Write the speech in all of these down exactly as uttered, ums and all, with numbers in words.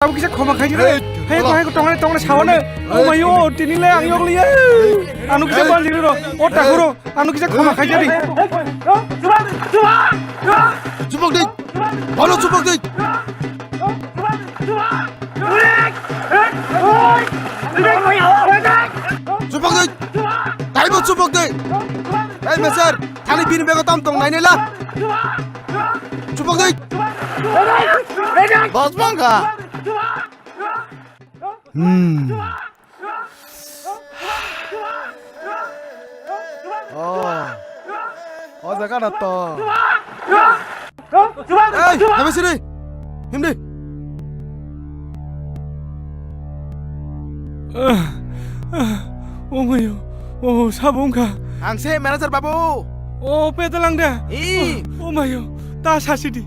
Abo kisa khoma khaijak di. Hey, hey, ko, hey, ko, tongna, tongna sawane. Hey. O mayo, tini le ang yok liya. Hey. Ano kisa banjiri ro. O takuro. Ano kisa khoma khaijak di. Chupok di. Bolo chupok di. Chupok di. Taibo chupok di. Hey, meser. Thani bini bego tam tong nainela. Chupok di. Bos bangka. Hmm. Oh. Oh, jaga na to. Hey, hame sini. Himdi. Ah, ah, oh mayo. Oh, sabo wngkha. Ang se manager babu. Oh, pedalang de. Ee. Oh, oh mayo. Ta sasi di.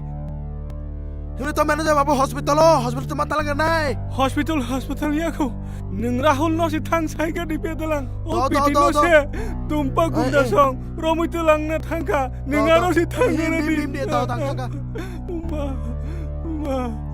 Himdi to manager babu hospital o, hospital to ma talang nai. Hospital, hospital ya ko. Nwng Rahul no si thang sai ka di pedalang. O do, do, piti do, no do. Se. Tumpa gunda song. Romoi to langna thangkha. Nwng aro si thang na di. Bim, bim, bim, bim, bim, bim, bim, bim. Uma, uma, uma.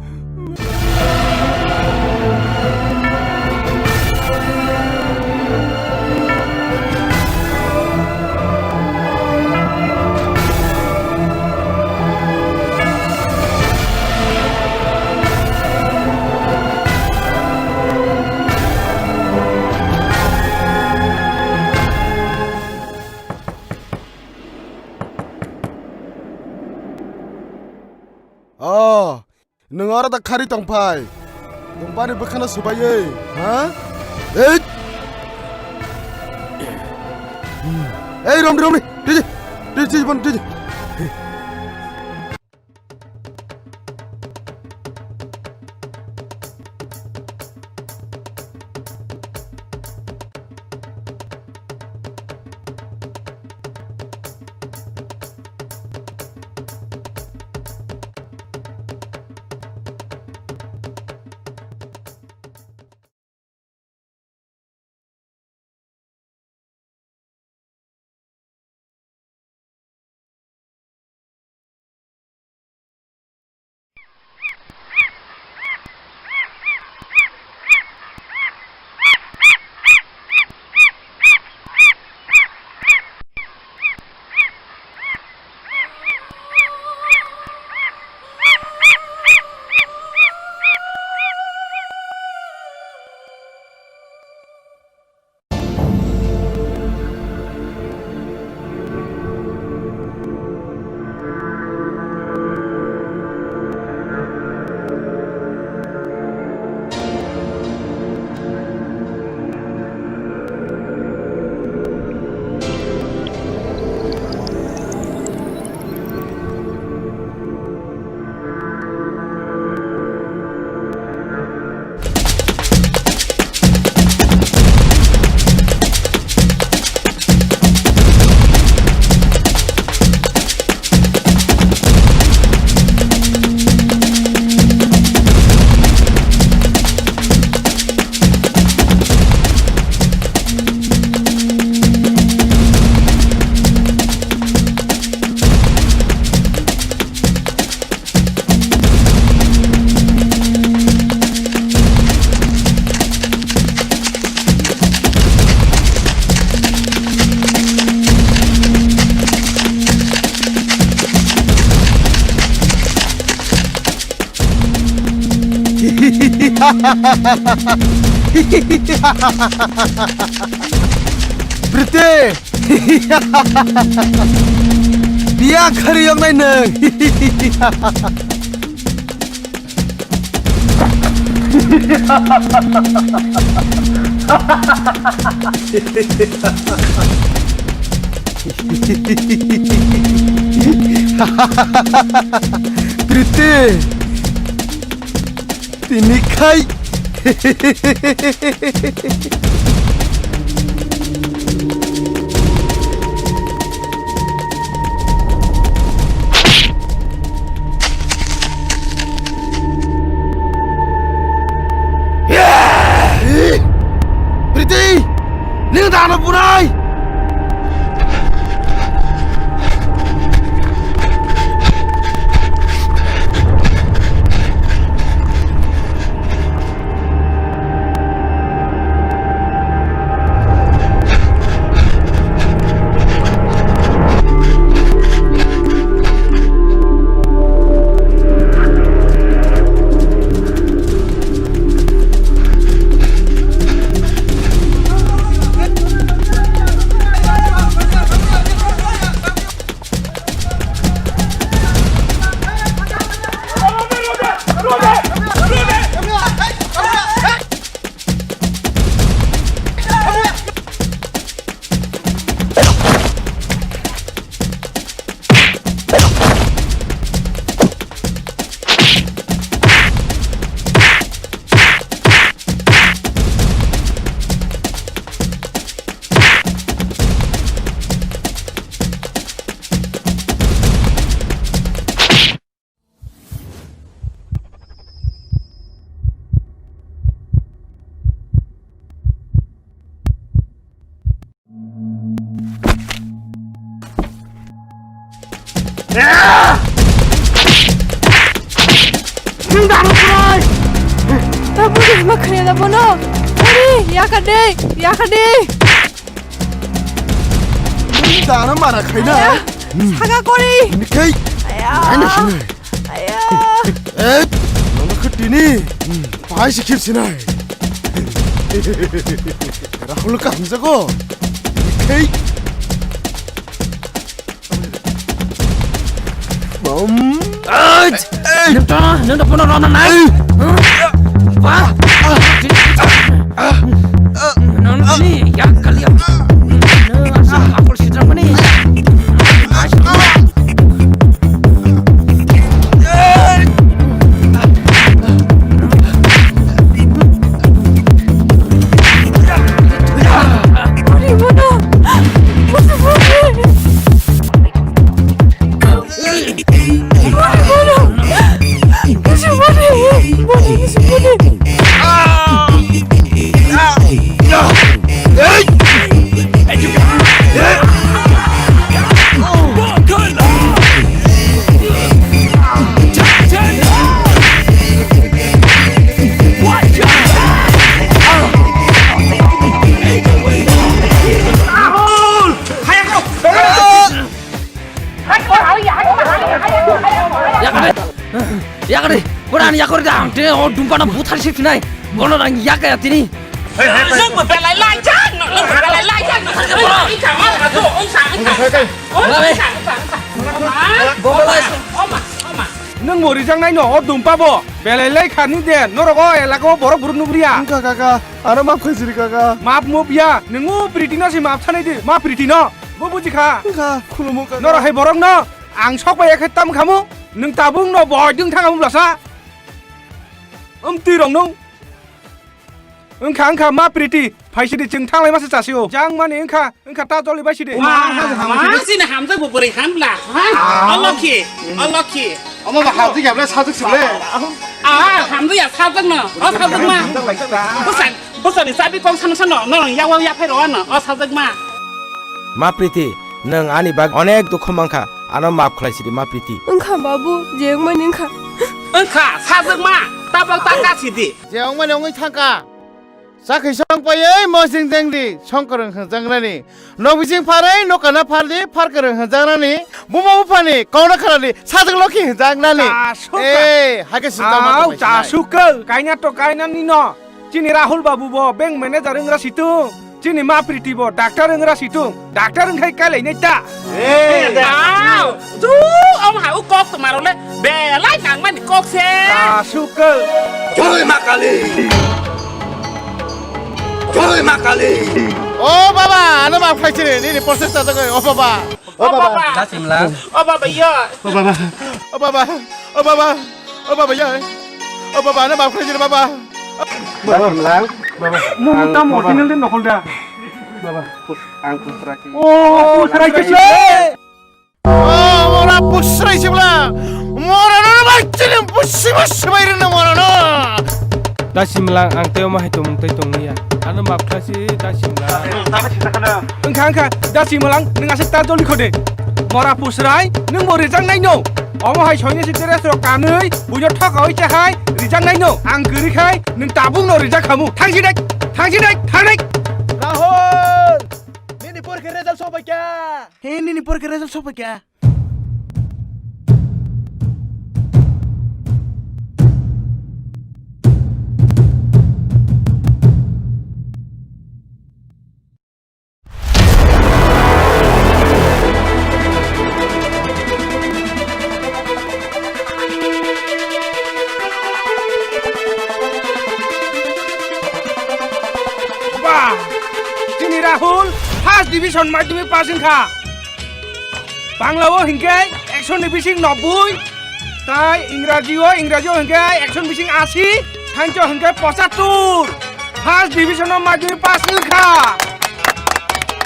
Oh, nwng oro da khari tongphai? Tongphani bwkhano swbaiwi, ha? Ei! Ei, romni, romni! Tiji! Tiji, tiji, bon, tiji! Priti! Biya khari yoknai nwng. Priti! Tini khai. Priti! Nini dano bunai! Nung dano kwrwi. Tabuk ma khaya da bono. Ari, yaka de, yaka de. Nung dano mara khaina. Aya, saga kori. Nikai. Aya. Ani sini. Aya. Eh, nono khutini. Pai si khip sinai. Rahul ka hamjago. Nikai. Bom. Ai! Nang ta, nang ta pono rona nai. Ba. Nang ni ya kali ya. Nang asal akol sitra mani. Yakari, yakari, pura ani yakari da, ang tini o dumpa na buthar si pinai, bono nang yakaya tini. Nang belai lai jang, nang belai lai jang, nang belai lai jang. Nung bo rijak nai no, o dumpa bo. Belai lai kha ni de, norok o elaka o borok buruk nugriya. Wngkha kaka, ano map khaisiri kaka. Map mup ya, nung o priti no si map sanai di, ma priti no. Bo buji kha. Wngkha, khulumo kaka. Norok hai borok no, ang sok bai ya khe tam khamu, nung tabuk no boi dung thang amu blasa. Wng twi rong nung. Wngkha, wngkha, ma priti, phaisidi chwng thanglai masa chasio. Jang mani wngkha, wngkha ta joli baisidi. Ma, ma, sini hamjak bo bwrwi hamla, ha? Ah. O lokhi, o lokhi. Omo ba hamjak ya ble, sajak si ble. Ah, hamjak ya, sajak no, o sajak ma. Bwsa, bwsani chabi kok sano sano, norong yawa yaphai rw ano, o sajak ma. Ma priti, nwng ani bag onek dukhu mankha, ano map khlai sidi ma priti. Wngkha babu, je wngmani wngkha. Wngkha, sajak ma, tabok ta ka sidi. Je wngmani wngwi thangkha. Chakhi song paiwi mosing jengdi, songkwrwng hwnjaknani. Nok bising pharwi nokana phardi, pharkwrwng hwnjaknani. Buma buphani kokno kharadi, sajwk lokhi hwnjaknani. Chasukha. Eh, haikhe sita ma. Au, tongmai sinai. Chasukha, kaina to kainani no. Chini Rahul babu bo bank manager wngra situng. Chini ma priti bo doctor wngra situng. Doctor wngkhai kailainai ta. Eh, de. Au, tu, om ha u kok to maro le. Belai nangmani kok se. Chasukha. Joi ma Kali. Joi ma Kali. O baba, ano map khlai sini, nini process ta jagoi, o baba. O baba. Dasimla. O baba, yo. O baba. O baba. O baba. O baba, yo. O baba, ano map khlai sini, baba. Dasimla. Baba. Mo muta mo tinil din nokol da. Baba. Ang pusra ki. O pusra ki. Oh, mora pusrai sibla. Mora no bai chini pusi pusi bai rina mora no. Dasimlang ang teo ma hai tongmung tei tongniya. Ano map khlasi dasimlang. Wngkha wngkha dasimlang nwng aswk ta joli khode. Mora pusrai nwng bo rijak nai no. Omo hai soini si teres rok kanwi buino thokawi cha hai rijak nai no. Ang kwrwi khai nwng tabuk no rijak khamu. Thangsi dai, thangsi dai, thangsi dai. Rahul! Nini porikha result sobai kha? He, nini porikha result sobai kha? Ba! Chini Rahul first division madhyamik pass wngkha. Bangla o hinkhe ekshoni bising nobboi, tai Ingraji o, Ingraji o hinkhe ekshoni bising asi, Science o hinkhe pochattor. First division o madhyamik pass wngkha.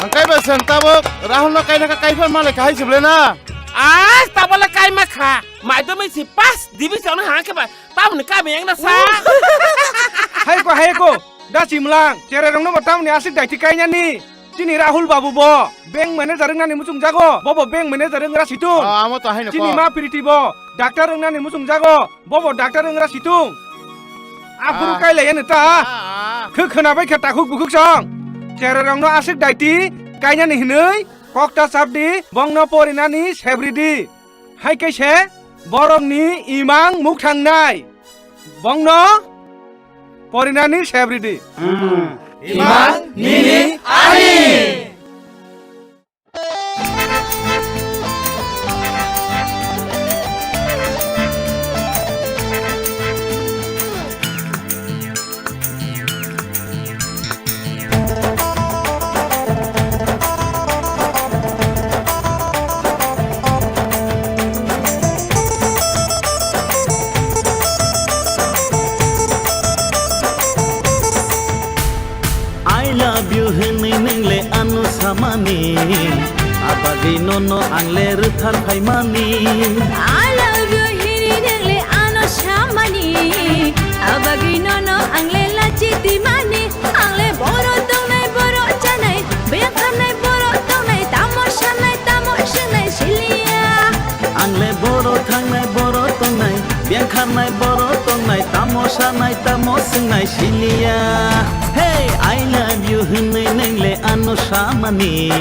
Ang kaiba sen tabuk Rahul no kaina kha, kaipha malai kahai sible na. As tabale kaima kha. Madhyamik si first division hangke ba. Tamni kami yang na sa. Hai ko, hai ko. Da simlang. Tere rong no tamni asik dai ti kainani. Chini Rahul Babu bo bank manager wngnani muchung jago, bobo bank manager wngra situng. Ah, amo to haino Chini kok. Ma Priti bo doctor wngnani muchung jago, bobo doctor wngra situng. Aphuru Ah. Kailai ano ta. Ah, ah. Khwkhwna bai khe takhuk bukhuk song. Chererokno aswk daiti kainani hinwi kokta chapdi, bongno porinani sebridi. Hai khe se borokni imang muk thangnai. Bongno porinani sebridi. Hmm. Imang nini ani. I love you hwnwi nwng le ano samani, abagwi nono ang le rwthar phaimani. I love you hwnwi nwng le ano samani, abagwi nono ang le lachi dimani. Ang le boro tongnai, boro chanai, beyang kharnai, boro tongnai, tamo sanai, tamo swngnai siliya. Ang le boro thangnai, boro tongnai, beyang kharnai, boro tongnai, tamo sanai, tamo swngnai siliya. Hey, I love you hwnwi nwng le ano samani,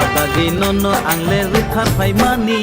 abagwi nono ang le rwthar phaimani.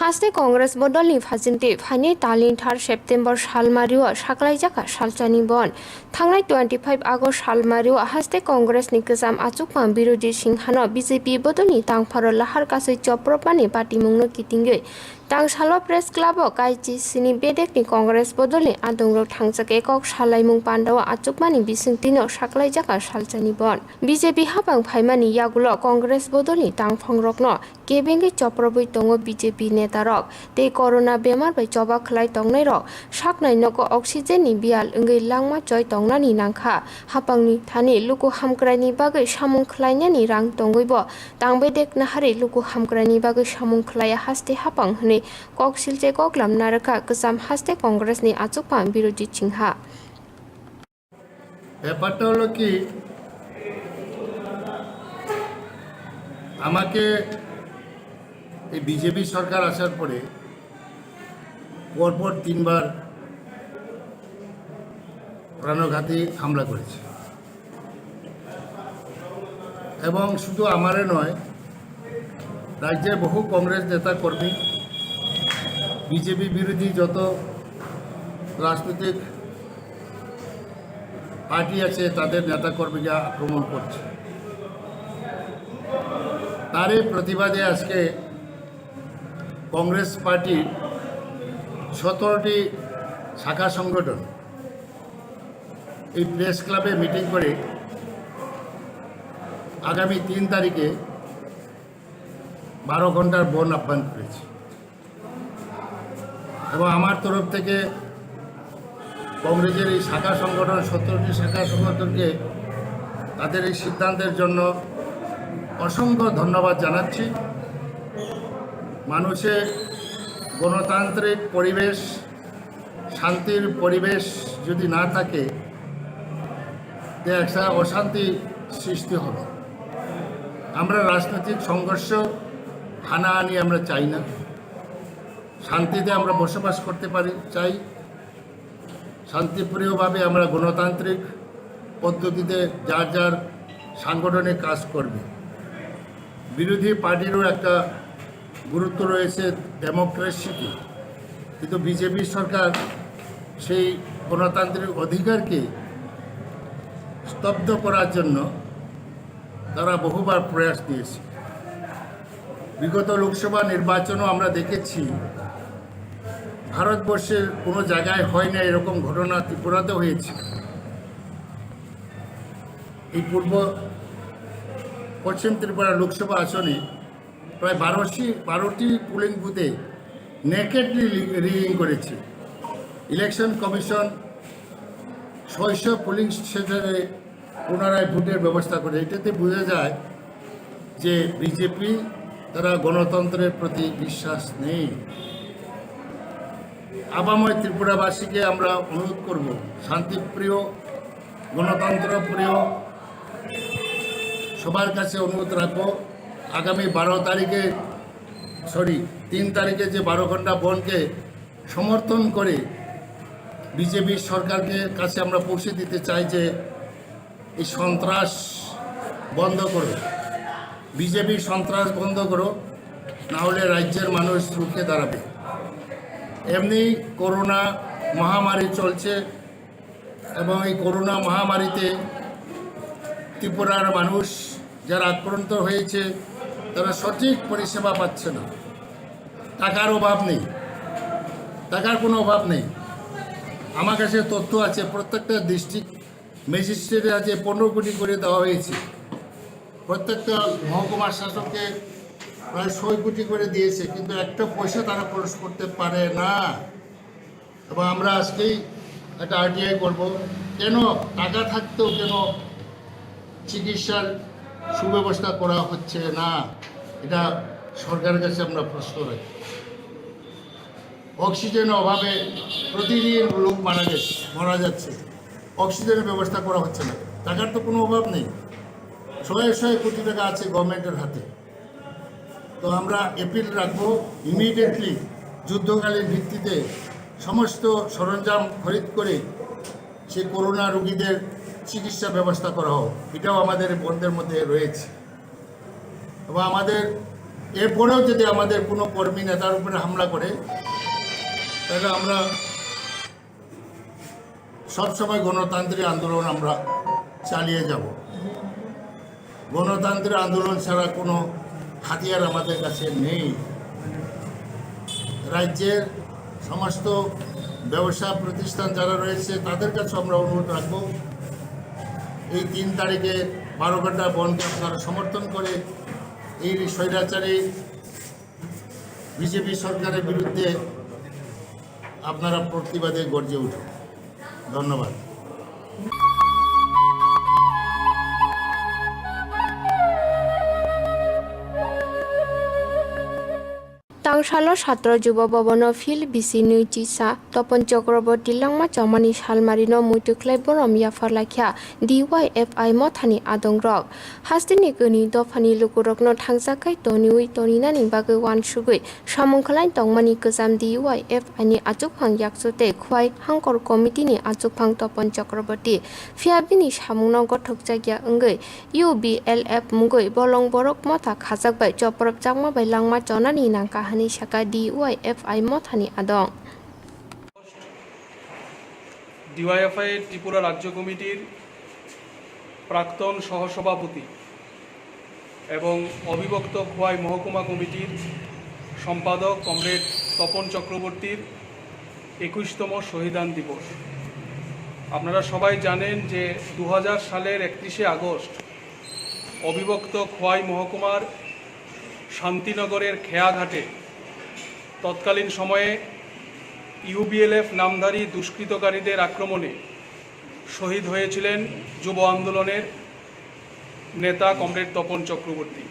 Haste Congress bodolni phajinti phainai talin thar September salmario saklaijak salchani bon. Thangnai twenty five August salmario haste Congress ni kwcham achukma Birojit Singha no B J P bodolni tangpharo lahar kasui chopropmani patimungno kitingwi tangsalo Press Club o kaichi sini bedekni Congress bodolni adongrok thangjak ekok salaimung pandao achukmani bisingtwino saklaijak salchani bon. B J P hapang phaimani yagulo Congress bodolni tangphongrokno kebengwi choprobwi tongo B J P netarok tei corona bemar bai choba khlai tongnairok saknai nogo oxygen ni biyal wngwi langma choi tongnani nangkha. Hapangni thani luku hamkraini bagwi samung khlainani rang tongwibo tangbai dekna hari luku hamkraini bagwi samung khlaiya haste hapang hwnwi kok silche koklam narwkha kwcham haste Congress ni achukma Birojit Singha. ব্যাপারটা হলো কি, আমাকে এই বিজেপি সরকার আসার পরে পরপর তিনবার প্রাণঘাতী হামলা করেছে। এবং শুধু আমারে নয়, রাজ্যের বহু কংগ্রেস নেতা কর্মী, বিজেপি বিরোধী যত রাজনৈতিক পার্টি আছে, তাদের নেতা কর্মীরা আক্রমণ করছে। তারই প্রতিবাদে আজকে কংগ্রেস পার্টির সতেরোটি শাখা সংগঠন এই প্রেস ক্লাবে মিটিং করে আগামী তিন তারিখে বারো ঘন্টার বন্ধ আহ্বান করেছি। এবং আমার তরফ থেকে কংগ্রেসের এই শাখা সংগঠন, সতেরোটি শাখা সংগঠনকে তাদের এই সিদ্ধান্তের জন্য অসংখ্য ধন্যবাদ জানাচ্ছি। মানুষের গণতান্ত্রিক পরিবেশ, শান্তির পরিবেশ যদি না থাকে, যে একটা অশান্তি সৃষ্টি হবে। আমরা রাজনৈতিক সংঘর্ষ, হানাহানি আমরা চাই না, শান্তিতে আমরা বসবাস করতে পারি, চাই। শান্তিপ্রিয়ভাবে আমরা গণতান্ত্রিক পদ্ধতিতে যার যার সাংগঠনিক কাজ করবে। বিরোধী পার্টিরও একটা গুরুত্ব রয়েছে ডেমোক্রেসিতে, কিন্তু বিজেপি সরকার সেই গণতান্ত্রিক অধিকারকে স্তব্ধ করার জন্য তারা বহুবার প্রয়াস নিয়েছে। বিগত লোকসভা নির্বাচনও আমরা দেখেছি, ভারতবর্ষের কোনো জায়গায় হয় না এরকম ঘটনা ত্রিপুরাতে হয়েছে। এই পূর্ব পশ্চিম ত্রিপুরা লোকসভা আসনে প্রায় বারোশো, বারোটি পোলিং বুথে নেকেডলি রিগিং করেছে। ইলেকশন কমিশন ছয়শো পোলিং স্টেশনে পুনরায় ভোটের ব্যবস্থা করে। এটাতে বোঝা যায় যে বিজেপি, তারা গণতন্ত্রের প্রতি বিশ্বাস নেই। আপাময় ত্রিপুরাবাসীকে আমরা অনুরোধ করব, শান্তিপ্রিয়, গণতন্ত্রপ্রিয়, সবার কাছে অনুরোধ রাখবো, আগামী বারো তারিখে, সরি, তিন তারিখে যে বারো ঘন্টা বনকে সমর্থন করে বিজেপি সরকারকে কাছে আমরা পৌঁছে দিতে চাই যে এই সন্ত্রাস বন্ধ করো, বিজেপি সন্ত্রাস বন্ধ করো, না হলে রাজ্যের মানুষ রুখে দাঁড়াবে। এমনি করোনা মহামারী চলছে এবং এই করোনা মহামারীতে ত্রিপুরার মানুষ যারা আক্রান্ত হয়েছে, তারা সঠিক পরিষেবা পাচ্ছে না। টাকার অভাব নেই, টাকার কোনো অভাব নেই। আমার কাছে তথ্য আছে, প্রত্যেকটা ডিস্ট্রিক্ট ম্যাজিস্ট্রেটের কাছে পনেরো কোটি করে দেওয়া হয়েছে, প্রত্যেকটা মহকুমার শাসককে প্রায় ছয় কোটি করে দিয়েছে, কিন্তু একটা পয়সা তারা খরচ করতে পারে না। এবং আমরা আজকেই একটা আরটিআই করব, কেন টাকা থাকতেও কেন চিকিৎসার সুব্যবস্থা করা হচ্ছে না, এটা সরকারের কাছে আমরা প্রশ্ন রাখি। অক্সিজেনের অভাবে প্রতিদিন লোক মারা গেছে, মারা যাচ্ছে, অক্সিজেনের ব্যবস্থা করা হচ্ছে না। টাকার তো কোনো অভাব নেই, ছয় ছয় কোটি টাকা আছে গভর্নমেন্টের হাতে। তো আমরা অ্যাপিল রাখবো, ইমিডিয়েটলি যুদ্ধকালীন ভিত্তিতে সমস্ত সরঞ্জাম খরিদ করে সেই করোনা রোগীদের চিকিৎসা ব্যবস্থা করা হোক, এটাও আমাদের বন্ধের মধ্যে রয়েছে। এবং আমাদের এরপরেও যদি আমাদের কোনো কর্মী নেতার উপরে হামলা করে, তাহলে আমরা সবসময় গণতান্ত্রিক আন্দোলন আমরা চালিয়ে যাব। গণতান্ত্রিক আন্দোলন ছাড়া কোনো হাতিয়ার আমাদের কাছে নেই। রাজ্যের সমস্ত ব্যবসা প্রতিষ্ঠান যারা রয়েছে, তাদের কাছে আমরা অনুরোধ রাখবো, এই তিন তারিখে বারো ঘন্টা বন্ধকে আপনারা সমর্থন করে এই স্বৈরাচারী বিজেপি সরকারের বিরুদ্ধে আপনারা প্রতিবাদে গর্জে উঠুন। ধন্যবাদ। Tangsalo Satro Jubo Bhabono phil bisi nwi chisa Topon Chakraborty langma chomani salmarino muitu khlai borom yapharlaikha D Y F I mothani adongrok. Hasteni kwnwi dophani lukurokno thangjakkhai toniwi toninani bagwi uansugwi samung khlai tongmani kwcham D Y F I ni achukphang yakchu tei Khwai Hangkor Committee ni achukphang Topon Chakraborty. Phiya bini samungno gothokjakya wngwi U B L F mungwi bolong borok motha khajak bai chopropjakma bai langma chonani nangkha hwnwi sakha D Y F I mothani adong. DYFI Tripura রাজ্য কমিটির প্রাক্তন সহসভাপতি এবং অবিভক্ত খোয়াই মহকুমা কমিটির সম্পাদক কমরেড তপন চক্রবর্তীর একুশতম শহীদান দিবস। আপনারা সবাই জানেন যে দু হাজার সালের একত্রিশে আগস্ট অবিভক্ত খোয়াই মহকুমার শান্তিনগরের খেয়াঘাটে তৎকালীন সময়ে ইউবিএলএফ নামধারী দুষ্কৃতকারীদের আক্রমণে শহীদ হয়েছিলেন যুব আন্দোলনের নেতা কমরেড তপন চক্রবর্তী।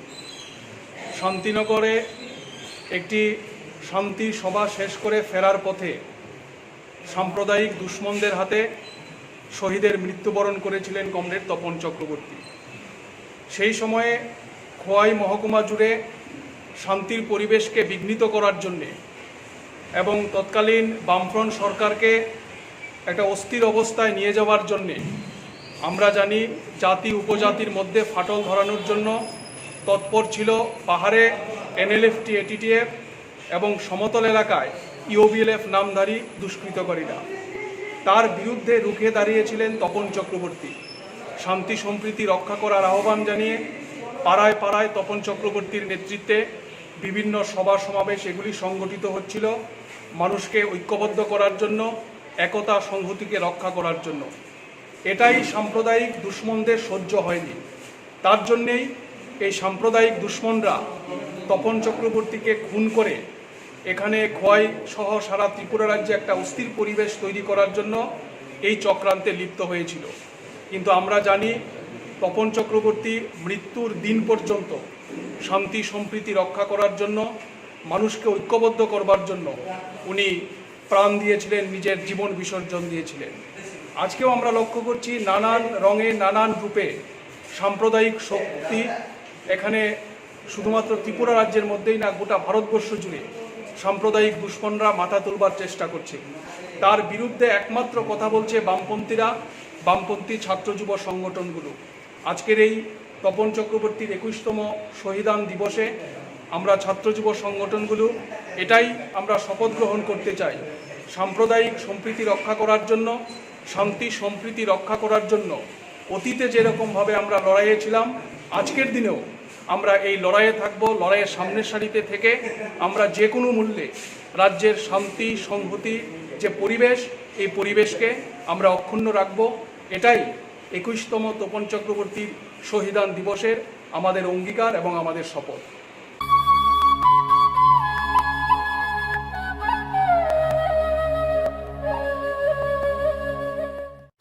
শান্তিনগরে একটি শান্তি সভা শেষ করে ফেরার পথে সাম্প্রদায়িক দুশমনদের হাতে শহীদের মৃত্যুবরণ করেছিলেন কমরেড তপন চক্রবর্তী। সেই সময়ে খোয়াই মহকুমা জুড়ে শান্তির পরিবেশকে বিঘ্নিত করার জন্যে এবং তৎকালীন বামফ্রন্ট সরকারকে একটা অস্থির অবস্থায় নিয়ে যাওয়ার জন্যে, আমরা জানি, জাতি উপজাতির মধ্যে ফাটল ধরানোর জন্য তৎপর ছিল পাহাড়ে এনএলএফটি, এটিটিএফ এবং সমতল এলাকায় ইউবিএলএফ নামধারী দুষ্কৃতকারীরা। তার বিরুদ্ধে রুখে দাঁড়িয়েছিলেন তপন চক্রবর্তী। শান্তি সম্প্রীতি রক্ষা করার আহ্বান জানিয়ে পাড়ায় পাড়ায় তপন চক্রবর্তীর নেতৃত্বে বিভিন্ন সভা সমাবেশ এগুলি সংগঠিত হচ্ছিল মানুষকে ঐক্যবদ্ধ করার জন্য, একতা সংহতিকে রক্ষা করার জন্য। এটাই সাম্প্রদায়িক দুশমনদের সহ্য হয়নি। তার জন্যেই এই সাম্প্রদায়িক দুশমনরা তপন চক্রবর্তীকে খুন করে এখানে খোয়াই সহ সারা ত্রিপুরা রাজ্যে একটা অস্থির পরিবেশ তৈরি করার জন্য এই চক্রান্তে লিপ্ত হয়েছিল। কিন্তু আমরা জানি, তপন চক্রবর্তী মৃত্যুর দিন পর্যন্ত শান্তি সম্প্রীতি রক্ষা করার জন্য, মানুষকে ঐক্যবদ্ধ করবার জন্য উনি প্রাণ দিয়েছিলেন, নিজের জীবন বিসর্জন দিয়েছিলেন। আজকেও আমরা লক্ষ্য করছি, নানান রঙে, নানান রূপে সাম্প্রদায়িক শক্তি এখানে শুধুমাত্র ত্রিপুরা রাজ্যের মধ্যেই না, গোটা ভারতবর্ষ জুড়ে সাম্প্রদায়িক দুশমনরা মাথা তুলবার চেষ্টা করছে। তার বিরুদ্ধে একমাত্র কথা বলছে বামপন্থীরা, বামপন্থী ছাত্র যুব সংগঠনগুলো। আজকের এই তপন চক্রবর্তীর একুশতম শহীদান দিবসে আমরা ছাত্র যুব সংগঠনগুলো এটাই আমরা শপথ গ্রহণ করতে চাই, সাম্প্রদায়িক সম্প্রীতি রক্ষা করার জন্য, শান্তি সম্প্রীতি রক্ষা করার জন্য। অতীতে যেরকমভাবে আমরা লড়াইয়ে ছিলাম, আজকের দিনেও আমরা এই লড়াইয়ে থাকব। লড়াইয়ের সামনের সারিতে থেকে আমরা যে কোনো মূল্যে রাজ্যের শান্তি সংহতি যে পরিবেশ, এই পরিবেশকে আমরা অক্ষুণ্ণ রাখব। এটাই একুশতম তপন চক্রবর্তীর শহীদান দিবসের আমাদের অঙ্গীকার এবং আমাদের শপথ।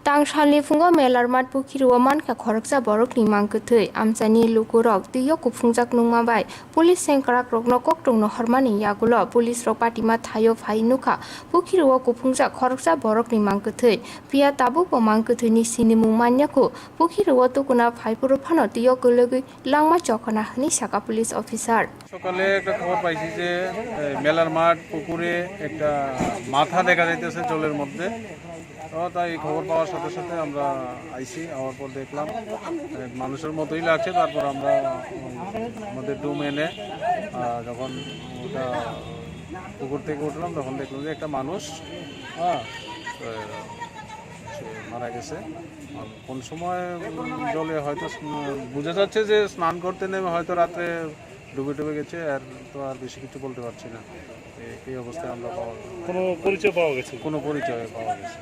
Tang salni phungo Melarmat pukhirwo mankha khoroksa borokni mangkwthwi. Amchaini lukurok twio kuphungjak nungma bai police sengkrakrokno koktwngno hormani yagulo policerok patima thaio phai nukha pukhirwo kuphungjak khoroksa borokni mangkwthwi. Phiya tabukbo mangkwthwini sinimung manya khu pukhirwo tukuna phaiphuru phano twio kwlwgwi langma chokhona hwnwi saka police officer. সকালে একটা খবর পাইছি যে মেলার মাঠ পুকুরে একটা মাথা দেখা যাইতেছে জলের মধ্যে। তো তাই এই খবর পাওয়ার সাথে সাথে আমরা আইছি, আওয়ার পর দেখলাম মানুষের মতোই লাগছে। তারপর আমরা আমাদের ডুম এনে যখন ওটা পুকুর থেকে উঠলাম, তখন দেখলাম যে একটা মানুষ, হ্যাঁ, মারা গেছে। কোন সময় জলে হয়তো বোঝা যাচ্ছে যে স্নান করতে নেমে হয়তো রাত্রে ডুবে ডুবে গেছে। আর তো আর বেশি কিছু বলতে পারছি না। এই অবস্থায় আমরা পাওয়া কোনো পরিচয় পাওয়া গেছে? কোনো পরিচয় পাওয়া গেছে।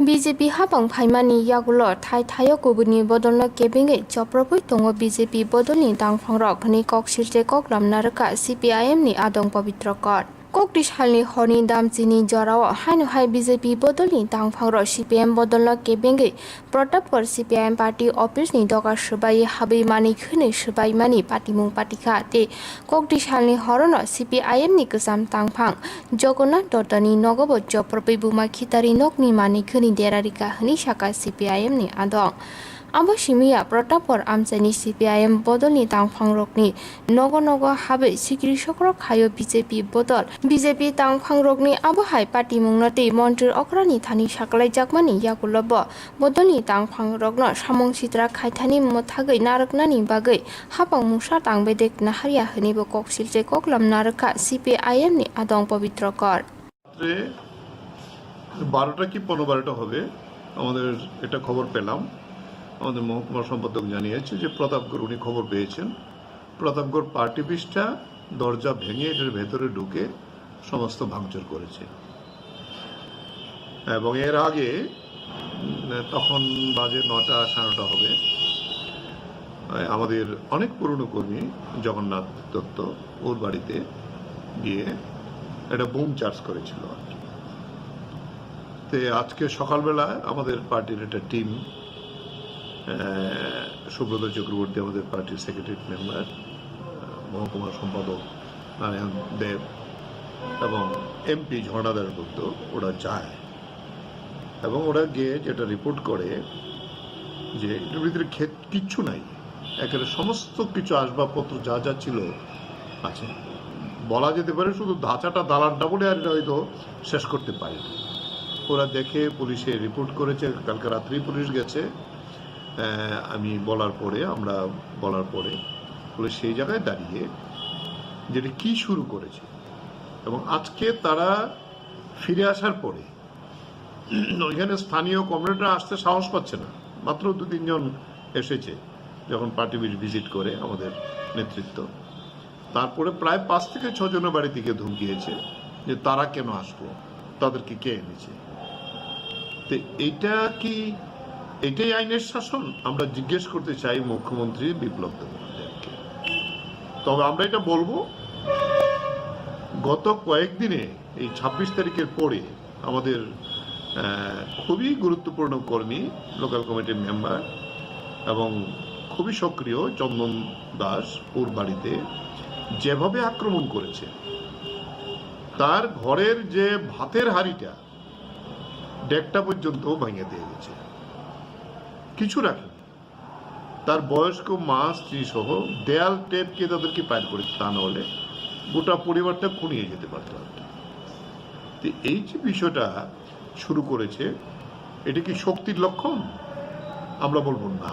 BJP hapang phaimani yagulo thai thaio kubuni bodolno kebengwi chopropwi tongo BJP bodolni tangphangrok hwnwi kok silche kok lamna rwkha CPIM ni adong Pabitra Kar. Kokti salni horni damchini jorao haino hai BJP bodolni tangphangrok CPM bodolno kebengwi Pratapgarh CPIM party office ni doga swbai habwi mani khwnwi swbaimani patimung patikha tei kokti salni horono CPIM ni kwcham tangphang Jagannath Datta ni nogo bo chopropwi buma khitari nokni mani khwnwi dera rikha hwnwi saka CPIM ni adong. Abo simiya Pratapgarh amchaini CPIM bodolni tangphangrokni nogo nogo habwi sikri sokrok khaio BJP bodol. BJP tangphangrokni abo hai patimungno tei montri okrani thani saklaijakmani yagulo bo bodolni tangphangrokno samung sitra khaithani mwthagwi narwknani bagwi hapang mungsa tangbedek naharya hwnwibo kok silchai koklam narwkha CPIM ni adong Pabitra Kar. রাত্রে বারোটা কি পনেরো বারোটা হবে, আমাদের একটা খবর পেলাম। আমাদের মহকুমা সম্পাদক জানিয়েছে যে প্রতাপগড়, উনি খবর পেয়েছেন, প্রতাপগড় পার্টি অফিসটা দরজা ভেঙে এটার ভেতরে ঢুকে সমস্ত ভাঙচুর করেছে। এবং এর আগে উম, তখন বাজে নটা, সাড়ে নটা হবে, আহ, আমাদের অনেক পুরনো কর্মী জগন্নাথ দত্ত, ওর বাড়িতে গিয়ে একটা বোম চার্জ করেছিল আর কি। তে আজকে সকালবেলা আমাদের পার্টির একটা টিম সুব্রত চক্রবর্তী আমাদের পার্টির সেক্রেটারি মেম্বার, মহকুমা সম্পাদক নারায়ণ দেব এবং এমপি ঝর্ণা দাশগুপ্ত ওরা যায় এবং ওরা গিয়ে যেটা রিপোর্ট করে যে এটার ভিতরে ক্ষেত কিচ্ছু নাই, একেবারে সমস্ত কিছু আসবাবপত্র যা যা ছিল আছে। বলা যেতে পারে শুধু ধাঁচাটা দালানটা বলে আর এটা হয়তো শেষ করতে পারেনি। ওরা দেখে পুলিশে রিপোর্ট করেছে, কালকে রাত্রেই পুলিশ গেছে। আহ, আমি বলার পরে, আমরা বলার পরে পুলিশ সেই জায়গায় দাঁড়িয়ে যেটা কি শুরু করেছে এবং আজকে তারা ফিরে আসার পরে ওইখানে স্থানীয় কমরেডরা আসতে সাহস পাচ্ছে না, মাত্র দু তিনজন এসেছে যখন পার্টি ভিজিট করে আমাদের নেতৃত্ব। তারপরে প্রায় পাঁচ থেকে ছজনের বাড়ি থেকে ধমকি হয়েছে যে তারা কেন আসলো, তাদেরকে কে এনেছে। তো এইটা কি, এটাই আইনের শাসন? আমরা জিজ্ঞেস করতে চাই মুখ্যমন্ত্রী বিপ্লব দেব মহোদয়কে। তবে আমরা এটা বলবো, গত কয়েকদিনে, এই ছাব্বিশ তারিখের পরে আমাদের আহ, খুবই গুরুত্বপূর্ণ কর্মী, লোকাল কমিটির মেম্বার এবং খুবই সক্রিয় চন্দন দাস ওর বাড়িতে যেভাবে আক্রমণ করেছে, তার ঘরের যে ভাতের হাঁড়িটা, ডেকটা পর্যন্ত ভাঙিয়ে দিয়ে গেছে, কিছু রাখেনি। তার বয়স্ক মা, স্ত্রী সহ দেয়াল টেপকে তাদেরকে বাইর করে, তা না হলে গোটা পরিবারটা খুন হয়ে যেতে পারতো আর কি। তো এই যে বিষয়টা শুরু করেছে, এটা কি শক্তির লক্ষণ? আমরা বলবো না,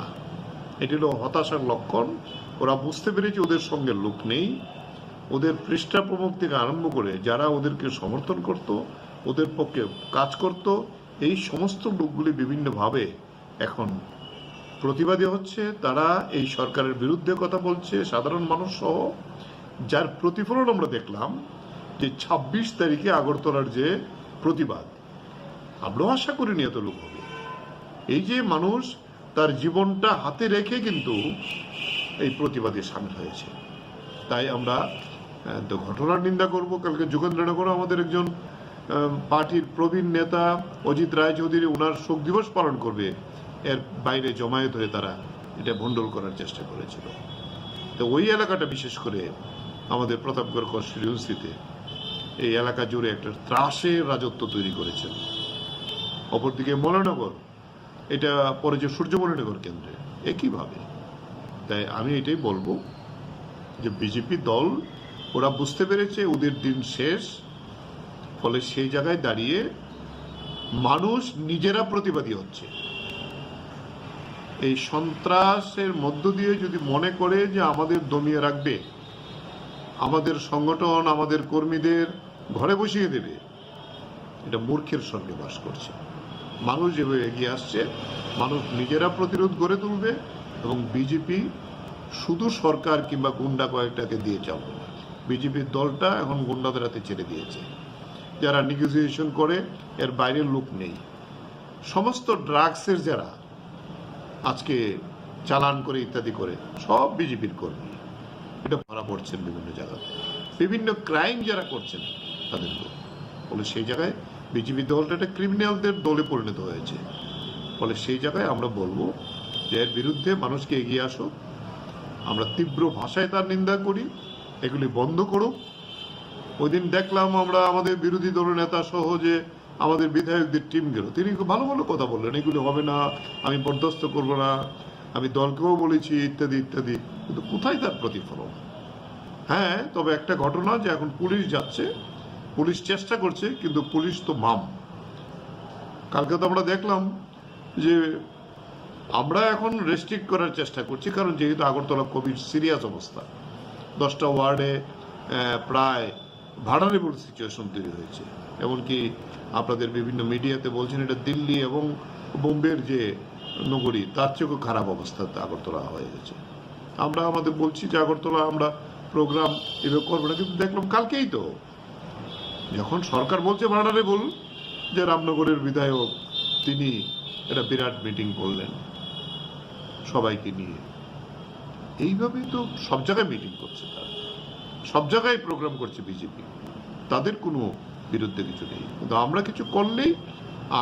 এটা হলো হতাশার লক্ষণ। ওরা বুঝতে পেরেছে ওদের সঙ্গে লোক নেই, ওদের পৃষ্ঠা প্রমুখ থেকে আরম্ভ করে যারা ওদেরকে সমর্থন করত, ওদের পক্ষে কাজ করত, এই সমস্ত লোকগুলি বিভিন্নভাবে এখন প্রতিবাদী হচ্ছে, তারা এই সরকারের বিরুদ্ধে কথা বলছে, সাধারণ মানুষ সহ। যার প্রতিফলন আমরা দেখলাম যে ছাব্বিশ তারিখে আগরতলার যে প্রতিবাদ, আমরাও আশা করিনি এত লোক হবে। এই যে মানুষ তার জীবনটা হাতে রেখে কিন্তু এই প্রতিবাদে সামিল হয়েছে, তাই আমরা আহ, তো ঘটনার নিন্দা করব। কালকে যোগেন্দ্রনগরে আমাদের একজন আহ, পার্টির প্রবীণ নেতা অজিত রায় চৌধুরী ওনার শোক দিবস পালন করবে, এর বাইরে জমায়েত হয়ে তারা এটা ভণ্ডুল করার চেষ্টা করেছিল। তো ওই এলাকাটা বিশেষ করে আমাদের প্রতাপগড় কনস্টিটিউয়েন্সিতে এই এলাকা জুড়ে একটা ত্রাসের রাজত্ব তৈরি করেছেন। অপরদিকে মৌলভীনগর, এটা পড়েছে সূর্যমণিনগর কেন্দ্রে একইভাবে। তাই আমি এটাই বলবো যে বিজেপি দল ওরা বুঝতে পেরেছে ওদের দিন শেষ, ফলে সেই জায়গায় দাঁড়িয়ে মানুষ নিজেরা প্রতিবাদী হচ্ছে। এই সন্ত্রাসের মধ্য দিয়ে যদি মনে করে যে আমাদের দমিয়ে রাখবে, আমাদের সংগঠন, আমাদের কর্মীদের ঘরে বসিয়ে দেবে, এটা মূর্খের স্বর্গে বাস করছে। মানুষ যেভাবে এগিয়ে আসছে, মানুষ নিজেরা প্রতিরোধ গড়ে তুলবে এবং বিজেপি শুধু সরকার কিংবা গুন্ডা কয়েকটাকে দিয়ে চলবে না। বিজেপির দলটা এখন গুন্ডাদের হাতে ছেড়ে দিয়েছে। যারা নেগোসিয়েশন করে, এর বাইরের লোক নেই। সমস্ত ড্রাগসের যারা আজকে চালান করে ইত্যাদি করে, সব বিজেপির কর্মী। এটা ধরা পড়ছেন বিভিন্ন জায়গাতে, বিভিন্ন ক্রাইম যারা করছেন তাদের লোক। ফলে সেই জায়গায় বিজেপি দলটা একটা ক্রিমিনালদের দলে পরিণত হয়েছে। ফলে সেই জায়গায় আমরা বলবো যে এর বিরুদ্ধে মানুষকে এগিয়ে আসো। আমরা তীব্র ভাষায় তার নিন্দা করি, এগুলি বন্ধ করুক। ওই দিন দেখলাম আমরা আমাদের বিরোধী দলনেতা সহ যে আমাদের বিধায়কদের টিম গেল, তিনি খুব ভালো ভালো কথা বললেন, "এগুলি হবে না, আমি বরদাস্ত করব না, আমি দলকেও বলেছি" ইত্যাদি ইত্যাদি। কিন্তু কোথায় তার প্রতিফলন? হ্যাঁ, তবে একটা ঘটনা যে এখন পুলিশ যাচ্ছে, পুলিশ চেষ্টা করছে, কিন্তু পুলিশ তো মাম। কালকে তো আমরা দেখলাম যে আমরা এখন রেস্ট্রিক্ট করার চেষ্টা করছি, কারণ যেহেতু আগরতলা কোভিড সিরিয়াস অবস্থা, দশটা ওয়ার্ডে আহ, প্রায় ভার্নারেবল সিচুয়েশন তৈরি হয়েছে। এমনকি আপনাদের বিভিন্ন মিডিয়াতে বলছেন এটা দিল্লি এবং বোম্বের যে নগরী, তার চেয়েও খারাপ অবস্থাতে আগরতলা হয়ে গেছে। আমরা আমাদের বলছি যে আগরতলা আমরা প্রোগ্রাম এভাবে করবো না, কিন্তু দেখলাম কালকেই তো যখন সরকার বলছে ভার্নারেবল, যে রামনগরের বিধায়ক তিনি একটা বিরাট মিটিং করলেন সবাইকে নিয়ে। এইভাবেই তো সব জায়গায় মিটিং করছে তারা, সব জায়গায় প্রোগ্রাম করছে বিজেপি, তাদের কোনো বিরুদ্ধে কিছু নেই। কিন্তু আমরা কিছু করলেই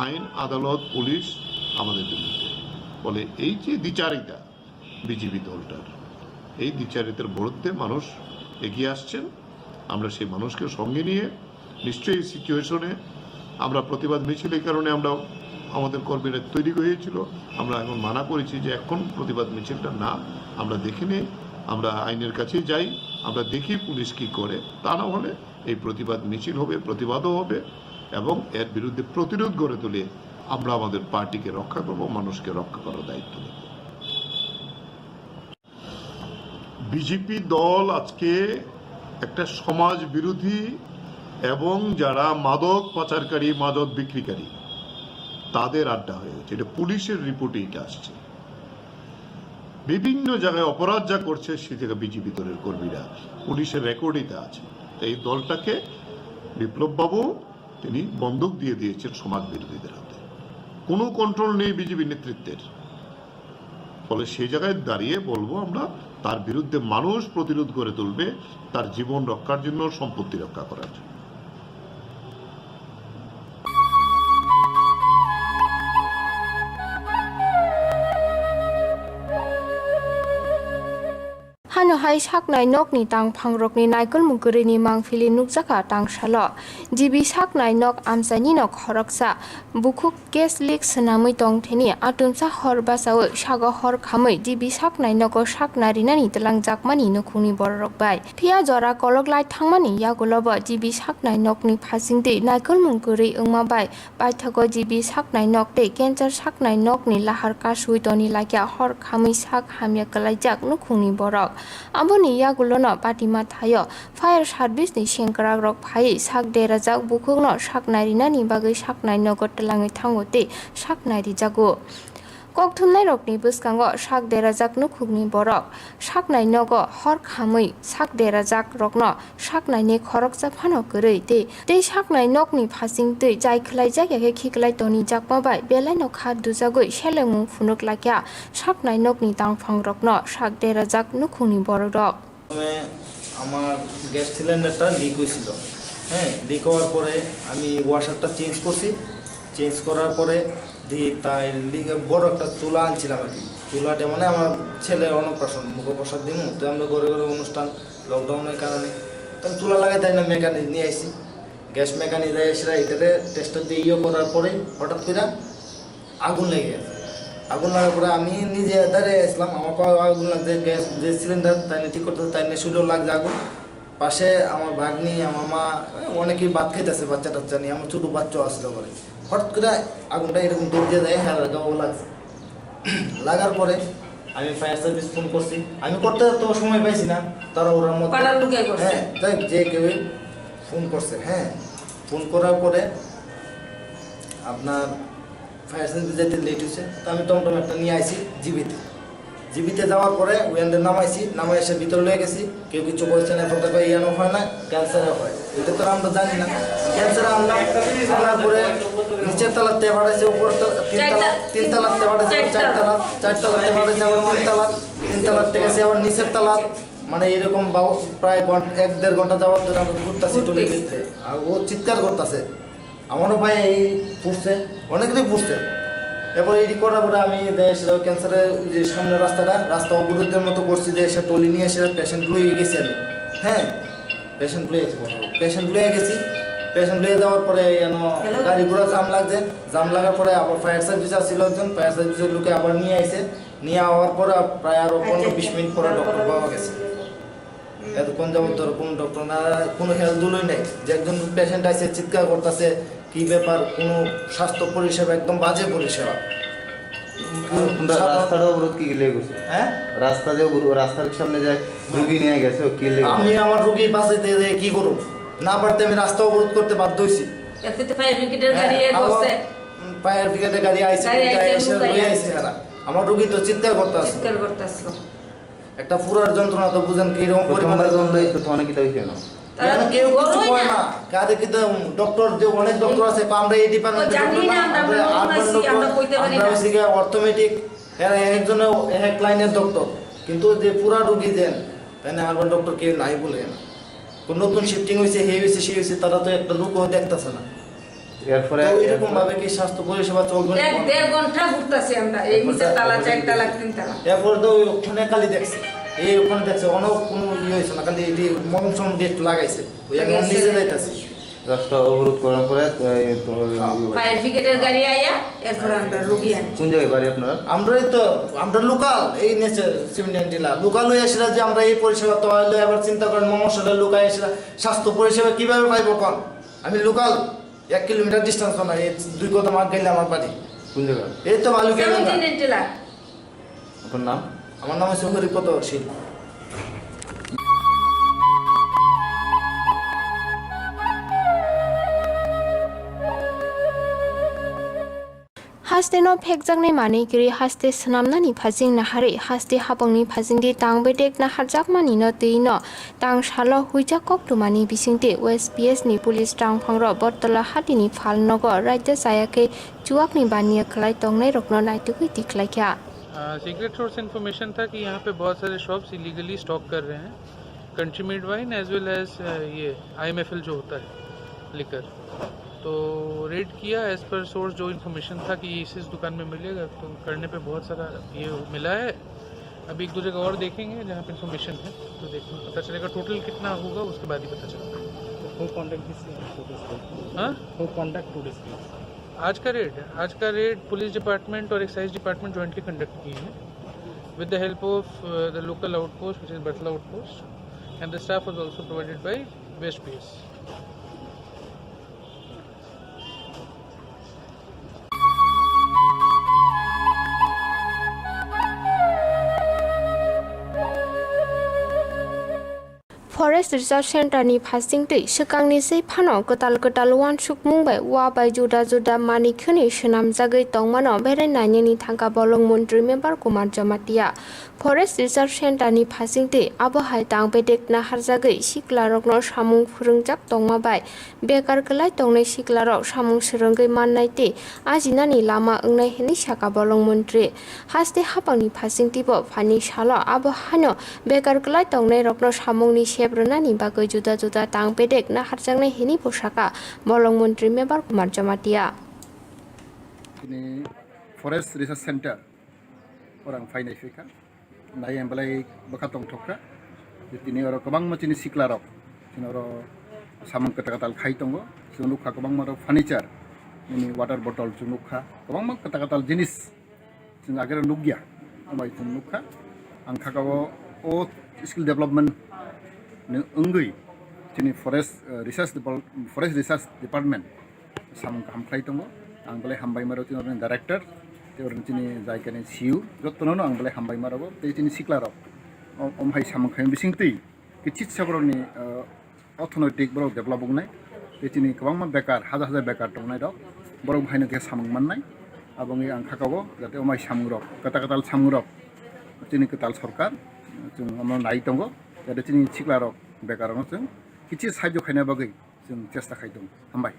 আইন, আদালত, পুলিশ আমাদের বিরুদ্ধে। ফলে এই যে দ্বিচারিতা, বিজেপি দলটার। এই দ্বিচারিতার বিরুদ্ধে মানুষ এগিয়ে আসছেন। আমরা সেই মানুষকে সঙ্গে নিয়ে নিশ্চয়ই এই সিচুয়েশনে আমরা প্রতিবাদ মিছিল, এই কারণে আমরা, আমাদের কর্মীরা তৈরি হয়েছিল, আমরা এখন মানা করেছি যে এখন প্রতিবাদ মিছিলটা না, আমরা দেখে নিই, আমরা আইনের কাছে যাই, আমরা দেখি পুলিশ কি করে। তা না হলে এই প্রতিবাদ মিছিল হবে, প্রতিবাদও হবে এবং এর বিরুদ্ধে প্রতিরোধ গড়ে তুলে আমরা আমাদের পার্টিকে রক্ষা করব, মানুষকে রক্ষা করার দায়িত্ব নেব। বিজেপি দল আজকে একটা সমাজ বিরোধী এবং যারা মাদক পাচারকারী, মাদক বিক্রিকারী, তাদের আড্ডা হয়ে গেছে। এটা পুলিশের রিপোর্টে এটা আসছে। বিভিন্ন জায়গায় অপরাধ যা করছে, সে জায়গায় বিজেপি দলের কর্মীরা, পুলিশের রেকর্ডে তা আছে। তো এই দলটাকে বিপ্লববাবু তিনি বন্দুক দিয়ে দিয়েছেন সমাজ বিরোধীদের হাতে। কোনো কন্ট্রোল নেই বিজেপি নেতৃত্বের। ফলে সেই জায়গায় দাঁড়িয়ে বলবো আমরা, তার বিরুদ্ধে মানুষ প্রতিরোধ গড়ে তুলবে, তার জীবন রক্ষার জন্য, সম্পত্তি রক্ষা করার জন্য। Hano hai saknai nokni tangphangrokni naikolmung kwrwini mangpili nukjakha tangsalo. G B saknai nok amchainino khoroksa bukhuk gas leak swnamwi tongtheni atumsa hor bachaui sago hor khamwi G B saknai nogo sakna rinani twlangjakmani nukhungni bororok bai. Phiya jora kolok lai thangmani yagulobo G B saknai nokni phasingtwi naikolmung kwrwi wngma bai Paithago G B saknai nok tei cancer saknai nokni lahar kasui toni lakya hor khamwi sak hamya kwlaijak nukhungni borok. Aboni yagulono patima thaio fire service ni sengkrakrok phaiwi sak derajak bukhukno saknai rinani bagwi saknai nogo twlangwi thango tei saknai rijago. Kokthumnairokni bwskango sak derajak nukhungni borok saknai nogo hor khamwi sak derajak rokno saknaini khoroksa phano kwrwi tei tei saknai nokni phasing twi chai khwlaijak ya khe khiklai tonijakma bai belaino kha dujagwi selengmung phunuk lakya saknai nokni tangphangrokno sak derajak nukhungni bororok. প্রথমে আমার গ্যাস সিলিন্ডারটা লিক হয়েছিল। হ্যাঁ, লিক হওয়ার পরে আমি ওয়াশারটা চেঞ্জ করছি। চেঞ্জ করার পরে দেখি তাই লিক, বড় একটা চুলা আনছিলাম আর কি। চুলাটা মানে আমার ছেলের অন্নপ্রাশন, মুখে প্রসাদ দিমু, তো আমরা ঘরে ঘরে অনুষ্ঠান, লকডাউনের কারণে। তো আমি চুলা লাগাই তাই না মেকানিক নিয়ে আইছি। গ্যাস মেকানিক এসে এটাতে টেস্টার দিয়ে ইয়ে করার পরে হঠাৎ করে আগুন লেগে গেছে। আগুন লাগার পরে আমি নিজে দাঁড়িয়ে আসলাম, আমার পায়ে আগুন লাগছে, গ্যাস যে সিলিন্ডার তাই নিয়ে ঠিক করতে, তাই নিয়ে শুধু লাগছে আগুন। পাশে আমার ভাগ্নি, আমার মা, অনেকেই ভাত খাইতেছে বাচ্চা টাচ্চা নিয়ে, আমার ছোটো বাচ্চাও আসলো করে। হঠাৎ করে আগুনটা এরকম দৌড় দিয়ে যায়, হ্যাঁ, গাও লাগছে। লাগার পরে আমি ফায়ার সার্ভিস ফোন করছি। আমি করতে তো সময় পাইছি না, তারা ওরা মধ্যে, পাড়ার লোকে করছে। হ্যাঁ, যাই হোক, যে কেউই ফোন করছে। হ্যাঁ, ফোন করার পরে আপনার ফায়ার সার্ভিস যেতে লেট হয়েছে, তো আমি টমটম একটা নিয়ে আইছি জিবিতে। জিবিতে যাওয়ার পরে ওখান থেকে নামাইছি, নামাই এসে ভিতরে লয়ে গেছি। কেউ কিছু বলছে না, এখন তাকে ইয়ানো হয় না, ক্যান্সারে হয়, এটা তো আমরা জানি না। ক্যান্সারে আনলাম, আনার পরে নিচের তলাতে পাঠাইছে, উপর তলা, তিন তলা, তিন তলাতে পাঠাইছে, চার তলা, চার তলাতে পাঠাইছে, আবার তিন তলা, তিন তলার থেকে সে আবার নিচের তলা, মানে এরকম বাবু প্রায় ঘন্টা, এক দেড় ঘন্টা যাওয়ার ধরে আমরা ঘুরতেছি টলির ভিতরে। আর ও চিৎকার করতেছে, আমারও ভাই এই পুড়ছে, অনেকেরই পুড়ছে। এরপর এটি করার পরে আমি দেয় সেটা ক্যান্সারের যে সামনে রাস্তাটা, রাস্তা অবরোধের মতো করছি, যে এসে টলি নিয়ে এসে পেশেন্ট লয়ে গেছি আমি। হ্যাঁ, পেশেন্ট লয়ে গেছি, পেশেন্ট লয়ে গেছি। পেশেন্ট লয়ে যাওয়ার পরে এন গাড়ি ঘোড়া জাম লাগছে, জাম লাগার পরে আবার ফায়ার সার্ভিস আসছিল একজন, ফায়ার সার্ভিসের লোকে আবার নিয়ে আইছে। নিয়ে আওয়ার পরে প্রায় আরো পনেরো বিশ মিনিট পরে ডক্টর পাওয়া গেছে। এতক্ষণ যাবত ধরো কোনো ডক্টর না, কোনো হেলদুলই নেই। যে একজন পেশেন্ট আছে, চিৎকার করতেছে, কি ব্যাপার, কোনো স্বাস্থ্য পরিষেবা, একদম বাজে পরিষেবা। রাস্তাটা অবরোধ কি লেগে গেছে? হ্যাঁ, রাস্তা যে অবরোধ, রাস্তার সামনে যে রুগী নিয়ে গেছে, ও কি লেগে? আমি আমার রুগী বাঁচাইতে যে কি করব, না পারতে আমি রাস্তা অবরোধ করতে বাধ্য হয়েছি। এতে তো ফায়ার ব্রিগেডের গাড়ি এ আমার করছে। ফায়ার ব্রিগেডের গাড়ি আইছে, গাড়ি আইছে, এসে লুকাই লই আইছে। আইছে এরা। আমার রুগী তো চিৎকার করতে আছে। চিৎকার করতেছিল। একটা পুরার যন্ত্রণা তো বুঝেন কি রকম প্রথমবার পরিমাণে। যখন এই প্রথম অনেক কিছু হইছে না। তারা এখন কেউ কিছু বড়ই কয় না। না। কারে কিন্তু ডক্টর যে অনেক ডক্টর আছে, আমরা এই ডিপার্টমেন্টে জানি ডক্টর না, না, আমরা আমরা নতুন আরবান আছি, ডক্টর, আমরা কইতে পারি আমরা না। হচ্ছে গিয়ে অর্থোমেটিক, এরা একজনে এক লাইনের ডক্টর, কিন্তু যে পুরা রুগী দেন, তাই না আরবান ডক্টর কেউ নাই বলে না। কোন নতুন শিফটিং হয়েছে, হে হয়েছে, সে হয়েছে, তারা তো একটা লোকও দেখতেছে না। এরপরে তো এরকম ভাবে কি স্বাস্থ্য পরিষেবা চলবে না? এক দেড় ঘন্টা ঘুরতাছি আমরা, এই নিচে তালা, চার তালা, তিন তালা। এরপরে তো ওই ওখানে খালি দেখছি, এই ওখানে দেখছি, অনেক কোনো ইয়ে হয়েছে না, খালি এটি মলম চলম দিয়ে একটু লাগাইছে, ওই আমি নিজে যাইতাছি। রাস্তা অবরোধ করার পরে, এই, তো, ফায়ার ব্রিগেডের গাড়ি আইয়া এরপর আমরা রুগী আনি। কোন জায়গায় বাড়ি আপনার? আমরাই তো, আমরা লোকাল, এই নিচে সিমেন্ট জেলা লোকাল হয়ে আসলে যে আমরা এই পরিষেবা তো হইলে আবার চিন্তা করেন, মমসলে লোকাল এসে স্বাস্থ্য পরিষেবা কিভাবে পাইবো কোন? আমি লোকাল, এক কিলোমিটার ডিস্টেন্স না, এই দুই কদম আগে গেলে আমার বাড়ি। কোন জায়গা? এই তো বালুকিয়া গঙ্গা। সেভেন্টিন জেলা। আপনার নাম? আমার নাম হচ্ছে হরিপদ শীল। Haste no phekjaknai manwi kwrwi haste swnamnani phajing naharwi haste habangni phajingdi tang bedek naharjakmani no twi no tang salo huijak koktwmani bisingtwi O S P S ni police tangphangrok Bortola hatini phal nogo raida chayakhe chuakni baniya khlai tongnairokno naitugwi tikhlaikha. आ, secret source information था कि यहाँ पे बहुत सारे shops illegally stock कर रहे हैं। Country made wine as well as, uh, ये आईएमएफएल जो होता है लिकर। तो रेड किया, एज पर सोर्स जो इन्फॉर्मेशन था कि ये इस, इस दुकान में मिलेगा, तो करने पे बहुत सारा ये मिला है। अभी एक दो जगह और देखेंगे जहाँ पे इन्फॉर्मेशन है, तो देखो पता चलेगा टोटल कितना होगा, उसके बाद ही पता चलेगा। Who conduct this, uh, today's raid? हाँ? Who conduct today's raid? आज का रेड, आज का रेड पुलिस डिपार्टमेंट और एक्साइज डिपार्टमेंट जॉइंटली कंडक्ट किए हैं with the help of, uh, the local outpost, which is Bartala outpost, and the staff was also provided by West P S. Forest Research Center ni phasingtwi swkangni sei phano kwtal kwtal uansukmung bai ua bai juda juda manwi khwnwi swnamjagwi tongmano berai nainani thangkha bolong montri Member Kumar Jamatia. Forest Research Center ni phasingtwi abo hai tang bedek naharjagwi siklarokno samung phwrwngjak tongma bai bekar kwlai tongnai siklarok samung swrwngwi mannai tei ajinani lama wngnai hwnwi sakha bolong montri. Haste hapangni phasingtwibo phaini salo abo haino bekar kwlai tongnairokno samungni sep rwnani bagwi juda juda tang bedek naharjaknai hwnwi bo sakha bolong montri Member Kumar Jamatia. Tini Forest Research Center orang phainai phaikha. Nai ang belai bwkha tongthokha. Tini oro kwbangma chini siklarok, chini oro samung kwtal kwtal khai tongo. Chwng nukha kwbangma rok furniture, nini water bottle chwng nukha, kwbangma kwtal kwtal jinis chwng agero nukya, omo bai chwng nukha. Ang kha o, o skill development ni wngwi chini forest, eh, research depart-, forest research department samung kaham khlai tongo. Ang belai hambai ma rok chini director, tei oro chini jaikani C E O, jotono no ang belai hambai ma rogo, tei chini sikla rok. O, om hai samung khaim bising twi kichit sa borok ni, eh, orthonoitik borok develop wngnai, tei chini kwbangma bekar, hajar hajar bekar tongnai rok, borok hai no khe samung mannai. Abo wngwi ang kha o, jate om hai samung rok, kwtal kwtal samung rok, chini kwtal sorkar, chwng omo nai tongo, jate chini sikla rok bekar rok no chwng kichit sahajyo khaina bagwi. Chwng chesta khai tongo. Hambai.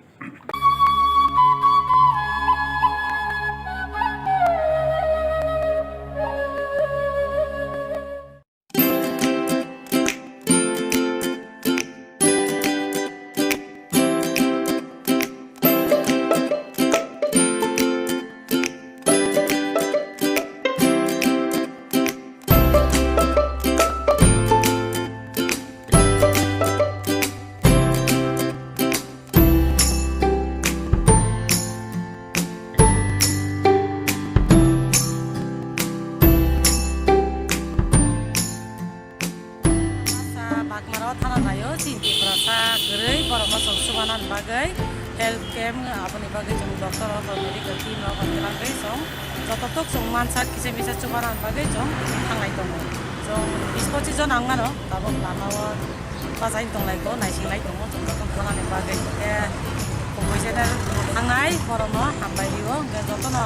Asa Bagmaro thana naio, chini Tiprasa kwrwi borokno chwng chubanani bagwi health camp, aboni bagwi chwng doctor rok, medical team rok, kwlangwi chwng joto tok chwng mansak kisa misa chubanani bagwi chwng thanglai tongo. Chwng bis pochis jon ang mano, tabuk lama o bachai tonglai ko, naising lai tongo, chwng joto thanani bagwi. Khe kubui se thangnai borokno hambai rio, hwnkhe jotono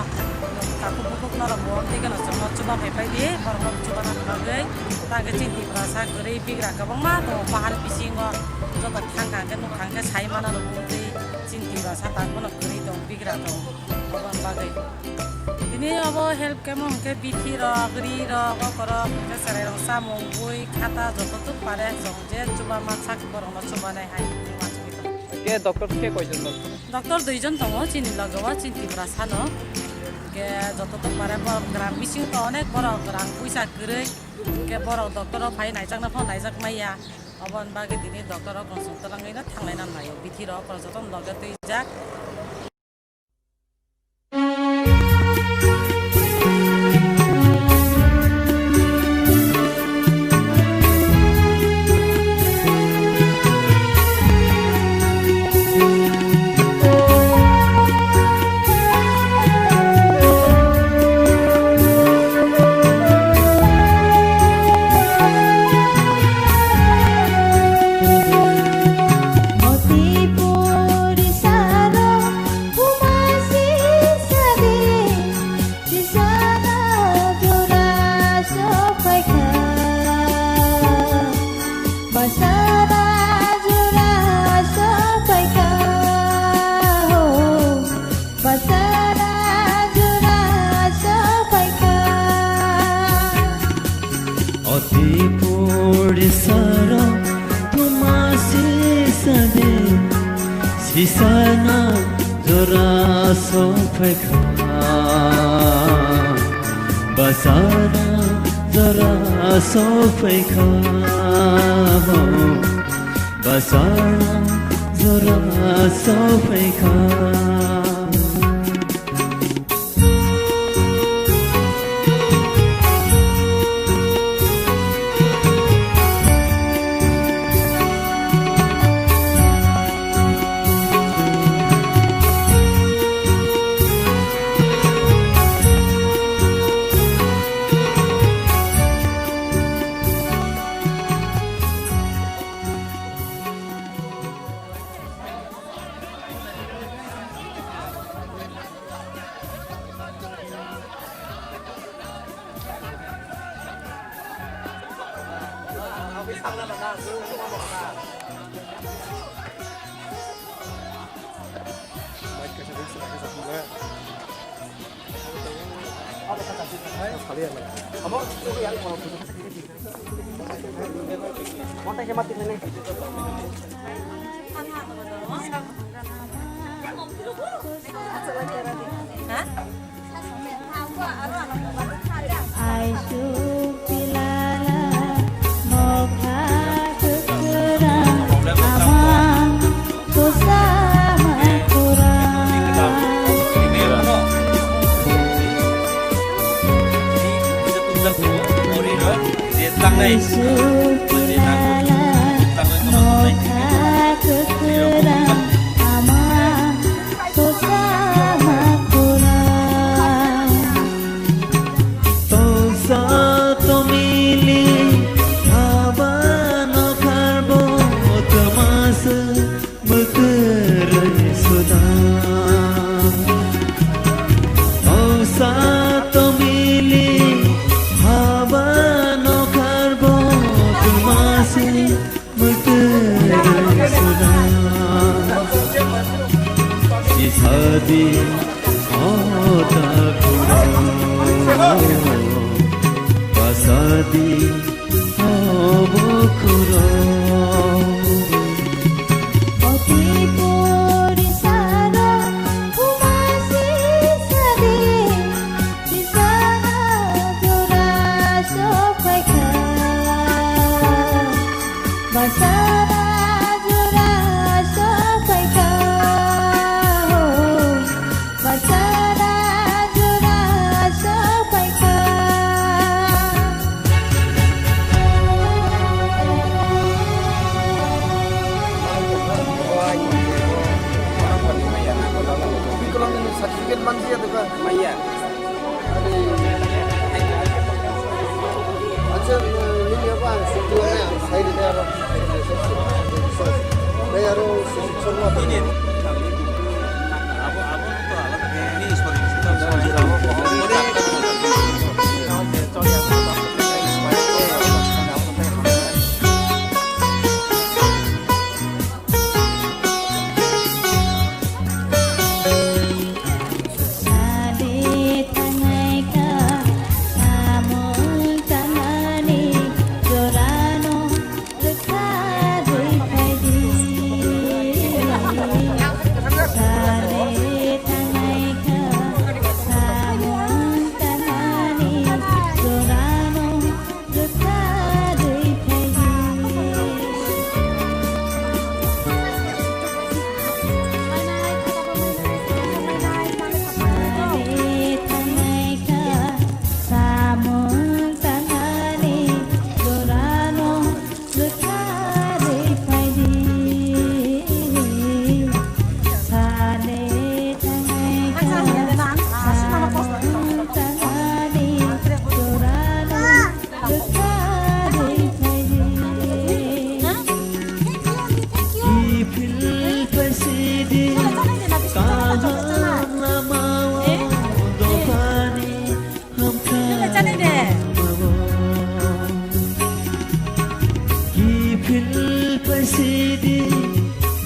takhuk bukhuk norok bo tei kheno chwngno chuba phai pai di, borokno chubanani bagwi. Tangkhe chini Tiprasa kwrwi bigra kwbangma tongo, bahal bisingo joto thang kha hwnkhe nuk kha hwnkhe sai mano rw tei chini Tiprasa tangbono kwrwi tong, bigra tong, oboni bagwi. Tini obo health camp o hwnkhe bithi rok, ri rok, oko rok, hwnkhe chwrai rok chamung, bui, khata joto tuk pare chwng je chuba mansak borokno chubanai hai uansugwi tongo. Ke doctor ke koijon doctor? Doctor duijon tongo chini loge o, chini Tiprasa no. Ke joto tongmare borok gram bising to onek borok rang puisa kwrwi. Ke borok doctor o phai naijakna pho naijak maya. Oboni bagwi tini doctor o konsum twlangwi no thanglai nang laio. Bithi rok joto no loge twijak. Sisana jora sophaikha, basana jora sophaikha, ho, basana jora sophaikha. Oti puri saro tumasi sade. Sisana jora sophaikha, basana jora sophaikha, ho, basana jora sophaikha. Aisu pilala nokha kwkhwrang ama. Tosa tomili haba no kharbo tamasa mukrai suda. Tosa tomili haba no kharbo tamasa mukrai suda. Sisadi ota kuro pasadi. Basana jora sophaikha, ho. Basana jora sophaikha. Certificate manliya de ba? Maya. Acha, nini abo ang sukla na, ang sai de aro. Dai aro, sukla. Kiphil paisidi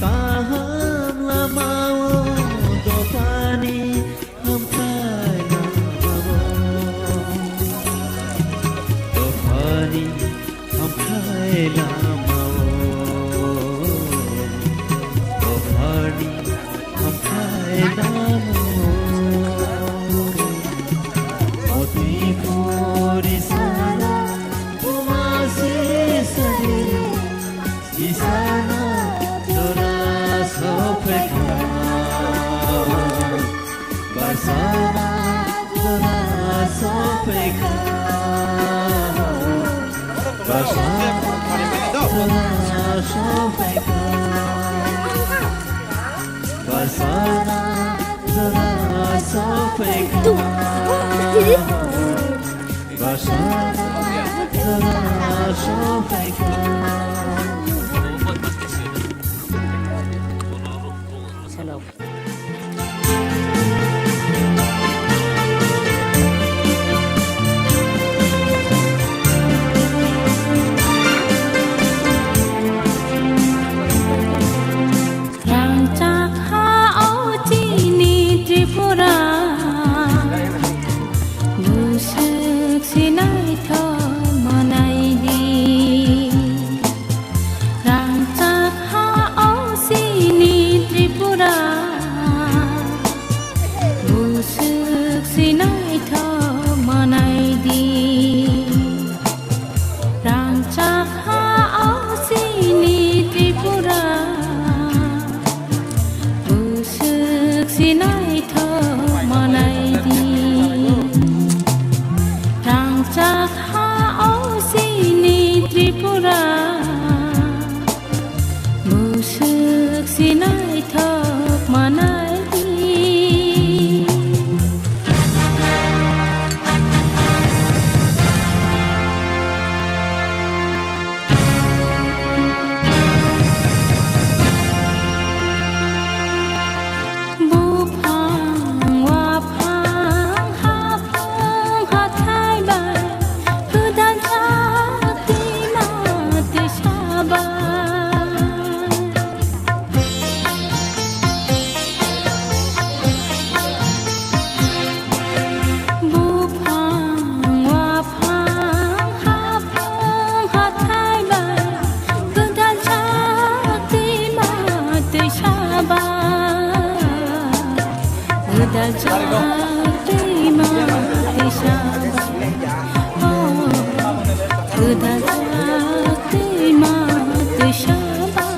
kaham lamao dophani hamkrai lamao. Dophani hamkrai lamao. Dophani hamkrai lamao. Oti puri sala umase sare. Isana jora sophaikha. Basana jora sophaikha. Basana jora sophaikha. Basana jora sophaikha. Basana jora sophaikha. Rangchak ha o chini Tripura, buswk si naithok manai di. Rangchak ha o chini Tripura, buswk si naithok manai di. Rangchak ha o chini Tripura, buswk si naithok manai di. Rangchak ha o chini Tripura, buswk si naithok manai di. Buphang, waphang, haphang, hathai bai, gwdal jak twima twisa bai. Buphang, waphang, haphang, hathai bai, gwdal jak twima twisa bai. Gwdal jak twima twisa bai. Oh, gwdal jak twima twisa bai.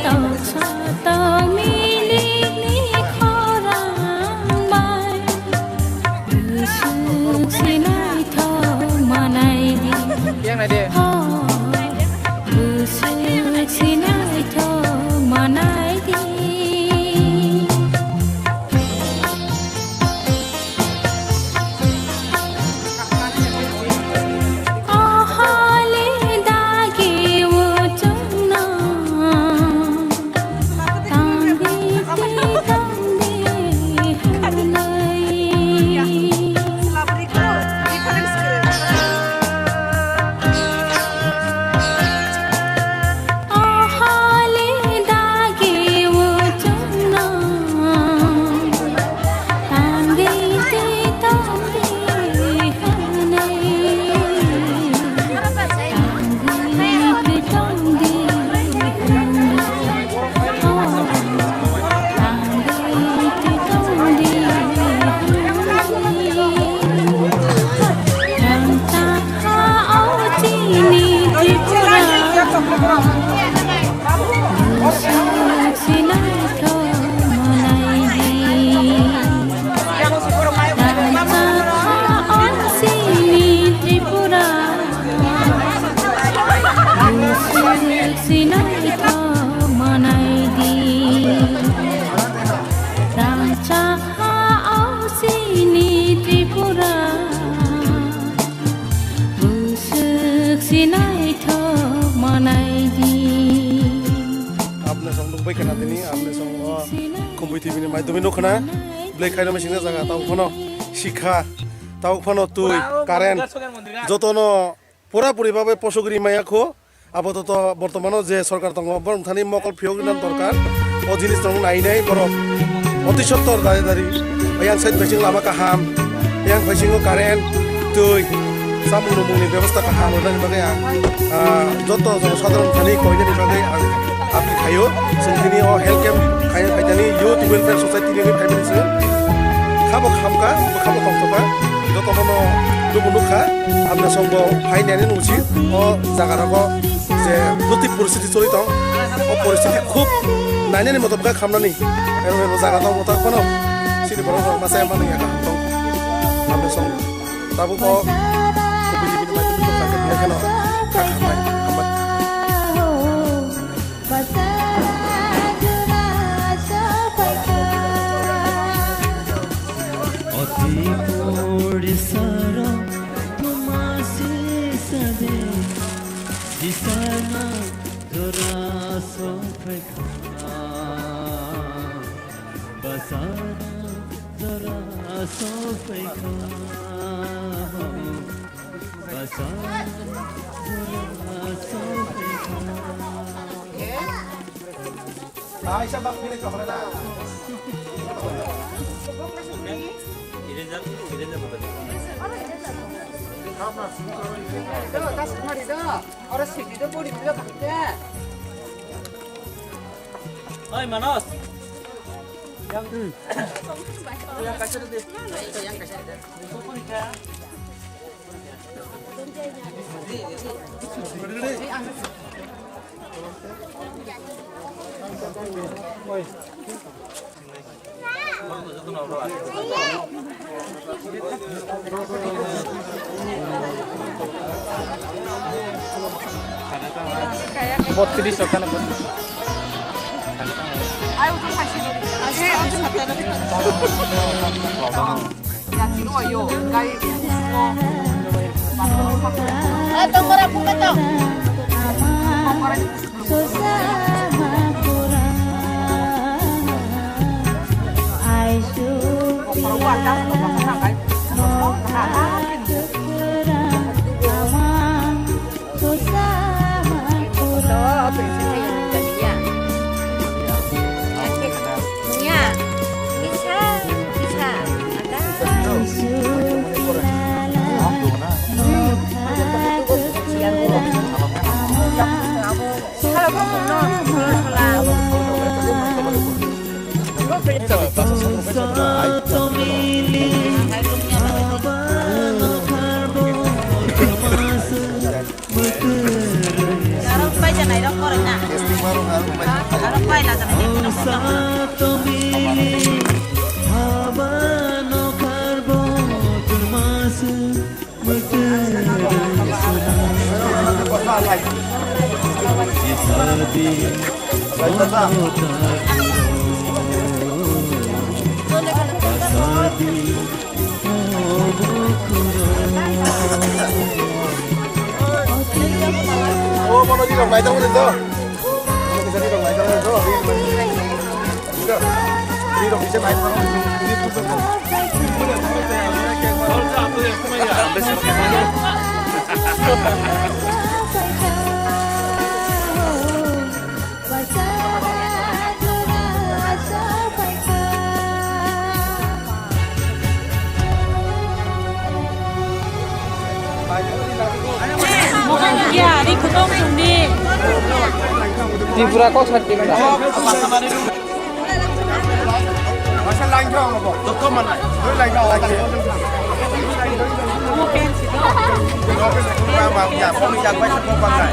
Toksa tokmilikni khorang bai, buswk si naithok manai di. Yang nai de. Ho, buswk si naithok manai di. Rangchak ha o chini Tripura, bwswk si naithok manai di. Apne song nukbai khana tini, apne song o Kumbui T V ni maidumi nukhana, belai khairokma singna jaga, tabuk phano sikha, tabuk phano twi, current, jotono pura puri babe posogri maya kho. Apatot bortomano je sorkar tongo, borok thani mokol phiyok rwna dorkar. O jinis rok nainai borok oti sottor dari dari. Yang side facing lama kaham, yang facing o current, twi, samung nungmung ni bebosta kaham rwnani bagwi ang, ah, joto jono sadharon thani koinani bagwi ang appeal khaio. Chwng tini o health camp khaina phaitani Youth Welfare Society ni family se khabo khamka, khabo tongthoka, joto bono dubu nukha. Apne songbo phainani nungsi o jaga rogo je buti poristiti choli tong, o poristiti khub nainani moto bwkha khamnani, ero ero jaga tong moto kono sini borok rok masa emani ya kaham tong. Apne song tabuk o kubui jibini mai tong kha khe kheno kha khamnai hambai. Oti pori saro tumasi sade, disana dora sophaikha, basana dora sophaikha. Oi, Manos. Bottrish okano bottrish. Aro pai janai rok koroi na. Aro pai la janai rok koroi na. O, bono di rok nai tong di to. Bono kisa di rok nai tong di to. Di rok kisa nai tong di to. Tripura kok sar tinggal. Masa langkha ang bo. Dokto mana? Doi langkha ang. Mo pen si do. Mo pen si do. Ba ba ya, phone jak bai sa phone ba kai.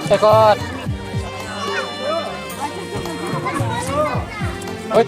Ekot. Oi.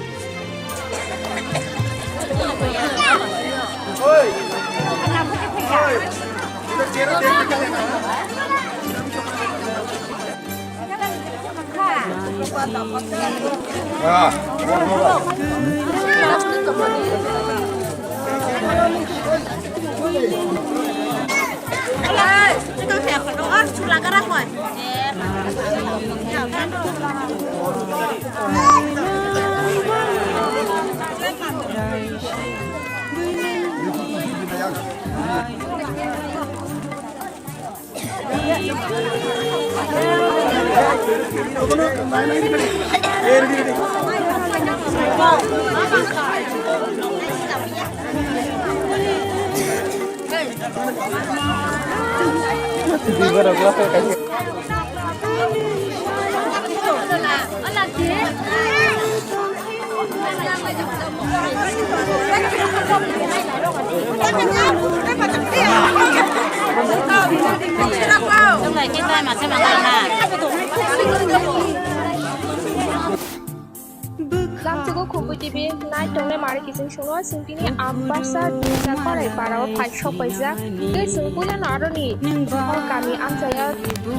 Lamchugo Khumui T V nai tongnai mari kiching songno chwng tini Ambasa Dingsa Parai para o phai sok paijak. Tei chwng puilano aroni o kami amchaio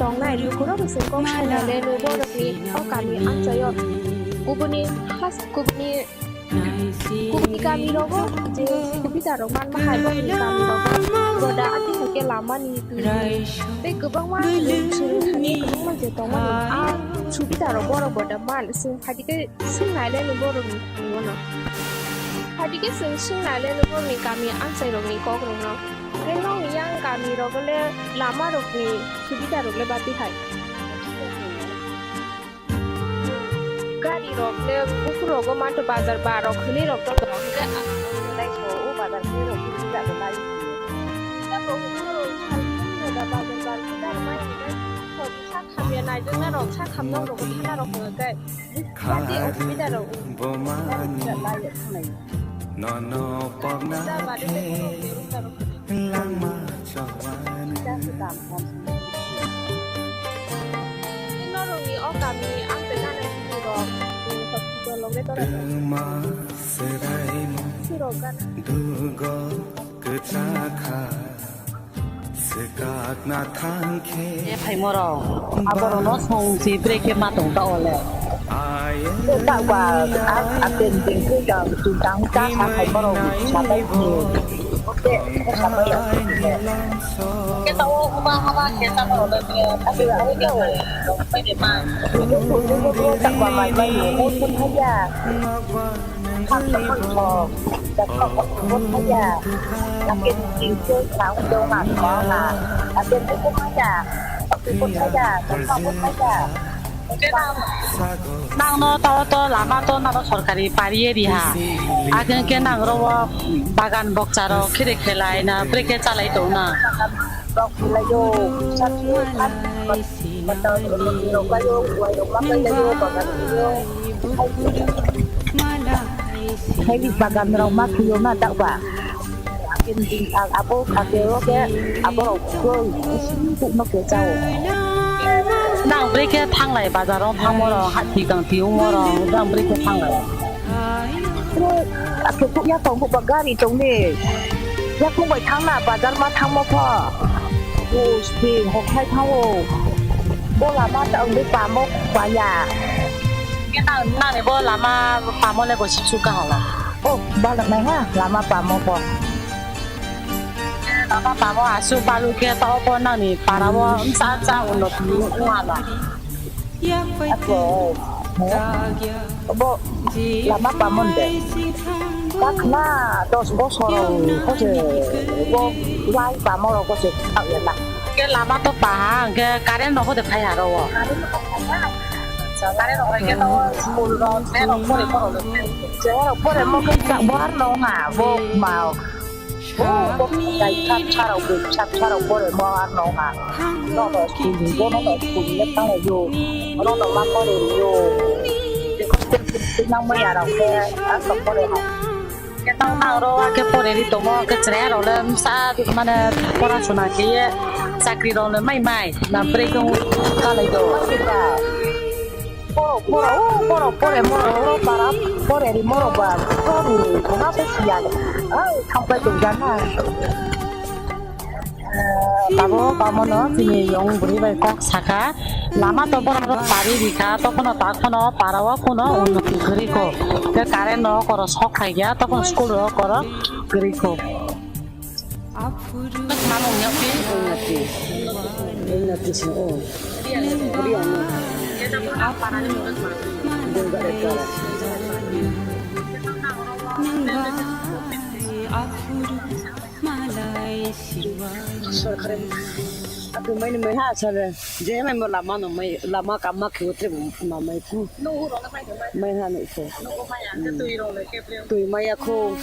tongnai lukurok chwng kok sainai le nugo rokni o kami amchaio kubuni has kubuni kubuni kami rogo je subida rok manma hai bokni kami rogo goda ati hake lamani twi tei kwbangma chwng thani kwbangma je tongmani a subida rok borok goda man chwng phaidi khe. Swngnai le ni borokni thani wano. Phaidi khe chwng swngnai le ni borokni kami amchai rokni kok rokno. Tei nokni yang kami rogo le lama rokni subida rok le bati hai. Gari rok le bukur rogo manto bazar ba rok hwnwi rok to dong khe ang nai so o bazar hwnwi rok bukur jago lai. Tamo bukur rok bazar ba rok mai hwnwi. Sa khamya naijaknai rok, sa khamnok rogo thana rok hwnwi khe. Bupati osubida rok wng. Nono pokna khe langma chobani. Norokni o kami ang tei nana bini rok hospital o le tora. Tuma serai mo. Sirok gana. Dugo kwchakha. Swkakna thangkhe. E phaimorok, aborokno song si brekhe ma tong ta ole. Tei ta ba a, a teng teng khe ta, tang ta sa phaimorok sabai ni. Oke, sabai. Khe ta o huma hama khe ta borok le, ta ba mai mai ni, mo sun haya. Thangkha thangkha, jakhao kok kubun haya, lake sing sing khang dong ang khong ang, lake kubun haya, kubun haya, jakhao kubun haya. Nang no tao to lama to naro sorkari pariye riha. Akheng ke nang ro bagan bokcha ro khire khelai na, breke chalai to na. Rok khelai yo, sat sat. Hai bagan rok ma khuyo na dakba. Abo kake o ke abo rok koi sing tuk no ke chao. Nang bre ke thanglai bazar o thangmo rok hati kang ti ungmo rok nang bre ke thanglai. Ake tuk ya tong ba gari tong ni. Ya kung bai thang na bazar ma thangmo pho. Bus ti hok hai thang o. Bo lama ta ang bai pamo ba ya. Ke nang nang ni bo lama pamo le bo sik suk ka hala. Oh, balak nai ha, lama pamo pho. Lama pamo aswk balu khe to pho nang ni para o msa msa uno tu hala. Ako, he? Bo lama pamo de. Kakna dos bosor ko se bo wai pamo ko se khao ya la. Lama to paha, hwnkhe current rok hode phai ha aro o. Current rok hai khe to school rok, train rok pore pore. Train rok pore mo khe bo ar no nga, bo ma. Bo, bo dai kha, kha rok, kha, kha rok pore mo ar no nga. No no school ni, bo no no school ni thang yo. No no ma pore yo. Nang mo ya rok khe, ar to pore ha. Khe tang nang ro, khe poreri tongo, khe chwrai rok le bwsa mane pora sona khe ye chakri rok le mai mai na bwrwi khe kalai do. Borok, borok, o borok pore, borok, borok para poreri borok ba, borok ni kona se kiya. Ai, thampai tong jana. Tabuk omono chini yong bwrwi bai kok saka, lama to borok rok pari rikha, tokhono takhono para o kuno unnoti kwrwi kho, tei current no okoro sok phai ya, tokhono school rok okoro kwrwi kho. Tamo wngya pi? Unnoti, unnoti se o. Riya no. Dengga ekara. Sorkari atu mai ni mai ha sare je mai mo lama no mai lama kam ma khiu tre ma mai ku mai ha ni ko tui mai ya ko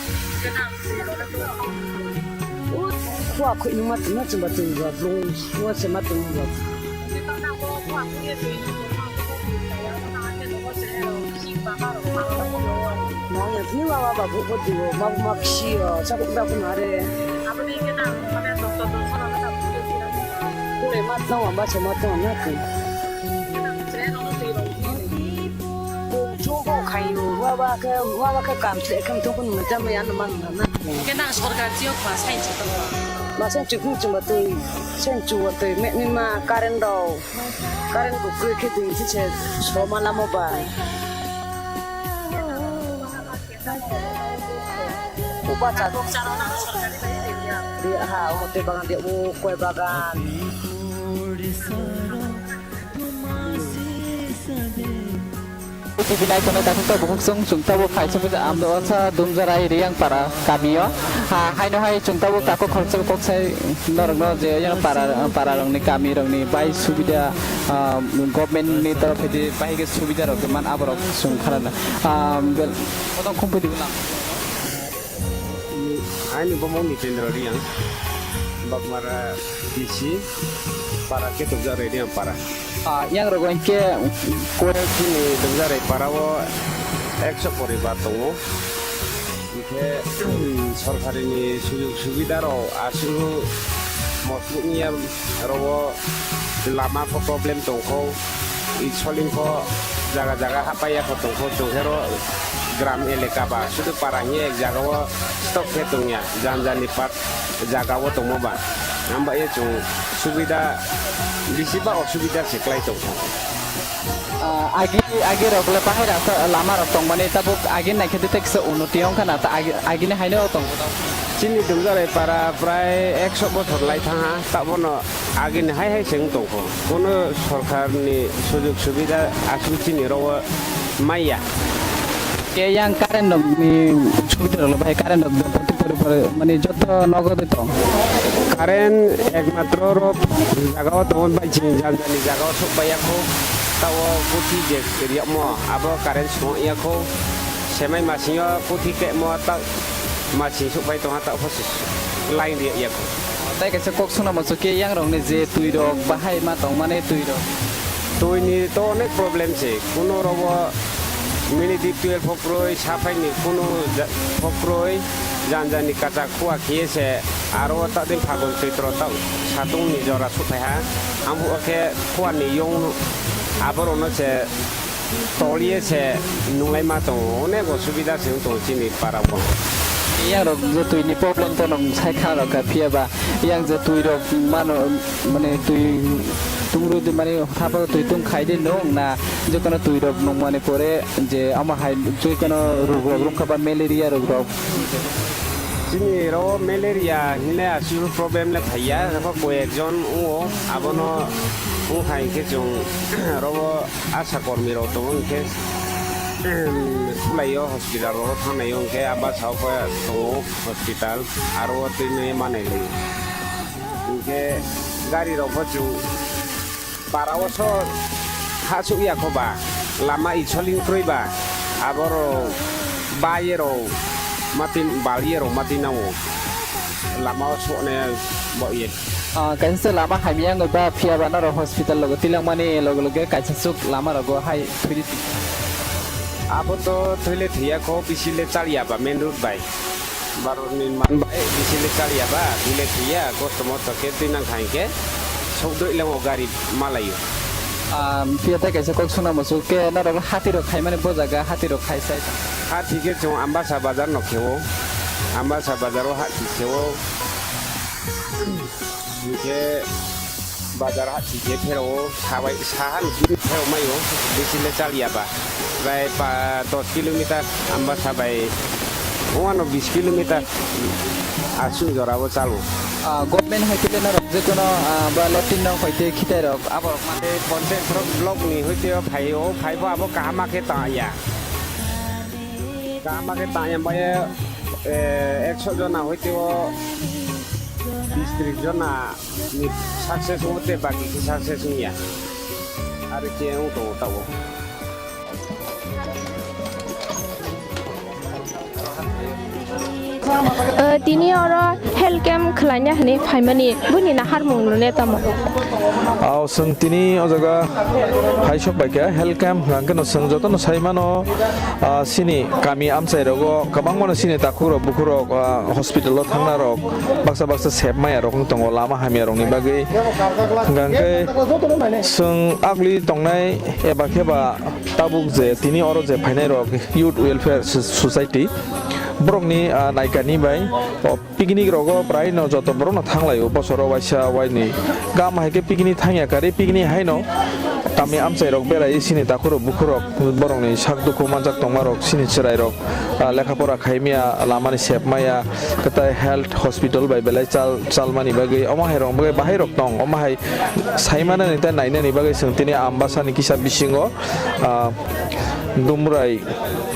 ko a ko ni ma na chumba tui ba blung mo se ma tui ba. Mawngya tini wawa ba buh buh diwo, ma ma kisiyo, sa buh da buh nare. Kule ma tong wa ba se ma tong na tu. Chung ko khayo, wawa ke, wawa ke kam se kam tong kun ma jam ya na man na. Kena sorkar chiyok ma sai chok. Ma sen chuk ni chumba tui, sen chuk wa tui, me ni ma current do. Current bo kwrwi khe twi khe se soma lamo ba. Upa cha. Ri ha, omo tei bagan de, o koi bagan. T V nai tongnai takhuk tabuk chwng, chwng tabuk phai songwi amdo osa Dumjarai Riyangpara kamio. Ha, haino hai chwng tabuk takhuk khoroksa kok sai norokno je yano para, para rokni kami rokni bai subida, ah, government ni torof hedi bai hige subida rok man aborok chwng kharana. Ah, bel, kodong khum pidi ulang. Ani bomong ni Tendra Riyang, Bagmara D C, para Ketubjarai Riyangpara. Ah, yang rogo hingke kore chini Dumjarai para o ekso poribar tongo. Hingke, sorkari ni sujog subida rok aswk mosok ni rogo lama ko problem tongkho, i solingkho jaga jaga hapaiya kho tongkho, tongkhero gram eleka ba sudu para hingye ek jaga o stock khe tongya, jani jani part jaga o tongmo ba. Hamba ye chwng subida bisi ba osubida se klai tongkha. Ah, agi, agi rok le bahai rasa lama rok tongmani tabuk agi naikhe de teksa unnoti wngkha na ta agi, agi ni haino tong. Chini Dumjarai para prai ekso bothor lai thangha, tabono agi ni hai hai se wng tongkho. Kono sorkar ni sujog subida aswk chini rogo maya. Ke yang current rok ni subida rok bai current rok pori pori mani joto nogo de tong. Current ekmatro ro jaga o tongo bai chini jani jani jaga o sok pai ya kho. Tao kuthi je riyamo abo current song ya kho. Semai masing o kuthi ke mo ta masing sok pai tong ha ta pho line ri ya kho. Tai kaisa kok suna mo ke yang rok ni je twi rok bahai ma tong mane twi rok. Twi ni to onek problem se. Kuno rogo miniti twelve pho kwrwi, saphai ni kunu ja-, pho kwrwi, jani jani kacha khua khiye se, aro ta din phagun choitro ta satung ni jora suphai ha, ambo khe khua ni yong aborok no se toliye se nunglai ma tongo, onek osubida se wng tongo chini para o. Yang rok je twi ni problem to nong sai kha rok ka phiya ba, yang je twi rok mano mane twi tungru de mane haparo twi tung khai de nong na je kono twi rok nung mane pore je ama hai je kono rog rok rok kha ba malaria rog rok. Chini ro malaria hinle aswk problem le phaiya, koi ekjon wngo, abono wngkha hinkhe chwng ro asha kormi rok tongo hinkhe khwlaio hospital rok thangnaio hinkhe aba sao khe tongo hospital aro twi nwi manai lai hinkhe. Gari rok bo chwng para o so ha suk ya kho ba, lama i soling kroi ba, aboro ba ye ro matin bal ye ro matin nang o lama o so ne bo ye. Ah, kaisa se lama hamya wngwi ba phiya ba norok hospital logo tilangmani loge loge kaisa suk lama rogo hai thwidi. Abo to thwile thwiya kho, bisi le chal ya ba main road bai. Borok ni man bai bisi le chal ya ba, thwile thwiya, kosto mosto khe twi nang kha hinkhe sok doi le o gari ma lai o. Ah, phiya tei kaisa kok suna muchuk khe norok hati rok khaimani bo jaga hati rok khai sai. Hati khe chwng Ambasa bazar no khe o, Ambasa bazar o hati khe o. Hinkhe bazar ha thikhe pherao sabai sahan kiri pherao maio, bisi le chal ya ba. Prai pa dos kilometer amba sabai wano bis kilometer aswk jora o chalo. Ah, government hai khe norok je kono, ah, ba latrine rok hoite khitai rok abo rok ma. Ei panchayat block ni hoite o phai o, phai bo abo kaham ma khe ta ya. Kaham ma khe ta ya bai, eh, ekso jona hoite o bis tris jona ni success wngte baki khe success wngya. Ari khe wng tongo tabuk. Eh, tini oro health camp khwlaina hinwi phaimani, buini naharmung nune tamo? Ao, chwng tini o jaga hai sok bai kha health camp hwnkhe no chwng jotono sai mano, ah, chini kami amchai rogo kwbangma no chini takhuk rok bukhuk rok, ah, hospital o thangna rok baksa baksa sep maya rok wng tongo lama hamya rok ni bagwi. Hwnkhe chwng agli tongnai eba khe ba tabuk je tini oro je phainai rok Youth Welfare So-, Society borok ni, ah, naikani bai o picnic rogo prai no joto borok no thang lai o bosoro waisa waini gam hai khe picnic thang ya kari picnic hai no kami amchai rok berai chini takhuk rok bukhuk rok borok ni sak dukhu manjak tongma rok chini chwrai rok, ah, lekha pora khaimya lama ni sep maya kwtai health hospital bai belai chal chalmani bagwi omo hai rok bagwi bahai rok tong omo hai sai manani tei nainani bagwi chwng tini Ambasa ni kisa bisingo, ah, Dumrai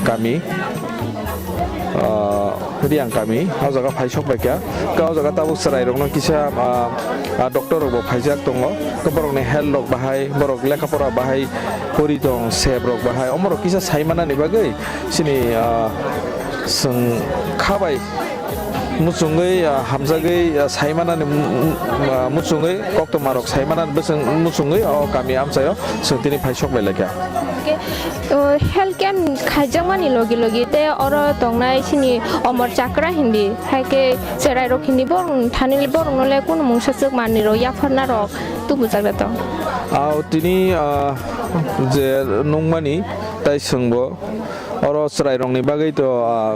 kami, ah, Riang kami, o jaga phai sok bai kha. Khe o jaga tabuk chwrai rokno kisa, ah, ah, doctor rok bo phaijak tongo. Khe borok ni health rok bahai, borok lekha pora bahai pori tong, sep rok bahai. Omo rok kisa sai manani bagwi chini, ah, chwng kha bai muchungwi, ah, hamjagwi, ah, sai manani mu-, mu-, ah, muchungwi koktwma rok sai manani bwswng muchungwi o kami amchaio chwng tini phai sok bai lai kha. Hwnkhe, o, health camp khaijakmani logi logi tei oro tongnai chini omor chakra hindi, hai khe chwrai rok hindi borok thani borokno le kunu mungsa swk manwi rok yapharna rok tubujak da tong. Ao tini, ah, je nungmani tai chwngbo oro chwrai rokni bagwi to, ah,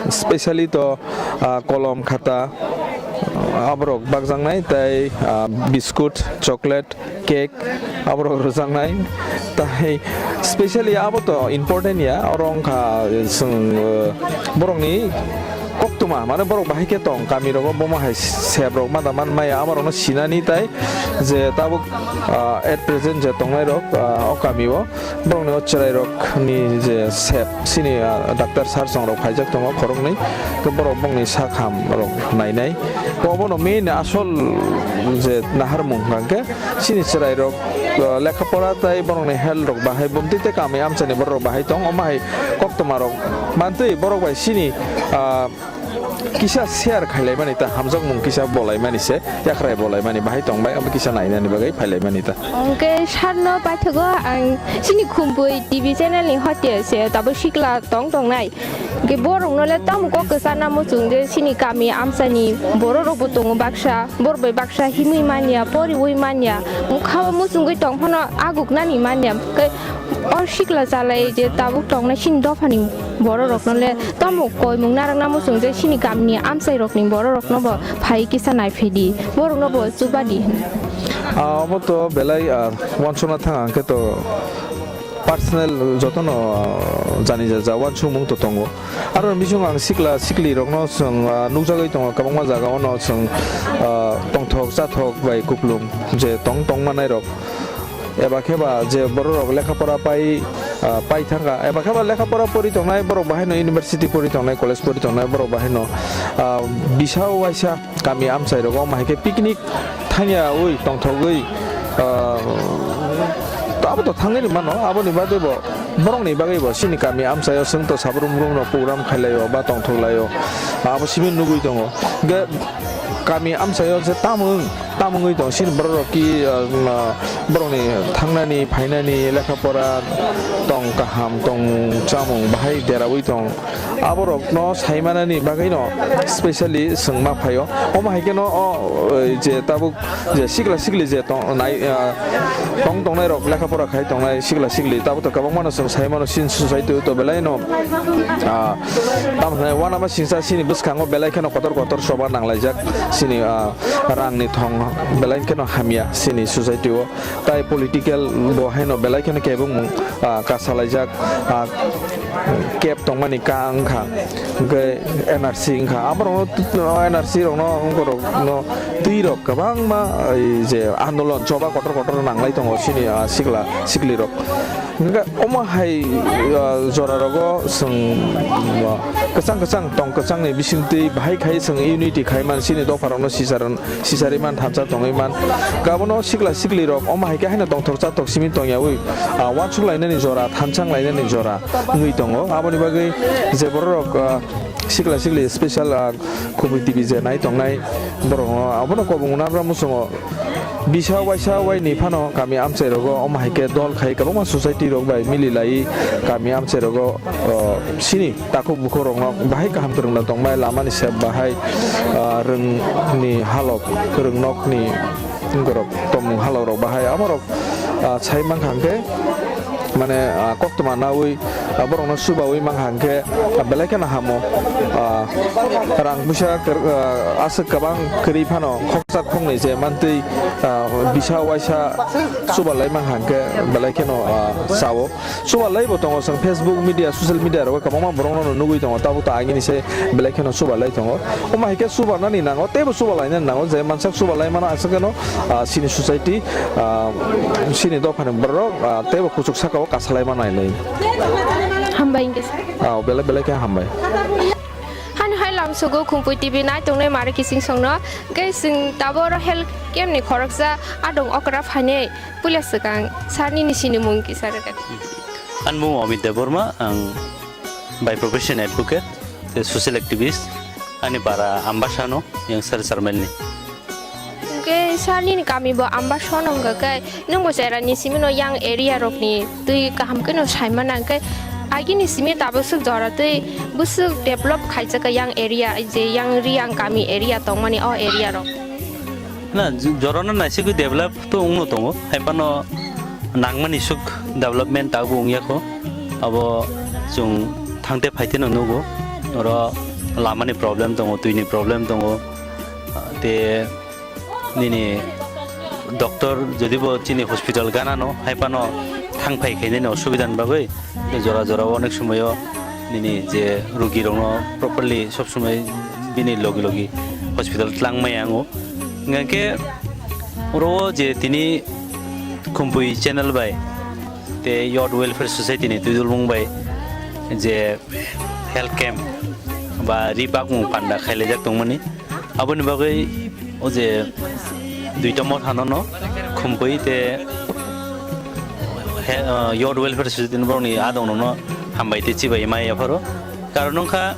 specially to, ah, kolom khata, ah, aborok bakjaknai tai, ah, biscuit, chocolate, cake aborok rwjaknai. Tai specially abo to important ya, oro wngkha chwng, uh, borokni koktwma, mane borok bahai khe tong, kami rogo bomo hai sep rok mada man maya, abo rokno sinani tai je tabuk, uh, at present je tongnai rok, uh, o kami o borokni o chwrai rok ni je sep. Sini, ah, doctor sir chwng rok phaijak tongo khoroknwi, khe borok bongni sak ham rok nainai. Obono main asol je naharmung hwnkha khe sini chwrai rok, ah, lekha pora tai borokni health rok bahai bumtwi tei kami amchaini borok rok bahai tong, omo hai koktwma rok mantwi borok bai sini, ah, kisa share khailaimani ta hamjakmung kisa bolaimani se, yakhrai bolaimani bahai tongbai, abo kisa nainani bagwi phailaimani ta. Hwnkhe sarno paithago ang chini Khumpui T V channel ni hote se tabuk sikla tong tongnai. Hwnkhe borokno le tamo kok kwchana muchung je chini kami amchani borok rokbo tongo baksa, borok bai baksa himwi manya, poriwi manya, mokha o muchungwi tong phano aguknani manya. Hwnkhe o sikla chalai je tabuk tongnai chini dophani borok rokno le tamo koimung narwkna muchung je chini kamini amchai rokni borok rokno bo phai kisa naiphedi, borokno bo chubadi. Ah, obo to belai, ah, wansukna thang ang khe to personal jotono, ah, jani ja ja wansukmung to tongo. Aro bising ang sikla sikli rokno chwng, ah, nukjagwi tongo kwbangma jaga ono chwng, ah, tongthok chathok bai kuplung je tong tong manai rok. Eba khe ba je borok rok lekha pora pai ah, pai thangkha, eba khe ba lekha pora pori tongnai borok bahai no, university pori tongnai, college pori tongnai borok bahai no, ah, bisa waisa kami amchai rogo omo hai khe picnic thangya ui tongthogwi, ah, to abo to thangwi mano, aboni bagwi bo borokni bagwi bo chini kami amchaio chwng to sabrum brum no program khailai o ba tongthok lai o, abo simi nugwi tongo. Hwnkhe kami amchaio je tamung tamungwi tong chini borok rok ki, ah, borokni thangnani phainani lekha pora tong kaham tong chamung bahai derawi tong. Aborokno saimanani bagwino specially chwngma phaio. Omo hai kheno o, o, je tabuk je sikla sikli je tong nai, ah, tong tongnai rok lekha pora khai tongnai sikla sikli tabuk to kwbangmano chwng saimano chini society o to belaino, ah, tamo hwnai uanama singsa chini bwskango belai kheno kotor kotor choba nanglaijak chini, ah, rangni thong belai kheno hamya chini society o. Tai political bo haino belai kheno kebengmung, ah, kasalaijak, ah, kep tongmani ka wngkha, hwnkhe N R C wngkha. Aborokno, N R C rokno, wngkorokno twi rok kwbangma, ai je andolon choba kotor kotor nanglai tongo chini, ah, sikla sikli rok. Hwnkhe omo hai, ah, jora rogo chwng, ah, kwchang kwchang tong kwchangni bisingtwi bahai khai chwng unity khai man chini dopha rokno sichar Sisari man thansa tongwi man. Gabono sikla sikli rok omo hai khe haino tongthok chathok simi tongyawi, ah, uansuk lainani jora, thanchang lainani jora wngwi tongo. Aboni bagwi je borok rok, ah, sikla sikli special, ah, Khumui T V je nai tongnai borok no abono kobong nabra muchungo bisa waisa waini phano kami amchai rogo omo hai khe dol khai kwbangma society rok bai mili lai kami amchai rogo, oh, sini takhuk bukhuk rokno bahai kaham kwrwngna tongbai, lamani sep bahai, ah, rwngni halok, rwngnokni borok tongmung halok rok bahai, amo rok, ah, sai mankha hwnkhe, mane, ah, koktwma naui, ah, borokno chubaui mankha hwnkhe, ah, belai kheno hamo, ah, rang puisa kwr-, ah, aswk kwbang kwrwi phano khoksa khoknwi se mantwi, ah, bisa waisa chubalai mankha hwnkhe belai kheno, ah, sao. Chubalai bo tongo, chwng Facebook media, social media rogo kwbangma borokno nugwi tongo, tabuk to agini se belai kheno chubalai tongo. Omo hai khe chubanani nango, teibo chubalainani nango, je mansak chubalai mano aswk kheno, ah, chini society, ah, chini dophani borok, ah, teibo kuchuk saka o kasalai mano ai lai. Hambai hwnkhe sir. Ah, belai belai khe hambai. Hano hai lamsogo Khumpui T V nai tongnai mari kising songno, hwnkhe chwng tabuk oro health camp ni khoroksa adong okra phainai. Puila swkang sir nini sinimung kisa rwgadi. Ani mung Amit Debbarma, ang by profession advocate, tei social activist. Ani para Ambasano, yang Sir Charmelni. Hwnkhe sir nini kami bo Ambasano wngkha khe, nwng bo chera ni simi no yang area rok ni twi kaham khe no saimana hwnkhe, agini simi tabuk swk jora twi bwswk develop khaijak kha yang area, je yang Riang kami area tongmani o area rok. Na, j-, jorano naisigwi develop to wngno tongo, hai phano nangmani suk development tabuk wngya kho. Abo chwng thangte phaite no nugo, oro lamani problem tongo, twini problem tongo, te nini doctor jodi bo chini hospital gana no, hai phano thang phai khainani osubida ni bagwi. Jora jora o onek somoyo nini je rugi rokno properly sob somoi bini logi logi hospital twlang maya ango. Hingkhe oro o je tini Khumpui channel bai tei Youth Welfare Society ni twidulmung bai je health camp ba ri bakmung panda khailaijak tongmani. Aboni bagwi o je duita mothano no Khumpui te he, ah, Youth Welfare Society ni borokni adong no hambai tei chibai mai yapharo. Karon wngkha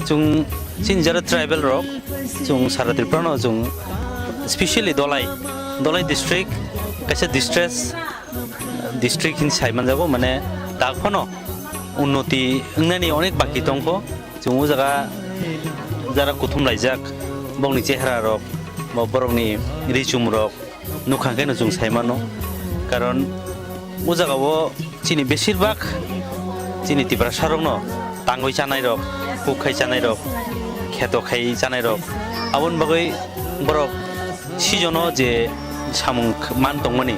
chwng chini jara tribal rok, chwng sara Tripura no chwng specially Dolai, Dolai district kaisa distress district hin sai manjago, mane tak phano unnoti wngnani onek baki tongkho. Chwng o jaga jara kuthum laijak, bokni chehra rok, bo borokni ri chum rok nukha khe no chwng sai mano. Karon o jaga o chini besir bak chini Tiprasa rok no tangwi chanai rok, kuk khai chanai rok, kheto khai chanai rok, aboni bagwi borok season o je samung man tongmani,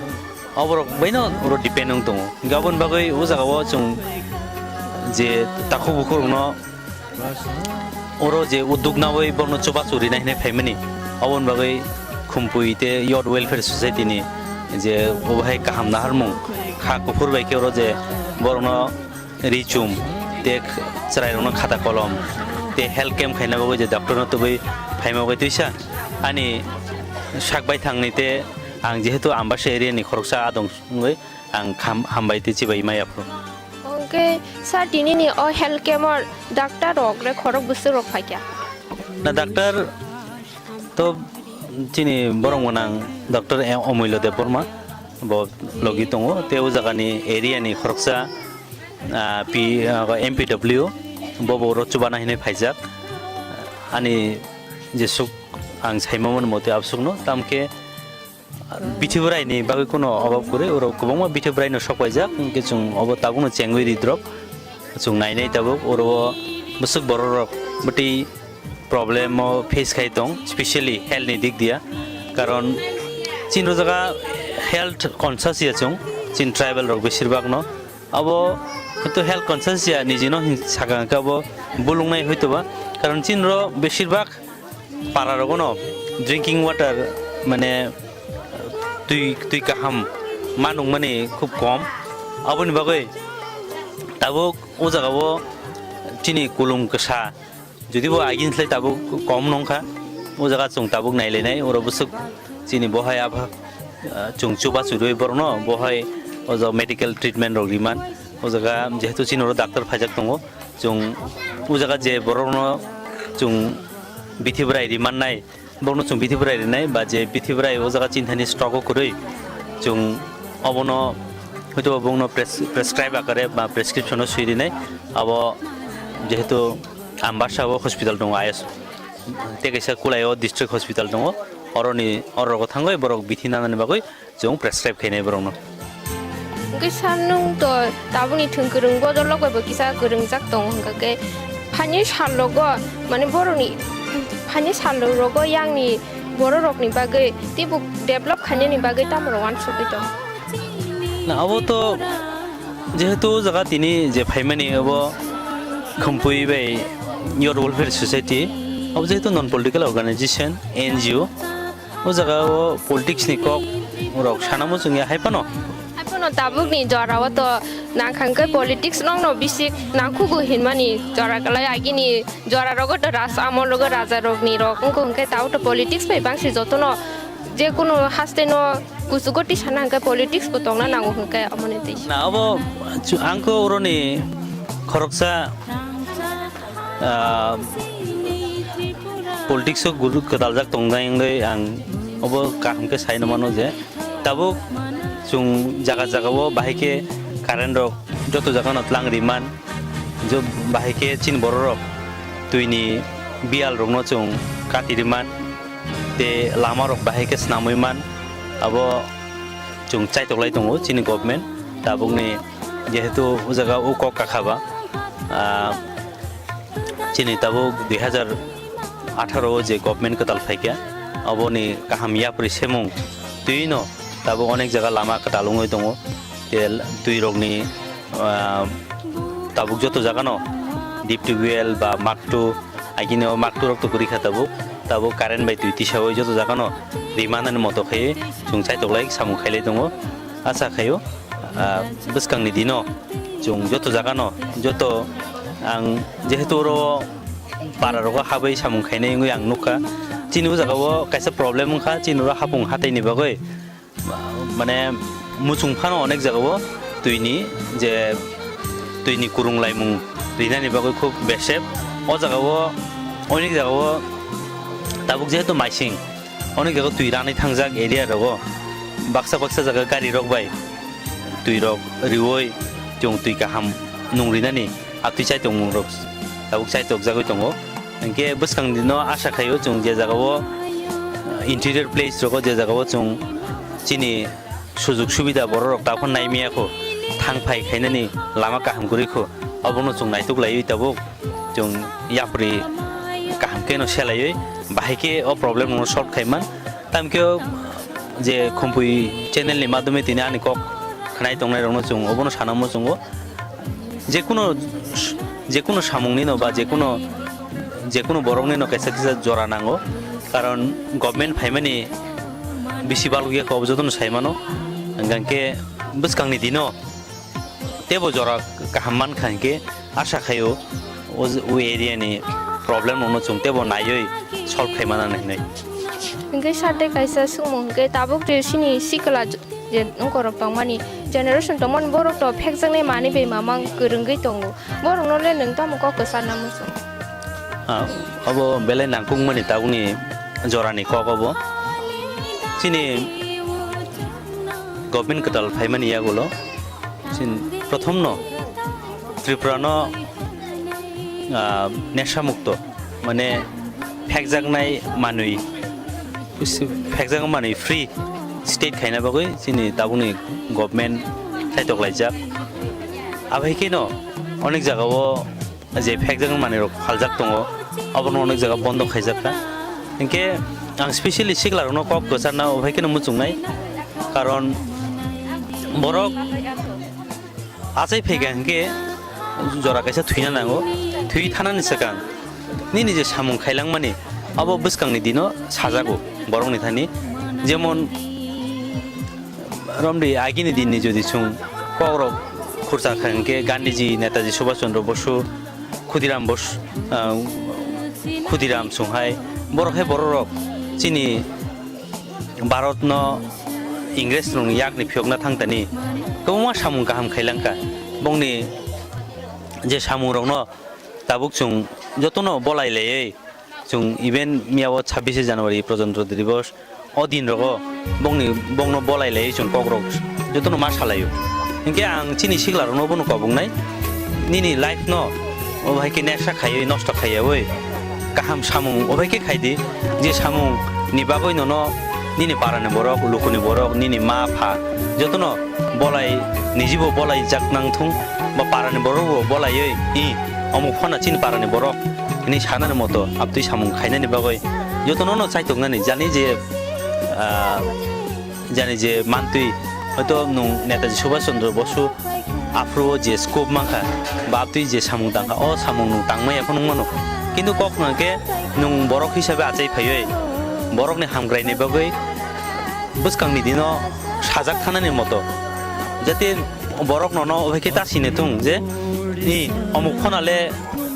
o borok baino oro depend wng tongo. Hingkhe aboni bagwi o jaga o chwng je takhuk bukhuk rokno oro je udduk naui borokno chubachu rinai hinui phaimani, aboni bagwi Khumpui tei Youth Welfare Society ni je obo hai kaham naharmung Kha kuphur bai khe oro je borokno ri chum, tei chwrairokno khata kolom, tei health camp khaina bagwi je doctorno tubui phaima bagwi twisa ani sak baithangni tei ang jehetu Ambasa area ni khoroksa adong wngwi ang kham-, hambai tei chibai maya phuru. Hwnkhe sir, tinini o health camp o doctor rok le khorok bwswk rok phaikha? Na doctor to chini borok gwnang doctor Omulyo Debbarma bo logi tongo, tei o jagani area ni khoroksa, ah, P, ah, M P W bo bo oro chubana hinwi phaijak. Ani jesuk ang saimamani motwi absukno tamkhe Bithi bwraini bagwi kuno obab kwrwi, oro kwbangma bithi bwraino sok paijak, hwnkhe chwng obo tabukno chengwi ridrop, chwng nainai tabuk, oro bwswk bororok bwtwi problemo face khai tong, specially health ni dik dia, karon chini o jaga health conscious ya chwng, chini tribal rok besir bagno, abo hwnkhe health conscious ya nijino hin saka hwnkhe abo bulungnai hoitoba, karon chini ro besir bak para rogono drinking water, mane twi, twi kaham ma nungmani khub kom. Aboni bagwi tabuk o jagao chini kulum kwsa, jodi bo agini slai tabuk kom nongkha, o jaga chwng tabuk nailainai, oro bwswk chini bohai abha, ah, chwng chubachu rwi borokno bohai o jaga medical treatment rok riman, o jaga jehetu chini oro doctor phaijak tongo. Chwng o jaga je borokno chwng bithi bwrai rimannai, borokno chwng bithi bwrai rinai, ba je bithi bwrai o jaga chini thani stock o kwrwi, chwng obono hwito bongno pres-, prescribe akare ba prescription o swi rinai. Abo jehetu Ambasa o hospital tongo, I S, tei kaisa Kulai o district hospital tongo, oroni, oro rogo thangwi borok bithi nanani bagwi chwng prescribe khainai borokno. Hwnkhe sir, nwng to tabukni thwng kwrwng bodol rok bai bo kisa kwrwngjak tongo, hwnkha khe phaini sal rogo, mane borokni phaini sal rogo yangni borok rokni bagwi teibo develop khainani bagwi tamo rok uansugwi tongo? Na, abo to jehetu o jaga tini je phaimani abo Khumpui bai Youth Welfare Society, abo jehetu non political organization, N G O, o jaga o politics ni kok rok sana muchung ya hai phano. Hai phano tabuk ni jora o to nang kha hwnkhe politics nong no bisi nangkhugo hinmani jora kwlai, agini jora rogo to raj amol rogo raja rok ni rok wngkha hwnkhe tabuk to politics bai bangsi jotono je kunu haste no kuchugo tisana hwnkhe politics bo tongna nango hwnkhe omo ni twi. Na abo chu-, ang khe oroni khoroksa, ah, politics o guru kwtaljak tongnai wngwi ang obo kaham khe sai no mano je tabuk chwng jaga jaga o bahai khe current rok joto jaga no tlang riman, jo-, bahai khe chini borok rok twi ni biyal rok no chwng kati riman, tei lama rok bahai khe swnamwi man, abo chwng chaitok lai tongo chini government tabuk ni. Jehetu o jaga o kok kakha ba, ah, chini tabuk dui hazar atharo o je government kwtal phaikha, aboni kaham yapri semung twi no tabuk onek jaga lama kwtal wngwi tongo. Tei twi rokni, ah, tabuk joto jaga no deep tubewell ba maktu, agini o maktu rok to kwrwi kha tabuk, tabuk current bai twi tisawi joto jaga no rimanani moto khai chwng chaitok lai samung khailai tongo. Acha khaio, ah, bwskangni dino chwng joto jagano, joto ang jehetu oro para rogo habwi samung khainai wngwi ang nukha. Chini o jagao kaisa problem wngkha, chini oro hapung hataini bagwi, mane, muchung phano onek jagao twini je twini kurung laimung rinani bagwi khub besep. O jagao onek jagao tabuk jehetu maising, onek jaga twi ranwi thangjak area rogo, baksa baksa jaga gari rok bai twi rok riwi chwng twi kaham nung rinani atwi chai tongmung rok tabuk chai tokjagwi tongo. Hinkhe bwskang dino asa khaio chwng je jagao interior place rogo je jagao chwng chini sujug subida borok rok takhon naimiyakho, thang phai khainani lama kaham kwrwikho, obono chwng naituk laiwi tabuk. Chwng yapri kaham khe no selaiwi bahai khe o problem no solve khai man. Tamkhe o je Khumpui channel ni madhyome tini ani kok khnai tongnai rokno chwng obono sana muchungo. Jekuno, jekuno samung ni no ba jekuno, jekuno borok ni no kaisa kisa jora nango, karon government phaimani bisi balok ya kok jotono sai mano. Hingkhe bwskangni dino teibo jora kaham mankha hinkhe asa khaio o, o area ni problem rokno chwng teibo naiwi solve khai manani hinwi. Hinkhe sade kaisa swngmung hinkhe tabuk je chini sikla je wngkorok tongmani generation tongmani borok to phekjaknai manwi bai mamang kwrwngwi tongo. Borokno le nwng tamo kok kwcharna muchung? Ah, obo belai nangkukmani tabukni jorani kok obo. Chini government kwtal phaimani yagulo chini prothomno Tripurano, ah, nesha mukto, mane phekjaknai manwi, phekjaknai manwi free state khaina bagwi chini tabukni government kaitok laijak. Abai kheno onek jagao je phekjak manwi rok phaljak tongo, obono onek jaga bondo khaijak kha. Hinkhe ang specially sikla rokno kok kwcharna obai kheno muchungnai, karon borok achai phaikha hinkhe jora kaisa thwina nango, thwi thanani swkang nini je samung khailangmani abo bwskangni dino sajago borokni thani, jemon romdi agini dinni jodi chwng kokrok khursa kha hinkhe Gandhiji, Netaji Subhash Chandra Bosu, Khudiram Bos-, ah, Khudiram chwng hai borok hai bororok chini Bharatno Ingresrokni yakni phiyokna thangtani kwbangma samung kaham khailangkha. Bongni je samungrokno tabuk chwng jotono bolai laiwi chwng even miyao chhabbish January Prajantra Divas o din rogo bongni, bongno bolai laiwi chwng kokrok jotono ma salaio. Hinkhe ang chini sikla rokno bono kobongnai, nini life no obo hai khe nesha khaiwi nosto khaiyawi kaham samung obo hai khe khaidi, je samung ni bagwi nono nini parani borok, lukuni borok, nini ma pha jotono bolai, nijibo bolai jak nang thung, ba parani borok bo bolaiwi i omuk phana chini parani borok hinwi sanani moto abtwi samung khainani bagwi jotono no chaitoknani jani je, ah, jani je mantwi hoito nwng Netaji Subhash Chandra Bosu aphuru je scope mankha ba abtwi je samung tangkha o samung nwng tangmaya phano wngmano, kintu kok hwnkhe nwng borok hisabe achai phaiwi borokni hamkraini bagwi bwskangni dino sajak thanani moto, jate borok nono obai khe ta sini thung je ni omuk phona le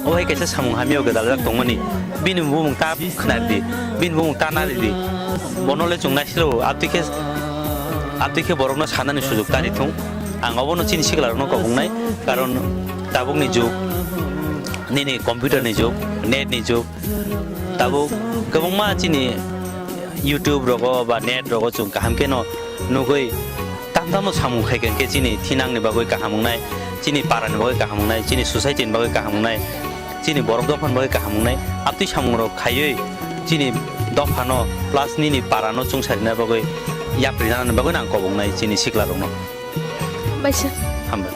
obai kaisa samung hamya o gwdaljak tongmani, bini bumung ta khna di, bini bumung ta nari di, bono le chwng naisilo, atwi khe, atwi khe borokno sanani sujuk ta ri thung. Ang obono chini sikla rokno kobongnai, karon tabukni jug nini computer ni jug, net ni jug, tabuk kwbangma chini YouTube rogo ba net rogo chwng kaham kheno nugwi tamo tamo samung khai khe chini thinangni bagwi kaham wngnai, chini parani bagwi kaham wngnai, chini society ni bagwi kaham wngnai, chini borok dophani bagwi kaham wngnai, amtwi samung rok khaiwi chini dophano plus nini parano chwngsarina bagwi yapri nani bagwi ang kobongnai chini sikla rokno. Hambai.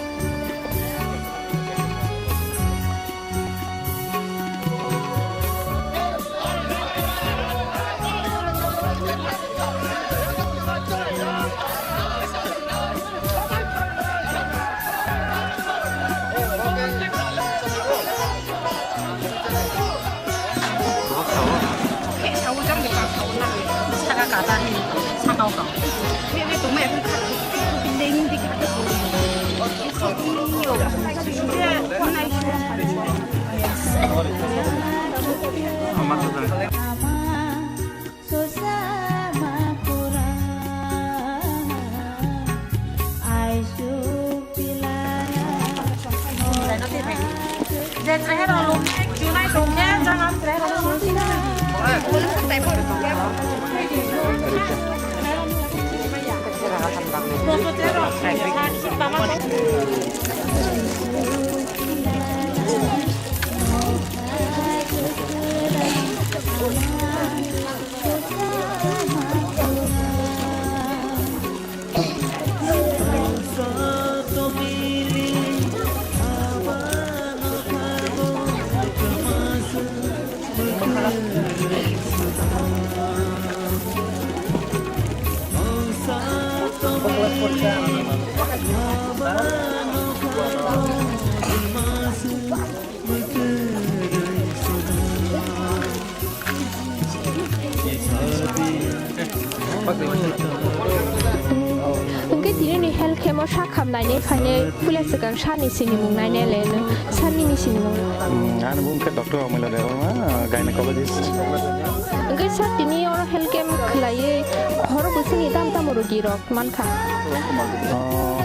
Hwnkhe tini ni health khe Bo sak ham nainai phainai puila swkang sani sinimung nainai le nw sani ni sinimung. Hmm, ani bung khe Doctor Omila Debbarma, gynecologist. Hwnkhe sir tini oro health camp khwlaiwi horo bwswkni tamo tamo rogi rok mankha? Oh,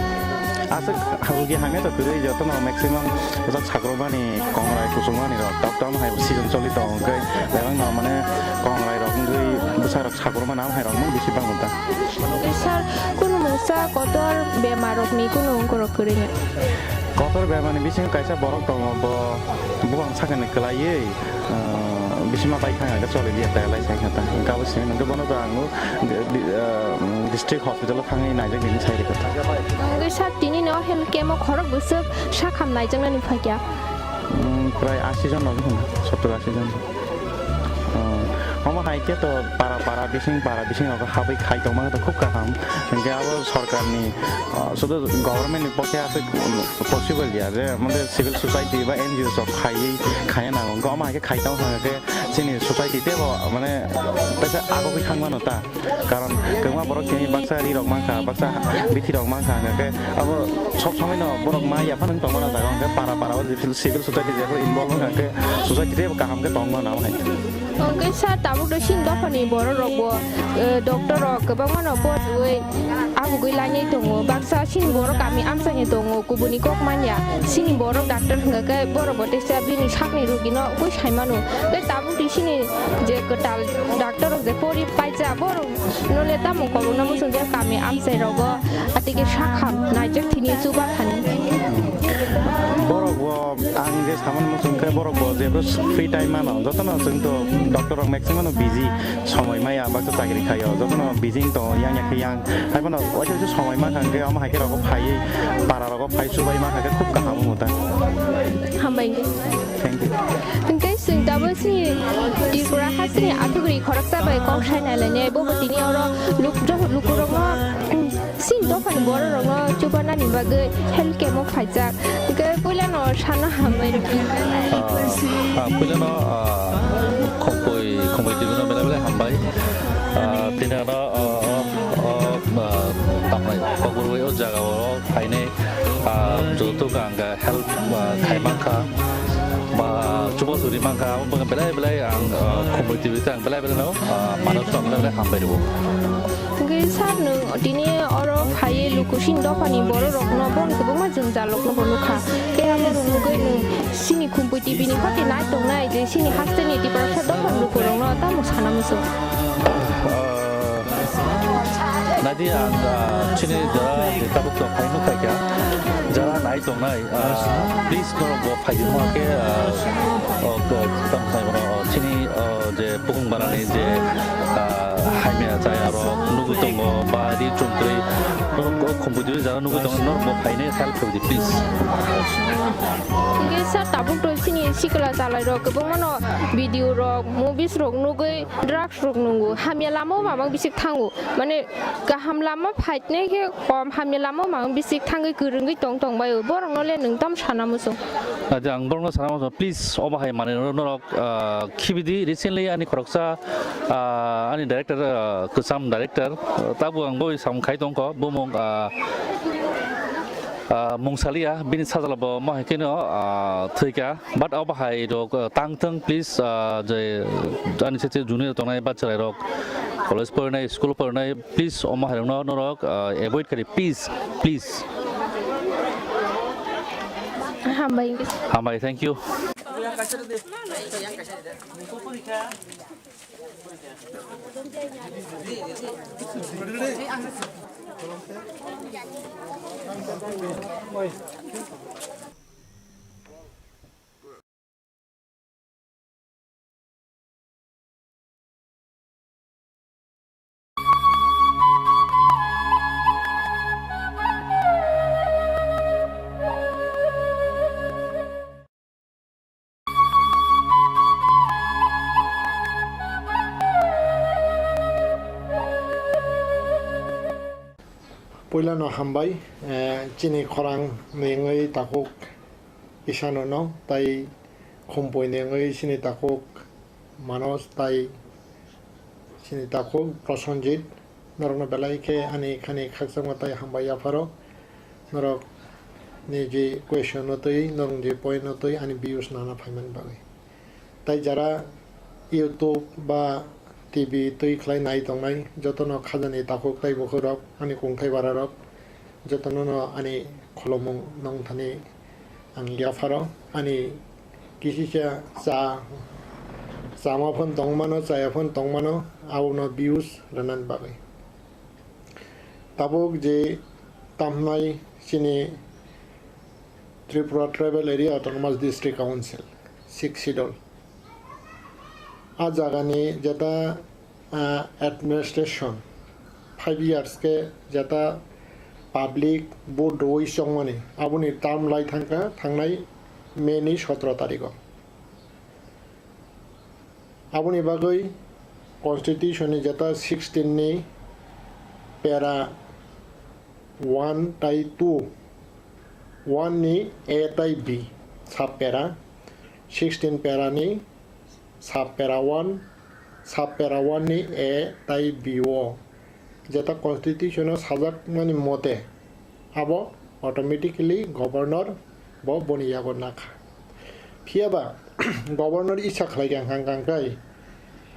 aswk rogi hamya to kwrwi jotono maximum bwsak sakrokmani kongrai kuchukmani rok tok tok hai season choli tongo hwnkhe bebak no mane kongrai rok wngwi bwsak rok sakrokmani amo hai rok no bisi bangwi ta. Sir, kunu mungsa kotor bemar rokni kunu ongkorok kwrwini? Kotor bemarni bisingo kaisa borok tongo, bo buphang sakani kwlaiwi, ah, bisima bai thang khe choli liya, paralyze wngkha ta. Hwnkhe abo simi hwnkhe bono to ang, ah, district hospital o thangwi naijak nini sai rwkha ta. Hwnkhe sir, tini no health camp o khorok bwswk sak ham naijaknani phaikha? Hmm, prai ashi jon rok hwnwi, sottor ashi jon. Oh, omo hai khe to para para bising para bising rok habwi khai tongma khe to khub kaham. Hinkhe abo sorkarni, ah, sudu government ni poke aswk possible ya je, mane civil society ba N G O rok khaiwi khaiya nango. Hinkhe omo hai khe khai tong thang khe chini society teibo mane teisa agogwi thang mano ta. Karon kwbangma borok tini baksa ri rok mankha, baksa bithi rok mankha, hwnkhe abo sob somoi no borok ma yaphano wng tongmani jaga hwnkhe para para o civil, civil society jephru involve wngkha hwnkhe society teibo kaham khe tongmano abo hai. Hwnkhe sir, tabuk to chini dophani borok rok bo, eh, doctor rok kwbangma no poriwi abugwi lainai tongo, baksa chini borok kami amchaini tongo, kubuni kok manya, chini borok doctor hwnkhe borok bo teisa bini sakni rugino ugwi saimano, tei tabuk to chini je kwtal doctor rok je pori paijak borok Nole tamo kolokna muchung je kami amchai rogo atike sakham naijak thini chuba thani. Borok bo ang je samani muchung khe borok bo je free time mano jotono chwng to doctor rok maximum no busy somoi maya baksa chakri khaio jotono busy to yang ya khe yang hai phano waisa waisa somoi ma kha hwnkhe omo hai khe rogo phaiwi para rogo phai chubai ma kha khe khub kaham wngkha ta. Hambai. Thank you. Hwnkhe chwng tabuk chini Tripura hasteni athugri khoroksa bai kok sai nai lainai, bobo tini oro luk-, lukurokno, chini dophani bororokno chubanani bagwi health camp-o phaijak. Hwnkhe puilano sana hambai. Ah, ah, puilano, ah, Khumpui, Khumpui T V no belai belai hambai. Ah, tini ano, ah, ah, ah, tamnai kokborwi o jaga o phainai, ah, joto ang help, ah, khai mankha, ba chuba churi mankha, abo belai belai ang, ah, Khumpui T V tei ang belai belai no, ah, mano belai belai hambai rwo. Hwnkhe sir, nwng tini oro phaiwi lukusing dophani bororokno boni kwbangma jwngjal rokno bo nukha. Tei abo rok nugwi nwng chini Khumpui T V ni khoti nai tongnai je chini hasteni Tiprasa dophani lukurokno tamo sana muchung. Ah, Nadi ang, ah, chini jora tabuk to phai nukha kya, jora nai tongnai, ah, please norok bo phai di ma khe, ah, o, o, tamo sai bono, o, chini, o, je bukung barani je, ah, hamya chaya rok nugwi tongo ba ri chumtwi norok o Khumpui T V jora nugwi tongo norok bo phainai help khlai di please. Hwnkhe sir tabuk to chini sikla chalai rok kwbangma no video rok movies rok nugwi drugs rok nungo hamya lama o mamang bisik thango. Mane kaham lama phainai khe kom, hamya lama mang bisik thangwi kwrwngwi tong tong bai o. Borokno le nwng tam sana muchung? Aja ang borokno sana muchung, please, obo hai manwi norok, ah, khibidi. Recently ani khoroksa, ah, ani director, ah, kwcham director, ah, tabuk ang bo sam khai tongkho, bumung, ah, ah, mung salia, bini sajla bo mo hai kheno, ah, thwikha. But obo hai rok, uh, tang thung, please, uh, je, ani se junior tongnai bachai rok, college porinai, school porinai, please, omo hai rokno norok, uh, avoid kari, please, please. Hambai. Hambai, thank you. Puilano hambai, eh, chini khorang ni wngwi takhuk Isano no tai Khumpui ni wngwi chini takhuk Manoj tai chini takhuk Prosenjit, norokno belai khe ani khani khakchangma tai hambai yapharo. Norok ni je question no twi, norok je point no twi ani views nana phaimani bagwi. Tai jara YouTube ba T V twi khlai nai tongnai, jotono khajani takhuk tai bukhuk rok, ani kungthai bara rok, jotono no ani khulumung nong thani ang yapharo. Ani kisisa cha, chama phone tongmano, chaya phone tongmano, abono views rwnani bagwi. Tabuk je tamhnai chini Tripura Tribal Area Autonomous District Council, Sixth Schedule. A jagani jeta, ah, administration five years khe jeta public vote rwui chongmani, aboni term lai thangkha thangnai May ni sotro tarigo. Aboni bagwi Constitution ni jeta sixteen ni para one tai two, one ni A tai B, sub para, sixteen para ni sub para one, sub para one ni A tai B o jeta Constitution o sajakmani mote abo automatically governor bo boni yago nakha. Phiya ba governor isa khlai kha hang kang kai,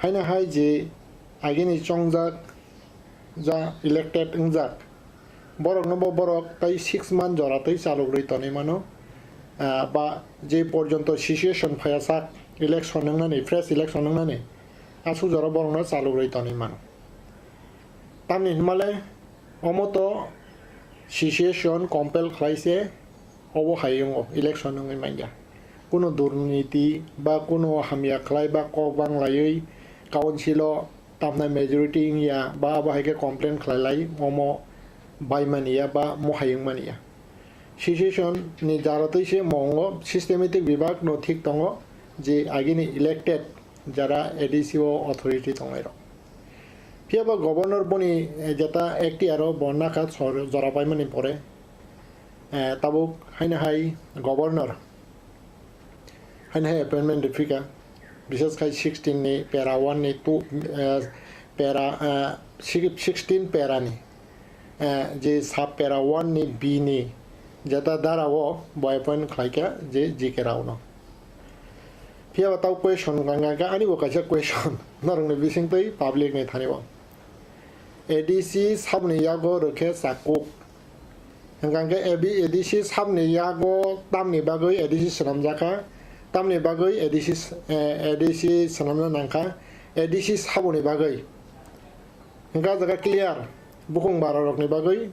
haino hai je agini chongjak, ja elected wngjak, borokno bo borok tai six month jora tei chalok rwi tonwi mano, ah, ba je porjonto situation phaiya sak election wngnani, fresh election wngnani, aswk jora borokno chalok rwi tonwi mano. Tamni hwnmale omo to situation compel khlai se obo hai wngo, election wngwi manya. Kuno durniti ba kuno hamya khlai ba kok bang laiwi council o tamna majority wngya ba abo hai khe complain khlai lai, omo bai mani ya ba mohai wng mani ya. Situation ni jara twi se mo wngo, systematic bibak no thik tongo je agini elected jara A D C o authority tongnai rok. Phiya ba governor boni, eh, jeta Ekhtiar o bo nakha sor jora paimani pore, eh, tabuk haino hai governor haino hai appointment rwphika, bises khai sixteen ni para one ni two, eh, para, eh, six-, sixteen para ni, eh, je sub para one ni B ni jeta dara o bo appoint khlaikha je G K Rao no. Phiya ba tau question wngkha, wngkha ani bo kaisa question norokni bisingtwi public ni thani o. A D C saboni yago rwkhe chakuk. Hwnkha khe A B, A D C saboni yago tamni bagwi A D C swnamjakha, tamni bagwi A D C s-, eh, A D C swnamna nangkha, A D C saboni bagwi. Hwnkha jaga clear, bukung bara rokni bagwi,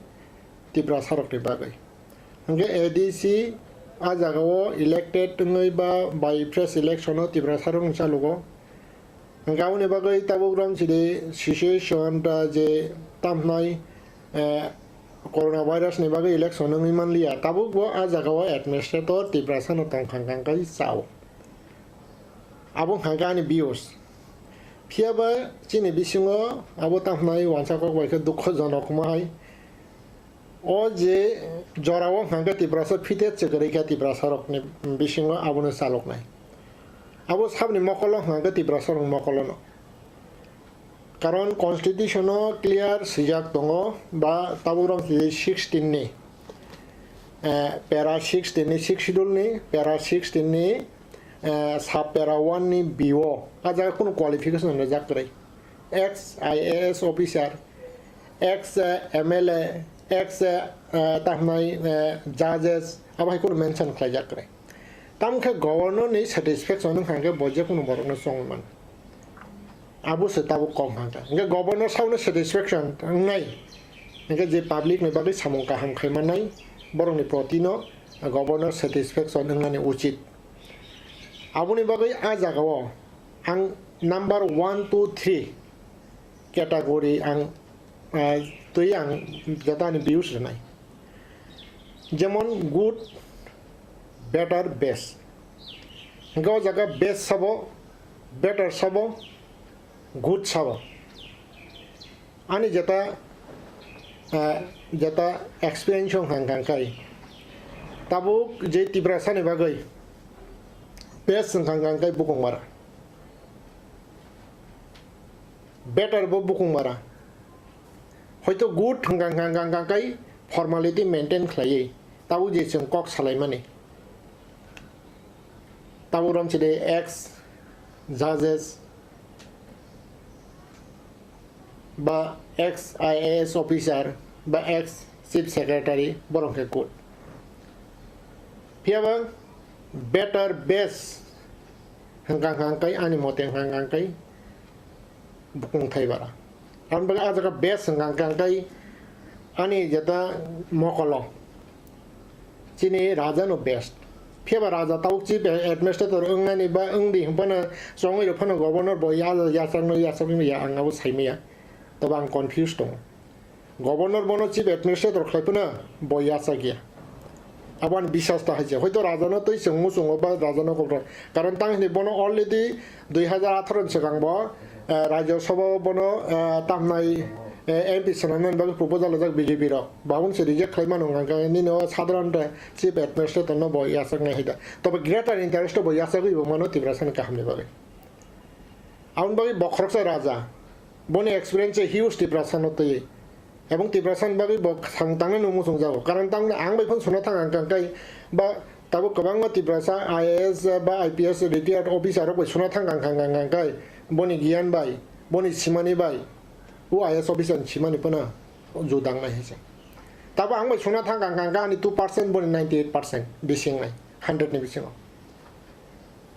Tiprasa rokni bagwi. Hwnkhe A D C a jagao elected wngwi ba by fresh election o Tiprasa rokni chalugo. Hwnkhe aboni bagwi tabuk rom chini situation da je tamhnai, eh, corona virus ni bagwi election wngwi manliya, tabuk bo a jagao administrator Tiprasa no tongkha hwnkha khe chao. Abo hwnkha khe ani views. Phiya ba chini bisingo abo tamhnai wansa kok bai khe dukho jonok wngma hai. O je jorao hwnkha khe Tiprasa phite chwkari kha Tiprasa rokni bisingo abono chaloknai. Abo saboni mokolo hwnkha khe Tiprasa rokni mokolono. Karon constitution o clear swijak tongo ba tabuk rok swijak sixteen ni, eh, para sixteen ni, sixth schedule ni para sixteen ni, eh, sub para one ni B o. A jaga kunu qualification rwjak kwrwi. Ex I A S officer, ex, eh, M L A, ex, eh, tamhnai, eh, judges, abo hai kunu mention khlaijak kwrwi. Tamo khe governor ni satisfaction wngkha khe bo je kunu borok no chongwi mano. Abo se tabuk kok hwnkha khe. Hwnkhe governor sabono satisfaction wngnai. Hwnkhe je public ni bagwi samung kaham khai mannai, borok ni proti no governor satisfaction wngnani uchit. Aboni bagwi a jagao ang number one, two, three category ang, ah, twi ang jotoni views rwnai. Jemon good, better, best. Hwnkhe o jaga best sabo, better sabo, good sabo. Ani jeta, ah, jeta experience wng kha hwnkha khe tabuk je Tiprasa ni bagwi best wng kha hwnkha khe bukung bara. Better bo bukung bara. Hoito good hwnkha hwnkha hwnkha khe formality maintain khlaiwi tabuk je chwng kok salaimani, tabuk romchide ex judges ba ex I A S officer ba ex chief secretary borok khe good. Phiyaba better best hwnkha hwnkha khe ani mote hwnkha hwnkha khe bukung thai bara. Aboni bagwi ah jaga best hwnkha hwnkha khe ani jeta mokolo chini raja no best. Phiyaba raja tabuk chief administrator wngnani ba wngdi hwnphano chongwi rok phano governor bo ya-, yachakno yachakno ya ang abo saimaya. Tobo ang confused tongo. Governor bono chief administrator khlai phano bo yachak ya. Abo ani biswas ta hai se. Hoito raja no twi chwng muchungo ba raja no kobra. Karon tang hini bono already dui hajar atharo ni swkang bo, eh, Rajya Sabha o bono, eh, tamnai, eh, M P swnamnani bagwi proposal rijak B J P rok. Babun se reject khlai mano hwnkha khe nini o sadharan chief administrator no bo yachak nai hai da. Tobo greater interest o bo yachagwi bo mano Tiprasa ni kaham ni bagwi. Aboni bagwi bo khoroksa raja. Boni experience huge Tiprasa no twi. Ebong Tiprasa ni bagwi bo thang tangnai no muchung jago. Karon tang ang bai phano suna thang ang kang kai ba tabuk kwbangma Tiprasa I A S ba I P S retired officer rok bai suna thang ang kang kang kang kai boni giyan bai, boni simani bai. O I A S officer ni simani phano judang nai hai se. Tabo ang bai suna thang kang kang kang ani two percent boni ninety eight percent bising nai, hundred ni bisingo.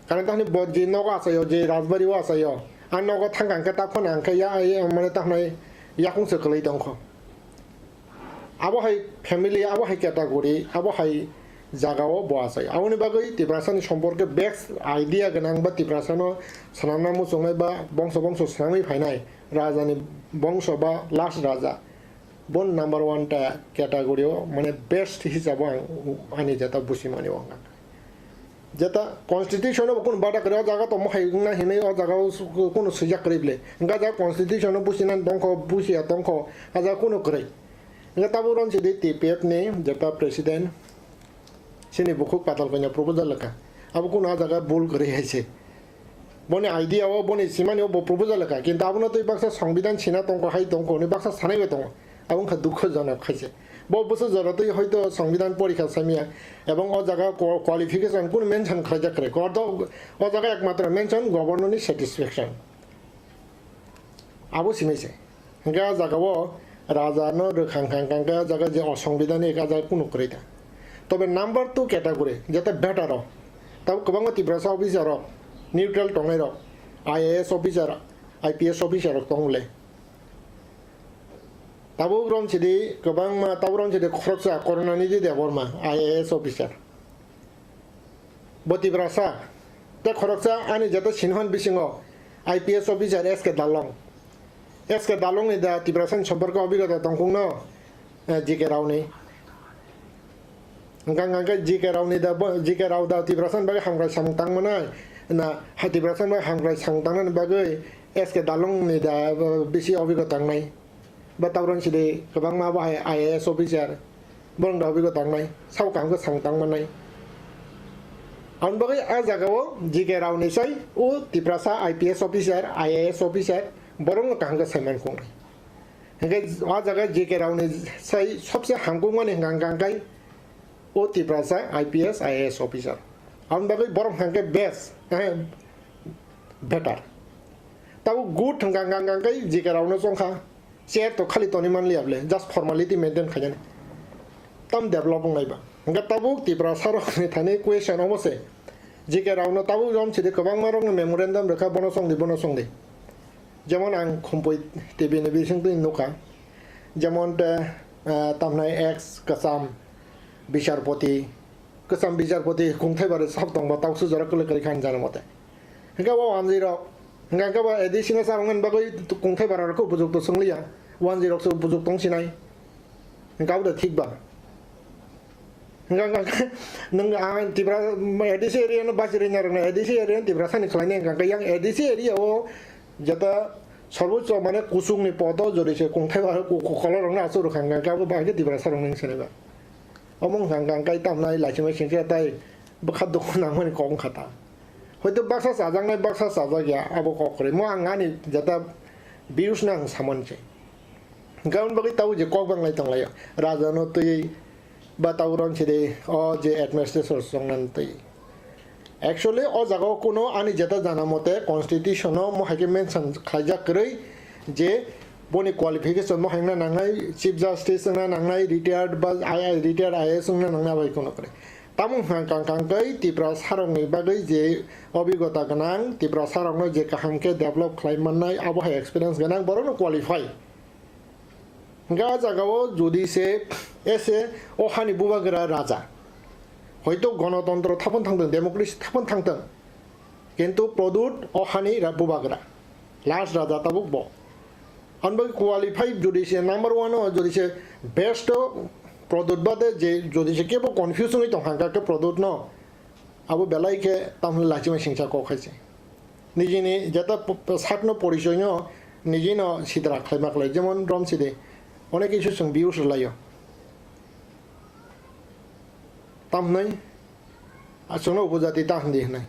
Karon tang ni bo je nogo achaio, je Rajbari o achaio, a nogo thang kang khe ta phano ang khe ya, ya, mane ta hwnai yakung se kwlwi tong kho. Abo hai family, abo hai category, abo hai jaga o bo achai. Aboni bagwi Tiprasa ni somporke best idea gwnang ba Tiprasa no swnamna muchungnai ba bongso bongso swnamwi phainai raja ni bongso ba last raja. Bon number one ta category o, mane best hisabo ang ani jeta busimani o wngkha. Jeta constitution o bo kunu bada kwrwi o jaga tongmo hai wngna hinwi o jaga o su-, kunu swijak kwrwi bwle. Wngkha jaga constitution o businani tongkho, busiya tongkho, a jaga kunu kwrwi. Wngkha tabuk romsidi T P F ni jeta president, chini bukhuk Patal Kanya proposal wngkha. Abo kunu a jaga bul kwrwi hai se. Boni idea o, boni simani o bo proposal wngkha, kintu abono twi baksa songbidan sina tongkho, hai tongkho hwnwi baksa sanai bai tongo. Abo wngkha dukhojonok hai se. Bo bwswk jora twi hoito songbidan porikha saimya, ebong o jaga qua-, qualification kunu mention khlaijak kwrwi. Kordo o jaga ekmatro mention governor ni satisfaction. Abo simi se. Hingke a jaga o raja no rwkhang khang kang khe a jaga je osongbidhanik a jaga kunu kwrwi ta. Tobe number two category, jeta better o. Tabuk kwbangma Tiprasa officer rok, neutral tongnai rok, I A S officer, I P S officer rok tong le. Tabuk rom sidi kwbangma, tabuk rom sidi khoroksa Korunanidhi Debbarma, I A S officer. Bo Tiprasa, tei khoroksa ani joto sinhon bisingo I P S officer S K Dalong. S K Dalong ni da Tiprasa ni somporko obigota tongkung no, eh, G K Rao ni. Hingka hingka khe G K Rao ni da bo, G K Rao da Tiprasa ni bagwi hamkrai samung tang manai, na ha Tiprasa ni bagwi hamkrai samung tang nani bagwi S K Dalong ni da, eh, bisi obigota wngnai. Ba tabuk sidi kwbangma bo hai I A S officer, borok da obigota wngnai, sabo kaham khe samung tang mannai. Aboni bagwi a jaga o G K Rao ni sai o Tiprasa I P S officer, I A S officer, borok no kaham khe sai man khung. Hingke a jaga G K Rao ni sai sobse hamkuk mani hingka hingka khe o Tiprasa I P S, I A S officer. Aboni bagwi borok hingka khe best, eh, better. Tabuk good hingka hingka khe G K Rao no chongkha. Chair to khali toni man liya bole, just formality maintain khainani. Tam develop wngnai ba. Hingke tabuk Tiprasa rok ni thani question omo se. G K Rao no tabuk jom sidi kwbangma rok no memorandum rwkha, bono songdi, bono songdi. Jemon ang Khumpui T V ni bising twi nukha. Jemon te, eh, tamnai ex kwcham bicharpoti, kwcham bicharpoti kungthai bare sab tongba tausu jora kwlwi kwrwi kha hinjana mote. Hingke bo wanjwi rok, hingke bo A D C no charwngmani bagwi kungthai bara rok khe bujukto swngliya, wanjwi rok se bujuk tong sinai. Hingke abo da thik ba. Hingke, hingke nwng ang Tipra A D C area no bachirwi narwknai, A D C area no Tiprasa ni khlainai hingke yang A D C area o jeta sorbocho mane kuchuk ni poto jori se kungthai bara ku-, ku-, kolor rok no achuk rwkha hingke abo bahai khe Tiprasa rok no hinwi sinai ba. Omo wngkha hwnka hwnkhe tamnai lachimai singkhe tai bwkha dukhu nangmani kok wngkha ta. Hoito baksa chajaknai baksa chajak ya abo kok kwrwi. Mo ang ani jeta views no ang samani se. Hwnkhe aboni bagwi tabuk je kok banglai tonglaio, raja no twi ba tabuk rom sidi o je administration chongnani twi. Actually o jaga o kuno ani jeta jana mote constitution o mo hai khe mention khlaijak kwrwi je boni qualification mo hai wngna nangnai, chief justice wngna nangnai, retired ba I A S, retired I A S wngna nangnai, abo hai kuno kwrwi. Tamo hwnkha kang kang khe Tiprasa rokni bagwi je obigota gwnang, Tiprasa rokno je kaham khe develop khlai mannai, abo hai experience gwnang, borokno qualify. Hwnkhe a jagao jodi se ese o hani bubagra raja, hoito gonotontro thapon thangthwng, democracy thapon thangthwng, kintu Pradyut o hani ra-, bubagra, last raja tabuk bo. Ani bagwi qualify jodi se number one o, jodi se best o Pradyut bade je jodi se kebo confuse wngwi tong kha khe Pradyut no, abo belai khe tamni lachima singcha kok hai se. Nijini jeta p-, p-, sakno porichoino nijino sidra khlaima khlai. Jemon rom sidi, onek kisu chwng views rwlaio. Tamhnai, a chwngno upojati ta hwndi hwnwi.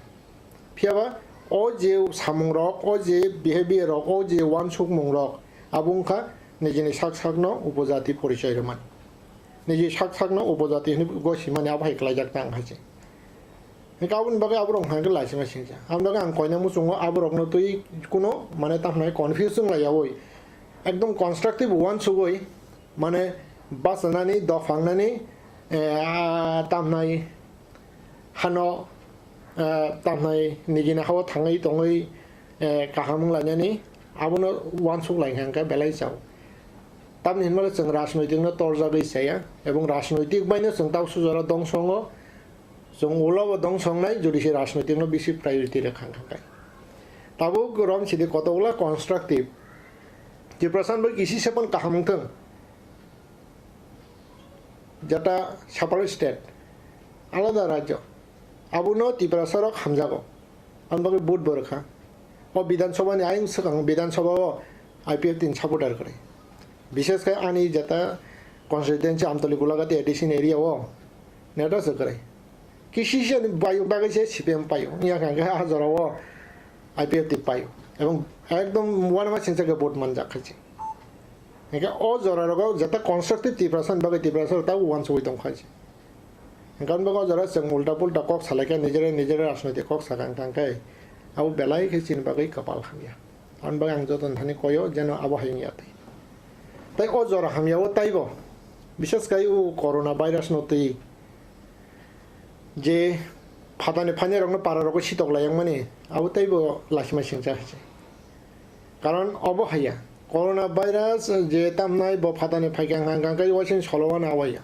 Phiyaba o je samungrok, o je behavior rok, o je uansukmungrok, abo wngkha nijini sak sakno upojati porichoi rwmani. Niji sak sakno upojati hwnwi gosimani abo hai klaijak tang hai se. Hwnkhe aboni bagwi aborok hwnkha khe laisima singcha. Aboni bagwi ang koina muchungo aborokno twi kuno mane tamo hwnai confuse wng laiyaui ekdom constructive uansugwi mane bachanani, dophangnani, eh, ah, tamo hwnai hano, eh, tamo hwnai nigina hao thangwi tongwi, eh, kaham wng lainani abono uansuk lai hwnkha khe belai chao. Tamni hinmale chwng rajnoitikno torjagwi chaya, ebong rajnoitik baino chwng tau sujora dongsongo, chwng ulo bo dongsongnai, jodi se rajnoitikno bisi priority rwkha hwnkha khe. Tabuk rom sidi kotokla constructive. Tiprasa bai kisi sepon kaham wngthwng. Jeta separate state, alada rajyo, abono Tiprasa rok hamjago. Aboni bagwi vote bo rwkha. O Bidhan Sabha ni ayang swkang Bidhan Sabha o I P F T ni supporter kwrwi. Bishes khe ani jeta constituency Amtoli Golagati A D C ni area o neta se kwrwi. Kisi se ni bai-, bagwi se C P M paio. Wngya kha khe a jora o I P F T paio. Ebong ekdom uanama singcha khe vote manjak khai se. Hingke o jora rogo jeta constructive Tiprasa ni bagwi Tiprasa rok tabuk uansugwi tong khai se. Hingke aboni bagwi o jora chwng ulta pulta kok salai khe nijera nijera rajnoitik kok sakha wngkha khe abo belai khe chini bagwi kwpal hamya. Aboni bagwi ang joto ni thani koyo jeno abo hai wngya twi. Tai o jora hamya o taibo bishes khai o corona virus no twi je phatani phainairokno pararokgo sitok laiyakmani, abo teibo laisima singcha hai se. Karon obo haiya, corona virus je tamnai bo phatani phaikha hwnkha hwnkha khe uaising solo wano awaiya.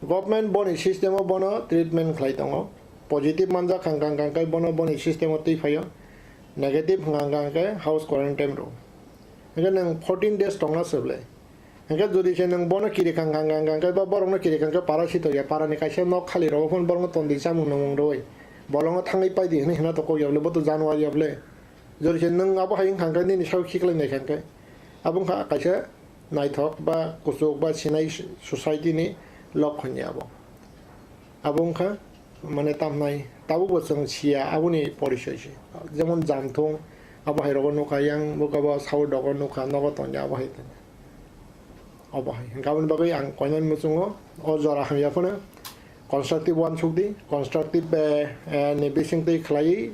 Government boni system o bono treatment khlai tongo. Positive manjak hwnkha hwnkha khe bono boni system o twi phaio. Negative hwnkha hwnkha khe house quarantine rwo. Hwnkhe nwng fourteen days tongna se ble. Hingke jodi se nwng bono kiri kang kang kang kang khe ba borokno kiri kang khe para sitokya, parani kaisa nok khali rogo phano borokno tondwi chamung nungmung rwui bolongo thangwi paidi hinwi hwnna tongkok ya bole, bo to January ya bole. Jodi se nwng abo hai wngkha khe nini sak khiklai nai kha khe abo wngkha kaisa naithok ba kuchuk ba sinai society ni lokhon ya abo. Abo wngkha mane tamnai tabukbo chwng siya aboni porichoi se. Jemon Jamthung abo hai rogo nukha, yang buka bo South dogo nukha, nogo tongya abo hai tongya. Obo hai hwnkhe aboni bagwi ang koinani muchungo o jora hamya phano constructive uansuk di, constructive, eh, eh, ni bisingtwi khlaiwi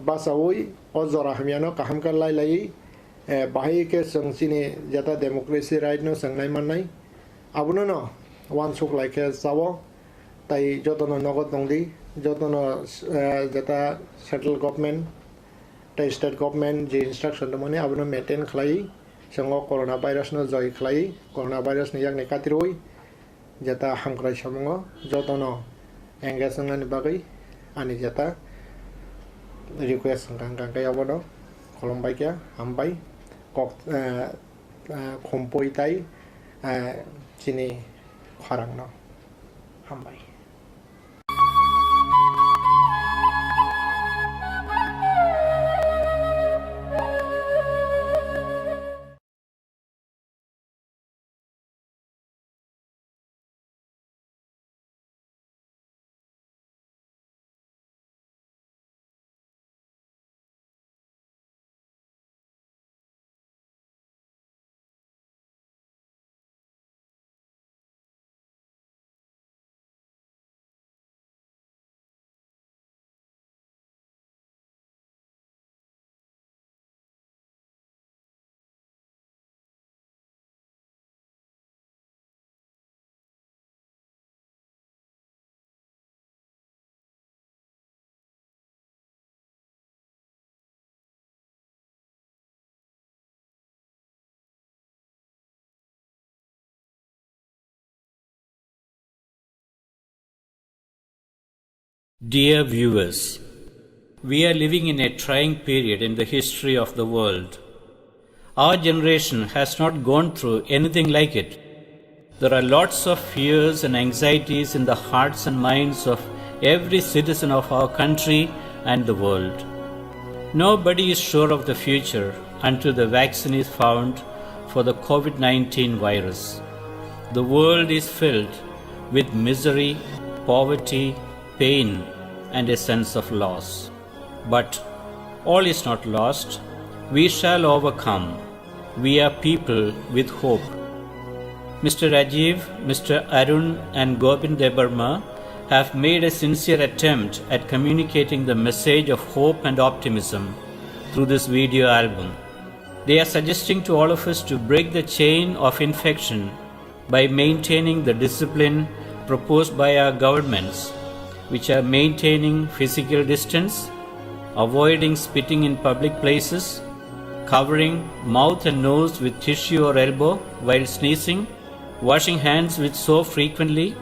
bachaui o jora hamyano kaham khe lai laiwi, eh, bahai khe chwng chini jeta democracy right no chwng nai mannai, abono no uansuk lai khe chao. Tai jotono nogo tongdi, jotono, eh, jeta central government tei state government je instruction tongmani abono maintain khlai, chwng o corona virus no joi khlai, corona virus ni yakni katirwi jeta hamkrai samungo jotono engage wngnani bagwi ani jeta request wngkha, hwnkha khe abono khulumbai khe hambai kok, eh, eh, khumpui tai, eh, chini khorangno hambai. Dear viewers, we are living in a trying period in the history of the world. Our generation has not gone through anything like it. There are lots of fears and anxieties in the hearts and minds of every citizen of our country and the world. Nobody is sure of the future until the vaccine is found for the COVID nineteen virus. The world is filled with misery, poverty, pain, and a sense of loss. But all is not lost. We shall overcome. We are people with hope. Mister Rajiv, Mister Arun, and Govind Debbarma have made a sincere attempt at communicating the message of hope and optimism through this video album. They are suggesting to all of us to break the chain of infection by maintaining the discipline proposed by our governments, which are maintaining physical distance, avoiding spitting in public places, covering mouth and nose with tissue or elbow while sneezing, washing hands with soap frequently,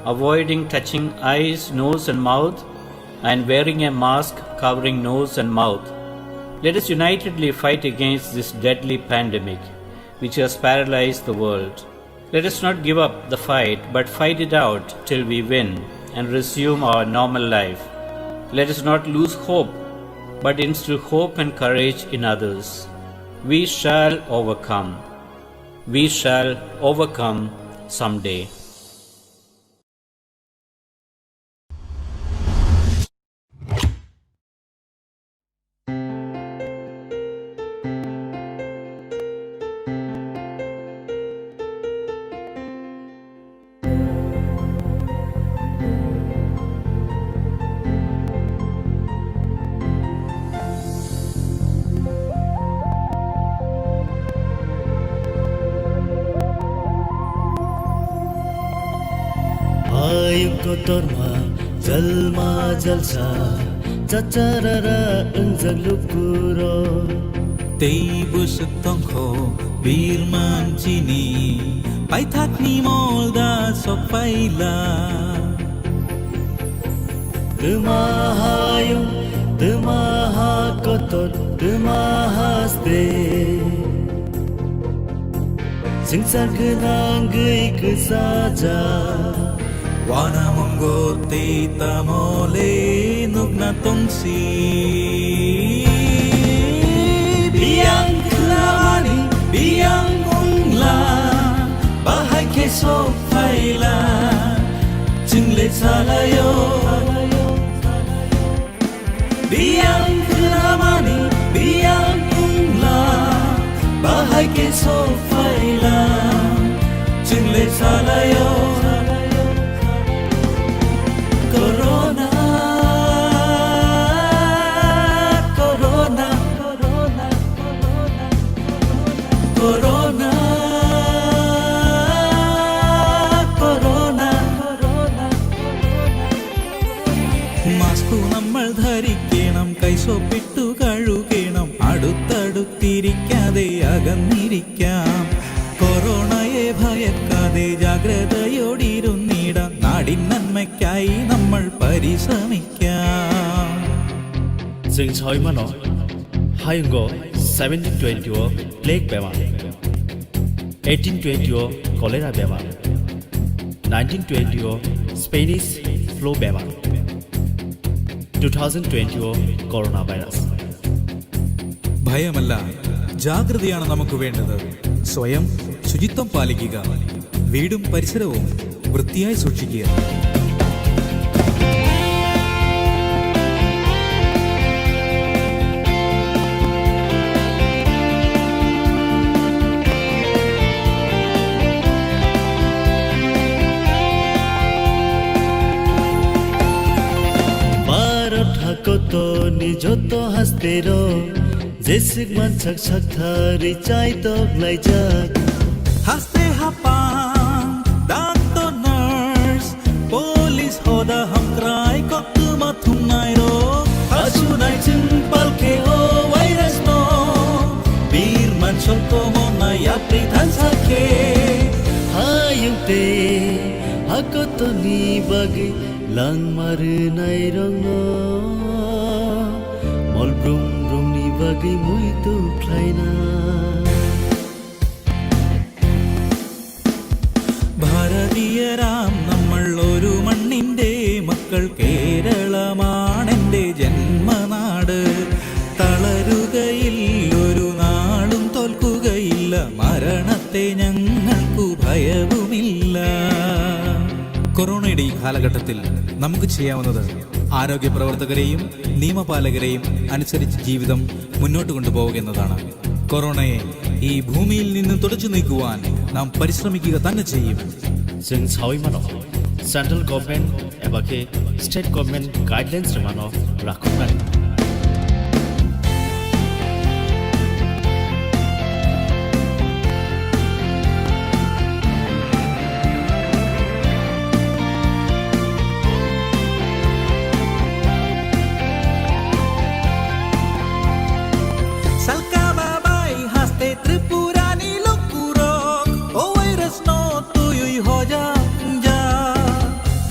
avoiding touching eyes, nose, and mouth, and wearing a mask covering nose and mouth. Let us unitedly fight against this deadly pandemic which has paralyzed the world. Let us not give up the fight, but fight it out till we win and resume our normal life. Let us not lose hope, but instill hope and courage in others. We shall overcome. We shall overcome someday. Hayung kotorma, jalma jalsa, chacharara wngjak lukuro. Tei bwswk tongkho birman chini, paithakni mol da sok phaila. Twma hayung, twma ha kotor, twma haste. Swngchar gwnangwi kwchajak. Wana mongo tei tamole nukna tongsi. Biyang khwnamani, biyang wngla, bahai khe sok phaila, chwngle salaio. Biyang khwnamani, biyang wngla, bahai khe sok phaila, chwngle salaio. Corona, corona, corona, corona. Mask-o nammal dharikenam, kaiso pittu kalukenam, aduttaduttirikkyade aganirikkyam. Corona-ye bhayakkade jagratayodirunnidan, nadin nanmekkai nammal parisramikkyam. Chwng sawi mano, hayungo seventeen twenty-o plague bemar, eighteen twenty-o cholera bemar, nineteen twenty-o Spanish flu bemar, two thousand twenty-o coronavirus. ഭയമല്ല, ജാഗ്രതയാണ് നമുക്ക് വേണ്ടത്. സ്വയം ശുചിത്വം പാലിക്കുക, വീടും പരിസരവും വൃത്തിയായി സൂക്ഷിക്കുക. Bharat hakotorni joto hastero jeswk mansak saktharwi chaitok laijak. Haste hapang, doctor, nurse, police, hoda hamkrai koktwma thumnairok. Hasunai chwng palkhe o virus no, birman songkomonai yapri thansa khe. Hayung tei hakotorni bagwi Langma rwnairokno mol brum brumni bagwi muitu khlaina. ഭാരതീയരാം നമ്മൾ ഒരു മണ്ണിന്റെ മക്കൾ, കേരളമാണെന്റെ ജന്മനാട്. തളരുകയില്ല, ഒരു നാളും തോൽക്കുകയില്ല, മരണത്തെ ഞങ്ങൾക്കു ഭയവുമില്ല. കൊറോണയുടെ ഈ കാലഘട്ടത്തിൽ നമുക്ക് ചെയ്യാവുന്നത് ആരോഗ്യ പ്രവർത്തകരെയും നിയമപാലകരെയും അനുസരിച്ച് ജീവിതം മുന്നോട്ട് കൊണ്ടുപോവുക എന്നതാണ്. കൊറോണയെ ഈ ഭൂമിയിൽ നിന്ന് തുടച്ചു നീക്കുവാൻ നാം പരിശ്രമിക്കുക തന്നെ ചെയ്യും. Chwng saui mano, central government eba khe state government guidelines rwmano rakhoknani. Salka babai haste Tripurani lukurok, o virus no twiwi hojak ja.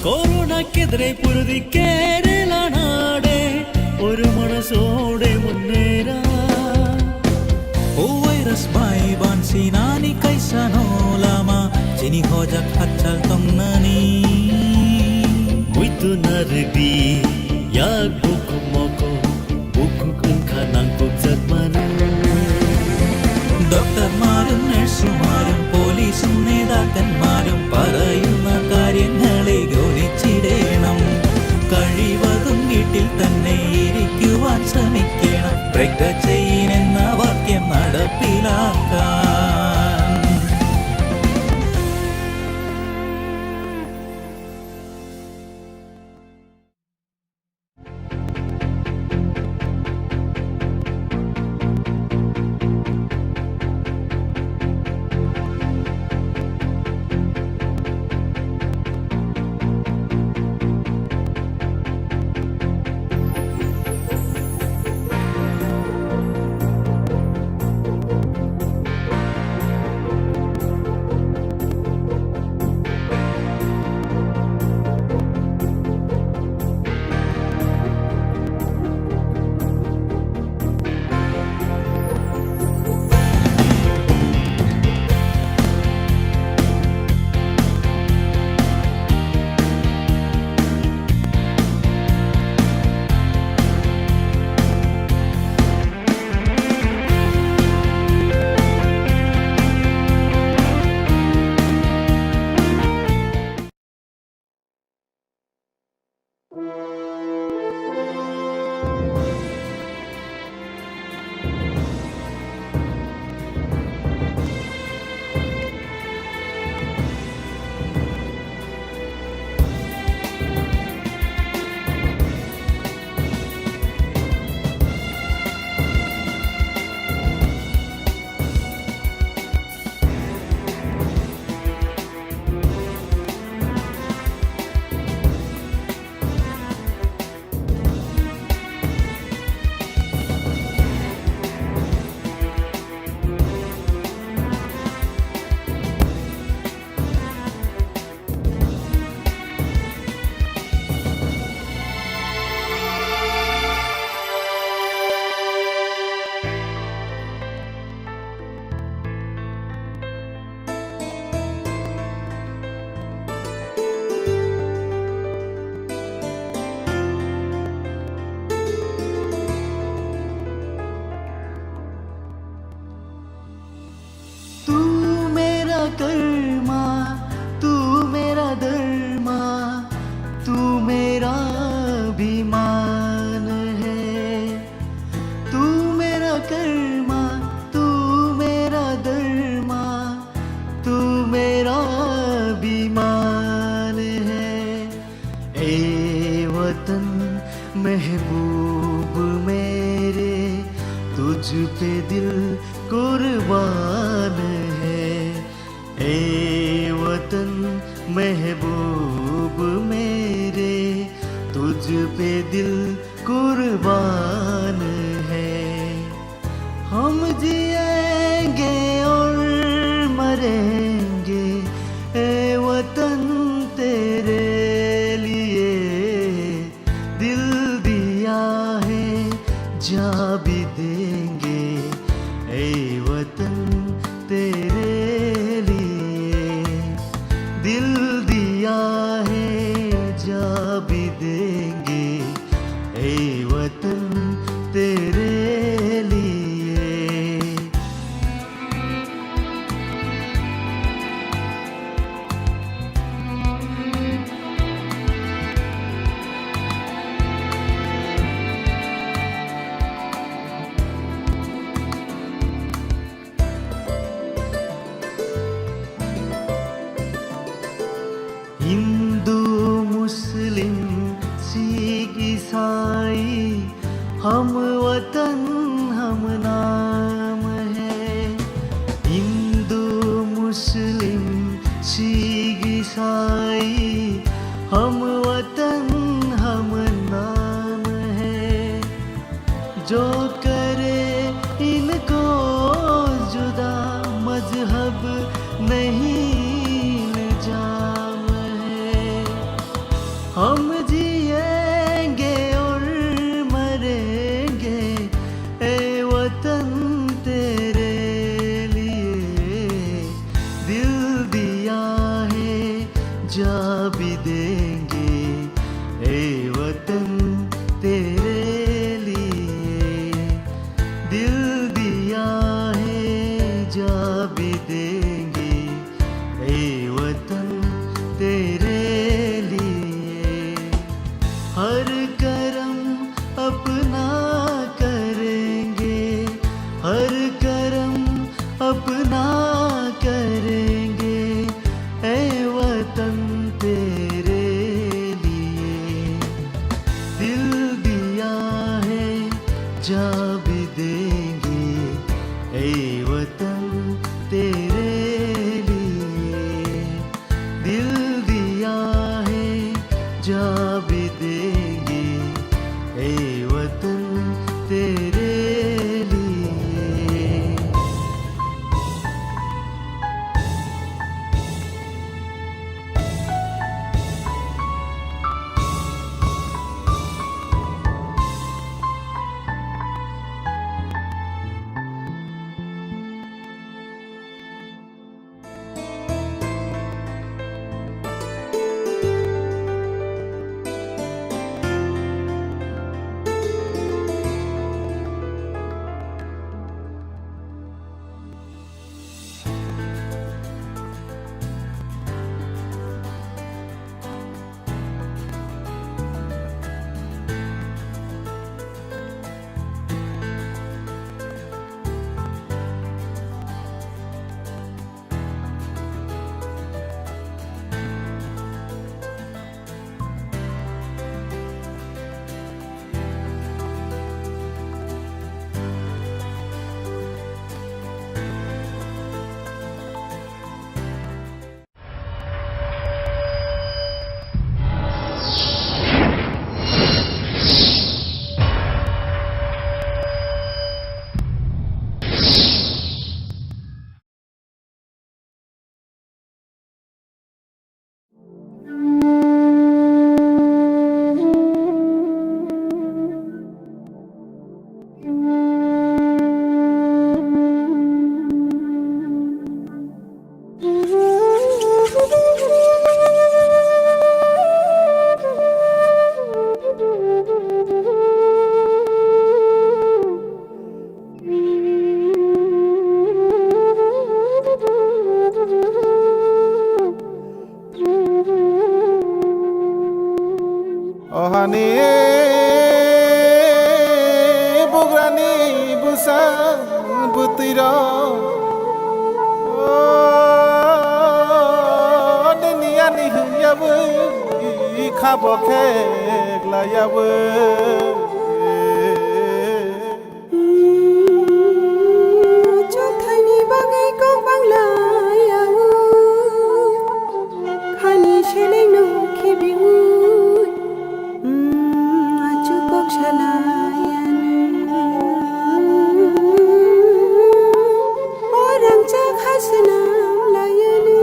Corona kedre purdi Kerala nade, oru mana sode munera. O virus bai bansinani kaisa no lama, chini hojak hachal tongnani. Muitu narwkdi, yak bukhuk moko, bukhuk wngkha nangkukjak mano. Doctor marum, nurse marum, police ne dakan marum, parayuna karyangale goni chidena. Kalivatum itil tanne irikkuvan samikkena, prekta cheyin enna vakyam nadapilakkan. तू मेरा कर्मा, तू मेरा धर्मा, तू मेरा अभिमान है। तू मेरा कर्मा, तू मेरा धर्मा, तू मेरा अभिमान है। ए वतन महबूब मेरे, तुझ पे दिल कुर्बान है। ए वतन महबूब मेरे, तुझ पे दिल कुर्बान है। हम जिएंगे और मरेंगे, ए वतन तेरे लिए। ईसाई, हम वतन हम नाम है। हिंदू, मुस्लिम, सिख, ईसाई, हम वतन हम नाम है। जो करे इनको जुदा, मजहब नहीं इल्जाम है। हम जिएंगे और मरेंगे, ए वतन तेरे लिए। दिल दिया है, जा भी देंगे, ए वतन तेरे लिए। दिल दिया है, जा भी देंगे, ए वतन तेरे लिए। हर करम अपना करेंगे, हर करम अपना करेंगे, ए वतन तेरे लिए। दिल दिया है, जा भी देंगे, ए वतन तेरे लिए। दिल दिया है, जा भी देंगे, ए वतन तेरे लिए। O hani bugrani bwsa bwtwirok, o nini ani hwnyawi khabo kheklaiyawi. Chothaini bagwi kok bangla yaui, khani selengno khibiui, achuk kok salai yani. O rangchak ha swnam lai yani,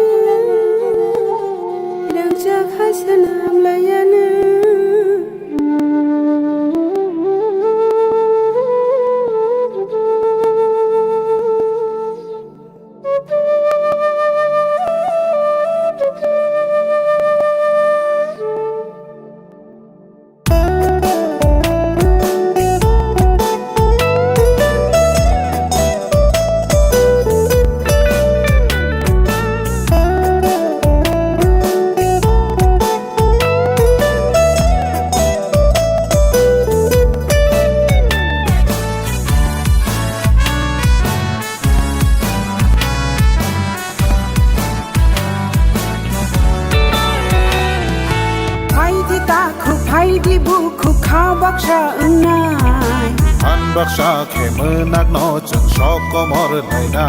rangchak ha swnam lai yani. Phaidi takhuk, phaidi bukhuk, Kha baksa wngnai. Phan baksa khe mwnakno chwng sok komor laina.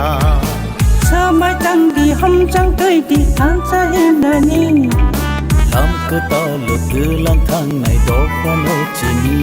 Swmai tang di, hamchang twi di, thansa himnani. Lam kwtal o twlang thangnai dophano chini.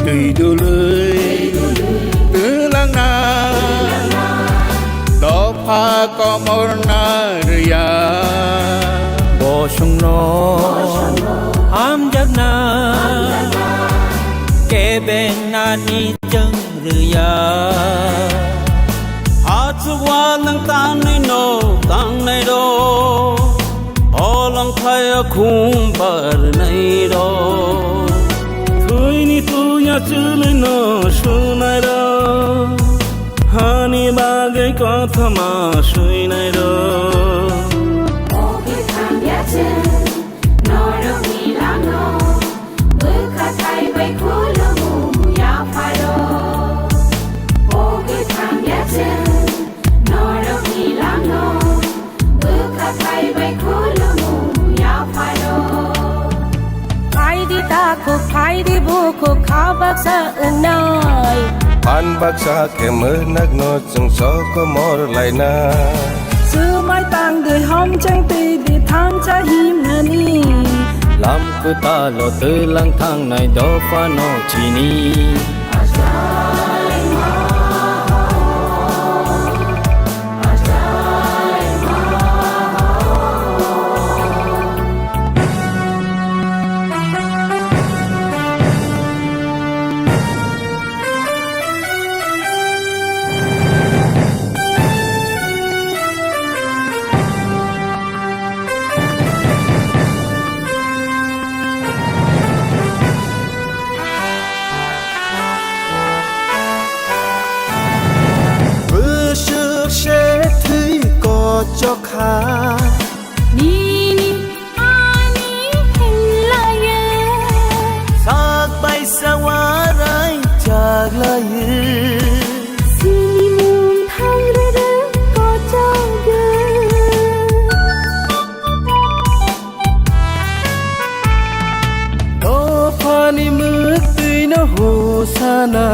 Twi dului twlangna dopha komorna rwya. Bosongno hamjakna kebengnani chwng rwya. Hachukwa nwng tangnai no tangnai rok, olang thaya khum barnai rok. Thwini tuya chwlwino sunai rok, hani bagwi kothoma swinai rok. O bwthang ya chwng norokni langno bwkha thai bai khulumung yapharo. O bwthang ya chwng norokni langno bwkha thai bai khulumung yapharo. Phaidi takhuk, phaidi bukhuk, kha baksa wngnai. Phan baksa khe mwnakno chwng sok komor laina. Swmai tang di, hamchang twi di, thansa himnani. Lam kwtal o twlang thangnai dophano chini. Bwswk se thwi kochok kha. Nini ani hinlaiye. Sak bai sa warai chaglaiye. Sini mung thang rere kochok ye. Dophani mwktwino hosana.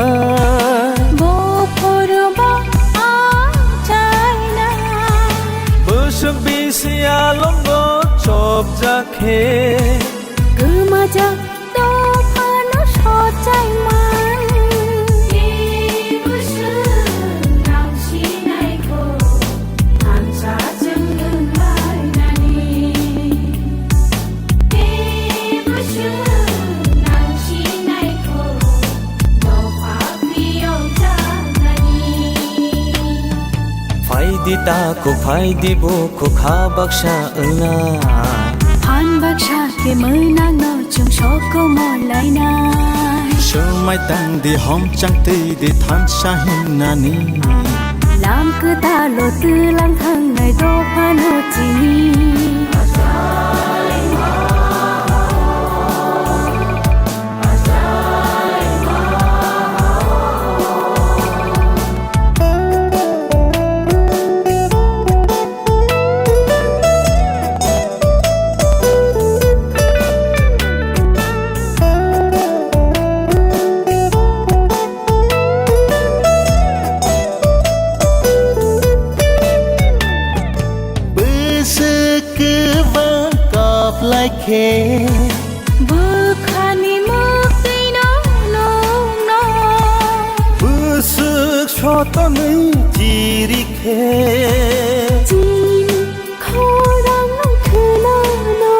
Bo phuru bo achaina. Bwswk bisi alongo chopjak khe. Kwmajak dophano sochai man. Tei bwswk nang sinai kho, thansa chwng wng lainani. Tei bwswk nang sinai kho, dopha phiyok jaknani. Phaidi takhuk, phaidi bukhuk, kha baksa wngna. Phan baksa khe mwnakno chwng sok komor lainai. Swmai tang di, homchang twi di, thansa himnani. Lam kwtal o twlang thangnai dophano chini. Bwswk kwbang kap lai khe. Bwkhani mwktwino nukno. Bwswk sotonwi chiri khe. Chini khorang khwnano.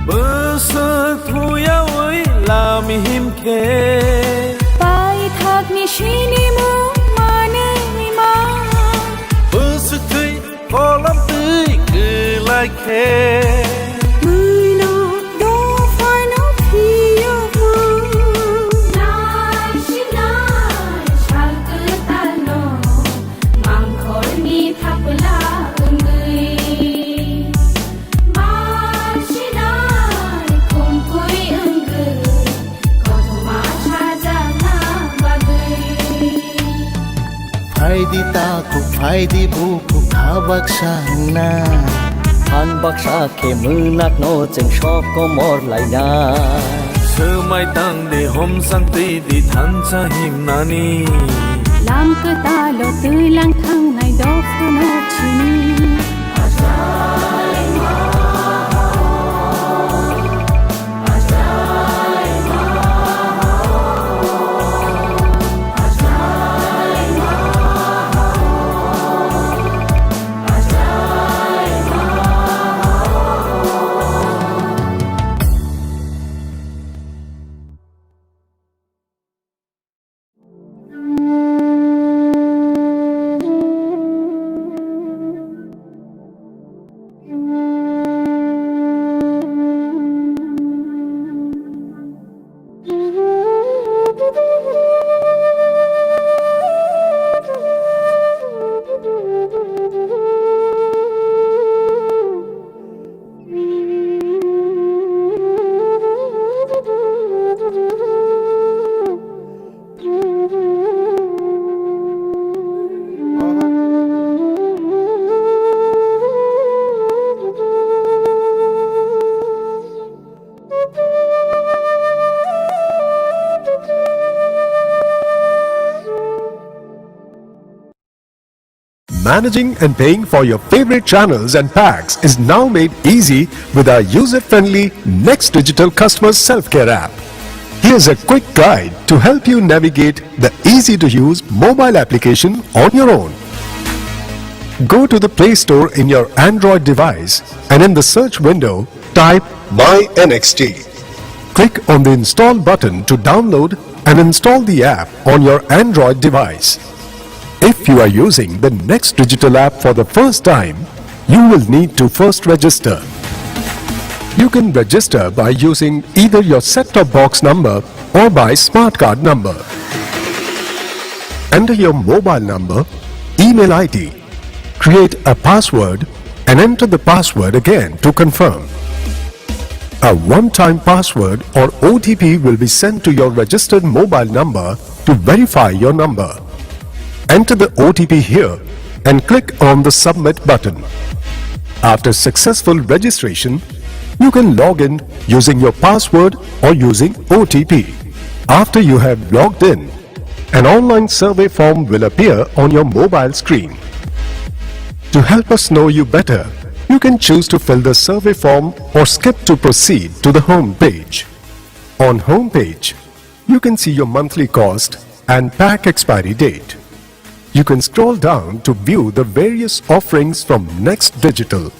Bwswk thuyawi lam him khe. Paithakni sinimung manwi ma. Bwswk thwi Mwino dophano phiyokma. Nai sinai sal kwtalno mangkhorni thapla wngwi. Bar sinai khumpui wngwi kothoma sajakna bagwi. Phaidi takhuk, phaidi bukhuk, kha baksa wngna. Phan baksa khe mwnakno chwng sok komor laina. Swmai tang di, homsang twi di, thansa himnani. Lam kwtalo twilang thangnai dophano chini. Managing and paying for your favorite channels and packs is now made easy with our user-friendly Next Digital Customer Self-Care app. Here's a quick guide to help you navigate the easy-to-use mobile application on your own. Go to the Play Store in your Android device and in the search window, type My N X T. Click on the install button to download and install the app on your Android device. If you are using the Next Digital app for the first time, you will need to first register. You can register by using either your set-top box number or by smart card number. Enter your mobile number, email I D, create a password, and enter the password again to confirm. A one-time password or O T P will be sent to your registered mobile number to verify your number. Enter the O T P here and click on the Submit button. After successful registration, you can log in using your password or using O T P. After you have logged in, an online survey form will appear on your mobile screen. To help us know you better, you can choose to fill the survey form or skip to proceed to the home page. On home page, you can see your monthly cost and pack expiry date. You can scroll down to view the various offerings from Next Digital.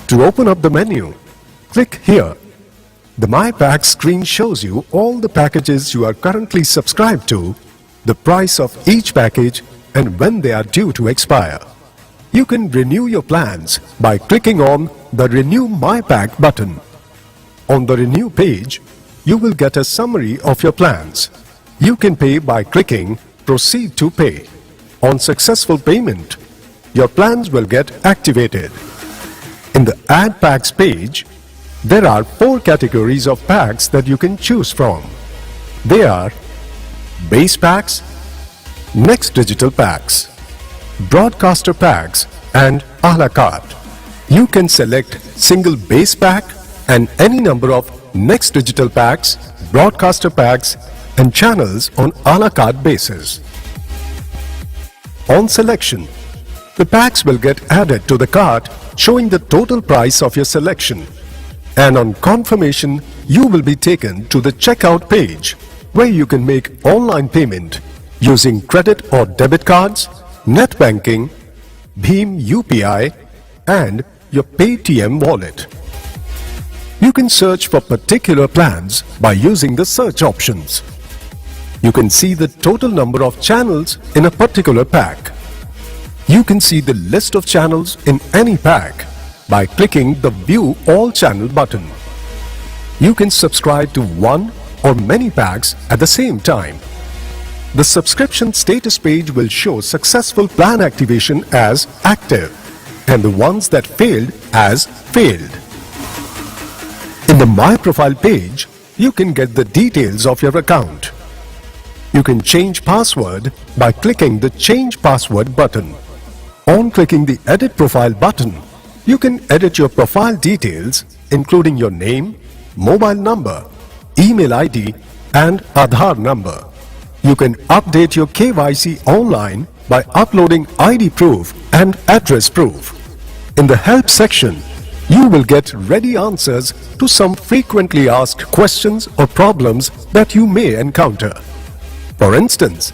To open up the menu, click here. The My Pack screen shows you all the packages you are currently subscribed to, the price of each package, and when they are due to expire. You can renew your plans by clicking on the Renew My Pack button. On the Renew page, you will get a summary of your plans. You can pay by clicking Proceed to Pay. On successful payment, your plans will get activated. In the Add Packs page, there are four categories of packs that you can choose from. They are Base Packs, Next Digital Packs, Broadcaster Packs, and a la carte. You can select single base pack and any number of Next Digital Packs, Broadcaster Packs, and channels on a la carte basis. On selection, the packs will get added to the cart, showing the total price of your selection. And on confirmation, you will be taken to the checkout page, where you can make online payment using credit or debit cards, net banking, Bhim U P I, and your Paytm wallet. You can search for particular plans by using the search options. You can see the total number of channels in a particular pack. You can see the list of channels in any pack. by clicking the View All Channel button. You can subscribe to one or many packs at the same time. The subscription status page will show successful plan activation as active and the ones that failed as failed. In the My Profile page, you can get the details of your account. You can change password by clicking the Change Password button. On clicking the Edit Profile button, you can edit your profile details, including your name, mobile number, email I D, and Aadhaar number. You can update your K Y C online by uploading I D proof and address proof. In the help section, you will get ready answers to some frequently asked questions or problems that you may encounter. For instance,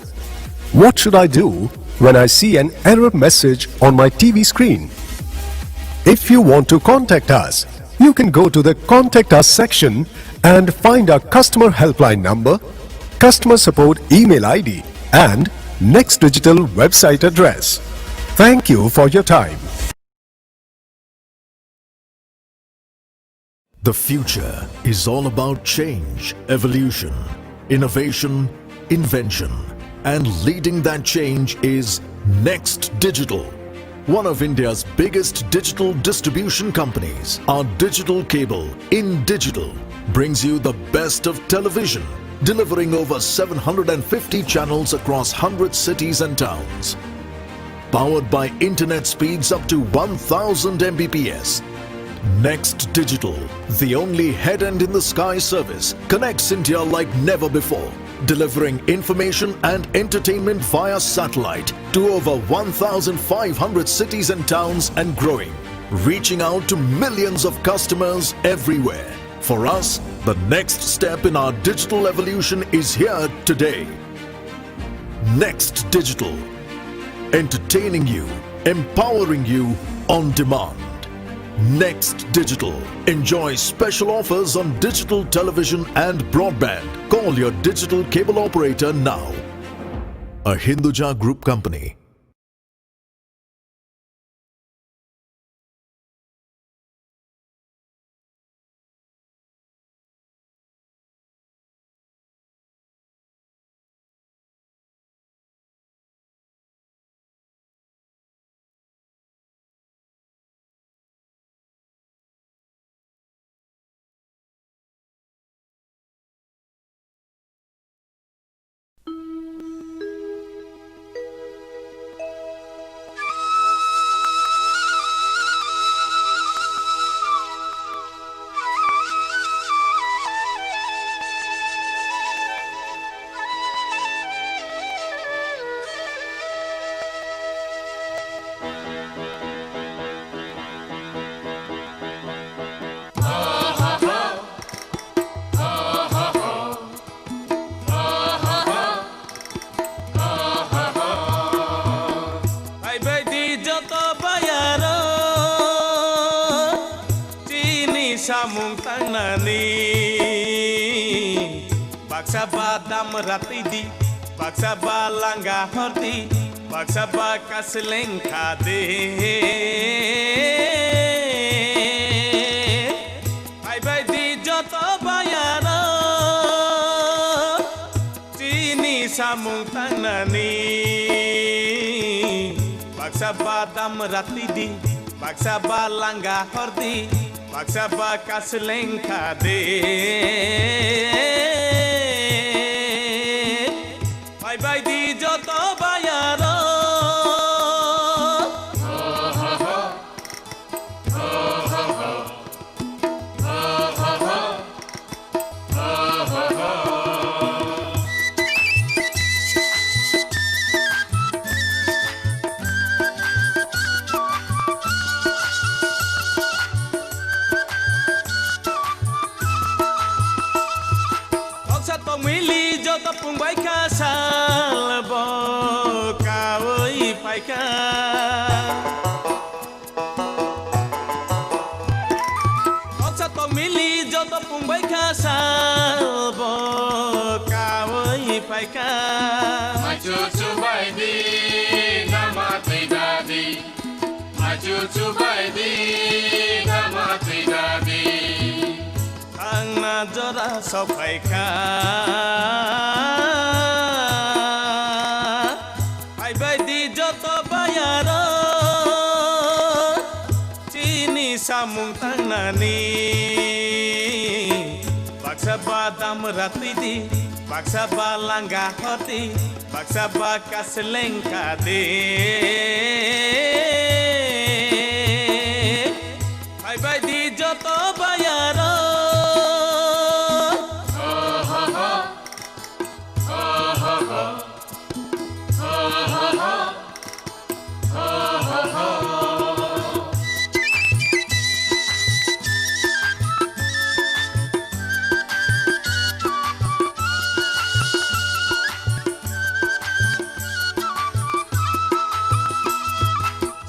what should I do when I see an error message on my T V screen? If you want to contact us, you can go to the Contact Us section and find our customer helpline number, customer support email I D, and Next Digital website address. Thank you for your time. The future is all about change, evolution, innovation, invention, and leading that change is Next Digital. One of India's biggest digital distribution companies, our digital cable, In Digital, brings you the best of television, delivering over seven hundred and fifty channels across hundred cities and towns. Powered by internet speeds up to one thousand M B P S. Next Digital, the only head and in the sky service, connects India like never before, delivering information and entertainment via satellite to over one thousand five hundred cities and towns and growing, reaching out to millions of customers everywhere. For us, the next step in our digital evolution is here today. Next Digital. Entertaining you, empowering you on demand. Next Digital. Enjoy special offers on digital television and broadband. Call your digital cable operator now. A Hinduja Group company. Phaibai di joto bayaro, chini samung tangnani. Baksa ba dam ratwi di, baksa ba langa hordi, baksa ba kasleng khadi. Phaibai di joto bayaro, chini samung tangnani. Baksa ba dam ratwi di, baksa ba langa hordi, baksa ba kasleng khadi. Phaibai di joto bayaro. Noksa tongmili joto pungbai kha sal bo kaui phaikha. Noksa tongmili joto pungbai kha sal bo kaui phaikha. Machu chubai di, nama twi dadi. Machu chubai di, Sophaikha, phaibai di joto bayaro, chini samung tangnani. Baksa ba damra twi di, baksa ba langa hor di, baksa ba kasleng kha di. Phaibai di joto bayaro.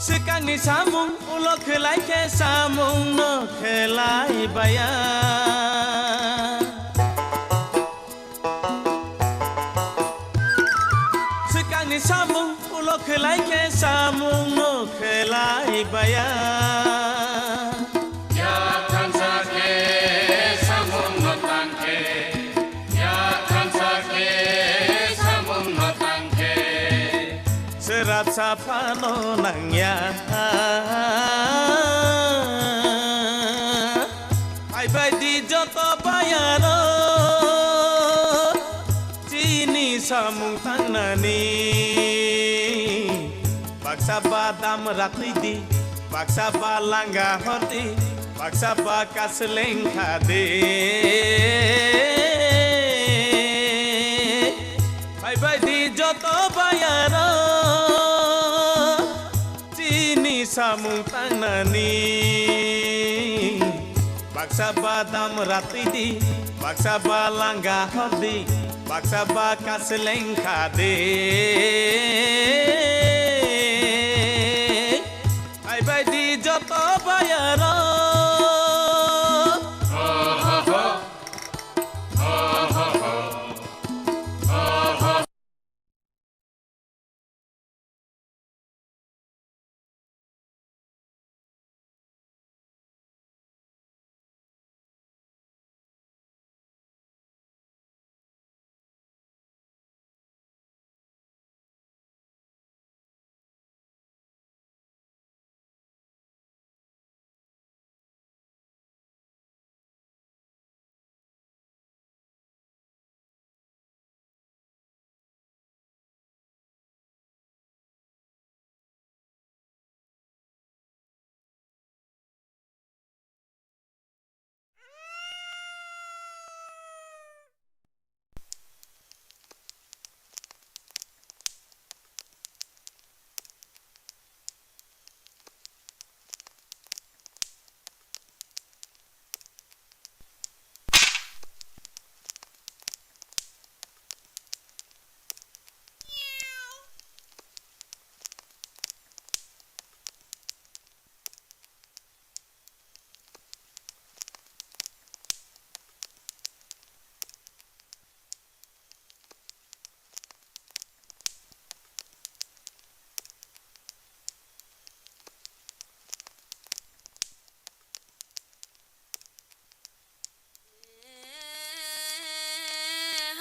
Swkangni samung ulo khlai khe samung no khlai baya. Swkangni samung ulo khlai khe samung no khlai baya. Yak thansa khe samung no tang khe, yak thansa khe samung no tang khe. Srap saphano nangya. Phaibai di joto bayaro, chini samung tangnani. Baksa ba damra twi di, baksa ba langa hor di, baksa ba kasleng kha di. Phaibai di joto bayaro. Chini samung tangnani. Baksa ba damra twi di, baksa ba langa hor di, baksa ba kasleng kha di. Phaibai di joto bayaro.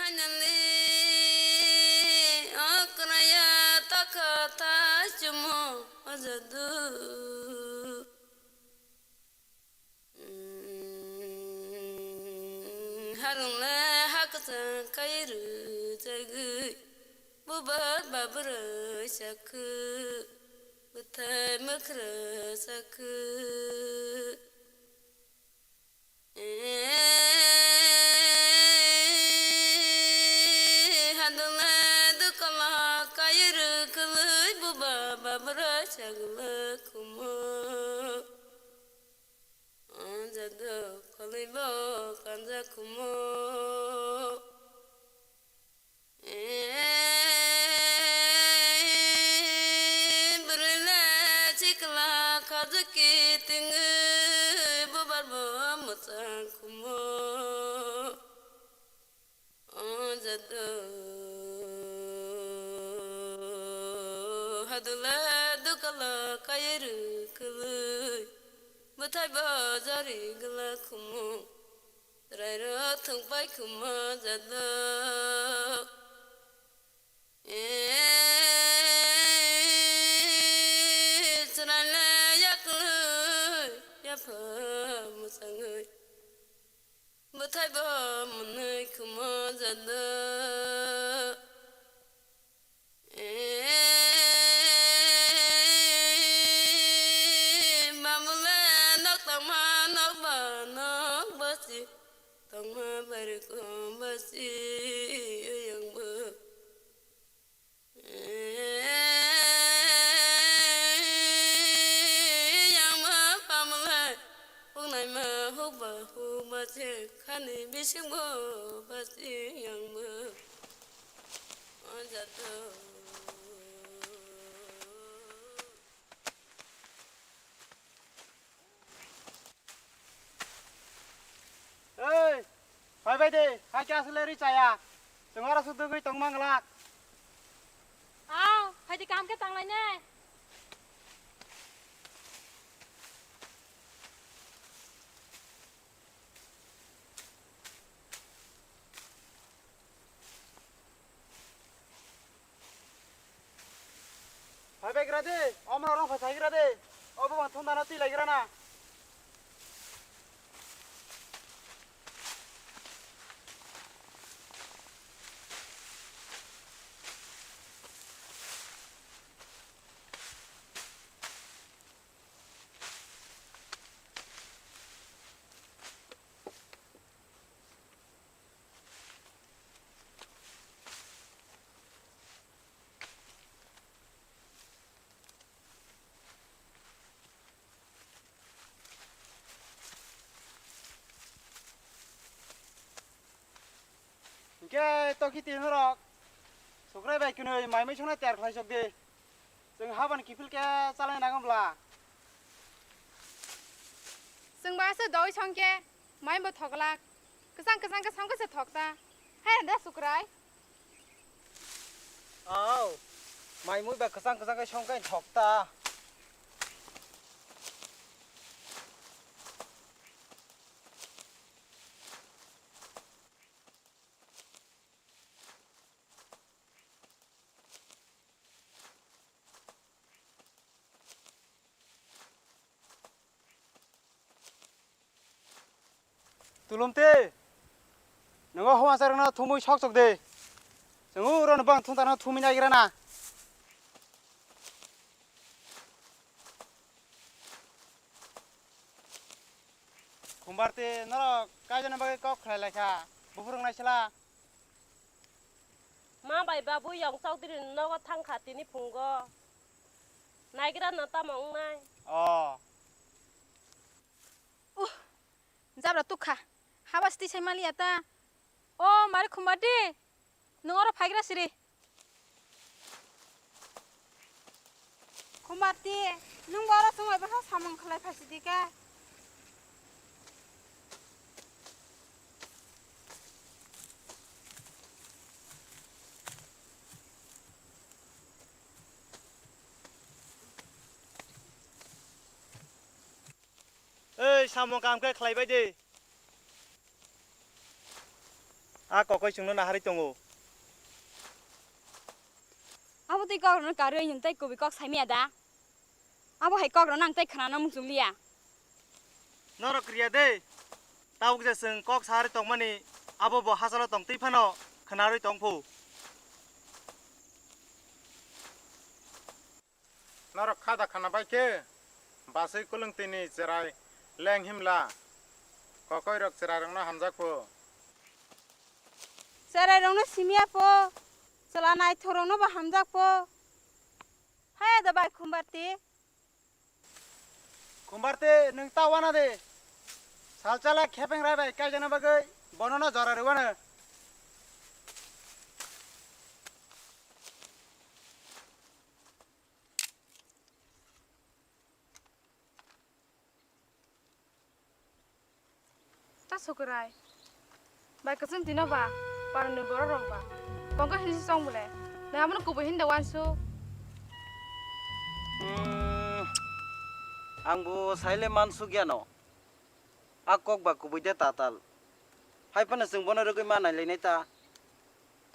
Hanali okraya takha ta chumo ajadu. Harungle hakchang kai rwjagwi bubar babra sakhu, bwthai mwkhra sakhu. Hadungle dukala kai rwkhwlwi bubar babra sagla khumo. Jado kholibo kanja khumo. Bwrwile chikla khajwkhe tingwi bubar bo mwchang khumo. O jado hadula dukala kai rwkhwlwi bwthai bo jari gwla khumo. Chwrairok thwngpai khumma jado. E, chwraile yaklwi yapha mwsangwi. Bwthai bo mwnwi khumma jado. E, mamule nok tangma nok ba nok basi, tangma bariko basi, yang bo. E, yang bo mamule, huknai ma hukba hukba se khani bising bo basi, yang bo. Ei, phai bai de, hai khe aswk lerwi chaya. Chwng oro sudugwi tong mang glak. Aw, phai de, kaham khe tang lai nai. Phai bai gra de, omo rok phai sai gra de. Obo bang thung dano twi lai gra na. Hingke tokiti norok sukrai bai kwnwi mai mui songna tiyar khlai sok di. Chwng habani kiphil khe chalai nango bla. Chwng ba se doi song khe mai bo thoklak. Kwchang kwchang khe song khe se thok ta. Hai da sukrai. Aw, mai mui ba kwchang kwchang khe song khe thok ta. Tulumti, nwngo huma charwkno thumwi sok chok di. Chwng uro nwbang thung tano thumwi naigra na. Khumbarti, norok kaijana bagwi kok khlai lai kha, buphuru wngnai sla. Ma bai babu Yong Chowdhury ni nogo thang kha tini phungo. Naigra no tamo wngnai? O. Uh, jabra tukha. Haba siti sai maliya ta. O, mari Khumbarti. Nwng oro phaigra siri. Khumbarti, nwng bo oro chwng bai bwsa samung khlai phaisidi khe. Ei, samung kam khe khlai bai di. A kokoi chwngno naharwi tongo. Abo twi kok rwno karwi nwng tei kubui kok saimaya da? Abo hai kok rwno ang tei khwnana muchungliya. Norok kriya de. Tabuk je chwng kok saharwi tongmani, abo bo hachalo tongtwi phano khwnarwi tongphu. Norok kha da khana bai khe, basui kulungtwini cherai leng himla, kokoirok cherairokno hamjak pho. Cherairokno simiya pho, chwla naithorokno bo hamjak pho. Haya da bai Khumbarti. Khumbarti, nwng ta wana de. Salchala khepeng rai bai kaijana bagwi bonono jora rwano. Ta Sukurai. Bai kwchwng tino ba, paroni borok rok ba. Kongka hinsi chong bole. Nang abono kubui hinda wansu. Hmm, ang bo saile mansuk yano. A kok ba kubui de tatal. Phai phano chwng bono rwgwi ma nailainai ta.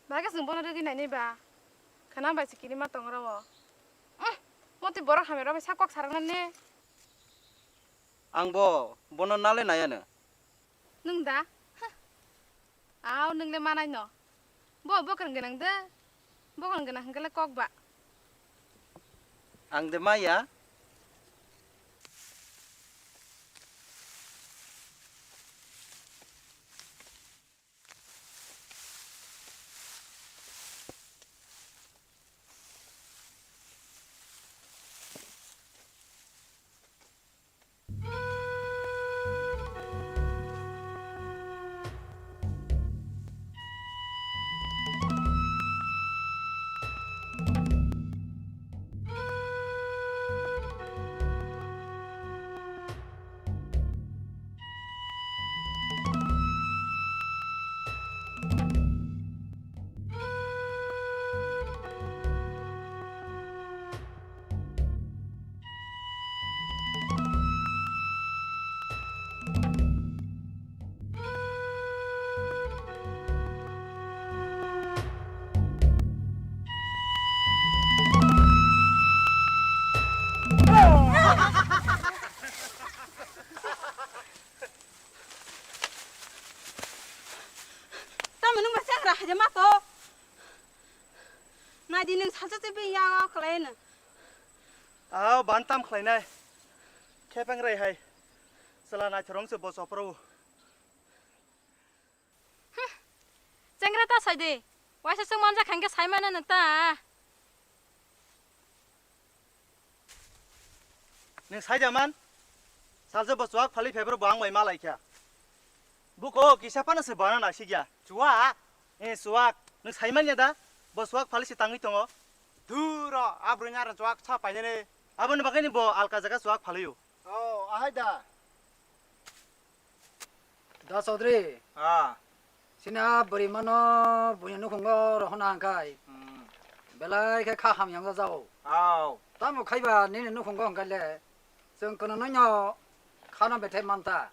Bagwi chwng bono rwgwi nainai ba. Khana bai se kirima tong rw. Umm, motwi borok hamya rok bai sa kok sarwkna ne. Ang bo bono nale naiya no. Nwng da? Huh. Aw, nwng le manai no. Bo bwkang gwnang de. Bwkang gwnang hwnkhe le kok ba. Ang de maya. Tamo nwng bai chagra haja ma to. Nai di nwng salsa se bini yago khlai no. Aw, ban tam khlainai. Khepeng rai hai. Chwla naithorong se bo chopro. Chengra ta sai de. Waisa chwng manja khangke sai mano nwng ta. Nwng sai da man? Salsa bo chuak phali phebro bo ang bai ma lai kha. Buko kisa phano se bana naisik ya. Chuak? Eh, chuak. Nwng sai man ya da? Bo chuak phali se tangwi tongo. Duro, a bwrwi ni aro chuak sa painani. Aboni bagwi ni bo alka jaga chuak phaliyo. Oh, ahai da. Da Chaudhary. Ah. Sini a bwrwi mano buini nukhungo rohorna hwnkhai. Hmm. Belai khe kha hamya wngya jao. Aw. Tamo khaiba nini nukhungo hwnkhai le. Chwng kwnwi no khano bethai manta.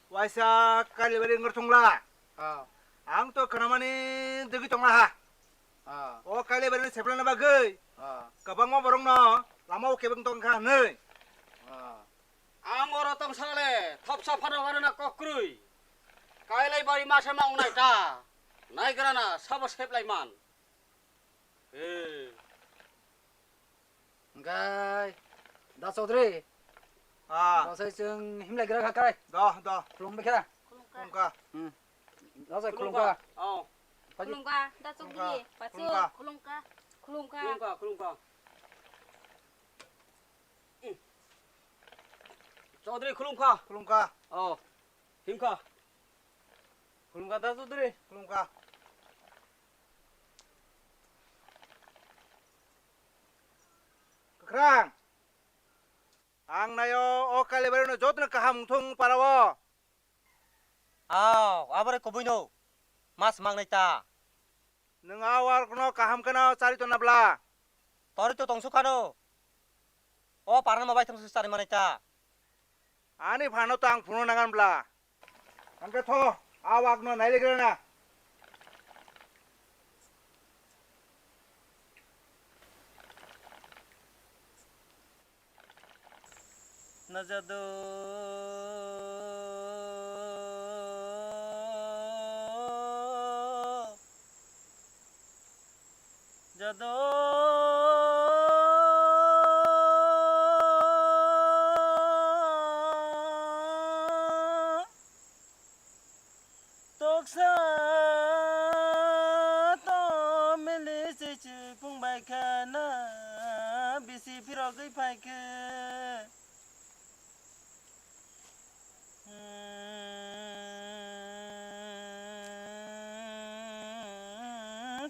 Waisa Kailabari wngwr thungla. Ah. Ang to kwnamani degi tongla ha. Ah. O Kailabari ni seplana bagwi. Ah. Kwbangma borok no lama o kebeng tong kha hwnwi. Ah. Ang oro tong sale thopsa phano warana kok kwrwi. Kailabari masa ma wngnai ta. Naigrana sabo seplai man. He. Hwnkhe Da Chaudhary. Ah. Bwsai chwng himlai gra kha kai. Do, do. Khulumbai kha. Khulumkha. Hmm. Da sai khulumkha. Oh. Khulumkha, Da Chaudhary. Khulumkha. Khulumkha. Khulumkha. Khulumkha, khulumkha. Chaudhary khulumkha. Khulumkha. Oh. Himkha. Khulumkha Da Chaudhary. Khulumkha. Kwkhrang. Ang naio o Kailabari no jotono kaham wngthung para o. Aw, abore kubui no. Mas mangnai ta. Nwng a wark no kaham kheno chari tonna bla. Tori to tongsu khano. O parano ma baithang se chari manai ta. Ani phano to ang phunuk nangan bla. Hwnkhe tho, a wak no nailegrana. Najado. Jado. Toksa to mili chichi phung bai kha na bisi phirogwi phai khe. Hmm,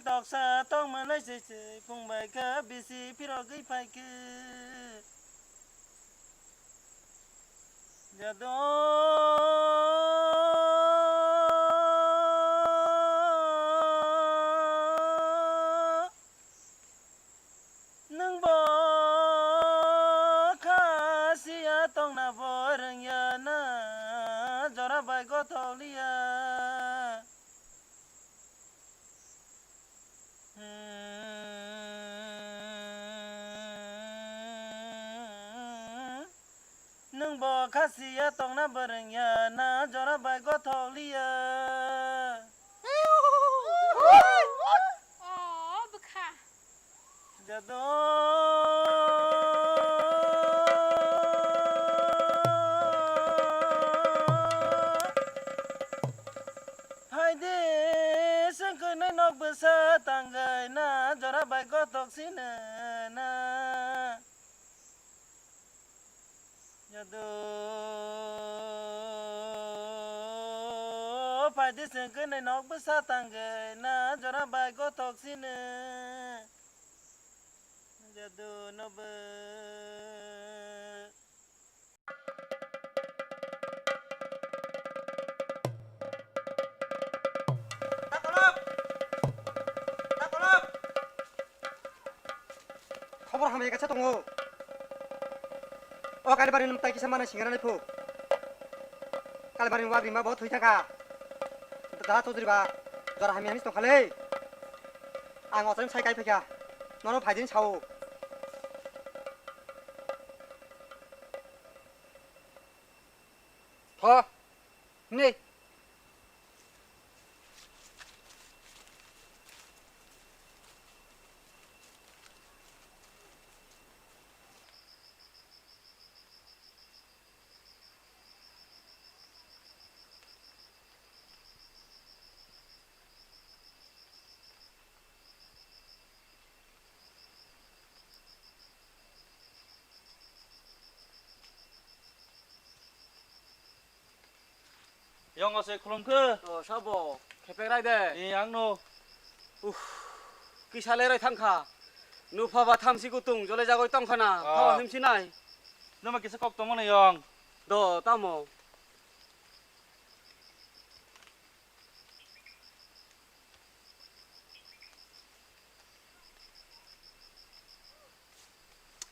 toksa tongma lai se se phung bai kha bisi phirogwi phai khe. Jado. Nwng bo kha siya tongna bo rwngya na, jora bai gothok liya. Bo khasiya tongna bwrwngya na jora bai gothok liya. O bwkha. Jado. Phaidi sengkwnwi nok bwsa tangwi na jora bai gothok sinwi na. Jado, phaidi sengkwnwi nok bwsa tangwi na jora bai gothok sinwi. Jado nobo. Khobor hamya kaisa tongo. O Kalibari ni mwtai kisa mana singra nai phu. Kalibari ni wagri ma bo thwi thangkha. Da Chaudhary ba jora hamya hinwi tongkha le. Ang o sai kai phaikha. Nono phaidi hinwi sao. Tho. Nei. Yong o se khulum khe. O sabo, khepek rai de. E, ang no. Uff, kisa lerai thangkha. Nupha ba thamsi kutung jole jagoi tongkha na. Ah. Thawa himsi nai. Noma kisa kok tongma na yong. Do, tamo.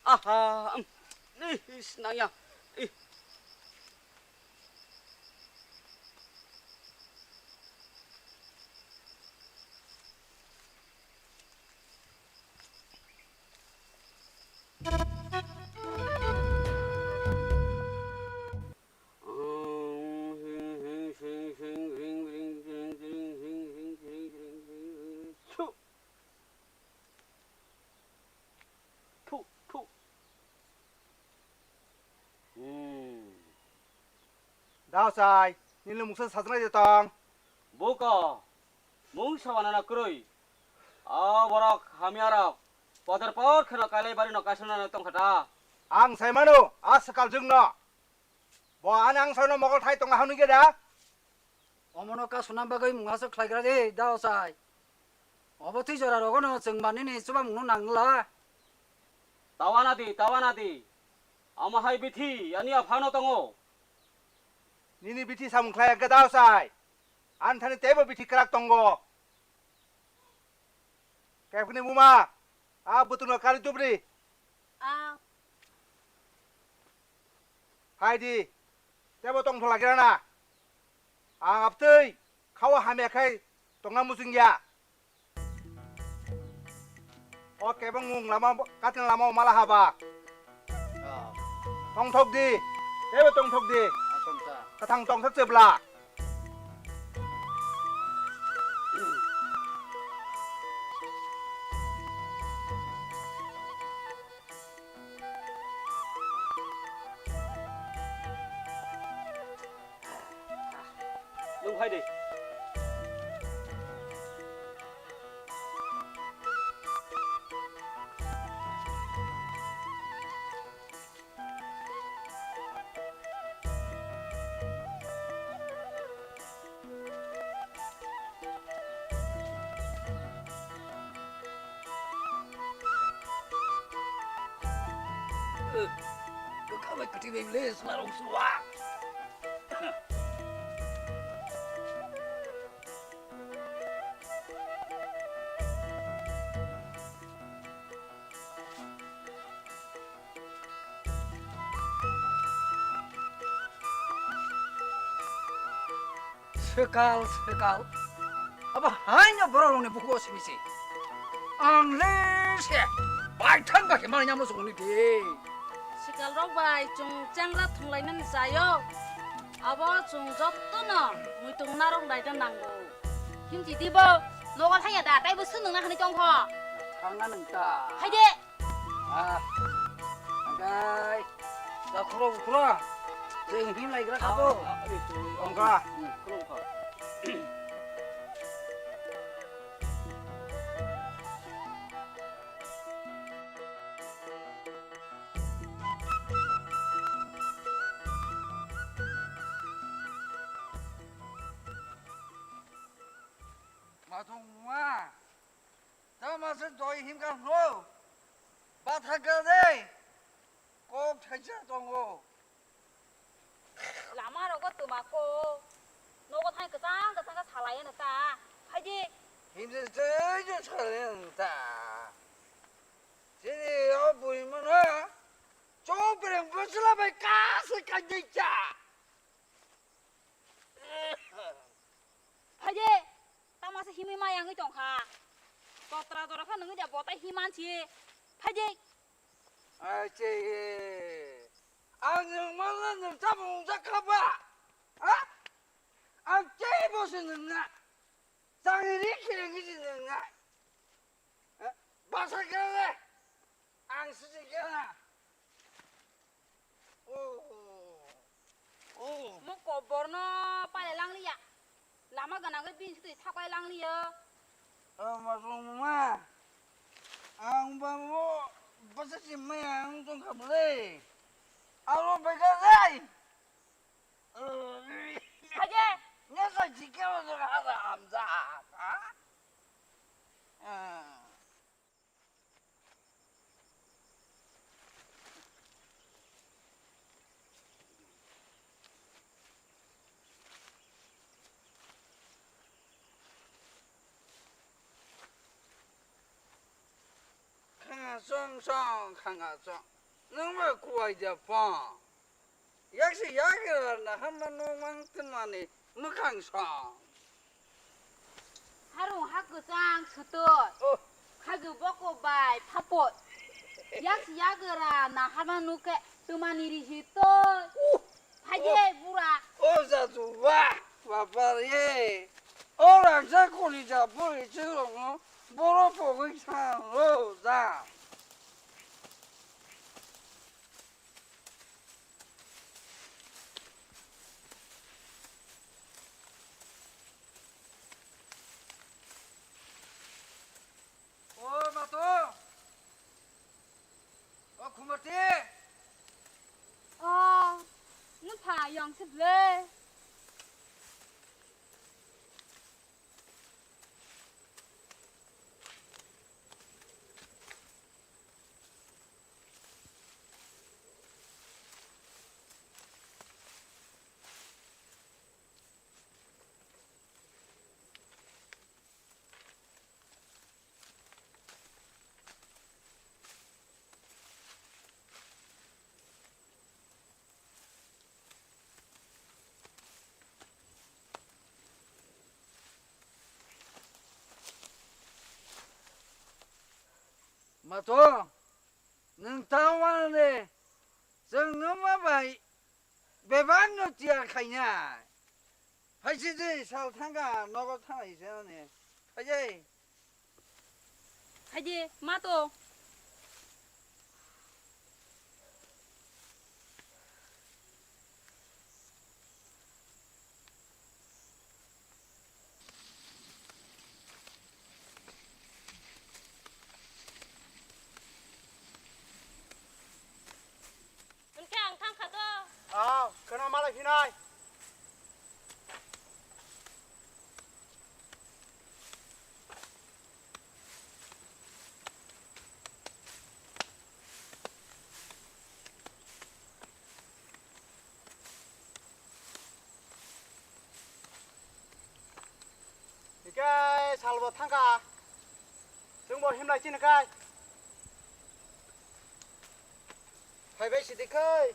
Aha, um, ih, is, nangya. Ih. Thu, thu. Hmm. Dao chai, nini mungsa sajna je tong. Buko, mungsa wanana kwrwi. A borok hamya rok, podor por kheno kailai bari no kaisana no tongkha ta. Ang sai mano, a sakal jwng no. Bo ani ang sano mokol thai tongo hwnwi khe da? Omono kasuna bagwi mungsa khlaigra de, da ochai. Obo twi jora rogono chwng manini chubamungno nangla. Tawana di, tawana di. Omo hai bithi ani aphano tongo. Nini bithi samung khlai khe da ochai. Ani thani teibo bithi kwrak tongo. Kaiphuni buma, a bwtwino kari tubri. A. Hai di, tebo tongthok lagirana. Ang abtwi khawa hamya khai tongna muchungya. O kebeng mung lama, katin lama o mala haba. Oh. Tongthok di, tebo tongthok di. Asomsa. Kathang tongthok chebla. Nwng phai di. Kwkha bai kwtwi bai le slarong suwa. Swkal, swkal. Abo haino borok rokni bukugo simi se. Ang le se baithang ba khe manwi nyamno chukmani de. Sikalrok bai chwng chengra thwnglainani chaio. Abo chwng jotono muitung narwk naina nango. Himchi dibo, nogo thangya da, taibo swnwng na hwnwi tongkho. Thangna nang ta. Haide. Ah. Angkai. Da khuro khuro. Jeng him lai gra kabo. Ongka. Matung ma. Tama se doi him ka hlo. Batha ka de. Kok thaisa tongo. Lama rogo tuma ko. Nogo thai kwchang kwchang ka salai no ta. Phaidi. Him se jai jo salai no ta. Sini o bui mana. Chok bereng bwsla bai ka se ka jai cha. Phaidi, tama se himwi ma yangwi tongkha. Totra jora kha nungwi da botai himan si. Phaidi. Ai che, ang nung mala nung tabung jakha ba. Ha? Ang che bo se nung na. Tang ri khe ngi se nung na. Ha? Basa khe le. Ang se khe na. Oh. Oh. Mo kobor no pale langliya. Lama gana ke bin sutui thapai langliya. Oh, ma song ma. Ang ba mo basa si ma ang tong kha ble. Aro ba ga dai. Haje. Nya sa jike mo so ha da am da. Ha? Ah. Khanga chong chong, khanga chong. Nungba kuwai ja pong. Yaksi yagra na hama no mang twnmani mwkhang song. Harung ha kwchang swtwi. Oh. Khaju boko bai phapoi. Yaksi yagra na hama nukhe twmani rihitoi. Oh. Phaide bura. Oh, jatu ba, baba re. Oh, rangsa koli ja bori chirong no. Boro pogwi sang lo ja. O mato. O khumati. O, nupha yong se ble. Mato, nwng ta wanane, chwng nwma bai bebak no tiyar khainai. Phaisidi sal thangkha, nogo thanglai se ani. Phaidi. Phaidi, mato. Hwnkhe ang thangkha do. Ah, kheno malai phinai. Hikai salbo thangkha. Chwngbo himlai chini kai. Phaibai sidi khai.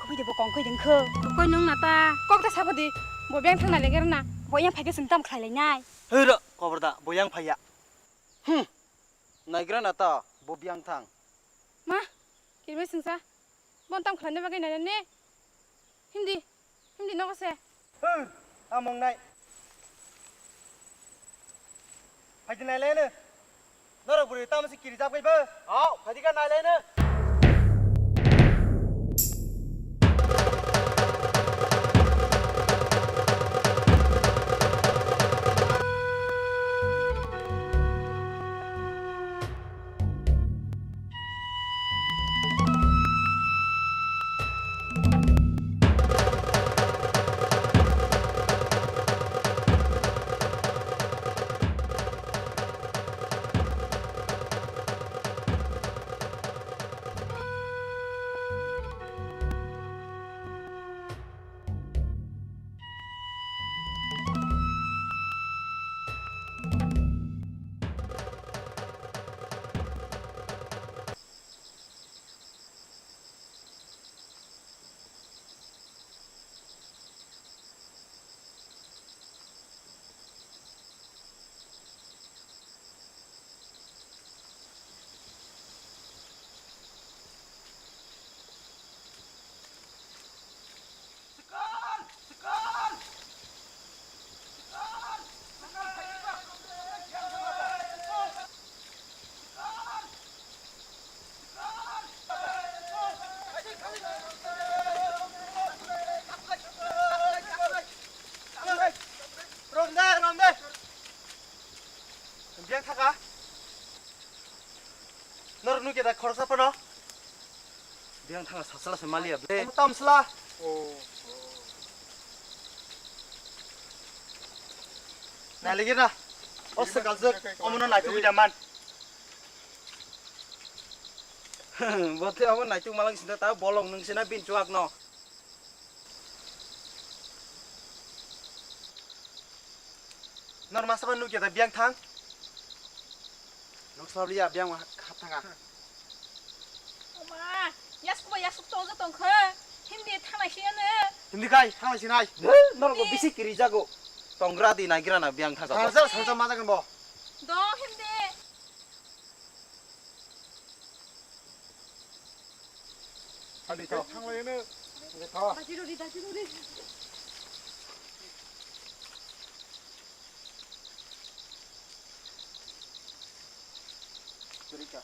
Koi de bo kong koi de kho. Koi nung na ta. Kok ta sabo di. Bo beng thang na leger na. Bo yang phai khe sung tam khlai lai nai. Hei ro, kobor da, bo yang phai ya. Hmm. Naigra na ta, bo biang thang. Ma, kirme sungsa. Bon tam khlai na bagwi nai ne. Hindi. Hindi nogo se. Hur, among nai. Phaidi nai leno. Norok bwrwi tamo se kiri jab kaibo. Aw, phaidi ka nai leno. Romde, romde. Biang thaka. Nor nuke da khoroksa pano. Biang thaka sasala se malia ble. Tamsla. Nailigir na. O swkal jwk, omono naituk wida man. Bote omo naituk malang sinta ta bolong nung sina bin chuak no. Nor masa ba nukya da biang thang. Nok sabriya biang hap thanga. Oma, yasuk ba yasuk to tong khe. Hindi thanglai si ano. Hindi kai, thanglai si nai. Norok bo bisi kiri jago. Tongra di naigra na biang thang. Sarja, sarja ma jagan bo. Do hindi. Ani to. Thanglai ano. Tho. Dajirori, dajirori. Rika.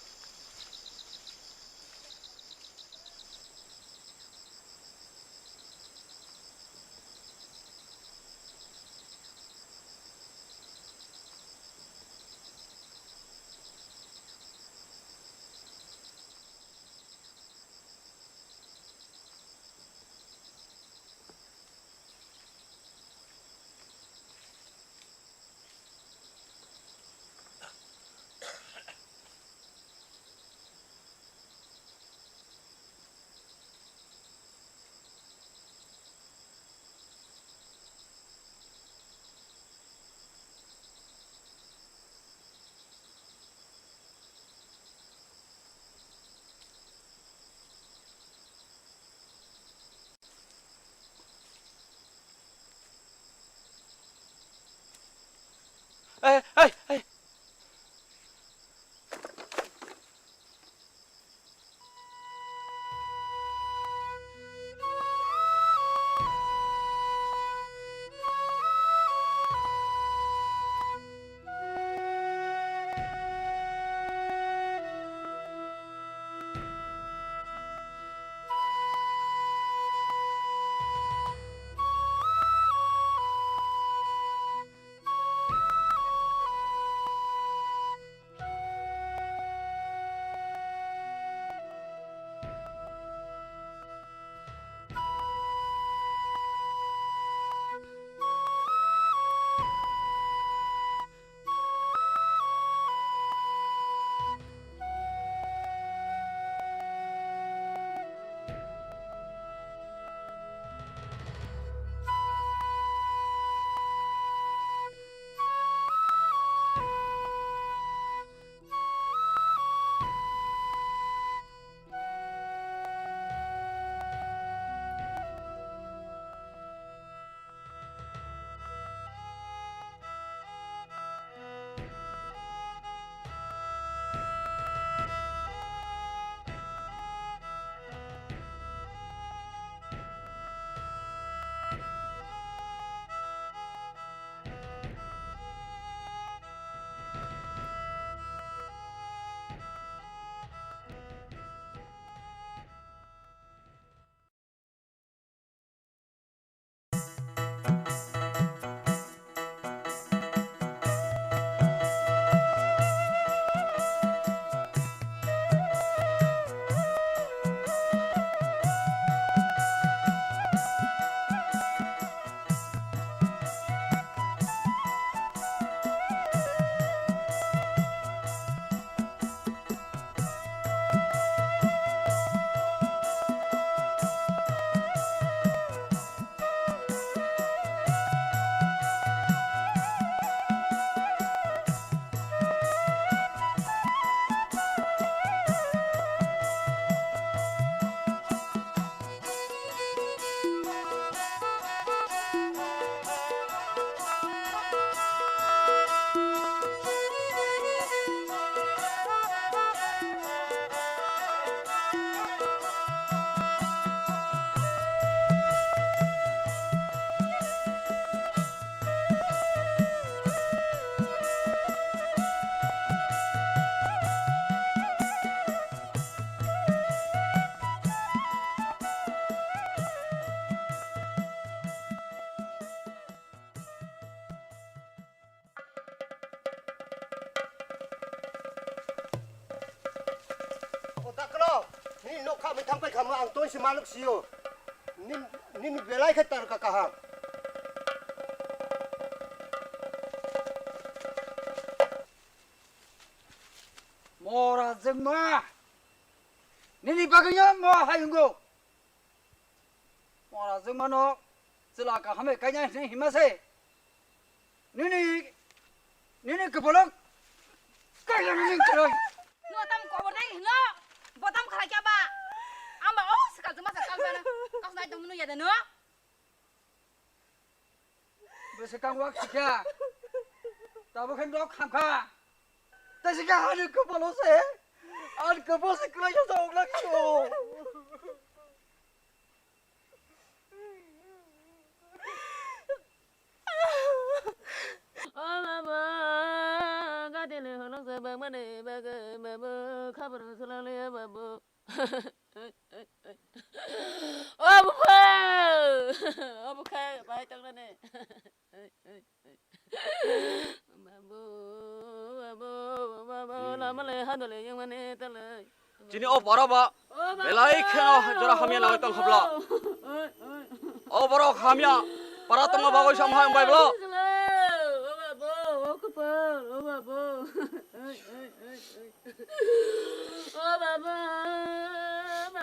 Nini nok kha bai thang pai kha mo, ang tong si manuk sio. Nin, nini belai khe tar ka kaham. Mora jengma. Nini bagwi mo hai wngo. Mora jengmano chwla kaham bai kaina hinwi hima se. Nini, nini kwpalo kaina nini kwrwi. Nwng tam kobor nai hino. Botam khalai kya ba? Amba o swkang jema sa kang sana. Kau nai tong munu ya da no? Bwswkang wak sikha. Tabuk khe nok khamkha. Tei sikha ani kwpalo se. Ani kwpal se kwlai sa ongna kho. O babu, gati le holong se bang mani bagai babu, khabor sulang le babu. O bupha! O bupha, bai tong nani. Babu, babu, babu, lama le hado le yang mani talai. Chini o borok ba belai kheno jora hamya nai tong khabla. O borok hamya para tongma bagwi sam hai bai bla. O babu, o kupar, o babu.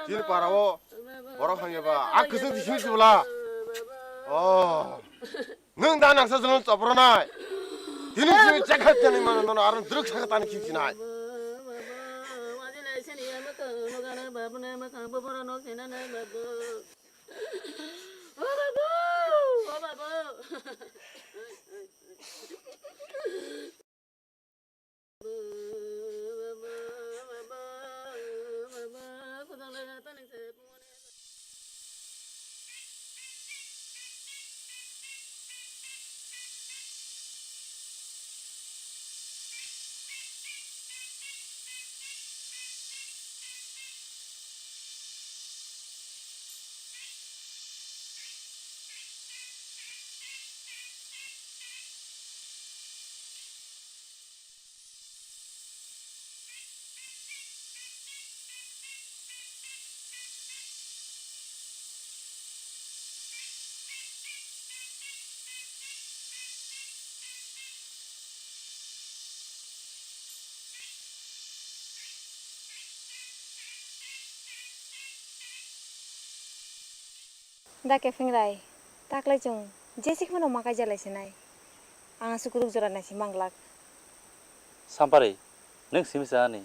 Chini para o borok hamya ba a kwchwng twi simi sibla. O. Nwng da nangsa jwngjal chopro nai. Tini simi chekhat jani mano nono aro druk sakha tani khim sinai. Da Kepengrai, taklai chwng jesi kheno ma kaija lai sinai. Ang aswk kwrwk jora nai si manglak. Sampari, nwng simi sa ani,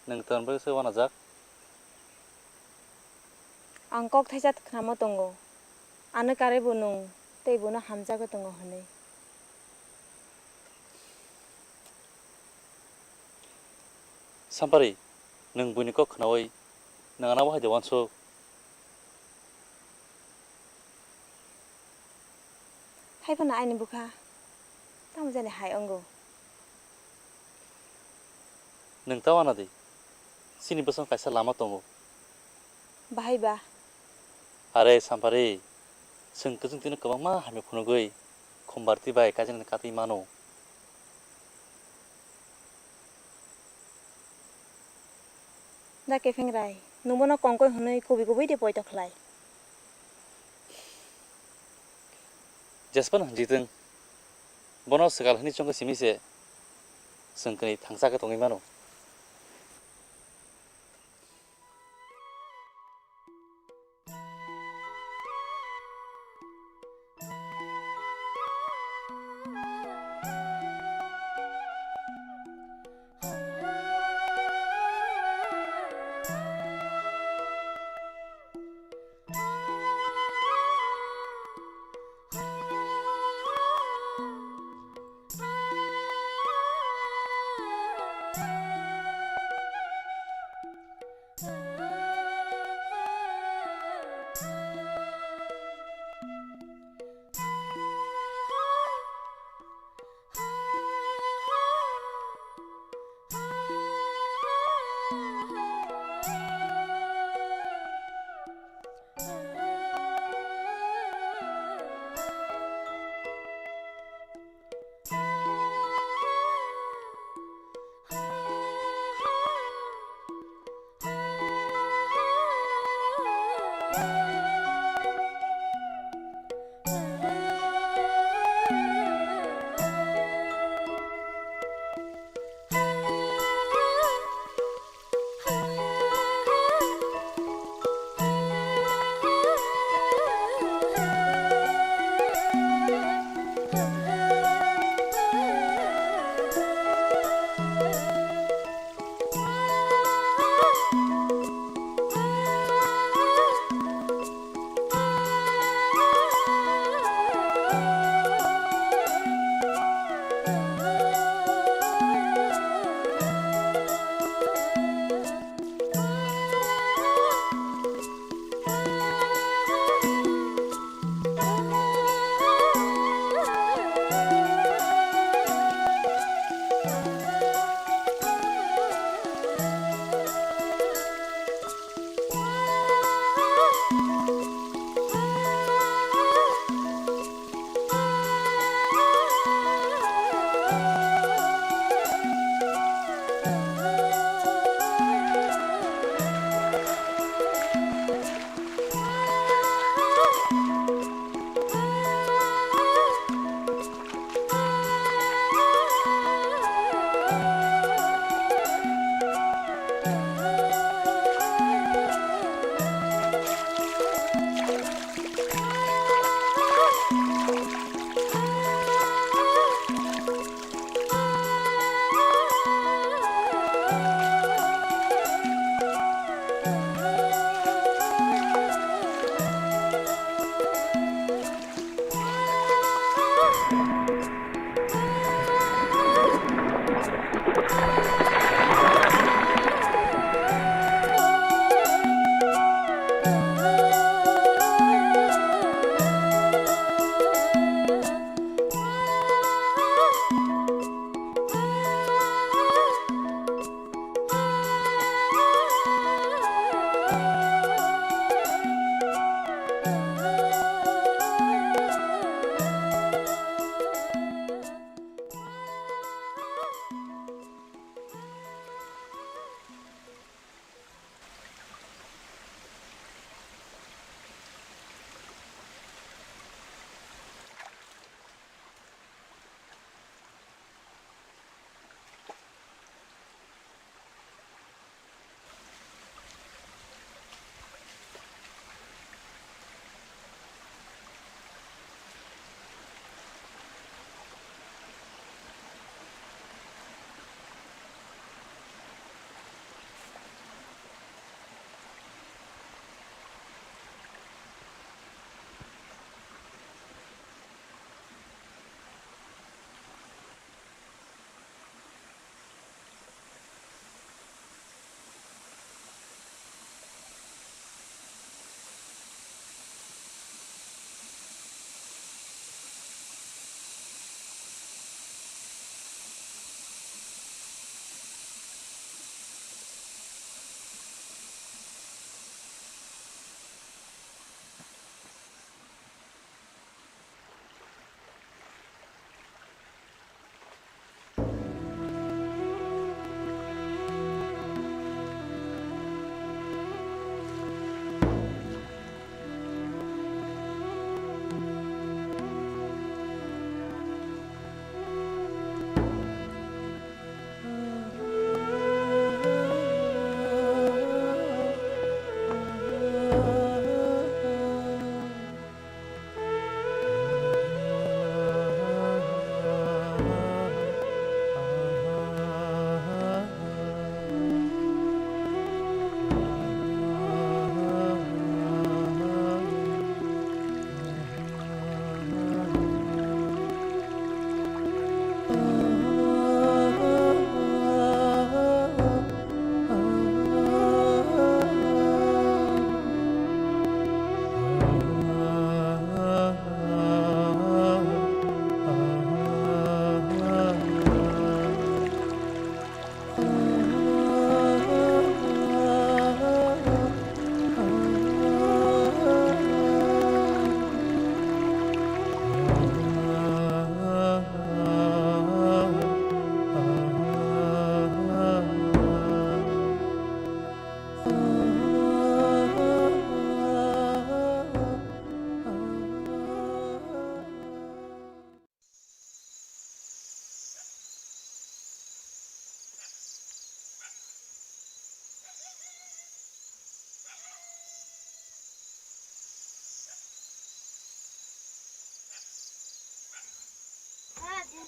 nwng ton bai se wanajak. Ang kok thaisa khnamo tongo. Ano karwi bo nwng tei bono hamjagwi tongo hwnwi. Sampari, nwng buini kok khnaui nwng ano bahai de uansuk. Hai phano aini bwkha tamo jani hai wngo. Nwng ta wana di, chini bwswng kaisa lama tongo. Bahai ba? Are Sampari, chwng kwchwng tino kwbangma hamya phunugwi Khumbarti bai kaijaknani katwi mano. Da Kepengrai, nwng bono kongkoi hwnwi kubui kubui de poito khlai. Jespan hwnjitwng, bono swkal hwnwi chongkha simi se chwng kwnwi thangsa khe tongwi mano.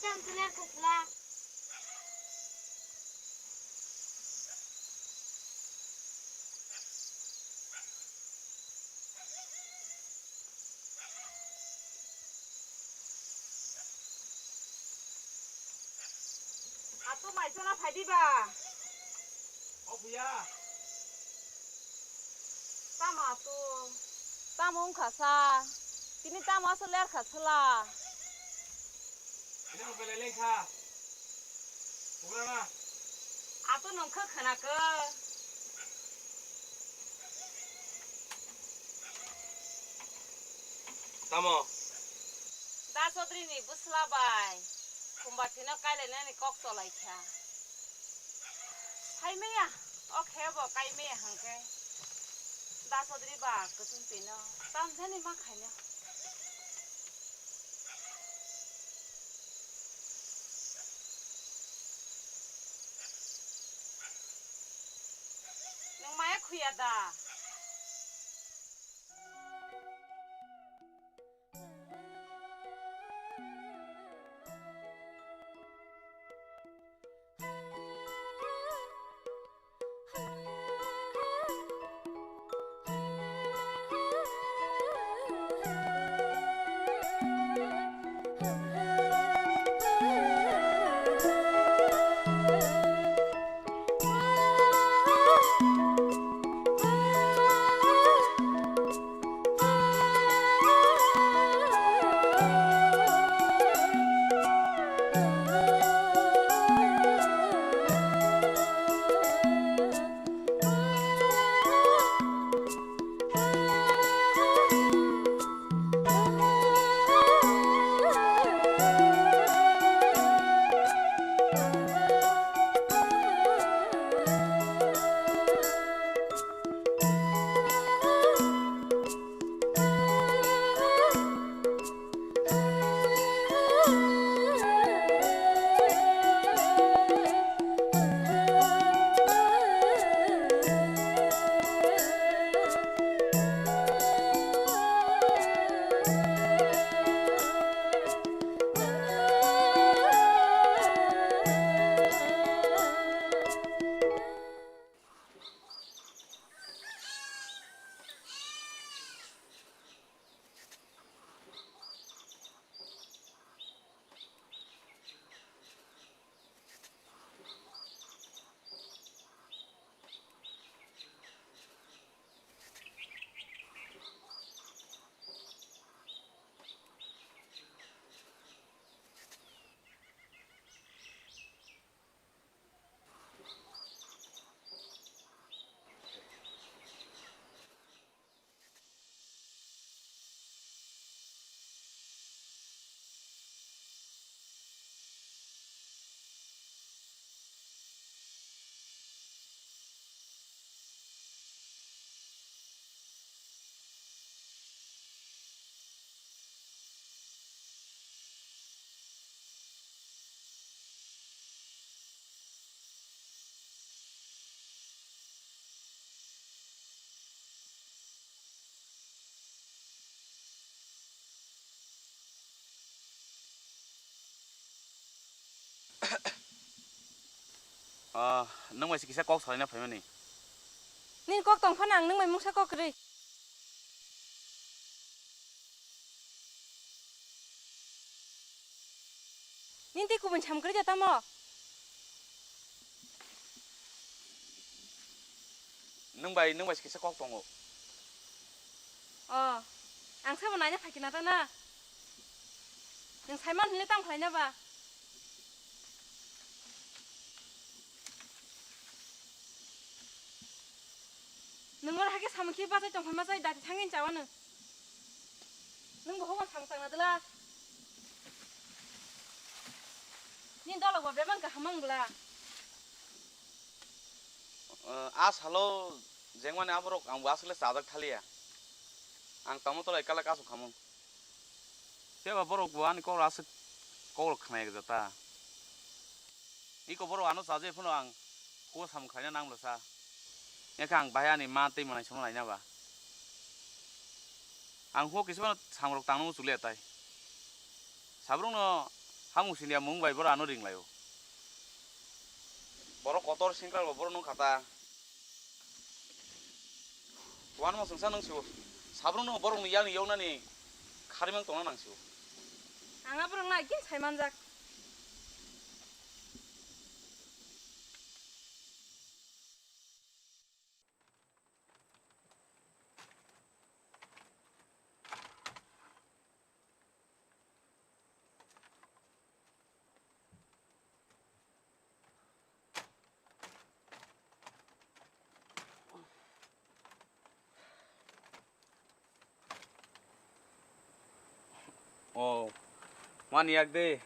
Atu mai chona phaidi ba. O phuya. Tamo atu. Tamo wngkha sa. Tini tamo aswk lerkha sala. Tini ang belai lengkha. Pugrana. Atu nungkha khwnakha. Tamo? Da Chaudhary ni bwsla bai Khumbathino kailainani kok cholaikha. Saimaya, o khe bo kaimaya hwnkhe Da Chaudhary ba kwchwng twino tamjani ma khaino. Nwng maya khuya da? Ah, nwng bai se kisa kok salaina phaimani. Nini kok tong phano ang nwng bai mungsa kok kwrwi. Nini tei kubun sam kwrwi da tamo? Nwng bai, nwng bai se kisa kok tongo. Oh, ang sabo naina phaikhe na ta na? Nwng saiman hinle tamo khlaina ba? Nwng oro hakhe samung khe bachai tongphai ma chai dati thangwi chawa nwng. Nwng bo hokon samung changna dwla. Nini dolok bo bebak kaham mang bwla. A salo jengmani aborok ang bo aswkle chajak thaliya. Ang tamo tolai kala kasuk khamung. Phiya ba borok bo ani kok aswk kok rok khna yak jata. Iko borok ano chaje phano ang khuo samung khlaina nanglo sa. Yakhe ang bahai ani ma tei manai sono laina ba. Ang khuo kisa phano samung rok tangno muchukliya tai. Sabrung no Hamung siniya mung bai boro ano ringlaio. Borok kotor singkral bo boro nung khata. Wanmo sengsa nung sibo. Sabrung no borok ni yang ni yoknani kharimang tongna nang sibo. Ang aborok no akin sai manjak. O, mani yak de.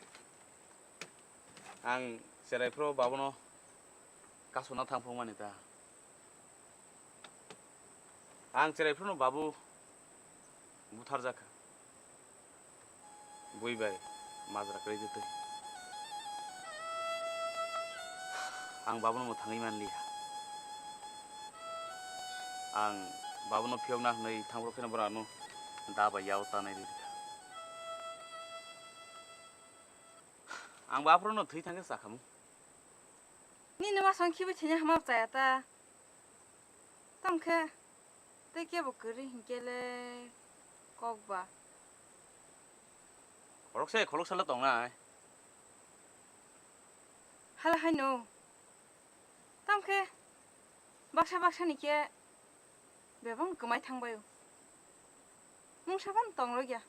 Ang cherai phuru babono kasuna thang phung mani ta. Ang cherai phuru no babu butharjak kha. Bui bai majra kwrwi twi. Ang babono mwthangwi manliya. Ang babono phiyokna hwnwi thang phuru kheno bono ano da bai yao tanai rwkha. Ang bo aphuru no thwi thangkhe chakhamu. Nini masong khibi thanya hama chaya ta. Tongkhe tei kebo kwrwi hinkhe le kok ba. Khorokse khoroksa le tongnai. Hala haino. Tongkhe baksa baksa ni khe bebak kwmai thangbaio. Mungsa phano tongrokya.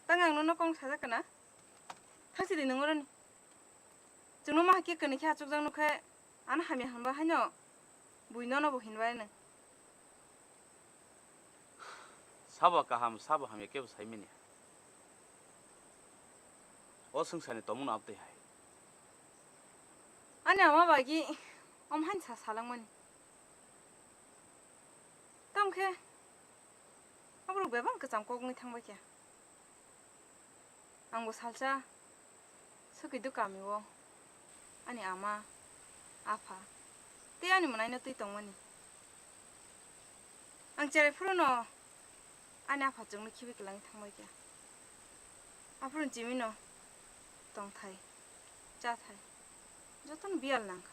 Tang ang nono kong sajak kana? Thangsi di nung oroni. Chwngno ma hakhe kwnwi khe achukjak nukhe ano hamya hwnba haino bui nono bo hinbaino. Sabo kaham, sabo hamya kebo saimanya. O swngcharni tongmungno abtwi hai. Ani ama bagi om haino sa salangmani. Tamkhe aborok bebak kwcham kok wngwi thangbai khe. Angbo salsa swkwidu kamio ani ama, apha tei ani mwnaino twi tongmani. Ang cherai phuru no ani apha chwngno khibi kwlangwi thangbai kha. Aphuru chimino tongthai, chathai jotono biyal nangkha.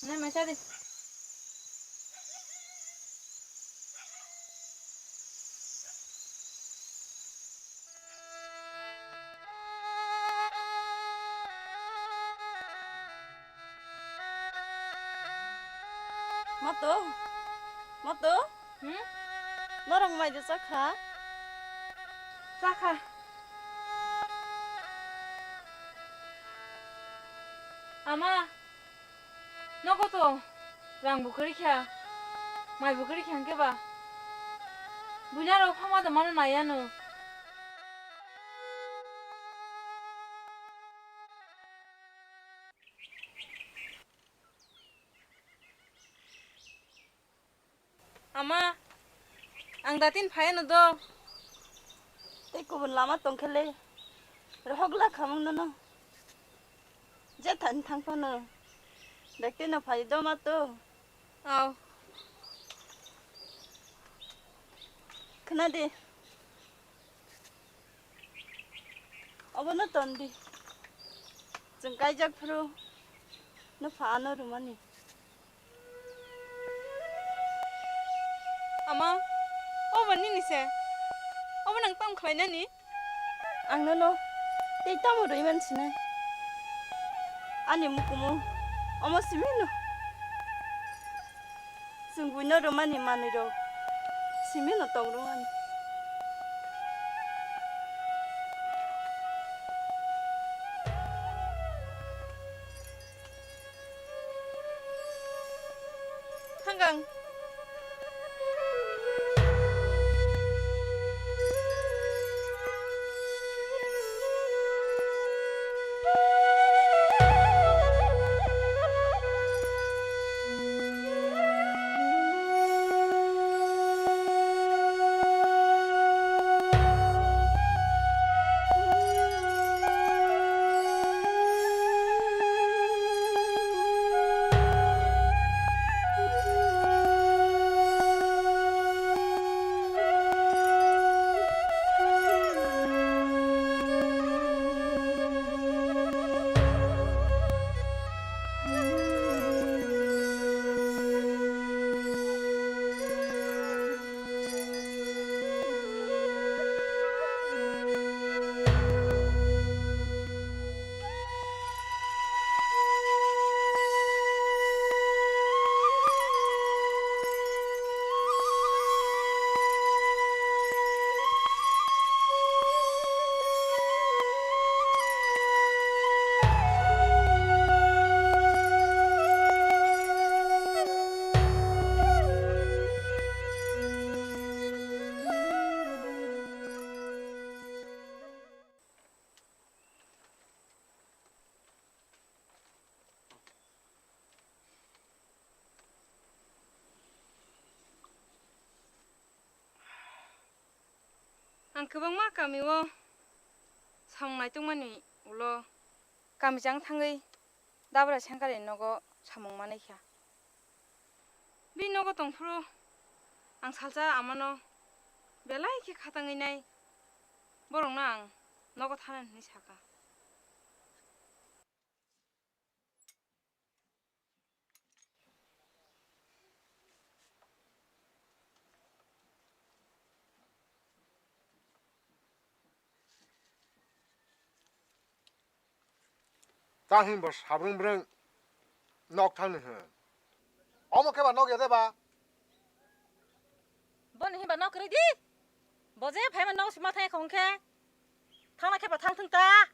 Nai mai cha di. Mato, mato. Hmm? Norok mai de chakha? Chakha. Ama, nogo to rang bo kwrwi kha, mai bo kwrwi kha hwnkhe ba. Buina rok phama da mano nai ano. Ama, ang datin phaiano do. Tei kubun lama tongkhele, rohok la khamung nono. Je thani thang phano, bekti no phai do ma to. Aw. Khna de. Obono ton di. Chwng kaijak phuru no pha ano rwmani. Ama, obo nini se? Obo nang tamo khlainani? Ang nono tei tamo rwi man sinai? Ani mukumu omo simi no. Chwng buino rwmani manwirok simino tong rwmani. Thang ang. Ang kwbangma kami o samung naitokmani ulo kami jang thangwi Dabra Sengkar ni nogo samung manwi kha. Bini nogo tongphuru ang salsa amano belai khe khatangwi nai, borokno ang nogo thana hinwi sakha. Ta hwnba sabrung brung nok thangni hwn. Omo khe ba nok ya de ba? Bono hinba nok kwrwi di. Bo je phaima nok sima thangya kha hwnkhe. Thangna khe ba thang thung ta.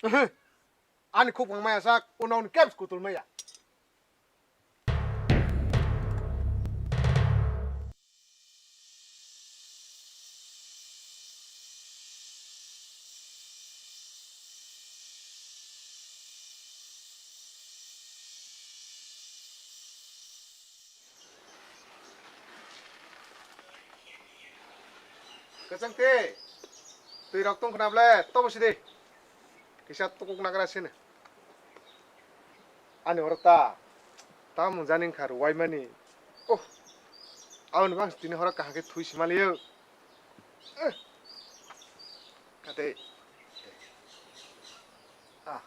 Ehe. Ani khuk phang maya sak, o nokni kebs kutul maya. Kwchang twi, twi rok tong khna ble, tobo sidi. Kisa tukuk nagra sini. Ani oro ta, ta mung jani wngkha rwai mani. Oh, aboni bang tini horo kaham khe thui si maliyo. Eh. Kate. Ah.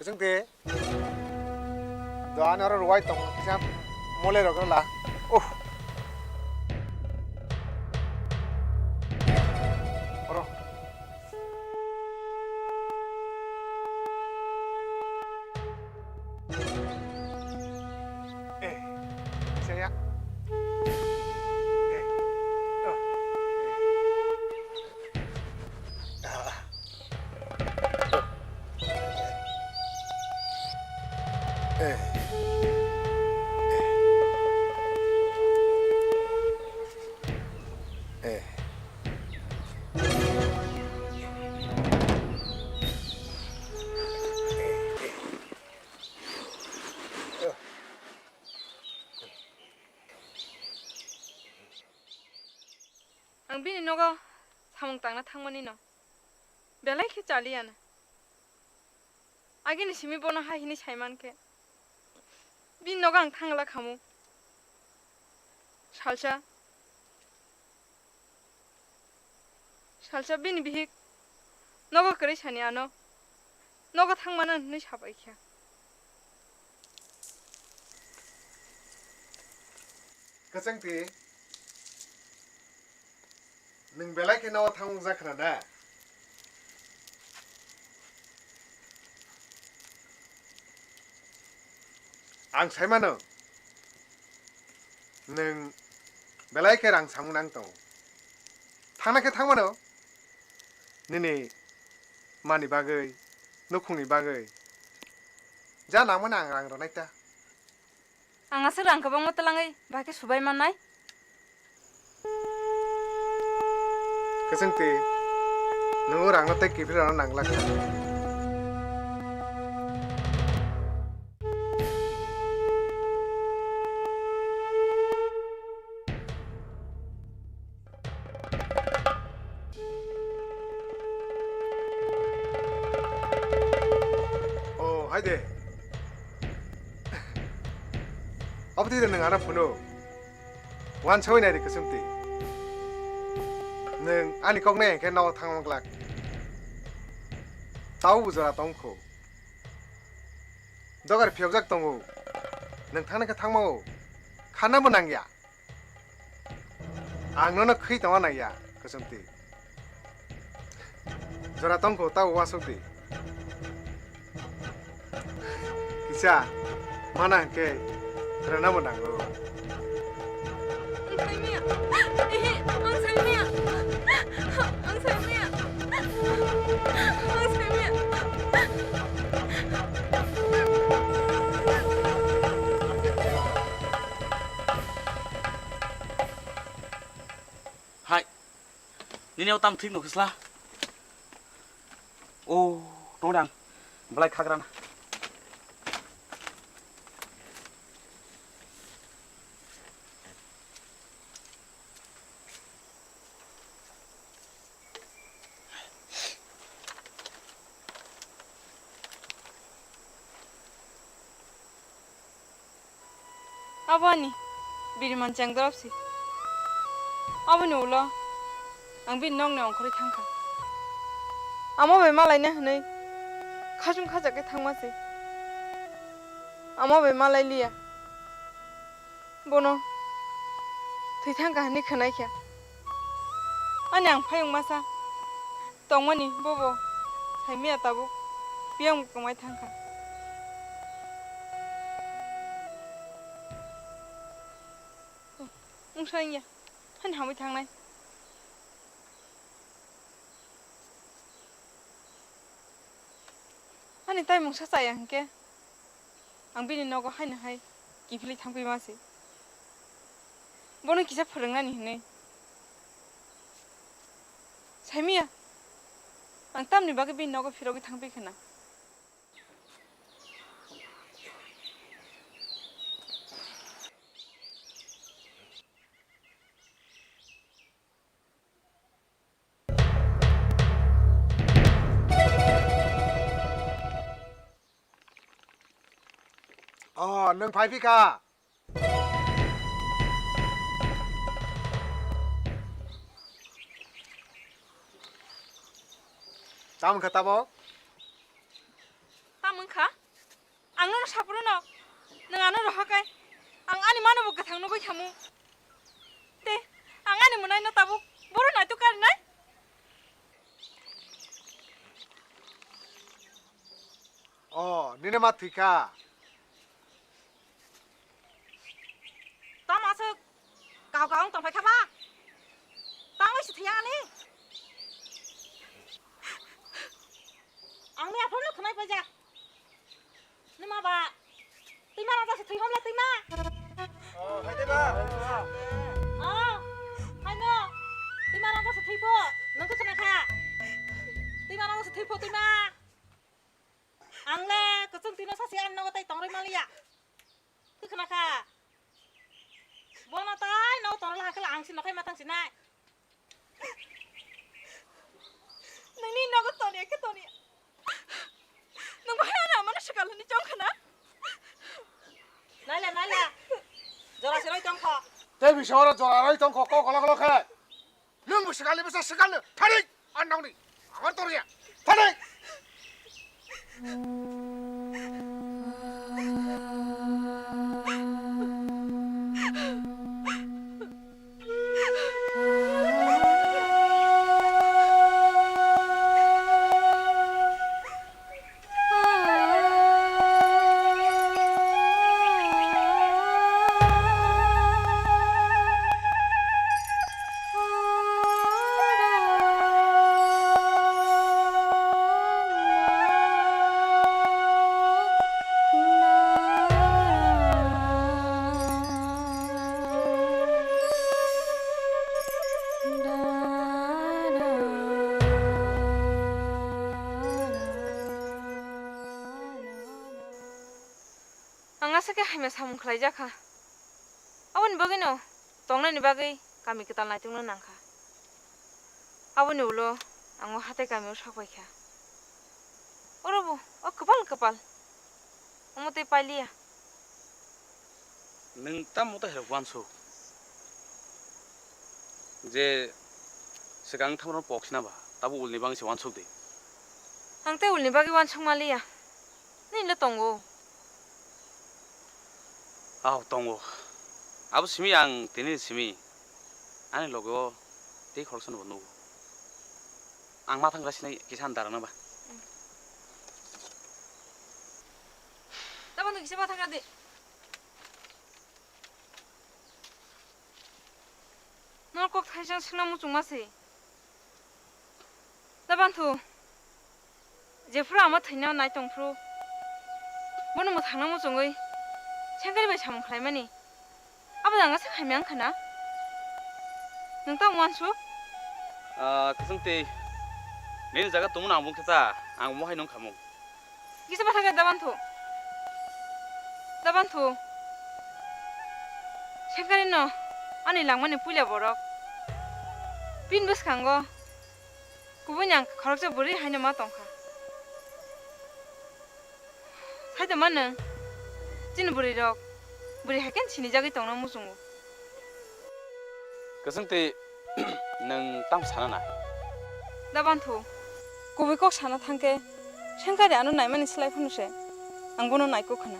Kwchwng de. Do ani oro rwai tong kisa mole rok la. Uh. Oro. Eh, saya. Eh, oh, eh. Ah. Eh. Eh. Eh. Ang bini nogo samung tangna thangmani no belai khe chaliya na. Agini simi bono hai hini sai mankhe bini nogo ang thangla khamu. Salsa Salsa bini bihik nogo kwrwi sani ano nogo thangmano hinwi sabai kha. Kwchwngtwi, nwng belai khe nogo thangmung jak khna na? Ang sai mano, nwng belai khe rang samung nang tongo. Thangna khe thang mano, nini mani bagwi, nukhungni bagwi. Ja nangmani ang rang rwnai ta. Ang aswk rang kwbangma twlangwi bahai khe subai mannai. Kwchwngtwi, nwng o rangno tei kiphilrokno nang glak kha. O, hai de. Abo twi de nwng ano phunu. Uansugwi nai di kwchwngtwi. Nwng ani kok nai hwnkhe nogo thangma glak. Tau bo jora tong kho. Dogar phiyokjak tongo. Nwng thangna khe thangma o. Khanna bo nangya. Ang nono khwi tongna nangya, kwchwngtwi. Jora tongkho, tabo uansukdi. Kisa, mana hwnkhe rwnabo nango. Ang saimaya. Ehe, ang saimaya. Ang saimaya. Ang saimaya. Hai. Nini o tam thik no kisla. O, tong dang. Belai khagra na. Abo ani biriman chengdorop si. Aboni ulo ang bini nokni ongkhorwi thangkha. Amo bai malaina hwnwi khachung khachak khe thangma se. Amo bai malai liya. Bono thwi thangkha hwnwi khwnai kha. Ani ang phayung masa tongmani bobo saimaya tabuk biyang bo kwmai thangkha. Wngsa wngya, hani hamwi thangnai. Ani tai mungsa chaya hwnkhe, ang bini nogo haino hai kiphilwi thangphi ma se. Bono kisa phwrwngnani hwnwi. Saimaya, ang tamni bagwi bini nogo phirogwi thangphi khwna. Oh, nwng phai phi kha? Tamo wngkha tabok? Tamo wngkha? Ang nono saphuru no, nwng ano rohor kai, ang ani mano bo kwthang nugwi khamu. Te, ang ani mwnaino tabuk bohrok naituk karinai? O, nini ma thwikha. Tamo aswk kau kau wng tongphai kha ba? Tamo se thwiya ani? Ang ni aphano khwnai paijak. Nima ba? Twima rang jase thwi homla twima. Oh, hai de ba. Oh, hai no. Twima rang jase thwi pho. Nang khe khna kha. Twima rang jase thwi pho twima. Ang le kwchwng twi no sasi ang nogo tai tong rwi man liya. Khe khna kha. Bono tai nogo tong rwla hakhe ang si nokhai ma thang sinai. Nini nogo toni khe toni. Nwng bahai ano amano swkal hwnwi chong khna? Naila, naila. Jora se roi tong kho. Tei bisa oro jora roi tong kho, kok kolok kolok khe. Nwng bo swkal ni bwsa swkal no thari. Ang nangni, ang torya. Thani. Ang aswk khe hamya samung khlaijak kha. Aboni bagwino tongnaini bagwi kami kwtal naitugna nang kha. Aboni ulo ang o hatai kamio sak pai kha. Oro bo o kwpal kwpal. Omo tei pailiya. Nwng tamo tei hai uansuk? Je swkang thamrok pok sina ba, tabo ulni bagwi se uansuk di. Ang tei ulni bagwi uansuk maliya. Nini le tongo? Aw, tongo. Abo simi ang tini simi. Ani logo tei khoroksa no bo nugo. Ang ma thang sinai kisa ang dara na ba. Tamo no kisa ma thang di. Nor kok thaisang singna muchung ma se. Da banthu. Jephuru ama thwina nai tongphuru, bono mwthangna muchungwi sengkari bai samung khlaimani. Abo jang aswk hamya wngkha na? Nwng tamo uansuk? Ah, kwchwng twi, nini jaga tongmano ang bung khe ta, ang omo hai nung khamung. Kisa bathakhe da banthu. Da banthu. Sengkari no ani langmani puila borok. Bini bwskango kubui nang khoroksa bwrwi haino ma tongkha. Sai tongma nwng chini bwrwi rok bwrwi hai khe sinijagwi tongna muchungo. Kwchwng twi nwng tamo sana na? Da banthu, kubui kok sana thangkhe sengkari ano naimani slai phano se ang bono naikuk khna.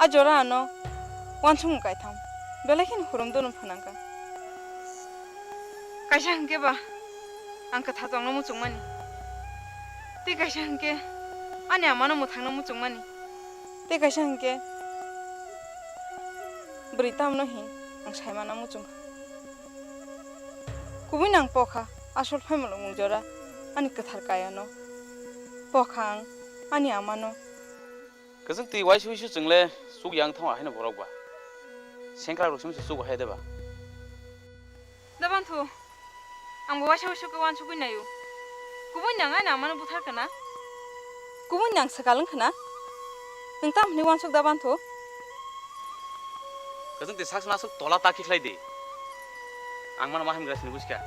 A jora ano uansukmung kaitham belai kheno hurum dunu phanangkha. Kaisa hwnkhe ba ang kwthar tongna muchungmani. Tei kaisa hwnkhe ani amano mwthangna muchungmani. Tei kaisa hwnkhe bwrwi tamno hin ang saimana muchungkha. Kubui nang pokha asol phaimalo mung jora ani kwthar kayano. Pokha ang ani amano. Kwchwng twi waisa waisa chwngle chuk yang thangma haino borok ba. Sengkrak rok simi se chuk hai de ba. Da banthu, ang bo waisa waisa khe uansugwi naio. Kubui nang ani amano buthar kana? Kubui nang swkal wng khna? Nwng tamo hwnwi uansuk da banthu? Kwchwng twi sak sna aswk tola ta khe khlai di. Ang mano ma hamya sini buskha.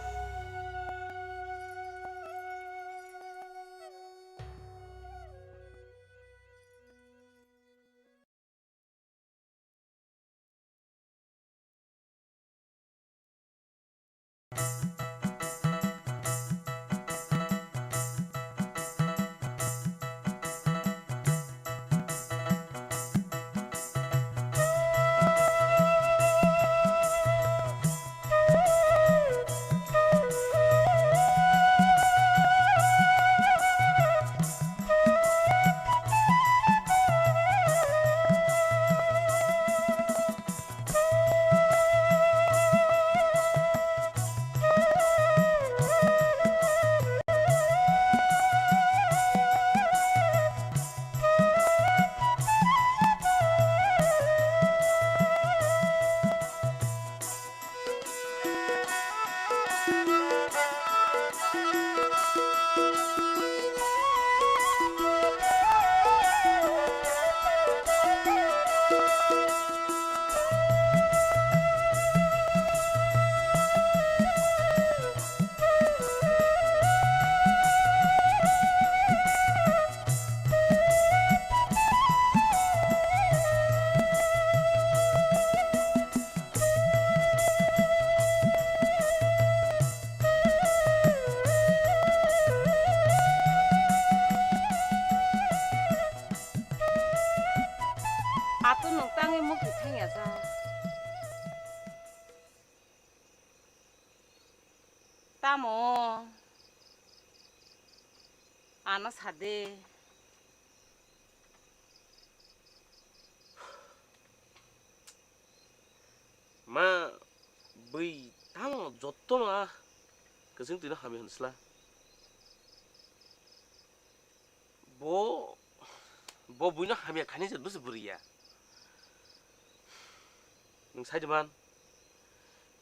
Tamo? Ano sade. Ma, bui tamo jotto no a kwchwng twino hamya hwn sla. Bo, bo buino hamya khaini je bwswk bwrwi ya. Nwng sai di man,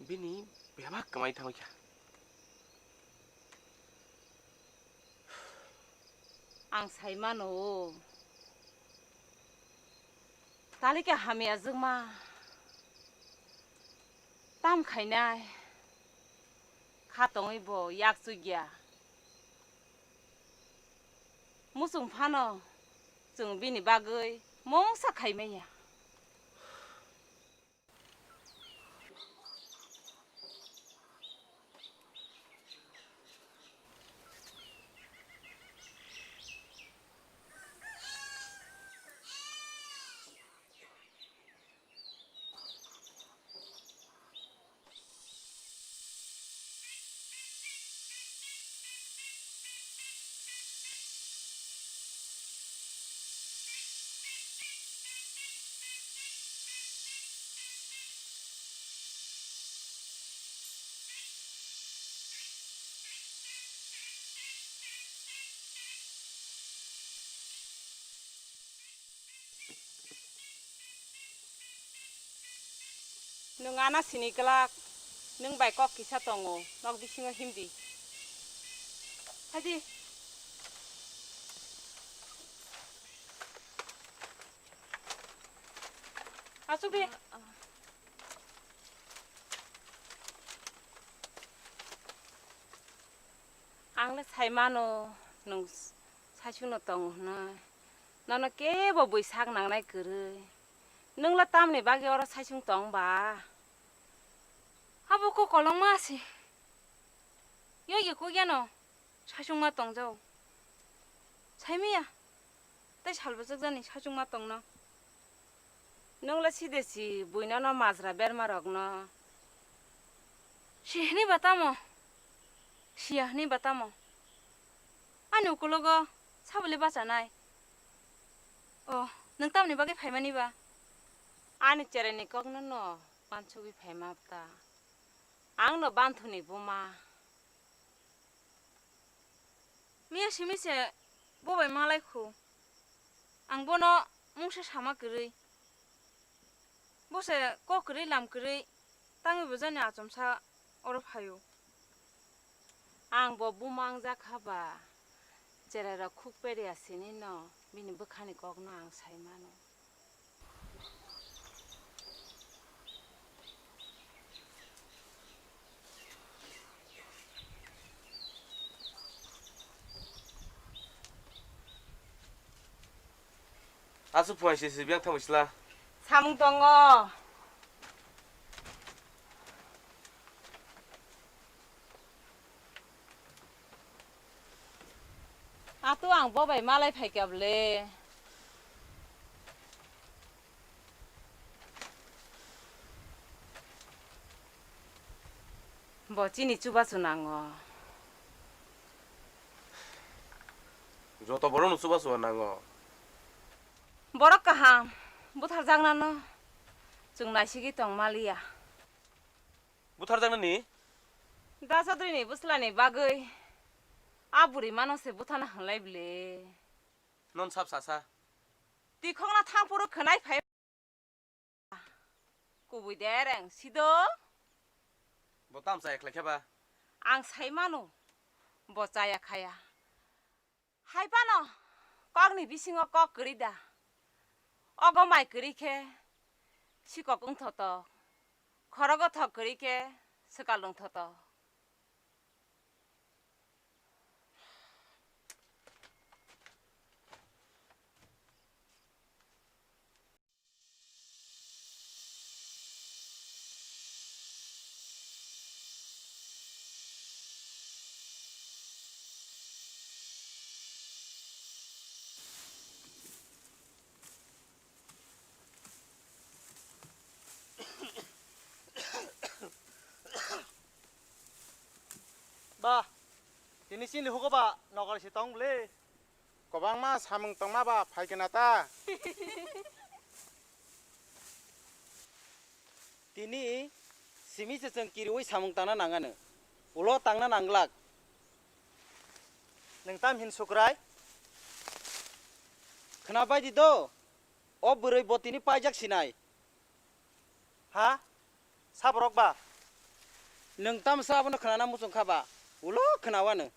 bini bebak kwmai thangwi kha. Ang sai mano, talika hamya jwkma tam khainai kha tongwi bo yak chukya. Muchung phano chwng bini bagwi mungsa khai manya. Nwng ana sini kwlak, nwng bai kok kisa tongo, nok bisingo himdi. Phaidi. Achukdi. Ang le sai mano, nwng saichung no tongo hwnwi. Nono kebo bui sak nangnai kwrwi. Nwng le tamni bagwi oro saichung tong ba? Abo kok kolokma se. Yogi kok yano saichung ma tong jao. Sai maya. Tei sal bwswk jani saichung ma tongno. Nwng le side si buino no majra berma rokno. Si hwnwi ba tamo? Siya hwnwi ba tamo? Ani ukulogo sabole bachanai. O, nwng tamni bagwi phaimani ba? Ani chereni kokno no wansugwi phaima ta. Ang no banthuni buma. Miya simi se bo bai malai khu. Ang bono mungsa sama kwrwi. Bo se kok kwrwi lam kwrwi tangwi bo jani achomsa oro phaio. Ang bo buma wngjak kha ba, cherai rok khuk peria sini no bini bwkhani kokno ang sai mano. Aswk phuaise se biyang thangwi sla. Samung tongo. Ato ang bo bai malai phaikya bwle. Bo chini chubachu nango. Joto borokno chubachu nango. Borok kaham butharjaknano chwng naisigwi tong maliya. Butharjaknani? Da Chaudhuryni bwslani bagwi a bwrwi mano se butharna hwnlai bwle. Non sap sasa. Tikhokna thang phuru khwnai phai. Kubui dereng sido. Bo tam chaya khlai khe ba? Ang sai mano, bo chaya khaya. Hai phano kokni bisingo kok kwrwi da. Ogo mai kwrwi khe sikok wng thotok, khorogo thok kwrwi khe swkal wng thotok. Chini hugo ba nogar se tong bwle. Kwbangma samung tongma ba phaikena ta. Tini simi se chwng kiriwi samung tangna nangano. Ulo tangna nanglak. Nwng tam hin sukrai? Khna bai di do. O bwrwi bo tini paijak sinai. Ha? Saborok ba? Nwng tamsa abono khnana muchung kha ba? Ulo khnawa nwng.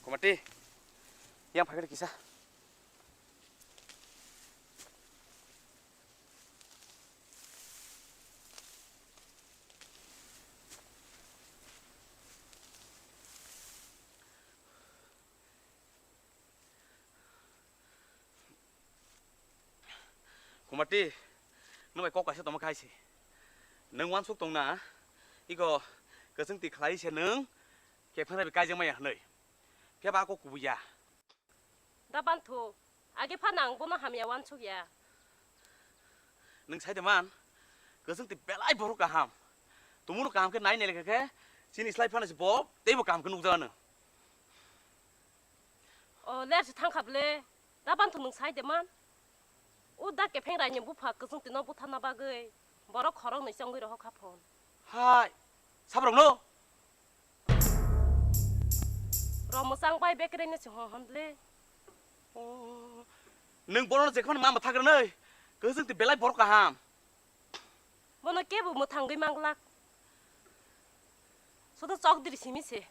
Komati, yang phai kisa. Khumati, nwng bai kok kaisa tongma khai se. Nwng uansuk tong na, iko kwchwng twi khlai se nwng kepha bai kaijak maya hwnwi. Phiya ba kok kubui ya. Da banthu, age phano ang bono hamya uansuk ya. Nwng sai de man, kwchwng twi belai borok kaham. Tumung rok kaham khe nai nai lekha khe, chini slai phano se bo teibo kaham khe nukjago nwng. O, ler se thang kha bwle. Da banthu nwng sai de man. O da kepheng raini bupha kwchwng twi no butharna bagwi borok khorok nwi chongwi rohor kha phon. Hai, saborok no? Rw mwchang bai bekereng no se hwn hwn le. O, nwng bono jekhmani ma mwthak rwnwi, kwchwng twi belai borok kaham. Bono kebo mwthangwi manglak. Sodo chokdiri simi se.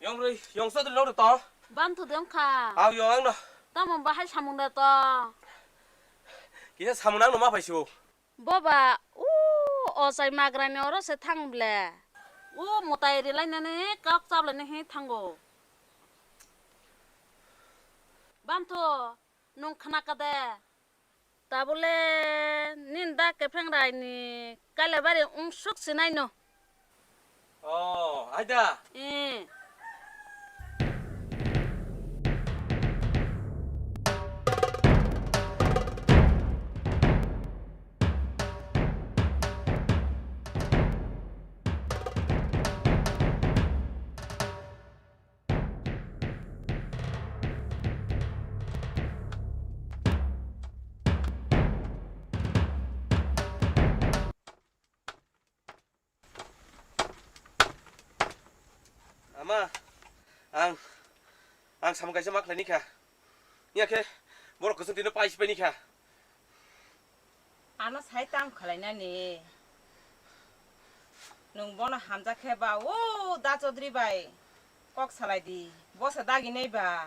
Yong rwi, yong sodri rok to. Banthu de wngkha. Aw yong ang no. Tamo bahai samung da to. Kisa samung nang no ma phai su. Boba, o ochai magrani oro se thang ble. O mwtai rilainani kok chaplainani hi thango. Banthu, nwng khna kha de? Tabole nini da kepheng raini Kailabari wng suk sinai no. Oh, aida. Eh. Ama, ang, ang samung kaisa ma khlaini kha. Nya khe borok kwchwng tino paisi paini kha. Ano sai tam khlainani. Nwng bono hamjak khe ba o da Chaudhary bai kok salai di. Bosa dagi nai ba.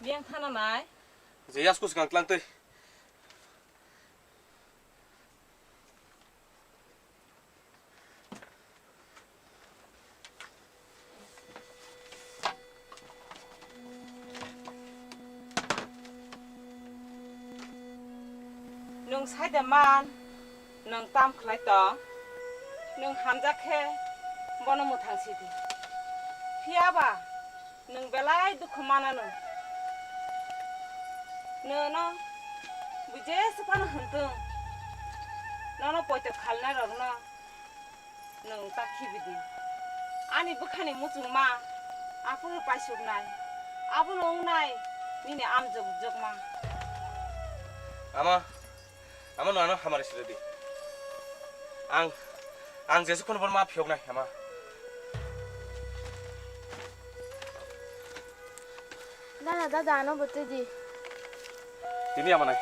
Biyang thana nai. Je yasku swkang tlang twi. Nwng sai de man, nwng tam khlai tong, nwng hamjak khe bono mwthang si di. Phiya ba nwng belai dukhu mananw. Nwng no bui jesa phano hwn tong, nono poito khalnai rokno nwng ta khibi di. Ani bwkhani muchungma aphuru paisuknai, abono wngnai nini amjok jokma. Ama, ama no ano hamari sirodi. Ang, ang jesu kono borma phiyoknai ama. Dada, dada, ano bwtwi di. Tini ama nai.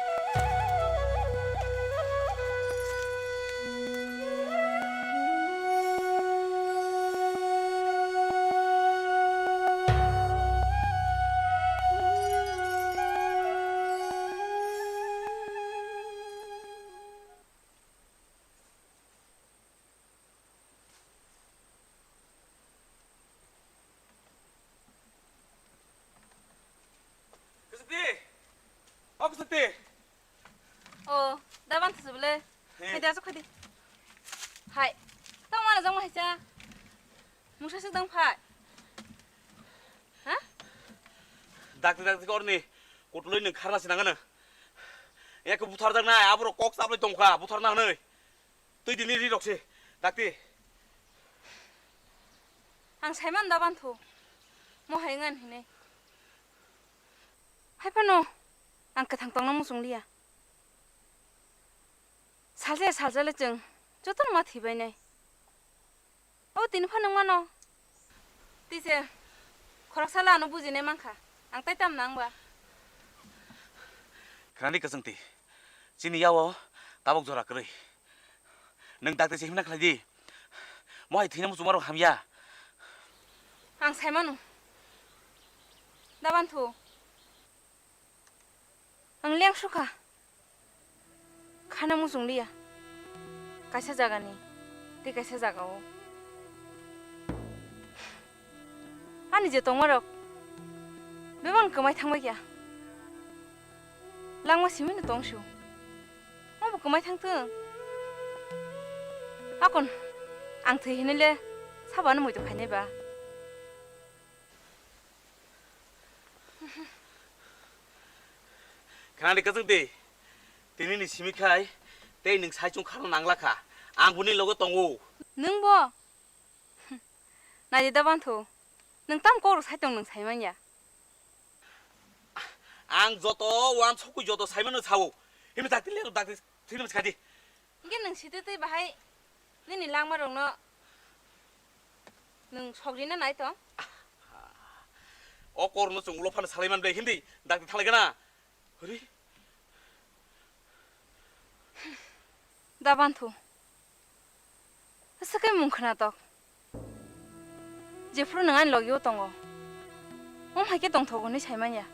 Te. O, da ban thasubule. He. Hai da, sok hai di. Hai. Tamo mana jang hai cha. Mungsa sik dang phai. Ha? Dakti, dakti, korni. Kutuloi nung kharna sinangana. Eko buthar dak nai, abro kok chaplai tongkha, buthar na hwnwi. Twi dini ri rok se, dakti. Ang saiman da banthu. Mo hai ngan hine. Hai phano ang kwthang tongna muchung liya. Salsa salsa le chwng jotono ma thibai nai. O tini phano mano. Tise khoroksa la ano bujinai mankha. Ang tai tam nang ba. Khnani kwchwng twi. Chini yawo tabuk jora kwrwi. Nwng dakti se himna khlai di. Mohai thwina muchungmarok hamya. Ang sai mano. Da banthu. Ang leng sukha. Khana muchung liya. Kaisa jagani. Tei kaisa jagao. Ani je tongmarok. Bebak kwmai thangbai kya. Langma simi no tong su. Obo kwmai thang thung. Akon ang thwi hinwi le sabo ano muitu khainai ba. Khnani kwchwng twi. Tini ni simi khai tei nwng sai chung khana nangla kha. Ang buni logo tongo. Nwng bo? Naidi da banthu. Nwng tam kok rok sai tong nwng sai manya. Ang joto uansukgwi joto sai mano sao. Himwi dakti le dakti thwinwi skadi. Hingke nwng sitwi twi bahai nini langma rokno nwng sogri na nai tong? O kok rokno chwng ulo phano salai man bai hindi dakti thalai gana. Hori. Da banthu. Aswk khe mung khwnatok. Jephuru nwng ani logio tongo. Omo hai khe tongthogo hinwi sai manya.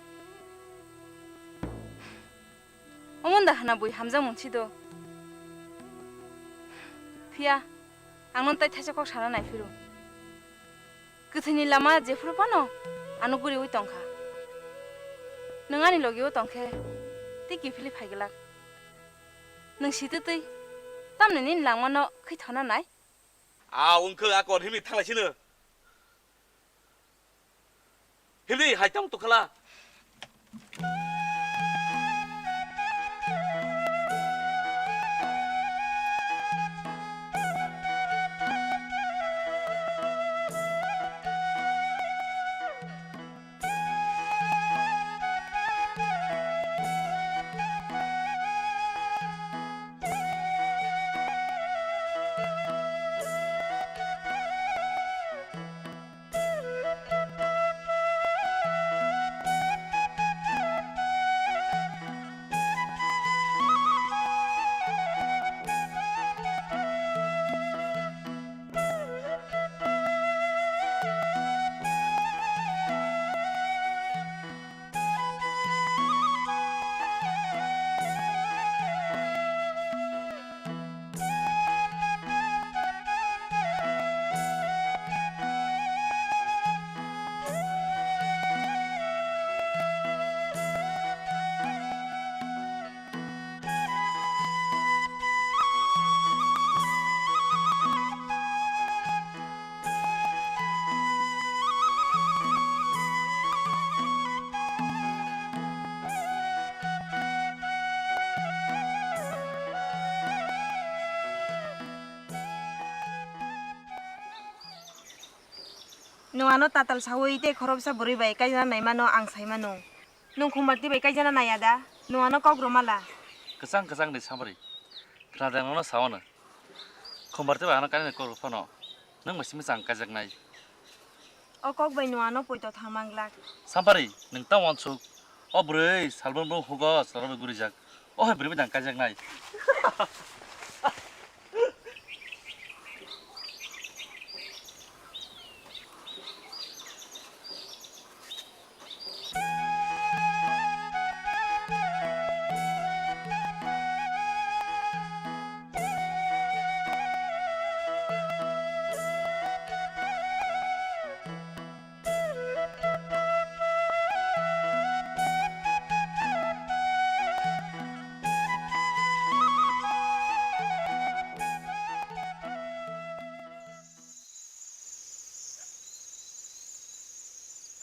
Omo da hwna bui hamjakmung si do. Phiya, ang nono tai thaisa kok sana nai phiro. Kwthwini lama jephuru phano ano guriui tongkha. Nwng ani logio tongkhe tei kiphilwi phai glak. Nwng sitwi twi tamni nini langmano khwi thona nai? A wngkhe a kon himwi thanglai sino. Himdi hai tamo tokhala. Nwng ano tatal saui tei khoroksa bwrwi bai kaijana naimano ang sai mano. Nwng Khumbarti bai kaijana naiya da? Nwng ano kok rwmala. Kwchang kwchang ni samari. Khna de nono sa-o no. Khumbarti bai ano kainwi kok rw phano. Nwng bai simi chang kaijaknai. O kok bai nwng ano poito thang mang glak. Sampari, nwng tamo uansuk. O bwrwi salbrum brum hugo chwla bai gurijak. O hai bwrwi bai dang kaijaknai.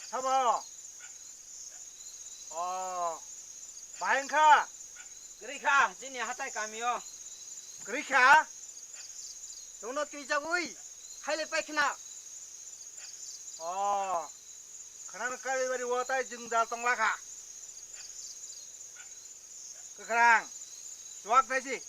Sabo? O, bahai wngkha? Kwrwi kha, chini hatai kamio. Kwrwi kha? Chwngno twijagwi khailai pai khna. O, khwnano Kailaibari o tai jwng da tongla kha. Kwkhwrang, chuwak naisi.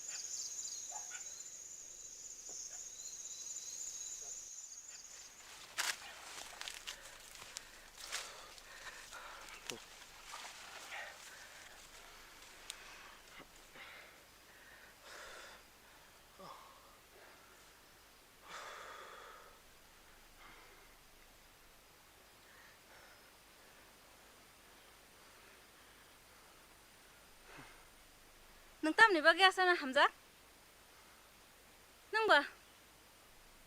Nwng tamni bagwi aswkno hamjak? Nwng ba?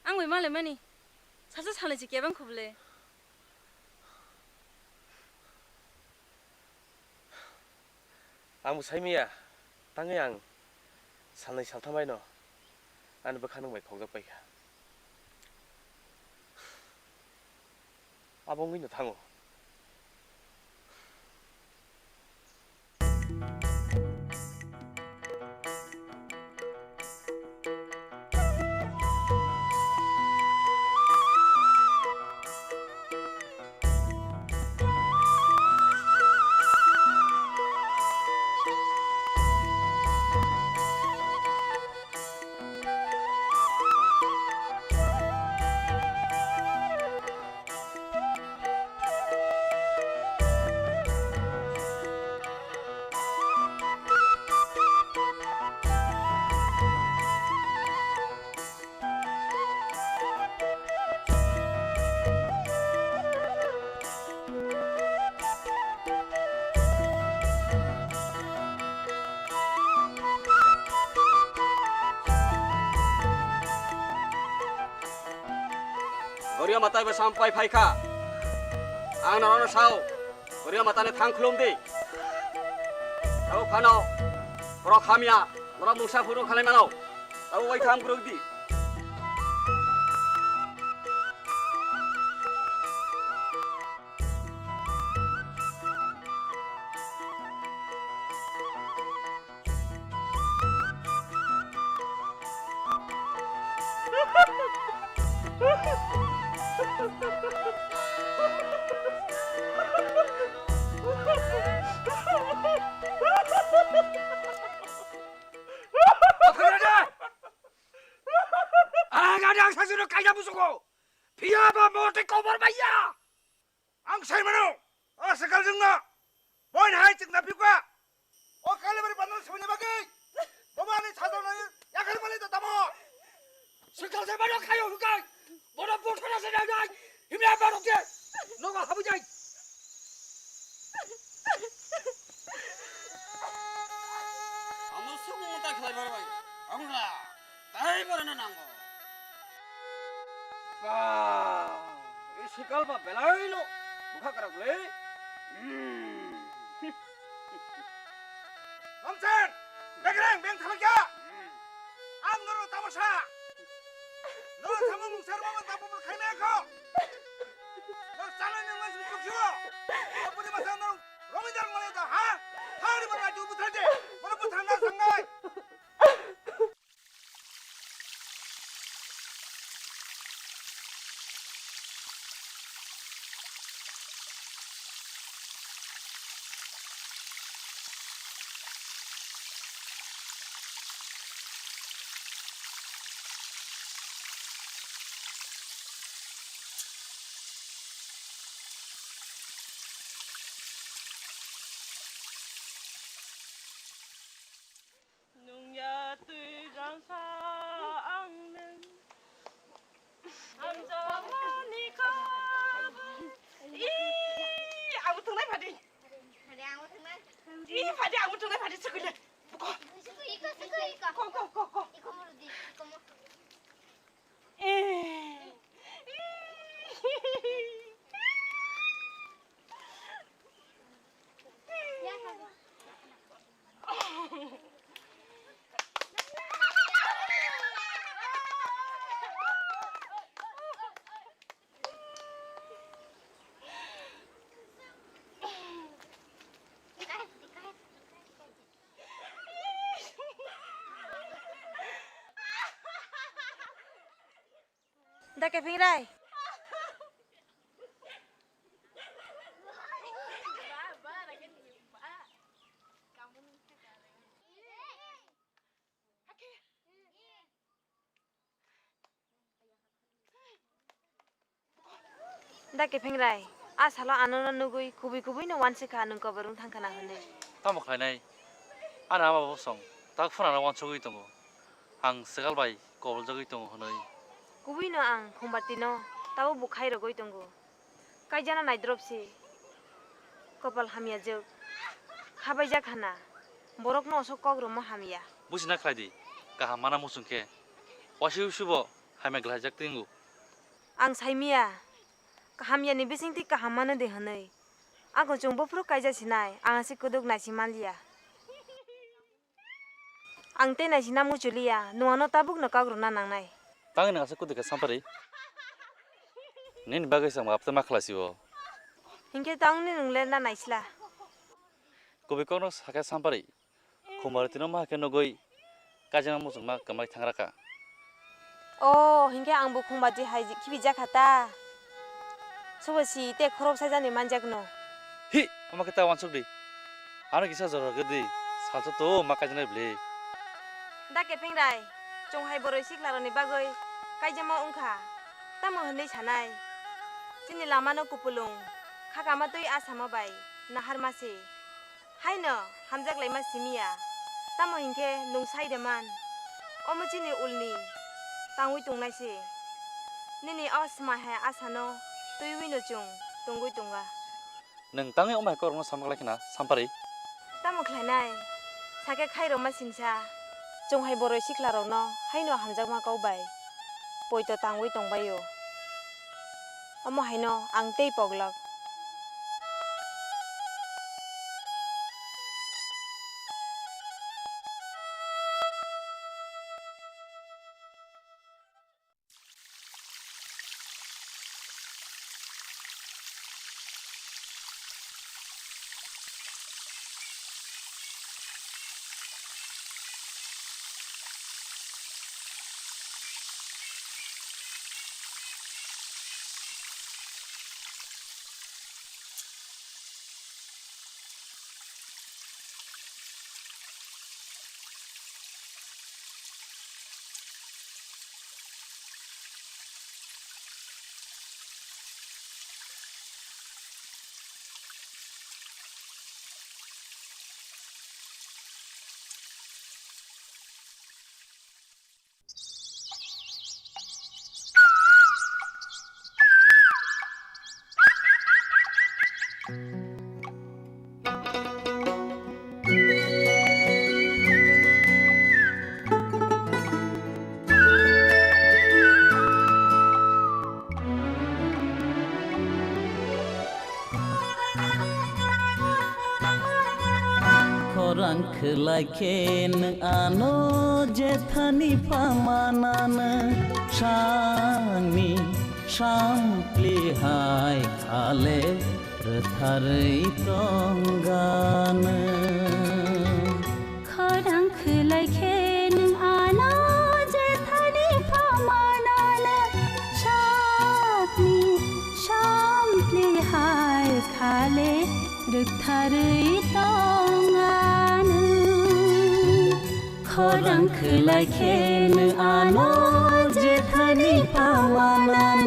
Ang bai malaimani. Sacha salnwi se kebeng khuble. Ang bo saimaya, tangwi ang salnwi saltham baino ani bwkha nwng bai khokjak paikha. Abo wngwino thango. Goria matai bai sampai phaikha. Ang norokno sao, Goria matani thang khulum di. Tabuk phano borok hamya, norok mungsa phuru khalai mano. Tabuk bai thang phuru di. Ang ani ang sajwkno kaina muchungo. Phiya ba mote kobor maya. Ang sai mano, o swkal jwngno boin hai chwngna phikha. O Kailaibari bandar swbaini bagwi bobo ani sajwkno yakhar mali da tamo. Swkal sai mano khayo hwnkhe bono buthana se nangnai. Himya barok je nogo habwi jai. Amo sukung ta khlai barbai. Ang ra. Tai borano nango. Ba, i swkal ba belaino bwkha kwrak le. Hmm. Nomsen, begreng beng thalakya. Hmm. Ang norok tamo sa. Norok tamo mungsa rwma tamo khaimaya kho. Norok chanai nang mas bukuk siwo. Aboni masa norok romidar male da ha. Thari mana tu buthar de. Mana buthar na sangai. Da Kepengrai. Da Kepengrai, a salo ano no nugwi kubui kubui no wansi kha nwng kobor wng thang khana hwnwi. Tamo khlainai? Ani ama bosong tak phunano wansugwi tongo. Ang swkal bai koboljagwi tongo hwnwi. Kubui no ang Khumbarti no tabuk bo khai rogwi tongo. Kaijana naidrop se. Kopal hamya jwk. Khabaijak hana. Borok no osok kok romo hamya. Buchina khlai di. Kaham mana muchung khe. Wasi usi bo hamya glaijak tingo. Ang saimia. Kaham yani bising twi kaham mano de hwnwi. Ang kuchung buphuru kaija sinai. Ang se kuduk naisi manliya. Ang tei naisina muchuliya, nwng ano tabukno kok rwna nangnai. Tangwi nang aswk kwtwi kha Sampari? Nini bagwi se ang bwkha tei ma khlai si o. Hinkhe tangni nwng lerna naisla. Kubui kokno sakhe Sampari, Khumbartino ma khe nugwi kaijana muchungma kwmai thangra kha. O, hinkhe ang bo Khumbarti hai khibi jakha ta. Sobo si te khorok saijani manjakno. Hi, omo khe ta wansuk di. Ano kisa jora rwgwi di. Salsa to ma kaijaknai bwle. Da Kepengrai, chwng hai boroi siklarokni bagwi kaijama wngkha. Tamo hwnwi sanai? Chini lamano kupulung, khakama twi asama bai naharma se. Haino hamjak laima simiya, tamo hinkhe nwng sai de man? Omo chini ulni tangwi tongnai se. Nini o swmai hai asano twiwi no chwng tongwi tongga. Nwng tangwi omo hai kokrokno sama khlai khna, Sampari? Tamo khlainai? Sakhe khairokma singsa, chwng hai boroi siklarokno haino hamjakma kok bai poito tangwi tongbai-o. Omo haino ang tei poglok. Khorang khwlai khe nwng ano jethani pha mananw, sangni sampli hai khale rwtharwi tongganw. Khorang khwlai khe nwng ano jethani pha mananw, sakni sampli hai khale rwktharwi tonganw. Khorang khwlai khe nwng ano jethani pha mananw.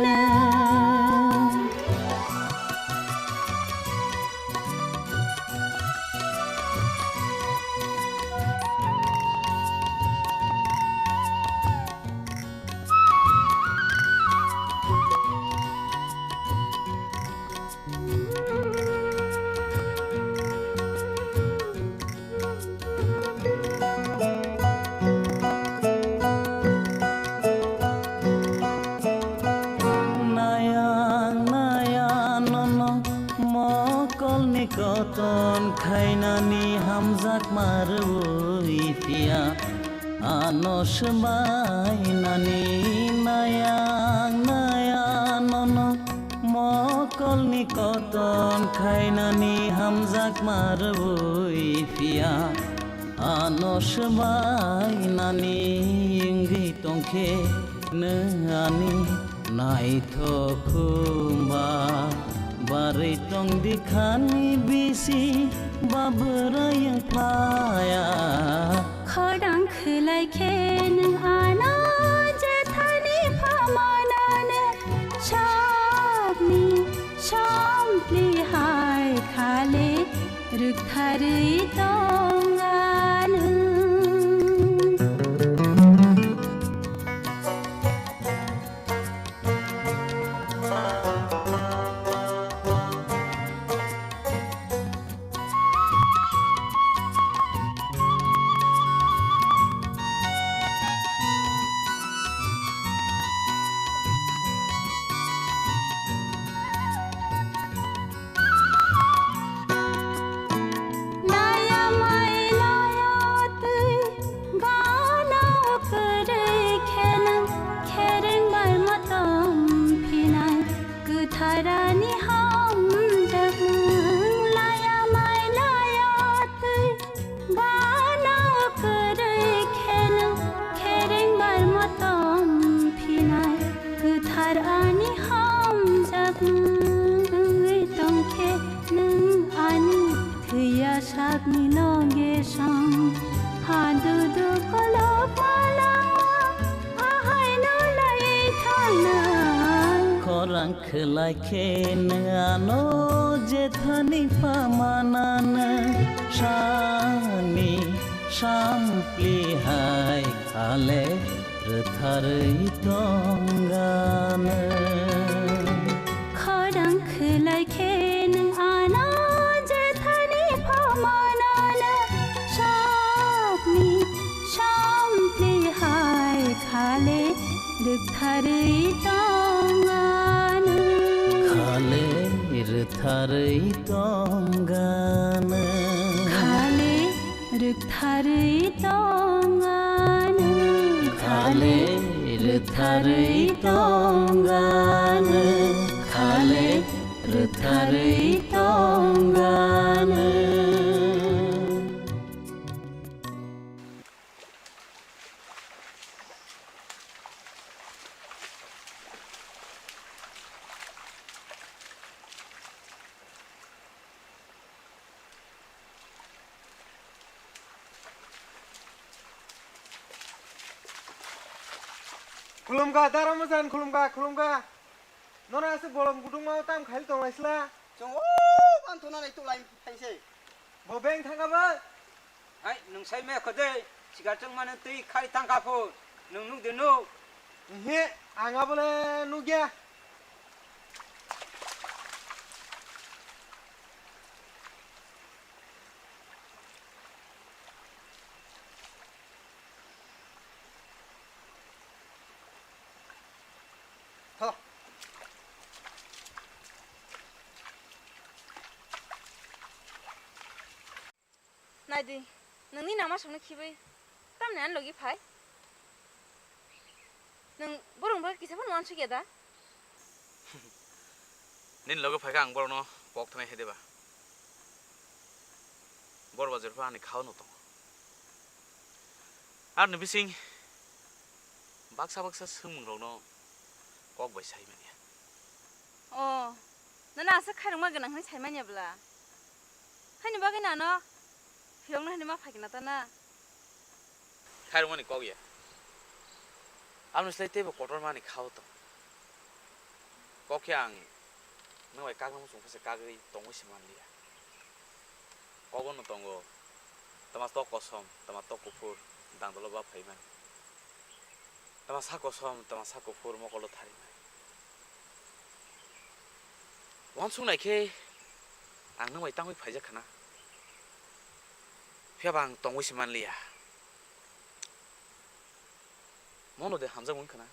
Nayang naya nono mokolni koton khainani hamjakma rwui phiya. Ano swbainani nayang naya nono mokolni koton khainani hamjakma rwui phiya. Ano swbai nani wngwi tongkhe nwng ani naithok khumba, barwi tongdi khani bisi babwrwi wng phaya. Khorang khwlai khe nwng ano jethani phamanano sakni sampli hai khale rwktharwi tong anw. Laya mai laya twi gana kwrwi khenw khereng bai motom phinai kwtharani hamjakmung. Laya mai laya twi gana kwrwi khenw khereng bai motom phinai kwthar ani hamjakmung wngwi tongkhe nwng ani thwiya sakni loge song. Hadudu kolok malango ahaino lai thangnai. Khorang khwlai khe nwng ano jethani phamanano sani sampli hai khale rwtharwi tongano. Khorang khwlai khe nwng ano jethani phamanano sakni sampli hai khale rwktharwi tongano. Khale rwktharwi tongano. Khale rwktharwi tongano. Khale rwktharwi tongano. Khale rwktharwi tongano. Khulumkha, dara mojan khulumkha, khulumkha. Nono aswk bolong gudungma o tam khail tonglaisla? Chwng o manthona nai tuklai thaise. Bo beng thangkha ba? Hai, nwng sai me khojai, sikar chwng mane twi khai thangkha phu, nwng nuk de nuk? Ehe, ang abole nukya. Tho. Naidi, nwng nini ama songno khibi, tamni ani logi phai? Nwng borokni bagwi kisa phano uansukya da? Nini logi phaikha ang borokno pok thanai hai de ba? Bor bajor pha ani khao no tongo. Aroni bising baksa baksa swngmung rokno kok bai sai manya. O, nana aswk khairokma gwnang hwnwi sai manya bwla? Haini bagwi nano phiyokna hwnwi ma phaikha na ta na? Khairokmani kok ya. Aboni slai teibo kotorma ni khao tong. Kok khe ang nwng bai kakna muchung phese kagwi tongwi se manliya. Kobo no tongo, tama tok kosom, tama tok kuphur, dangdolo ba phaimani. Tama sa kosom, tama sa kuphur, mokolo tharimani. Uansuk nai khe ang nwng bai tangwi phaijak khana. Phiya ba ang tongwi se manliya. Mono de hamjak wng khana.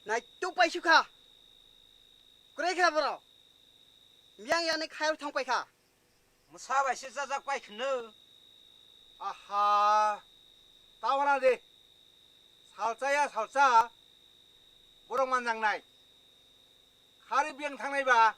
Naituk pai sukha. Kwrwi kha borok. Miyang yani khayar thang pai kha. Mwsa bai se jajak pai khwno. Aha. Tawara de. Salsa ya salsa, borok manjaknai. Khari biyang thangnai ba.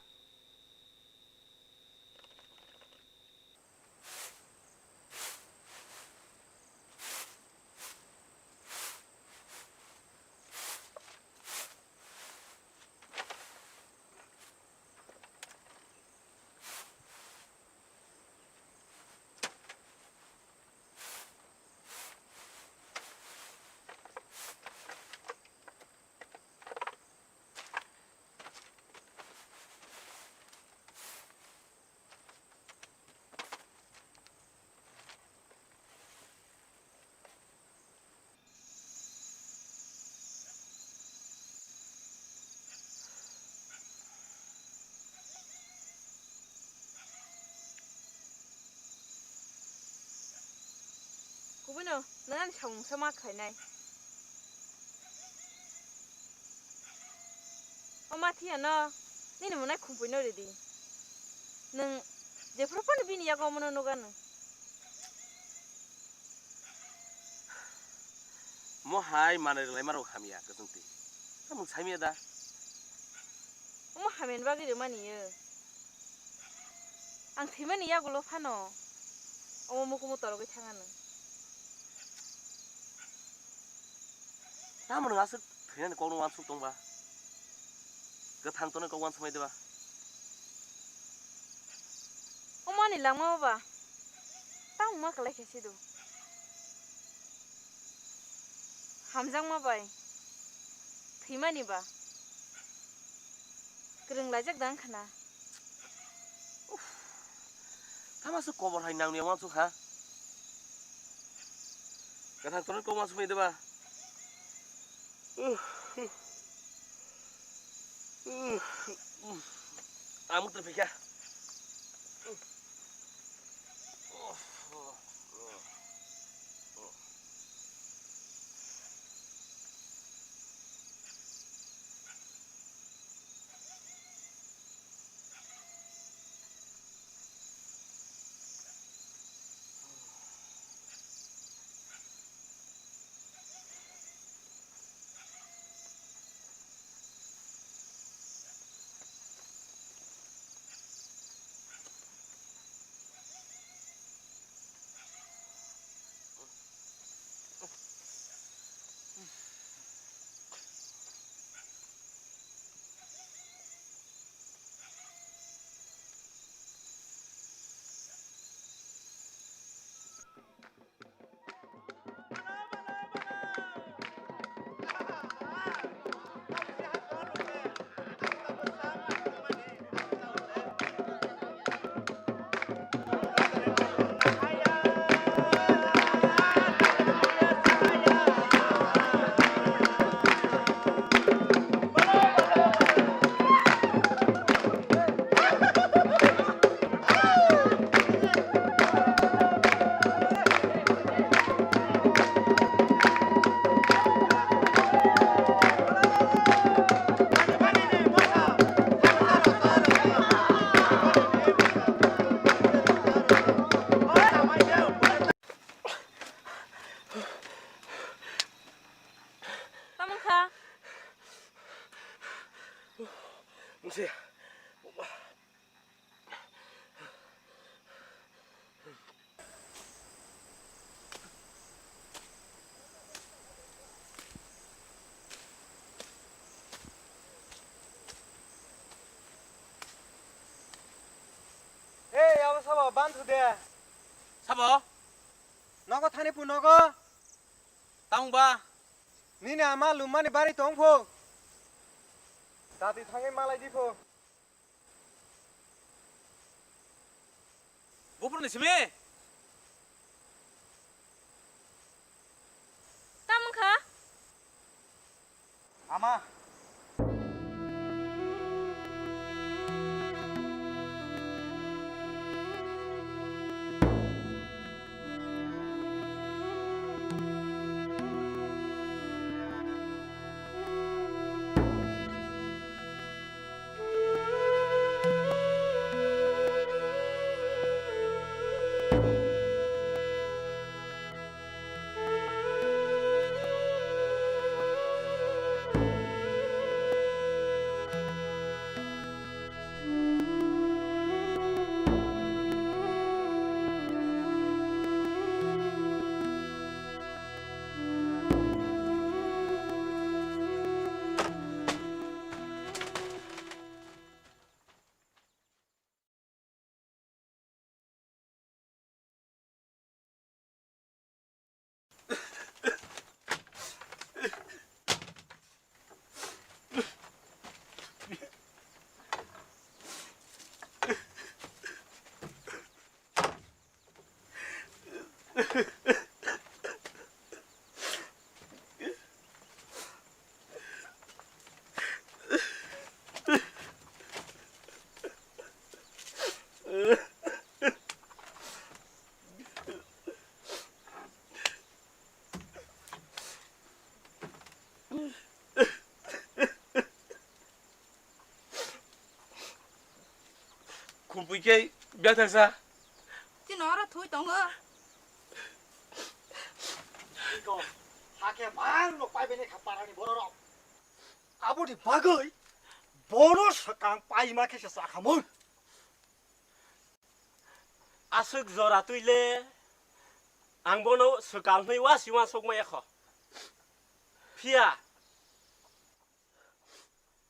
Kubuino, nang ani samung sa ma khlainai. O ma thiyano, nini mwnai khumpui no ridi. Nwng jephuru phano bini yago omono nukha nwng. Mo hai manwi rwlai ma rok hamya kwchwng twi. Tamung saimya da? Omo hamyani bagwi rwmani yo. Ang thwimani yagulo phano omo mukumu torogwi thangano. Tamo nwng aswk thwinani kokno uansuk tongba? Kwthang tongnai kok uansukmai deba? Omo ani langmao ba tamo ma kwlai khe sido. Hamjakma bai thwimani ba kwrwng laijak da wngkha na. Tamo aswk kobor hai nangni uansuk ha? Kwthang tongnai kok uansukmai deba? Ang mwtwi phaikha. Tamo wngkha? Hey, abo sabo, ban thu de. Sabo? Nogo thani pu nogo. Tamo ba? Nini ama lumani bari tong pho. Dati thangwi malai di pho. Buphuruni simi? Tamo wngkha? Ama. Bui khe bethaksa. Chini oro thui tongo. Ko, hakhe mang no pai bini kha parani bororok. Aboni bagwi bono swkang paima khe se chakhamung. Aswk jora twi le ang bono swkang hwnwi wa si uansuk maya kho. Phiya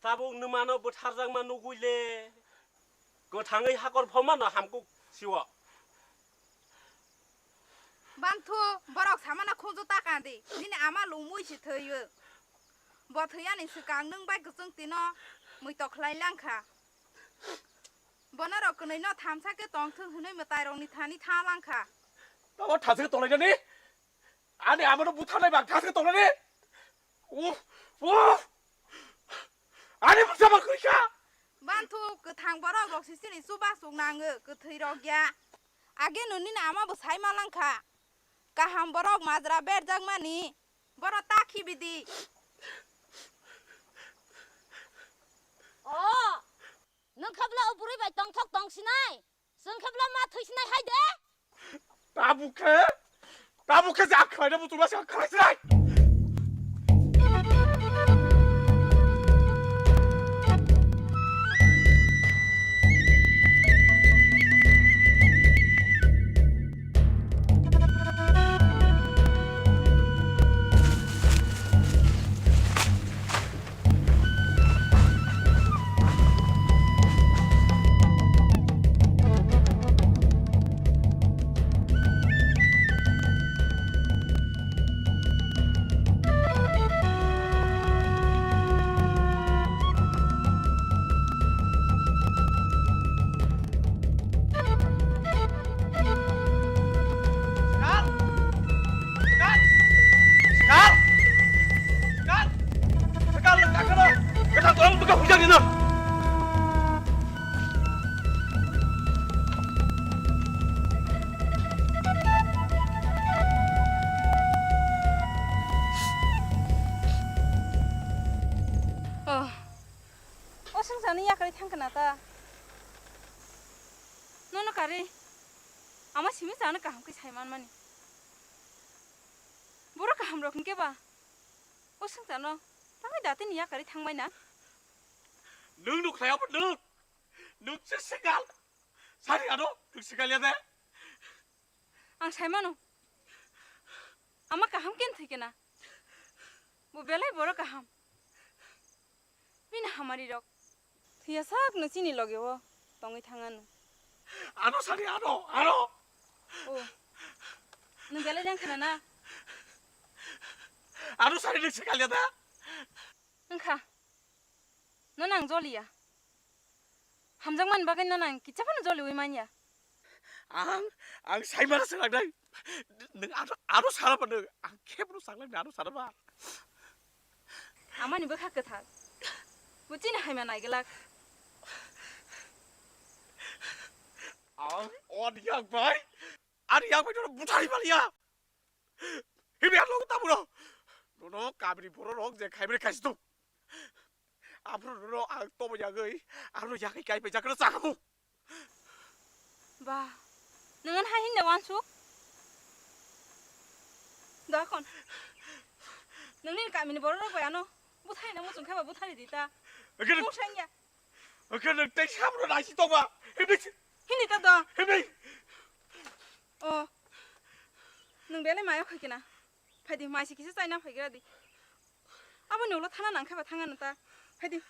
tabuk nwmano bwtharjakma nugwi le kwthangwi hakor phomano hamkuk siwo. Banthu, borok samano khunju ta kandi, nini ama lungmui si thwiyo. Bo thwiyani swkang nwng bai kwchwng tino muitok khlai langkha. Bonorok kwnwi no thamsa khe tongthwng hwnwi mwtairokni thani tha langkha. Tamo thamsa khe tonglainani? Ani amano butharnai bang thamsa khe tonglaini? Uff, uff! Ani bwsa bang kwrwi kha! Banthu, kwthang borok rok si chini chuba chuk nango, kwthwi rok ya. Age nini ama bo sai ma langkha. Kaham borok majra berjak mani, boro ta khibi di. O, nwng khe bwla o bwrwi bai tongthok tong sinai, chwng khe bwla ma thwi sinai hai de? Tabuk khe, tabuk khe jak khlaina butuma se khlai sinai. Sekar! Sekar! Sekar! Sekar! Sekar, lekha kheno! Kwthang tong bwkha hujak nino! Oh. O swngcharni yakarwi thang khna ta. Nono karwi ama simi chano kaham khe sai manmani. Borok kaham rok hinkhe ba o swngcharno tangwi datini yakarwi thangbai na. Nwng nukhlai abo nwng. Nwng se swkal. Sari ano nwng swkal ya de. Ang sai mano. Ama kaham ken thwi kena. Bo belai borok kaham. Bini hamari rok. Thwiya sak no chini loge o tongwi thang ano. Ano sari ano, ano. O. Nwng belai rang khna na? Ano sari nwng swkal ya da? Wngkha. Nono ang joliya. Hamjakmani bagwi nono ang kicha phano joliwi manya. Ang, ang saimano swkang nai. Nwng aro, aro sana ba nwng. Ang khe bono saklang aro sana ba. Amani bwkha kwthar. Bo chini haima naiglak. Ang o yak bai. Ani yak bai nono buthari maliya. Hibi ang logo taburo. Nono kabri borok rok je khaibri khaisi tong. Aphuru nono ang tobo yagwi, ano yagwi kai pai jakra chakamo. Ba, nwngan hai hinda wansuk? Dakon. Nungni kamini borok rok bai ano buthai na muchung khaba buthai di ta. Oke. Mung sanya. Oke, nung tei sabro naisi tongba. Himni. Himni ta do. Himni. O. Nung belai mayo khakina. Phaidi, maisi kisa chaina phaigra di. Abo ni ulo thana nang khe ba thang ano ta. Phaidi.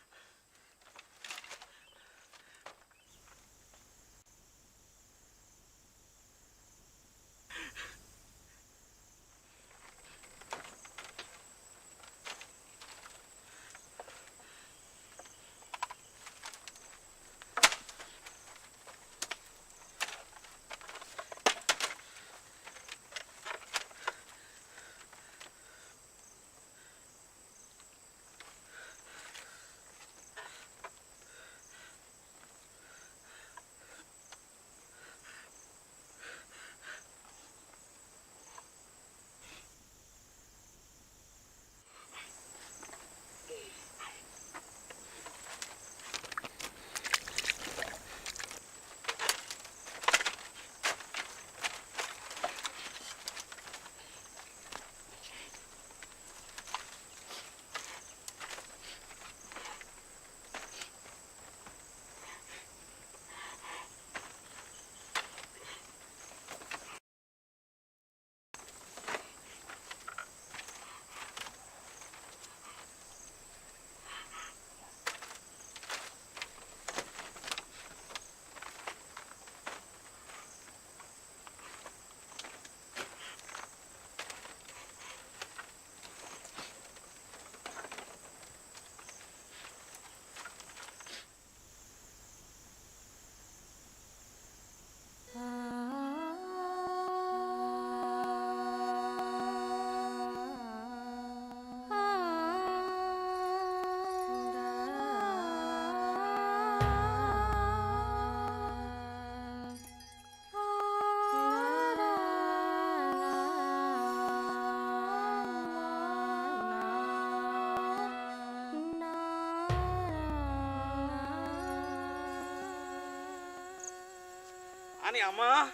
Ani ama,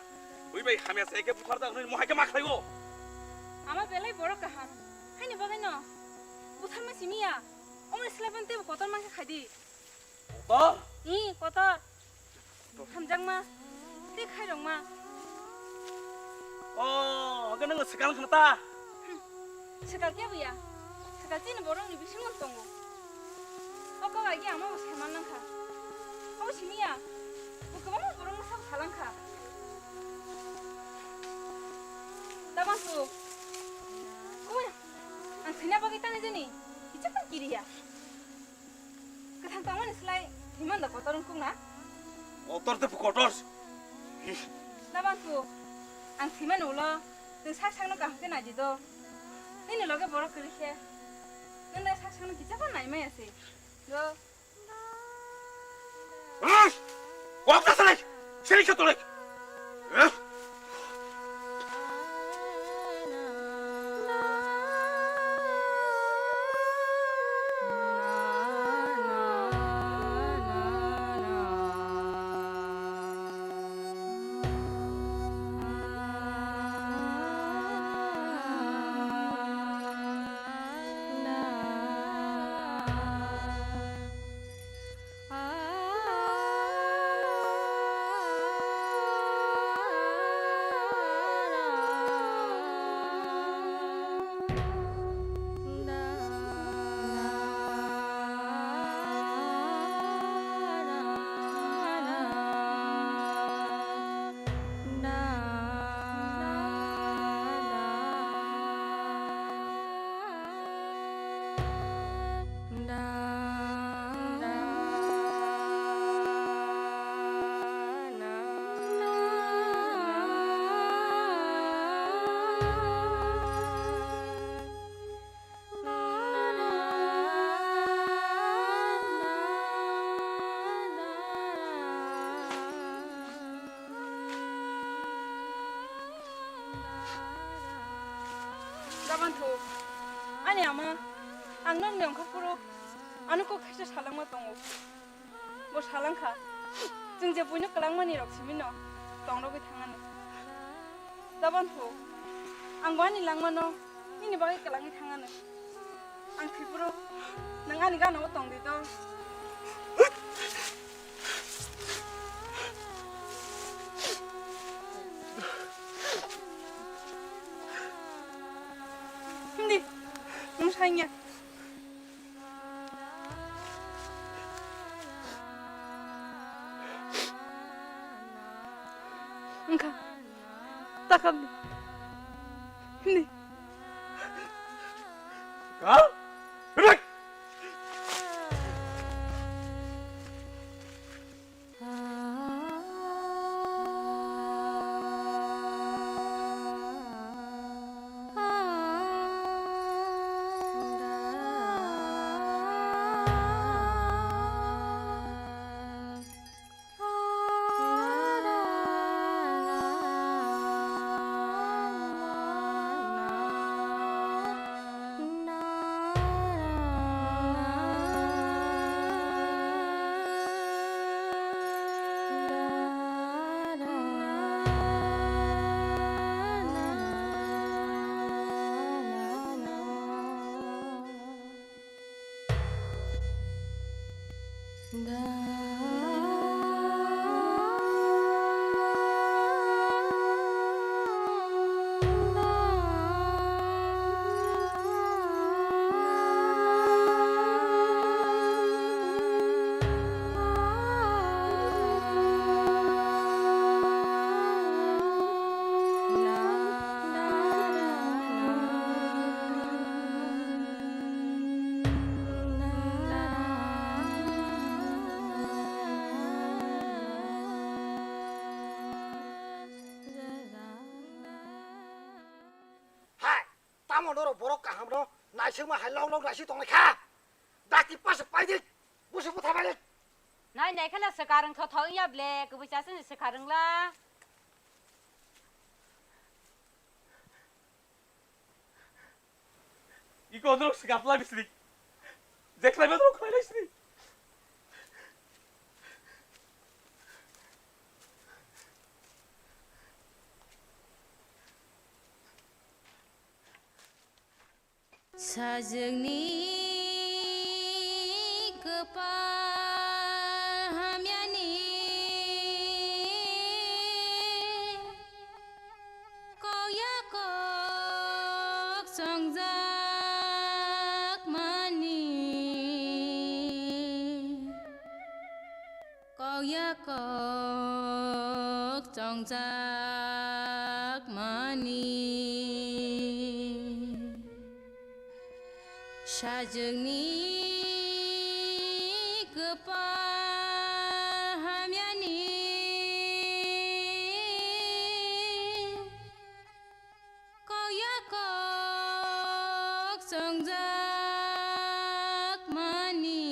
ui bai hamya se ke bukhar da, nini mohai ke ma khlaibo. Ama belai borok kaham. Haini bagwi no. Butharma simi ya. Omoni slai phano teibo kotor ma khe khai di. Kotor? Ih, kotor. Hamjakma. Tei khairokma. Oh, hwnkhe nwng swkang khna ta? Swkang kebo ya. Swkang chini borokni bisingo tongo. O kok agi ama bo saiman langkha. Abo simi ya. Bo kwbangma borokno sabo salangkha. Dabansu. Oi, ang thwina bagwi tani jani. Kichakma kiriya. Kwthang tongmani slai thwiman da kotor wngkuk na? Kotor tei kotor. Dabansu, ang thwimani ulo nwng sak sakno kaham khe naidi do. Nini loge borok kwrwi khe nwng da sak sakno kichakma naimaya se. Do. Ai! Kok da salai! Sini khe tolai! Eh? Dabansu, ani ama, ang nokni ongkhorphuru ano kok khaisa salangma tongo. Bo salangkha, chwng je buino kwlangmani rok simino tongrogwi thangano. Dabansu, ang bo ani langmano nini bagwi kwlangwi thangano. Ang thwiphuru nwng ani gana-o tongdi do. Hindi, nwng saingya. Wngkha. Takham di. Hindi. Ka? Rek! Hai, tamo norok borok kahamno naisingma hai lok lok naising tonglai kha? Dakti pasa paidi, busu butha paidi. Nai nai khana swkang wngtho tho wngya ble, kubui chasani swkang wngla. Iko norok swkang pla bisri. Jekhlai ma norok khlai lai sri. Sajwkni kwpal hamyani kok ya kok chongjak mani. Kok ya kok chongjak mani. Sajwkni kwpal hamyani kok ya kok chongjak mani.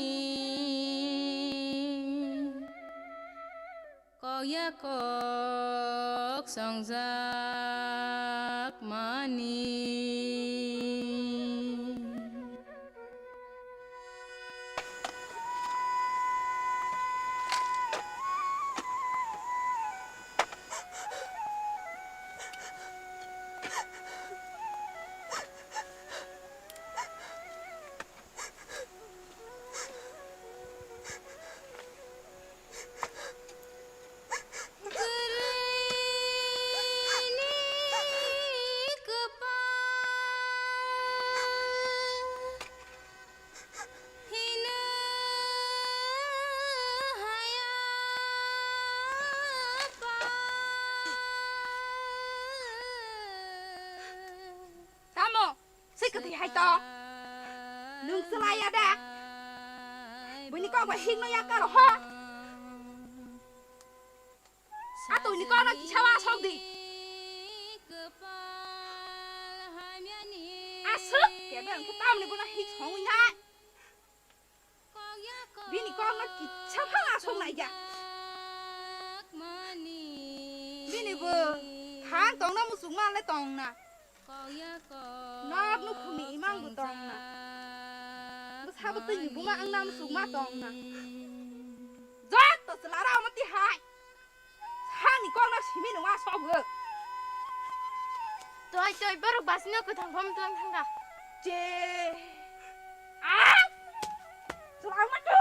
Kok ya kok chongjak mani. Tamo, se kwthwi hai to. Nwng swlaiya da. Buini kok bai hikno ya karo ho. Atwini kokno kisa wa sok di. Aswk kebe wngkhe tamni bono hik songwi nai. Bini kokno kisa phano aswk nai ya. Bini bo thang tongna muchungma le tongna. Nok nukhungni imang bo tongna. Bwsabo twini buma wngna muchungma tongna. Jotto chwla rok omo tihai. Sakni kokno simi nungma sogo. Toi toi borok basino kwthang phom tlang thangkha. Je. Ah! Chwla wngma twi.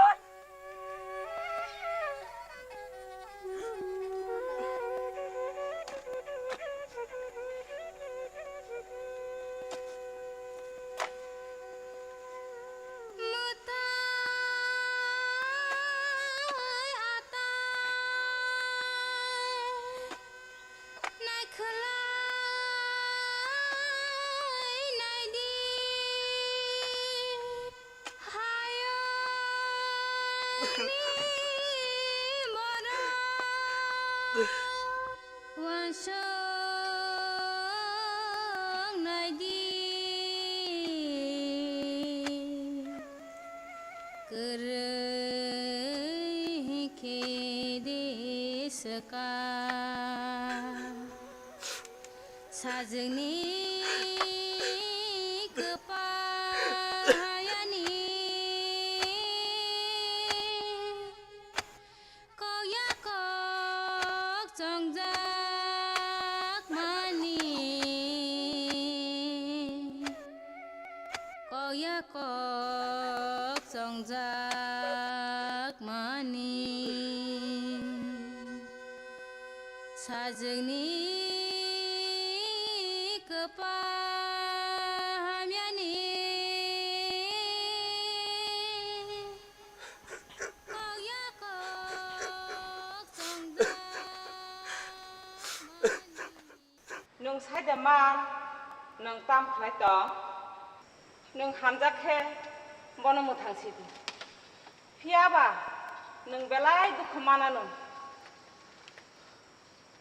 Uansuk nai di, kwrwi khe de swkang. Sajwkni kwpal hayani kok ya kok chongjak mani. Kok ya kok chongjak mani. Sajwkni kwpal hamyani. Kok ya kok chongjak mani. Nwng sai de man, nwng tam khlai tong? Nwng hamjak khe bono mwthang si di. Phiya ba nwng belai dukhu mananw.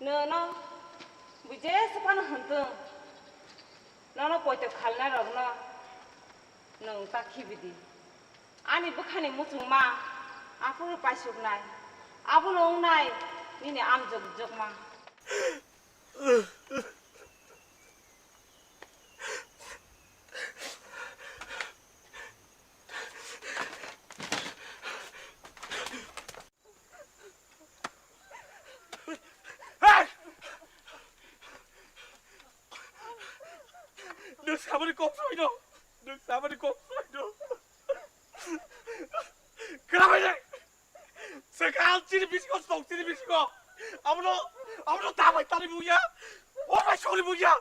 Nwng no bui jesa phano hwn thung, nono poito khalnai rokno nwng ta khibi di. Ani bwkhani muchungma aphuru paisuknai, abono wngnai nini amjok jokma. Nwng saboni kok soi no. Nwng samani kok soi do. Kwrabai de. Swkang chini bisingo, swkang chini bisingo. Abono, abono tabai tani buya. O bai sori buya.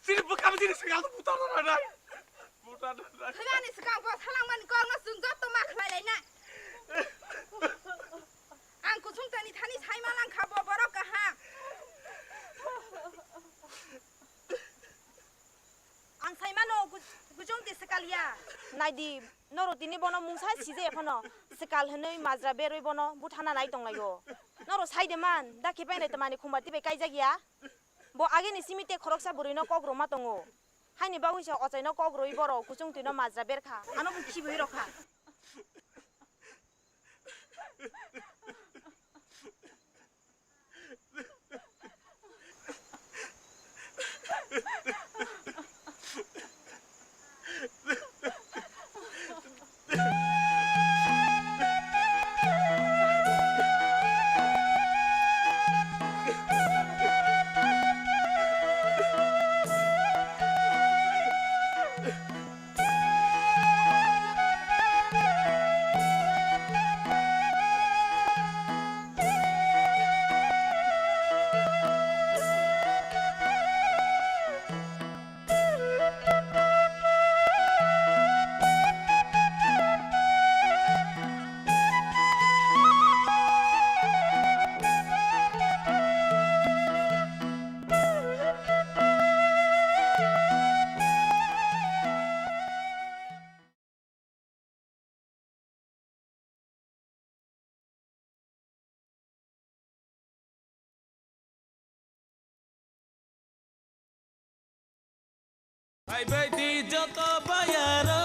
Chini bwkha chini swkang buta na nai. Buta na nai. Khwnani swkang bo salangmani kokno chwng jotto ma khlai lainai. Ang kusung tani thani saima langkha bo borok kaham. Ang sai mano, kuchung di swkal ya. Nai di, noro tini bono mungsa sije phano swkal hwnwi majra berwi bono buthana nai tong laio. Noro sai de man, da khe pai nai tamani khumba tibai kaijak ya. Bo ageni simi te khoroksa bwrwi no kok rwma tongo. Haini bagwi se ochai no kok rwwi boro kuchung twi no majra ber kha. Ano bo khibiwi rw kha. Phaibai di joto bayaro,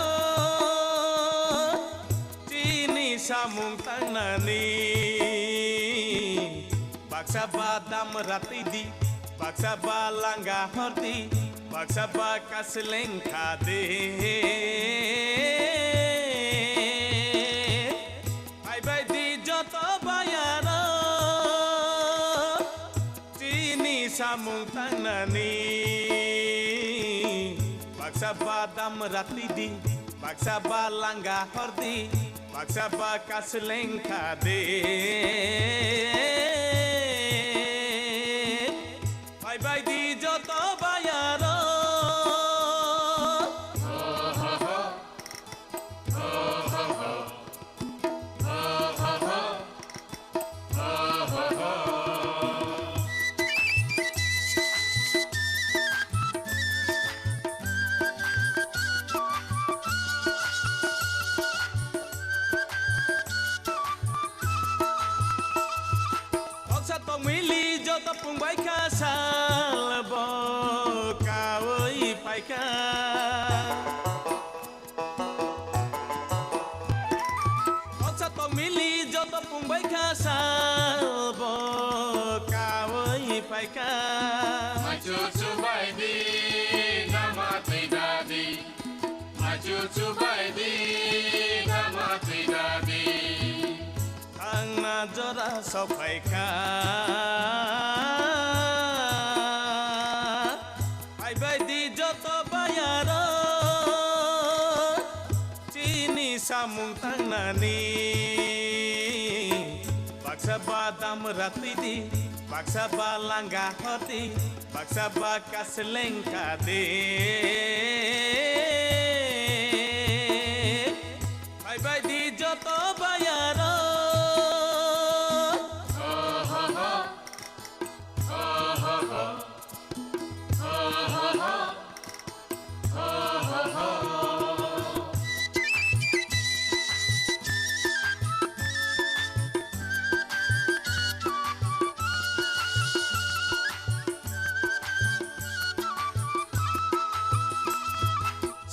chini samung tangnani. Baksa ba damra twi di, baksa ba langa hor di, baksa ba kasleng kha de. Phaibai di joto bayaro, chini samung tangnani. Baksa ba damra twi di, baksa ba langa hor di, baksa ba kasleng kha de. Phaibai di joto bayaro. Noksa tongmili joto pungbai kha sal bo kaui phaikha. Noksa tongmili joto pungbai kha sal bo kaui phaikha. Machu chubai di, dama twi dadi. Machu chubai di, dama twi dadi. Thangna jora sokphaikha. Phaibai di joto bayaro, chini samung tangnani. Baksa ba damra twi di, baksa ba langa hor di, baksa ba kasleng kha de. Phaibai di joto bayaro.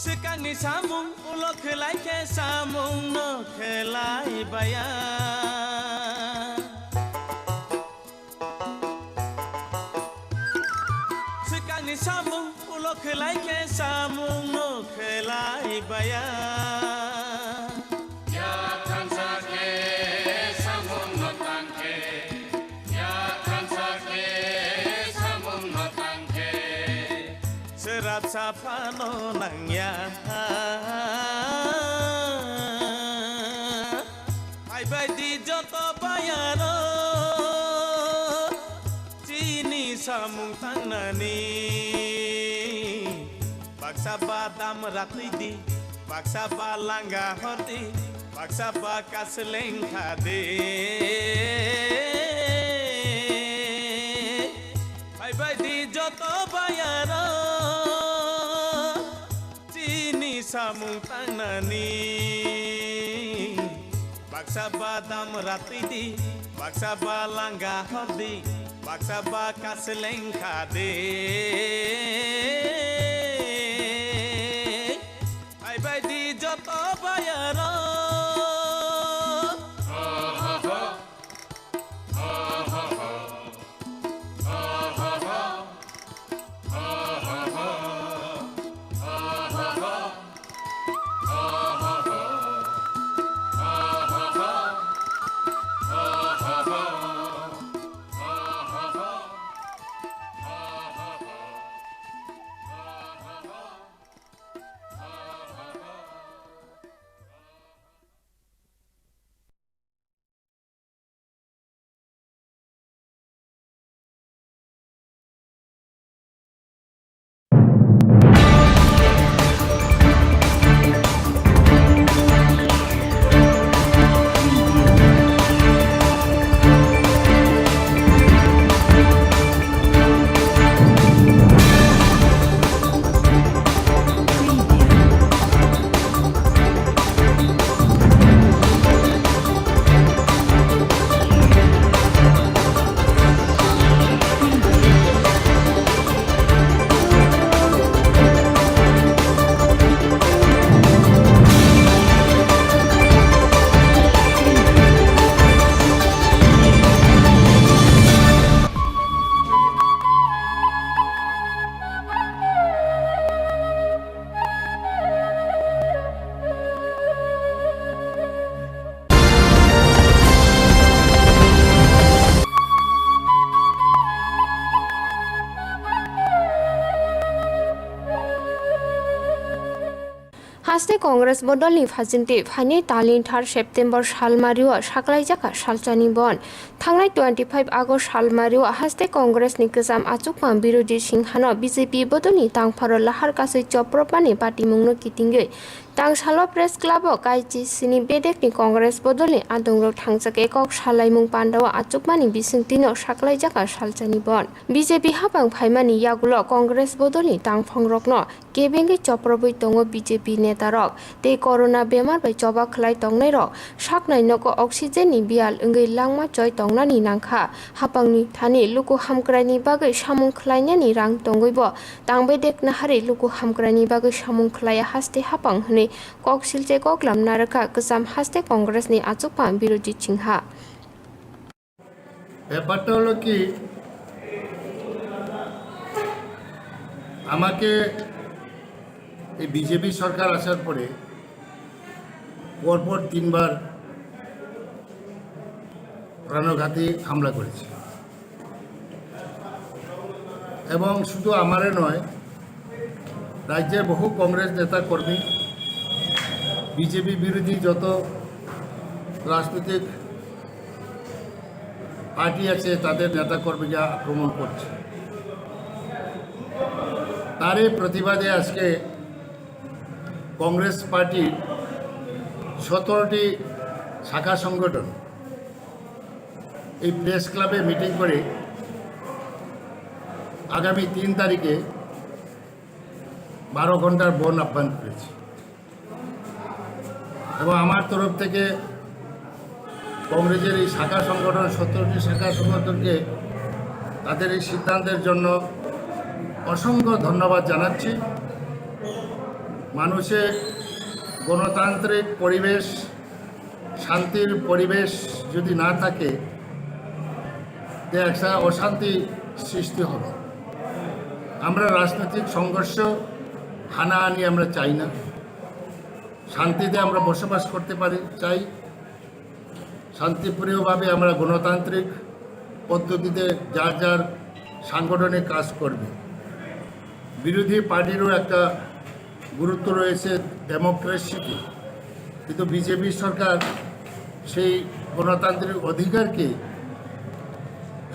Swkangni samung ulo khlai khe samung no khlai baya. Swkangni samung ulo khlai khe samung no khlai baya. Ya thansa khe samung no tang khe, ya thansa khe samung no tang khe. Srapsa phano nangya. Phaibai di joto bayaro chini samung tangnani. Baksa ba dam ratwi di, baksa ba langa hordi, baksa ba kasleng khadi. Phaibai di joto bayaro chini samung tangnani. Baksa ba dam ratwi di, baksa ba langa hordi, baksa ba kasleng khadi. Phaibai di joto bayaro. Haste Congress bodolni phajinti phainai talin thar September salmario saklaijak salchani bon. Thangnai twenty five August salmario haste Congress ni kwcham achukma Birodhi Singhano B J P bodolni tangpharo lahar kasui chopropmani patimungno kitingwi tangsalo Press Club o kaichi sini bedekni Congress bodolni adongrok thangjak ekok salaimung pandao achukmani bisingtwino saklaijak salchani bon. B J P hapang phaimani yagulo Congress bodolni tangphongrokno kebengwi choprobwi tongo B J P netarok tei corona bemar bai choba khlai tongnairok saknai nogo oxygen ni biyal wngwi langma choi tongnani nangkha. Hapangni thani luku hamkraini bagwi samung khlainani rang tongwibo tangbai dekna hari luku hamkraini bagwi samung khlaiya haste hapang hwnwi kok silche koklam narwkha kwcham haste Congress ni achukma Birodhi Singha. ব্যাপারটা হলো কি, আমাকে এই বিজেপি সরকার আসার পরে পরপর তিনবার প্রাণঘাতী হামলা করেছে, এবং শুধু আমারে নয়, রাজ্যের বহু কংগ্রেস নেতা কর্মী, বিজেপি বিরোধী যত রাজনৈতিক পার্টি আছে, তাদের নেতা কর্মীরা আক্রমণ করছে। তারই প্রতিবাদে আজকে কংগ্রেস পার্টির সতেরোটি শাখা সংগঠন এই প্রেস ক্লাবে মিটিং করে আগামী তিন তারিখে বারো ঘন্টার বন্ধ আহ্বান করেছি। এবং আমার তরফ থেকে কংগ্রেসের এই শাখা সংগঠন, সতেরোটি শাখা সংগঠনকে তাদের এই সিদ্ধান্তের জন্য অসংখ্য ধন্যবাদ জানাচ্ছি। মানুষের গণতান্ত্রিক পরিবেশ, শান্তির পরিবেশ যদি না থাকে, তে একটা অশান্তি সৃষ্টি হবে। আমরা রাজনৈতিক সংঘর্ষ, হানাহানি আমরা চাই না। শান্তিতে আমরা বসবাস করতে পারি, চাই। শান্তিপ্রিয়ভাবে আমরা গণতান্ত্রিক পদ্ধতিতে যার যার সাংগঠনিক কাজ করবে। বিরোধী পার্টিরও একটা গুরুত্ব রয়েছে ডেমোক্রেসিতে, কিন্তু বিজেপি সরকার সেই গণতান্ত্রিক অধিকারকে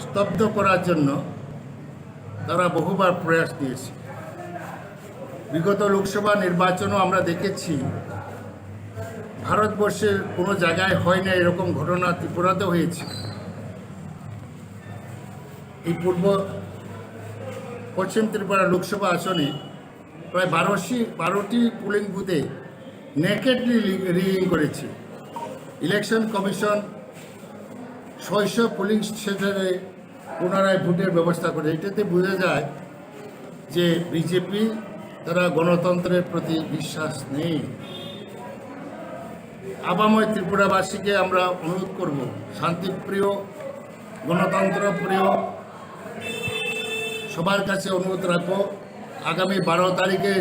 স্তব্ধ করার জন্য তারা বহুবার প্রয়াস নিয়েছে। বিগত লোকসভা নির্বাচনও আমরা দেখেছি, ভারতবর্ষের কোনো জায়গায় হয় না এরকম ঘটনা, ত্রিপুরাতে হয়েছে। এই পূর্ব পশ্চিম ত্রিপুরা লোকসভা আসনে প্রায় বারোশো, বারোটি পোলিং বুথে নেকেডলি রিগিং করেছে। ইলেকশন কমিশন ছয়শো পোলিং স্টেশনে পুনরায় ভোটের ব্যবস্থা করে। এটাতে বোঝা যায় যে বিজেপি, তারা গণতন্ত্রের প্রতি বিশ্বাস নেই। আপাময় ত্রিপুরাবাসীকে আমরা অনুরোধ করব, শান্তিপ্রিয়, গণতন্ত্রপ্রিয়, সবার কাছে অনুরোধ রাখবো, আগামী বারো তারিখে,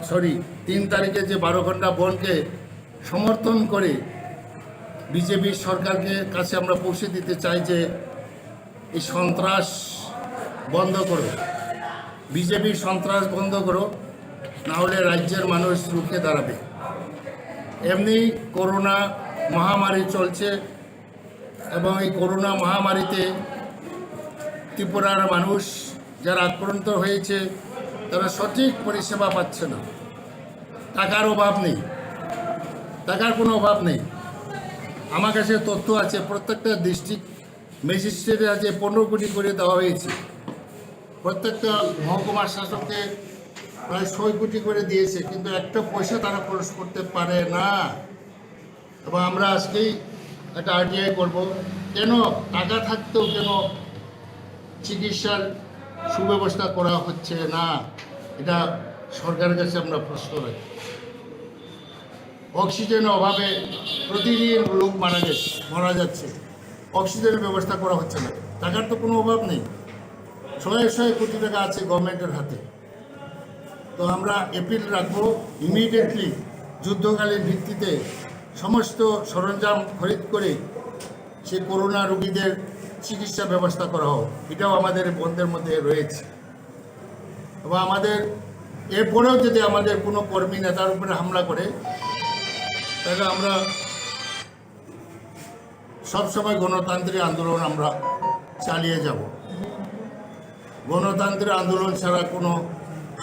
সরি, তিন তারিখে যে বারো ঘন্টা বনকে সমর্থন করে বিজেপি সরকারকে কাছে আমরা পৌঁছে দিতে চাই যে এই সন্ত্রাস বন্ধ করো, বিজেপি সন্ত্রাস বন্ধ করো, না হলে রাজ্যের মানুষ রুখে দাঁড়াবে। এমনি করোনা মহামারী চলছে এবং এই করোনা মহামারীতে ত্রিপুরার মানুষ যারা আক্রান্ত হয়েছে, তারা সঠিক পরিষেবা পাচ্ছে না। টাকার অভাব নেই, টাকার কোনো অভাব নেই। আমার কাছে তথ্য আছে, প্রত্যেকটা ডিস্ট্রিক্ট ম্যাজিস্ট্রেটের কাছে পনেরো কোটি করে দেওয়া হয়েছে, প্রত্যেকটা মহকুমা শাসককে প্রায় ছয় কোটি করে দিয়েছে, কিন্তু একটা পয়সা তারা খরচ করতে পারে না। এবং আমরা আজকেই একটা আরটিআই করব, কেন টাকা থাকতেও কেন চিকিৎসার সুব্যবস্থা করা হচ্ছে না, এটা সরকারের কাছে আমরা প্রশ্ন রাখি। অক্সিজেনের অভাবে প্রতিদিন লোক মারা যাচ্ছে, মারা যাচ্ছে, অক্সিজেনের ব্যবস্থা করা হচ্ছে না। টাকার তো কোনো অভাব নেই, ছয় ছয় কোটি টাকা আছে গভর্নমেন্টের হাতে। তো আমরা অ্যাপিল রাখবো, ইমিডিয়েটলি যুদ্ধকালীন ভিত্তিতে সমস্ত সরঞ্জাম খরিদ করে সেই করোনা রোগীদের চিকিৎসা ব্যবস্থা করা হোক, এটাও আমাদের বন্ধের মধ্যে রয়েছে। এবং আমাদের এরপরেও যদি আমাদের কোনো কর্মী নেতার উপরে হামলা করে, তাহলে আমরা সবসময় গণতান্ত্রিক আন্দোলন আমরা চালিয়ে যাব। গণতান্ত্রিক আন্দোলন ছাড়া কোনো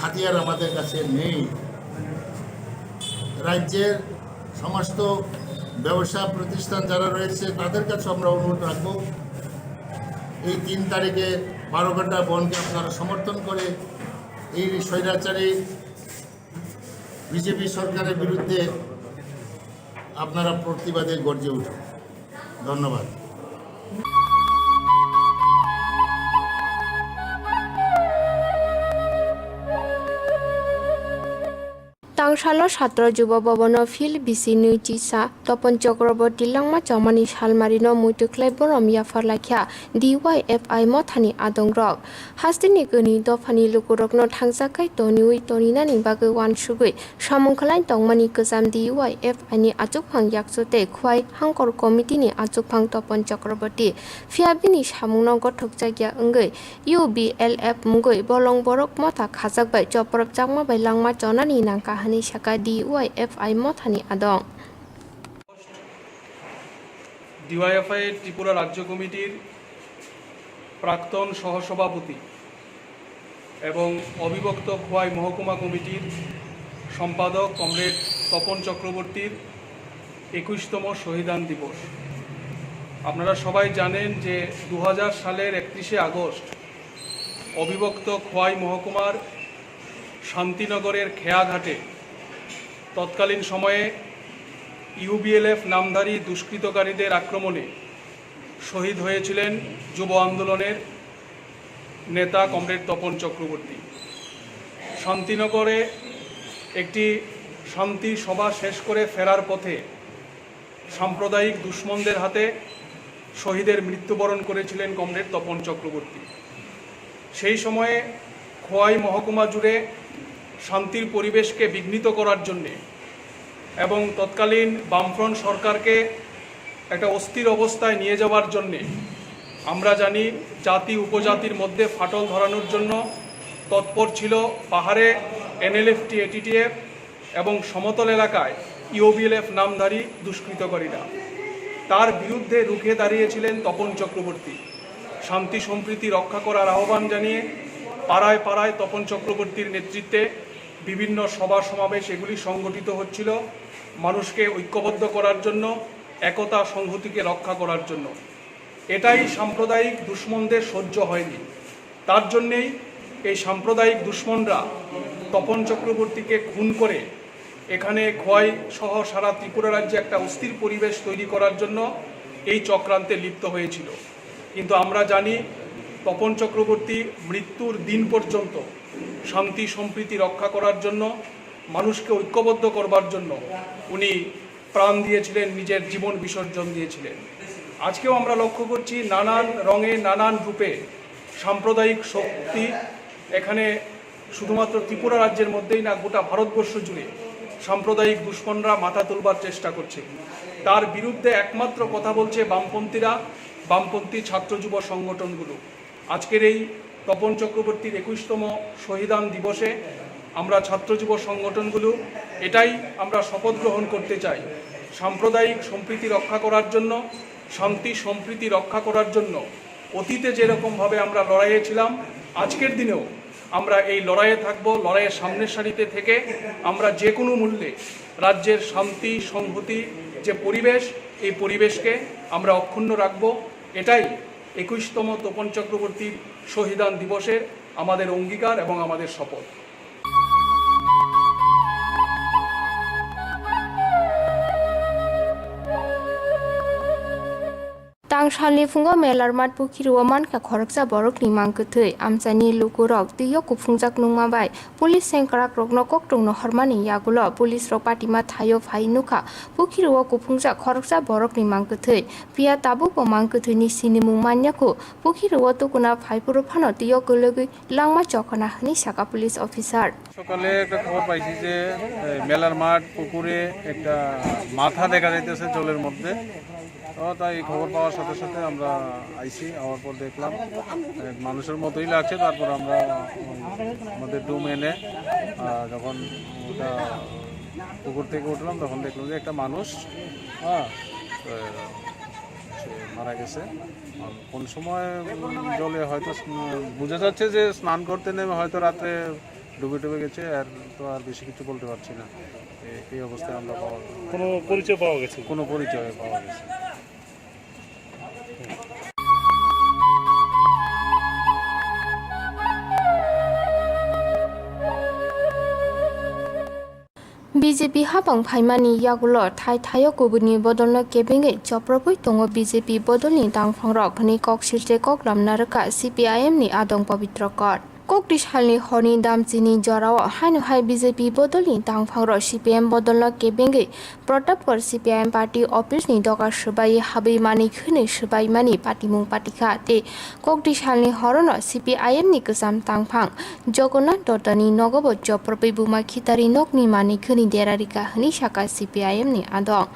হাতিয়ার আমাদের কাছে নেই। রাজ্যের সমস্ত ব্যবসা প্রতিষ্ঠান যারা রয়েছে, তাদের কাছে আমরা অনুরোধ রাখবো, এই তিন তারিখে বারো ঘন্টা বন্ধকে আপনারা সমর্থন করে এই স্বৈরাচারী বিজেপি সরকারের বিরুদ্ধে আপনারা প্রতিবাদে গর্জে উঠুন। ধন্যবাদ। Tangsalo Satro Jubo Bhabono Phil bisi nwi chisa Topon Chakraborty langma chomani salmarino muitu khlai borom yaphar laikha D Y F I mothani adongrok. Hasteni kwnwi dophani lukurokno thangsa khai toniwi toninani bagwi uansugwi samung khlai tongmani kwcham D Y F I ni achukphang yakchu tei Khwai Hangkor Committee ni achukphang Topon Chakraborty. Phiya bini samungno gothokjakya wngwi U B L F mungwi bolong borok motha khajak bai chopropjakma bai langma chonani nangkha hwnwi sakha D Y F I mothani adong. DYFI Tripura রাজ্য কমিটির প্রাক্তন সহসভাপতি এবং অবিভক্ত খোয়াই মহকুমা কমিটির সম্পাদক কমরেড তপন চক্রবর্তীর একুশতম শহীদান দিবস। আপনারা সবাই জানেন যে দু হাজার সালের একত্রিশে আগস্ট অবিভক্ত খোয়াই মহকুমার শান্তিনগরের খেয়াঘাটে তৎকালীন সময়ে ইউবিএলএফ নামধারী দুষ্কৃতকারীদের আক্রমণে শহীদ হয়েছিলেন যুব আন্দোলনের নেতা কমরেড তপন চক্রবর্তী। শান্তিনগরে একটি শান্তি সভা শেষ করে ফেরার পথে সাম্প্রদায়িক দুশমনদের হাতে শহীদের মৃত্যুবরণ করেছিলেন কমরেড তপন চক্রবর্তী। সেই সময়ে খোয়াই মহকুমা জুড়ে শান্তির পরিবেশকে বিঘ্নিত করার জন্যে এবং তৎকালীন বামফ্রন্ট সরকারকে একটা অস্থির অবস্থায় নিয়ে যাওয়ার জন্যে, আমরা জানি, জাতি উপজাতির মধ্যে ফাটল ধরানোর জন্য তৎপর ছিল পাহাড়ে এনএলএফটি, এটিটিএফ এবং সমতল এলাকায় ইউবিএলএফ নামধারী দুষ্কৃতকারীরা। তার বিরুদ্ধে রুখে দাঁড়িয়েছিলেন তপন চক্রবর্তী। শান্তি সম্প্রীতি রক্ষা করার আহ্বান জানিয়ে পাড়ায় পাড়ায় তপন চক্রবর্তীর নেতৃত্বে বিভিন্ন সভা সমাবেশ এগুলি সংগঠিত হচ্ছিল মানুষকে ঐক্যবদ্ধ করার জন্য, একতা সংহতিকে রক্ষা করার জন্য। এটাই সাম্প্রদায়িক দুশমনদের সহ্য হয়নি। তার জন্যেই এই সাম্প্রদায়িক দুশমনরা তপন চক্রবর্তীকে খুন করে এখানে খোয়াই সহ সারা ত্রিপুরা রাজ্যে একটা অস্থির পরিবেশ তৈরি করার জন্য এই চক্রান্তে লিপ্ত হয়েছিল। কিন্তু আমরা জানি, তপন চক্রবর্তী মৃত্যুর দিন পর্যন্ত শান্তি সম্প্রীতি রক্ষা করার জন্য, মানুষকে ঐক্যবদ্ধ করবার জন্য উনি প্রাণ দিয়েছিলেন, নিজের জীবন বিসর্জন দিয়েছিলেন। আজকেও আমরা লক্ষ্য করছি, নানান রঙে, নানান রূপে সাম্প্রদায়িক শক্তি এখানে শুধুমাত্র ত্রিপুরা রাজ্যের মধ্যেই না, গোটা ভারতবর্ষ জুড়ে সাম্প্রদায়িক দুশমনরা মাথা তুলবার চেষ্টা করছে। তার বিরুদ্ধে একমাত্র কথা বলছে বামপন্থীরা, বামপন্থী ছাত্র যুব সংগঠনগুলো। আজকের এই তপন চক্রবর্তীর একুশতম শহীদান দিবসে আমরা ছাত্র যুব সংগঠনগুলো এটাই আমরা শপথ গ্রহণ করতে চাই, সাম্প্রদায়িক সম্প্রীতি রক্ষা করার জন্য, শান্তি সম্প্রীতি রক্ষা করার জন্য। অতীতে যেরকমভাবে আমরা লড়াইয়ে ছিলাম, আজকের দিনেও আমরা এই লড়াইয়ে থাকব। লড়াইয়ের সামনের সারিতে থেকে আমরা যে কোনো মূল্যে রাজ্যের শান্তি সংহতি যে পরিবেশ, এই পরিবেশকে আমরা অক্ষুণ্ণ রাখব। এটাই একুশতম তপন চক্রবর্তীর শহীদান দিবসের আমাদের অঙ্গীকার এবং আমাদের শপথ। Tang salni phungo Melarmat Pukhirwo mankha khoroksa borokni mang kwthwi. Amchaini lukurok twio kuphungjak nungma bai police sengkrakrokno koktwng nohormani yagulo policerok patima thaio phai nukha Pukhirwo kuphungjak khoroksa borokni mang kwthwi. Phiya tabukbo mang kwthwini sinimung manya khu Pukhirwo tukuna phaiphuru phano twio kwlwgwi langma chokana hwnwi saka police officer. সকালে একটা খবর পাইছি যে মেলার মাঠ পুকুরে একটা মাথা দেখা যাইতেছে জলের মধ্যে। তো তাই খবর পাওয়ার সাথে সাথে আমরা আইছি, আওয়ার পর দেখলাম মানুষের মতোই লাগছে। তারপর আমরা আমাদের ডুম এনে যখন ওটা পুকুর থেকে উঠলাম, তখন দেখলাম যে একটা মানুষ, হ্যাঁ, মারা গেছে। কোন সময় জলে হয়তো বোঝা যাচ্ছে যে স্নান করতে নেমে হয়তো রাত্রে ডুবে ডুবে গেছে। আর তো আর বেশি কিছু বলতে পারছি না। এই অবস্থায় আমরা পাওয়া কোনো পরিচয় পাওয়া গেছে? কোনো পরিচয় পাওয়া গেছে। BJP hapang phaimani yagulo thai thaio kubuni bodolno kebengwi chopropwi tongo BJP bodolni tangphangrok hwnwi kok silchai kok lamna rwkha CPIM ni adong Pabitra Kar. Kokti salni horni damchini jorao haino hai BJP bodolni tangphangrok CPIM bodolno kebengwi Pratapgarh CPIM party office ni doga swbai habwi mani khwnwi swbai mani patimung patikha tei kokti salni horono CPIM ni kwcham tangphang Jagannath Datta ni nogobo chopropwi buma khitari nokni mani khwnwi dera rikha hwnwi saka CPIM ni adong.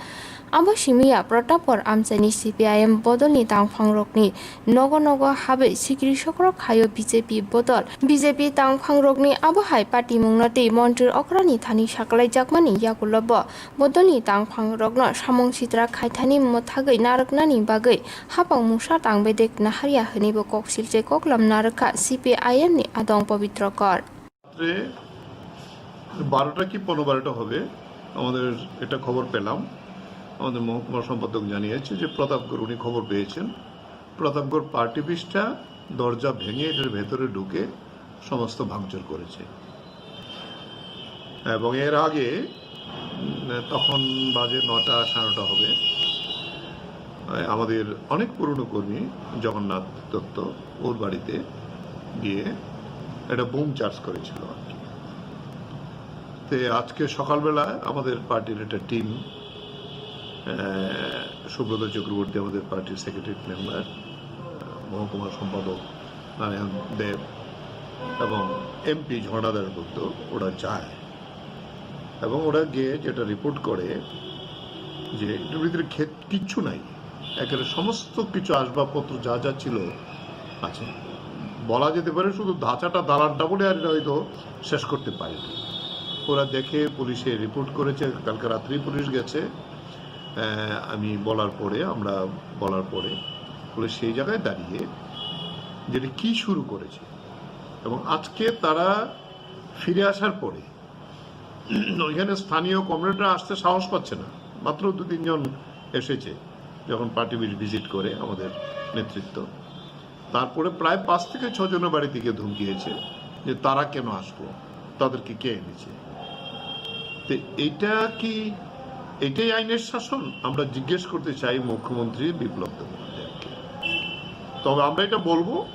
Abo simiya Pratapgarh amchaini CPIM bodolni tangphangrokni nogo nogo habwi sikri sokrok khaio BJP bodol. BJP tangphangrokni abo hai patimungno tei montri okrani thani saklaijakmani yagulobo bodolni tangphangrokno samung sitra khaithani mwthagwi narwknani bagwi hapang mungsa tangbedek naharya hwnwibo kok silchai koklam narwkha CPIM ni adong Pabitra Kar. রাত্রে বারোটা কি পনেরো বারোটা হবে, আমাদের একটা খবর পেলাম। আমাদের মহকুমা সম্পাদক জানিয়েছে যে প্রতাপগড়, উনি খবর পেয়েছেন, প্রতাপগড় পার্টি অফিসটা দরজা ভেঙে এটার ভেতরে ঢুকে সমস্ত ভাঙচুর করেছে। এবং এর আগে তখন বাজে নটা, সাড়ে নটা হবে। আমাদের অনেক পুরনো কর্মী জগন্নাথ দত্ত, ওর বাড়িতে গিয়ে একটা বোম চার্জ করেছিল আর কি। তে আজকে সকালবেলা আমাদের পার্টির একটা টিম, সুব্রত চক্রবর্তী আমাদের পার্টির সেক্রেটারি মেম্বার, মহকুমা সম্পাদক নারায়ণ দেব এবং এমপি ঝর্ণাদার মধ্যে ওরা যায় এবং ওরা গিয়ে যেটা রিপোর্ট করে যে এটার ভিতরে ক্ষেত কিচ্ছু নাই, একেবারে সমস্ত কিছু আসবাবপত্র যা যা ছিল আছে। বলা যেতে পারে শুধু ধাঁচাটা দালানটা বলে আর এটা হয়তো শেষ করতে পারেনি। ওরা দেখে পুলিশে রিপোর্ট করেছে, কালকে রাত্রেই পুলিশ গেছে। আহ, আমি বলার পরে, আমরা বলার পরে পুলিশ সেই জায়গায় দাঁড়িয়ে যেটা কি শুরু করেছে, এবং আজকে তারা ফিরে আসার পরে ওইখানে স্থানীয় কমরেডরা আসতে সাহস পাচ্ছে না। মাত্র দু তিনজন এসেছে যখন পার্টি ভিজিট করে আমাদের নেতৃত্ব। তারপরে প্রায় পাঁচ থেকে ছজনের বাড়িতে গিয়ে ধমকি হয়েছে যে তারা কেন আসবো, তাদেরকে কে এনেছে। তো এইটা কি, এটাই আইনের শাসন? আমরা জিজ্ঞেস করতে চাই মুখ্যমন্ত্রী বিপ্লব দেব মহাদেবকে। তবে আমরা এটা বলবো,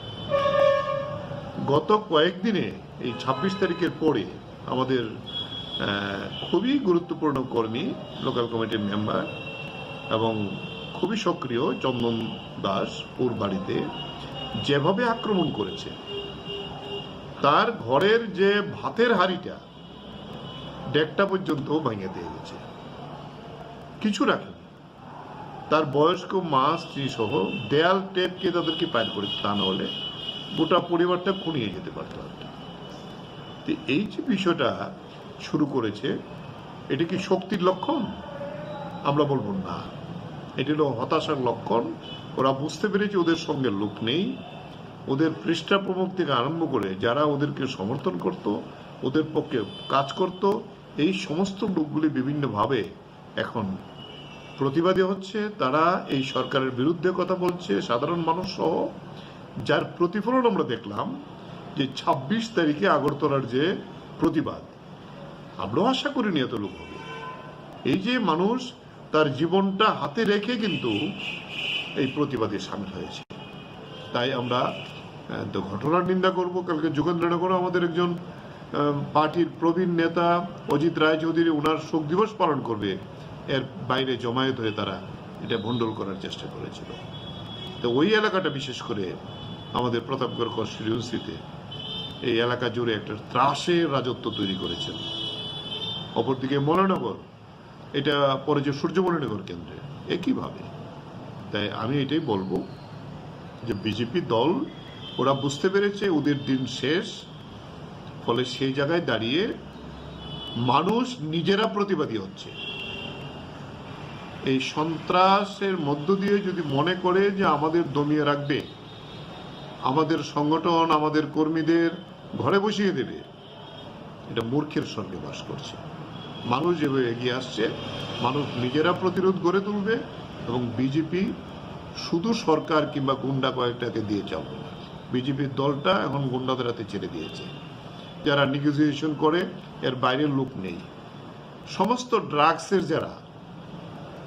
গত কয়েকদিনে, এই ছাব্বিশ তারিখের পরে আমাদের, আহ, খুবই গুরুত্বপূর্ণ কর্মী, লোকাল কমিটির মেম্বার এবং খুবই সক্রিয় চন্দন দাস ওর বাড়িতে যেভাবে আক্রমণ করেছে, তার ঘরের যে ভাতের হাঁড়িটা, ডেকটা পর্যন্ত ভেঙে দিয়ে গেছে, কিছু রাখেনি। তার বয়স্ক মা, স্ত্রী সহ দেয়াল টেপকে তাদেরকে পার করে, তা না হলে গোটা পরিবারটা খুন হয়ে যেতে পারতো আর কি। তো এই যে বিষয়টা শুরু করেছে, এটা কি শক্তির লক্ষণ? আমরা বলবো না, এটা হলো হতাশার লক্ষণ। ওরা বুঝতে পেরেছে ওদের সঙ্গে লোক নেই, ওদের পৃষ্ঠা প্রমুখ থেকে আরম্ভ করে যারা ওদেরকে সমর্থন করত, ওদের পক্ষে কাজ করত, এই সমস্ত লোকগুলি বিভিন্নভাবে এখন প্রতিবাদী হচ্ছে, তারা এই সরকারের বিরুদ্ধে কথা বলছে, সাধারণ মানুষ সহ। যার প্রতিফলন আমরা দেখলাম যে ছাব্বিশ তারিখে আগরতলার যে প্রতিবাদ, আমরাও আশা করিনি এত লোক হবে। এই যে মানুষ তার জীবনটা হাতে রেখে কিন্তু এই প্রতিবাদে সামিল হয়েছে। তাই আমরা, আহ, তো ঘটনার নিন্দা করব। কালকে যোগেন্দ্রনগরে আমাদের একজন, আহ, পার্টির প্রবীণ নেতা অজিত রায় চৌধুরী ওনার শোক দিবস পালন করবে, এর বাইরে জমায়েত হয়ে তারা এটা ভণ্ডুল করার চেষ্টা করেছিল। তো ওই এলাকাটা বিশেষ করে আমাদের প্রতাপগড় কনস্টিটিউয়েন্সিতে এই এলাকা জুড়ে একটা ত্রাসের রাজত্ব তৈরি করেছেন। অপরদিকে মনোনগর, এটা পড়ে যে সূর্যমণিনগর কেন্দ্রে, একইভাবে। তাই আমি এটাই বলবো যে বিজেপি দল, ওরা বুঝতে পেরেছে ওদের দিন শেষ, ফলে সেই জায়গায় দাঁড়িয়ে মানুষ নিজেরা প্রতিবাদী হচ্ছে। এই সন্ত্রাসের মধ্য দিয়ে যদি মনে করে যে আমাদের দমিয়ে রাখবে, আমাদের সংগঠন, আমাদের কর্মীদের ঘরে বসিয়ে দেবে, এটা মূর্খের স্বর্গে বাস করছে। মানুষ যেভাবে এগিয়ে আসছে, মানুষ নিজেরা প্রতিরোধ গড়ে তুলবে এবং বিজেপি শুধু সরকার কিংবা গুন্ডা কয়েকটাকে দিয়ে চলবে না। বিজেপির দলটা এখন গুন্ডাদের হাতে ছেড়ে দিয়েছে। যারা নেগোসিয়েশন করে, এর বাইরের লোক নেই। সমস্ত ড্রাগসের যারা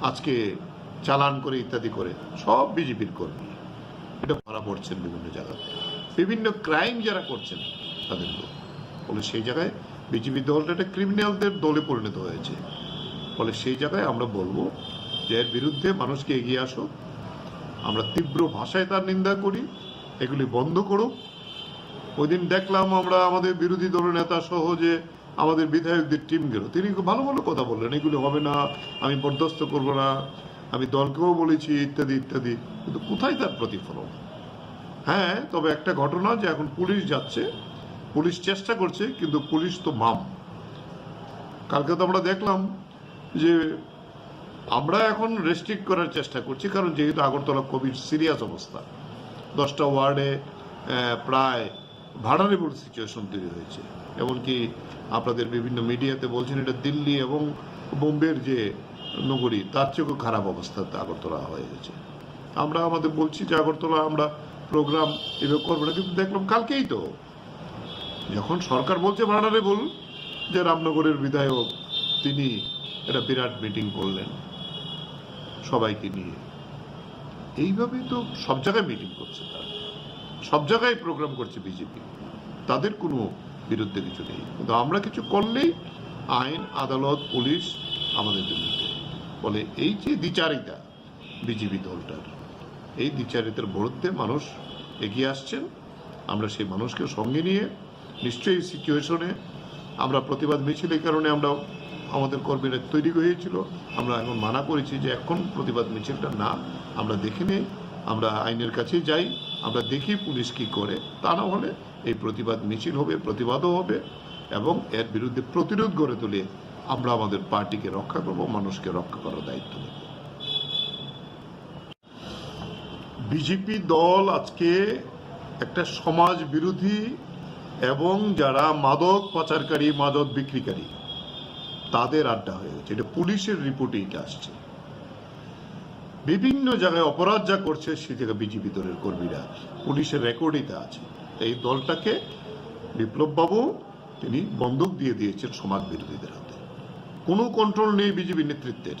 আজকে চালান করে ইত্যাদি করে, সব বিজেপির কর্মী। এটা ধরা পড়ছেন বিভিন্ন জায়গাতে, বিভিন্ন ক্রাইম যারা করছেন তাদের লোক। ফলে সেই জায়গায় বিজেপি দলটা একটা ক্রিমিনালদের দলে পরিণত হয়েছে। ফলে সেই জায়গায় আমরা বলবো যে এর বিরুদ্ধে মানুষকে এগিয়ে আসো। আমরা তীব্র ভাষায় তার নিন্দা করি, এগুলি বন্ধ করুক। ওই দিন দেখলাম আমরা আমাদের বিরোধী দলের নেতা সহ যে আমাদের বিধায়কদের টিম গেল, তিনি খুব ভালো ভালো কথা বললেন, "এগুলি হবে না, আমি বরদাস্ত করব না, আমি দলকেও বলেছি" ইত্যাদি ইত্যাদি। কিন্তু কোথায় তার প্রতিফলন? হ্যাঁ, তবে একটা ঘটনা যে এখন পুলিশ যাচ্ছে, পুলিশ চেষ্টা করছে, কিন্তু পুলিশ তো মাম। কালকে তো আমরা দেখলাম যে আমরা এখন রেস্ট্রিক্ট করার চেষ্টা করছি, কারণ যেহেতু আগরতলা কোভিড সিরিয়াস অবস্থা, দশটা ওয়ার্ডে, আহ, প্রায় ভার্নারেবল সিচুয়েশন তৈরি হয়েছে। এমনকি আপনাদের বিভিন্ন মিডিয়াতে বলছেন এটা দিল্লি এবং বোম্বের যে নগরী, তার চেয়েও খারাপ অবস্থাতে আগরতলা হয়ে গেছে। আমরা আমাদের বলছি যে আগরতলা আমরা প্রোগ্রাম এভাবে করবো না, কিন্তু দেখলাম কালকেই তো যখন সরকার বলছে ভার্নারেবল, যে রামনগরের বিধায়ক তিনি একটা বিরাট মিটিং করলেন সবাইকে নিয়ে। এইভাবেই তো সব জায়গায় মিটিং করছে তারা, সব জায়গায় প্রোগ্রাম করছে বিজেপি, তাদের কোনো বিরুদ্ধে কিছু নেই। কিন্তু আমরা কিছু করলেই আইন, আদালত, পুলিশ আমাদের বিরুদ্ধে। ফলে এই যে দ্বিচারিতা বিজেপি দলটার, এই দ্বিচারিতার বিরুদ্ধে মানুষ এগিয়ে আসছেন। আমরা সেই মানুষকে সঙ্গে নিয়ে নিশ্চয়ই এই সিচুয়েশনে আমরা প্রতিবাদ মিছিল, এই কারণে আমরা, আমাদের কর্মীরা তৈরি হয়েছিল, আমরা এখন মানা করেছি যে এখন প্রতিবাদ মিছিলটা না, আমরা দেখে নেই। আমরা আইনের কাছে যাই, আমরা দেখি পুলিশ কি করে। তা না হলে এই প্রতিবাদ মিছিল হবে, প্রতিবাদও হবে এবং এর বিরুদ্ধে প্রতিরোধ গড়ে তুলে আমরা আমাদের পার্টিকে রক্ষা করব, মানুষকে রক্ষা করার দায়িত্ব নেব। বিজেপি দল আজকে একটা সমাজ বিরোধী এবং যারা মাদক পাচারকারী, মাদক বিক্রিকারী, তাদের আড্ডা হয়ে গেছে। এটা পুলিশের রিপোর্টে এটা আসছে। বিভিন্ন জায়গায় অপরাধ যা করছে, সে জায়গায় বিজেপি দলের কর্মীরা, পুলিশের রেকর্ড এটা আছে। এই দলটাকে বিপ্লববাবু তিনি বন্দুক দিয়ে দিয়েছেন সমাজ বিরোধীদের হাতে। কোনো কন্ট্রোল নেই বিজেপি নেতৃত্বের।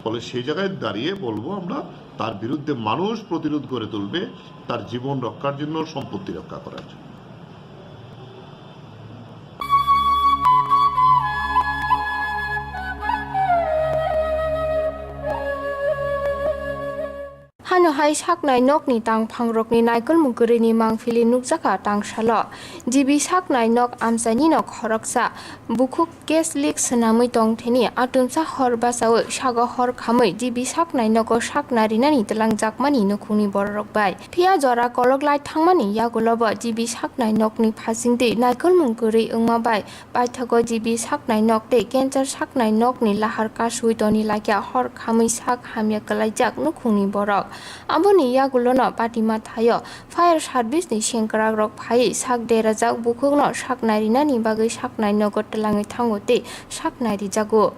ফলে সেই জায়গায় দাঁড়িয়ে বলবো আমরা, তার বিরুদ্ধে মানুষ প্রতিরোধ গড়ে তুলবে, তার জীবন রক্ষার জন্য, সম্পত্তি রক্ষা করার জন্য। Hano hai saknai nokni tangphangrokni naikolmung kwrwini mangpili nukjakha tangsalo. G B saknai nok amchainino khoroksa bukhuk gas leak swnamwi tongtheni atumsa hor bachaui sago hor khamwi G B saknai nogo sakna rinani twlangjakmani nukhungni bororok bai. Phiya jora kolok lai thangmani yagulobo G B saknai nokni phasingtwi naikolmung kwrwi wngma bai paithago G B saknai nok tei cancer saknai nokni lahar kasui toni laikha hor khamwi sak hamya kwlaijak nukhungni borok. Aboni yagulono patima thaio fire service ni sengkrakrok phaiwi sak derajak bukhukno saknai rinani bagwi saknai nogo twlangwi thango tei saknai rijago.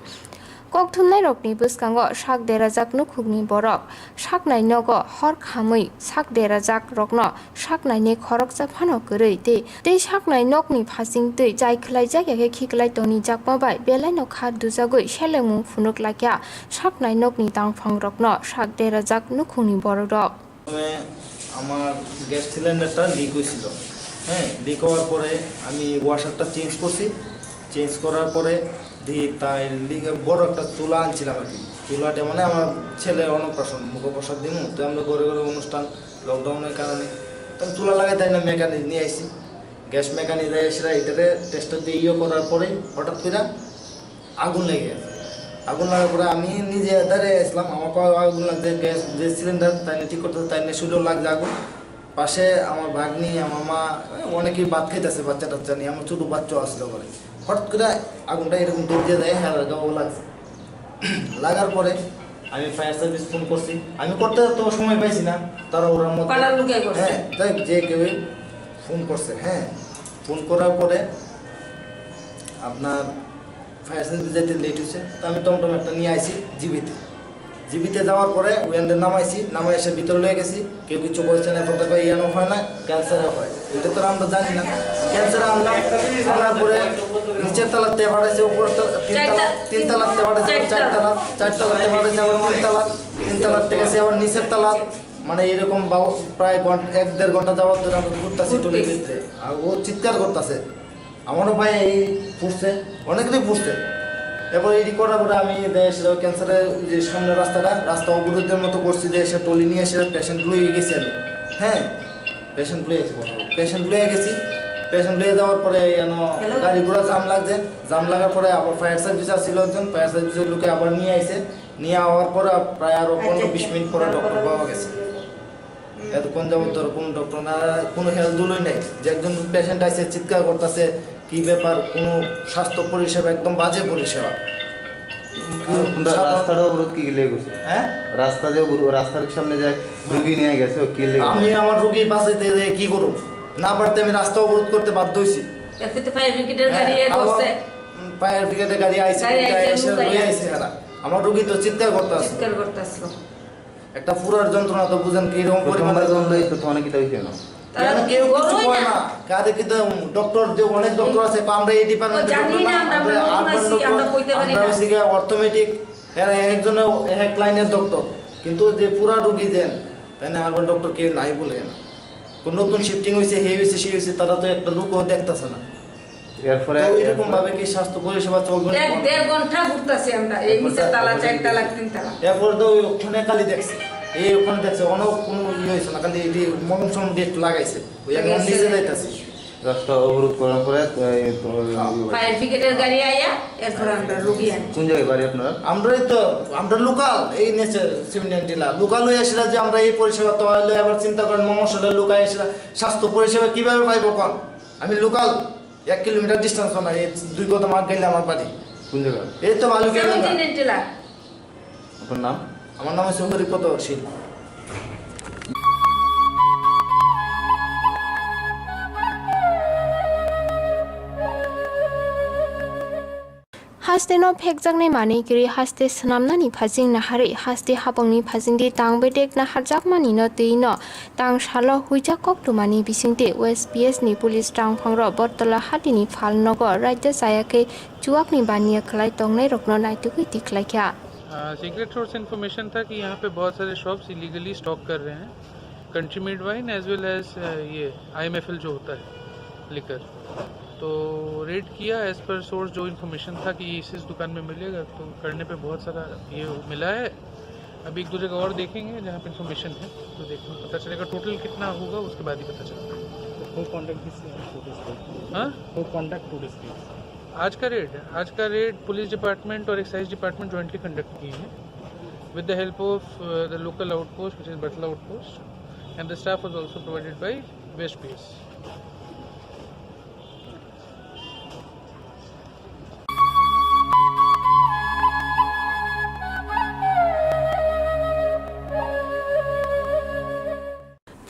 Kokthumnairokni bwskango sak derajak nukhungni borok saknai nogo hor khamwi sak derajak rokno saknaini khoroksa phano kwrwi tei, tei saknai nokni phasing twi chai khwlaijak ya khe khiklai tonijakma bai belaino kha dujagwi selengmung phunuk laikha saknai nokni tangphangrokno sak derajak nukhungni bororok. প্রথমে আমার গ্যাস সিলিন্ডারটা লিক হয়েছিল। হ্যাঁ, লিক হওয়ার পরে আমি ওয়াশারটা চেঞ্জ করছি। চেঞ্জ করার পরে দেখি তাই লিক, বড় একটা চুলা আনছিলাম আর কি। চুলাটা মানে আমার ছেলে অন্নপ্রাশন, মুখপ্রসাদ দিমু, তো আমরা ঘরে ঘরে অনুষ্ঠান, লকডাউনের কারণে। তো আমি চুলা লাগাই তাই না মেকানিক নিয়ে আইছি। গ্যাস মেকানিক এসে এটারে টেস্টার দিয়ে ইয়ে করার পরে হঠাৎ করে আগুন লেগে গেছে। আগুন লাগার পরে আমি নিজে দাঁড়িয়ে আসলাম, আমার পায়ে আগুন লাগছে, গ্যাস যে সিলিন্ডার তাই নিয়ে ঠিক করতেছে, তাই নিয়ে শুধু লাগছে আগুন। পাশে আমার ভাগ্নি, আমার মা, অনেকেই ভাত খাইতেছে, বাচ্চা টাচ্চা নিয়ে, আমার ছোটো বাচ্চা আসলো ঘরে। হঠাৎ করে আগুনটা এরকম দৌড় দিয়ে যায়, হ্যাঁ, গাও লাগছে। লাগার পরে আমি ফায়ার সার্ভিস ফোন করছি। আমি করতে তো সময় পাইছি না, তারা ওরার মধ্যে পাড়ার লোকে করছে। হ্যাঁ, যাই হোক, যে কেউই ফোন করছে। হ্যাঁ, ফোন করার পরে আপনার ফায়ার সার্ভিস যাইতে লেট হয়েছে, তো আমি টমটম একটা নিয়ে আইছি জিবিতে। জিবিতে যাওয়ার পরে ওখান থেকে নামাইছি, নামাই এসে ভিতরে লয়ে গেছি। কেউ কিছু বলছে না, এখন তো ইয়ানো হয় না, ক্যান্সারে হয়, এটা তো আমরা জানি না। ক্যান্সারে আনলাম, আনার পরে নিচের তলাতে পাঠাইছে, উপর তলা, তিন তলা, চারটা। তিন তলাতে পাঠাইছে, চারটা। চার তলা, চার তলাতে পাঠাইছে, আবার তিন তলা, তিন তলার থেকে সে আবার নিচের তলা, মানে এরকম বাবু প্রায় ঘন্টা, এক দেড় ঘন্টা যাওয়ার ধরে আমরা ঘুরতেছি টুলির ভিতরে। আর ও চিৎকার করতেছে, আমারও ভাই এই ফুটছে, অনেকেরই ফুটছে। এরপর এটি করার পরে আমি দেশে ক্যান্সারের যে সামনে রাস্তাটা, রাস্তা অবরোধের মতো করছি, দেশে টলি নিয়ে এসে পেশেন্ট লয়ে গেছি আমি। হ্যাঁ, পেশেন্ট লয়ে গেছি, পেশেন্ট লয়ে গেছি। পেশেন্ট লয়ে যাওয়ার পরে এন গাড়ি ঘোড়া জাম লাগছে, জাম লাগার পরে আবার ফায়ার সার্ভিস আসছিল একজন, ফায়ার সার্ভিসের লোকে আবার নিয়ে আইছে। নিয়ে আওয়ার পরে প্রায় আরো পনেরো বিশ মিনিট পরে ডক্টর পাওয়া গেছে। এতক্ষণ যাবত ধরো কোনো ডক্টর না, কোনো হেলদুলই নেই। যে একজন পেশেন্ট আছে, চিৎকার করতেছে, "কি ব্যাপার?" কোনো স্বাস্থ্য পরিষেবা, একদম বাজে পরিষেবা। আমরা সাধারণ রাস্তাটা অবরোধ কি লেগে গেছে? হ্যাঁ? রাস্তা যে অবরোধ, রাস্তার সামনে যে রুগী নিয়ে গেছে, ও কি লেগে? আমি আমার রুগী বাঁচাইতে যে কি করব? না পারতে আমি রাস্তা অবরোধ করতে বাধ্য হয়েছি। এতে তো ফায়ার ব্রিগেডের গাড়ি হ্যাঁ, এ আমার করছে। ফায়ার ব্রিগেডের গাড়ি আইছে, গাড়ি আইছে, এসে লুকাইয়া। লয়ে আইছে এরা। আমার রুগী তো চিৎকার করতে আছে। চিৎকার করতে আসলো। একটা পুরার যন্ত্রণা তো বুঝেন কি রকম পরিমাণে। প্রথমবার যন্ত্রণা তো অনেক কিছু হইছে না। তারা কেন কি কেউ কিছু করবে কয় না? না? কারে কিন্তু ডক্টর যে অনেক ডক্টর আছে, আমরা এই ডিপার্টমেন্টে জানি ডক্টর না, না, আমরা আমরা নতুন আর্বান আছি, ডক্টর, আমরা কইতে পারি আমরা না। হচ্ছে গিয়ে অর্থোমেটিক, এরা একজনে এক লাইনের ডক্টর, কিন্তু যে পুরা রুগী দেন, তাই না আর্বান ডক্টর কেউ নাই বলে না। কোন নতুন শিফটিং হয়েছে, হে হয়েছে, সে হয়েছে, তারা তো একটা লোকও দেখতেছে না। এরপরে তো এরকম এরপরে ভাবে কি স্বাস্থ্য পরিষেবা চলবে? এক দেড় ঘন্টা ঘুরতাছি আমরা, এই এরপর নিচের তালা, তারপরে চার তালা, তিন তালা। এরপরে তো ওই ওখানে খালি দেখছে, এই ওখানে দেখছে, অনেক কোনো ইয়ে হয়েছে না, খালি এটি মলম সমম দিয়ে একটু লাগাইছে, ওই আমি লাগাইছে। নিচে যাইতাছি। রাস্তা অবরোধ করার পরে, এই, তো, হ্যাঁ। ফায়ার ব্রিগেডের গাড়ি আয়া, এরপর আমরা রুগী আনি। কোন জায়গায় বাড়ি আপনার? আমরাই তো, আমরা লোকাল, এই নেচার সিমেন্ট টিলা। লোকাল হয়ে আসলে যে আমরা এই পরিষেবা তো হইলে আবার চিন্তা করেন, মমসলে লোকাল এসে স্বাস্থ্য পরিষেবা কিভাবে পাইবো কোন? আমি লোকাল, এক কিলোমিটার ডিস্টেন্স না, এই দুই কদম আগে গেলে আমার বাড়ি। কোন জায়গা? এই তো বালুকিয়া গঙ্গা। সিমেন্ট টিলা। আপনার নাম? আমার নাম হচ্ছে হরিপদ শীল। Haste no phekjaknai manwi kwrwi haste swnamnani phajing naharwi haste hapangni phajingdi tang bedek naharjakmani no twi no tang salo huijak koktwmani bisingtwi West P S ni police tangphangrok Bortola hatini phalnogo raida chayakhe chuakni baniya khlai tongnairokno naitugwi tikhlaikha. आ, secret source information था कि यहाँ पे बहुत सारे shops illegally stock कर रहे हैं, country made wine as well as, uh, ये आईएमएफएल जो होता है, लिकर। तो रेड किया, एज पर सोर्स जो इन्फॉर्मेशन था कि ये इस, इस दुकान में मिलेगा, तो करने पे बहुत सारा ये मिला है। अभी एक दो जगह और देखेंगे जहाँ पे इन्फॉर्मेशन है, तो देखने पता चलेगा टोटल कितना होगा, उसके बाद ही पता चलेगा। Who conduct this, uh, protest? हाँ? Who conduct protest? आज का रेड, आज का रेड पुलिस डिपार्टमेंट और एक्साइज डिपार्टमेंट जॉइंटली कंडक्ट किए हैं with the help of, uh, the local outpost, which is Batla outpost, and the staff was also provided by West P S.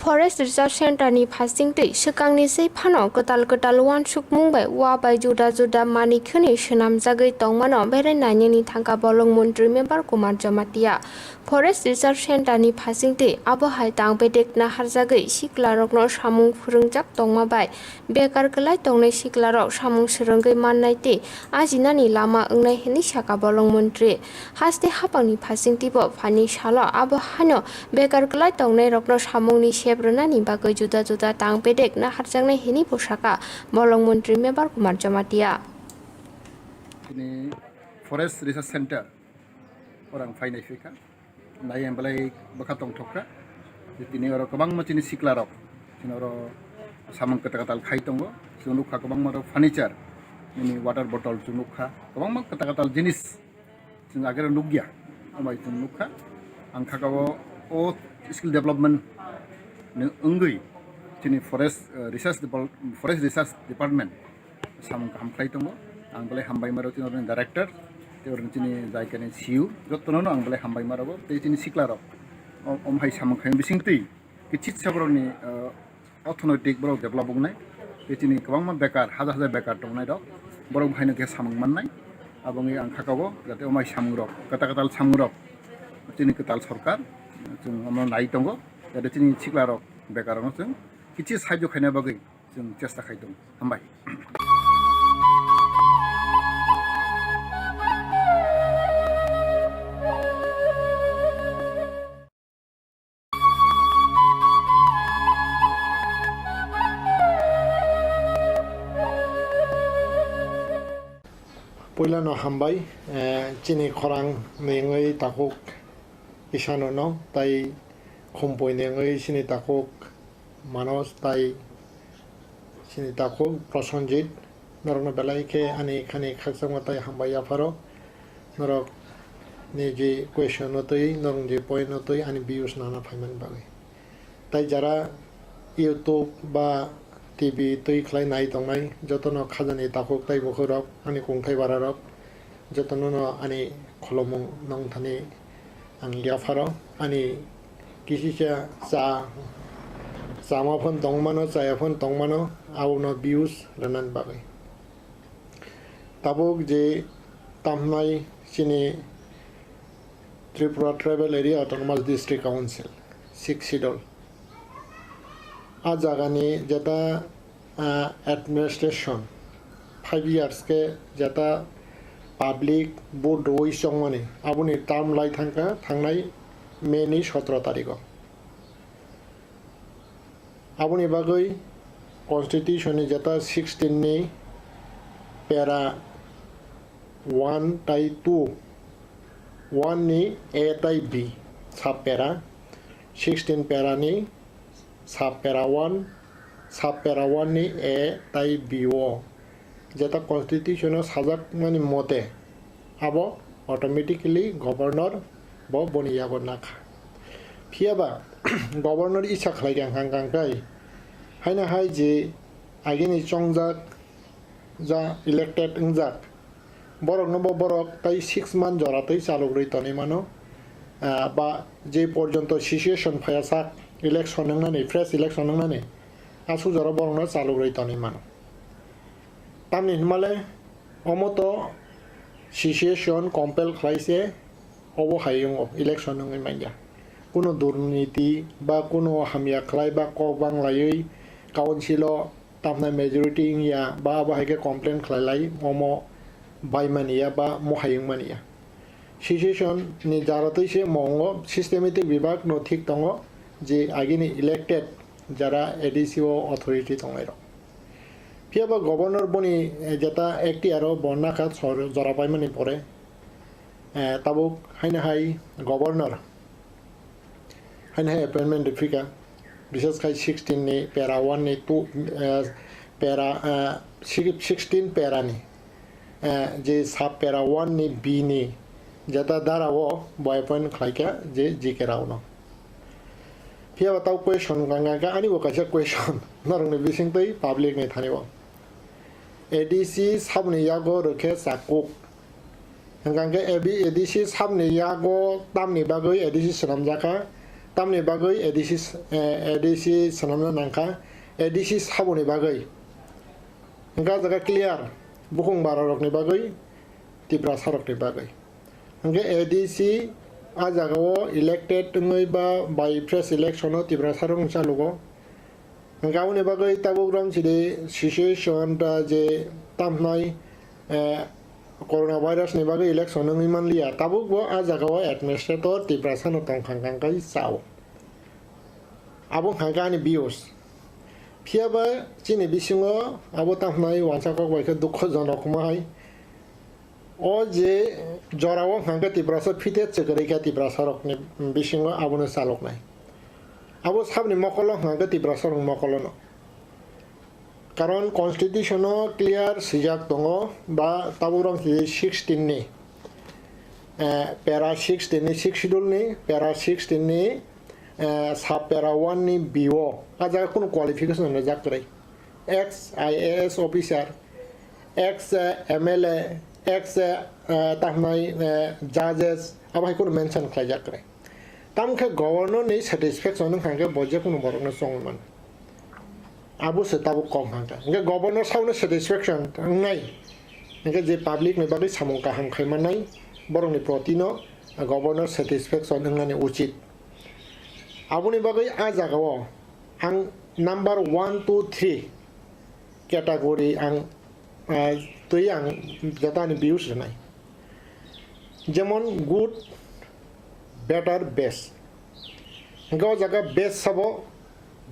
Forest Research Center ni phasingtwi swkangni sei phano kwtal kwtal uansukmung bai ua bai juda juda manwi khwnwi swnamjagwi tongmano berai nainani thangkha bolong montri Mebar Kumar Jamatia. Forest Research Center ni phasingtwi abo hai tang bedek naharjagwi siklarokno samung phwrwngjak tongma bai bekar kwlai tongnai siklarok samung swrwngwi mannai tei ajinani lama wngnai hwnwi sakha bolong montri. Haste hapangni phasingtwibo phaini salo abo haino bekar kwlai tongnairokno samungni sep rwnani bagwi juda juda tang bedek naharjaknai hwnwi bo sakha bolong montri Mebar Kumar Jamatia. Tini Forest Research Center orang phainai phikha. Nai ang belai bwkha tongthokha. Tini oro kwbangma chini siklarok, chini oro samung kwtal kwtal khai tongo. Chwng nukha kwbangma rok furniture, nini water bottle chwng nukha, kwbangma kwtal kwtal jinis chwng agero nukya, amai chwng nukha. Ang khakao o skill development ni wngwi chini forest, eh, research depart-, forest research department samung kaham khlai tongo. Ang belai hambai maro chini oroni director, tei oroni chini jaikani C E O, jotono no ang belai hambai maro tei chini siklarok. O, om hai samung khaiyung bisingtwi kichit sa borokni, eh, orthonoitik borok develop wngnai, tei chini kwbangma bekar, hajar hajar bekar tongnairok, borok haino khe samung mannai. Aboni ang khakao jate omai samungrok, kwtal kwtal samungrok, chini kwtal sorkar, chwng omo nai tongo, jate chini siklarok bekarrokno chwng kichi sahajyo khaina bagwi chwng chesta khai tongo. Hambai. Puilano hambai, eh, chini khorang nengwi takhuk Isano no tai khumpui nengwi chini takhuk Manoj tai chini takhuk Prosenjit, norokno belai khe ani khani khakchangma tai hambai yapharo. Norok ni je question no twi, norok je point no twi ani views nana phaimani bagwi. Tai jara YouTube ba T V twi khlai nai tongnai jotono khajani takhuk tai bukhuk rok, ani kungthai bara rok, jotono no ani khulumung nong thani ang yapharo. Ani kisisa cha, chama phone tongmano, chaya phone tongmano, abono views rwnani bagwi. Tabuk je tamhnai chini Tripura Tribal Area Autonomous District Council, Sixth Schedule. A jagani jeta, ah, administration five years khe jeta public vote rwui chongmani, aboni term lai thangkha thangnai May ni sotro tarikho. Aboni bagwi constitution ni jeta sixteen ni para one tai two, one ni A tai B sub para, sixteen para ni sub para one, Sub para one ni A tai B o jeta constitution o sajakmani mote abo automatically governor bo boni yago nakha. Phiyaba governor isa khlai kha hang kang kai haino hai je agini chongjak ja elected wngjak borokno bo borok tai six month jora twi chalok rwi tonwi mano. Ah, ba je porjonto situation phaya sak election wngnani, fresh election wngnani, aswk jora borokno chalok rwi tonwi mano. Tamni hwnmale omo to situation compel khlai se obo hai wngo, election wngwi manya. Kuno durniti ba kuno hamya khlai ba kok bang laiwi council o tamnai majority wngya ba abo hai khe complain khlai lai omo bai mani ya ba mohai wng mani ya. Situation ni jara twi se mo wngo, systematic bibak no thik tongo je agini elected jara A D C o authority tongnai rok. Phiyaba governor boni, eh, jeta ektiyar o bo nakha sor jora paimani pore, eh, tabuk haino hai governor haino hai appointment rwphika, bises khai sixteen ni para one ni two, eh, para, eh, sixteen para ni, eh, je sub para one ni B ni jeta dara o bo appoint khlaikha je G K Rao no. Phiyaba tau question wngkha, ani bo kaisa question norokni bisingtwi public ni thani o. A D C saboni yago rwkhe chakuk. Hwnkha khe A B, A D C saboni yago tamni bagwi A D C swnamjakha, tamni bagwi A D C s-, eh, A D C swnamna nangkha, A D C saboni bagwi. Hwnkha jaga clear, bukhung bara rokni bagwi, Tiprasa rokni bagwi. Hwnkhe A D C a jagao elected wngwi ba by fresh election o Tiprasa rok chalugo. Hwnkhe aboni bagwi tabuk rom chini situation da je tamhnai, eh, corona virus ni bagwi election wngwi manliya, tabuk bo a jagao administrator Tiprasa no tongkha hwnkha kai chao. Abo hwnkha khe ani views. Phiyaba chini bisingo abo tamhnai wansa kok bai khe dukhojonok wngma hai. O je jorao hwnkha khe Tiprasa phite chwkari khe Tiprasa rokni bisingo abono chaloknai. Abo saboni mokolo hwnkha khe Tiprasa rokni mokolono. Karon constitution o clear swijak tongo ba tabuk rok sixteen ni, eh, para sixteen ni sixth schedule ni para sixteen ni, eh, sub para one ni B o. A jaga kunu qualification rwjak kwrwi. Ex I A S officer, ex, eh, M L A, ex, eh, eh, tamhnai, eh, judges, abo hai kunu mention khlaijak kwrwi. Tamo khe governor ni satisfaction wngkha khe bo je kunu borok no chongwi mano. Abo se tabuk kok hwnkha khe. Hwnkhe governor sao no satisfaction wngnai. Hwnkhe je public ni bagwi samung kaham khai mannai, borok ni proti no governor satisfaction wngnani uchit. Aboni bagwi a jaga o ang number one, two, three category ang, ah, twi ang jatani views rwnai. Jemon good, better, best. Hwnkhe o jaga best sabo,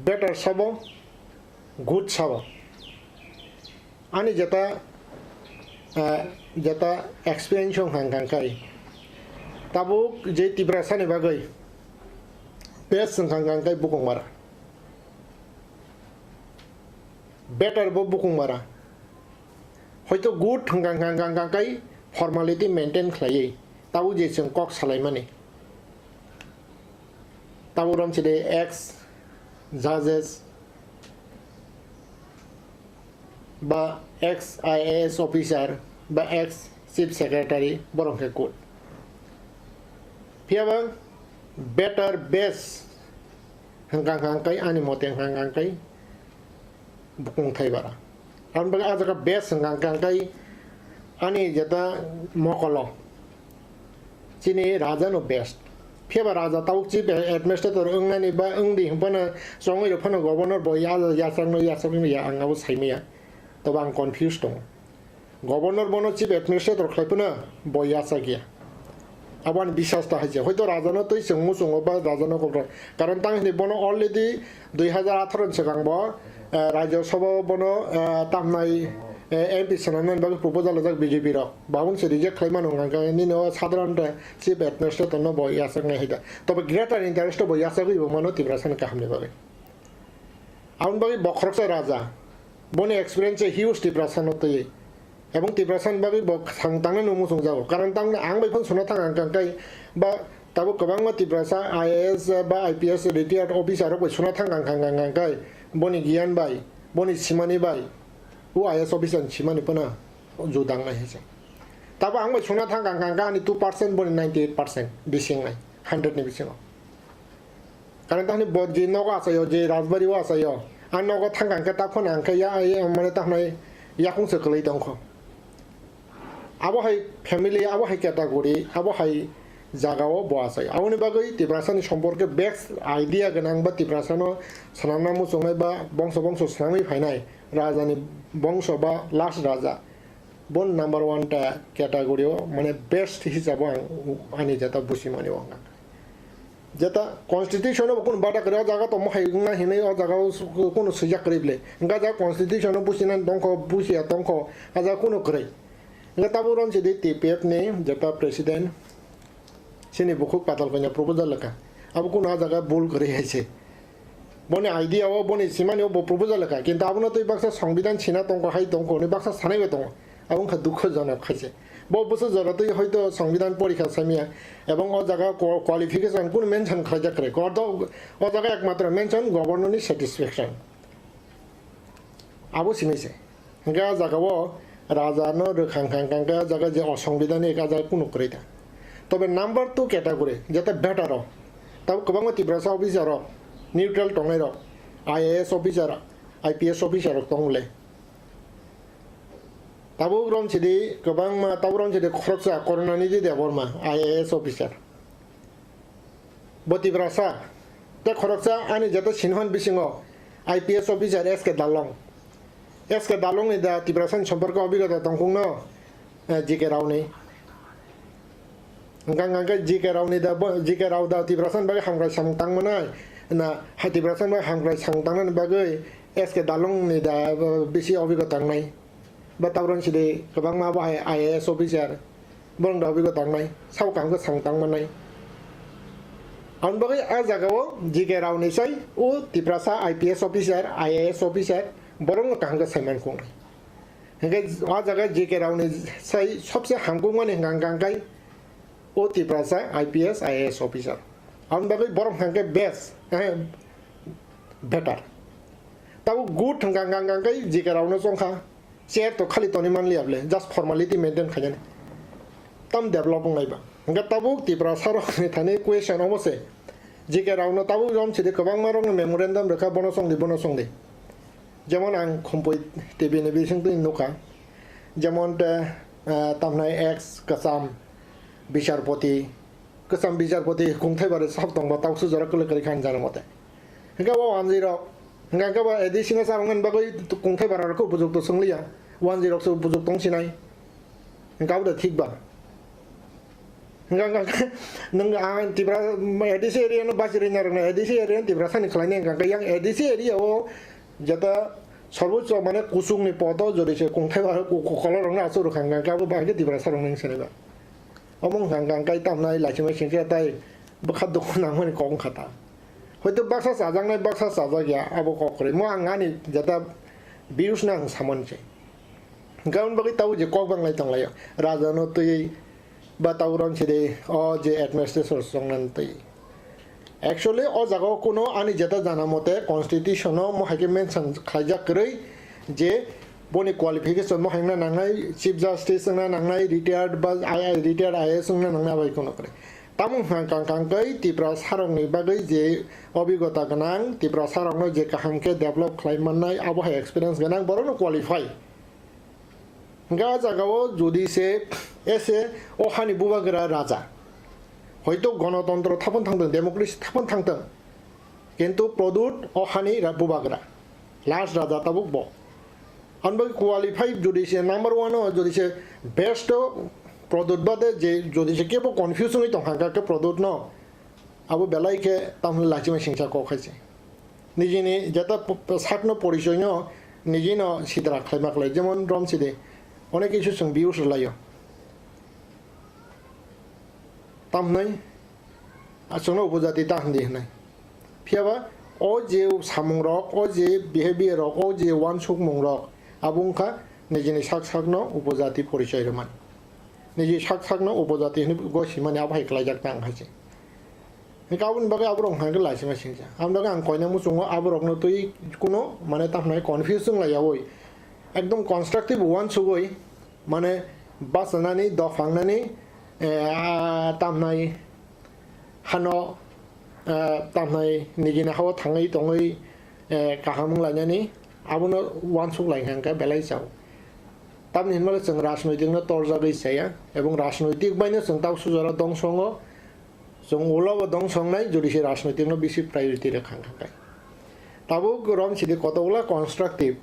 better sabo, good sabo. Ani jeta, ah, jeta experience wng kha hwnkha khe tabuk je Tiprasa ni bagwi best wng kha hwnkha khe Bukhungmara. Better bo Bukhungmara. Hoito good hwnkha, hwnkha, hwnkha, hwnkha kai formality maintain khlaiwi tabuk je chwng kok salaimani. Tabuk rom chide ex judges ba ex I A S officer ba ex chief secretary borok khe good. Phiyaba better best hwnkha hwnkha kai ani mote hwnkha hwnkha kai Bukhung thai bara. Aboni bagwi ah jaga best hwnkha hwnkha kai ani jeta mokolo chini raja no best. Phiyaba raja tabuk chief administrator wngnani ba wngdi hwnphano chongwi rok phano governor bo ya-, yachakno yachakno ya ang abo saimaya. Tobo ang confused tongo. Governor bono chief administrator khlai phano bo yachak ya. Abo ani biswas ta hai se. Hoito raja no twi chwng muchungo ba raja no kok rok. Karon tang hwnwi bono already dui hazar atharo ni swkang bo, eh, Rajya Sabha o bono, eh, tamnai, eh, M P swnamnani bagwi proposal rijak B J P rok. Babung se reject khlai mano hwnkha khe nini o sadharan chief administrator no bo yachak nai hai da. Tobo greater interest o bo yachagwi bo mano Tiprasa ni kaham ni bagwi. Aboni bagwi bo khoroksa raja, boni experience huge Tiprasano twiwi. Ebong Tiprasani bagwi bo thang tangnai no muchung jago. Karon tamni ang bai phano suna thang ang kang kai ba tabuk kwbangma Tiprasa I A S ba I P S retired officer rok bai suna thang ang kang kang kang kai boni giyan bai, boni simani bai, o I A S officer ni simani phano judang nai hai se. Tabo ang bai suna thang kang kang kang ani two percent boni ninety eight percent bising nai, hundred ni bisingo. Karon tamni bo je nogo achaio, je Rajbari o achaio, a nogo thang kang khe ta phano ang khe ya, ya, mane ta hwnai yakung se kwlwi tongkho. Abo hai family, abo hai category, abo hai jagao bo achai. Aboni bagwi Tiprasani somporke best idea gwnang ba Tiprasano swnamna muchungnai ba bongso bongso swnamwi phainai rajani bongso ba last raja. Bon number one ta category o, mane best hisabo ang ani jeta busimani o wngkha. Jeta constitution o bo kunu bada kwrwi o jaga tongmo hai wngna hinwi o jaga o su-, kunu swijak kwrwi bwle. Hwnkha jaga constitution o businani tongkho, busiya tongkho, a jaga kunu kwrwi. Hwnkha tabuk ron sidi T P F ni jeta president, chini bukhuk Patal Kanya proposal lekha. Abo kunu a jaga bul kwrwi hai se. Boni idea o, boni simani o bo proposal lekha. Kintu abono twi baksa songbidan sina tongkho, hai tongkho, hwnwi baksa sanai bai tongo. Abo wngkha dukhojonok hai se. Bo bwswk jora twi hoito songbidan porikha saimya, ebong o jaga qua-, qualification kunu mention khlaijak kwrwi. Gordo o jaga ekmatro mention governor ni satisfaction. Abo simi se. Hwnkhe a jaga o raja no rwkhang khang khang khe a jaga je osongbidhanik a jaga kunu kwrwi ta. Tobe number two category, jeta better rok. Tabuk kwbangma Tiprasa officer rok, neutral tongnai rok, I A S officer, I P S officer rok tong le. Tabuk rom sidi kwbangma, tabuk rom sidi khoroksa Korunanidhi Debbarma, I A S officer. Bo Tiprasa, tei khoroksa ani jeta sinhon bisingo I P S officer S K Dalong. S K Dalong ni da Tiprasa ni somporko obigota tongkung no, eh, G K Rao ni. Hwnkha hwnkha khe G K Rao ni da bo, G K Rao da Tiprasa ni bagwi hamkrai samung tang manai, na hai Tiprasa ni bagwi hamkrai samung tangnani bagwi S K Dalong ni da, eh, bisi obigota wngnai. Ba tabuk ron sidi kwbangma bo hai I A S officer, borok da obigota wngnai, sabo kaham khe samung tang mannai. Aboni bagwi a jaga o G K Rao ni sai o Tiprasa I P S officer, I A S officer, borok no kaham khe sai man khung. Hwnkhe a jaga G K Rao ni sai sobse hamkuk mani hwnkha hwnkha khe o Tiprasa I P S, I A S officer. Aboni bagwi borok hwnkha khe best, eh, better. Tabuk good hwnkha hwnkha hwnkha khe G K Rao no chongkha. Chair to khali tonwi manliya bwle, just formality maintain khainani. Tam develop wngnai ba. Hwnkhe tabuk Tiprasa rokni thani question omo se. G K Rao no tabuk jom sidi kwbangma rokno memorandum rwkha, bono songdi, bono songdi. Jemon ang Khumpui T V ni bising twi nukha. Jemon te, ah, tamhnai ex kwcham bisharpoti, kwcham bisharpoti kungthai bai sab tongba, tabuk se jora kwlwi kwrwi kha hinjana mote. Hwnkhe o wanjwi rok, hwnkhe bo A D C no charwngmani bagwi kungthai bara rok khe bujukto swngliya, wanjwi rok se bujuk tong sinai. Hwnkhe abo de thik ba? Hwnkhe, hwnkhe nwng ang Tipra, A D C area no bachirwi narwknai, A D C area no Tiprasa ni khlainai hwnkhe yang A D C area o jeta sarbocho mane kuchuk ni poto jodi se kungthai bara ku-, ku-, kolok rok no achuk rwkha hwnkhe abo bahai khe Tiprasa rok no wng sinai ba? Omo wngkha hwnkha hwnkhe tamnai lachimai singkhe tai bwkha dukhu nangmani kok wngkha ta. Hoito baksa chajaknai, baksa chajakya, abo kok kwrwi. Mo ang ani jeta views no ang samani se. Hwnkhe aboni bagwi tabuk je kok banglai tonglaio. Raja no twiwi ba tabuk ron sidi o je administration chongnani twiwi. Actually, o jaga o kuno ani jeta jana mote constitution o mo hai khe mention khlaijak kwrwi je boni qualification mo hai wngna nangnai, Chief Justice wngna nangnai, retired ba I A S, retired I A S wngna nangnai, abo hai kuno kwrwi. Tamo hwnkha hwnkha hwnkhe Tiprasa rokni bagwi je obigota gwnang, Tiprasa rokno je kaham khe develop khlai mannai, abo hai experience gwnang, borokno qualify. Hwnkhe a jaga o jodi se ese o hani bubagra raja, hoito gonotontro thapon thangtong, democracy thapon thangtong, kintu product o hani ra-, bubagra, last raja tabuk bo. Aboni bagwi qualify jodi se number one o, jodi se best o product bade je jodi se kebo confuse wngwi tongkha hwnkhe product no, abo belai khe tamni lachimai singsa kok hai se. Nijini jeta p-, p-, sakno porichoino nijino sidra khlaima khlai, jemon rom sidi, onek kisu chwng views rwlaio. Tamhnai, a chwngno upojati ta hwndi hwnwi. Phiyaba O je samung rok, o je behavior rok, o je uansukmung rok, abo wngkha nijini sak sakno upojati porichoi rwmani. Niji sak sakno upojati hwnwi gosimani abo hai klaijak tang hai se. Hingke aboni bagwi aborok hwnka khe laisima singcha. Aboni bagwi ang koina muchungo aborokno twi kuno mane tamo hwnai confuse wng laiyawi. Ekdom constructive uansugwi mane bachanani, dophangnani, eh, ah, tamo hwnai hano, eh, tamo hwnai nigini hao thangwi tongwi, eh, kaham wng lainani abono uansuk lai hwnka khe belai chao. Tamni hinmale chwng rajnoitikno torjagwi chaya, ebong rajnoitik baino chwng tau sujaro dongso wngo, chwng ulo bo dongso wngnai, jodi se rajnoitikno bisi priority rwkha hwnka khe. Tabuk rom sidi kotokla constructive.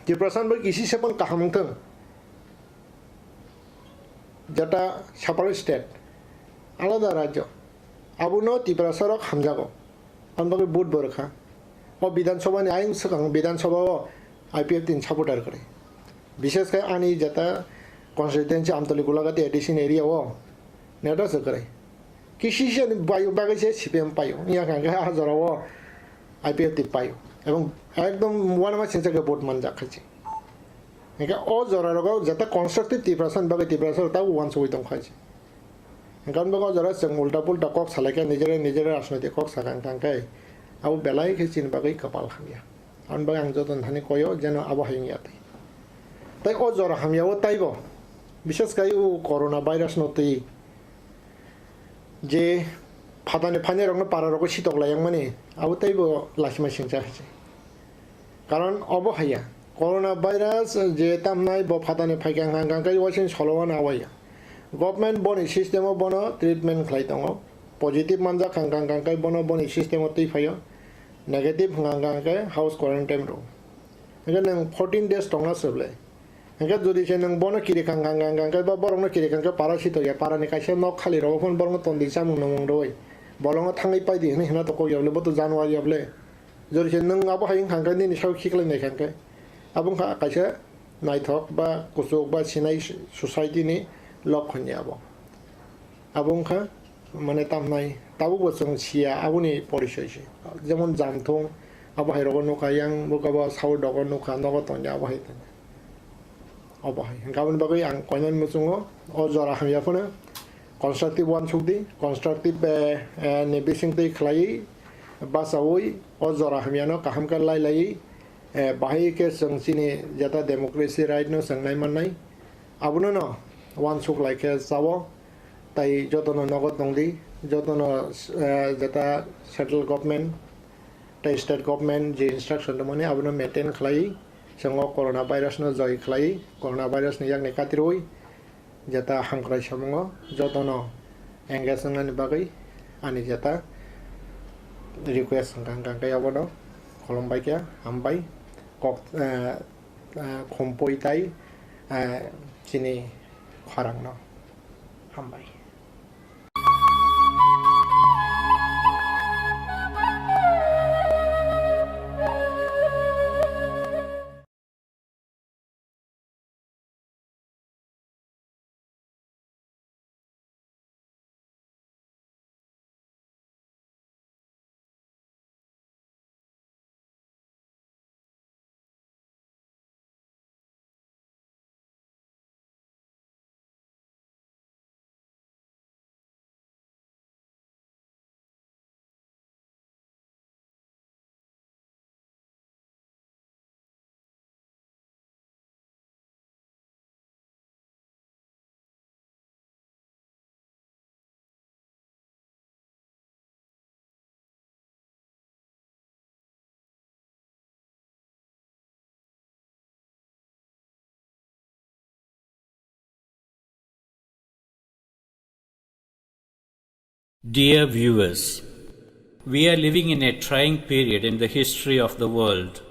Tiprasa bai kisi se pon kaham wngthung. Jeta separate state, alada rajyo, abono Tiprasa rok hamjago. Aboni bagwi vote bo rwkha. O Bidhan Sabha ni ayang swkang Bidhan Sabha o I P F T ni supporter kwrwi. Bishes khe ani jeta constituency Amtoli Golagati A D C ni area o neta se kwrwi. Kisi se ni bai-, bagwi se C P M paio. Wngya kha khe ah jora o I P F T paio. Ebong ekdom uanama singcha khe vote manjak kha se. Hingke o jora rogo jeta constructive Tiprasa ni bagwi Tiprasa rok tabuk uansugwi tong kha se. Hingke aboni bagwi o jora chwng ulta pulta kok salai khe nijera nijera rajnoitik kok sakha hwnka khe abo belai khe chini bagwi kwpal hamya. Aboni bagwi ang joto ni thani koyo jeno abo hai wngya twi. Tai o jora hamya o taibo, bishes khai o corona virus no twi je phatani phainai rokno para rogo sitok lai yang mani abo taibo laisima singcha hai se. Karon obo haiya, corona virus je tamnai bo phatani phaikha hwnka hwnka khe waising solo wano awaiya. Government boni system o bono treatment khlai tongo. Positive manjak hwnka hwnka khe bono boni system o twi phaio. Negative hwnka hwnka khe house quarantine rwo. Hwnkhe nwng fourteen days tongna swble. Hwnkhe jodi se nwng bono kiri kang kang kang kang khe ba borokno kiri kang khe para sitokya, parani kaisa nok khali rogo phano borokno tondwi chamung nungmung rwui bolongo thangwi paidi hwnwi hwna tongkok yable, bo to January yable. Jodi se nwng abo hai wngkha hwnkhe nini sak khiklai nai kha hwnkhe abo wngkha kaisa naithok ba kuchuk ba sinai society ni lokhon ya abo. Abo wngkha mane tamnai tabukbo chwng siya aboni porichoi se. Jemon jamthung abo hai rogo nukha, yang buka bo saui dogo nukha, nogo tongya abo hai tongya. Obo hai hwnkhe aboni bagwi ang koinani muchungo o jora hamya phano constructive uansuk di, constructive, eh, eh, ni bisingtwi khlaiwi bachaui o jora hamyano kaham khe lai laiwi, eh, bahai khe chwng chini jeta democracy right no chwng nai mannai, abono no uansuk lai khe chao. Tai jotono nogo tongdi, jotono, eh, jeta central government tei state government je instruction tongmani abono maintain khlai, chwng o corona virus no joi khlai, corona virus ni yakni katirwi jeta hamkrai samungo jotono engage wngnani bagwi ani jeta request wngkha, hwnkha khe abono khulumbai khe hambai kok, eh, eh, khumpui tai, eh, chini khorangno hambai. Dear viewers, we are living in a trying period in the history of the world.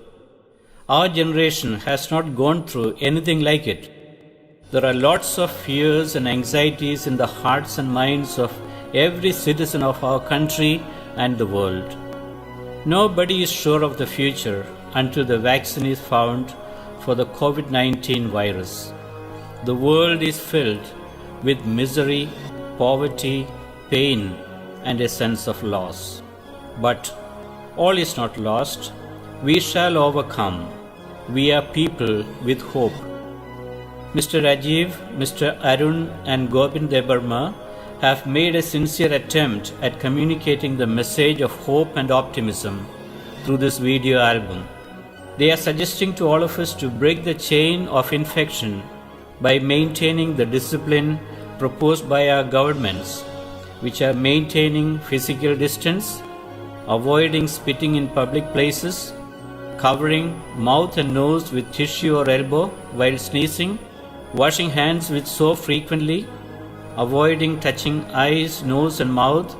Our generation has not gone through anything like it. There are lots of fears and anxieties in the hearts and minds of every citizen of our country and the world. Nobody is sure of the future until the vaccine is found for the COVID nineteen virus. The world is filled with misery, poverty, pain, and a sense of loss. But All is not lost. We shall overcome. We are people with hope. Mister Rajiv, Mister Arun, and Govind Debbarma have made a sincere attempt at communicating the message of hope and optimism through this video album. They are suggesting to all of us to break the chain of infection by maintaining the discipline proposed by our governments, which are maintaining physical distance, avoiding spitting in public places, covering mouth and nose with tissue or elbow while sneezing, washing hands with soap frequently, avoiding touching eyes, nose, and mouth,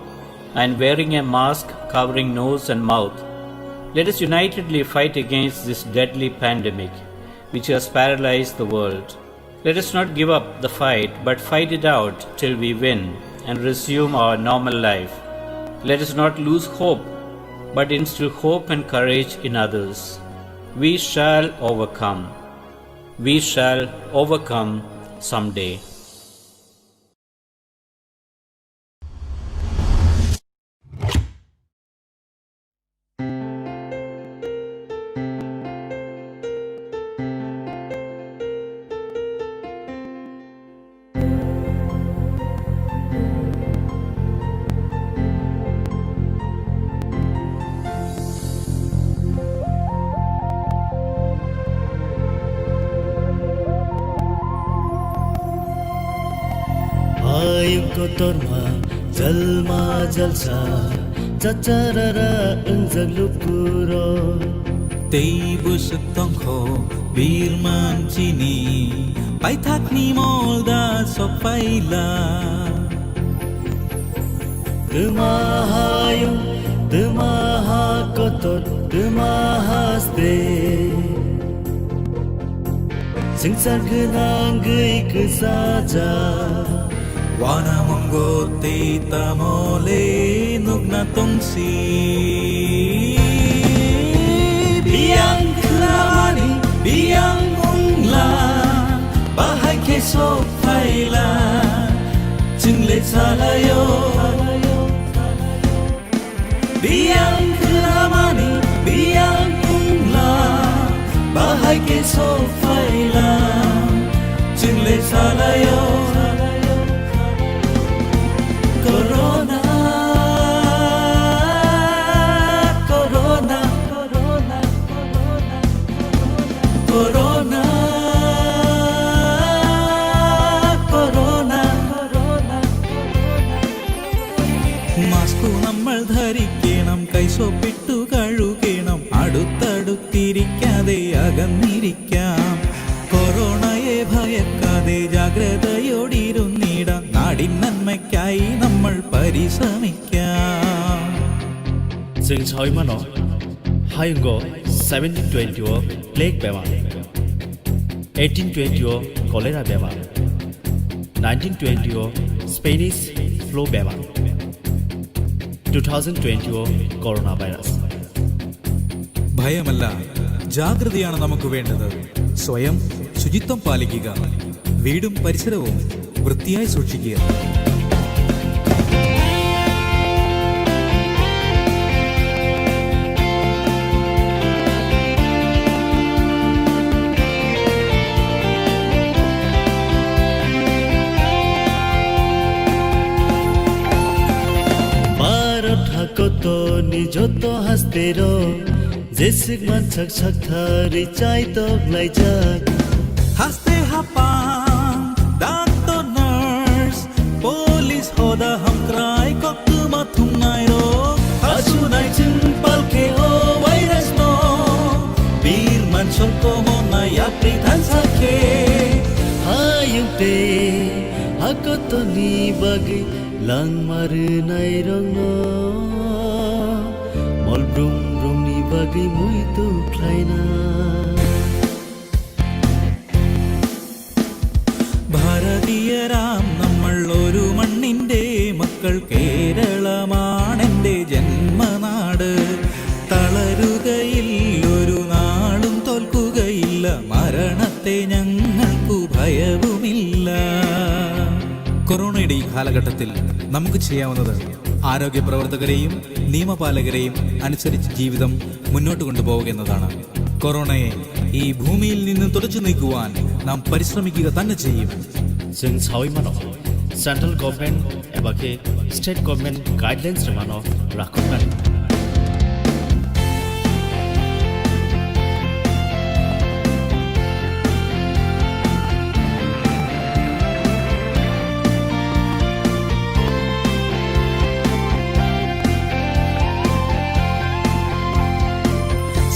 and wearing a mask covering nose and mouth. Let us unitedly fight against this deadly pandemic which has paralyzed the world. Let us not give up the fight, but fight it out till we win and resume our normal life. Let us not lose hope, but instill hope and courage in others. We shall overcome. We shall overcome someday. Hayung kotorma, jalma jalsa, chacharara wngjak lukuro. Tei bwswk tongkho, birman chini, paithakni molda sokphaila. Twma hayung, twma ha kotor, twma haste. Swngchar gwnangwi kwchajak. Wana mongo tei tamole nukna tongsi. Biyang khwnamani, biyang wngla, bahai khe sok phaila, chwngle salayo. Biyang khwnamani, biyang wngla, bahai khe sok phaila, chwngle salayo. Corona, corona, corona, corona, corona. Mask-o nammal dhari kenam, kaiso pittu kalu kenam, adut adut tirikkade agannirik. Corona-ye bhayakade jagrada yodirunnidan, nadin nanmaikai nammal parisramikya. Chwng sawi mano, hayungo seventeen twenty o plague bemar, eighteen twenty o cholera bemar, nineteen twenty o Spanish flu bemar, two thousand twenty o coronavirus. ഭയമല്ല, ജാഗ്രതയാണ് നമുക്ക് വേണ്ടത്. സ്വയം ശുചിത്വം പാലിക്കുക, വീടും പരിസരവും വൃത്തിയായി സൂക്ഷിക്കുക. Bharat hakotorni joto hastero jeswk mansak sakthari chaitok laijak. Haste hapang, doctor, nurse, police hoda hamkrai koktwma thumnairok. Hasunai chwng palkhe o virus no, birman songkomonai yapri thansa khe. Hayung tei hakotoni bagwi langma rwnairokno, mol brum brumni bagwi muitu khlaina. Bharatiyaram nammal oru manninde makkal, Keralamanende janmanaad. Talarugayilla oru naalum tolkugayilla, maranatte njangalkku bhayavumilla. Corona-ide ee kaalaghatti namukku cheyyavunnath ആരോഗ്യ പ്രവർത്തകരെയും നിയമപാലകരെയും അനുസരിച്ച് ജീവിതം മുന്നോട്ട് കൊണ്ടുപോവുക എന്നതാണ്. കൊറോണയെ ഈ ഭൂമിയിൽ നിന്ന് തുടച്ചു നീക്കുവാൻ നാം പരിശ്രമിക്കുക തന്നെ ചെയ്യും. Chwng sawi mano, central government eba khe state government guidelines rwmano rakhoknani.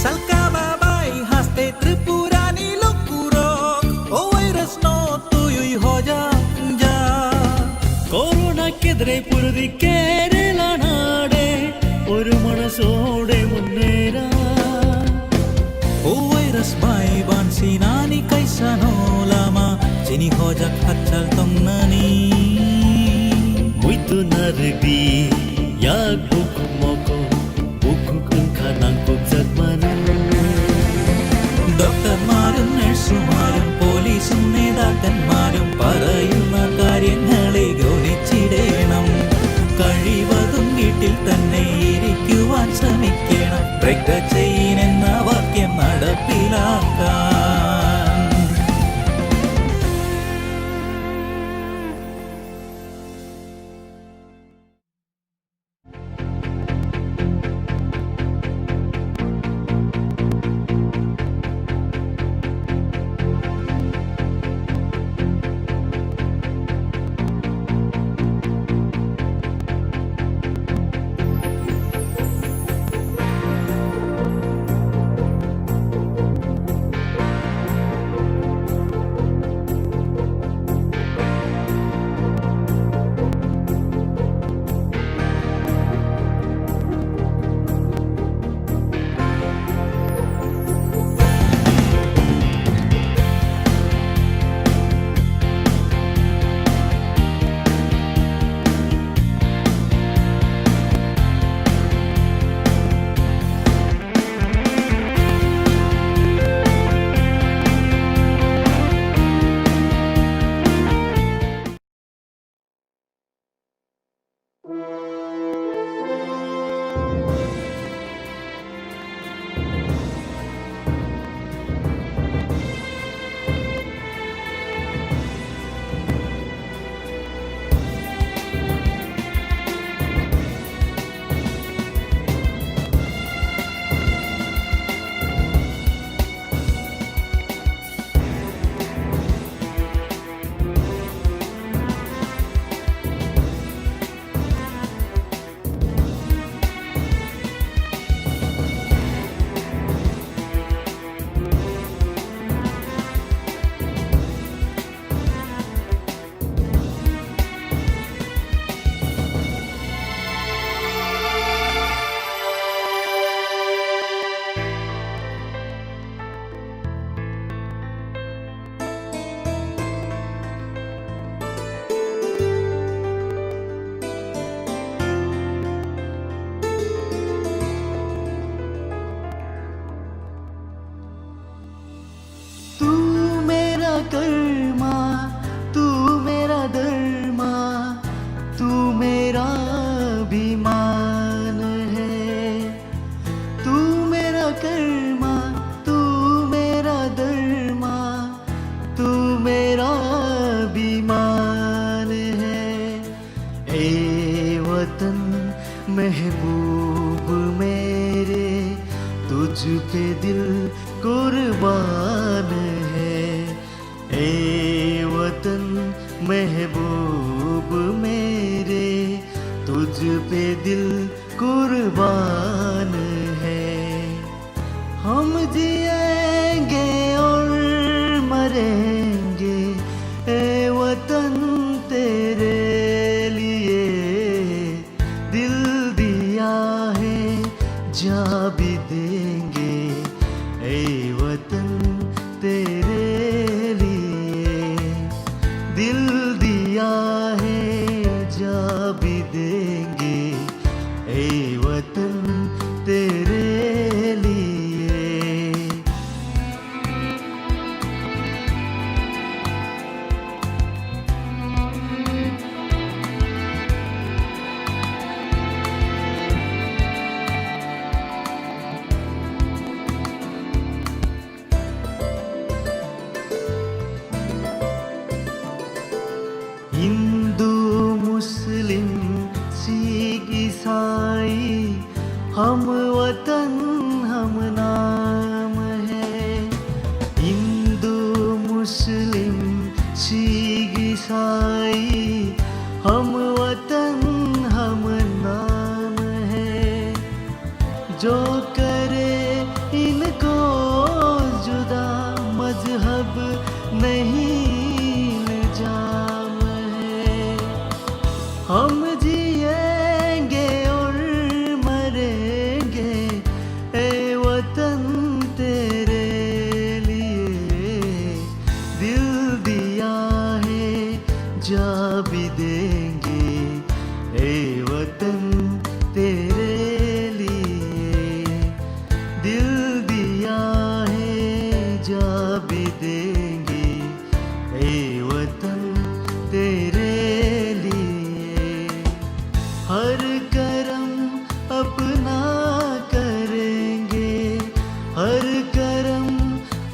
Salka babai haste Tripura ni lukurok, o virus no tuyui hoja ja. Corona kedre purdi Kerala nade, oru mana sode munera. O virus bai bansi nani kaisa no lama, chini hojak hachal tong nani. Muitu nardi, yak buk moko, buk wngkha nangkukjak mano. Doctor marum, nurse marum, police ne dakan marum, parayuma karyangale gonichidena. Kaliva dungit. Tel tanne irikkuvan samikkena, break the chain enna vakyam nadappilakan. तू मेरा कर्मा, तू मेरा धर्मा, तू मेरा अभिमान है। तू मेरा कर्मा, तू मेरा धर्मा, तू मेरा अभिमान है। ए वतन महबूब मेरे, तुझ पे दिल कुर्बान है। ए वतन महबूब मेरे, तुझ पे दिल कुर्बान है। हम जिएंगे और मरेंगे, ए वतन तेरे लिए। दिल दिया है, जा भी देंगे, ए वतन तेरे लिए। दिल दिया है, जा भी देंगे, ए वतन तेरे लिए।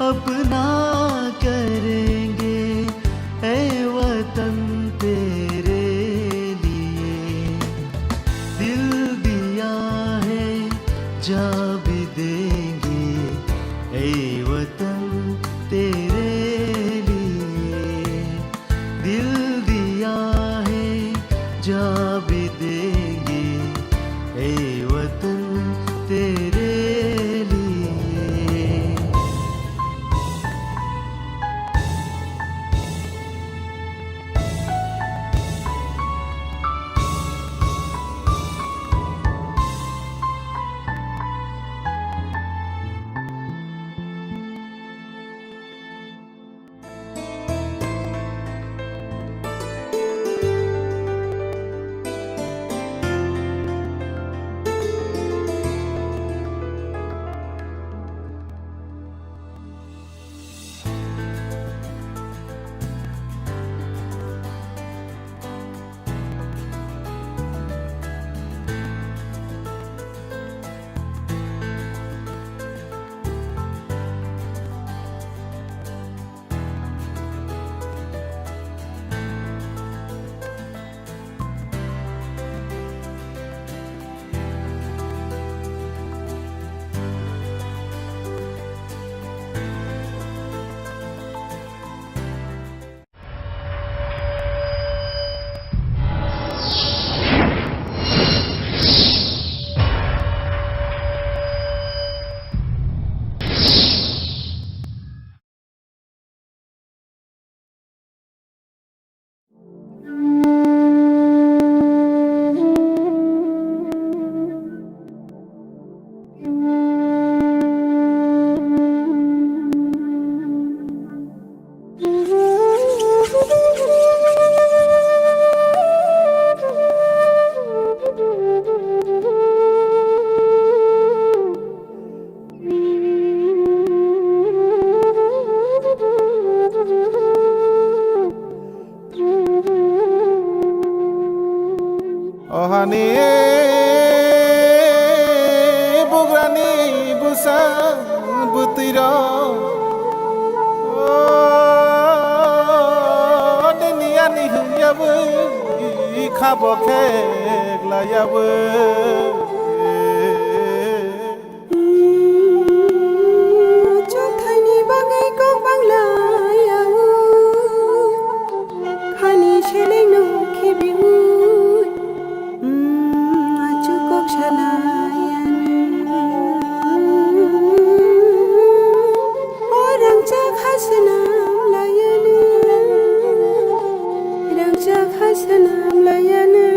अपना करेंगे ए वतन तेरे लिए। दिल दिया है, जान भी देंगे ए वतन तेरे लिए। दिल दिया है, जान भी देंगे ए वतन तेरे लिए। Ohani bugrani busa bwtwirok, o, nini ani hwnyawi khabo kheklaiyawi. Chothaini bagwi kok bangla yaui, khani selengno khibiui, achuk kok salai yani. O rangchak ha swnam layani, rangchak ha swnam layani.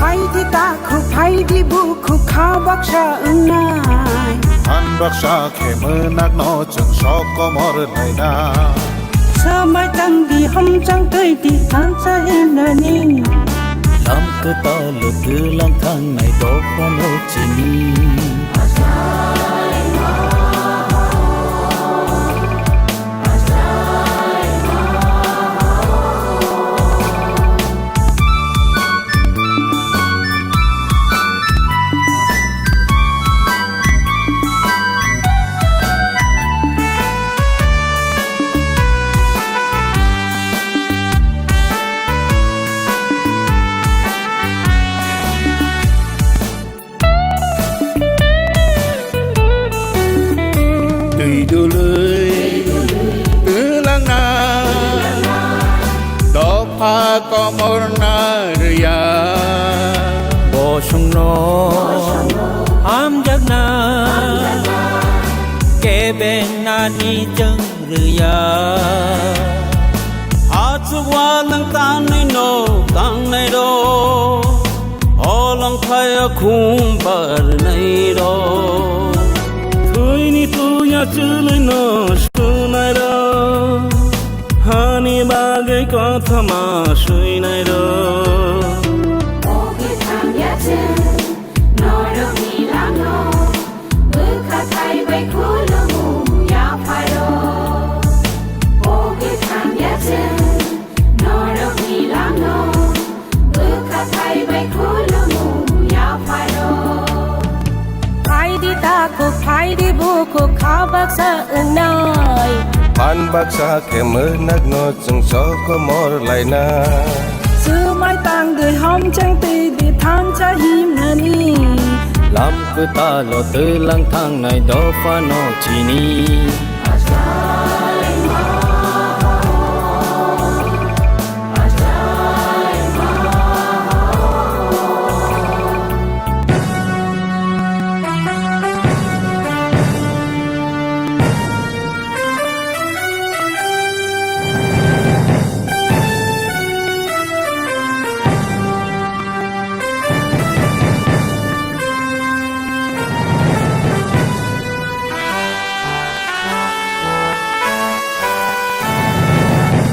Phaidi takhuk, phaidi bukhuk, kha baksa wngnai. Han baksa khe mwnakno chwng sok komor naina. Swmai tangdi, hamchang twidi, thansa himnani. Lam kwtal twlang thangnai dophano chini. Twi dului twlangna dopha komorna rwya. Bosongno hamjakna kebengnani chwng Ya, achuk walwng tanwi no tangnai rok, holong phaya khum barnai rok. Thwini tuya chwlwi no sunai rok, hani bagwi kothoma swinai rok. Ogi thangya chwng, norokni langno, bwkha thai bai khulumu yapharo. Ogi thangya chwng, norokni langno, bwkha thai bai khulumu yapharo. Phaidi takhuk, phaidi bukhuk, kha baksa wngnai. Phan baksa khe mwnakno chwng sokomor laina. Swmai tangdi, homchang twidi, thansa himnani. Lam kwtalo twlang thangnai dophano chini.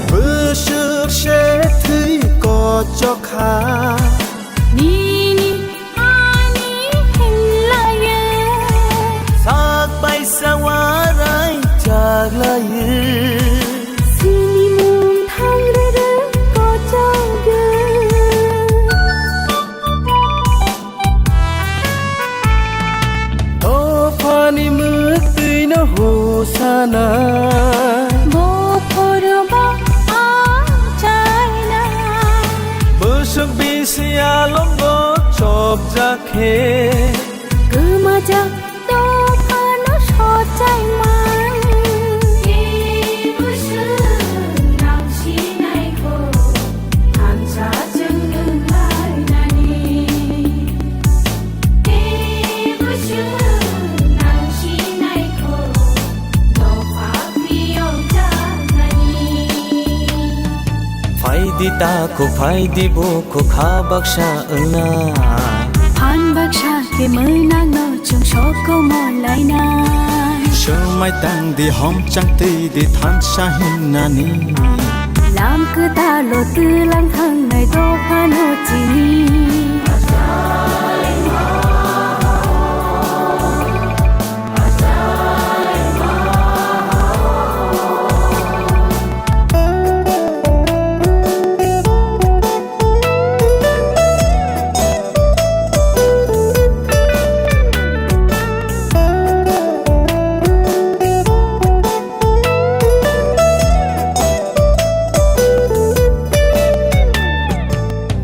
Bwswk se thwi kochok kha. Nini ani hinlayo. Sak bai sa warai chaklayo. Sinimung thangrwrwng kochokyo. Dophani mwktwino hosana. Bophoroba achaina. Bwswk bisi alongo chopjak khe. Kwmajak dophano sochai man. Tei bwswk nang sinai kho, thansa chwng wng lainani. Tei bwswk nang sinai kho, dopha phiyok jaknani. Phaidi takhuk, phaidi bukhuk, kha baksa wngna. Phan baksa khe mwnakno chwng sokomor laina. Swmai tangdi, homchang twidi, thansa himnani. Lam kwtalo twlang thangnai dophano chini.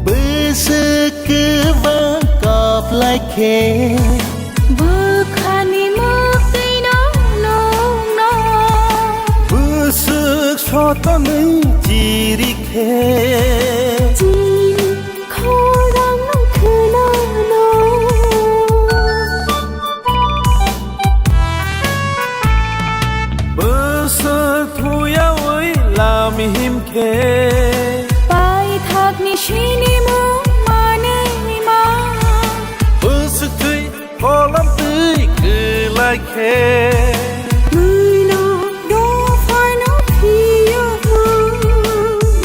Bwswk kwbang kap lai khe. Bwkhani mwktwino nukno. Bwswk sotonwi chiri khe. Chini khorang khwnano. Bwswk thuyawi lam him khe. Paithakni sinimung manwi ma. Bwswk thwi kolam twi kwlai khe. Mwino dophano phiyokma.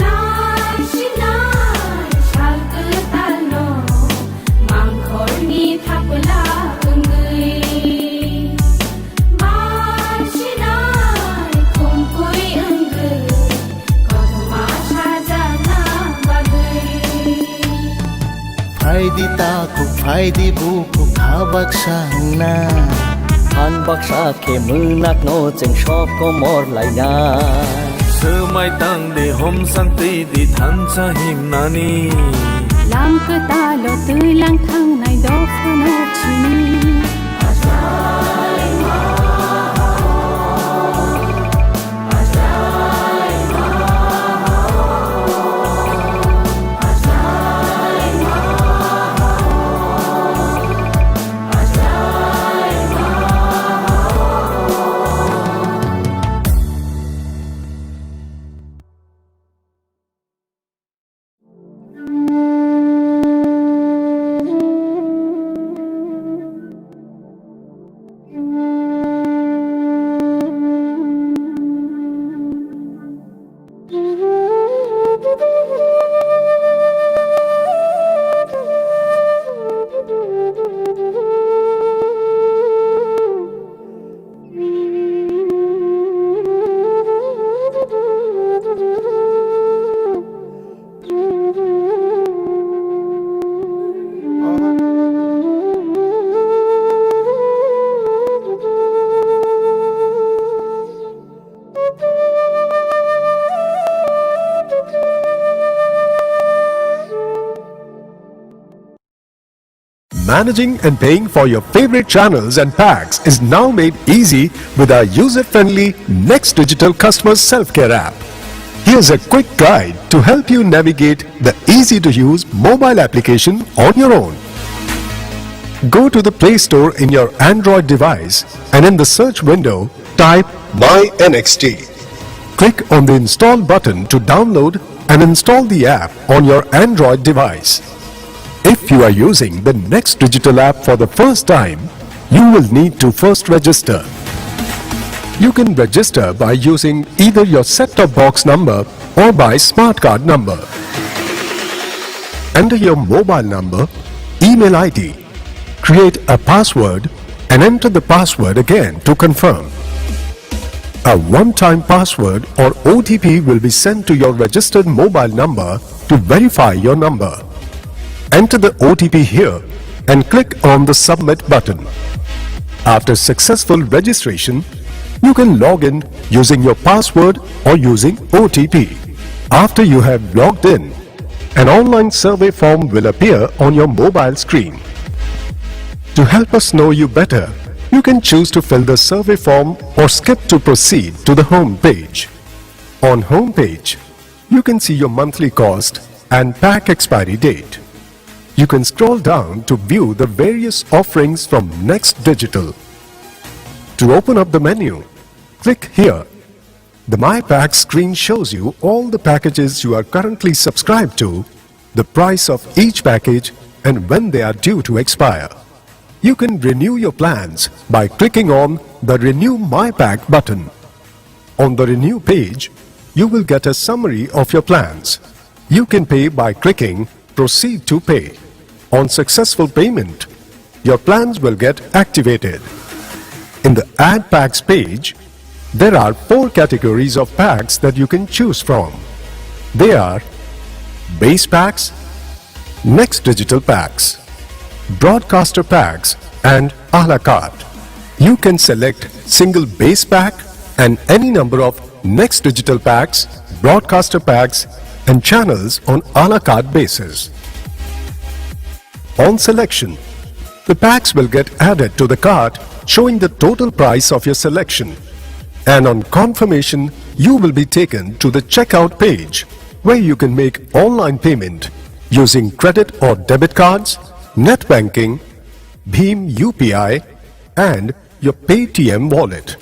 Nai sinai sal kwtalno mangkhorni thapla wngwi. Bai sinai khumkui wngwi kothoma sajakna bagwi. Phaidi takhuk, phaidi bukhuk, kha baksa wngna. Phan baksa khe mwnakno chwng sokomor laina. Swmai tangdi, homchang twidi, thansa himnani. Lam kwtalo twlang thangnai dophano chini. Managing and paying for your favorite channels and packs is now made easy with our user-friendly Next Digital Customer Self-Care app. Here's a quick guide to help you navigate the easy-to-use mobile application on your own. Go to the Play Store in your Android device and in the search window, type My N X T. Click on the install button to download and install the app on your Android device. If you are using the Next Digital app for the first time, you will need to first register. You can register by using either your set-top box number or by smart card number. Enter your mobile number, email I D, create a password, and enter the password again to confirm. A one-time password or O T P will be sent to your registered mobile number to verify your number. Enter the O T P here and click on the Submit button. After successful registration, you can log in using your password or using O T P. After you have logged in, an online survey form will appear on your mobile screen. To help us know you better, you can choose to fill the survey form or skip to proceed to the home page. On home page, you can see your monthly cost and pack expiry date. You can scroll down to view the various offerings from Next Digital. To open up the menu, click here. The My Pack screen shows you all the packages you are currently subscribed to, the price of each package, and when they are due to expire. You can renew your plans by clicking on the Renew My Pack button. On the Renew page, you will get a summary of your plans. You can pay by clicking Proceed to Pay. On successful payment, your plans will get activated. In the Add Packs page, there are four categories of packs that you can choose from. They are Base Packs, Next Digital Packs, Broadcaster Packs, and A la Carte. You can select single base pack and any number of Next Digital Packs, Broadcaster Packs, and channels on a la carte basis. On selection, the packs will get added to the cart, showing the total price of your selection. And on confirmation, you will be taken to the checkout page, where you can make online payment using credit or debit cards, net banking, Bhim U P I, and your Paytm wallet.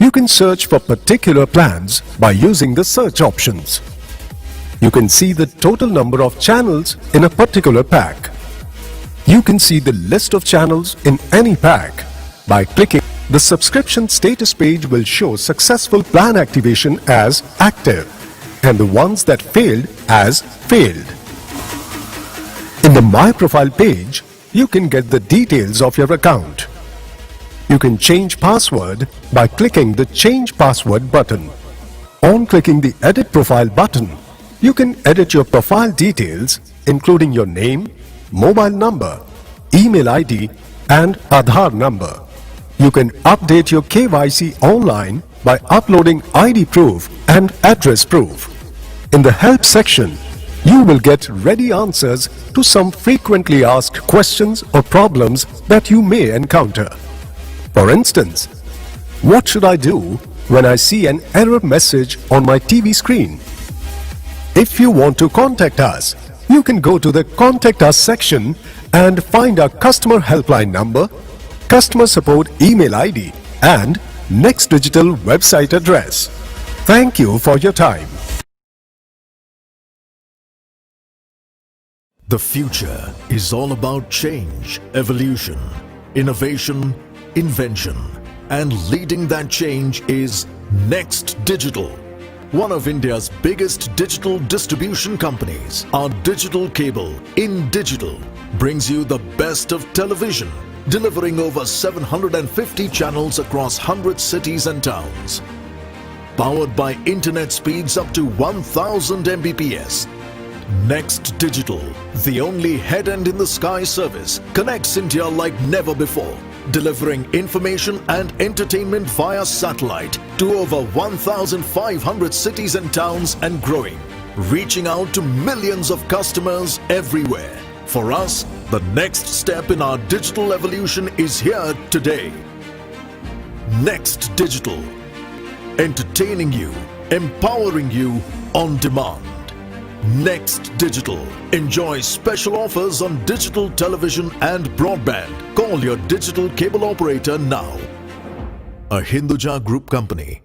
You can search for particular plans by using the search options. You can see the total number of channels in a particular pack. You can see the list of channels in any pack by clicking. The subscription status page will show successful plan activation as active, and the ones that failed as failed. In the My Profile page, you can get the details of your account. You can change password by clicking the Change Password button. On clicking the Edit Profile button, you can edit your profile details, including your name, mobile number, email I D, and Aadhaar number. You can update your K Y C online by uploading I D proof and address proof. In the help section, you will get ready answers to some frequently asked questions or problems that you may encounter. For instance, what should I do when I see an error message on my T V screen? If you want to contact us, you can go to the Contact Us section and find our customer helpline number, customer support email I D, and Next Digital website address. Thank you for your time. The future is all about change, evolution, innovation, invention, and leading that change is Next Digital. One of India's biggest digital distribution companies, our digital cable, In Digital, brings you the best of television, delivering over seven hundred and fifty channels across hundred cities and towns. Powered by internet speeds up to one thousand M B P S. Next Digital, the only head end in the sky service, connects India like never before, delivering information and entertainment via satellite to over one thousand five hundred cities and towns and growing, reaching out to millions of customers everywhere. For us, The next step in our digital evolution is here today. Next Digital. Entertaining you, empowering you on demand. Next Digital. Enjoy special offers on digital television and broadband. Call your digital cable operator now. A Hinduja Group company.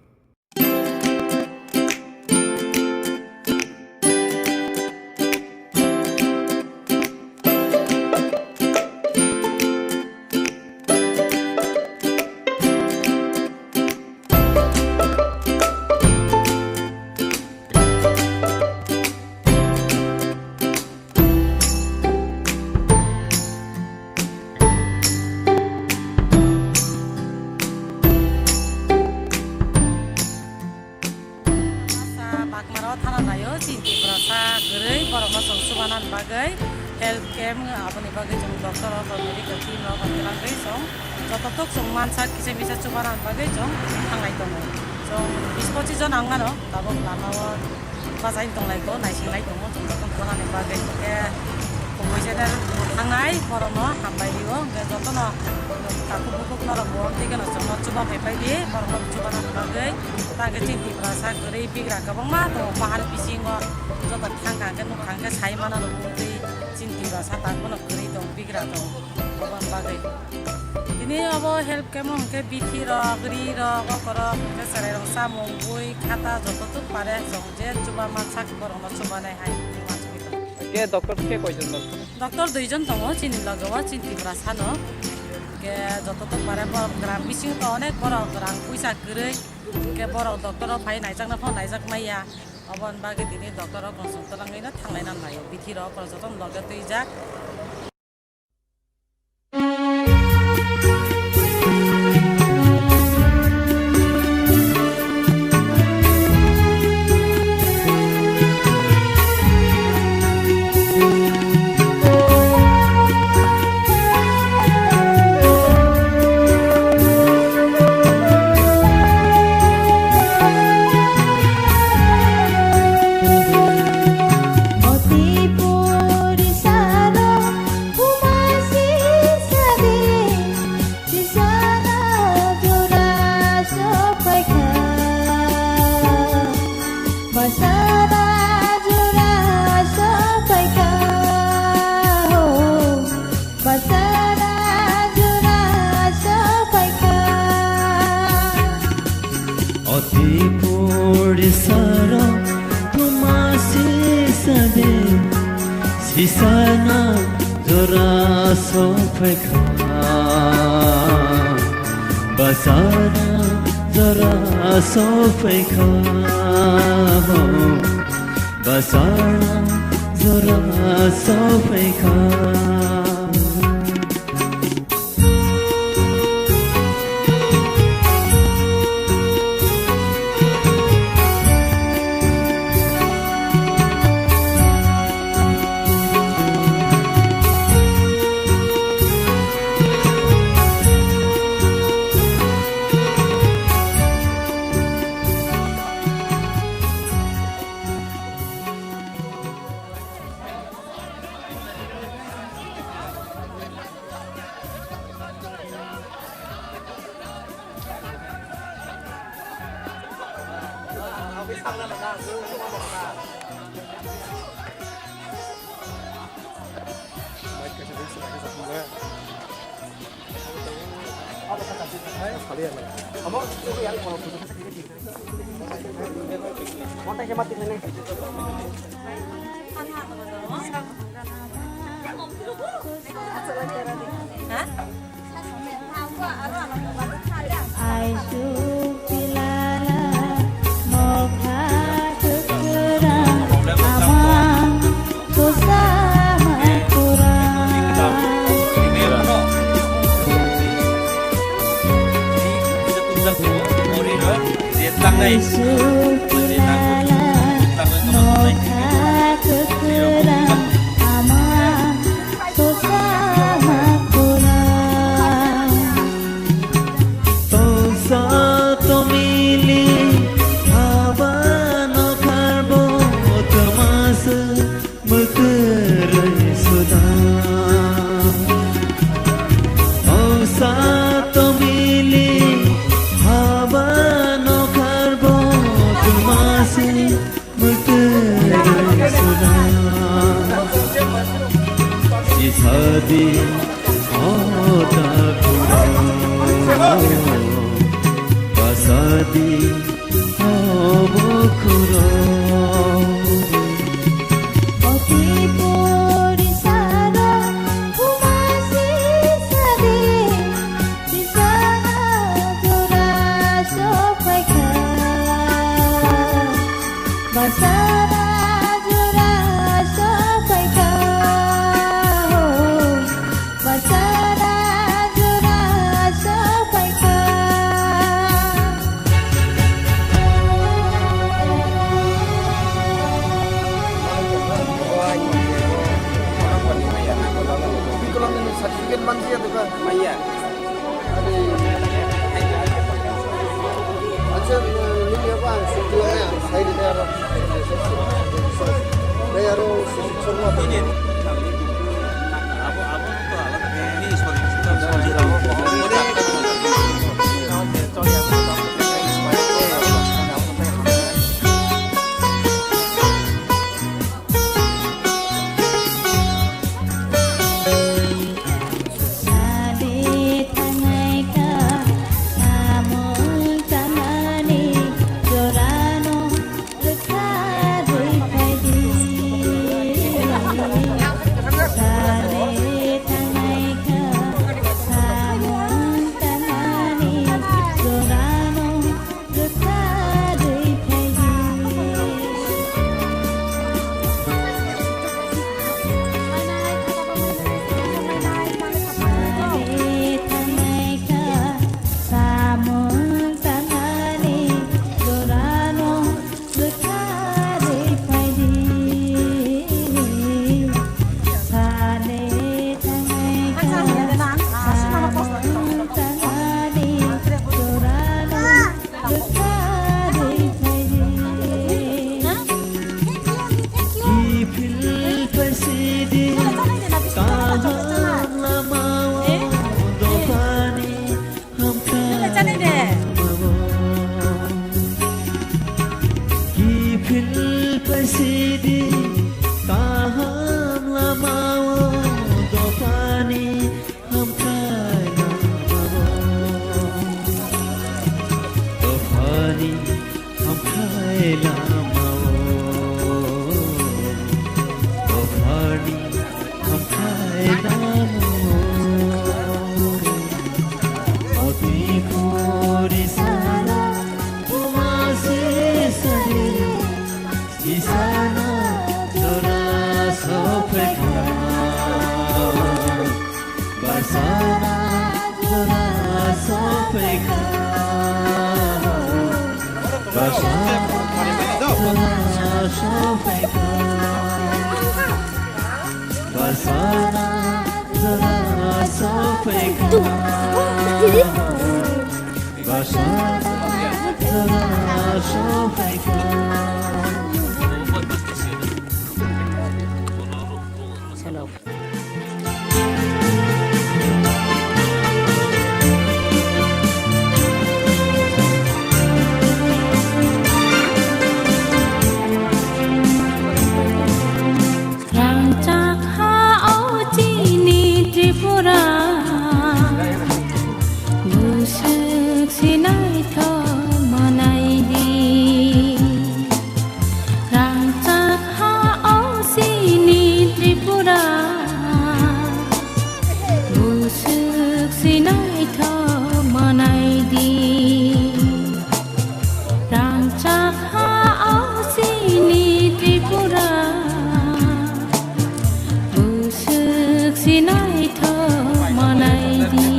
Masa Bagmaro thana naio, chini Tiprasa kwrwi, borokno chwng chubanani bagwi health camp, aboni bagwi chwng doctor rok, medical team rok, kwlangwi chwng joto tok chwng mansa kisa misa chubanani bagwi chwng thanglai tongo. Chwng bis pochis jon wng mano, tabuk lama o bachai tonglai ko, naising lai tongo, chwng joto chubanani bagwi. Hwnkhe kubui channel thangnai borokno hambai rio, hwnkhe jotono takhuk bukhuk norok bo twi kheno chwngno chuba phai pai di, borokno chubanani bagwi. Tangkhe chini Tiprasa kwrwi bigra kwbangma tongo, pahar bisingo joto thangkha hwnkhe nukha hwnkhe sai mano rw twi chini Tiprasa tangbono kwrwi tong bigra tong oboni bagwi. Tini obo health camp o hwnkhe bithi rok, ri rok, oko rok hwnkhe chwrai rok chamung, bui, khata joto tuk pare chwng je chuba mansak borokno chubanai hai manjagwi tongo. Ke doctor ke koijon tongo? Doctor duijon tongo chini loge o, chini Tiprasa no. Ke joto tok pare borok gram bisingo to onek borok rang puisa kwrwi. Ke borok doctor o phai naijakna pho naijak maya. Oboni bagwi tini doctor o konsum twlangwi no thanglai na naio. Bithi rok joto loge twijak. Sisana jora sophaikha, basana jora sophaikha, ho, basana jora sophaikha. Oti puri saro thuma sisa de, sisana jora sophaikha, basana jora sophaikha, ho, basana jora sophaikha. Aisu pilala mokha kwkhrang amang. Tongsa tomili habano karbo twmasa. Mwtwrwi suda Basadi, o takhurok, basadi, o bukhurok. Oti pori sara, buma sisari, bisana jora sophaikha. Basara jora sophaikha ho, basara jora sophaikha. Certificate manjia doka. Maya. Sade thangnai kha samung tangnani jorano rwkha rwi phaidi. Sade thangnai kha samung tangnani jorano Kiphil paisidi kaham lamao dophani hamkrai lamao. Dophani hamkrai lamao. Dophani hamkrai lamao. Oti puri sara, umasi sari. Isana jora sophaikha, basana jora sophaikha, basana jora sophaikha, basana jora sophaikha. Rangchak ha o chini Tripura, buswk sinaithok manai di. Rangchak ha o chini Tripura, buswk sinaithok manai di. Rangchak ha o chini Tripura, buswk sinaithok manai di.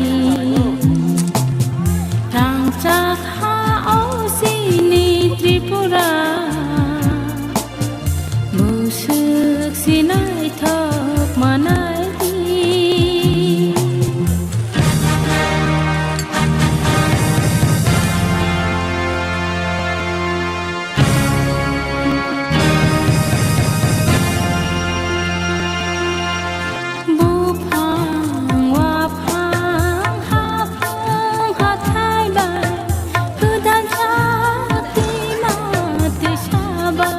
Rangchak ha o chini Tripura, buswk sinaithok manai di. Buphang, waphang, haphang, hathai bai, kwdan sak twima twisa bai.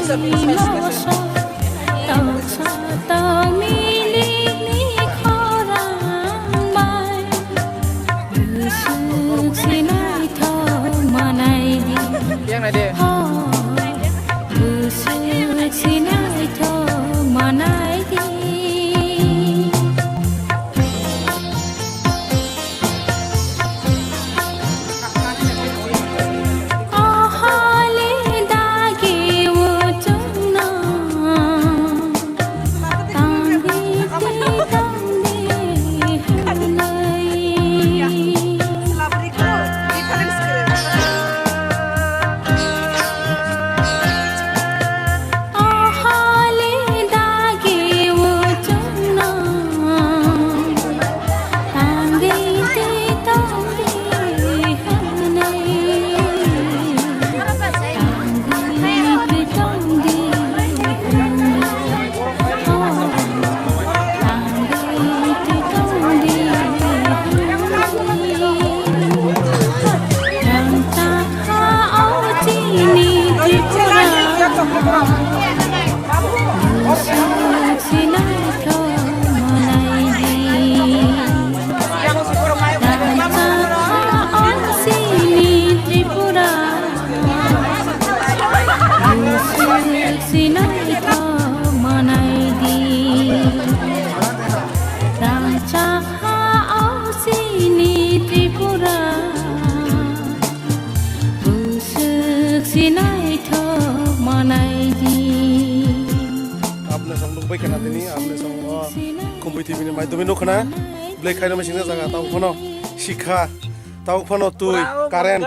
Tongsa tongmilikni khorang bai, bwswk se naithok manai di. Yang nai de. Ho, bwswk se naithok manai di. Rangchak ha o chini Tripura, bwswk se naithok manai di. Apne song nukbai khana tini, apne song o Kumbui T V ni maidhome nukha na, belai khairokma singna jaga, tabuk phano sikha, tabuk phano twi, current,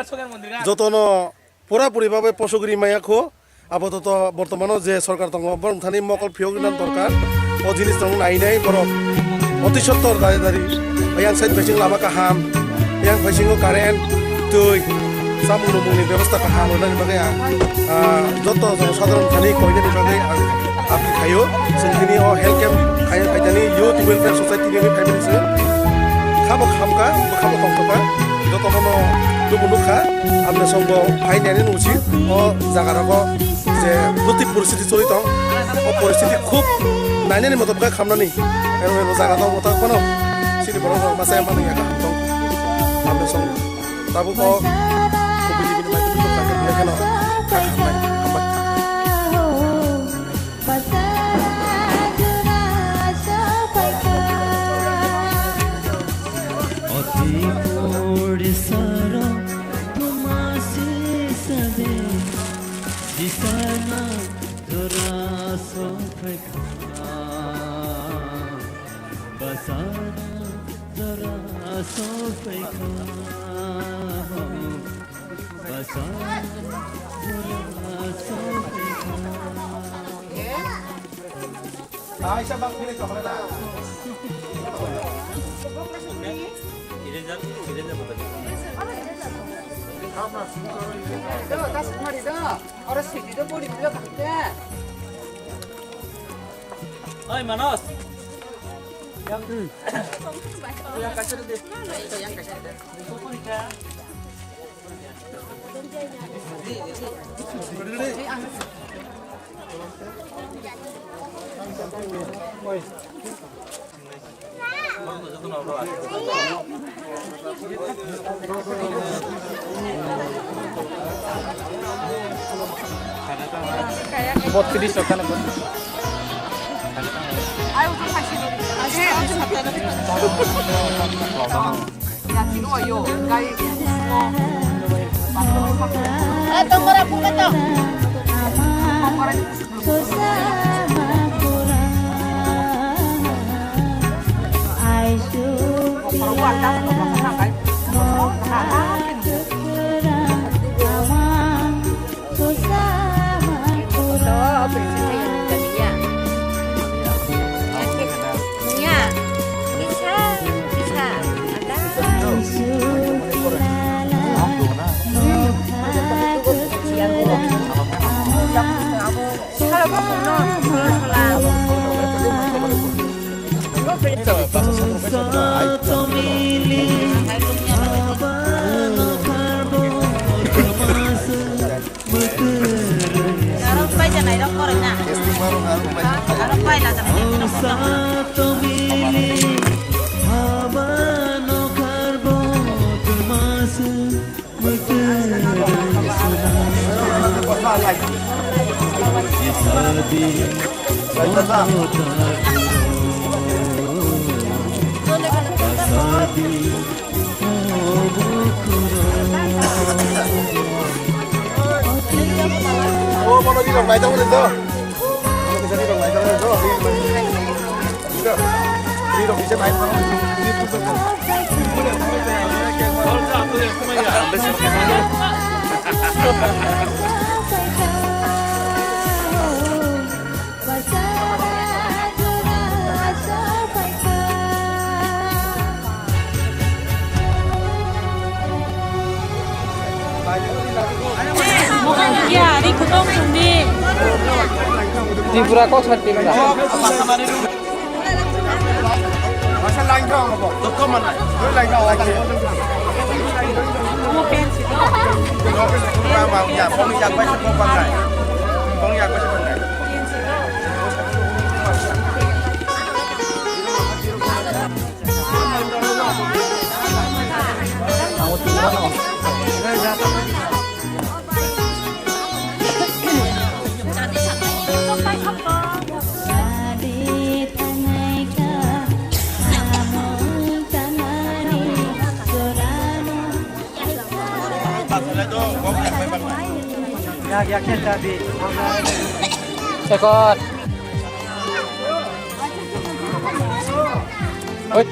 jotono pura puri babe posogri maya kho. Abo to, to bortomano je sorkar tongo, borok thani mokol phiyok rwna dorkar. O jinis tong nai nai borok oti sottor dari dari. Yang side facing lama kaham, yang facing o current, twi, samung nubung ni bebostha kaham rwnani bagwi ang, ah, joto jong sadharon thani koinani bagwi ang appeal khaio. Chwng tini o health camp khai, khaitani Youth Welfare Society ni wngwi phaimani se. Khabo khamkha, khabo tongthokha, jotono no tubu nukha, amne songbo phainani ucit o jaga rogo je bwtwi poristiti choli tong, o poristiti khub nainani motom khe khamnani, ero ero jaga no mwtak phano chini borok rok masa ya mani ya kaham tong, amne song tabuk o kubui tibini mai tubui tong kha khe belai kheno kha khamnai, hambai. Oi, Manos. Yang, yang kasih deh. Yang kasih deh. Botris taka na. O, mano di rok nai tong do. Mano di rok nai tong do. Di rok bisa nai tong. Tripura kok sar Tripura. Ekot. Oi.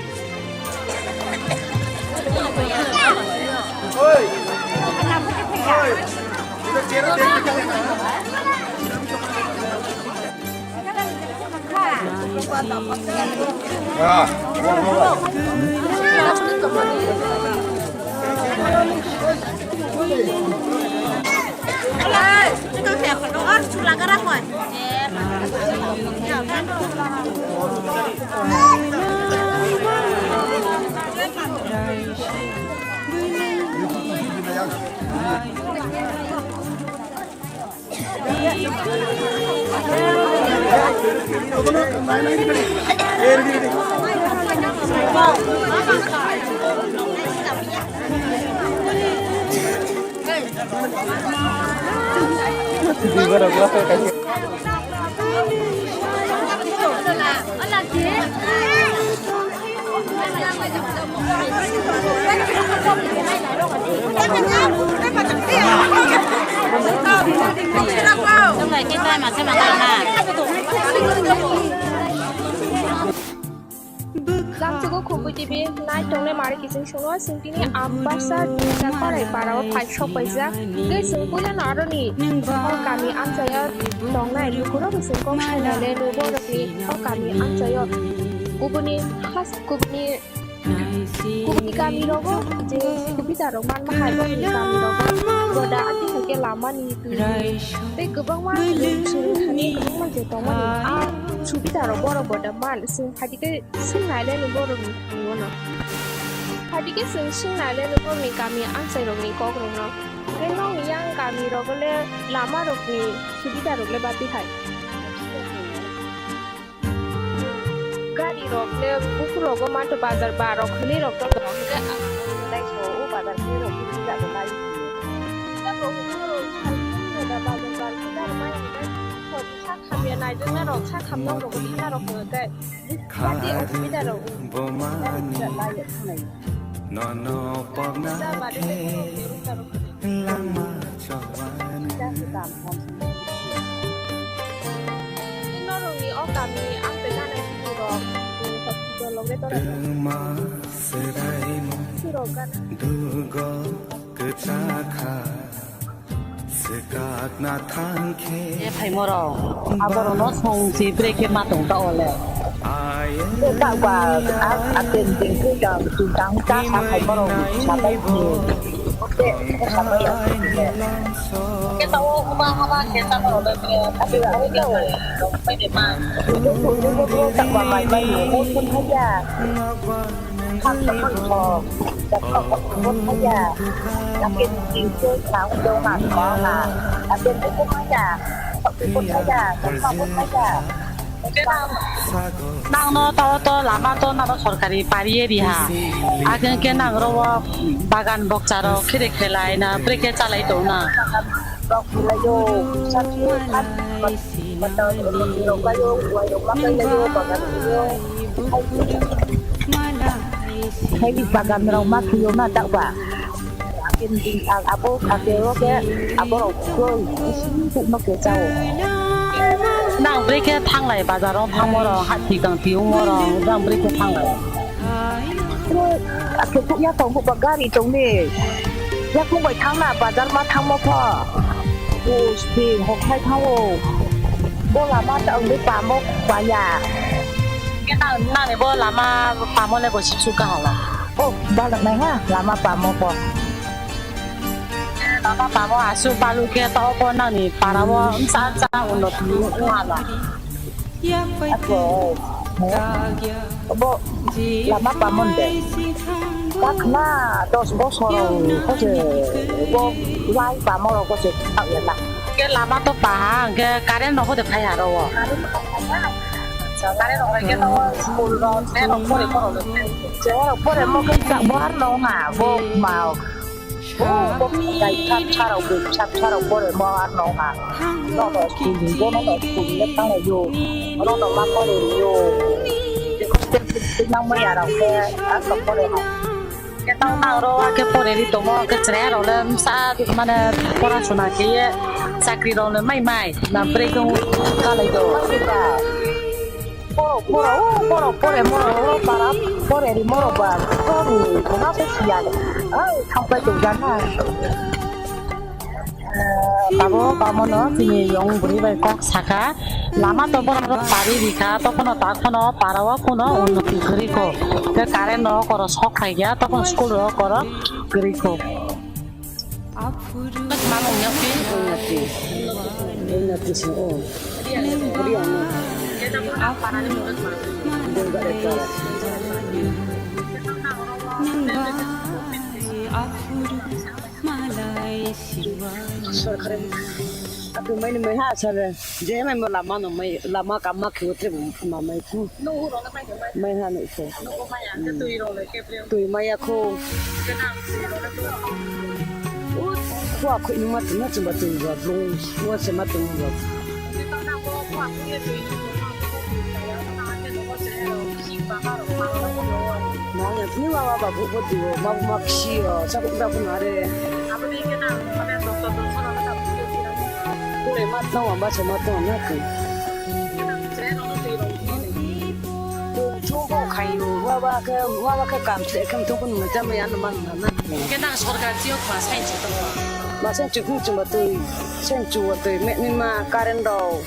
Langsugo Khumui T V nai tongnai mari kiching songno singtini Ambasa Dujak Parai parao phai sok paijak. Tei chwng puilano aroni o kami amchaio tongnai lukurok chwng kok sainai le nugo rokni o kami amchaio kubuni has kubuni kubuni kami rogo je subida rok manma hai bokni kami rogo boda ati hai khe lama ni twi tei kwbangma swrwng thani kwbangma je tongmani a subida rok borok boda man chwng phaidi khe. Sing nai le ni borok ni thani bono. Phaidi khe chwng sing nai le ni borok ni kami amchai rok ni kok rok no. Tei nokni yang kami rogo le lama rok ni subida rok le bati hai. Gari rok le bukur rogo manto bazar bar rok hwnwi rok to tong hwnkhe ang tei so o bazar hwnwi rok bukur jago bai. Tei bo bukur rok sal hwnwi da bazar bar hwnwi da mai hwnwi. Sori sak hamya naijakna rok sak hamya rok thana rok hwnwi tei. Jati osubida rok wng. Nono pokna khe langma chobani. Norokni o kami ang tei nana bini rok hospital o betora. Rwma swraimo. Surok gana. Dugo kwchakha. Swkakna thangkhe. E phaimorok, aborokno song si brekhe ma tong ta ole. Aye. Tei takba, a, a, ten, ten, ten, ten, ten, ten, ta sa phaimorok, sabai ni. Te, te sabai ya. Ke ta o huma hama ke ta mo le ke. Ate, ate, ate, ate, ate, ma. Takba mai mai ni, mo kun haya. Kham sa kham sa, jak kham kham kham khaya. Lakin tingse khang dong ha khong ha. Lakin buku maya. Nang no tao to lama to nang no sorkari pariye riha. Akhe ke nang ro bagan bokcha ro khire khelai na breke chalai to na. Hai bagan rok ma thuyo na tao ba. Abo kake o ke abo rok koi no ke chao. Nang breke thanglai bazar o thangmo rok hati kang ti ungmo rok nang breke thanglai. Ake kuk ya tong ba gari tong ni. Ya kung bai thang na bazar ma thangmo pho. Bus ti hok hai thango. Bo lama ta ang de pamo paya. Ke nang nang ni bo lama pamo le bo sik suk ka hala. Oh, balak nai ha, lama pamo bo. Lama pamo aswk balu khe to obo nangni para o bwsa bwsa unnoti wng hala. Ako, obo lama pamo de. Kakhna dos bosor rok kose bo lai pamo rok kose thang ya na. Ke lama to paha, ke current rok hode phai ha ro o. Current rok hai ke to school rok, ne rok pore pore. Chewar pore mo ke sa bar no ha, bo ma. Oh, bo kai sap sarok, sap sarok pore mo ar no ha. No no school ni, bo no no school ni tang yo. No no ma pore yo. Nang mai ara ke ar to pore ha. Ke tang tang ro ke pore ri tomo ke chre ro le sa mane pora suna ke ye chakri ro le mai mai na bre ko kalai do. Poro, poro, oh, poro, pore, moro, oro para, pore, ri, moro, ba, pore, koma pe siya, ai, thampai tu jana. Eh, babo, bamono, tini yong buri bai kok saka, lama to bono ro pari rikha, to kono ta kono para wa kono unnoti guri ko, te current no koro sok khai ya, to kono school ro koro guri ko. Mamung nyakpi. Nyakpi. Nyakpi sing o. Buri ano. Dengga dengga. Sorkari. Aku main main ha sar. Je mai mo lama no mai lama kam ma khiu tre ma mai ku. Mai ha no ko. Twi maya kho. Khua khoi nung ma tuma tuma twi ba blung wa se ma tuma ba. Ma ya ni wa wa ba bu bu du ma bu ma khi yo sa bu da bu na re. Kule ma tong wa ba se ma tong na ku. Chungbo khayo, waba khe, waba khe kam se khem tong kun mata me ano man na. Khe nang sorkar tio khwa sai che to. Ma sen chu kun chuma tui, sen chu wa tui, me ni ma current do.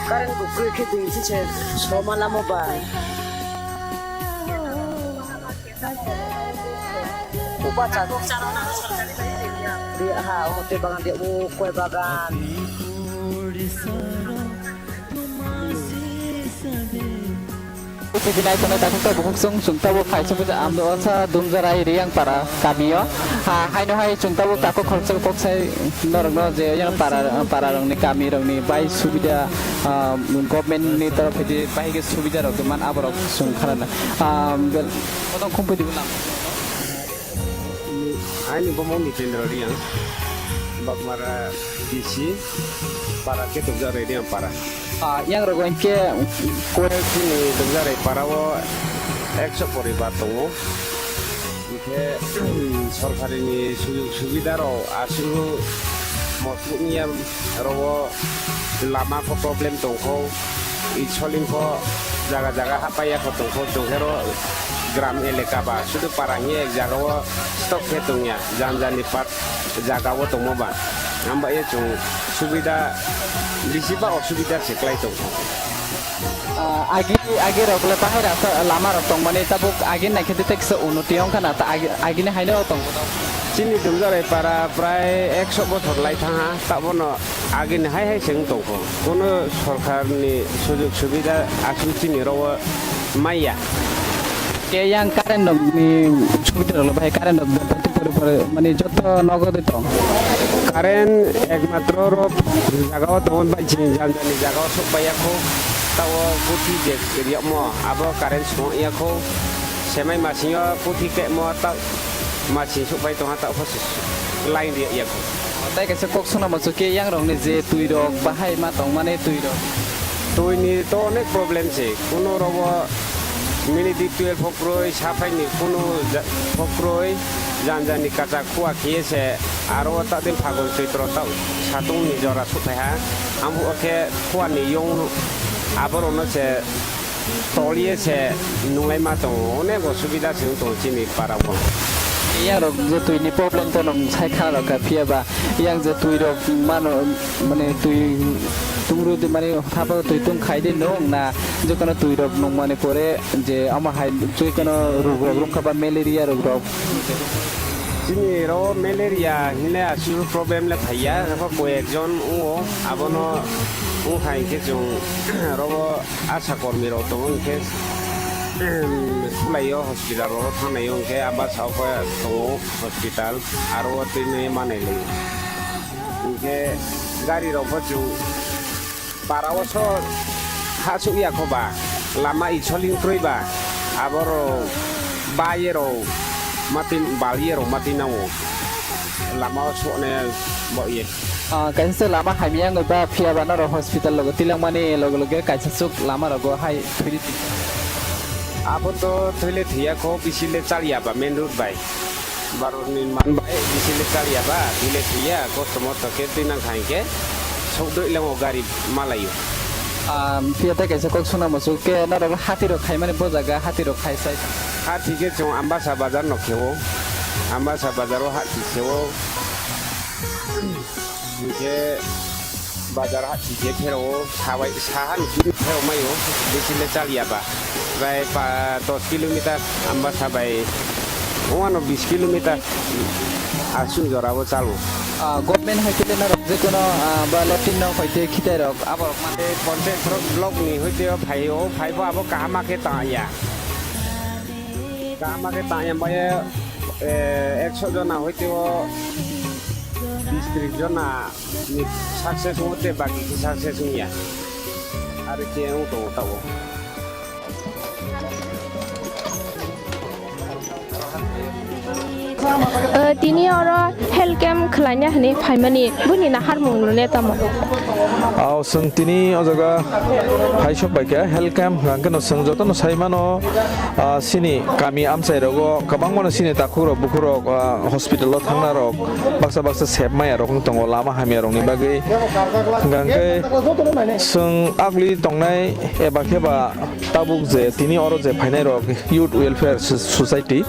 Current ko kre khe tui chi che, so ma lamo ba. Upa cha. Dia ha, o te bagan dia, o koi bagan. Upidi nai tongnai takhuk ta bukhuk chwng chwng tabuk phai sugwi amdo osa Dumjarai Riyangpara kamio. Ha, haino hai chwng tabuk takhuk khoroksa kok sai norokno je yang para, para rokni kami rokni bai subida, ah, government ni torof hwdi bai hwnkhe subida rok man aborok chwng kharana. Ah, bel-, bodong khum pwidi bwlam. Ani bomo Nitendra Riyang, Bagmara D C, para khe Dumjarai Riyang para. Ah, yang rogo hinkhe koi- Chini Dumjarai para o ekso poribar tongo. Hinkhe, sorkarini sujug subida rok aswk mosuk niya rogo lama ko problem tongkho, isolingkho jaga jaga hapaiya kho tongkho, tongkhero gram eleka ba sudu para hiya ek jaga o stop khe tongya, jan jani pat jaga o tongmo ba, hambai ye chwng subida bisi ba osubida se kwlai tongkho. Ah, agi, agi rok le bahai rasa lama rok tongmani tabuk agi naikhe de teksa unnoti wngkha na ta agi, agini haino tong. Chini Dumjarai para prai ekso bochor lai thangha, tabono agini hai hai se wng tongkho. Kono sorkarni sujug subida aswk chini rogo maya. Ke yang current rok ni subida rok bahai current rok bati pore pore mani joto nogo de tong. Current ekmatro oro jagao tongo, bai chini jani jani jagao sok pai ya kho. Tao kuthi je riyakmo abo current song ya kho. Semai masing o kuthi kemo tao masing sok pai tongha, tao pho line riyak ya kho. Tei kaisa kok suna mo chuki yang rok ni je twi rok bahai ma tong mani twi rok. Twi ni to onek problem se, kuno rogo minute twelve hok roi, saphai ni kuno ja-, hok roi, jan jan ni kacha khua khiye se, aro ta din phagun choitro ta satung ni jora suthai ha, ambo khe khua ni yong aboro no se toliye se nunglai ma tongo, onek osubida se wng tongo chini para o. Yang rok je twi ni problem to nong sai kha rok ka phiya ba, yang je twi rok mano, mane twi tungru di mani thapa twi tung khai di nung na, je kono twi rok nung mani pore je ama hai je kono rug rok rung kha ba malaria rog rok. Chini ro malaria hinle aswk problem le phaiya, abo koi ekjon ungo, abono wng hai khe chwng rogo asha kormi rok tongo, hinkhe khulaio hospital rogo thangnaio, hinkhe amba sao khe tongo hospital, aro o twi nwi manai lai. Hinkhe gari rok bo chwng para o so ha suk ya kho ba, lama i soling kroi ba, aboro ba ye rok mati bal ye rok mati nango, lama o sokne bo ye. Ah, kaisa se lama hamya wngwi ba phiya ba norok hospital logo tilangmani loge loge kaisa suk lama rogo hai thwili. Abo to thwile thwiya kho, bisi le chaliya ba main road bai. Baroni man bai bisi le chaliya ba, bile thwiya, kosto mosto khe twi nang kha hinkhe sokdoi lango gari malaio. Ah, phiya tei kaisa kok suna muchuk khe norok hati rok khaimani bo jaga hati rok khai sai. Hati khe chwng Ambasa bazar no khe-o, Ambasa bazar o hati khe-o. Hinkhe bazar ha thikhe pherao sabai saha ni simi pherao maio, bisi le chaliya ba. Bai pa dos kilometer Ambasa bai wano bis kilometer aswk jora bo chalo. Ah, government hai khe norok je kono, ah, ba latrine no hoite khitai rok abo rok ma. Tei ponchayat block ni hoite o phai o, phai bo abo kaham ma khe ta ya. Kaham ma khe ta ya bai, eh, ekso jona hoite o bis tris jona ni success wngwi tei baki khe success wngya. Aro khe wng tongo tabuk. O, tini oro health camp khwlaina hwnwi phaimani, bwini naharmung rwne tamo? Ao, chwng tini o jaga phai sok bai kha health camp hwnkha khe no chwng jotono sai mano, ah, chini kami amchai rogo kwbangma no chini takhuk rok bukhuk rok, ah, hospital o thangna rok baksa baksa sep maya rok wng tongo lama hamya rok ni bagwi. Hwnkha khe chwng agli tongnai eba khe ba tabuk je tini oro je phainai rok Youth Welfare So-, Society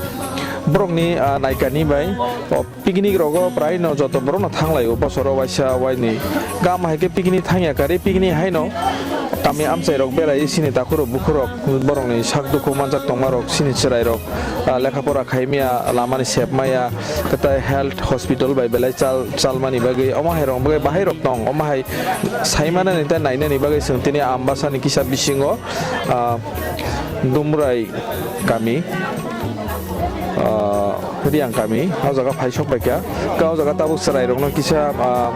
borok ni, ah, naikani bai o picnic rogo prai no joto borok no thang lai o bosoro waisa waini gam hai khe picnic thang ya kari picnic hai no kami amchai rok berai chini takhuk rok bukhuk rok borok ni sak dukhu manjak tongma rok chini chwrai rok ah, lekha pora khai maya, lama ni sep maya, kwtai health hospital bai belai chal, chalmani bagwi, omo hai rok bagwi bahai rok tong, omo hai sai manani tei nainani bagwi chwng tini Ambasa ni kisa bisingo, ah, Dumrai kami, ah, Riang kami, o jaga phai sok bai kha. Khe o jaga tabuk chwrai rok no kisa, ah,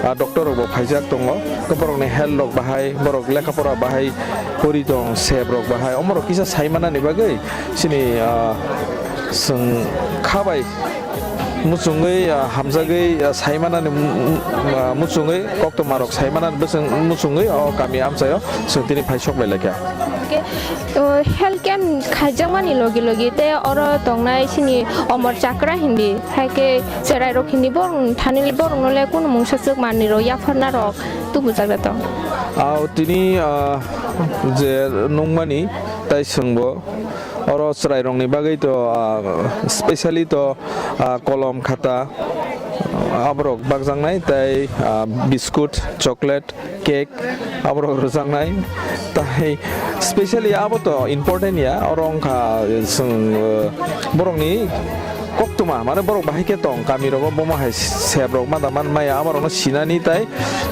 ah, doctor rok bo phaijak tongo. Khe borok ni health rok bahai, borok lekha pora bahai, pori tong, sep rok bahai, omo rok kisa sai manani bagwi. Chini, ah, chwng kha bai muchungwi, ah, hamjagwi, ah, sai manani mu-, mu-, ah, muchungwi koktwma rok sai manani bwswng muchungwi o kami amchaio chwng tini phai sok lai lai kha. Hwnkhe, o, health camp khaijakmani logi logi tei oro tongnai chini omor chakra hindi, hai khe cherai rok hindi borok thani borok no le kunu mungsa swk manwi rok yapharna rok tubujak da tong. Ao tini, ah, je nungmani tai chwngbo oro chwrairokni bagwi to, ah, specially to, ah, kolom khata aborok bakjaknai tei, ah, biscuit, chocolate, cake aborok rwjaknai. Tai specially abo to important ya, oro wngkha chwng, ah, borokni koktwma, mane borok bahai khe tong, kami rogo bomo hai sep rok mada man maya, ama rokno sinani tai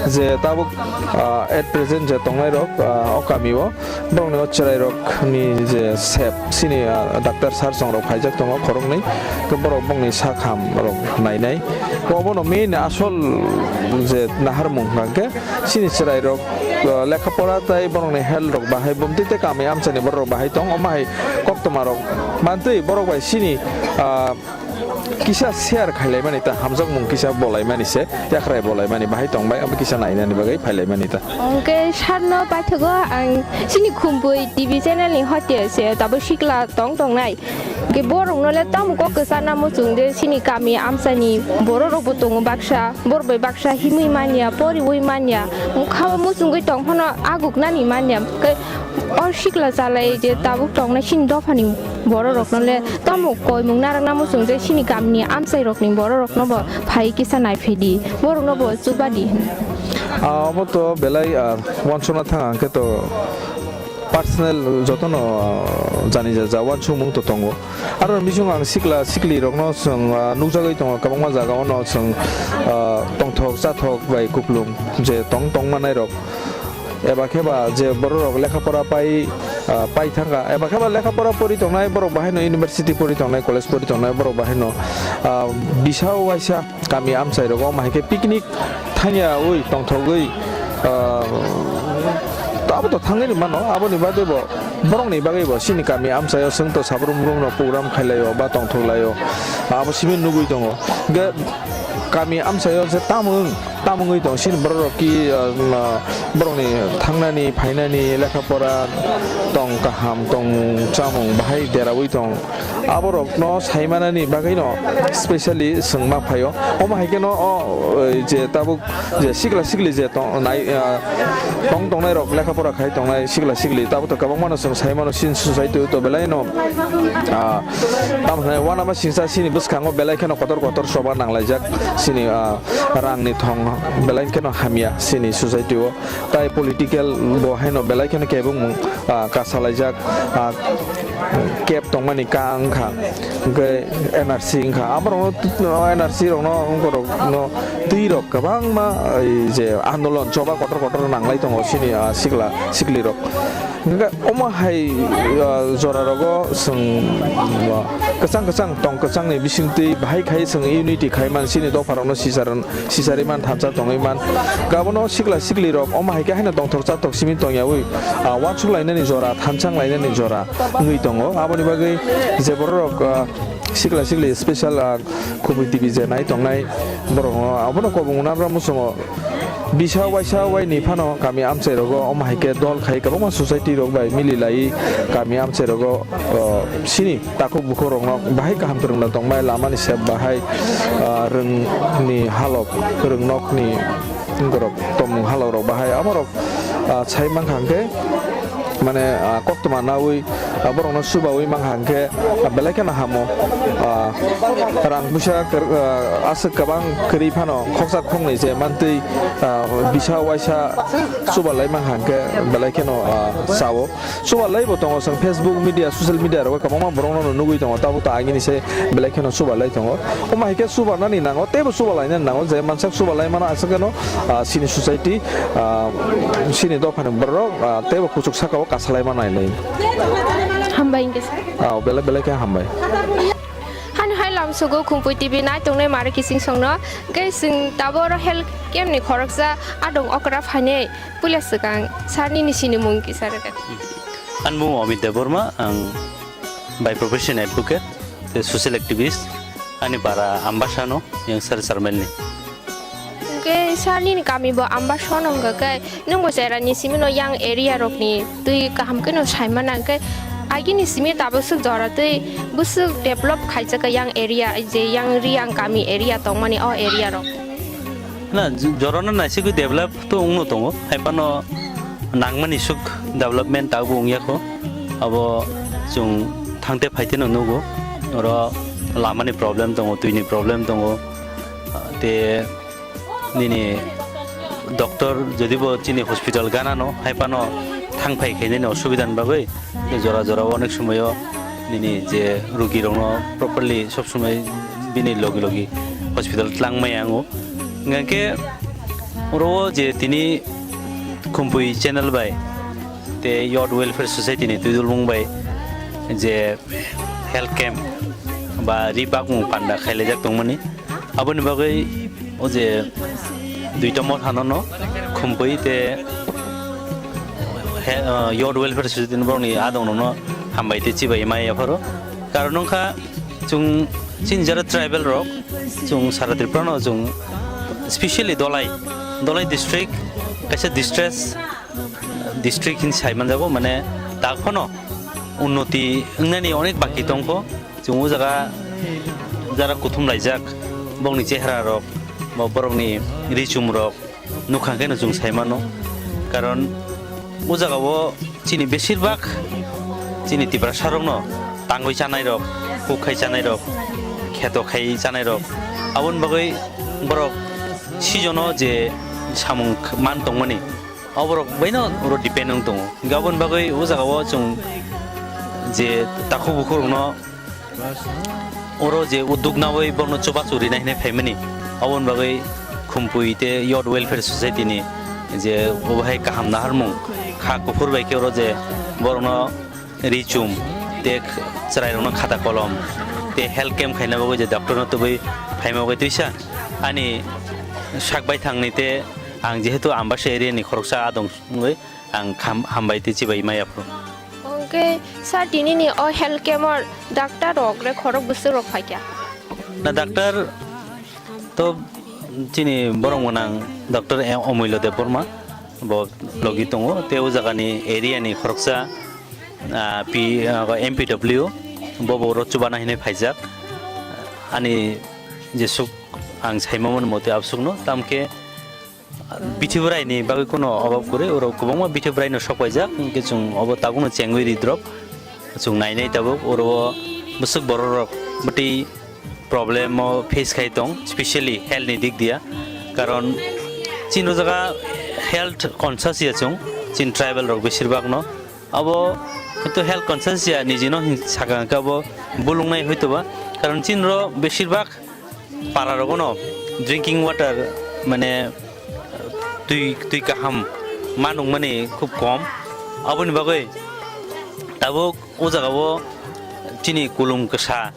je tabuk, ah, at present je tongnai rok, ah, o kami o borokni o chwrai rok ni je sep sini, ah, doctor sir song rok phaijak tongo khoroknwi, khe borok bongni sak ham rok nainai. Obono main asol je naharmung hwnkha khe sini chwrai rok, ah, lekha pora tai borokni health rok bahai bumtwi tei kami amchani borok rok bahai tong, omo hai koktwma rok mantwi borok bai sini, ah, kisa share khailaimani ta, hamjakmung kisa bolaimani se, yakrai bolaimani bahai tongbai, abo kisa nainani bagwi phailaimani ta. Hwnkhe sarno paithago ang chini Khumpui T V channel ni hote se tabo sikla tong tongnai. Hwnkhe borokno le tamo kok kwchana muchung de chini kami amchani borok rokbo tongo baksa, borok bai baksa himwi manya, poriwi manya, mokha muchungwi tong phano aguknani manya. Hwnkhe o sikla chalai je tabuk tongnai chini dophani borok rokno le tamo koimung narwkna muchung je chini kamini amchai rokni borok rokno bo phai kisa naiphedi, borok no bo chubadi. Ah, obo to belai, ah, wansukna thang ang khe to personal jotono, ah, jani ja, ja wansukmung to tongo. Aro bising ang sikla sikli rokno chwng, ah, nukjagwi tongo kwbangma jaga ono chwng, ah, tongthok chathok bai kuplung je tong tong manai rok. Eba khe ba je borok rok lekha pora pai, ah, pai thangkha, eba khe ba lekha pora pori tongnai borok bahai no university pori tongnai, college pori tongnai borok bahai no, ah, bisa uaisa kami amchai rogo omo hai khe picnic thangya ui tongthogwi, ah, abo to thangwi mano, aboni bagwi bo borok ni bagwi bo chini kami amchai o chwng to sabrum brum no program khailai o ba tongthok lai o, abo simi nugwi tongo. Hwnkhe kami amchai o je tamung tamungwi tong chini borok rok ki, ah, borok ni thangnani phainani lekha pora tong kaham tong chamung bahai derawi tong. Aborokno saimanani bagwino specially chwng ma phaio. Omo hai kheno o, o, je tabuk je sikla sikli je tong nai, ah, tong tongnai rok lekha pora khai tongnai sikla sikli tabuk to kwbangmano chwng saimano chini society o to belaino, ah, tamo hwnai uanama singsa chini bwskango belai kheno kotor kotor choba nanglaijak chini, ah, rangni thong belai kheno hamya chini society o. Tai political bo haino belai kheno kebengmung, ah, kasalaijak, ah, kep tongmani ka wngkha, hwnkhe N R C wngkha. Aborokno, N R C rokno, wngkorokno twi rok kwbangma, ei je andolon choba kotor kotor nanglai tongo chini, ah, sikla sikli rok. Hwnkhe omo hai, ah, jora rogo chwng, ah, kwchang kwchang tong kwchangni bisingtwi bahai khai chwng unity khai man chini dopha rokno sisar sisari man thansa tongwi man. Abono sikla sikli rok omo hai khe haino tongthok chathok simi tongyawi, ah, uansuk lainani jora, thanchang lainani jora wngwi tongo. Aboni bagwi je borok rok, ah, sikla sikli special, ah, Khumui T V je nai tongnai borok no abono kobong nabra muchungo bisa waisa waini phano kami amchai rogo omo hai khe dol khai kwbangma society rok bai mili lai kami amchai rogo, ah, sini takhuk bukhuk rokno bahai kaham kwrwngna tongmai, lamani sep bahai, ah, rwngni halok, rwngnokni borok tongmung halok rok bahai, amorok, ah, sai mankha hwnkhe, mane, ah, koktwma naui, ah, borokno chubaui mankha hwnkhe, ah, belai kheno hamo, ah, rang puisa kwr-, ah, aswk kwbang kwrwi phano khoksa khoknwi je mantwi, ah, bisa waisa chubalai mankha hwnkhe belai kheno, ah, chao. Chubalai bo tongo, chwng Facebook media, social media rogo kwbangma borokno no nugwi tongo, tabuk to agini se belai kheno chubalai tongo. Omo hai khe chubanani nango, teibo chubalainani nango, je mansak chubalai mano aswk kheno, ah, chini society, ah, chini dophani borok, ah, teibo kuchuk saka o kasalai mano nai lai. Hambai hwnkhe sir. Ah, belai belai khe hambai. Hani hai lamsogo Khumpui T V nai tongnai mare kising songno, hwnkhe chwng tabuk oro health camp ni khoroksa adong okra phainai. Puila swkang sir nini sinimung kisa rwgwk. Ani mung Amit Debbarma, ang by profession advocate, tei social activist, ani para Ambasano, yang sir Charmelni. Hwnkhe sir nini kami bo Ambasano hwnkha khe, nwng bo chera ni simi no yang area rokni twi kaham kheno saimana hwnkhe, agini simi tabuk swk jora twi bwswk develop khaijak yang area, je yang Riang kami area tongmani o area rok. Na, j-, jorano naisigwi develop to wngno tongo, hai phano nangmani suk development tabukbo wngya kho. Abo chwng thangte phaiteno nugo, oro lamani problem tongo, twini problem tongo, tei nini doctor jodibo chini hospital ganano, hai phano thang phai khainani osubidani bagwi jora jora onek somoyo nini je rugirokno properly sob somoi bini logi logi hospital twlang maya wngo. Hingkha khe oro o je tini Khumpui channel bai tei Youth Welfare Society ni twidulmung bai je health camp ba ri bakmung panda khailaijak tongmani. Aboni bagwi o je duita motha no, no Khumpui te he, uh, Youth Welfare Society ni borokni adong no, no hambai te chibai ma yapharo. Karon wngkha chwng chini jara tribal rok, chwng sara Tripura no chwng specially Dolai, Dolai district kaisa distress district hin sai manjago, mane tak phano unnoti wngnani onek baki tongkho. Chwng o jaga jara kuthum laijak, bongni chehra rok, bo borokni ri chum rok nukha khe no chwng sai mano. Karon o jaga o chini besir bak chini Tiprasa rok no tangwi chanai rok, kuk khai chanai rok, kheto khai chanai rok, aboni bagwi borok season o je samung man tongmani, oborok baino oro depend wng tongo. Hingkhe aboni bagwi o jaga o chwng je takhuk bukhuk rokno oro je udduk nawi borokno chubachu rinai hinui phaimani, aboni bagwi Khumpui te Youth Welfare Society ni je obo hai kaham naharmung kha kuphur bai khe oro je borokno ri chum te chwrai rokno khata kolom te health camp khaina bagwi je doctor no tubui phaima bagwi twisa ani sak baithang ni te ang jehetu Ambasa area ni khoroksa adong wngwi ang kham-, hambai tei chibai maya phuru. Hwnkhe sir, tinini o health camp o doctor rok le khorok bwswk rok phaikha? Na doctor to chini borok gwnang doctor Omulyo Debbarma bo logi tongo, tei o jagani area ni khoroksa, ah, P, ah, M P W bo bo oro chubana hinwi phaijak. Ani jesuk ang saimamani motwi absukno, tamkhe Bithi bwraini bagwi kuno obab kwrwi, oro kwbangma bithi bwraino sok paijak, hwnkhe chwng obo tabukno chengwi ridrop, chwng nainai tabuk, oro o bwswk bororok bwtwi problem o face khai tong, specially health ni dik dia, karon chini o jaga health conscious ya chwng, chini tribal rok besir bak no, abo hwnkhe health conscious ya niji no hin saka hwnkhe abo bulung nai hoito ba, karon chini ro besir bak para rogo no drinking water, mane twi, twi kaham ma nungmani khub kom. Aboni bagwi tabuk o jaga o chini kulum kwsa,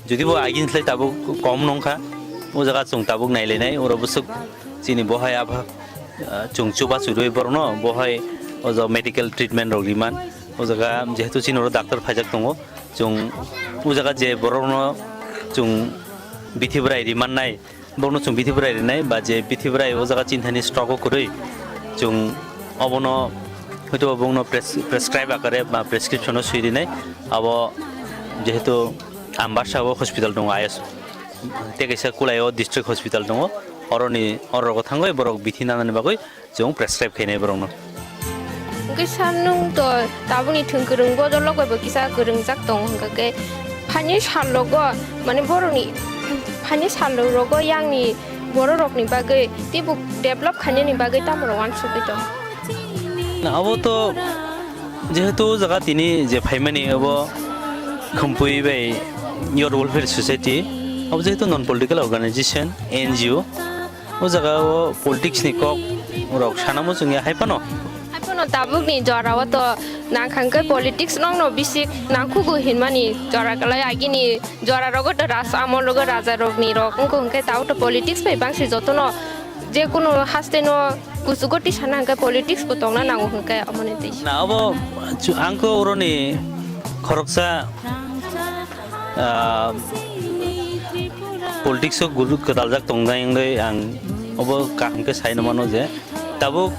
jodi bo agini slai tabuk kom nongkha, o jaga chwng tabuk nailainai, oro bwswk chini bohai abo, ah, chwng chubachu rwi borokno bohai o jaga medical treatment rok riman. O jaga jehetu chini oro doctor phaijak tongo, chwng o jaga je borokno chwng bithi bwrai rimannai, borokno chwng bithi bwrai rinai, ba je bithi bwrai o jaga chini thani stroke o kwrwi, chwng obono hwito bongno pres-, prescribe akare ba prescription o swi rinai. Abo jehetu Ambasa o hospital tongo, I S, tei kaisa Kulai o district hospital tongo, oroni, oro rogo thangwi borok bithi nanani bagwi chwng prescribe khainai borokno. Hwnkhe sir, nwng to tabukni thwng kwrwng bodol o bai bo kisa kwrwngjak tongo, hwnkhe phaini sal rogo, mane borokni phaini sal rogo yangni bororokni bagwi teibo develop khainani bagwi tamo rok uansugwi tongo? Na, abo to jehetu o jaga tini je phaimani abo Khumpui bai Youth Welfare Society, abo jehetu non political organization, N G O, o jaga o politics ni kok rok sana muchung ya hai phano. Hai phano tabuk ni jora o to nang kha hwnkhe politics nong no bisi nangkhugo hinmani jora kwlai, agini jora rogo to raj amol rogo raja rok ni rok wngkha, hwnkhe tabuk to politics bai bangsi jotono je kunu haste no kuchugo tisana hwnkhe politics bo tongna nango hwnkhe omo ni twi. Na abo chu-, ang khe oro ni khoroksa ah, politics o guru kwtaljak tongnai wngwi ang obo kaham khe sai mano je tabuk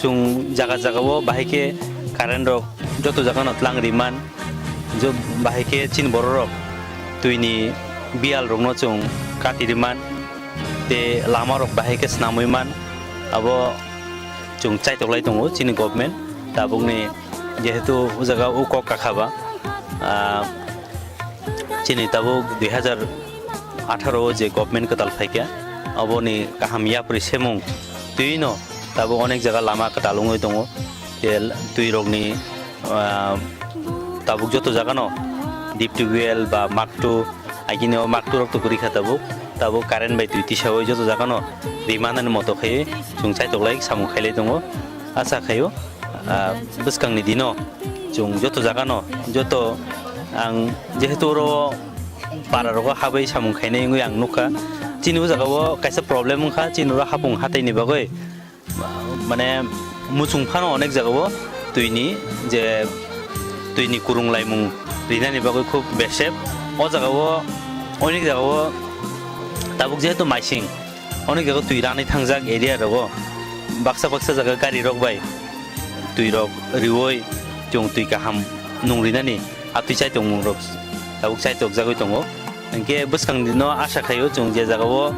chwng jaga jaga o bahai khe current rok joto jaga no tlang riman, jo-, bahai khe chini borok rok twi ni biyal rok no chwng kati riman, tei lama rok bahai khe swnamwi man, abo chwng chaitok lai tongo chini government tabuk ni, jehetu o jaga o kok kakha ba, ah, chini tabuk dui hazar atharo o je government kwtal phaikha, aboni kaham yapri semung twi no tabuk onek jaga lama kwtal wngwi tongo, tei twi rok ni, ah, tabuk joto jaga no deep tubewell ba maktu, agini o maktu rok to kwrwi kha tabuk. Tabuk current bai twi tisawi joto jaga no ri manani moto khai chwng chaitok lai samung khailai tongo. Acha khaio, ah, bwskangni dino chwng joto jaga no, joto ang jehetu oro para rogo habai samung khainai wngwi ang nukha. Chini o jaga o kaisa problem wngkha, chini oro hapung hatai ni bagwi, mane, muchung phano onek jaga o twi ni je twi ni kurung laimung rinani bagwi khub besep. O jaga o onek jaga o tabuk jehetu maising, onek jaga o twi ranai thangjak area rogo, baksa baksa jaga gari rok bai twi rok riwi chwng twi kaham nung rinani. Atwi chaitokmung rok tabuk chaitok jagwi tongo. Hinkhe bwskang dino asa khaio chwng je jaga o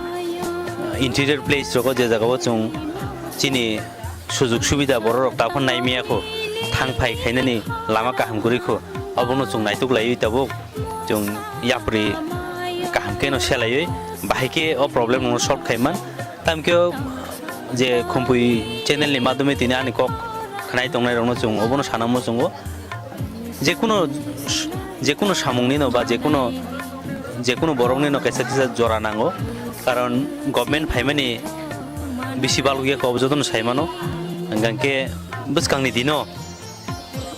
interior place rogo je jaga o chwng chini sujug subida borok rok taphor naimaya kho, thang phai khainani lama kaham kwrwi kho, obono chwng naituk laiwi tabuk chwng yapri kaham kheno selaiwi bahai khe o problem rokno solve khaiman. Tamkhe o je Khumpui channel ni madhyome tini ani kok khnai tongnai rokno chwng obono sanamo chwngo. Jekuno, jekuno samung nino ba jekuno, jekuno borok nino kaisa kisa jora nango, karon government phaimani bisi balukya kok jotono saimano. Hingkhe bwskangni dino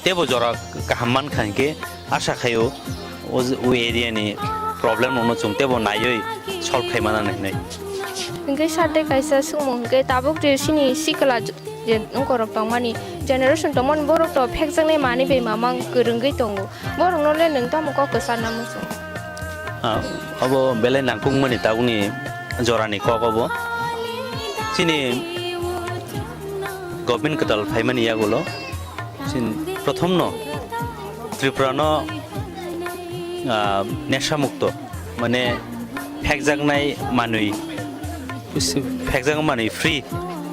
tebo jora kaham mankha hinkhe asa khaio o, o area ni problem rokno chwng tebo naiwi solve khai manani hinwi. Hinkhe sir tei kaisa swngmung hinkhe tabuk je chini sikla je wngkorok tongmani, generation tongmani, borok to phekjaknai manwi bai mamang kwrwngwi tongo. Borokno le nwng tamo kok kwcharna muchung? Ah, obo belai nangkukmani tabukni jorani kok obo. Chini government kwtal phaimani yagulo chini prothomno Tripurano, ah, nesha mukto, mane phekjaknai manwi, phekjaknai manwi free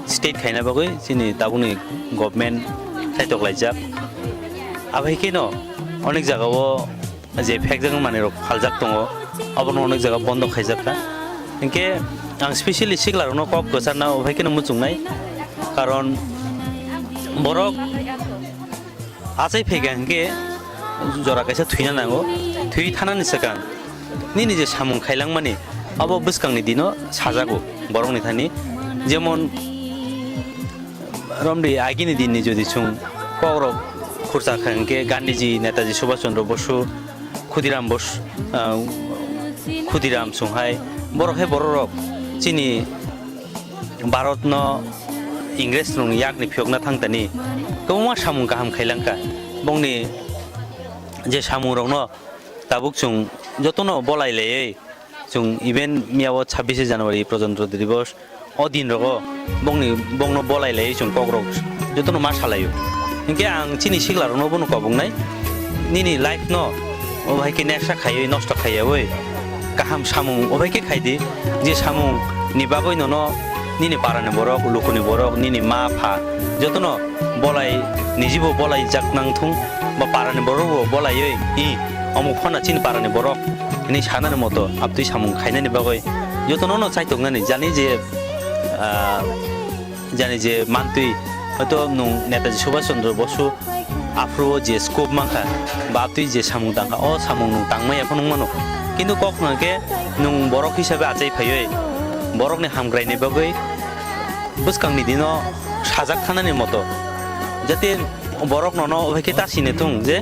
state khaina bagwi chini tabukni government saitok laijak. Abai kheno onek jagao je phekjaknai manwi rok phaljak tongo, abono onek jaga bondo khaijak kha. Hinkhe ang specially sikla rokno kok kwcharna obai kheno muchungnai, karon borok achai phaikha hinkhe jora kaisa thwina nango, thwi thanani swkang nini je samung khailangmani abo bwskangni dino sajago borokni thani. Jemon romdi agini dinni jodi chwng kokrok khursa kha hinkhe Gandhiji, Netaji Subhash Chandra Bosu, Khudiram Bos-, ah, Khudiram chwng hai borok hai bororok chini Bharatno Ingresrokni yakni phiyokna thangtani kwbangma samung kaham khailangkha. Bongni je samungrokno tabuk chwng jotono bolai laiwi chwng even miyao chhabbish January Prajatantro Divos o din rogo bongni, bongno bolai laiwi chwng kokrok jotono ma salaio. Hinkhe ang chini sikla rokno bono koboknai, nini life no obo hai khe neksa khaiwi nosto khaiyawi kaham samung obo hai khe khaidi, je samung ni bagwi nono nini parani borok, lukuni borok, nini ma pha jotono bolai, nijibo bolai jak nang thung, ba parani borok bo bolaiwi i omo phano chini parani borok hinwi sanani moto abtwi samung khainani bagwi jotono no chaitoknani jani je, ah, jani je mantwi hoito nwng Netaji Subhash Chandra Bosu aphuru o je scope mankha ba abtwi je samung tangkha o samung nwng tangmaya phano wngmano, kintu kok hwnkhe nwng borok hisabe achai phaiwi borokni hamkraini bagwi bwskangni dino sajak thanani moto jate borok nono obai khe ta sini thung je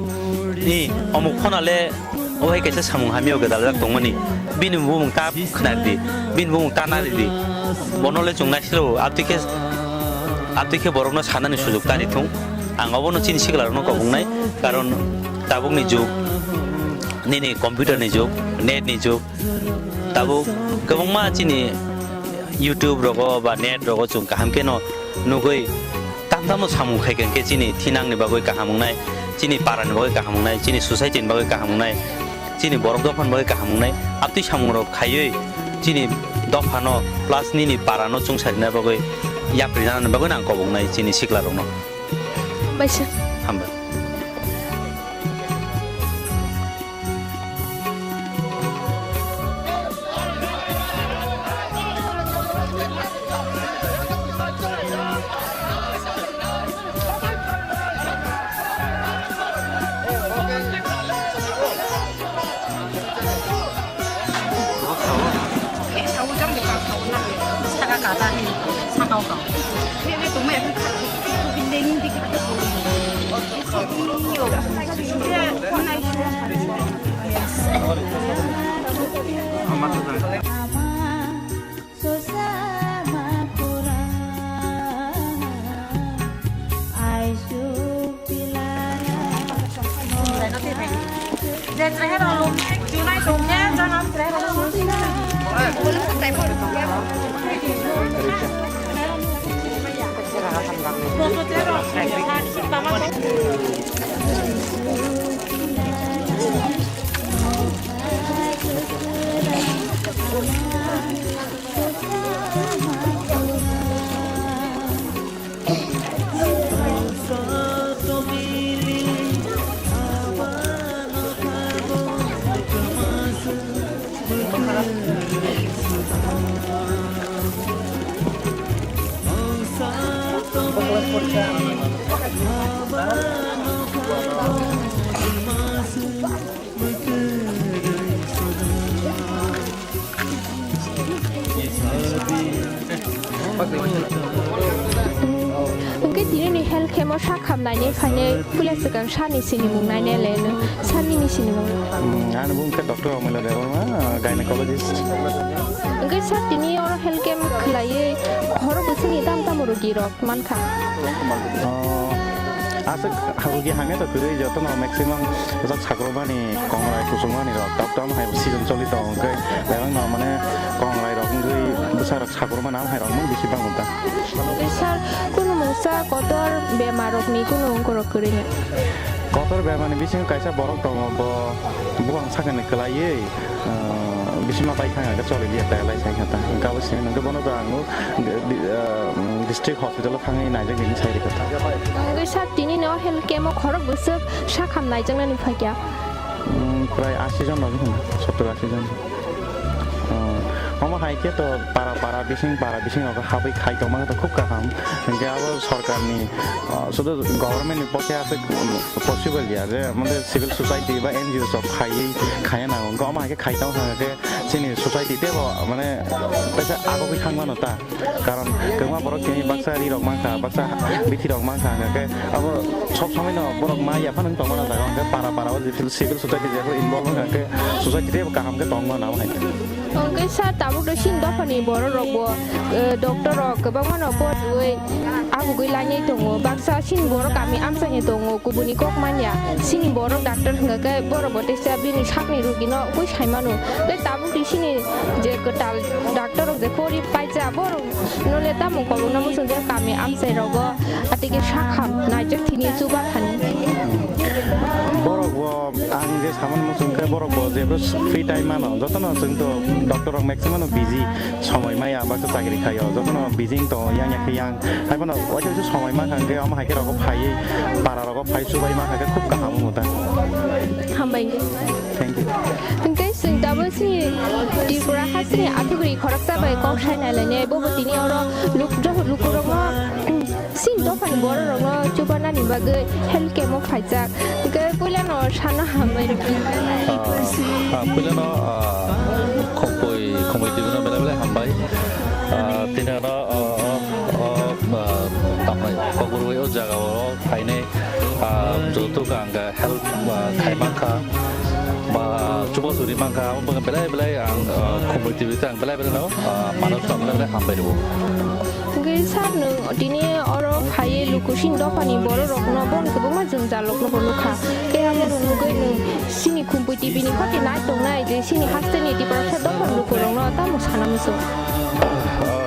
i omuk phona le obai kaisa samung hamya o gwdaljak tongmani, bini bumung ta khwnaridi, bini bumung ta naridi, bono le chwng naisilo abtwi khe, abtwi khe borokno sanani sujuk ta rithung. Ang obono chini sikla rokno koboknai, karon tabukni jug nini computer ni jug, net ni jug, tabuk kwbangma chini YouTube rogo ba net rogo chwng kaham kheno nugwi tam tamo samung khai khe chini thinangni bagwi kaham wngnai, chini parani bagwi kaham wngnai, chini society ni bagwi kaham wngnai, chini borok dophani bagwi kaham wngnai. Abtwi samung rok khaiwi chini dophano plus nini parano chwng sarina bagwi yapri nani bagwi nang koboknai chini sikla rokno. Baisa. Hambai. Hwnkhe tinini health camp o sak ham nainai phainai puila swkang sani sinimung nainai le nw sani ni sinimung. Hmm, ani bung khe Doctor Omila Debbarma, gynecologist. Hwnkhe sir tini oro health camp khwlaiwi horo bwswkni tam tamo rogi rok mankha? Oh, aswk rogi hamya to kwrwi jotono maximum jak sakrokmani kongrai kuchukmani rok tok tom hai season choli tongo hwnkhe bebak no mane kongrai rok wngwi bwsa rok sakrokmani am hai rok mung bisi bango ta. Sir, kunu mungsa kotor bemar rokni kunu ongkorok kwrwi na? Kotor bemarni bisingo kaisa borok tongo, bo buphang sakani kwlaiwi, ah, bisima pai thang hwnkhe choli liya, tei lai sai kha ta. Hwnkhe abo simi hwnkhe bono to ang, di-, di-, ah, district hospital o thangwi naijak hinwi sai rwkha ta. Hwnkhe sir, tini no health camp o khorok bwswk sak ham naijaknani phaikha? Hmm, prai ashi jon rok hwnwi, sottor ashi jon. Oh, omo hai khe to para para bising, para bising rok habwi khai tongma khe to khub kaham. Hwnkhe abo sorkarni, oh, sudu government ni poke aswk possible ya je, mane civil society ba N G O rok khaiwi khaiya nango. Hwnkhe omo hai khe khai tong kha khe chini society teibo mane kaisa agogwi thang mano ta. Karon kwbangma borok tini baksa ri rok mankha, baksa bithi rok mankha, hwnkhe abo sob somoi no borok ma yaphano wng tongmani jaga, hwnkhe para para o civil, civil society jephru involve wngkha, hwnkhe society teibo kaham khe tongmano abo hai. Hwnkhe sir, tabuk to chini dophani borok rok bo, eh, doctor rok kwbangma no poriwi agugwi lainai tongo, baksa chini borok kami amchaini tongo, kubuni kok manya, chini borok doctor hwnkha khe borok bo teisa bini sakni rugino ugwi saimano, tei tabuk to chini je kwtal doctor rok je pori paijak borok Nole tamo kolokna muchung je kami amchai rogo atike sakham naijak thini chuba thani. Borok bo ang je samani muchung khe borok bo jebo free time mano, jotono chwng to doctor rok maximum no busy somoi maya baksa chakri khaio, jotono busy wng tongo yang ya khe yang, haiphano waisa waisa somoi mankha hwnkhe omo hai khe rogo phaiwi para rogo phai chubai mankha khe khub kaham wngkha. Hambai. Thank you. Hwnkhe chwng tabuk chini Tripura hasteni athugri khoroksa bai kok sai nai lainai, bobo tini oro luk-, joh-, lukurokno, chini dophani bororokno chubanani bagwi health camp-o phaijak. Hwnkhe puilano sana hambai rwkha. Ah, ah, puilano, ah, Khumui, Khumui T V no belai belai hambai. Ah, tini ano, ah, ah, ah, ah, tamnai, Kokborwi o jaga o phainai. Ah, joto ang help, ah, khai mankha, ba chuba churi mankha, abo belai belai ang, ah, Khumui T V te ang belai belai no, ah, manus no belai belai hambai rwo. Hwnkhe sir, nwng tini oro phaiwi lukusing dophani bororokno, bono kwbangma jwngjal rokno bo nukha. Khe abo rok nugwi nwng chini Khumui T V ni khoti nai tongnai je chini hasteni Tiprasa dophani lukurokno tamo sana muchung. Ah,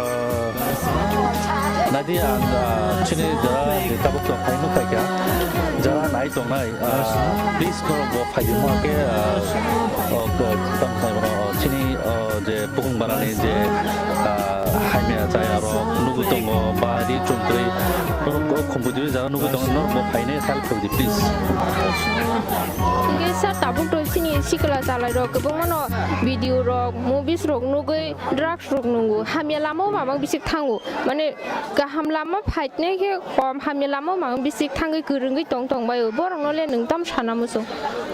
Nadi ang, ah, chini jara ni tabuk tong khai nuk khai kha. Jara nai tong nai, ah, please norok bo phai di mo ke, ah, oh, ko-, tong khai bono, oh, chini, oh, je pukung barani je, ah, haimya chaya rok nugwi tongo, ba ri chumtwi, norok, oh, Khumui T V jara nugwi tongo, norok bo phai nai help khai di, please. Hwnkhe sir, tabuk to chini sikla chalai rok kwbangma no video rok, movies rok nugwi drugs rok nungo, hamya lama o mamang bisik thango, mane kaham lama phaitnai khe kom, hamya lama o mamang bisik thangwi kwrwngwi tong tong bai o, borok no le nwng tam sana muchung?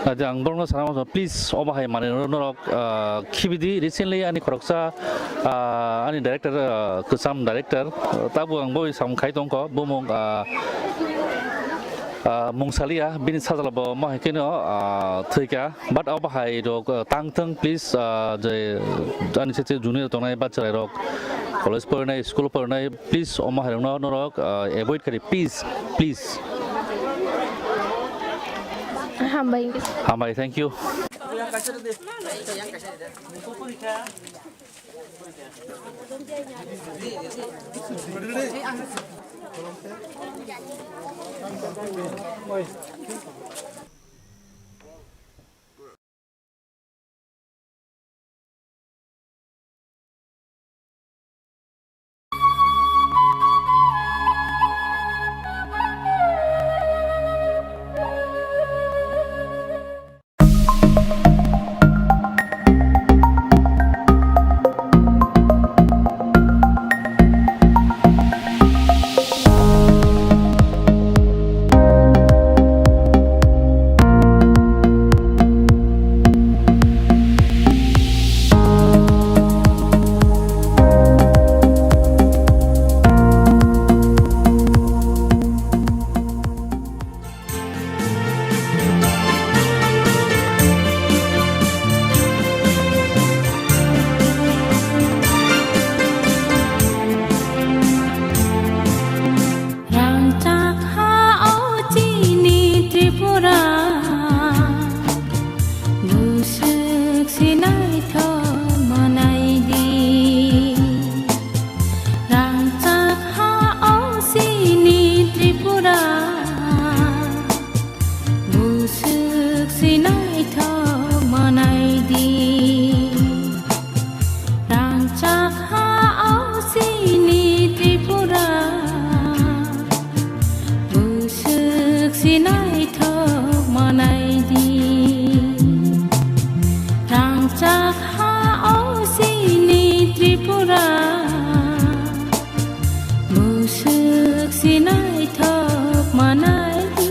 Aja ang borok no sana muchung, please obo hai mane norok, ah, khibidi, recently ani khoroksa, ah, ani director Ah, kwcham director, ah, tabuk ang bo samung khai tongkho, bumung, ah, ah, mung salia, bini sajla bo ma hai kheno, ah, thwikha, but abo hai rok, ah, tang thung, please, ah, je ani se junior tongnai bachai rok, college porinai, school porinai, please, omo hai rokno norok, ah, avoid kari, please, please. Hambai. Hambai, thank you. Rangchak ha o chini Tripura, buswk se naithok manai di. Rangchak ha o chini Tripura, buswk se naithok manai di. Rangchak ha o chini Tripura, buswk se naithok manai di. Rangchak ha o chini Tripura, buswk se naithok manai di.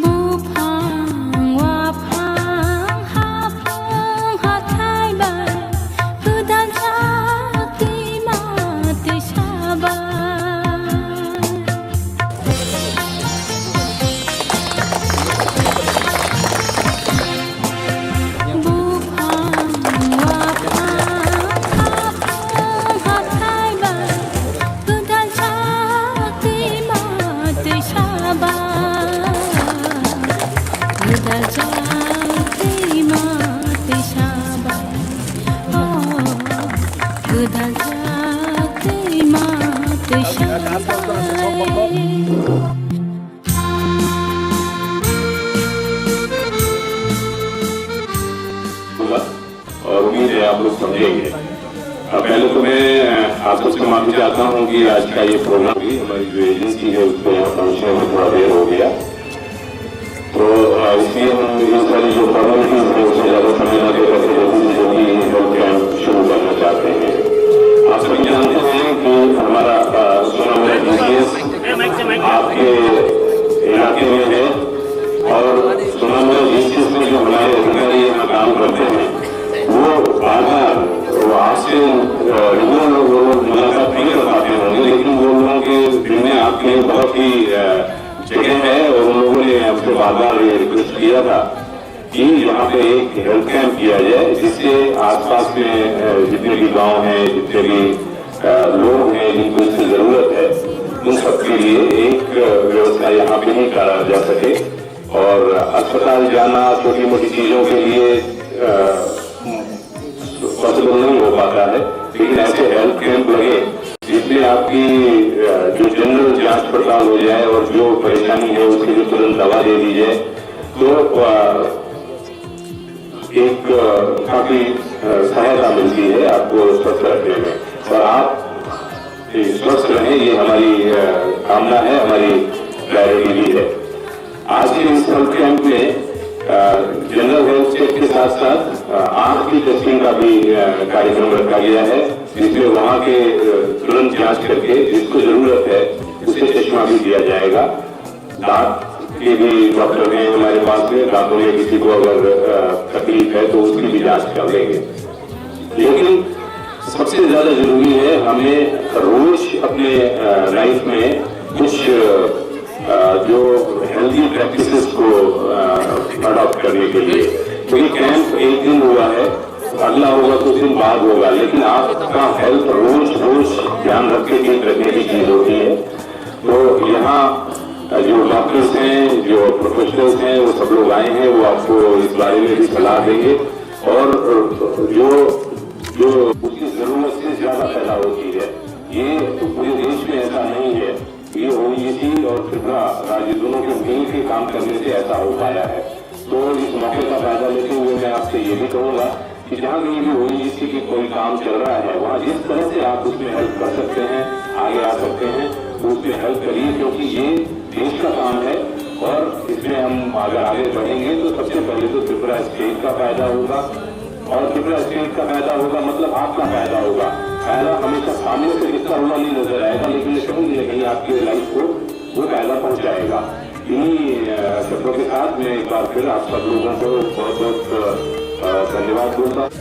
Buphang, waphang, haphang, hathai bai, gwdal jak twima twisa bai. Buphang, waphang, haphang, hathai bai, gwdal jak twima twisa bai. Gwdal jak twima twisa bai. Oh, gwdal jak twima twisa bai. होगा और उम्मीद है आप लोग समझेंगे। अ, पहले तो मैं, अ, आप सबसे माफी चाहता हूँ कि आज का ये प्रोग्राम भी हमारी जो एजेंसी है उसको यहाँ पहुँचने में थोड़ा देर हो गया। तो, अ, इसलिए हम इन सारी जो फॉर्मेलिटीज हैं उसमें ज़्यादा समय ना दे करके जल्दी से जल्दी ये हेल्थ कैंप शुरू करना चाहते हैं। आप सभी जानते हैं कि हमारा, अ, सोनामुड़ा जीसीएस आपके इलाके में है और सोनामुड़ा जीसीएस में जो हमारे अधिकारी यहाँ काम करते हैं, वो बार बार, वो आपसे, अ, रेगुलर वो मुलाकात नहीं कर पाते होंगे, लेकिन वो लोगों के दिल में आपके लिए बहुत ही, अ, जगह है और उन लोगों ने आपसे बार बार ये रिक्वेस्ट किया था कि यहाँ पे एक हेल्थ कैंप किया जाए, जिससे आसपास में, अ, जितने भी गांव हैं, जितने भी, अ, लोग हैं जिनको इसकी ज़रूरत है, उन सबके लिए एक, अ, व्यवस्था यहाँ पे ही करा जा सके। और अस्पताल जाना छोटी मोटी चीज़ों के लिए, अ, पॉसिबल नहीं हो पाता है, लेकिन ऐसे हेल्थ कैंप लगे जिसमें आपकी, अ, जो जनरल जांच पड़ताल हो जाए और जो परेशानी है उसके लिए तुरंत दवा दे दी जाए, तो, अ, एक, अ, काफी, अ, सहायता मिलती है आपको स्वस्थ रखने में, और आप स्वस्थ रहें, ये हमारी, अ, कामना है, हमारी प्रायोरिटी भी है। आज के इस हेल्थ कैंप में, अ, जनरल हेल्थ चेक के साथ साथ अ, आंख की टेस्टिंग का भी, अ, कार्यक्रम रखा गया है, जिसमें वहाँ के, अ, तुरंत जांच करके जिसको जरूरत है, उसे चश्मा भी दिया जाएगा। दांत के भी डॉक्टर हैं हमारे पास में, दांतों में किसी को अगर, अ, तकलीफ है, तो उसकी भी जांच कर लेंगे। लेकिन सबसे ज्यादा जरूरी है, हमें रोज अपने, अ, लाइफ में कुछ, अ, जो हेल्दी प्रैक्टिसेस को, अ, अडॉप्ट करने के लिए। तो ये कैंप एक दिन हुआ है, अगला होगा, कुछ दिन बाद होगा, लेकिन आपका हेल्थ रोज रोज ध्यान रख के ठीक रखने की चीज होती है। तो यहाँ जो डॉक्टर्स हैं, जो प्रोफेशनल्स हैं, वो सब लोग आए हैं, वो आपको इस बारे में भी सलाह देंगे। और, अ, जो, जो उसकी जरूरत से ज्यादा पैदा होती है, ये पूरे देश में ऐसा नहीं है। ये ओईजीसी और त्रिपुरा राज्य दोनों के मिल के काम करने से ऐसा हो पाया है। तो इस मौके का फायदा लेते हुए मैं आपसे ये भी कहूंगा कि जहाँ कहीं भी ओईजीसी की कोई काम चल रहा है, वहाँ जिस तरह से आप उसमें हेल्प कर सकते हैं, आगे आ सकते हैं, तो उसमें हेल्प करिए, क्योंकि ये देश का काम है। और इसमें हम अगर आगे बढ़ेंगे, तो सबसे पहले तो त्रिपुरा स्टेट का फायदा होगा, और त्रिपुरा स्टेट का फायदा होगा, मतलब आपका फायदा होगा। फायदा हमेशा सामने से दिखता हुआ नहीं नजर आएगा, लेकिन ये कहीं ना कहीं आपके लाइफ को वो फायदा पहुंचाएगा। इन्हीं, अ, शब्दों के साथ मैं एक बार फिर आप सब लोगों को बहुत बहुत, अ, धन्यवाद बोलता हूँ।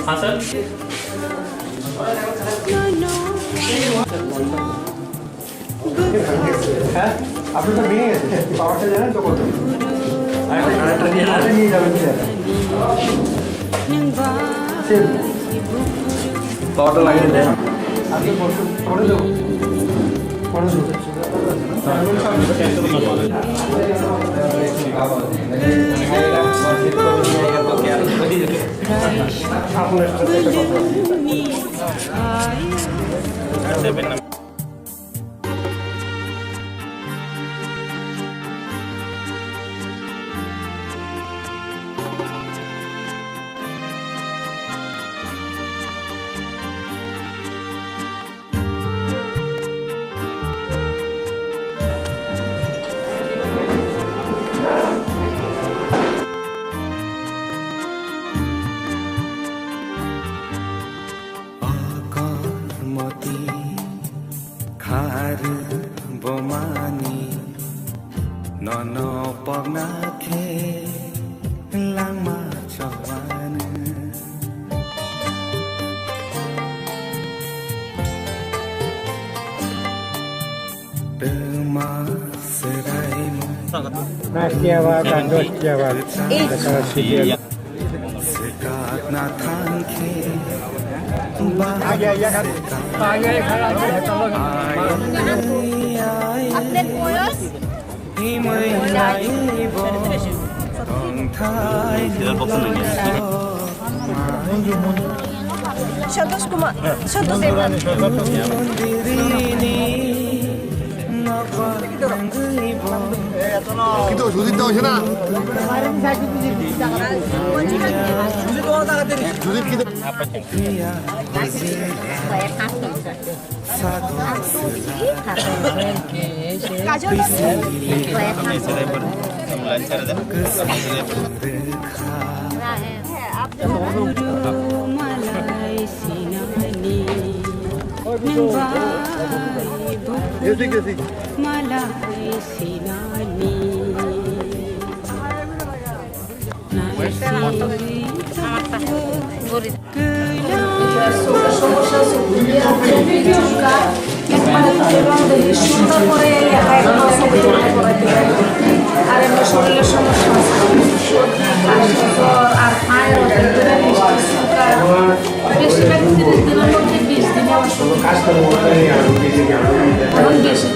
हाँ सर। হ্যাঁ, আপনি তো ভেঙে গেছে, পাওয়ারটা জানেন তো কত? আরেকটা নিয়ে যাবেন, স্যার। সেম। পাওয়ারটা লাগিয়ে দেন। আপনি বসুন, করে দেবো, করে দেবো। Akormoti khar bomani nono pogna khe langma chobani. Twma swraimung. Seventy. Swkakna thangkhe bahai swkak. Ai, ai, ai. Himwi naibo tongthai Santosh Kumar, Santosh Debbarma. কিন্তু সুজিত দা হইছে না। সুজিত কিন্তু কাজল। Gesi, gesi. সমস্যা সুখ নিয়ে আছে, চুলকা, একবারে তো এবং দেখি সুন্দর করে এই এলাকায় কোনো অসুবিধা নেই করাইতে পারি। আর এমনি শরীরের সমস্যা আছে, সর্দি, কাশি, জ্বর, আর থাইরয়েড, এগুলো মিষ্টি সুগার, বেশিরভাগ তিরিশ দিনের মধ্যে বিশ দিনে অসুবিধা। এখন বেশি।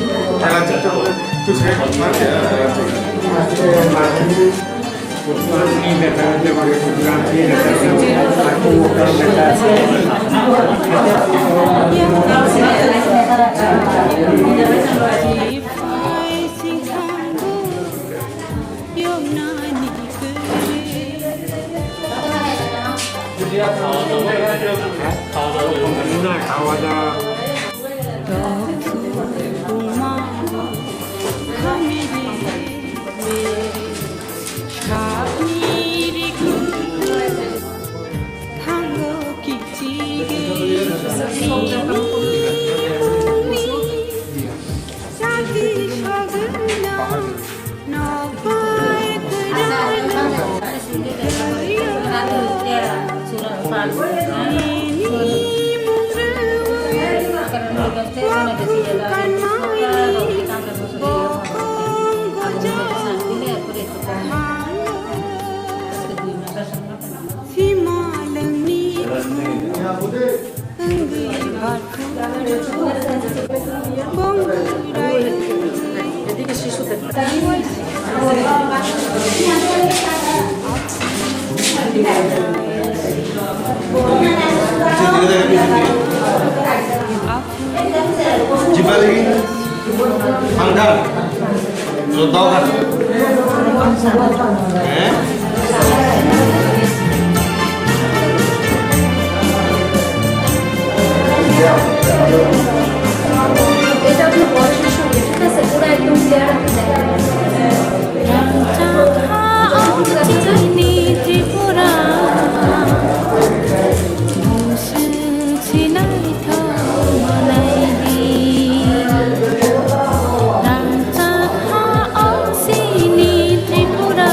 Jibali, Angkal, Jodogan. Eh? এটা আপনার বয়সের সঙ্গে, ঠিক আছে? পুরো একদম ক্লিয়ার আপনি দেখেন। Tripura. Sinai tho manai di. Rangchak ha o sini Tripura.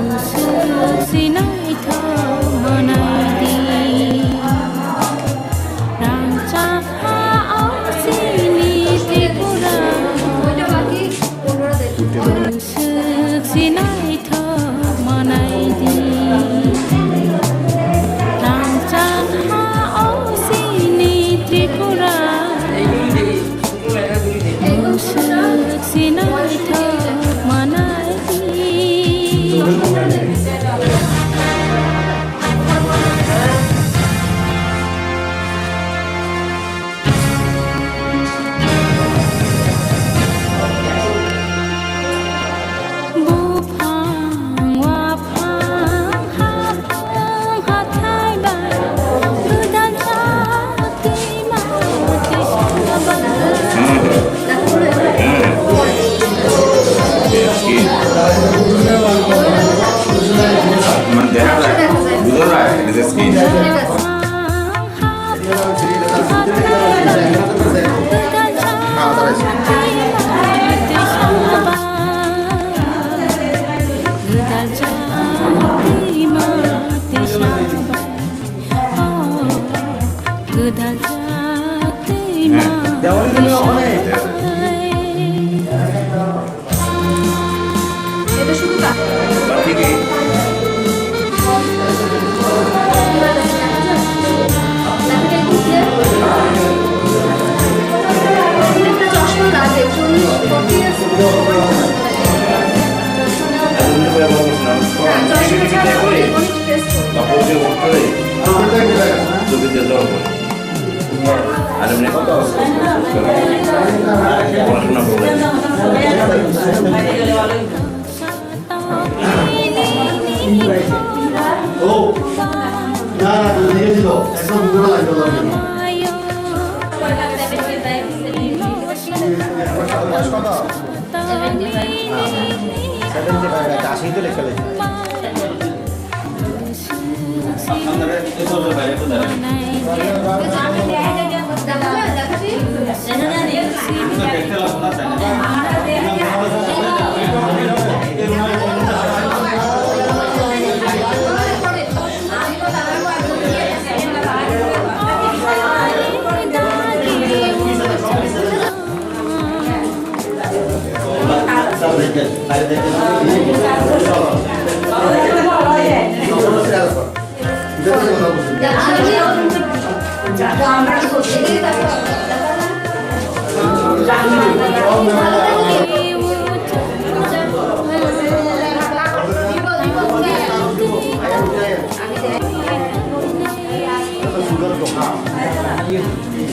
Musuk sinai tho manai di. Rangchak ha o sini Tripura. Musuk sinai tho manai di. Rangchak ha o sini Tripura. Musuk sinai tho manai di. Buphang, waphang, haphang, hathai bai, gwdal chakti ma twi saba. এটা শুধু তা-, একটা চশমা লাগে, চল্লিশ, ফর্টি আছে। হ্যাঁ, চশমা ছাড়া অনেক, অনেক টেস্ট করে। পড়াশোনা করবে।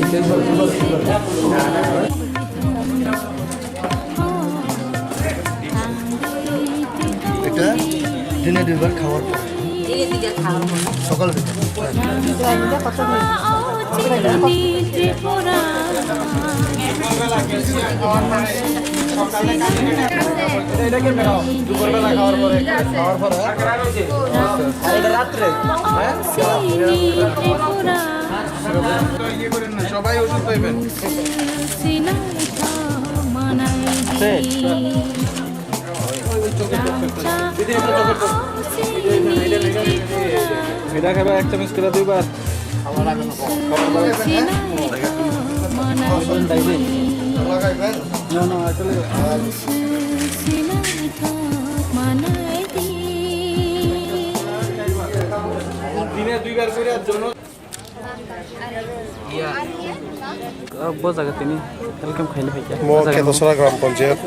এটা দিনে দুইবার খাওয়ার পর। সকাল বিকাল। এটা কেমনে খাও? দুপুরবেলা খাওয়ার পরে, খাওয়ার পরে, হ্যাঁ? আর এটা রাত্রে, হ্যাঁ? সবাই ওষুধ পাইবেন। এটা খাবে এক চামচ করে দুইবার। না, না, আসলে দিনে দুইবার করে আর জন্য Bo jaga tini health camp khaina phaikha. Mo Ketosora Gram Panchayat,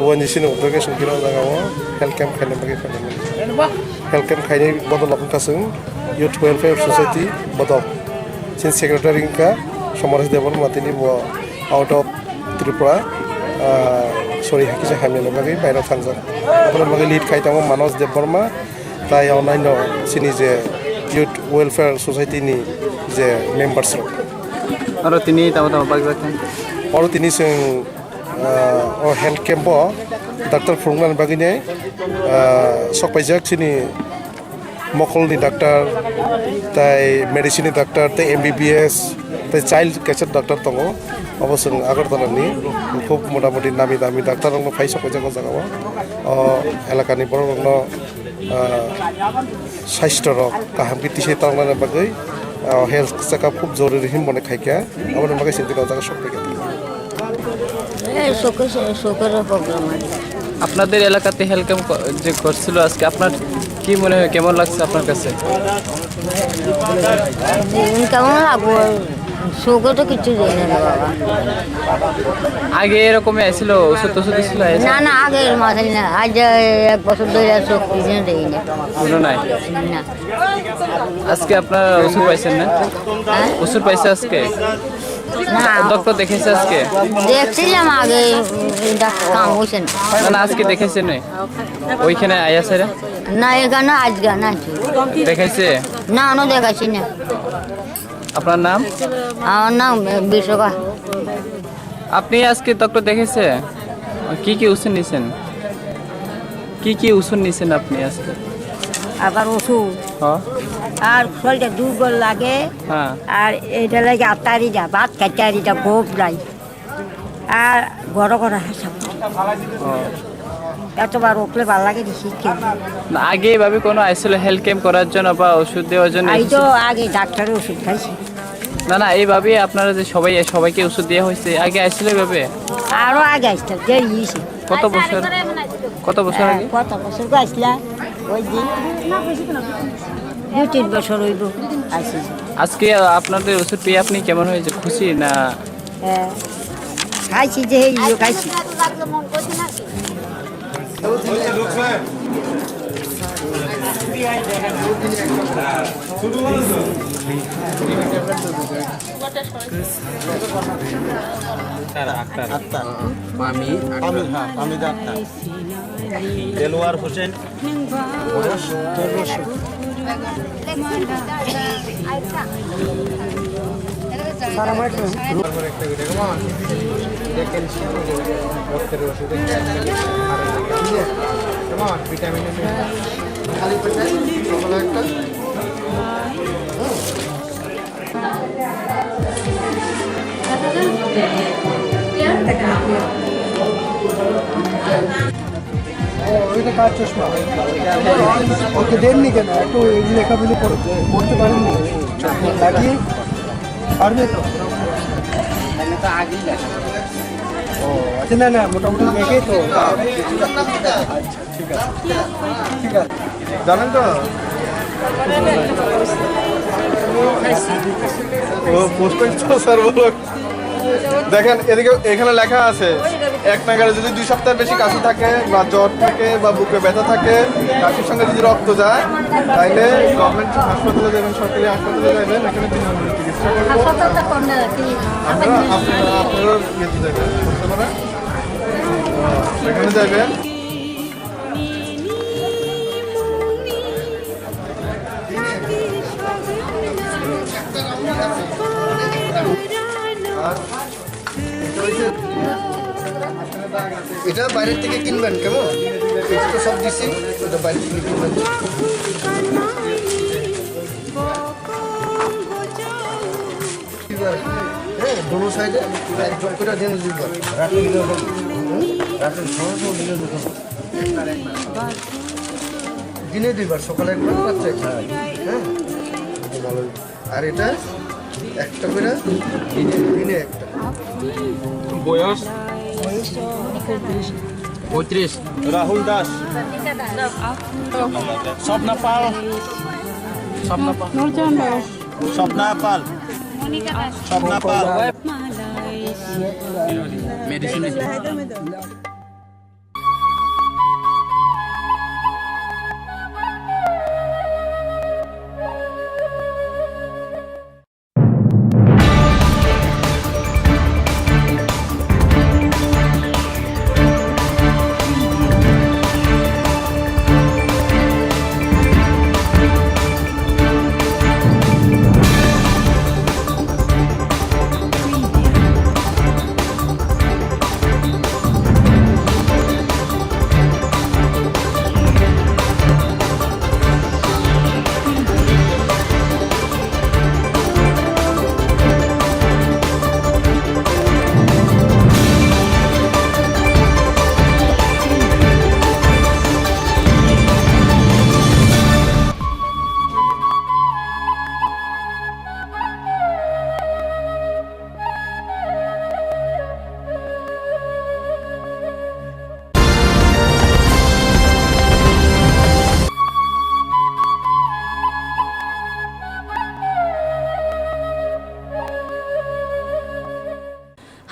O N G C ni uddogwi chwng phino jaga o health camp khaina bagwi phaimani. Health camp khainai bodol wngkha chwng Youth Welfare Society bodol. Chini secretary wngkha Somaresh Debbarma, tini bo out of Tripura, ah, sorry, hakisa hamyani bagwi bairo thangjak. Aboni bagwi lead khai tongo Manoj Debbarma, tai onnaino chini je Youth Welfare Society ni je members rok. Oro tini tamo tamo bakjak kha. Oro tini chwng, ah, o health camp o doctor phunuknani bagwi nai, ah, sok paijak chini mokolni doctor, tai medicine ni doctor, tai M B B S, tai child kaisa doctor tongo. Obo chwng Agartala ni khub motamoti nami dami doctor rokno phai sok paijak o jaga o. O elaka ni borok rokno, ah, saisto rok kaham khe tisai tongna bagwi, ah, health check up khub jorori hinwi mone khaikha. Aboni bagwi chwng tini o jaga sok paikha. এই শোকে শোকের প্রোগ্রাম আছে। আপনাদের এলাকাতে health camp ক-, যে করছিল আজকে, আপনার কি মনে হয়, কেমন লাগছে আপনার কাছে? কেমন লাগবো? শোকে তো কিছু দেয় না রে বাবা। আগে এরকমই আইছিল, ওষুধ টষুধ দিছিল, আইছে? না, না, আগে এর মাথায় না। আজ এক বছর ধরে আর শোক কিছু দেয় না। কোনো নাই? না। আজকে আপনারা ওষুধ পাইছেন না? হ্যাঁ? ওষুধ পাইছে আজকে? না। ডক্টর দেখাইছে আজকে? দেখছিলাম আগে, উম, ডাক্তার কাম হয়েছে না। না, না, আজকে দেখাইছে না? ওইখানে আয়া স্যার? না, এখানে আজকে না। দেখাইছে? না, না দেখাইছি না। আপনার নাম? আমার নাম বিশ্বকা। আপনি আজকে ডক্টর দেখাইছে? কি কি ওষুধ নিছেন? কি কি ওষুধ নিছেন আপনি আজকে? আবার ওষুধ। হ্যাঁ। আর শরীরটা দুর্বল লাগে। হ্যাঁ। আর এটা লাগে আত্মারি যা, ভাত খাইতে আরি যা, গোপ নাই। আর ঘন ঘন হাসা। ও। এতবার উঠলে ভালো লাগে, দেখি কেন। না, আগে এভাবে কোনো আসলে হেলথ ক্যাম্প করার জন্য বা ওষুধ দেওয়ার জন্য এই তো এসেছিল? আগে ডাক্তারের ওষুধ খাইছি। না, না, এইভাবে আপনারা যে সবাই, সবাইকে ওষুধ দেওয়া হয়েছে, আগে আসছিল এভাবে? আরো আগে আসতাম, দেরি হয়েছে। কত বছর, কত বছর হ্যাঁ, আগে? কত বছর গো আসলা? ওই যে দু তিন বছর হইব আসি। আজকে আপনাদের ওষুধ পেয়ে আপনি কেমন হয়েছে, খুশি না? হ্যাঁ, খাইছি যে এই ইয়ে খাইছি। আক্তার, আক্তার। আক্তার। পামি, পামি, হ্যাঁ, পামি আক্তার। দেলোয়ার হোসেন। বয়স তেরো বছর। স্যার, আমার একটু তারপর একটা ভিডিও, come on। দেখেন, রক্তের ওষুধ। Come on, vitamin. খালি পেটে সকালে একটা। ও, এটা কার চশমা? ওকে দেননি কেন? একটু এই লেখাগুলো পড়-, পড়তে পারেননি? নাকি পারবে তো? ও, আচ্ছা, না, না, মোটামুটি দেখে তো। আচ্ছা। ঠিক আছে, ঠিক আছে। জানেন তো? ও, পোস্ট অফিস তো স্যার বলো। দেখেন, এদিকে, এখানে লেখা আছে, এক নাগাড়ে যদি দুই সপ্তাহ বেশি কাশি থাকে বা জ্বর থাকে বা বুকে ব্যথা থাকে, কাশির সঙ্গে যদি রক্ত যায়, তাহলে গভর্নমেন্ট হাসপাতালে যাবেন, সরকারি হাসপাতালে যাবেন, এখানে বিনামূল্যে চিকিৎসা করবো। হাসপাতালটা কোন জায়গা? কি? আপনারা, আপনারা, আপনারা ইয়েতে যাবেন, বর্তমানে এখানে যাবেন। এটা বাইরের থেকে কিনবেন, কেমন? এটা তো সব দিচ্ছি, এটা বাইরের থেকে কিনবেন। হ্যাঁ, দোনো সাইডে এক জোড়া করে দিন দিবা। রাতে দিলে হবে। হুম? রাতে সবাই তো দিলে দিতে হবে। দিনে দুইবার, সকালে একবার, রাত্রে একবার। হ্যাঁ? ভালো। আর এটা একটা করে দিনে, দিনে একটা। বয়স? পঁয়ত্রিশ। রাহুল দাস। স্বপ্না পাল। স্বপ্না পাল। স্বপ্না পাল। স্বপ্না পাল। Medicine.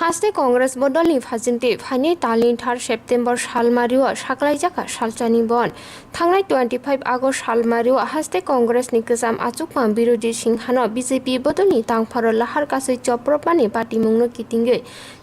Haste Congress bodolni phajinti phainai talni thar September salmario saklaijak salchani bon. Thangnai twenty five August salmario haste Congress ni kwcham achukma Birodhi Singhano B J P bodolni tangpharo lahar kasui chopropmani patimungno kitingwi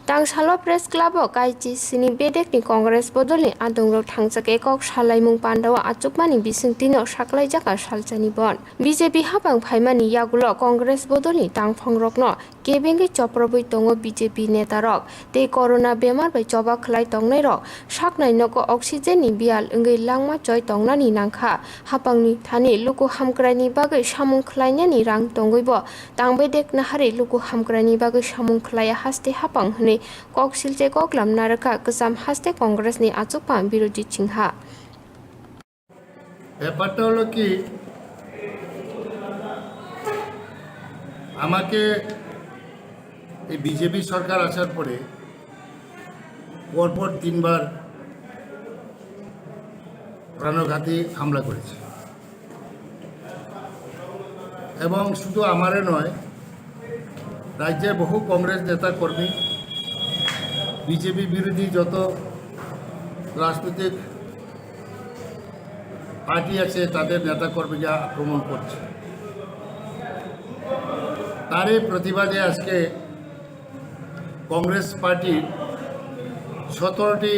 tangsalo Press Club o kaichi sini bedekni Congress bodolni adongrok thangjak ekok salaimung pandao achukmani bisingtwino saklaijak salchani bon. B J P hapang phaimani yagulo Congress bodolni tangphongrokno kebengwi choprobwi tongo B J P netarok tei corona bemar bai choba khlai tongnairok saknai nogo oxygen ni biyal wngwi langma choi tongnani nangkha. Hapangni thani luku hamkraini bagwi samung khlainani rang tongwibo tangbedek naharwi luku hamkraini bagwi samung khlaiya haste hapang hwnwi kok silche koklam narwkha kwcham haste Congress ni achukma Birodhi Singha. ব্যাপারটা হলো কি, আমাকে এই বিজেপি সরকার আসার পরে পরপর তিনবার প্রাণঘাতী হামলা করেছে, এবং শুধু আমারে নয়, রাজ্যের বহু কংগ্রেস নেতা কর্মী, বিজেপি বিরোধী যত রাজনৈতিক পার্টি আছে, তাদের নেতা কর্মীকে আক্রমণ করছে। তারই প্রতিবাদে আজকে কংগ্রেস পার্টির সতেরোটি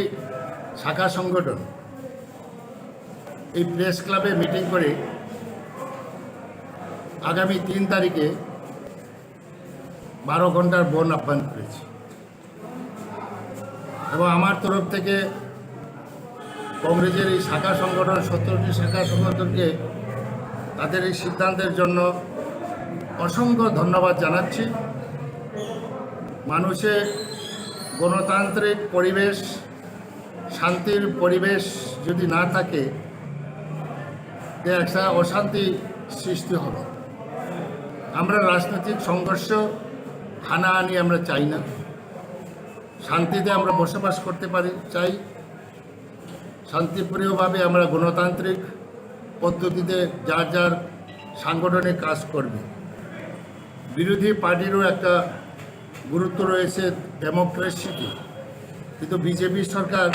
শাখা সংগঠন এই প্রেস ক্লাবে মিটিং করে আগামী তিন তারিখে বারো ঘন্টার বন্ধ আহ্বান করেছি। এবং আমার তরফ থেকে কংগ্রেসের এই শাখা সংগঠন, সতেরোটি শাখা সংগঠনকে তাদের এই সিদ্ধান্তের জন্য অসংখ্য ধন্যবাদ জানাচ্ছি। মানুষের গণতান্ত্রিক পরিবেশ, শান্তির পরিবেশ যদি না থাকে, তে একটা অশান্তি সৃষ্টি হবে। আমরা রাজনৈতিক সংঘর্ষ, হানাহানি আমরা চাই না। শান্তিতে আমরা বসবাস করতে পারি, চাই। শান্তিপ্রিয়ভাবে আমরা গণতান্ত্রিক পদ্ধতিতে যার যার সাংগঠনিক কাজ করবে। বিরোধী পার্টিরও একটা গুরুত্ব রয়েছে ডেমোক্রেসিতে। কিন্তু বিজেপি সরকার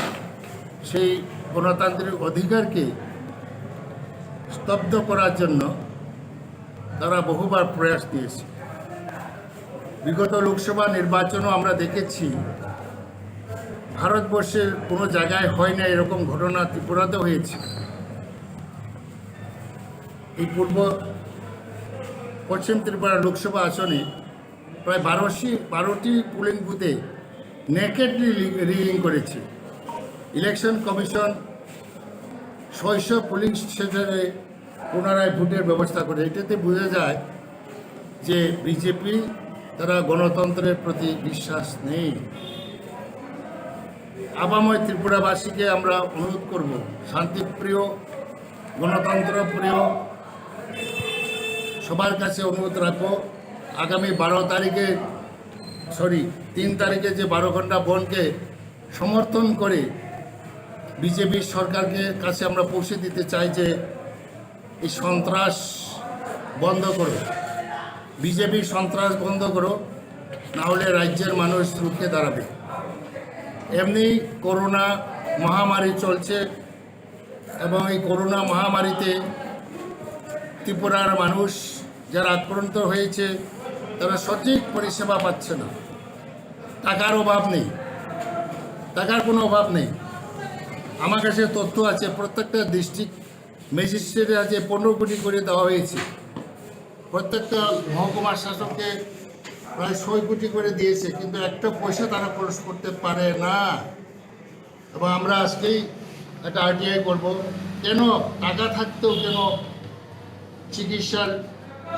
সেই গণতান্ত্রিক অধিকারকে স্তব্ধ করার জন্য তারা বহুবার প্রয়াস নিয়েছে। বিগত লোকসভা নির্বাচনও আমরা দেখেছি, ভারতবর্ষের কোনো জায়গায় হয় না এরকম ঘটনা ত্রিপুরাতে হয়েছে। এই পূর্ব পশ্চিম ত্রিপুরা লোকসভা আসনে প্রায় বারোশো বারোটি পোলিং বুথে নেকেডলি রিগিং করেছে। ইলেকশন কমিশন ছয়শো পোলিং স্টেশনে পুনরায় ভোটের ব্যবস্থা করে। এটাতে বোঝা যায় যে বিজেপি, তারা গণতন্ত্রের প্রতি বিশ্বাস নেই। আপাময় ত্রিপুরাবাসীকে আমরা অনুরোধ করব, শান্তিপ্রিয়, গণতন্ত্রপ্রিয়, সবার কাছে অনুরোধ রাখবো, আগামী বারো তারিখে, সরি, তিন তারিখে যে বারো ঘন্টা বনকে সমর্থন করে বিজেপি সরকারকে কাছে আমরা পৌঁছে দিতে চাই যে এই সন্ত্রাস বন্ধ করো, বিজেপি সন্ত্রাস বন্ধ করো, না হলে রাজ্যের মানুষ রুখে দাঁড়াবে। এমনি করোনা মহামারী চলছে এবং এই করোনা মহামারীতে ত্রিপুরার মানুষ যারা আক্রান্ত হয়েছে, তারা সঠিক পরিষেবা পাচ্ছে না। টাকার অভাব নেই, টাকার কোনো অভাব নেই। আমার কাছে তথ্য আছে, প্রত্যেকটা ডিস্ট্রিক্ট ম্যাজিস্ট্রেটের কাছে পনেরো কোটি করে দেওয়া হয়েছে, প্রত্যেকটা মহকুমার শাসককে প্রায় ছয় কোটি করে দিয়েছে, কিন্তু একটা পয়সা তারা খরচ করতে পারে না। এবং আমরা আজকেই একটা আরটিআই করব, কেন টাকা থাকতেও কেন চিকিৎসার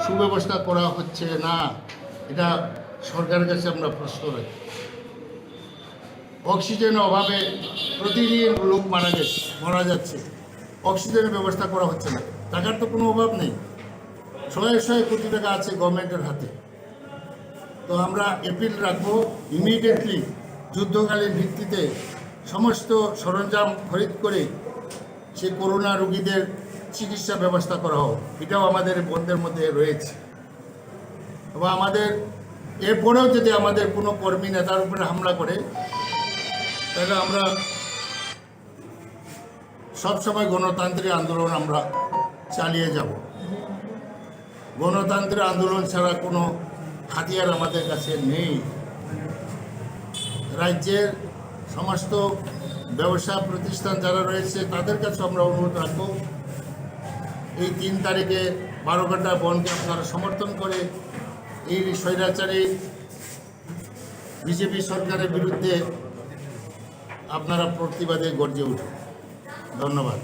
সুব্যবস্থা করা হচ্ছে না, এটা সরকারের কাছে আমরা প্রশ্ন রাখি। অক্সিজেনের অভাবে প্রতিদিন লোক মারা গেছে, মারা যাচ্ছে, অক্সিজেনের ব্যবস্থা করা হচ্ছে না। টাকার তো কোনো অভাব নেই, শয়ে শয়ে কোটি টাকা আছে গভর্নমেন্টের হাতে। তো আমরা অ্যাপিল রাখবো, ইমিডিয়েটলি যুদ্ধকালীন ভিত্তিতে সমস্ত সরঞ্জাম খরিদ করে সেই করোনা রোগীদের চিকিৎসা ব্যবস্থা করা হোক, এটাও আমাদের বন্ধের মধ্যে রয়েছে। এবং আমাদের এরপরেও যদি আমাদের কোনো কর্মী নেতার উপরে হামলা করে, তাহলে আমরা সবসময় গণতান্ত্রিক আন্দোলন আমরা চালিয়ে যাব। গণতান্ত্রিক আন্দোলন ছাড়া কোনো হাতিয়ার আমাদের কাছে নেই। রাজ্যের সমস্ত ব্যবসা প্রতিষ্ঠান যারা রয়েছে, তাদের কাছে আমরা অনুরোধ রাখবো, এই তিন তারিখে বারো ঘন্টা বনকে আপনারা সমর্থন করে এই স্বৈরাচারী বিজেপি সরকারের বিরুদ্ধে আপনারা প্রতিবাদে গর্জে উঠুন। ধন্যবাদ।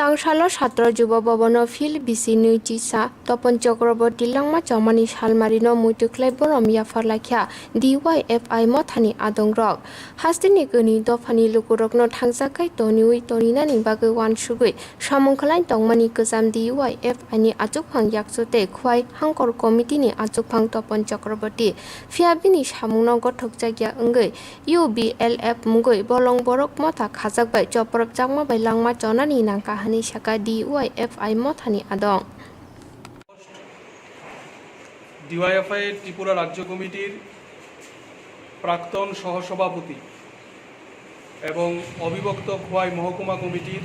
Tangsalo Satro Jubo Bhabono phil bisi nwi chisa Topon Chakraborty langma chomani salmarino muitu khlai borom yaphar laikha D Y F I mothani adongrok. Hasteni kwnwi dophani lukurokno thangjakkhai toniwi toninani bagwi uansugwi samung khlai tongmani kwcham D Y F I ni achukphang yakchu tei Khwai Hangkor Committee ni achukphang Topon Chakraborty. Phiya bini samungno gothokjakya wngwi U B L F mungwi bolong borok motha khajak bai chopropjakma bai langma chonani nangkha hwnwi sakha D Y F I mothani adong. DYFI Tripura রাজ্য কমিটির প্রাক্তন সহসভাপতি এবং অবিভক্ত খোয়াই মহকুমা কমিটির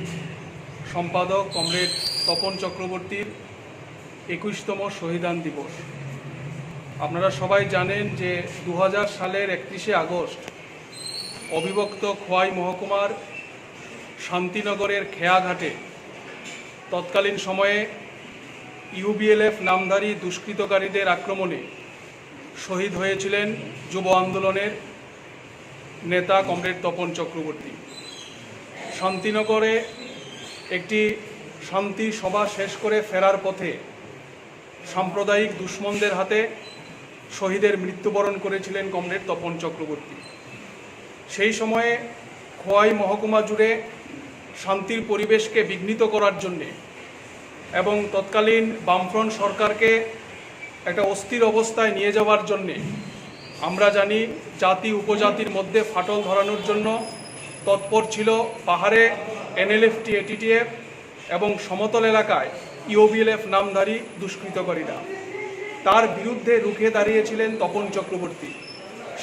সম্পাদক কমরেড তপন চক্রবর্তীর একুশতম শহীদান দিবস। আপনারা সবাই জানেন যে দু হাজার সালের একত্রিশে আগস্ট অবিভক্ত খোয়াই মহকুমার শান্তিনগরের খেয়াঘাটে তৎকালীন সময়ে ইউবিএলএফ নামধারী দুষ্কৃতকারীদের আক্রমণে শহীদ হয়েছিলেন যুব আন্দোলনের নেতা কমরেড তপন চক্রবর্তী। শান্তিনগরে একটি শান্তি সভা শেষ করে ফেরার পথে সাম্প্রদায়িক দুশমনদের হাতে শহীদের মৃত্যুবরণ করেছিলেন কমরেড তপন চক্রবর্তী। সেই সময়ে খোয়াই মহকুমা জুড়ে শান্তির পরিবেশকে বিঘ্নিত করার জন্যে এবং তৎকালীন বামফ্রন্ট সরকারকে একটা অস্থির অবস্থায় নিয়ে যাওয়ার জন্যে আমরা জানি জাতি উপজাতির মধ্যে ফাটল ধরানোর জন্য তৎপর ছিল পাহাড়ে এনএলএফটি এটিটিএফ এবং সমতল এলাকায় ইউবিএলএফ নামধারী দুষ্কৃতকারীরা। তার বিরুদ্ধে রুখে দাঁড়িয়েছিলেন তপন চক্রবর্তী।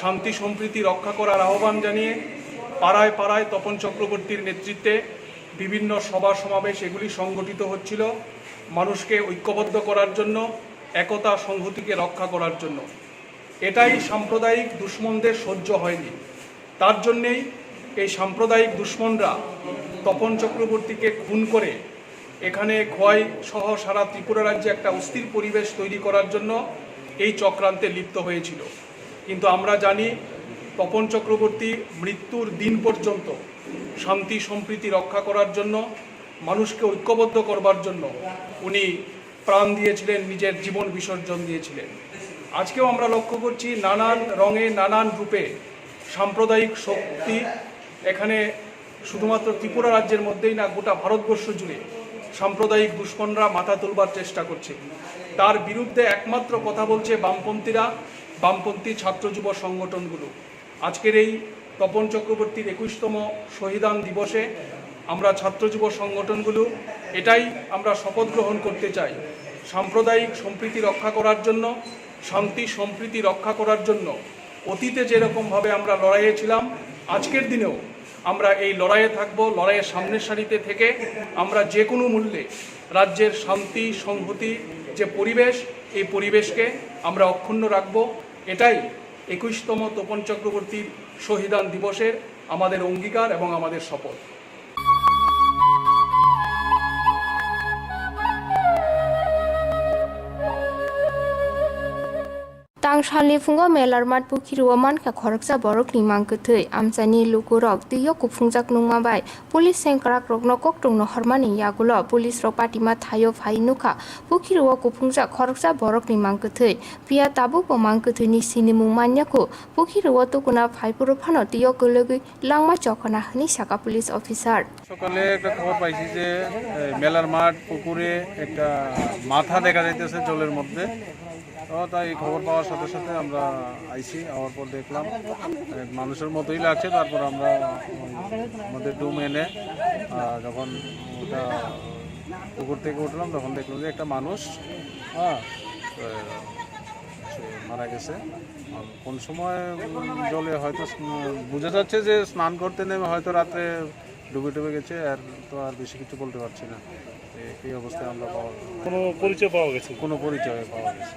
শান্তি সম্প্রীতি রক্ষা করার আহ্বান জানিয়ে পাড়ায় পাড়ায় তপন চক্রবর্তীর নেতৃত্বে বিভিন্ন সভা সমাবেশ এগুলি সংগঠিত হচ্ছিল মানুষকে ঐক্যবদ্ধ করার জন্য, একতা সংহতিকে রক্ষা করার জন্য। এটাই সাম্প্রদায়িক দুশমনদের সহ্য হয়নি। তার জন্যেই এই সাম্প্রদায়িক দুশমনরা তপন চক্রবর্তীকে খুন করে এখানে খোয়াই সহ সারা ত্রিপুরা রাজ্যে একটা অস্থির পরিবেশ তৈরি করার জন্য এই চক্রান্তে লিপ্ত হয়েছিল। কিন্তু আমরা জানি, তপন চক্রবর্তী মৃত্যুর দিন পর্যন্ত শান্তি সম্প্রীতি রক্ষা করার জন্য, মানুষকে ঐক্যবদ্ধ করবার জন্য উনি প্রাণ দিয়েছিলেন, নিজের জীবন বিসর্জন দিয়েছিলেন। আজকেও আমরা লক্ষ্য করছি, নানান রঙে, নানান রূপে সাম্প্রদায়িক শক্তি এখানে শুধুমাত্র ত্রিপুরা রাজ্যের মধ্যেই না, গোটা ভারতবর্ষ জুড়ে সাম্প্রদায়িক দুশমনরা মাথা তুলবার চেষ্টা করছে। তার বিরুদ্ধে একমাত্র কথা বলছে বামপন্থীরা, বামপন্থী ছাত্র যুব সংগঠনগুলো। আজকের এই তপন চক্রবর্তীর একুশতম শহীদান দিবসে আমরা ছাত্র যুব সংগঠনগুলো এটাই আমরা শপথ গ্রহণ করতে চাই, সাম্প্রদায়িক সম্প্রীতি রক্ষা করার জন্য, শান্তি সম্প্রীতি রক্ষা করার জন্য। অতীতে যেরকমভাবে আমরা লড়াইয়ে ছিলাম, আজকের দিনেও আমরা এই লড়াইয়ে থাকব। লড়াইয়ের সামনের সারিতে থেকে আমরা যে কোনো মূল্যে রাজ্যের শান্তি সংহতি যে পরিবেশ, এই পরিবেশকে আমরা অক্ষুণ্ণ রাখব। এটাই একুশতম তপন চক্রবর্তীর শহীদান দিবসের আমাদের অঙ্গীকার এবং আমাদের শপথ। Tangsalni phungo Melarmat Pukhirwo mankha khoroksa borokni mang kwthwi. Amchaini lukurok twio kuphungjak nungma bai police sengkrakrokno koktwngno hormani yagulo policerok patima thaio phai nukha Pukhirwo kuphungjak khoroksa borokni mang kwthwi. Phiya tabukbo mang kwthwini sinimung manya kho. Pukhirwo tukuna phaiphuru phano twio kwlwgwi langma chokona hwnwi saka police officer. সকালে একটা খবর পাইছি যে, এ, মেলার মাঠ পুকুরে একটা মাথা দেখা যাইতেছে জলের মধ্যে। তো তাই খবর পাওয়ার সাথে সাথে আমরা আইছি, আওয়ার পর দেখলাম, এ, মানুষের মতোই লাগছে। তারপর আমরা ওই আমাদের ডুম এনে, আহ, যখন ওটা পুকুর থেকে উঠলাম, তখন দেখলাম যে একটা মানুষ, হ্যাঁ, এ, সে মারা গেছে। আর কোন সময়, উম, জলে হয়তো স্ন-, বোঝা যাচ্ছে যে স্নান করতে নেমে হয়তো রাত্রে ডুবে ডুবে গেছে, আর তো আর বেশি কিছু বলতে পারছি না। এ-, এই অবস্থায় আমরা পাওয়া কোনো পরিচয় পাওয়া গেছে? কোনো পরিচয় পাওয়া গেছে।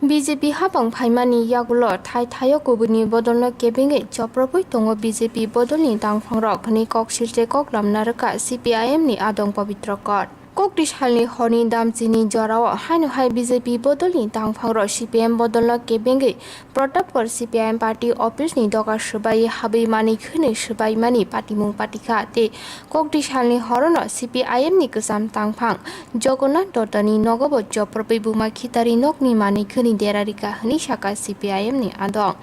B J P hapang phaimani yagulo thai thaio kubuni bodolno kebengwi chopropwi tongo B J P bodolni tangphangrok hwnwi kok silchai kok lamna rwkha C P I M ni adong Pabitra Kar. Kokti salni horni damchini jorao haino hai B J P bodolni tangphangrok C P M bodolno kebengwi Pratapgarh C P I M party office ni doga swbai habwi mani khwnwi swbai mani patimung patikha tei kokti salni horono C P I M ni kwcham tangphang Jagannath Datta ni nogo bo chopropwi buma khitari nokni mani khwnwi derarikha hwnwi saka C P I M ni adong.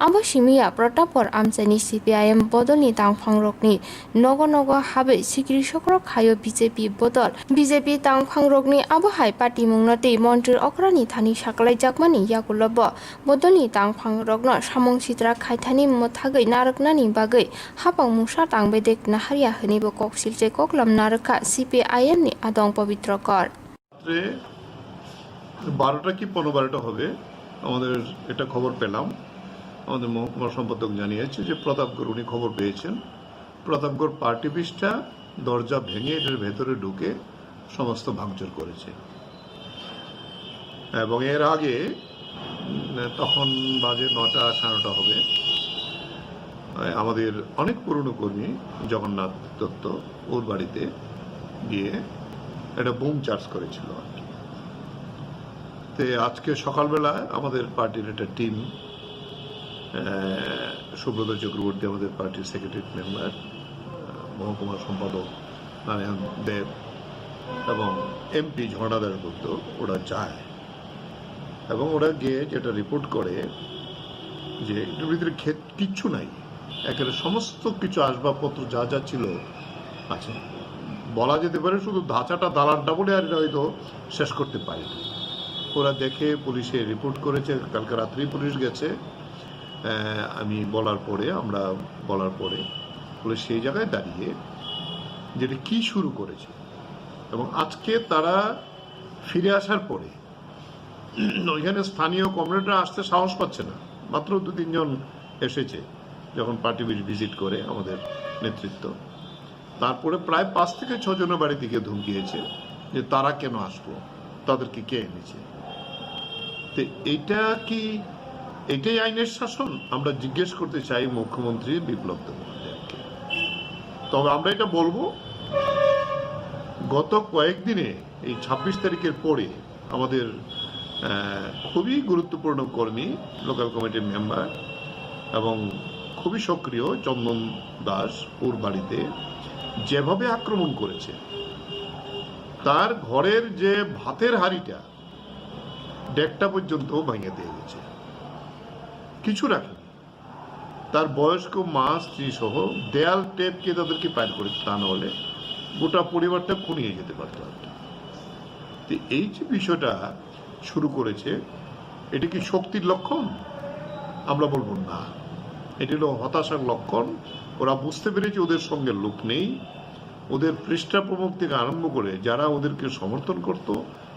Abo simiya Pratapgarh amchaini C P I M bodolni tangphangrokni nogo nogo habwi sikri sokrok khaio B J P bodol. B J P tangphangrokni abo hai patimungno tei montri okrani thani saklaijakmani yagulo bo bodolni tangphangrokno samung sitra khaithani mwthagwi narwknani bagwi hapang mungsa tangbedek naharya hwnwi bo kok silchai kok lamna rwkha C P I M ni adong Pabitra Kar. রাত্রে বারোটা কি পনেরো বারোটা হবে, আমাদের একটা খবর পেলাম। আমাদের মহকুমা সম্পাদক জানিয়েছে যে প্রতাপগড় উনি খবর পেয়েছেন, প্রতাপগড় পার্টি অফিসটা দরজা ভেঙে এটার ভেতরে ঢুকে সমস্ত ভাঙচুর করেছে। এবং এর আগে, উম, তখন বাজে নটা, সাড়ে নটা হবে, আমাদের অনেক পুরনো কর্মী জগন্নাথ দত্ত, ওর বাড়িতে গিয়ে একটা বোম চার্জ করেছিল আর কি। তে আজকে সকালবেলা আমাদের পার্টির একটা টিম, আহ, সুব্রত চক্রবর্তী, আমাদের পার্টির সেক্রেটারি মেম্বার, আহ, মহকুমা সম্পাদক নারায়ণ দেব এবং এমপি ঝর্ণাদাস গুপ্ত, ওরা যায় এবং ওরা গিয়ে যেটা রিপোর্ট করে যে এটার ভিতরে ক্ষেত কিচ্ছু নাই, একেবারে সমস্ত কিছু আসবাবপত্র যা যা ছিল আছে। বলা যেতে পারে শুধু ধাঁচাটা, দালানটা বলে আর এটা হয়তো শেষ করতে পারেনি। ওরা দেখে, পুলিশে রিপোর্ট করেছে, কালকে রাত্রেই পুলিশ গেছে। আহ, আমি বলার পরে, আমরা বলার পরে পুলিশ সেই জায়গায় দাঁড়িয়ে যেটা কি শুরু করেছে, এবং আজকে তারা ফিরে আসার পরে ওইখানে স্থানীয় কমরেডরা আসতে সাহস পাচ্ছে না। মাত্র দু তিনজন এসেছে যখন পার্টি ভিজিট করে আমাদের নেতৃত্ব। তারপরে প্রায় পাঁচ থেকে ছ জনের বাড়িতে গিয়ে ধমকিয়েছে যে তারা কেন আসলো, তাদেরকে কে এনেছে। তো এইটা কি, এটাই আইনের শাসন? আমরা জিজ্ঞেস করতে চাই মুখ্যমন্ত্রী বিপ্লব দেব মহোদয়কে। তবে আমরা এটা বলবো, গত কয়েকদিনে, এই ছাব্বিশ তারিখের পরে আমাদের, আহ, খুবই গুরুত্বপূর্ণ কর্মী, লোকাল কমিটির মেম্বার এবং খুবই সক্রিয় চন্দন দাস, ওর বাড়িতে যেভাবে আক্রমণ করেছে, তার ঘরের যে ভাতের হাঁড়িটা ডেকটা পর্যন্ত ভেঙে দিয়ে গেছে, কিছু রাখেনি। তার বয়স্ক মা, স্ত্রী সহ দেয়াল টেপকে তাদেরকে বাইর করে, তা না হলে গোটা পরিবারটা খুন হয়ে যেতে পারতো আর কি। তো এই যে বিষয়টা শুরু করেছে, এটা কি শক্তির লক্ষণ? আমরা বলবো না, এটা হলো হতাশার লক্ষণ। ওরা বুঝতে পেরেছে ওদের সঙ্গে লোক নেই। ওদের পৃষ্ঠা প্রমুখ থেকে আরম্ভ করে যারা ওদেরকে সমর্থন করত,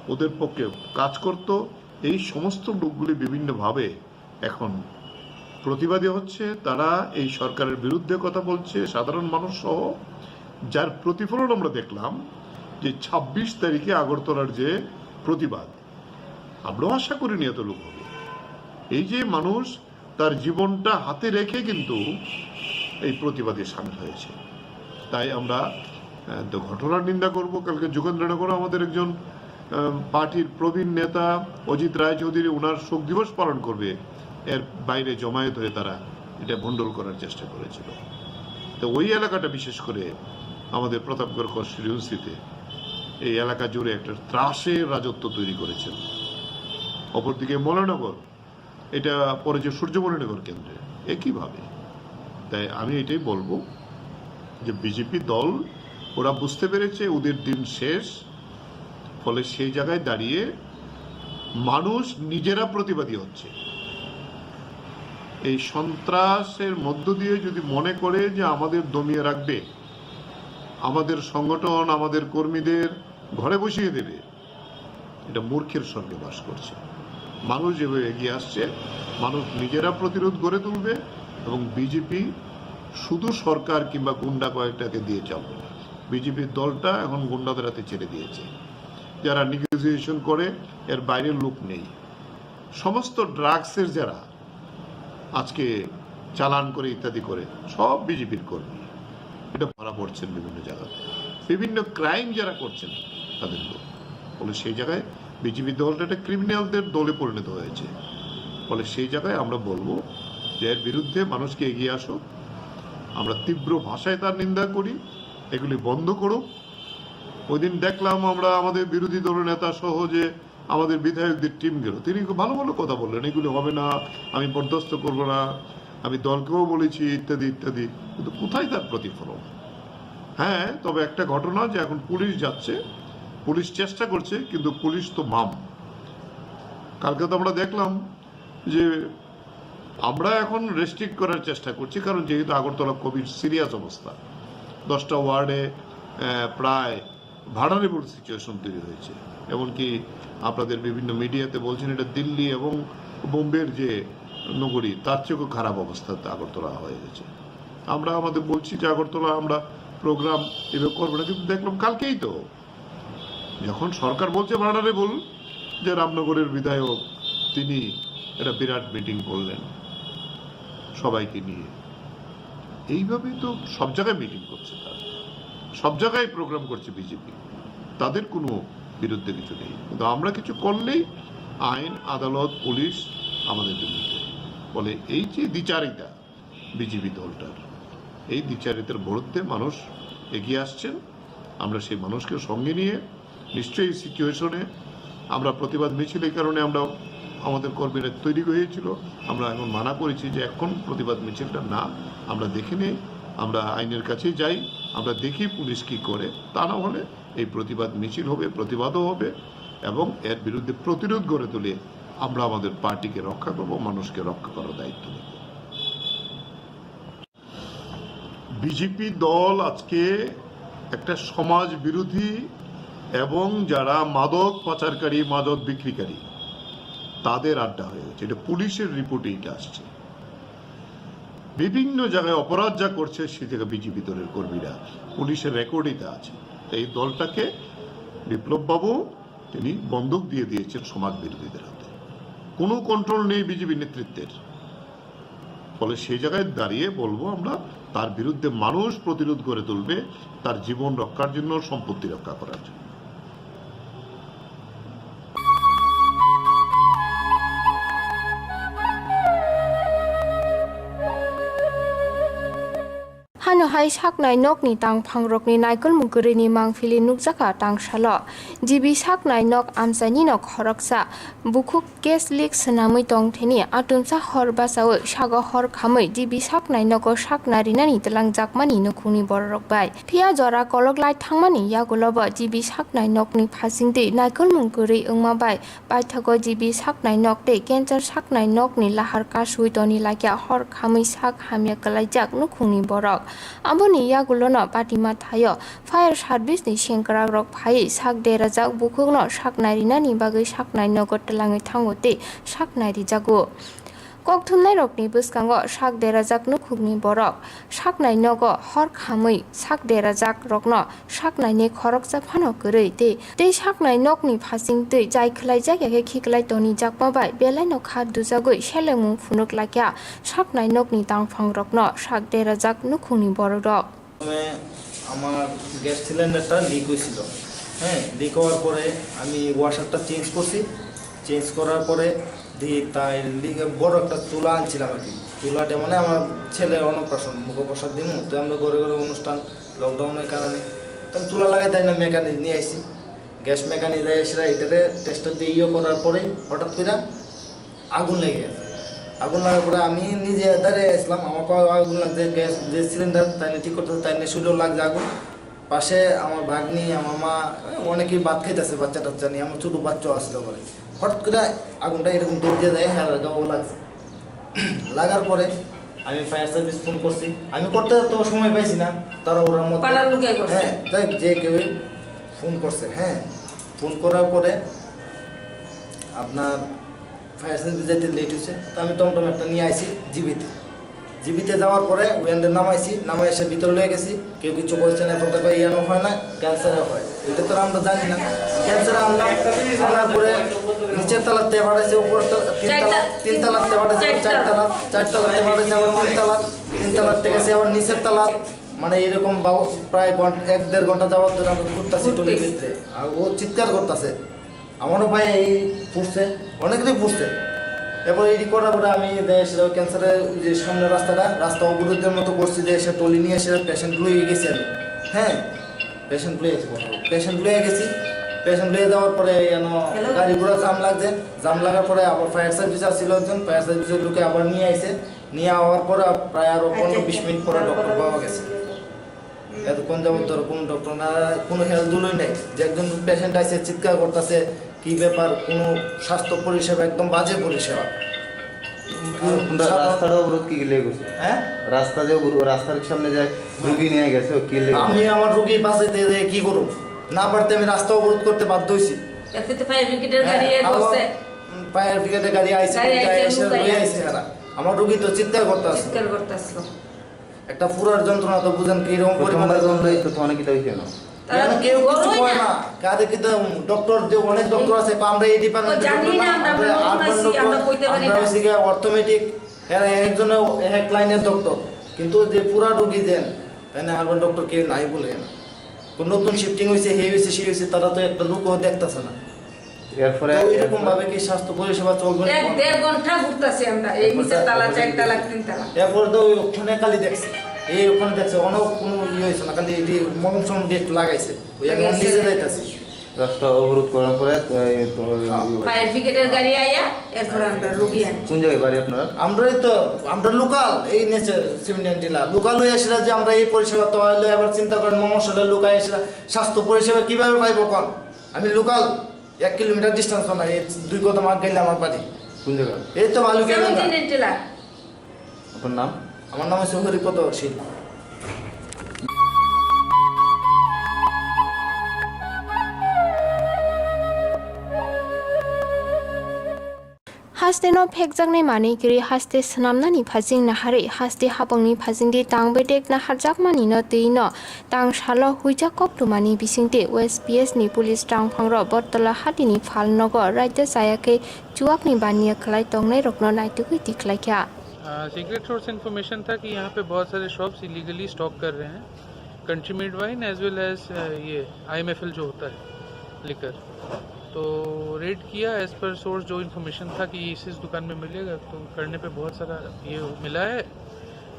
ওদের পক্ষে কাজ করত, এই সমস্ত লোকগুলি বিভিন্নভাবে এখন প্রতিবাদী হচ্ছে। তারা এই সরকারের বিরুদ্ধে কথা বলছে, সাধারণ মানুষ সহ। যার প্রতিফলন আমরা দেখলাম যে ছাব্বিশ তারিখে আগরতলার যে প্রতিবাদ, আমরাও আশা করিনি এত লোক হবে। এই যে মানুষ তার জীবনটা হাতে রেখে কিন্তু এই প্রতিবাদে সামিল হয়েছে, তাই আমরা, আহ, তো ঘটনার নিন্দা করব। কালকে যোগেন্দ্রনগরে আমাদের একজন, আহ, পার্টির প্রবীণ নেতা অজিত রায়চৌধুরী ওনার শোক দিবস পালন করবে, এর বাইরে জমায়েত হয়ে তারা এটা ভণ্ডুল করার চেষ্টা করেছিল। তো ওই এলাকাটা, বিশেষ করে আমাদের প্রতাপগড় কনস্টিটিউয়েন্সিতে এই এলাকা জুড়ে একটা ত্রাসের রাজত্ব তৈরি করেছিল। অপরদিকে মৌলানগর, এটা পড়েছে সূর্যমণিনগর কেন্দ্রে, একইভাবে। তাই আমি এটাই বলবো যে বিজেপি দল, ওরা বুঝতে পেরেছে ওদের দিন শেষ, ফলে সেই জায়গায় দাঁড়িয়ে মানুষ নিজেরা প্রতিবাদী হচ্ছে। এই সন্ত্রাসের মধ্য দিয়ে যদি মনে করে যে আমাদের দমিয়ে রাখবে, আমাদের সংগঠন, আমাদের কর্মীদের ঘরে বসিয়ে দেবে, এটা মূর্খের স্বর্গে বাস করছে। মানুষ যেভাবে এগিয়ে আসছে, মানুষ নিজেরা প্রতিরোধ গড়ে তুলবে এবং বিজেপি শুধু সরকার কিংবা গুন্ডা কয়েকটাকে দিয়ে চলবে না। বিজেপির দলটা এখন গুন্ডাদের হাতে ছেড়ে দিয়েছে। যারা নেগোসিয়েশন করে, এর বাইরের লোক নেই। সমস্ত ড্রাগসের যারা আজকে চালান করে ইত্যাদি করে, সব বিজেপির কর্মী। এটা ধরা পড়ছেন বিভিন্ন জায়গাতে, বিভিন্ন ক্রাইম যারা করছেন তাদের লোক। ফলে সেই জায়গায় বিজেপি দলটা একটা ক্রিমিনালদের দলে পরিণত হয়েছে। ফলে সেই জায়গায় আমরা বলবো যে এর বিরুদ্ধে মানুষকে এগিয়ে আসুক। আমরা তীব্র ভাষায় তার নিন্দা করি, এগুলি বন্ধ করুক। ওই দিন দেখলাম আমরা আমাদের বিরোধী দলনেতা সহ যে আমাদের বিধায়কদের টিম গেল, তিনি খুব ভালো ভালো কথা বললেন, "এগুলি হবে না, আমি বরদাস্ত করব না, আমি দলকেও বলেছি," ইত্যাদি ইত্যাদি। কিন্তু কোথায় তার প্রতিফলন? হ্যাঁ, তবে একটা ঘটনা যে এখন পুলিশ যাচ্ছে, পুলিশ চেষ্টা করছে, কিন্তু পুলিশ তো মাম। কালকে তো আমরা দেখলাম যে আমরা এখন রেস্ট্রিক্ট করার চেষ্টা করছি, কারণ যেহেতু আগরতলা খুবই সিরিয়াস অবস্থা, দশটা ওয়ার্ডে, আহ, প্রায় ভার্নারেবল সিচুয়েশন তৈরি হয়েছে। এমনকি আপনাদের বিভিন্ন মিডিয়াতে বলছেন এটা দিল্লি এবং বোম্বের যে নগরী, তার চেয়েও খারাপ অবস্থা আগরতলা হয়ে গেছে। আমরা আমাদের বলছি যে আগরতলা আমরা প্রোগ্রাম এভাবে করবো না, কিন্তু দেখলাম কালকেই তো, যখন সরকার বলছে ভার্নারেবল, যে রামনগরের বিধায়ক তিনি একটা বিরাট মিটিং করলেন সবাইকে নিয়ে। এইভাবেই তো সব জায়গায় মিটিং করছে তারা, সব জায়গায় প্রোগ্রাম করছে বিজেপি, তাদের কোনো বিরুদ্ধে কিছু নেই। কিন্তু আমরা কিছু করলেই আইন, আদালত, পুলিশ আমাদের বিরুদ্ধে। ফলে এই যে দ্বিচারিতা বিজেপি দলটার, এই দ্বিচারিতার বিরুদ্ধে মানুষ এগিয়ে আসছেন। আমরা সেই মানুষকে সঙ্গে নিয়ে নিশ্চয়ই এই সিচুয়েশনে আমরা প্রতিবাদ মিছিল, এই কারণে আমরা, আমাদের কর্মীরা তৈরি হয়েছিল, আমরা এখন মানা করেছি যে এখন প্রতিবাদ মিছিলটা না, আমরা দেখে নেই, আমরা আইনের কাছে যাই, আমরা দেখি পুলিশ কি করে। তা না হলে এই প্রতিবাদ মিছিল হবে, প্রতিবাদও হবে। এবং এর বিরুদ্ধে প্রতিরোধ গড়ে তুলে আমরা আমাদের পার্টিকে রক্ষা করব, মানুষকে রক্ষা করার দায়িত্ব নেব। বিজেপি দল আজকে একটা সমাজ বিরোধী এবং যারা মাদক পাচারকারী, মাদক বিক্রিকারী, তাদের আড্ডা হয়ে গেছে। এটা পুলিশের রিপোর্টে এটা আসছে। বিভিন্ন জায়গায় অপরাধ যা করছে, সে জায়গায় বিজেপি দলের কর্মীরা, পুলিশের রেকর্ডে তা আছে। এই দলটাকে বিপ্লববাবু তিনি বন্দুক দিয়ে দিয়েছেন সমাজ বিরোধীদের হাতে। কোনো কন্ট্রোল নেই বিজেপি নেতৃত্বের। ফলে সেই জায়গায় দাঁড়িয়ে বলবো আমরা, তার বিরুদ্ধে মানুষ প্রতিরোধ গড়ে তুলবে, তার জীবন রক্ষার জন্য, সম্পত্তি রক্ষা করার জন্য। Hano hai saknai nokni tangphangrokni naikolmung kwrwini mangpili nukjakha tangsalo. G B saknai nok amchainino khoroksa bukhuk gas leak swnamwi tongtheni atumsa hor bachaui sago hor khamwi G B saknai nogo sakna rinani twlangjakmani nukhungni bororok bai. Phiya jora kolok lai thangmani yagulobo G B saknai nokni phasingtwi naikolmung kwrwi wngma bai paithago G B saknai nok tei cancer saknai nokni lahar kasui toni lakya hor khamwi sak hamya kwlaijak nukhungni borok. Aboni yagulono patima thaio fire service ni sengkrakrok phaiwi sak derajak bukhukno saknai rinani bagwi saknai nogo twlangwi thango tei saknai rijago. Kokthumnairokni bwskango sak derajak nukhungni borok saknai nogo hor khamwi sak derajak rokno saknaini khoroksa phano kwrwi tei, tei saknai nokni phasing twi chai khwlaijak ya khe khiklai tonijakma bai belaino kha dujagwi selengmung phunuk lakya saknai nokni tangphangrokno sak derajak nukhungni bororok. প্রথমে আমার গ্যাস সিলিন্ডারটা লিক হয়েছিল। হ্যাঁ, লিক হওয়ার পরে আমি ওয়াশারটা চেঞ্জ করছি। চেঞ্জ করার পরে দেখি তাই লিক, বড় একটা চুলা আনছিলাম আর কি। চুলাটা মানে আমার ছেলের অন্নপ্রাশন, মুখপ্রসাদ দিমু, তো আমরা ঘরে ঘরে অনুষ্ঠান, লকডাউনের কারণে। তো আমি চুলা লাগাই তাই না মেকানিক নিয়ে আইছি। গ্যাস মেকানিক যাই এসে এটাতে টেস্টার দিয়ে ইয়ে করার পরে হঠাৎ করে আগুন লেগে গেছে। আগুন লাগার পরে আমি নিজে দাঁড়িয়ে আসলাম, আমার পায়ে আগুন লাগছে, গ্যাস যে সিলিন্ডার তাই নিয়ে ঠিক করতেছে, তাই নিয়ে শুধু লাগছে আগুন। পাশে আমার ভাগ্নি, আমার মা, অনেকেই ভাত খাইতেছে বাচ্চা টাচ্চা নিয়ে, আমার ছোটো বাচ্চাও আসতে পারে। হঠাৎ করে আগুনটা এরকম দৌড় দিয়ে যায়, হ্যাঁ, গাও লাগছে। লাগার পরে আমি ফায়ার সার্ভিস ফোন করছি। আমি করতে তো সময় পাইছি না, তারা ওরা মধ্যে পাড়ার লোকে করছে। হ্যাঁ, যাই হোক, যে কেউ ফোন করছে, হ্যাঁ, ফোন করার পরে আপনার ফায়ার সার্ভিস যাইতে লেট হয়েছে, তো আমি টমটম একটা নিয়ে আইছি জিবিতে। জিবিতে যাওয়ার পরে ওখানে নামাইছি, নামাই এসে ভিতরে লয়ে গেছি। কেউ কিছু বলছে না, এখন তো ইয়ানো হয় না, ক্যান্সারে হয়, এটা তো আমরা জানি না। ক্যান্সারে আনলাম, আনার পরে নিচের তলাতে পাঠাইছে, উপর তলা, তিন তলা, চারটা। তিন তলাতে পাঠাইছে, চারটা। চারতলা, চারতলাতে পাঠাইছে আবার তিন তলা, তিন তলার থেকে সে আবার নিচের তলা, মানে এরকম বাবু প্রায় ঘন্টা, এক দেড় ঘন্টা যাওয়ার ধরে আমরা ঘুরতেছি টলির ভিতরে, আর ও চিৎকার করতেছে। আমারও ভাই এই পড়ছে, অনেকেরই পড়ছে। এরপর এই করার পরে আমি দেয় সেটা ক্যান্সারের ওই যে সামনের রাস্তাটা, রাস্তা অবরোধের মতো করছি, যে এসে টলি নিয়ে এসে পেশেন্ট লয়ে গেছি আমি। হ্যাঁ, পেশেন্ট লয়ে গেছি, পেশেন্ট লয়ে গেছি। পেশেন্ট লয়ে যাওয়ার পরে এন গাড়ি ঘোড়া জাম লাগছে, জাম লাগার পরে আবার ফায়ার সার্ভিস আসছিল একজন, ফায়ার সার্ভিসের লোকে আবার নিয়ে আইছে। নিয়ে আওয়ার পরে প্রায় আরো পনেরো বিশ মিনিট পরে ডক্টর পাওয়া গেছে। এতক্ষণ যাবত ধরো কোনো ডক্টর না, কোনো হেলদুলই নাই। যে একজন পেশেন্ট আছে, চিৎকার করতেছে, "কি ব্যাপার?" কোনো স্বাস্থ্য পরিষেবা, একদম বাজে পরিষেবা। আর সাধারণ রাস্তাটা অবরোধ কি লেগে গেছে? হ্যাঁ? রাস্তা যে অবরোধ, রাস্তার সামনে যে রুগী নিয়ে গেছে, ও কি লেগে গেছে? আমি আমার রুগী বাঁচাইতে যেয়ে কি করব? না পারতে আমি রাস্তা অবরোধ করতে বাধ্য হয়েছি। এতে তো ফায়ার ব্রিগেডের গাড়ি হ্যাঁ, এ আমার করছে। ফায়ার ব্রিগেডের গাড়ি আইছে, গাড়ি গাড়ি আইছে, আইছে, লুকাই লুকাই আইছে। আইছে এরা। আমার রুগী তো চিৎকার করতে আছে। চিৎকার করতে আসলো। একটা পুরার যন্ত্রণা তো বুঝেন কি রকম প্রথমবার পরিমাণে। জন্ম হইতো তো অনেক কিছু হইতো না। তারা কেন কি কেউ কিছু বড়ই কয় না? না? কারে কি তো ডক্টর যে অনেক ডক্টর আছে, বা আমরা এই ডিপার্টমেন্টে জানি ডক্টর না, না, আমরা আমরা বলবো আরবান না, ডক্টর, আমরা কইতে পারি আমরা না। হইছি গিয়া অর্থোমেটিক, এরা একজনে এক লাইনের ডক্টর, কিন্তু যে পুরা রুগী দেন, তাই না আরবান ডক্টর কেউ নাই বলে না। কোন নতুন শিফটিং হইছে, হে হইছে, সে হইছে, তারা তো একটা লোকও দেখতাছে না। এরপরে তো এরকম এরপরে ভাবে কি স্বাস্থ্য পরিষেবা চলবে? এক দেড় ঘন্টা ঘুরতাছি আমরা, এই নিচের তালা, চার তালা, তিন তালা। এরপরে তো ওই ওখানে খালি দেখছি, এই ওখানে দেখছি, অনেক কোনো ইয়ে হয়েছে না, খালি এটি মলম সমম দিয়ে একটু লাগাইছে, ওই আমি নিজে যাইতাছি। রাস্তা অবরোধ করার পরে, এই, তো, হ্যাঁ। ফায়ার ব্রিগেডের গাড়ি আইয়া, এরপরে আমরা রুগী আনি। কোন জায়গায় বাড়ি আপনার? আমরা এই তো, আমরা লোকাল, এই নিচে সিমেন্ট টিলা। লোকাল হয়ে আসলে যে আমরা এই পরিষেবা তো হইলে আবার চিন্তা করেন, মমসলে লোকাল আসলে স্বাস্থ্য পরিষেবা কিভাবে পাইবো কোন? আমি লোকাল। এক কিলোমিটার ডিস্টেন্স বানাই, এই দুই কদম আগে গেলে আমার বাড়ি। কোন জায়গা? এই তো বালুকিয়া সেভেন গঙ্গা। দিনের জেলা। আপনার নাম? আমার নাম হচ্ছে হরিপদ শীল। Haste no phekjaknai manwi kwrwi haste swnamnani phasing naharwi haste habangni phasingdi tang bedek naharjakmani no twi no tang salo huijak koktwmani bisingtwi O S P S ni police tangphangrok Bottola hatini phalnogo raida chayakhe chuakni baniya khlai tongnairokno naitugwi tikhlaikha. आ, secret source information था कि यहाँ पे बहुत सारे shops illegally stock कर रहे हैं, country made wine as well as ये आईएमएफएल जो होता है लिकर। तो रेड किया, एज पर सोर्स जो इन्फॉर्मेशन था कि इस इस दुकान में मिलेगा, तो करने पे बहुत सारा ये मिला है।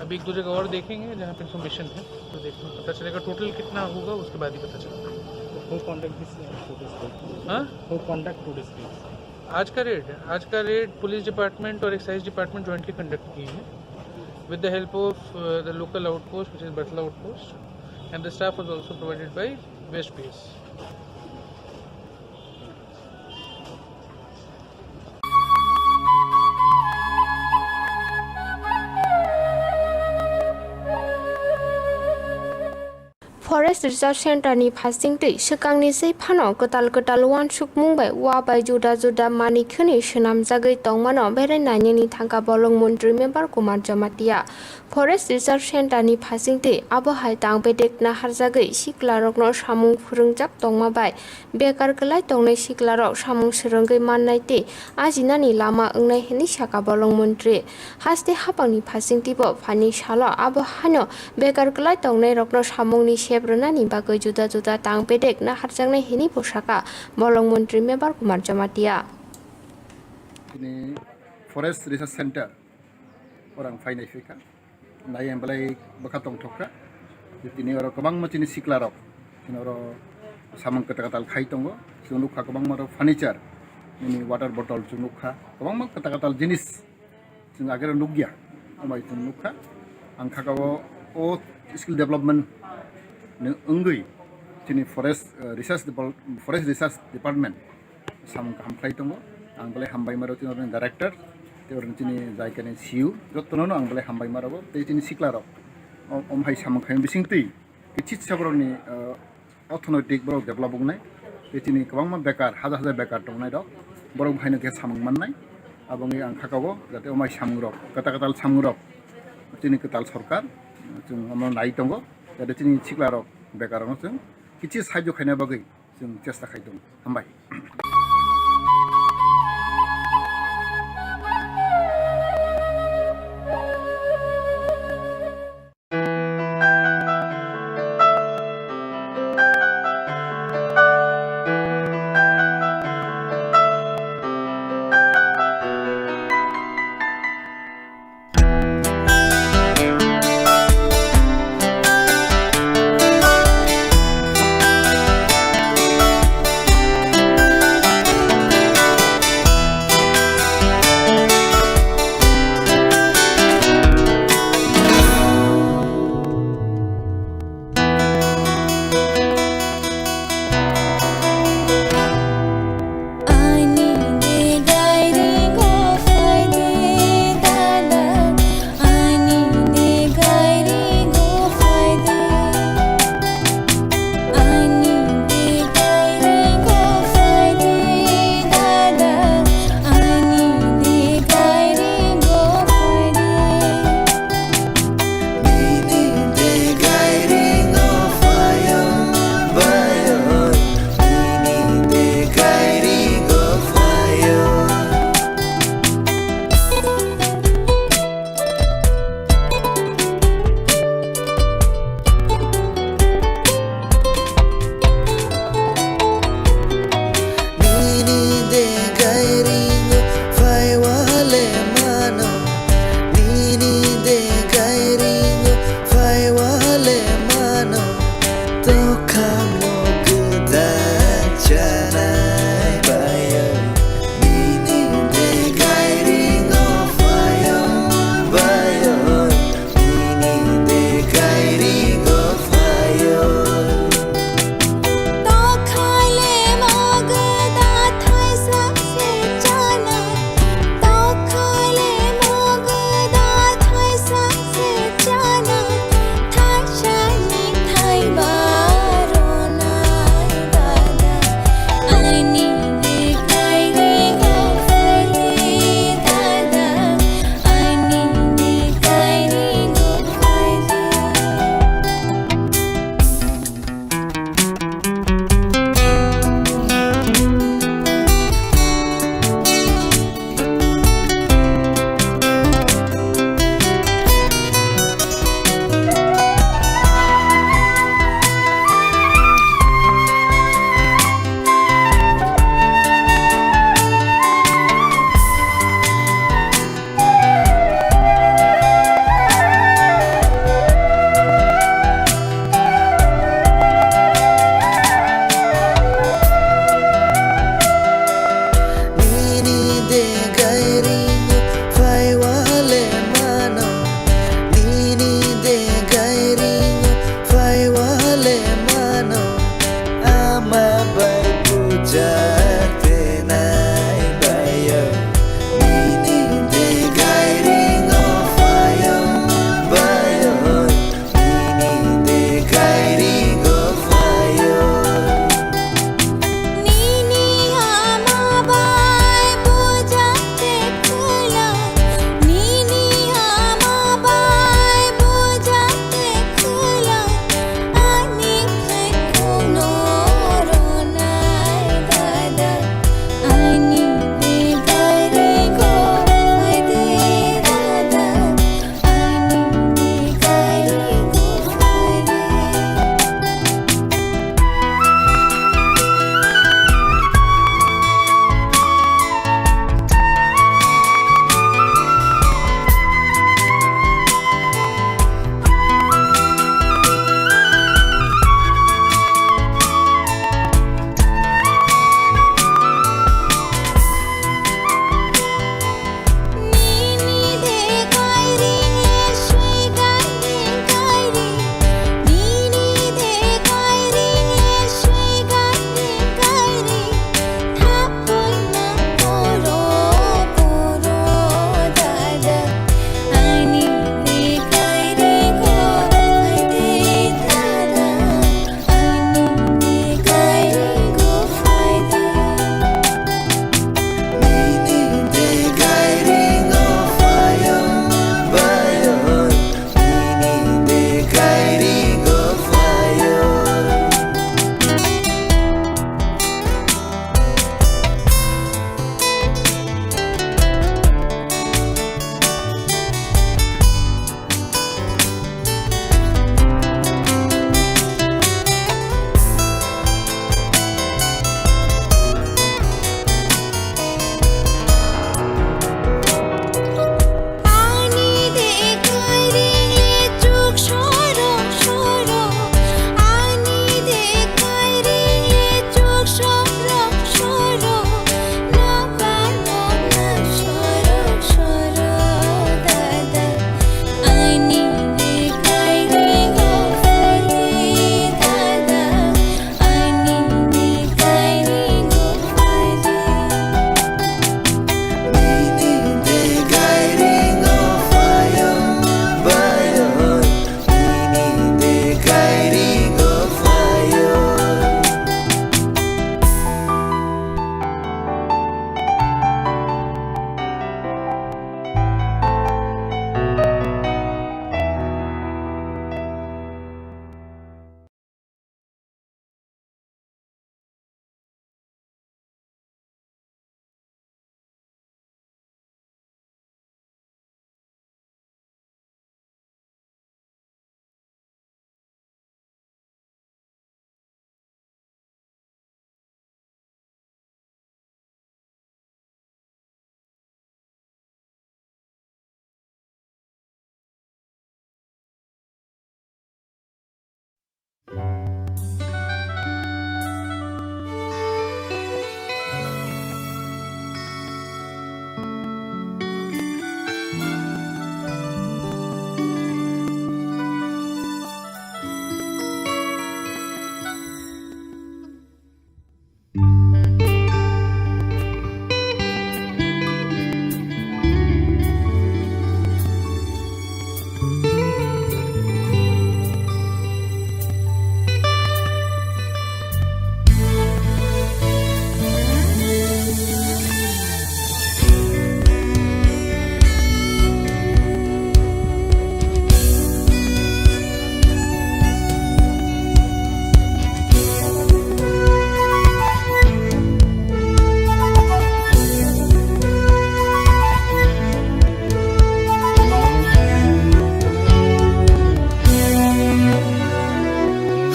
अभी एक दो जगह और देखेंगे जहाँ पे इन्फॉर्मेशन है, तो देखना पता चलेगा टोटल कितना होगा, उसके बाद ही पता चलेगा। Who conduct this, uh, protest? हाँ? Who conduct protest? आज का रेड, आज का रेड पुलिस डिपार्टमेंट और एक्साइज डिपार्टमेंट जॉइंटली कंडक्ट किए हैं with the help of the local outpost, which is Battola outpost, and the staff was also provided by West P S. Forest Research Center ni phasingtwi swkangni sei phano kwtal kwtal uansukmung bai ua bai juda juda manwi khwnwi swnamjagwi tongmano berai nainani thangkha bolong montri Mebar Kumar Jamatia. Forest Research Center ni phasingtwi abo hai tang bedek naharjagwi siklarokno samung phwrwngjak tongma bai bekar kwlai tongnai siklarok samung swrwngwi mannai tei ajinani lama wngnai hwnwi sakha bolong montri. Haste hapangni phasingtwibo phaini salo abo haino bekar kwlai tongnairokno samungni sep rwnani bagwi juda juda tang bedek naharjaknai hwnwi bo sakha bolong montri Mebar Kumar Jamatia. Tini Forest Research Center orang phainai phaikha. Nai ang belai bwkha tongthok kha. Tini oro kwbangma chini siklarok, chini oro samung kwtal kwtal khai tongo. Chwng nukha kwbangma rok furniture, nini water bottle chwng nukha, kwbangma kwtal kwtal jinis chwng agero nukya, amai chwng nukha. Ang kha o, o skill development ni wngwi chini forest, eh, research depart-, forest research department samung kaham khlai tongo. Ang belai hambai ma rw tini oroni director, tei oroni chini jaikani C E O, jotono no ang belai hambai ma rw tei chini sikla rok. O, om hai samung khai bising twi kichit saboroni, eh, orthonoitik borok develop wngnai. Tei chini kwbangma bekar, hajar hajar bekar tongnai rok. Borok haino khe samung mannai. Aboni ang kha o jate omai samung rok, kwtal kwtal samung rok. Chini kwtal sorkar, chwng omo nai tongo. Jate chini sikla rok bekar rokno chwng kichit sahajyo khaina bagwi chwng chesta khai tongo. Hambai.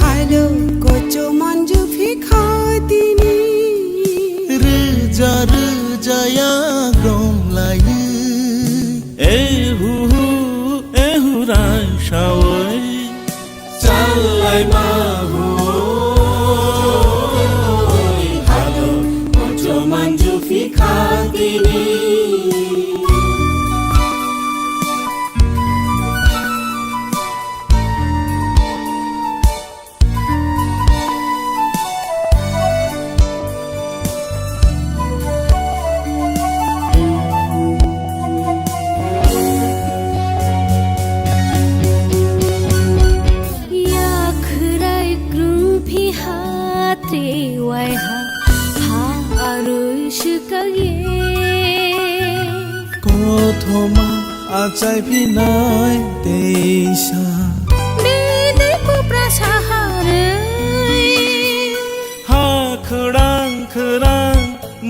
Halo kocho manju phikha tini. Rwja rwja ya gom lai. Ehu hu, ehu rai sawi. Chalai ma hui. Halo kocho manju phikha tini. Yakhrai krungphi ha tre waiha ha arui swkagye. Kothoma achai phinai teisa. Bini bupra saharwi. Ha khwrang khwrang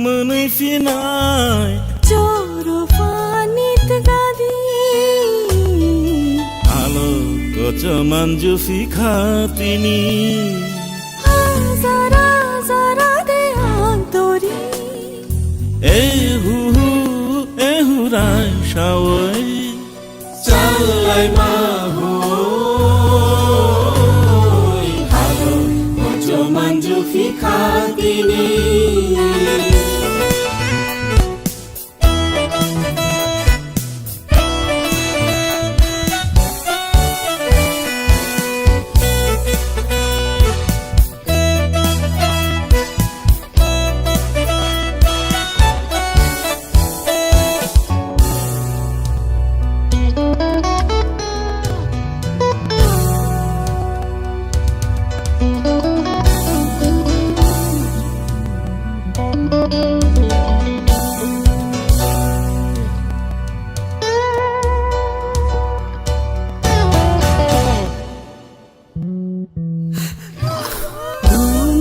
mwnwi phinai. Choro pani tgadi. Alo kocho manju phikha tini. Ha jara jara de antori. Ehu hu, ehu rai sawi. Chalai ma hui. Halo kocho manju phikha tini.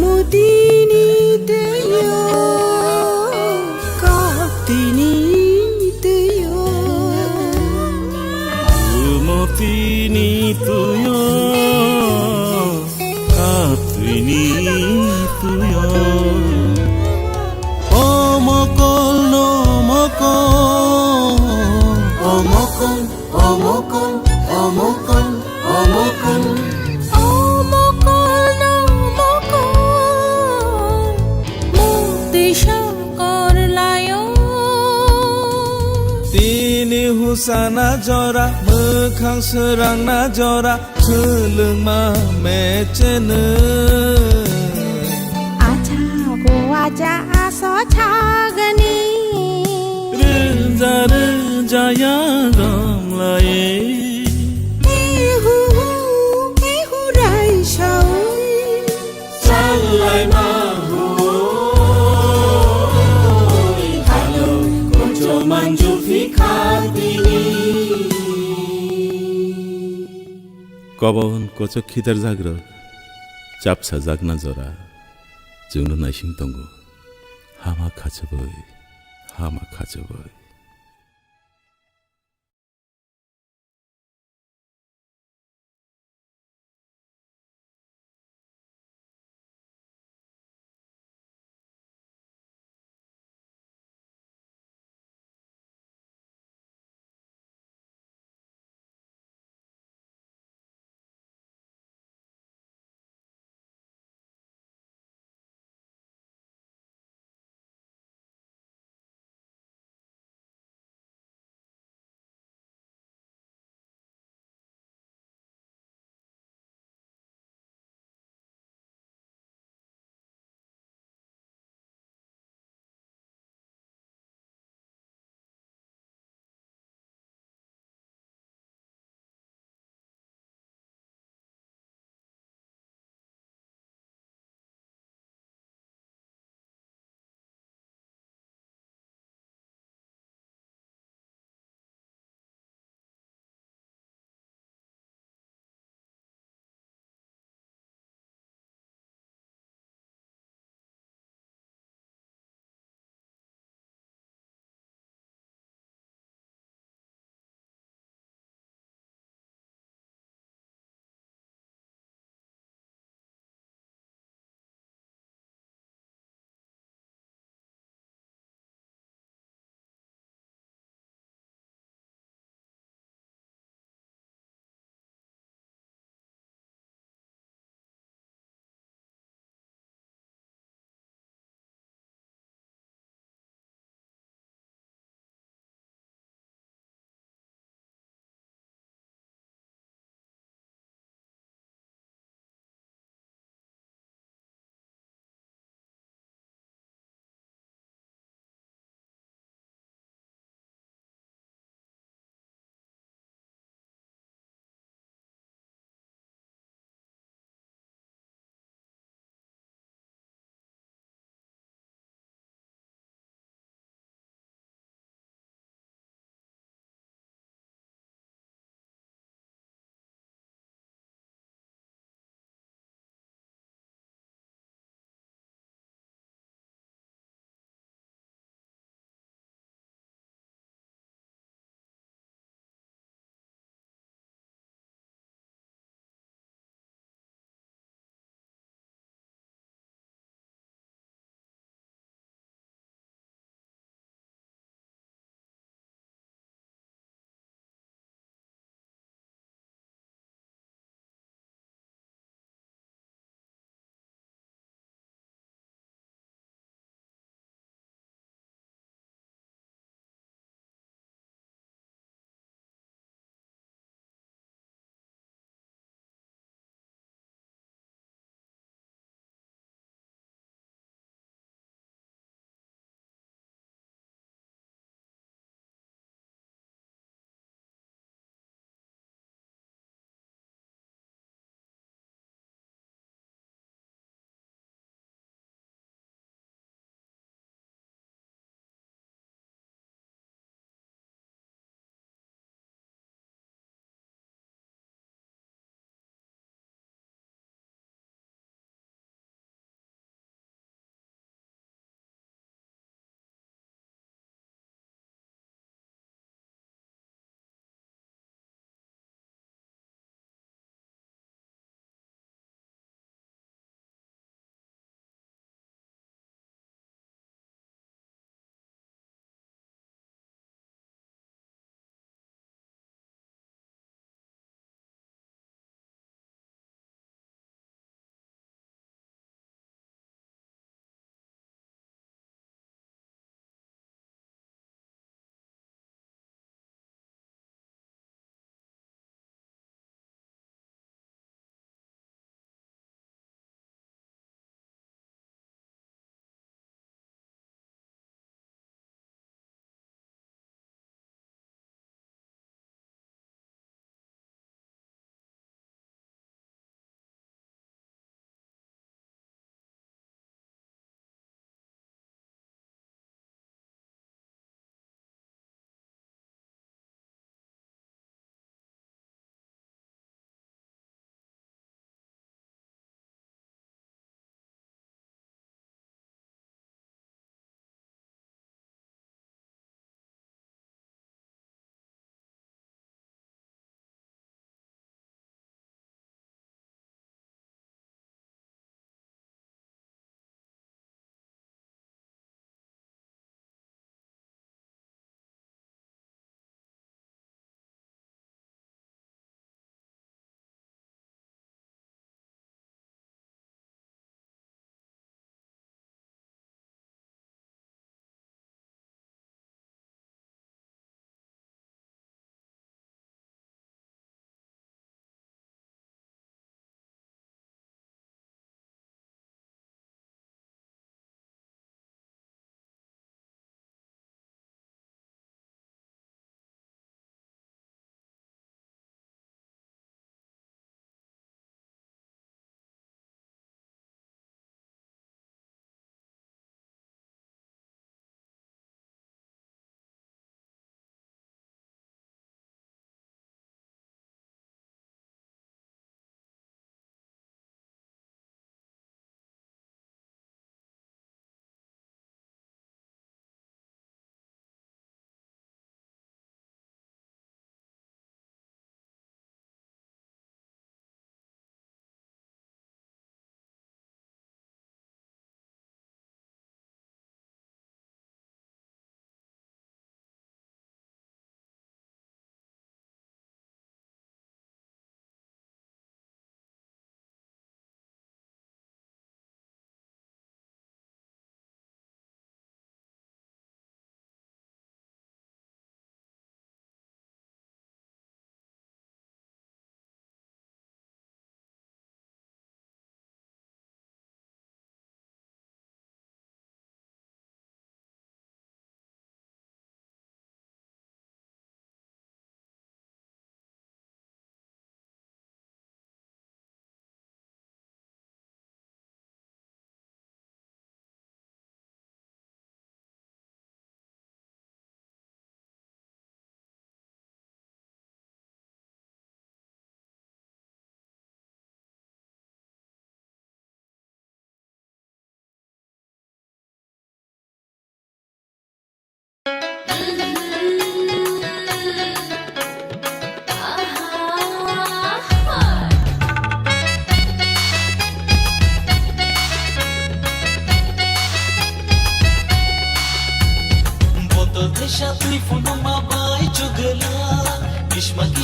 Lumutini tuyo, kaptini tuyo. Lumutini tuyo, kaptini tuyo. Omokol no mokol, omokol. Omokol, omokol, omokol. Omokol no mokol, mukti shongkor layo. Tini husana jora, mwkhang swrangna jora, swlwngma mechenwi. Acha bo acha aso chagni. Rwja rwja ya gom lai. Ehu hu, ehu rai sawi. Chalai ma hui. Halo kocho manju phikha tini. Kobon kochok khitarjak rok chapsajakna jora chwngno naising tongo. Hama khachobwi, hama khachobwi.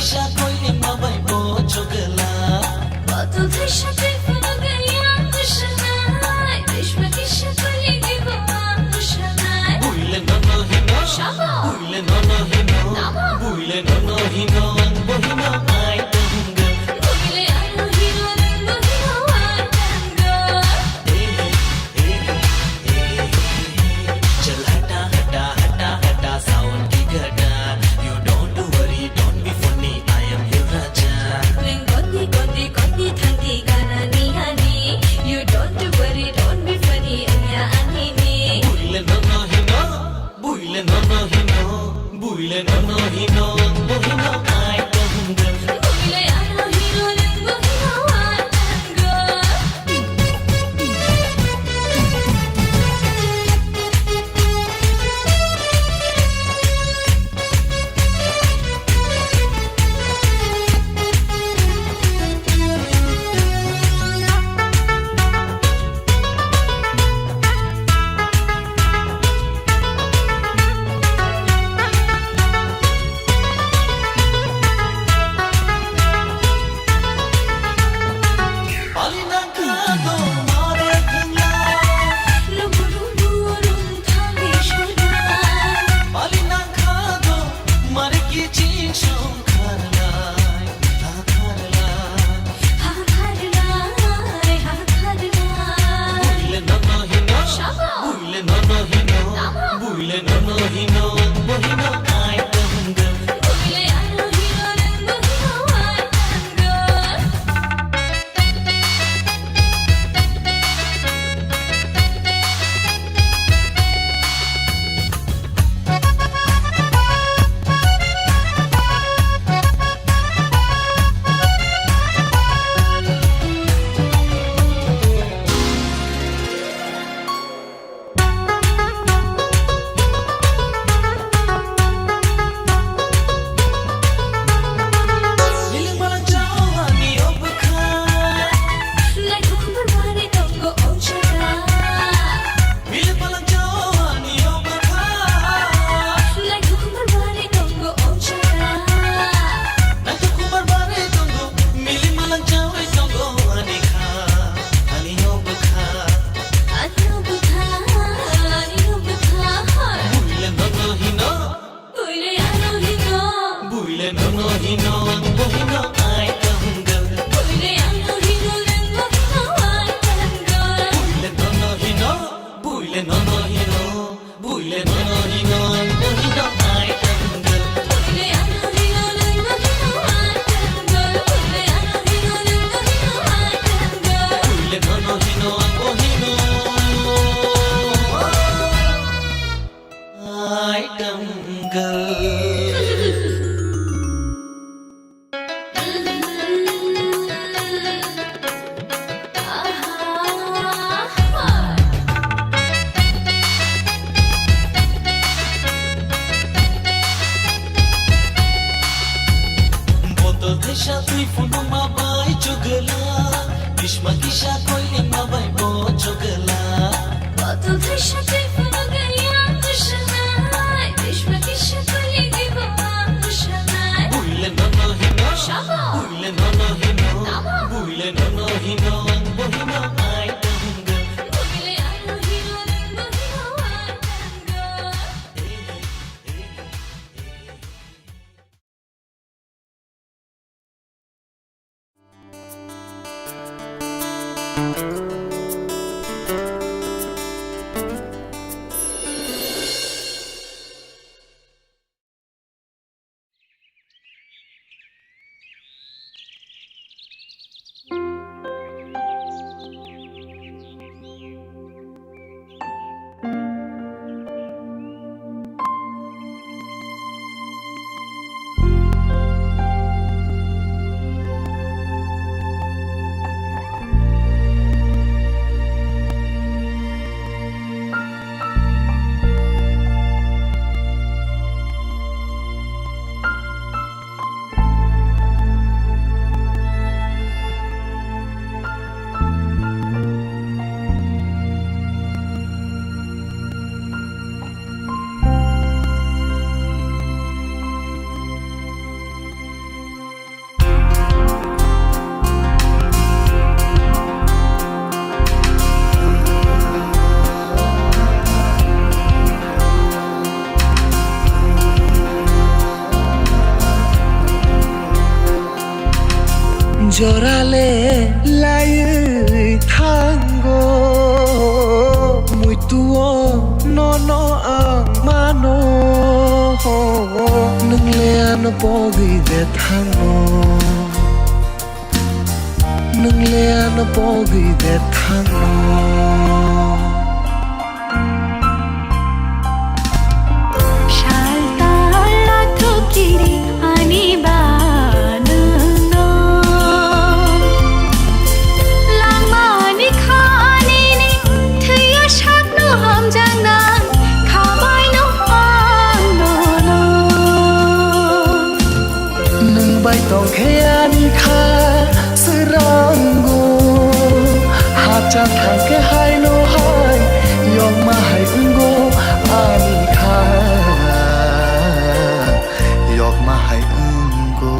Kisa koilengma bai bo chogwla. Botol thaisa twi phunugwi ang bwswknai. Bishma kisa koilengwi bo ang bwswknai. Buile nono hino. Sabo. Buile nono hino. Tamo. Buile nono hino ang bo hino ai tongwng. Buile ano hino nwng bo hino ai tongwng. Chal hata, hata, hata, hata, sound ki ghata. You don't worry, don't be funny, I am your raja. Nwng kondi, kondi, kondi thangdi gana ni hani. You don't worry, don't be funny, anya anini. Buile nono hino, buile nono hino, buile nono hino, bo hino ai tongwng. Buile ano hino, nwng bo hino ai tongwng. Pali nangkha do mare thangla. Lumurum burum thangwi suna. Pali nangkha do mare kiching song kharlai, ha kharlai. Ha kharlai, ha kharlai. Buile nono hino. Sabo. Buile nono hino. Tamo. Buile nono hino, bo hino ai tongwng. Buile ano hino, nwng bo hino ai tongwng. Ani o bwkha, ani o bwkha, ani o bwkha. Buile nono hino. Buile ano hino. Buile nono hino, ang bo hino ai tongwng. Buile ano hino, nwng bo hino ai tongwng. Buile nono hino. Buile nono hino. Buile nono hino, ang bo hino ai tongwng. Buile ano hino, nwng bo hino ai tongwng. Buile ano hino, nwng bo hino ai tongwng. Buile nono hino, ang bo hino ai tongwng. Botol thaisa twi phunukma bai chugwla, bishma kisa koilengma bai bo chugwla. Botol thaisa twi phunukgwi ang bwswknai, bishma kisa koilengwi bo ang bwswknai. Buile nono hino. Sabo. Buile nono hino. Tamo. Buile nono hino, ang bo hino ai tongwng. Buile ano hino, nwng bo hino ai tongwng. Jorale laiwi thango, muitu o nono ang mano. Nwng le ano pogwi de thango, nwng le ano pogwi de thango. Salta lathukiri ani ba nwngno. Langmani khanini thwiyo sakno hamjaknai khabaino ang nono. Nwng bai tongkhe ani kha swrango, hachal thangkhe haino hai, yokma hai wngo ani kha, yokma hai wngo.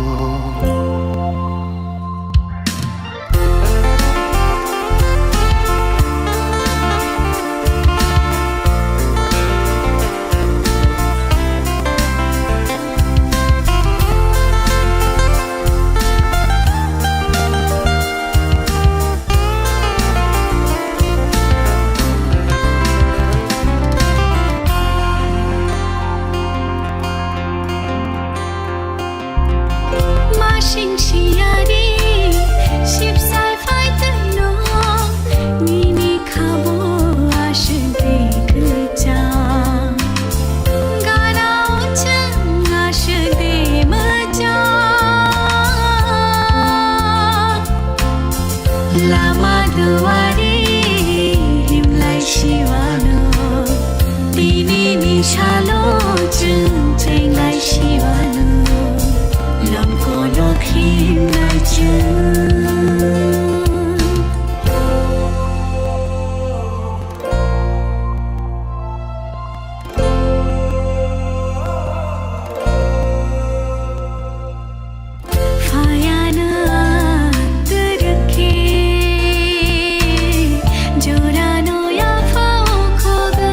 Masing siyari sipsai phai twino, nini khabo aswk de kwchang. Gana uchung aswk de mwchang. Lama duari himlai siwano, tini ni salo chwng chenglai siwano, longkolo himlai chwng. Phayano twrwk khe, jorano yaphao khogwi,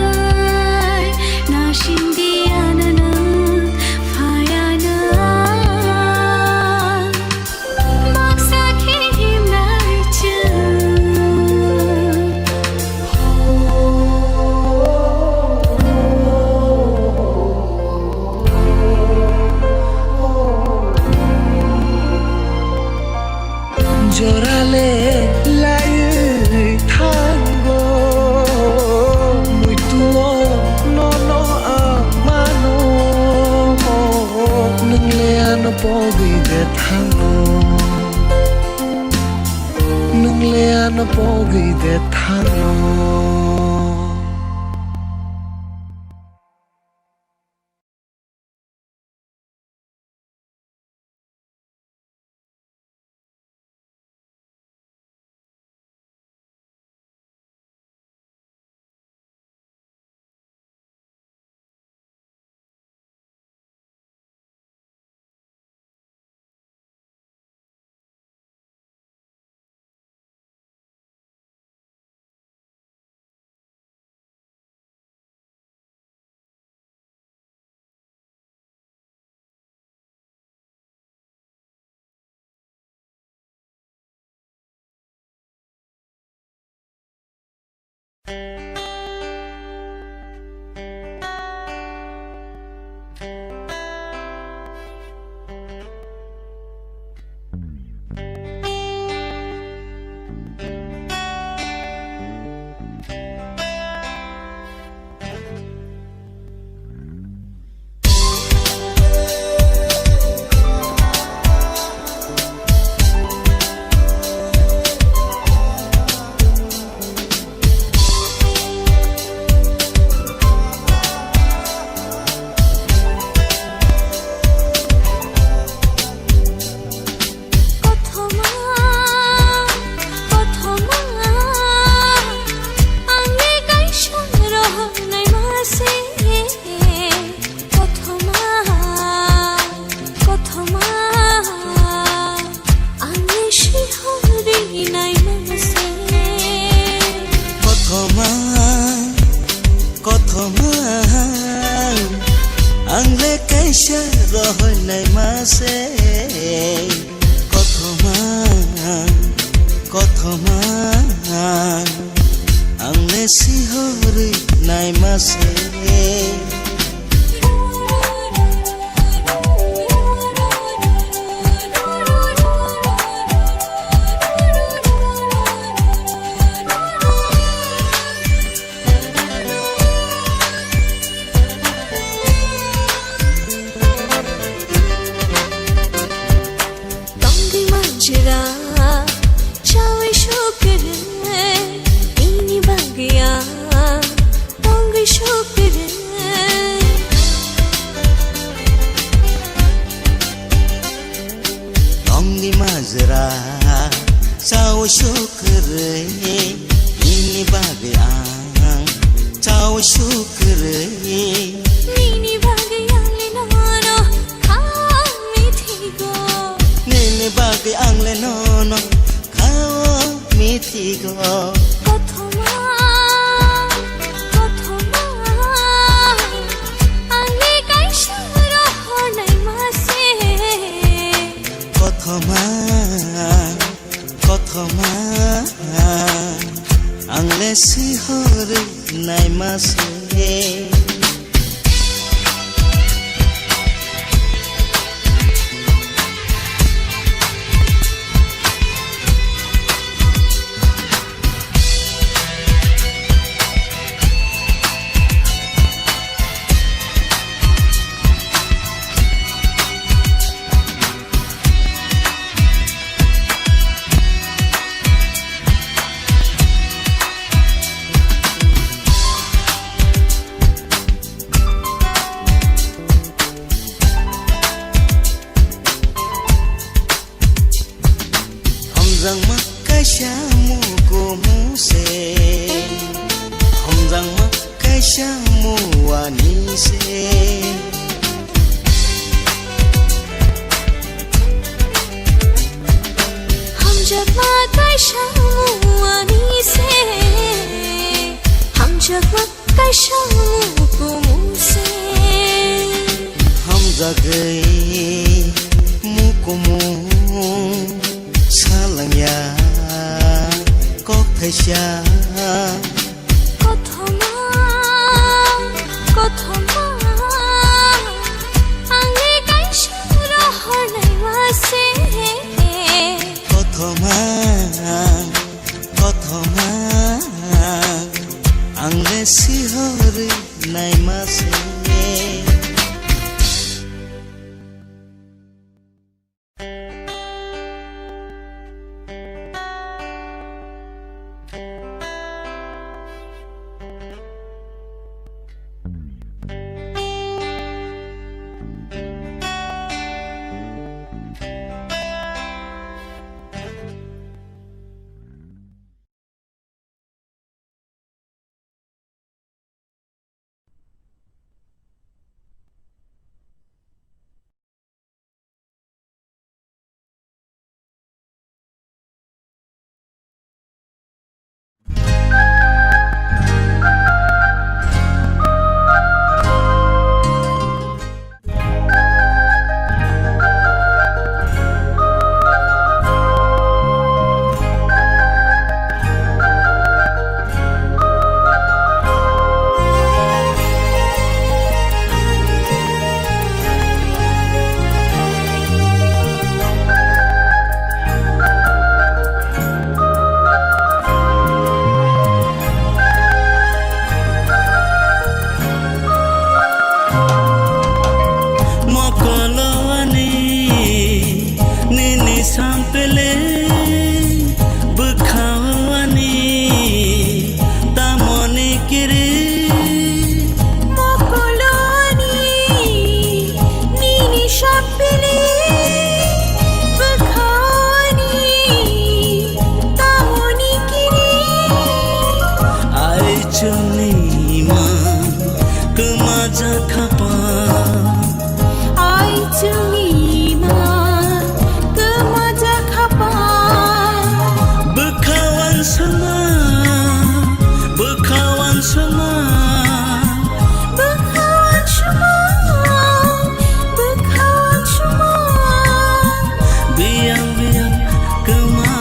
naisingdi ano nwng phayano. Baksa khe himnai chwng. Jorale laiwi thango, muitu o nono ang mano. Nwng le ano pogwi de thango, nwng le ano pogwi de thango. Kothoma, kothoma, ang le kaisa rohornai ma se. Kothoma, kothoma, ang le sihori nai ma se. Kothoma, kothoma, ang le kaisa rohornai ma se. Kothoma, Kothoma, ang le sihorwi naima se. Tongwi manjra, chawi sukre, ini bagwi ang tongwi sukre. Tongwi majra, chawi sukre, ini bagwi ang chawi sukre. Nini bagwi ang le nono khawa mithigo. Nini bagwi ang le nono khawa mithigo. Kothoma, kothoma, ang le kaisa rohornai mase. Kothoma, kothoma, ang le sihorwi naima se. Hamjakma kaisa mukumu se, hamjakma kaisa muani se. Hamjakma kaisa muani se, hamjakma kaisa mukumu se. Hamjagwi mukumu salangya kok thaisa. Kothoma, kothoma, ang le kaisa rohornai mase. Kothoma, kothoma, ang le sihorwi naima se. Mokolo ani nini sampele, bwkhao ani tamoni kiri. Mokolo ani nini sampele, bwkhao ani tamoni kiri. Ai chwngni ma kwmajakha pa. Ai chwngni ma kwmajakha pa. Bwkhao uansukma, bwkhao uansukma. Bwkhao uansukma, bwkhao uansukma. Biyang biyang kwma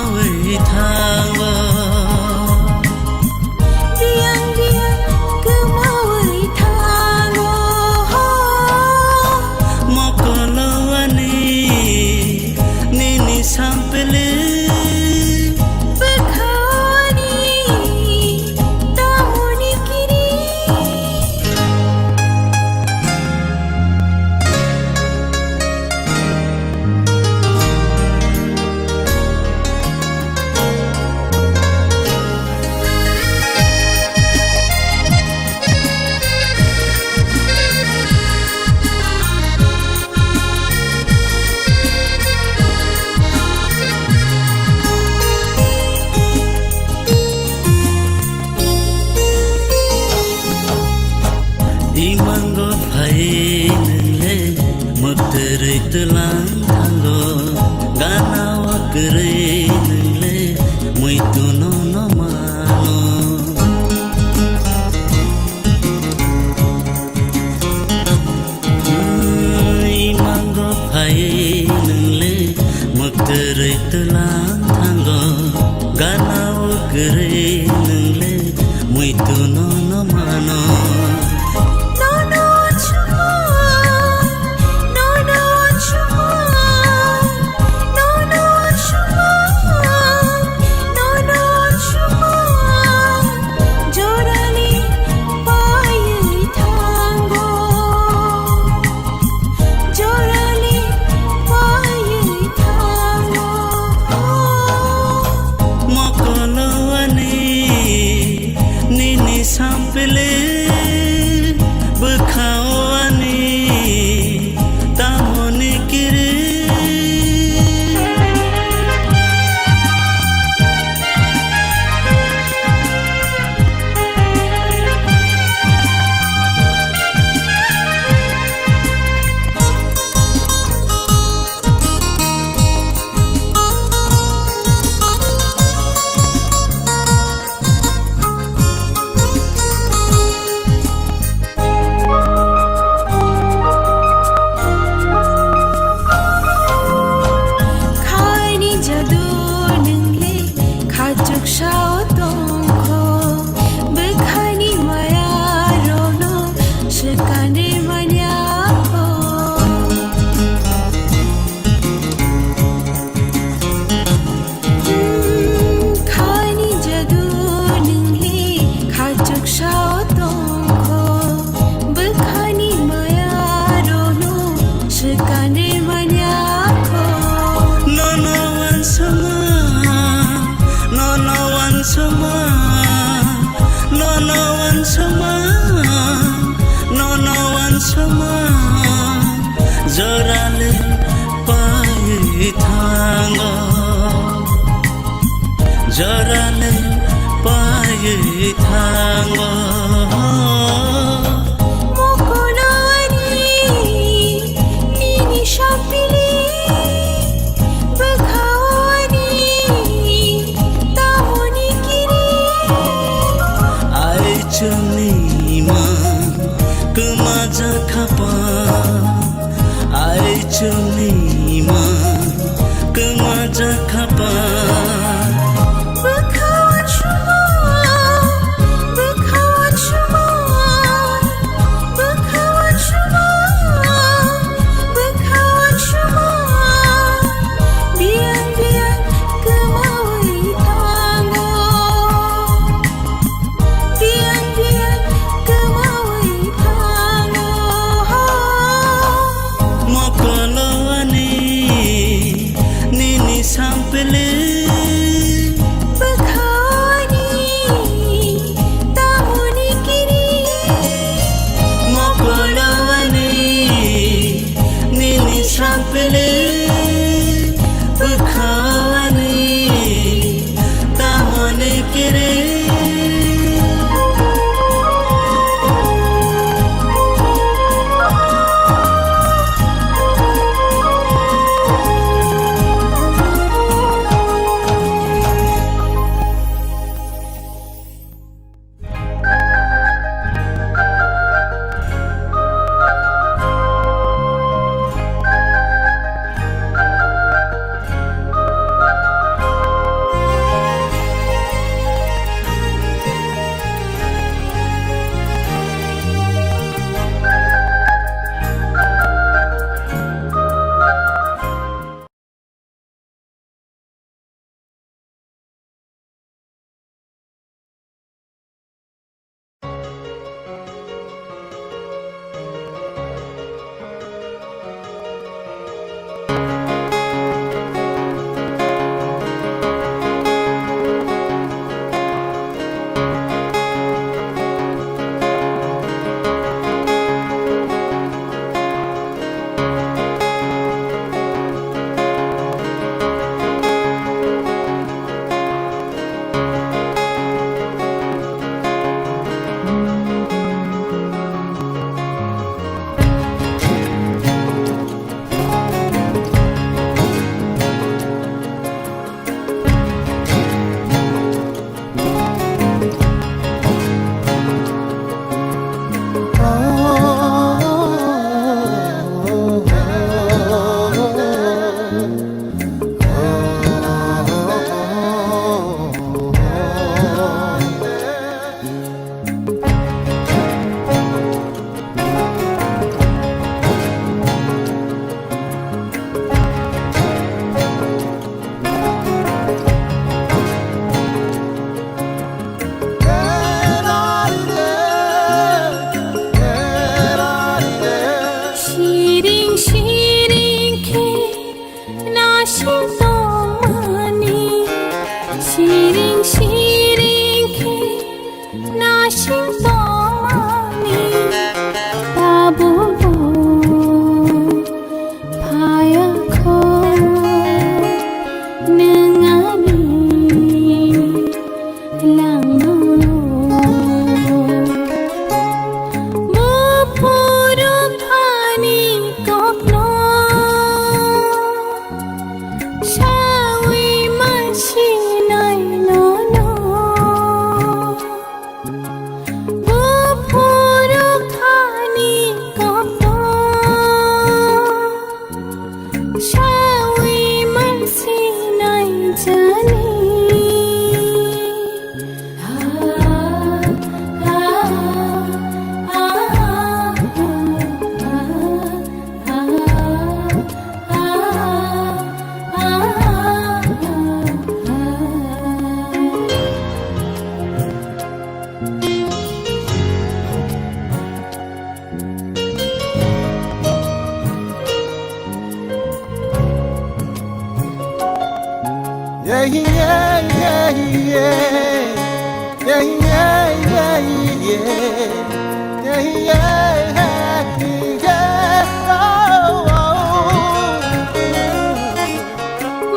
Lang thango, gana o kwrwi nwng le muitu no no mano. No no chuma, no no chuma, no no chuma, no no chuma, jorani paiwi thango. Jorani paiwi thango. Mokolo ani nini sampili bwkhao ani tamoni kiri. Khaini jadu nwngle khachuk sao tongkho, bwkhani maya rokno swkangni manya kho. Khaini jadu nwngle khachuk sao tongkho, bwkhani maya rokno swkangni manya kho. Nono wansukma, nono wansukma, nono wansukma, nono wansukma, jorale paiwi thango, jorale paiwi thango. Mokolo ani nini sampili, bwkhao ani tamoni kiri. Aichukni man kwma jakha pa, aichukni man kwma jakha pa. Bwkhao chuma, bwkhao chuma, bwkhao chuma, bwkhao chuma, biyang biyang kwmawi thango. Biyang biyang kwmawi thango. Mokolo ani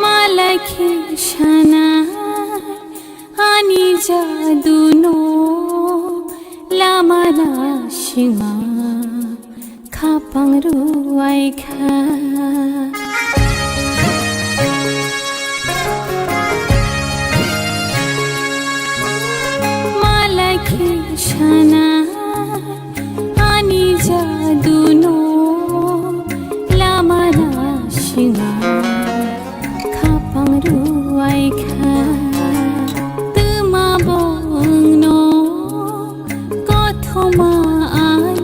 Malai khe sana ani jadu no lama na sima khapang ruai kha. Malai khe sana ani jadu no lama na sima khapang ruai kha. Twma bongno kothoma ai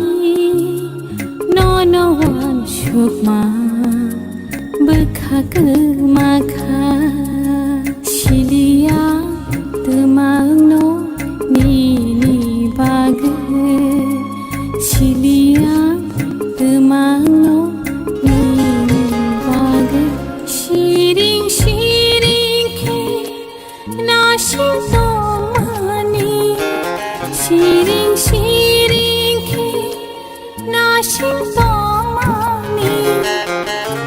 nono wansukma bwkha kwma kha. Siliya twma wngno nini bagwi, siliya twma wngno nini bagwi. Siring siring khe nasing tongmani, siring siring khe nasing tongmani,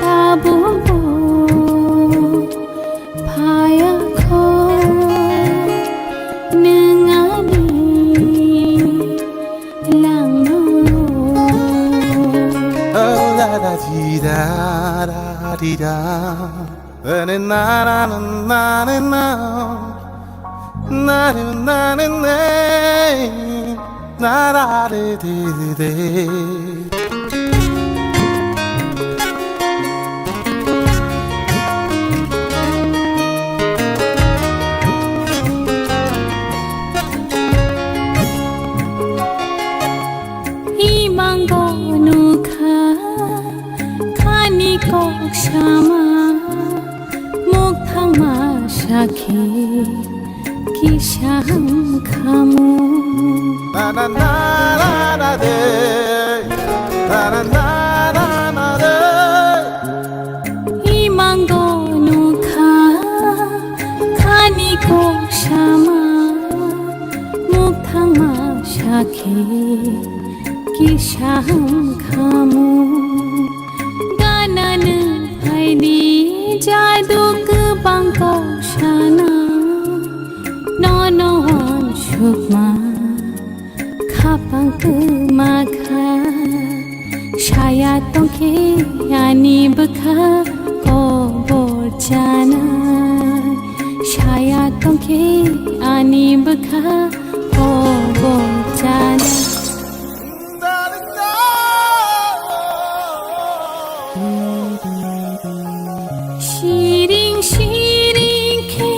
tabukbo phaya kho nwng ani langmao. Oh, da da di da da di da. Na na na na na na. Na na na na na. Na na de de de de. Imango nukha khani kok sama, muk thangma sakhi kisa ham khamu. Na na na na na de, na na na na na de. Imango nukha khani kok sama, muk thangma sakhi kisa ham khamu. Gana nwng phaini jadu kwbang kok sana, nono wansukma khapang kwma kha. Saya tongkhe ani bwkha kobor chanai, saya tongkhe ani bwkha kobor chanai. Siring siring khe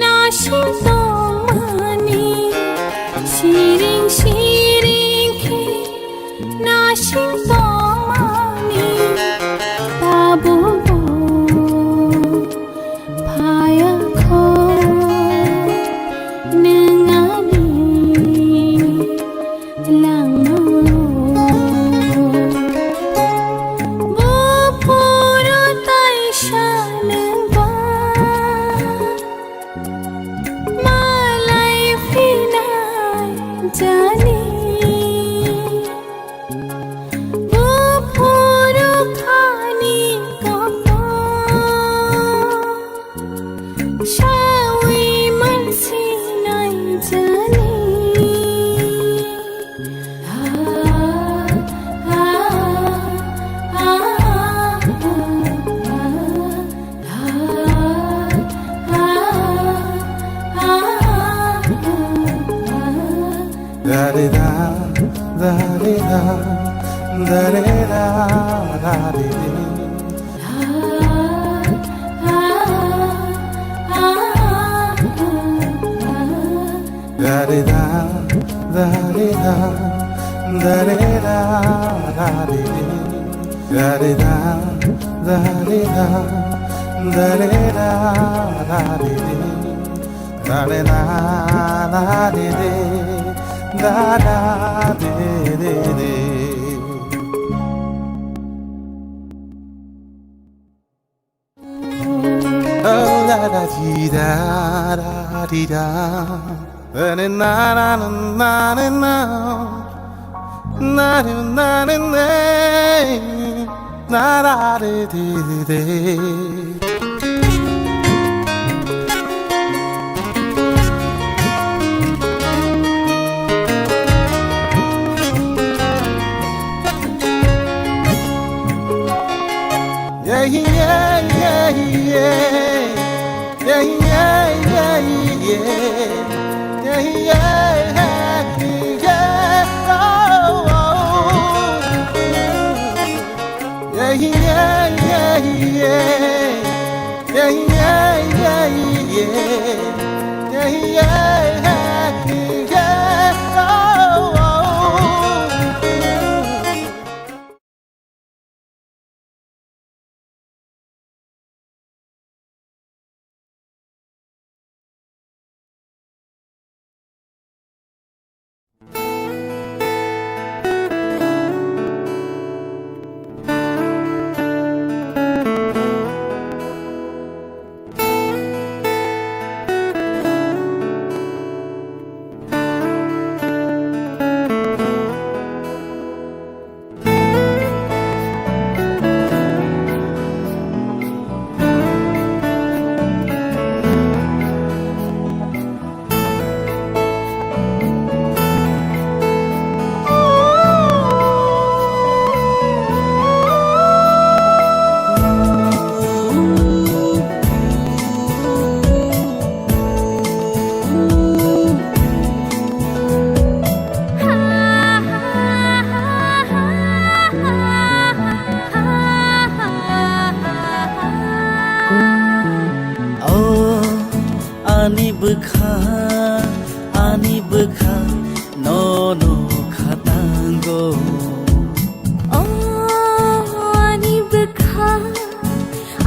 nasing tongmani, siring siring khe nasing tongmani, tabukbo phaya kho nwng ani langmao. Buphuru taisa nwng ba malai phinai jani. Buphuru khani kotor sawi mansinai jani. Da-di-da, da-di-da, da-di-da, da-di-di. Da-di-da, da-di-da, da-di-da, da-di-di. Da-di-da, da-di-da, da-di-da, da-di-di. Da-di-da, da-di-di, da-da-di-di, da-da-di-di-di. Oh, da-da-di-da-da. Tira, ene na na na na na na, na na na na na, na ra re re re re. Yeah, yeah, yeah, yeah. Yeah, yeah, yeah, yeah. Yeah, yeah, yeah, yeah. Oh, oh. Yeah, yeah, yeah, yeah. Yeah, yeah, yeah, yeah. Yeah, yeah, yeah, yeah. Oh, oh. O ani bwkha, ani bwkha, nono khatango. O ani bwkha,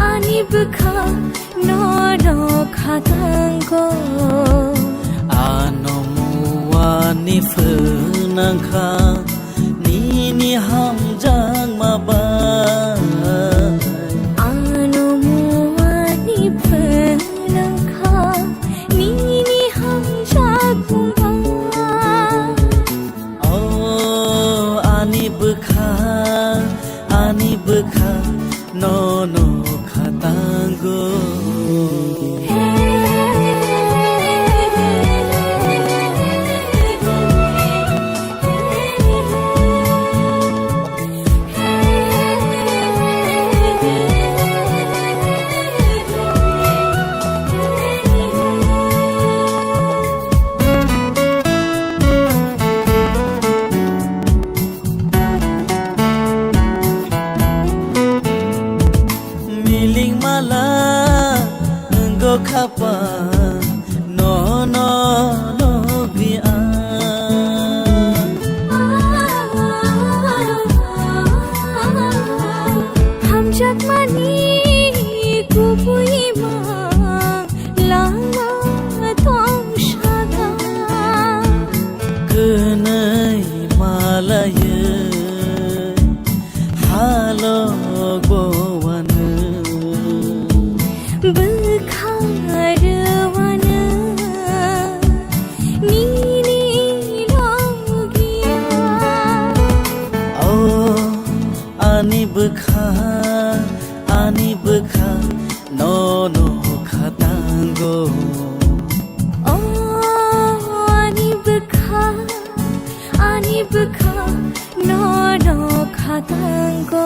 ani bwkha, nono khatango. Ano muani phwnangkha nini hamjakma bai. Ano muani phwnangkha nini hamjakma bai. O ani bwkha, ani bwkha, nono khatango. Miling mala nunggo khapa nono logi ang. Hamjakmani kubui mang lama tong saga. Kwnwi malayo halok bo wano. Bwkha rwano nini logia. O ani bwkha, ani bwkha, nono khatango. O ani bwkha, ani bwkha, nono khatango.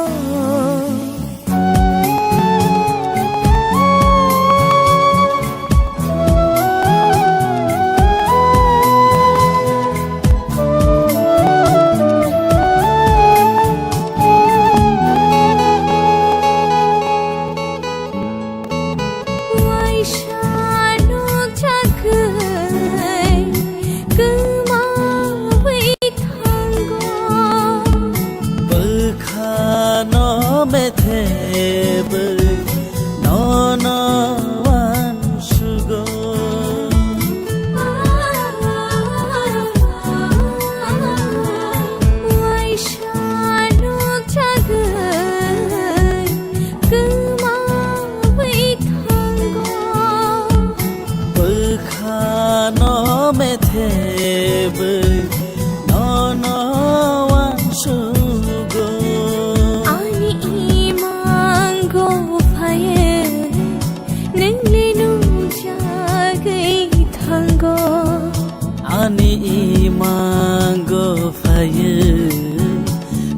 Waisa nukjagwi kwmawi thango. Bwkhano bethe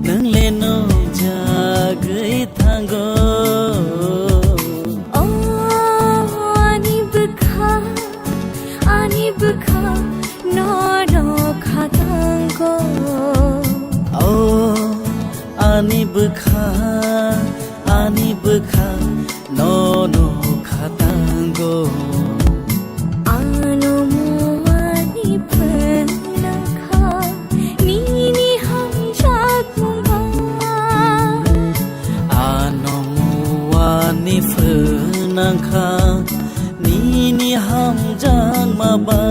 Nwng le nukjagwi thango. O ani bwkha, ani bwkha, nono khatango. O ani bwkha, ani bwkha, nono khatango. Ano muani phanangkha, nini hamjakmungba. Ano muani phanangkha, nini hamjakma bai.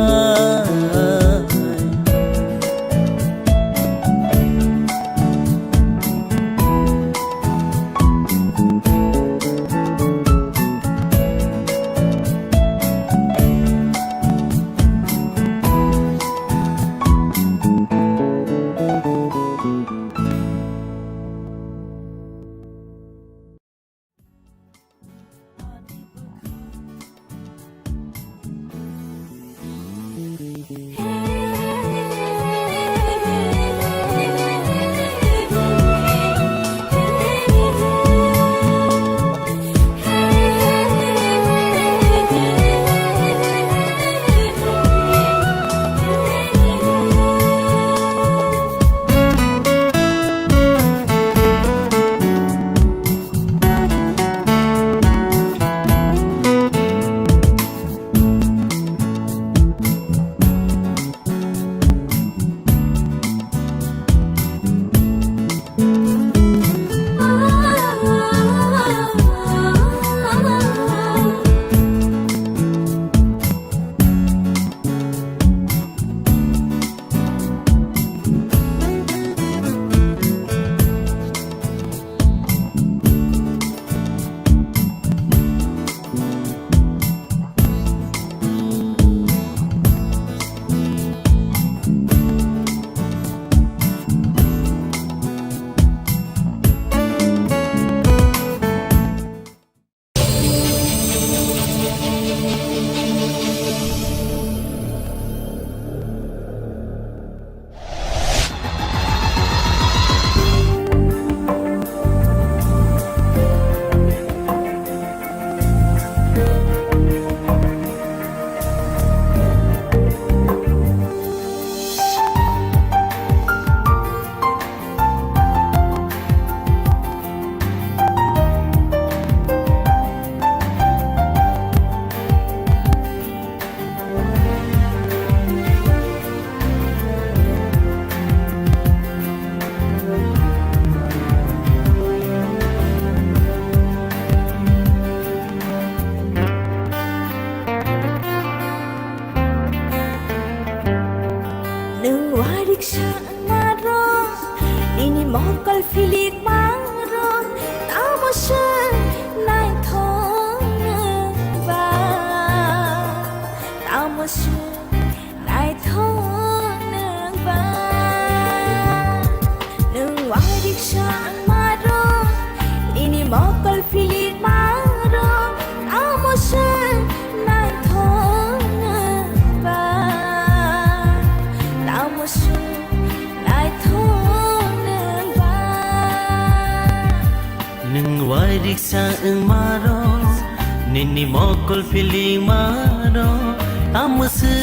Nwng wariksa wngma rw, nini mokol philikma rw, tamo se naithok nwng ba, tamo se naithok nwng ba. Nwng wariksa wngma rw, nini mokol philikma rw, tamo se naithok nwng ba, tamo se naithok nwng ba. Nwng wariksa wngma rw, nini mokol philikma rw, tamo se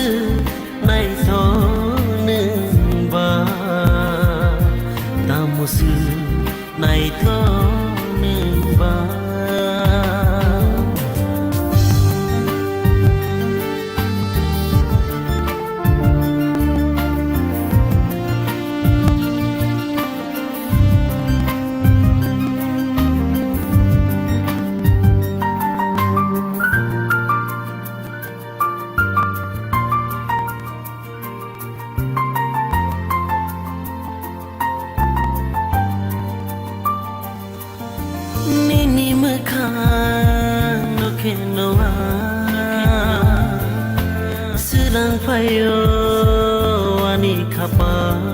naithok nwng ba, tamo se naithok nwng ba. Nini mwkhang no khe no ang swrang phaio ani khapang.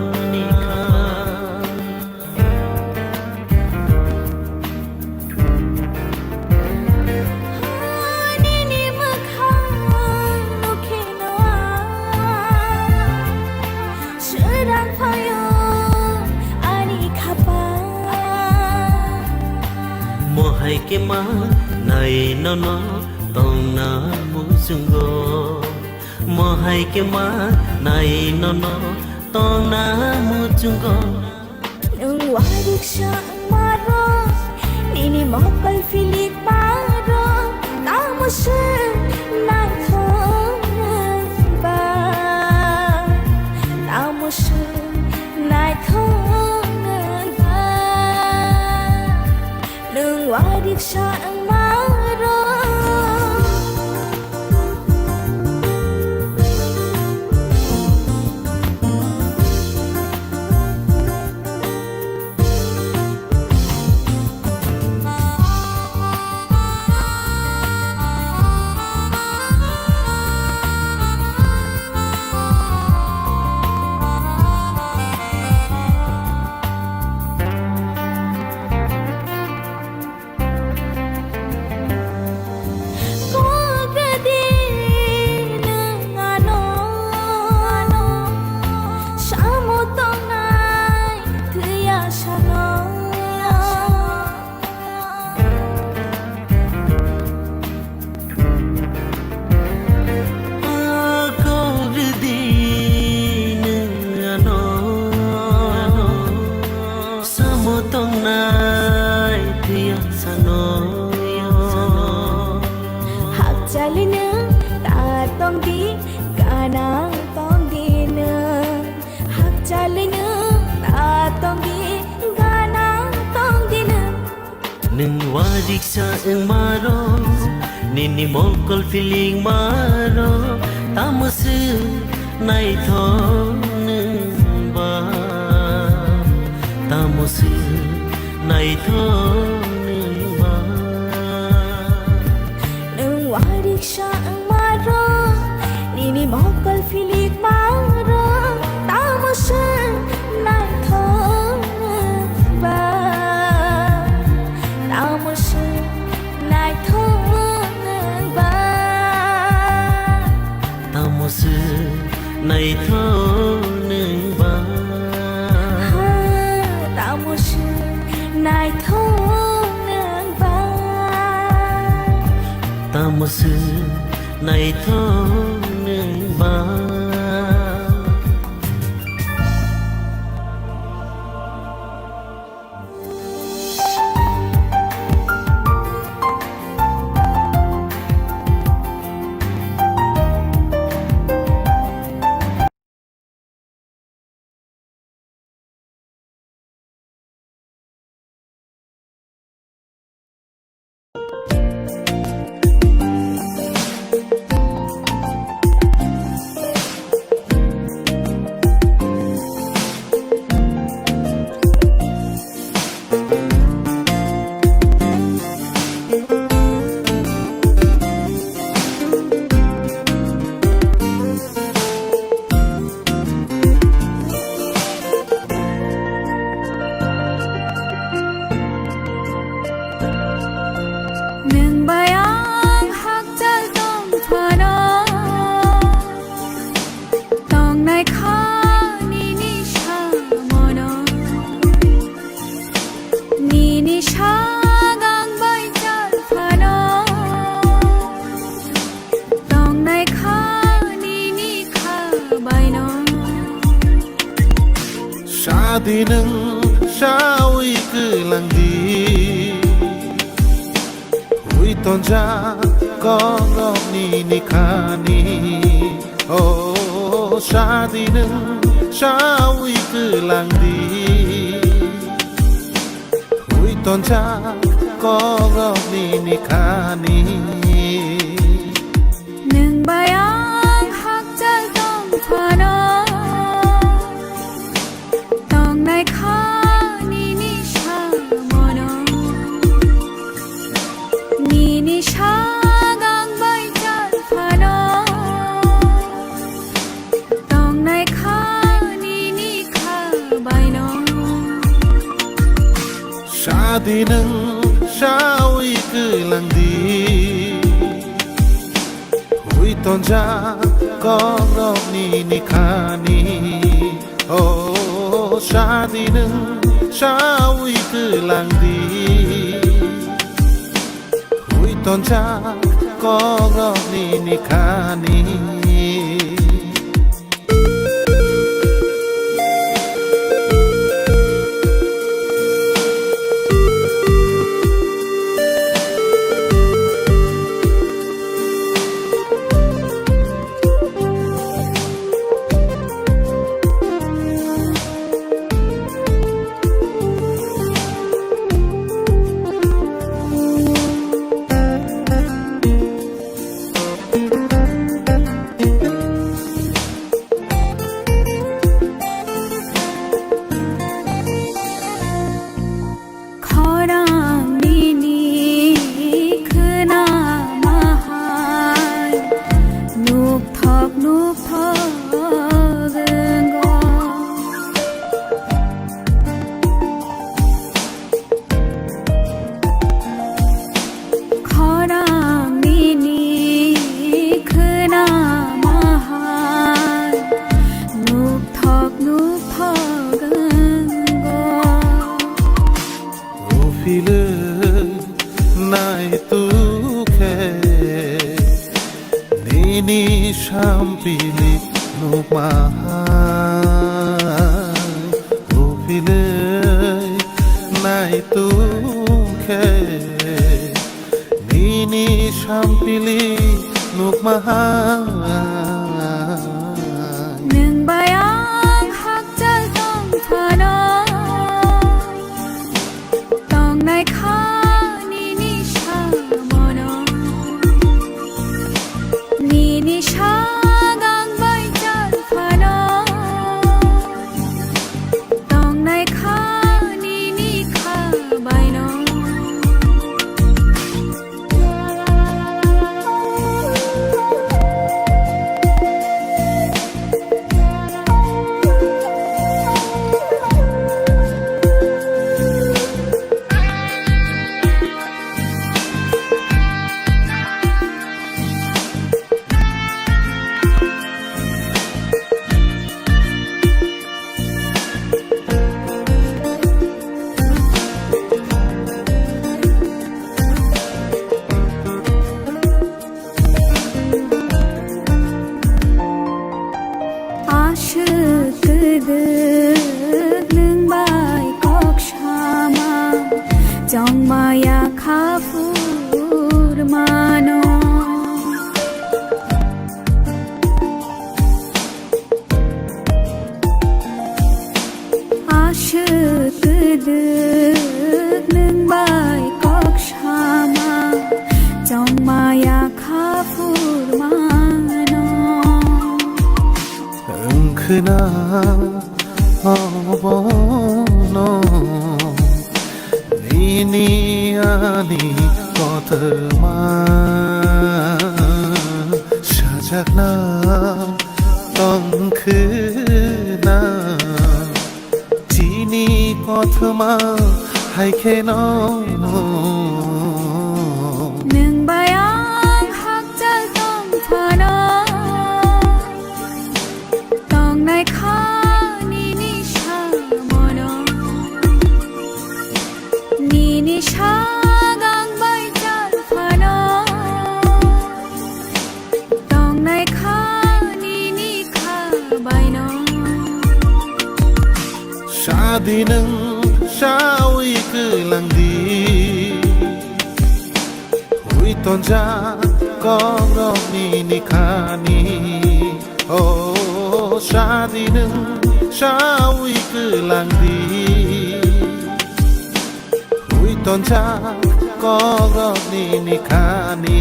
Nini mwkhang no khe no ang swrang phaio Hai khe ma nai nono tongna muchungo. Mo hai khe ma nai nono tongna muchungo. Nwng wariksa wngmaro, nini mokol philik maro, tamo se naithok nwng ba, tamo se naithok nwng ba. Nwng wariksa wngmaro. Kok di nwng ano, ano, samo tongnai thwiya sano. Kok di nwng ano, ano, samo tongnai thwiya sano. Hakchalino ta tongdi, gana tongdino. Hakchalino ta tongdi, gana tongdino. Nwng wariksa wngmaro, nini mokol philik maro, tamo se naithok nwng ba, tamo se naithok nwng ba. Nwng wariksa wngmaro, nini mokol philik maro, tamo se naithok nwng ba, tamo se naithok nwng ba, tamo se naithok nwng ba. Ha, tamo se naithok nwng ba. Tamo se naithok nwng ba. Nwng bai ang hakchal tong phano, tongnai kha nini samono. Nini sagang bai chal phano, tongnai kha nini kha baino. Sadi nwng sawi kwlang di, hui tonjak kok rok nini khani. O sadi nwng sawi kwlang di, hui tonjak kok rok nini khani. Nwng bai ang hakchal tong phano, tongnai kha nini samono. Nini sagang bai chal phano, tongnai kha nini kha baino. Sadi nwng sawi kwlang di, hui tonjak kok rok nini khani. O sadi nwng sawi kwlang di, Tonjak kokrok nini khani. Khorang nini khwnama hai, nukthok nukthok wngkha. Khorang nini khwnama hai, nukthok nukthok wngkha. O philwi naitukhe nini sampili nukma hai. O philwi naitukhe nini sampili nukma hai. Nwng bai ang hakchal tong phano, tongnai kha nini samono. Nini sagang bai chal phano, tongnai kha nini kha baino. Aswk kwdwk nwng bai kok sama, chongma yakha phurmano. Aswk kwdwk nwng bai kok sama, chongma yakha phurmano. Wngkhwna obono nini ani kothoma sajakna tongkhwna chini kothoma hai kheno. Nwng bai ang hakchal tong phano, tongnai kha nini samono. Nini sagang bai chal phano, tongnai kha nini kha baino. Sadi nwng sawi kwlangdi, hui tonjak kokrok nini khani. O sadi nwng sawi kwlangdi, hui tonjak kokrok nini khani.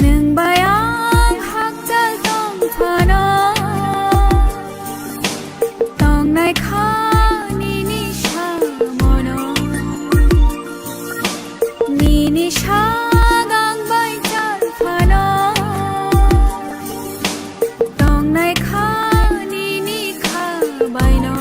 Nwng bai ang hakchal tong phano, tongnai kha nini samono. Nini sagang bai chal phano, tongnai kha nini kha baino.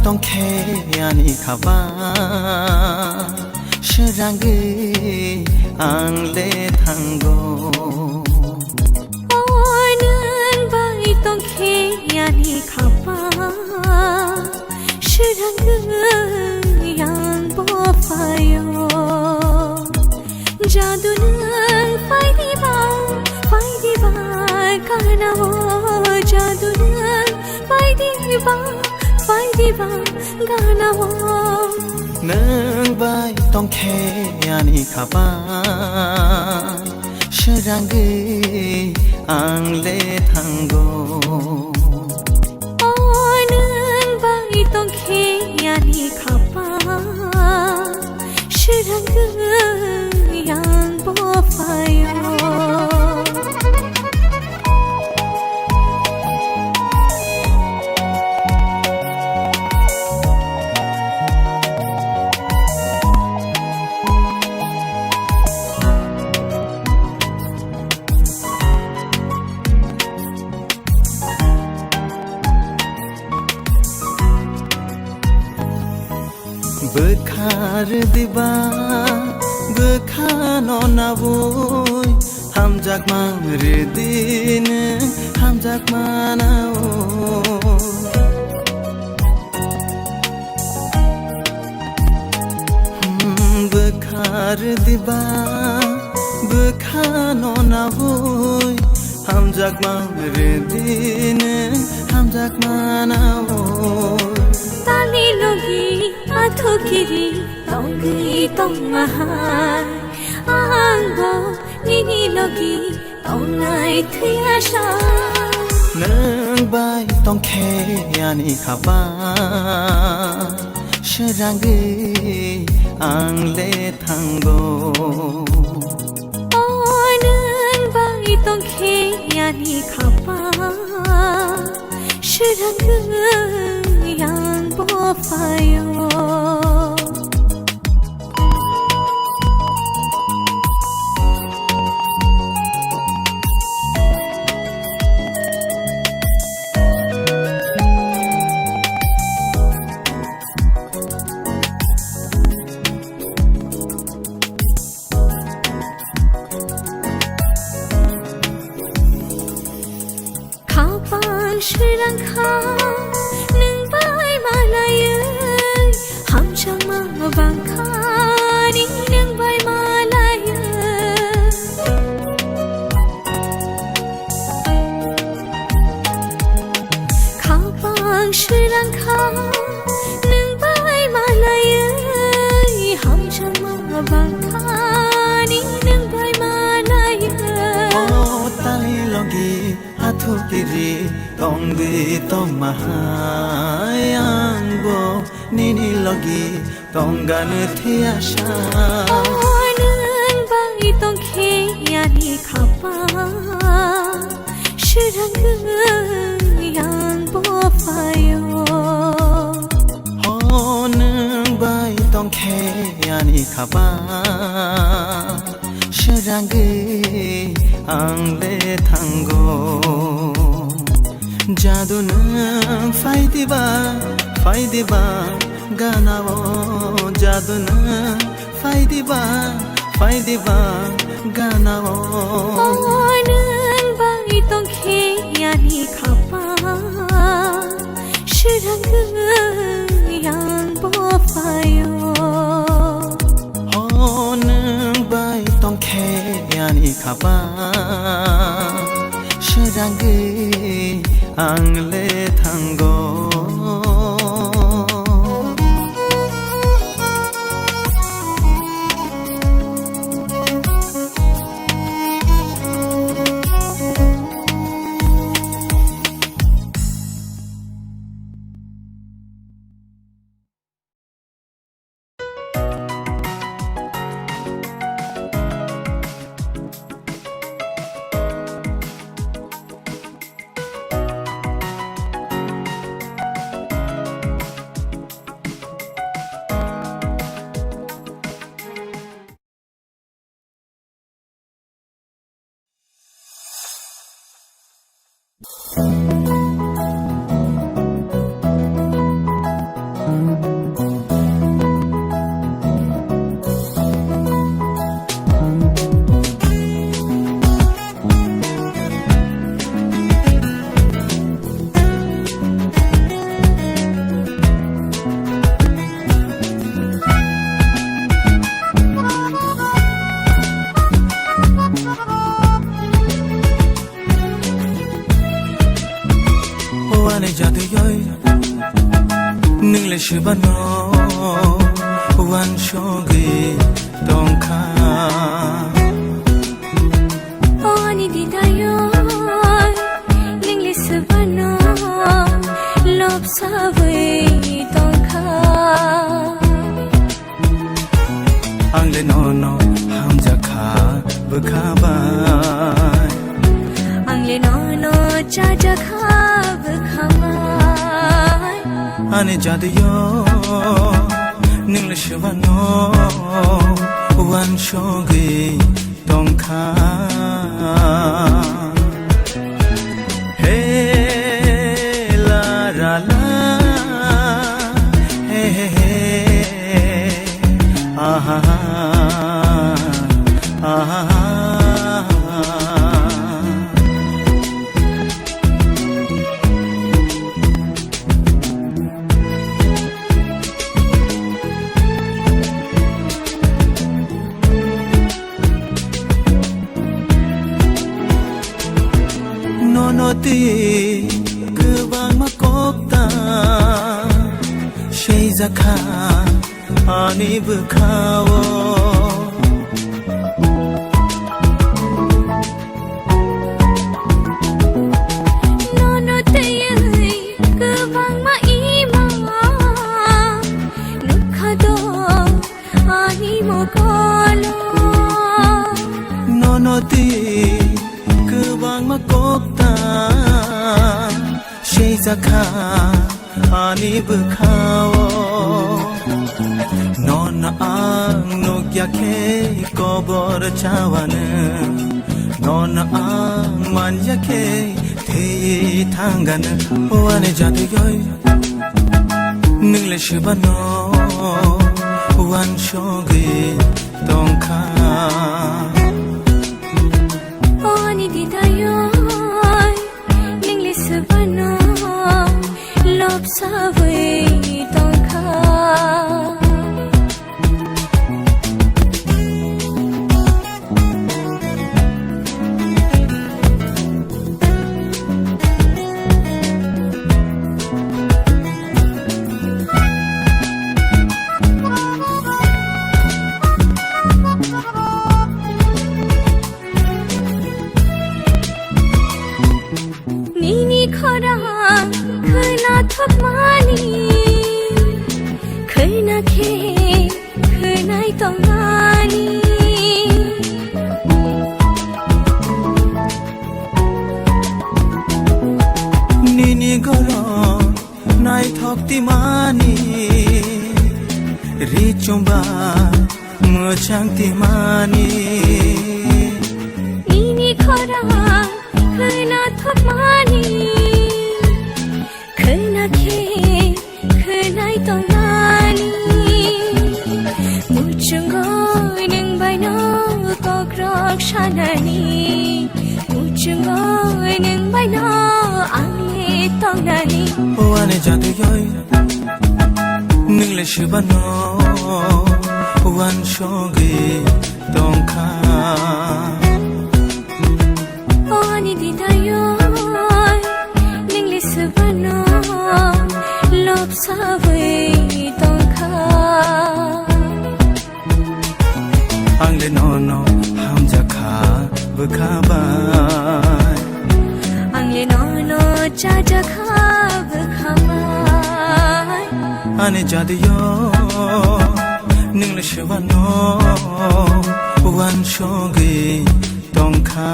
tongkhe ani khaba, srangwi ang le thango. O nwng bai tongkhe ani khaba, srangwi ang bo phaio. Jadu nwng phai diba, phai diba, kanao. Jadu nwng phai diba, phai diba, kanao. Nwng bai tongkhe ani khaba, srangwi ang le thango. O nwng bai tongkhe ani khaba, srangwi ang bo phaio. Bwkhar diba, bwkhano nabwi, hamjakma rwdini, hamjakma nao. Hmm, bwkhar diba, bwkhano nabwi, hamjakma rwdini, hamjakma nao. Tali logi athu kiri tongwi tongma hai, ang bo nini logi tongnai thwi asa. Nwng bai tongkhe ani khaba, srangwi ang le thango. O nwng bai tongkhe ani khaba, srangwi ang bo phaio. Khapang srwlangkha nwng bai malaiwi, hamjakma bangkha ni nwng bai malaiwi. Khapang srwlangkha nwng bai malaiwi, hamjakma bangkha ni nwng bai malaiwi. O tali logi athu kiri tongwi tongma hai, ang bo nini logi tongna thwi asa. O nwng bai tongkhe ani khaba, srangwi ang bo phaio. O nwng bai tongkhe ani khaba, srangwi ang le thango. Jadu nwng phai diba, phai diba, ganao. Jadu nwng phai diba, phai diba, ganao. O nwng bai tongkhe ani khaba, srangwi ang bo phaio. O nwng bai tongkhe ani khaba, srangwi ang le thango. Jaduyoi, nwng le swbano uansugwi tongkha. O ani didayoi, nwng le swbano lobsagwi tongkha. Ang le nono hamjakha bwkha bai. Ang le nono chajakha bwkha bai. Ani jaduyoi, nwng le swbano uansugwi tongkha. He la ra la, he he he, ah ha ha, ah ha ha. Nono twi kwbangma kok ta seijakha ani bwkhao. Nono twiwi kwbangma ima nukha do ani mokolo. Nono twi kwbangma kok ta seijakha ani bwkhao. Nono ang nukya khe kobor chawano, nono ang manya khe thwi thangano. O ani jaduyoi, nwng le swbano uansugwi tongkha. O ani didayoi, nwng le swbano lobsagwi tongkha. Nini khorang khwna thokmani, khwna khe khwnai tongmani. Nini goro naithok timani, ri chumba mwchang timani. Nini khorang khwna thokmani, khwna khe khwnai tongmani. Muchungo nwng baino kokrok sanani, muchungo nwng baino ang le tongnani. O ani jaduyoi, nwng le swbano uansugwi tongkha. O ani didayoi, nwng le swbano lobsagwi tongkha. Ang le nono hamjakha bwkha bai. Ang le nono chajakha bwkha bai. Ani jaduyoi, nwng le swbano uansugwi tongkha.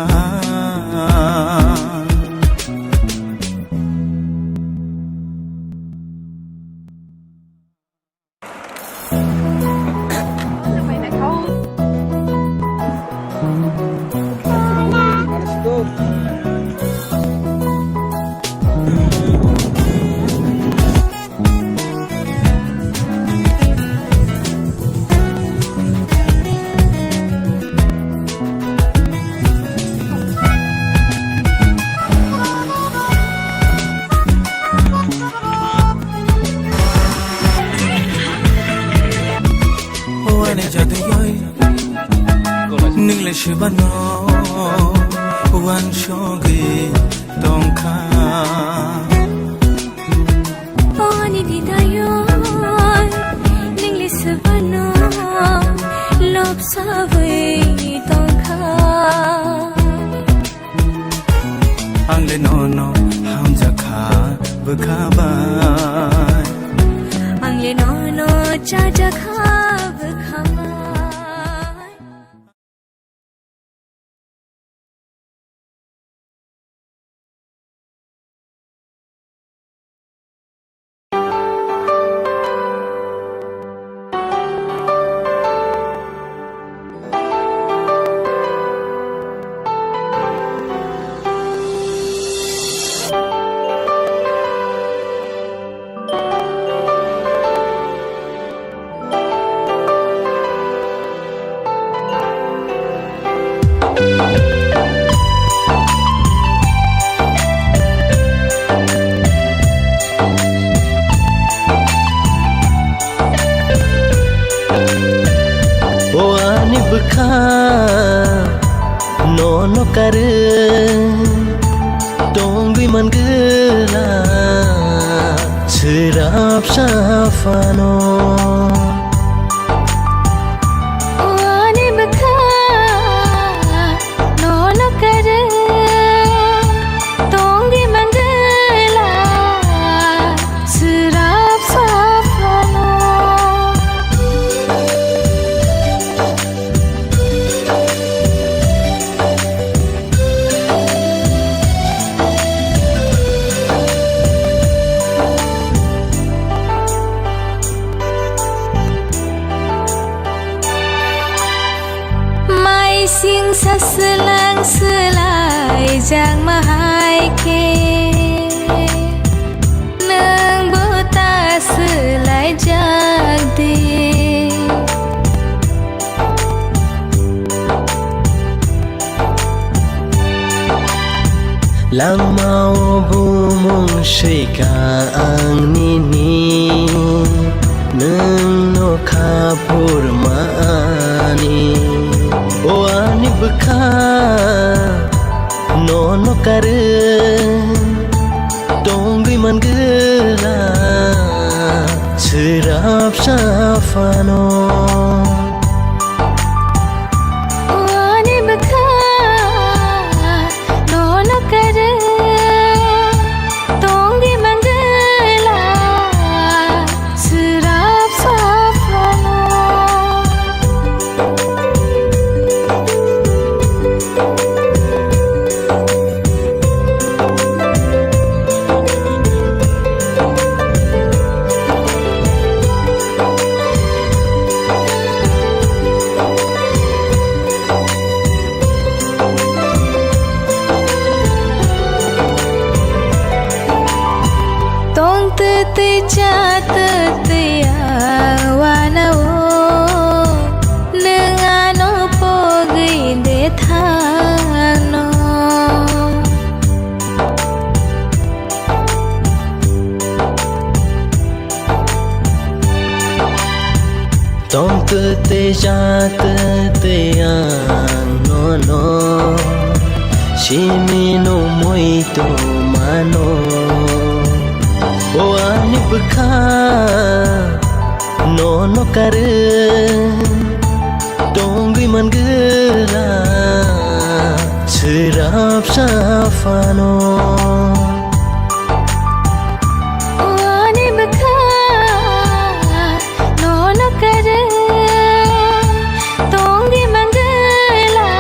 O ani jaduyoi, nwng le swbano uansugwi tongkha. Ang le nono hamjakha bwkha bai. Ang le nono chajakha bwkha bai. O ani bwkha, nono karwi tongwi mangwla swrapsa phano. O ani bwkha, nono karwi tongwi mangwla swrapsa phano. Mai singsa swlang swlaijakma hai khe, nwng bo ta swlaijak di. Langmao bumung swika ang nini, nwng no kha phurmani. O ani bwkha, nono karwi tongwi mangwla swrapsa phano. O ani bwkha, nono karwi tongwi mangwla swrapsa phano. Tongtwtwi chatwtwi ang uanao, nwng ano pogwi de thangno. Tongtwtwi chatwtwi ang nono simi no muitu mano. O ani bwkha, nono karwi tongwi mangwla swrapsa phano. O ani bwkha, nono karwi tongwi mangwla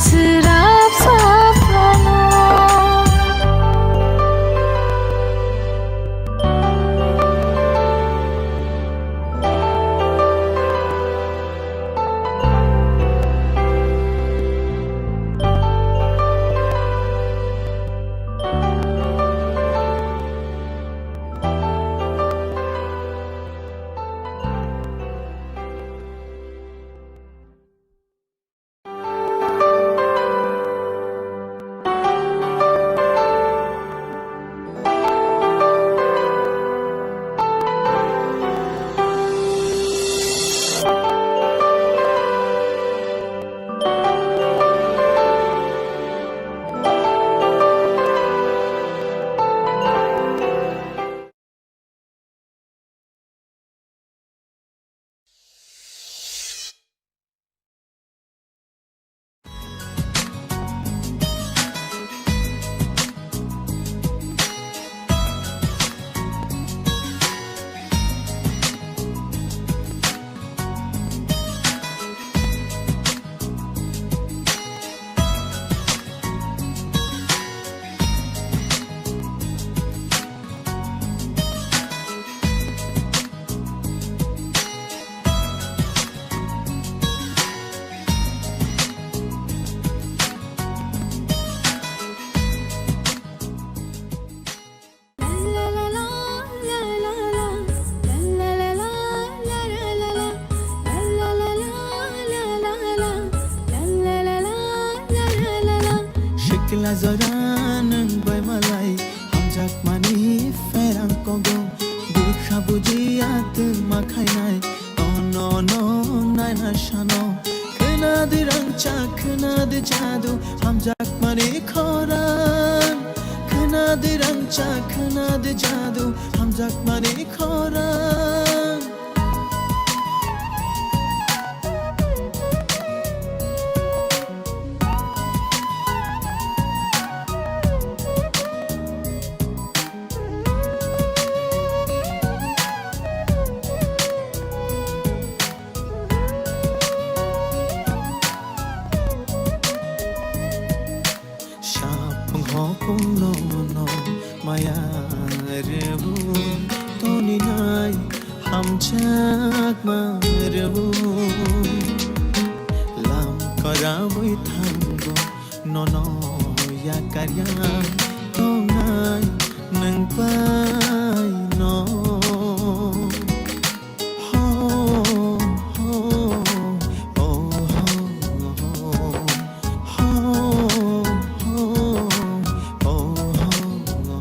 swrapsa phano. Sikla jora nwng bai malai, hamjakmani pherang kogo, bwkha bujiya twma khainai, tono no naina sano. Khwnadi rangchak, khwnadi jadu, hamjakmani khorang. Khwnadi rangchak, khwnadi jadu, hamjakmani khorang. Sapung hopung no no maya rw, toni nai hamjakma rw. Lam kwrawi thango nono yakarya tongnai nwng bai no. Ho, ho, oh, ho, ho, ho, ho, oh, ho,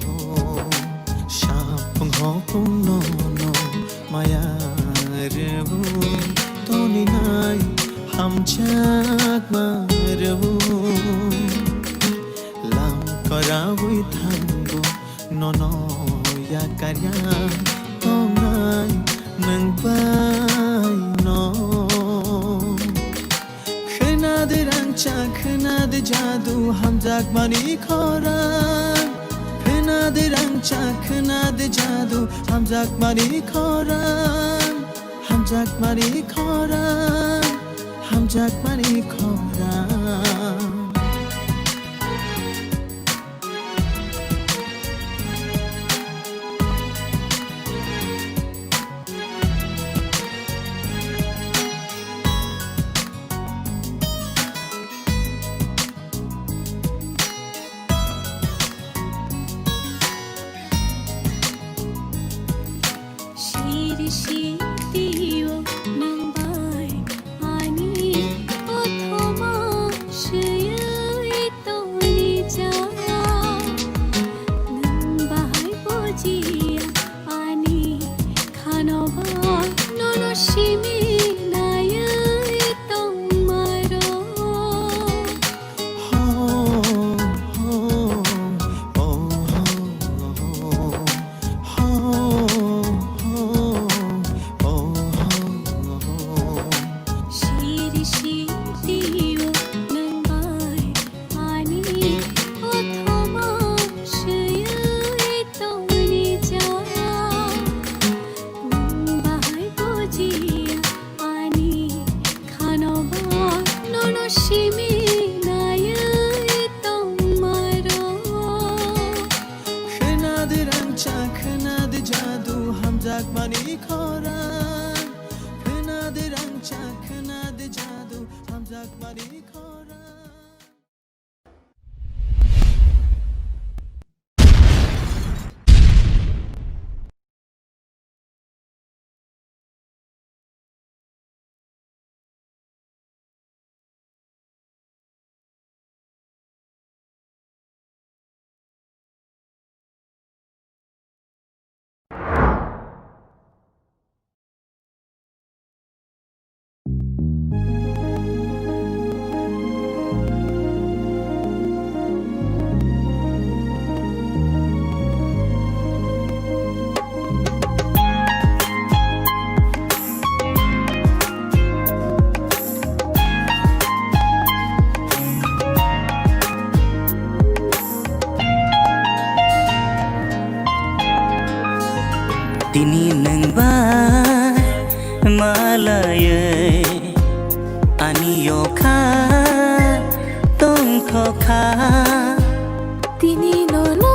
ho. Sapung hopung no no maya rw, toni nai hamjakma rw. Lam kwrawi thango nono yakarya tongnai nwng bai no. Khwnadi rangchak, khwnadi jadu, hamjakmani khorang. Khwnadi rangchak, khwnadi jadu, hamjakmani khorang. Hamjakmani khorang, hamjakmani khorang. Siri sitio nang bai ani othoma seyoi toni ja. Nang bahai bojiya ani khanoba nono simi nayoi tongmaro. Siri sitio nang bai ani othoma seyoi toni ja. Nang bahai bojiya ani khanoba nono simi nayoi tongmaro. Khwnadi rangchak, khwnadi jadu, hamjakmani khorang. Khwnadi rangchak, khwnadi jadu, hamjakmani khorang. Tini nwng bai malaiwi ani yokha tongthokha. Tini nono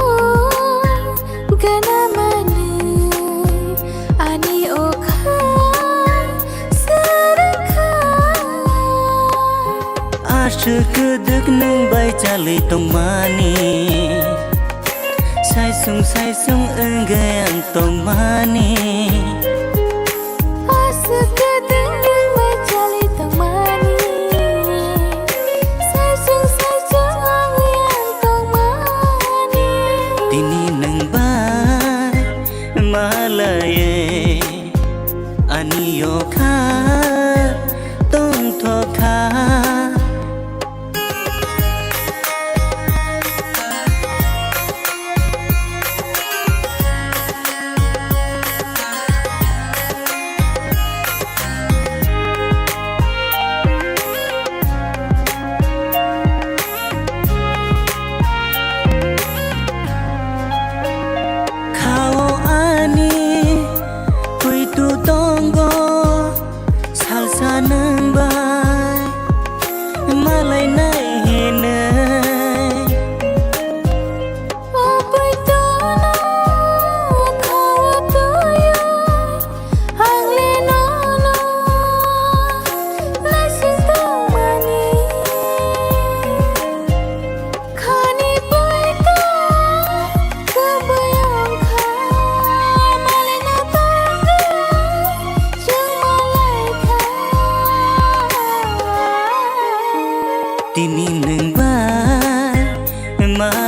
gana manwi ani okha swrwngkha. Aswk kwdwk nwng bai chalwi tongmani, saisung saisung wngwi ang tongmani. Aswk kwdwk nwng bai chalwi tongmani, saisung saisung wngwi ang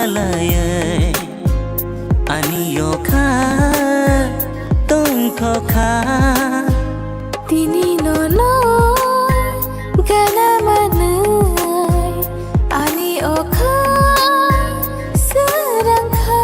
Malaiwi ani yokha tongthokha. Tini nono gana manwi ani okha swrangkha.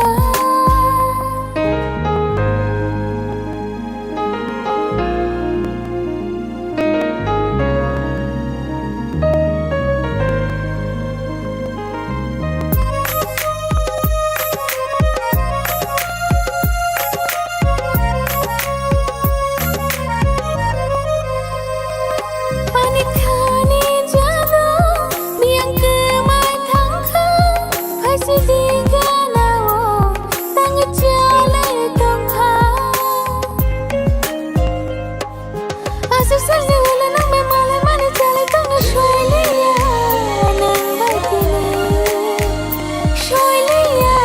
Ani khani jado biyang kwmai thangkha, phaisi di gana o tang chalai tongkha. Aswk salni ulo nang bai malai mani chalai tongno soiliya nang bai tini, soiliya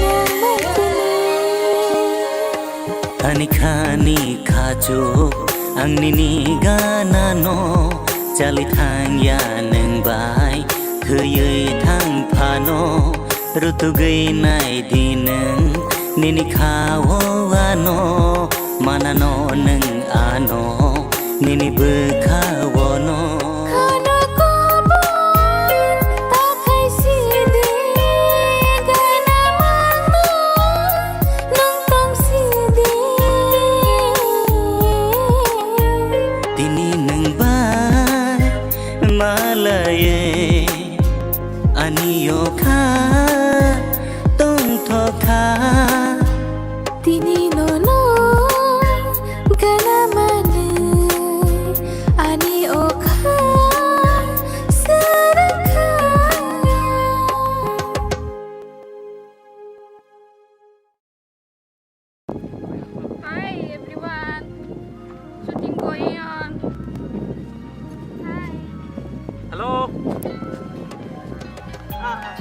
nang bai tini. Ani khani khachuk ang nini gana no chali thangya nwng bai thwiwi thang phano. Rutugwi nai di nwng nini kha-o ano, manano nwng ano nini bwkha-o no. Khano kobor ta khai si di, gana mangno nwng tong si di. Tini nwng bai malaiwi ani yokha tongthokha. Tini nono gana manwi ani okha swrwngkha. Hi everyone, shooting going on. Hi. Hello. Ah.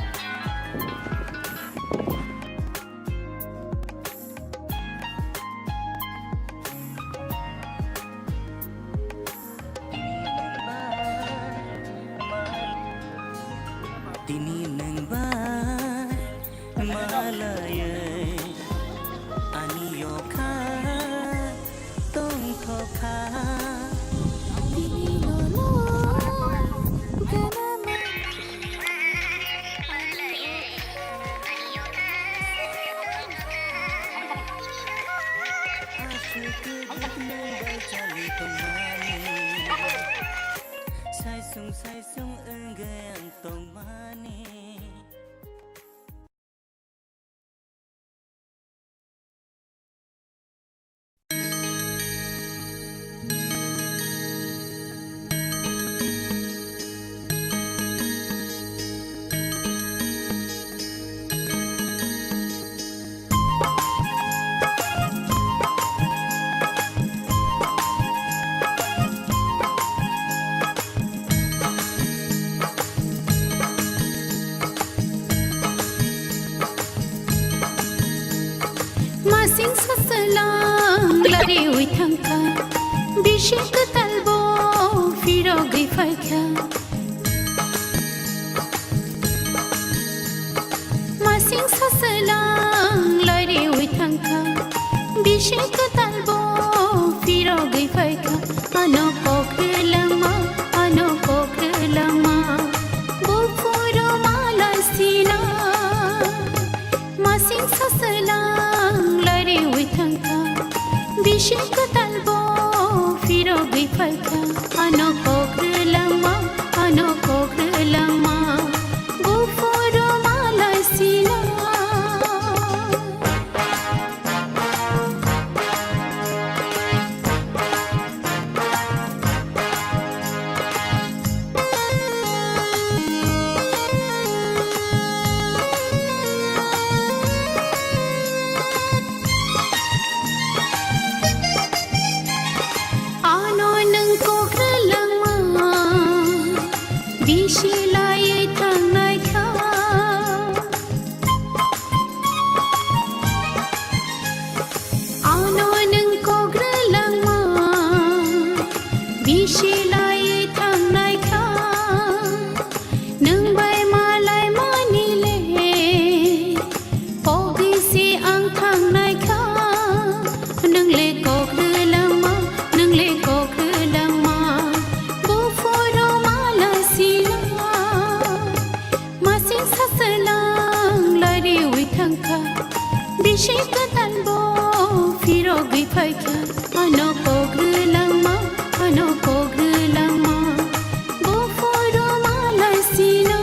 Tini nwng bai malaiwi ani yokha tongthokha. Tini nono gana ma- Aswk nwng bai chali tongmani. Saisung saisung wngwi ang tongmani. Masing sasalang lariwi thangkha, bising kwtal bo phirogwi phaikha. Masing sasalang lariwi thangkha, bising kwtal bo phirogwi phaikha. Ano kok rwlangma, ano kok rwlangma, buphuru malai sina. Masing sasalang lariwi thangkha, bising kwtal bo phirogwi phaikha. Ano kok rwlangma, ano kok rwlangma, buphuru malai sina. Singkwtal bo phirogwi phaikha, ano kok rwlangma, ano kok rwlangma, bo phuru malai sina.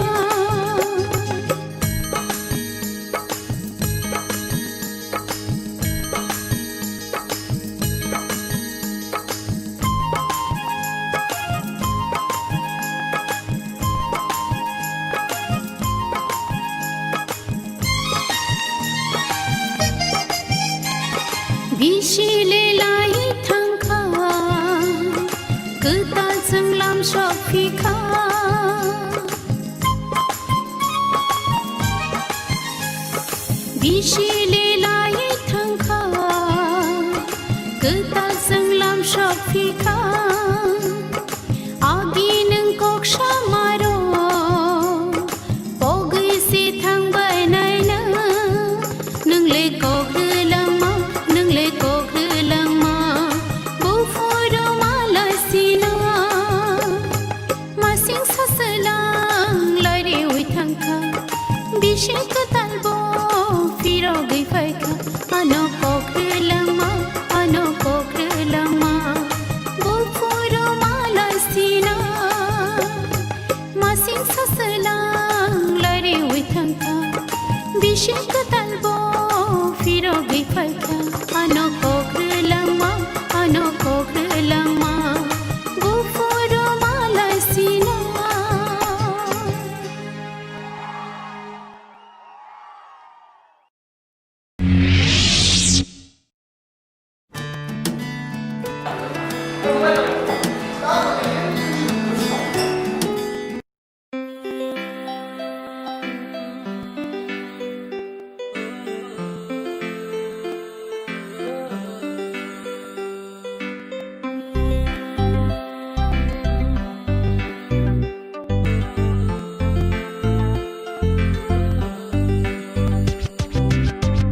Bisi lelai thangkha, kwtal chwng lam sokphikha. Bisi lelai thangkha, kwtal chwng lam sokphikha. Agi nwng kok samaro, pogwi se thangbai naina. Nwng le kok rwlangma, nwng le kok rwlangma, buphuru malai sina. Masing saswlang lariwi thangkha, bisi kwtal bo phirogwi phaikha. Ano kok rwlangma, ano kok rwlangma, buphuru malai sina. Masing saswlang lariwi thangkha, bisi kwtal bo phirogwi phaikha. Ano kok rwlangma, ano kok rwlangma, buphuru malai sina.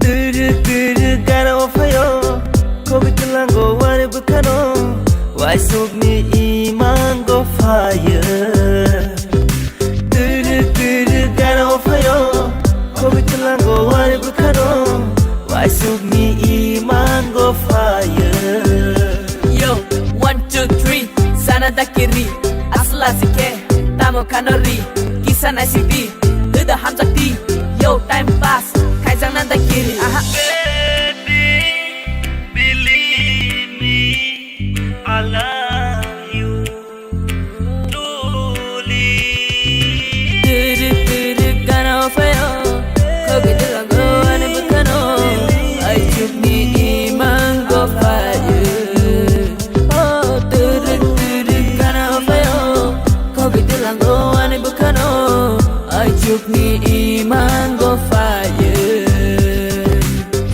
Turu turu gana o phaio, kogi tlango wani bwkhano, waisukni imango phaio. Turu turu gana o phaio, kogi tlango wani bwkhano, waisukni imango phaio. Yo, one, two, three, sana dakiri, asla sikhe, tamo kanori, kisa naisidi, hwda hamjakti, yo, time pass, khaijak nanda kiri, aha. Baby, believe me, I love you truly. Turu turu gana o phaio, kogi tlango wani bwkhano, waisukni imango phaio. Oh, turu turu gana o phaio, kogi tlango wani bwkhano, waisukni imango phaio.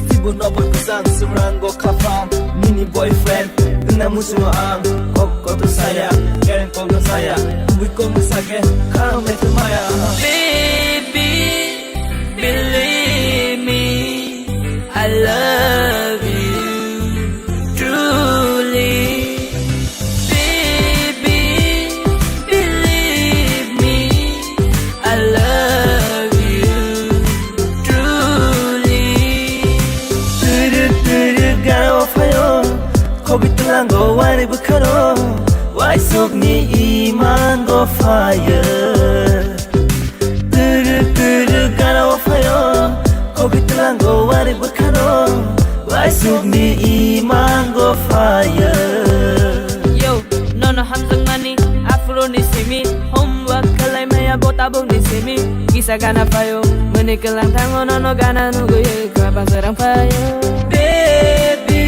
Sibu nobo kwchang swrango khapang, nini boyfriend wngna muchungo ang. Kok kotor saya, kereng kokno saya, kubui kokno sake, kharo methu maya. Baby, believe me, I love you truly. Baby, believe me, I love you truly. Turu turu gana o phaio, kogi tlango wani bwkhano, waisukni imango phaio. Turu turu gana o phaio, kogi tlango wani bwkhano, waisukni imango phaio. Yo, nono hamjakmani aphuru ni simi, homework khlai maya bo tabuk ni simi. Kisa gana phaio, mani kwlang thango nono gana nugwi, kwbang swrang phaio. Baby,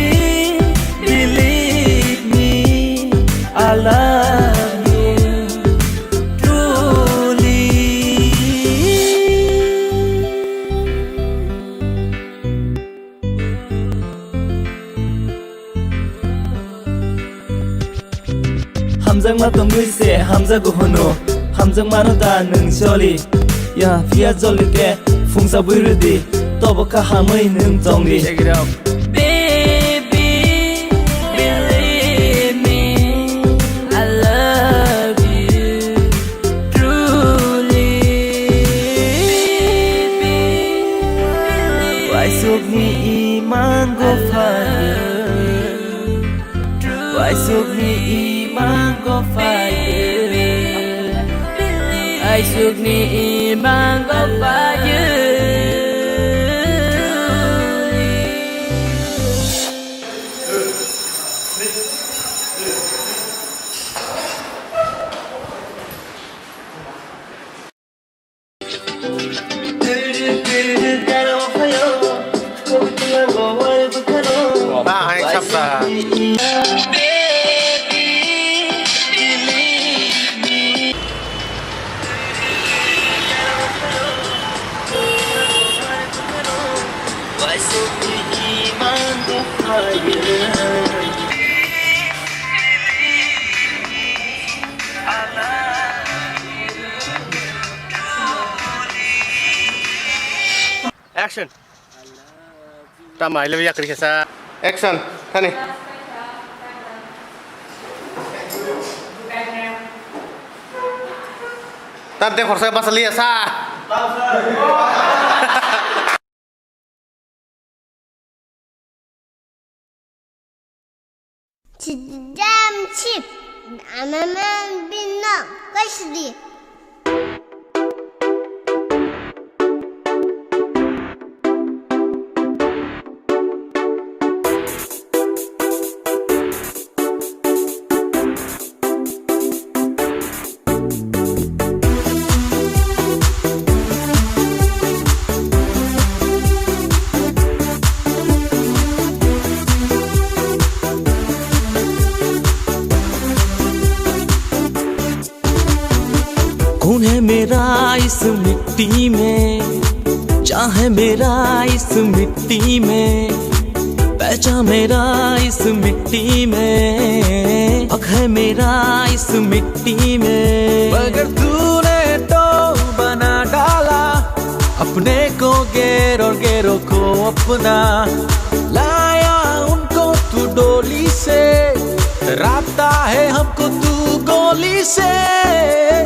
believe me, I love you truly. Hamjakma tongwi se hamjago hwno, hamjakmano da nwng choli. Ya phiya joli te phungsa bwrwdi, tobo kahamwi nwng tongdi. Check it out. Baby, believe me, I love you truly. Baby, believe Sukni imango fire. Why sukni imango fire? Why sukni imango fire? Ba hai chapta. Action. Tama, I love you, yakri kesa. Action. Thani. Tar de khorsa basa liya sa. Chidam chip, amaman binno, kashdi. कौन है मेरा इस मिट्टी में, चाहे मेरा इस मिट्टी में, पहचान मेरा इस मिट्टी में, हक है मेरा इस मिट्टी में। मगर तूने तो बना डाला अपने को गैर और गैरों को अपना, लाया उनको तू डोली से, डराता है हमको तू गोली से।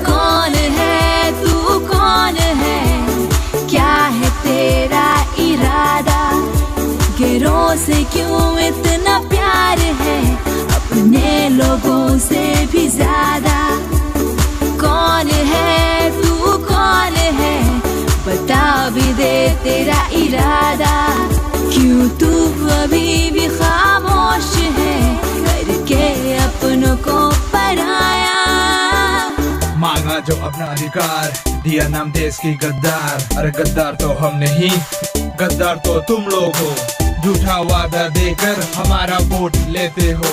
कौन है तू, कौन है, क्या है तेरा इरादा? गैरों से क्यों इतना प्यार है, अपने लोगों से भी ज्यादा। कौन है तू, कौन है, बता भी दे तेरा इरादा। क्यों तू अभी भी खामोश है, करके अपनों को पराया। मांगा जो अपना अधिकार, दिया नाम देश की गद्दार। अरे गद्दार तो हम नहीं, गद्दार तो तुम लोग हो। झूठा वादा देकर हमारा वोट लेते हो,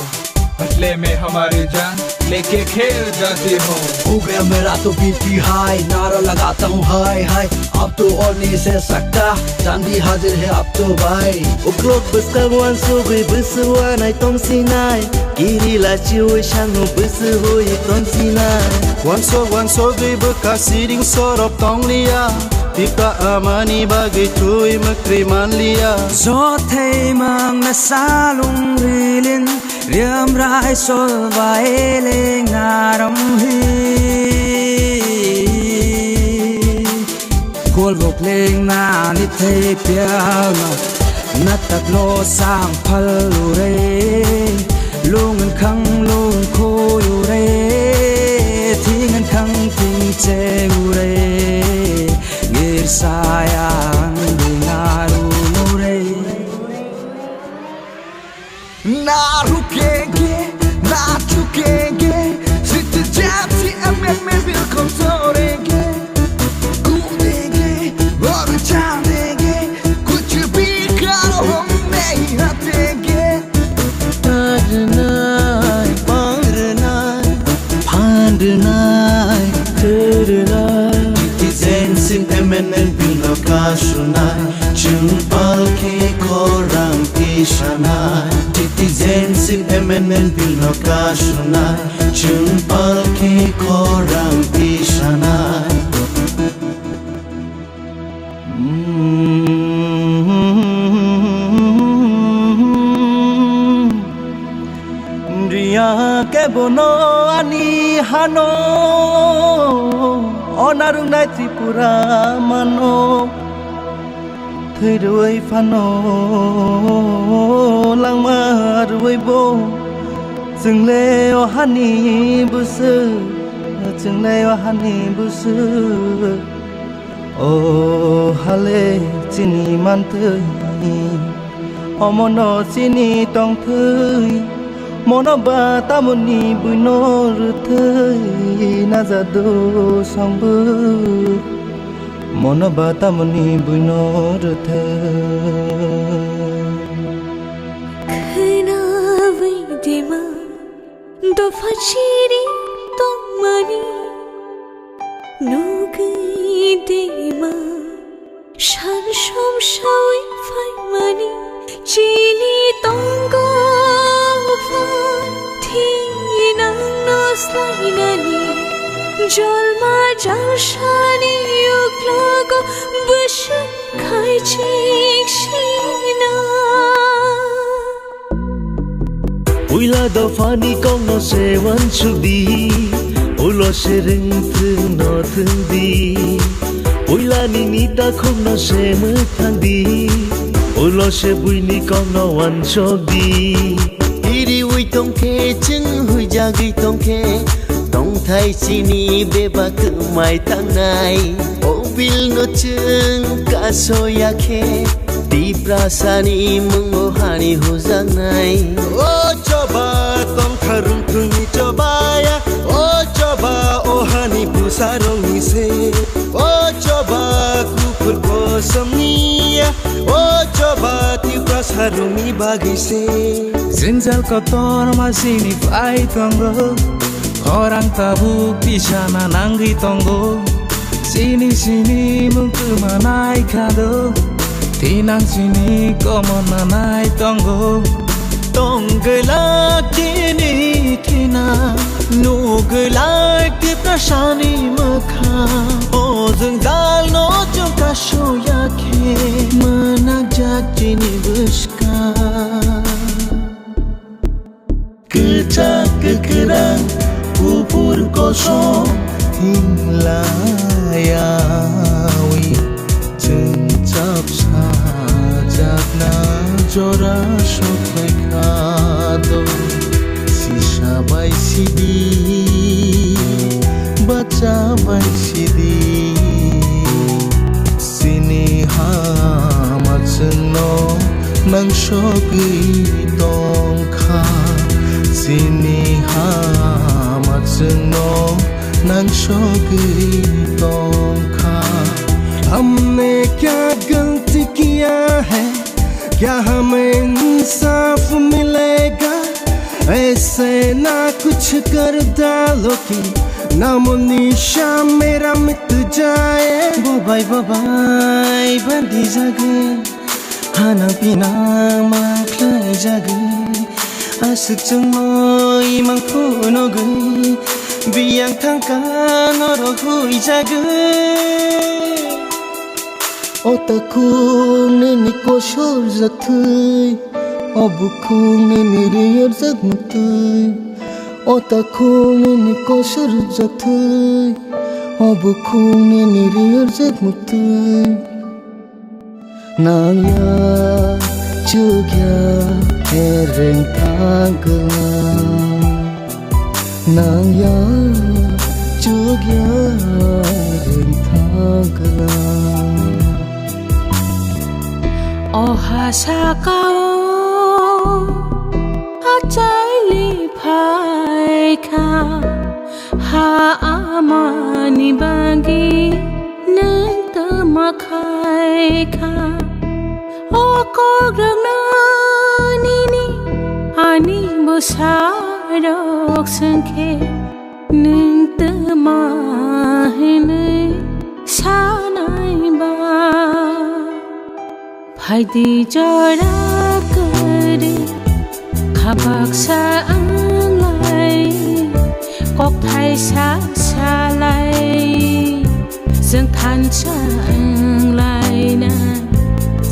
बदले में हमारी जान लेके खेल जाते हो। हो गया मेरा तो बीपी हाई, नारा लगाता हूँ हाय हाय। Up to all ni se sakta, jandi hajir hai up to bhai. Uklok bwskang uansugwi bwswk uanai tongsinai. Kiri lachiui sangno bwswk hui tongsinai. Uansuk uansugwi bwkha siring sorop tongliya. Pipa amani bagwi twi mwkri manliya. Jothai mang na salung rilin. Riam rai sol bai leng naram hi. Kol bok leng na ni thei pial na. Na tak lo sang phal u re. Lung an khang lung khoi u re. Thing an khang thing che u re. Ngir sayang di ngaru u re. ना रुकेंगे, ना झुकेंगे, जीत जात ही एमएमए बिल्कुल तोड़ेंगे। कूदेंगे और जानेंगे, कुछ भी करो हम नहीं हटेंगे। Phanrwnai, phanrwnai, phanrwnai, thwrwnai. Citizenship amendment bill no kasunai. Chwng palkhe khorang tisanai, Citizenship Amendment Bill no kasunai. Chwng palkhe khorang tisanai. Riya kebono ani hano, onarungnai Tripura mano. Thwi rwui phano langma rwui bo, chwngle o hani bwswk, chwngle o hani bwswk. O hale chini manthwi, omono chini tongthwi, mono ba tamoni buino rwthwi najado songbo. Mono ba tamoni buino rwthwi. Khwnawi dima dopha chiri tongmani, nugwi dima san somsawi phaimani, chini tongo phan thinangno slainani, jolma jalsani uklogo bwswk khaichik sina. Puila dophani kokno se uansukdi, ulo se rwngthwngno thwngdi. Puila nini takhukno se mwthangdi, ulo se buini kokno uansukdi. Iriwi tongkhe, chwng huijagwi tongkhe, tongthai chini bebak kwmai tangnai. O bilno chwng kasoya khe, Tiprasani mungo hani hujaknai. O choba tongkha rwngthwngni chobaya, o choba o hani bwsarokni se. O choba kuphur kosomniya, o choba Tiprasarokni bagwi se. Jwngjal kotorma chini phai tongo, khorang tabuk tisana nangwi tongo. Chini chini mung kwmanai kha do, thinang chini komon nanai tongo. Tongwlak chini thina, nugwlak Tiprasani mwkha. O jwngjalno chwng kasoya khe, mwnakjak chini bwskang. Kwchak kwkhrang kuphur kosom hinglaiyawi, chwng chapsa chapna jora sokphai kha do. Sisa bai sidi, bacha bai sidi. Chini hama chwngno nangsogwi tongkha. Chini hama chwngno nangsogwi tongkha. हमने क्या गलती किया है, क्या हमें इंसाफ मिलेगा? ऐसे ना कुछ कर डालो कि नामो निशान मेरा मिट जाए। Bobai bobai bandi jagwi, hanang pinang ma khlai jagwi, aswk chwngno imang phunugwi, biyang thangkha norok huijagwi. O takhuk nini kosor jak thwi, o bukhuk nini riyar jak muktwi. O takhuk nini kosor jak thwi, o bukhuk nini riyar jak muktwi. Nangya chukya ereng thangklang. Nangya chukya rwng thangklang. O ha sakao achaili phaikha, ha amani bagwi nwng tama khaikha. O kok rwngno nini ani bwsarok swngkhe, nwng tama hinwi sanai ba? Phaidi jora kwrwi, kha baksa wnglai, kokthai sa salai. Chwng thansa wnglaina,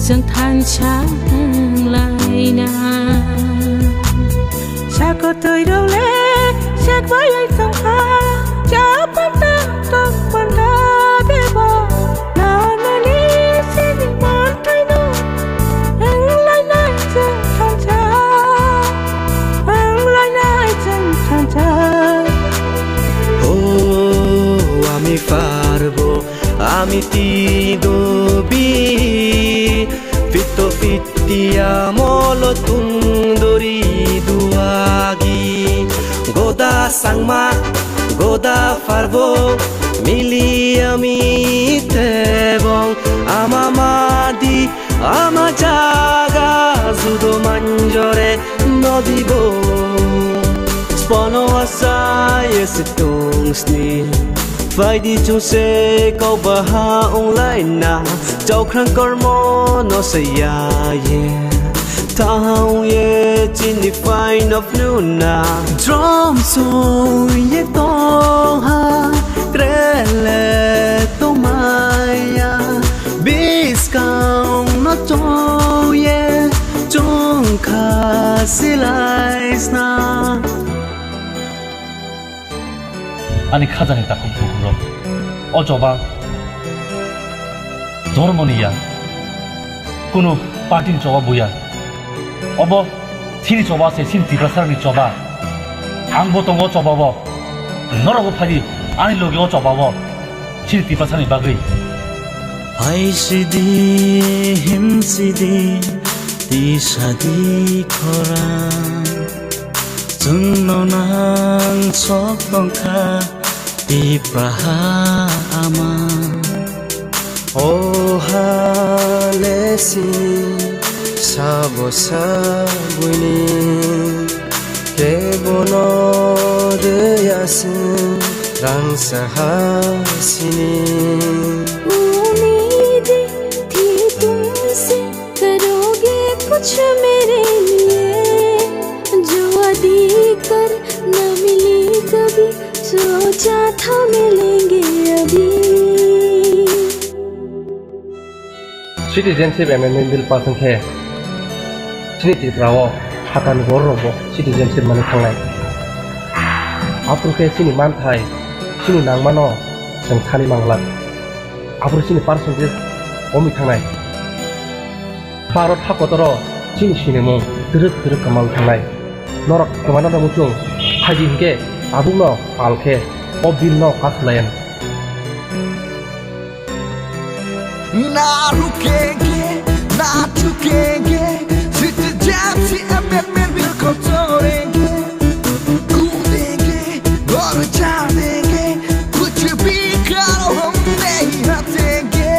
chwng thansa wnglaina. Sakotwi rok le sak bai tongkha, chapanta tongpanda bebo, nanani sini manthai no Tiyamolo tungdori duagi, goda sangma, goda farbo, mili ami tebong, ama madi, ama jaga, judo manjore nodibo. Spono asa yesi tungsni. Phaidi chungse kau baha onglaina, chaukrang kormo no saya ye. Thang ye chini fine of nuna. Drum so ye tongha, krele tomaya. Biskang no choye, chungkha silaisna. Ani khajani takhuk bukhuk rok. O choba dhormoni ya, kunu party ni choba buya. Obo chini choba se, chini Tiprasarokni choba. Ang bo tongo o choba bo. Norok bo phadi ani loge o choba bo. Chini Tiprasani bagwi. Hai sidi, him sidi, ti sadi khorang. Chwngno nang sok tongkha, Tipraha ama. O ha lesi sabo sabuini kebono deya se rang saha sini. Umide thi tumse karoge kuch mere liye, jo adi karna mili kabhi, socha tha milenge abhi. Citizenship Amendment Bill pass wngkhe chini Tripura o hakani borok rokbo citizenship manwi thangnai. Aphuru khe chini manthai, chini nangmano chwng thani mangla. Aphuru chini percentage komi thangnai. Bharat hakotoro chini sinimung twrwk twrwk kwmawi thangnai. Norok kwmana muchung phaidi hinkhe tabukno pal khe o bill no pass khlaiya. Na rukenge, na chukenge, citizenship amendment bill ko chorenge. Kudenge, aur janenge, kuch bhi karo hum nahi hatenge.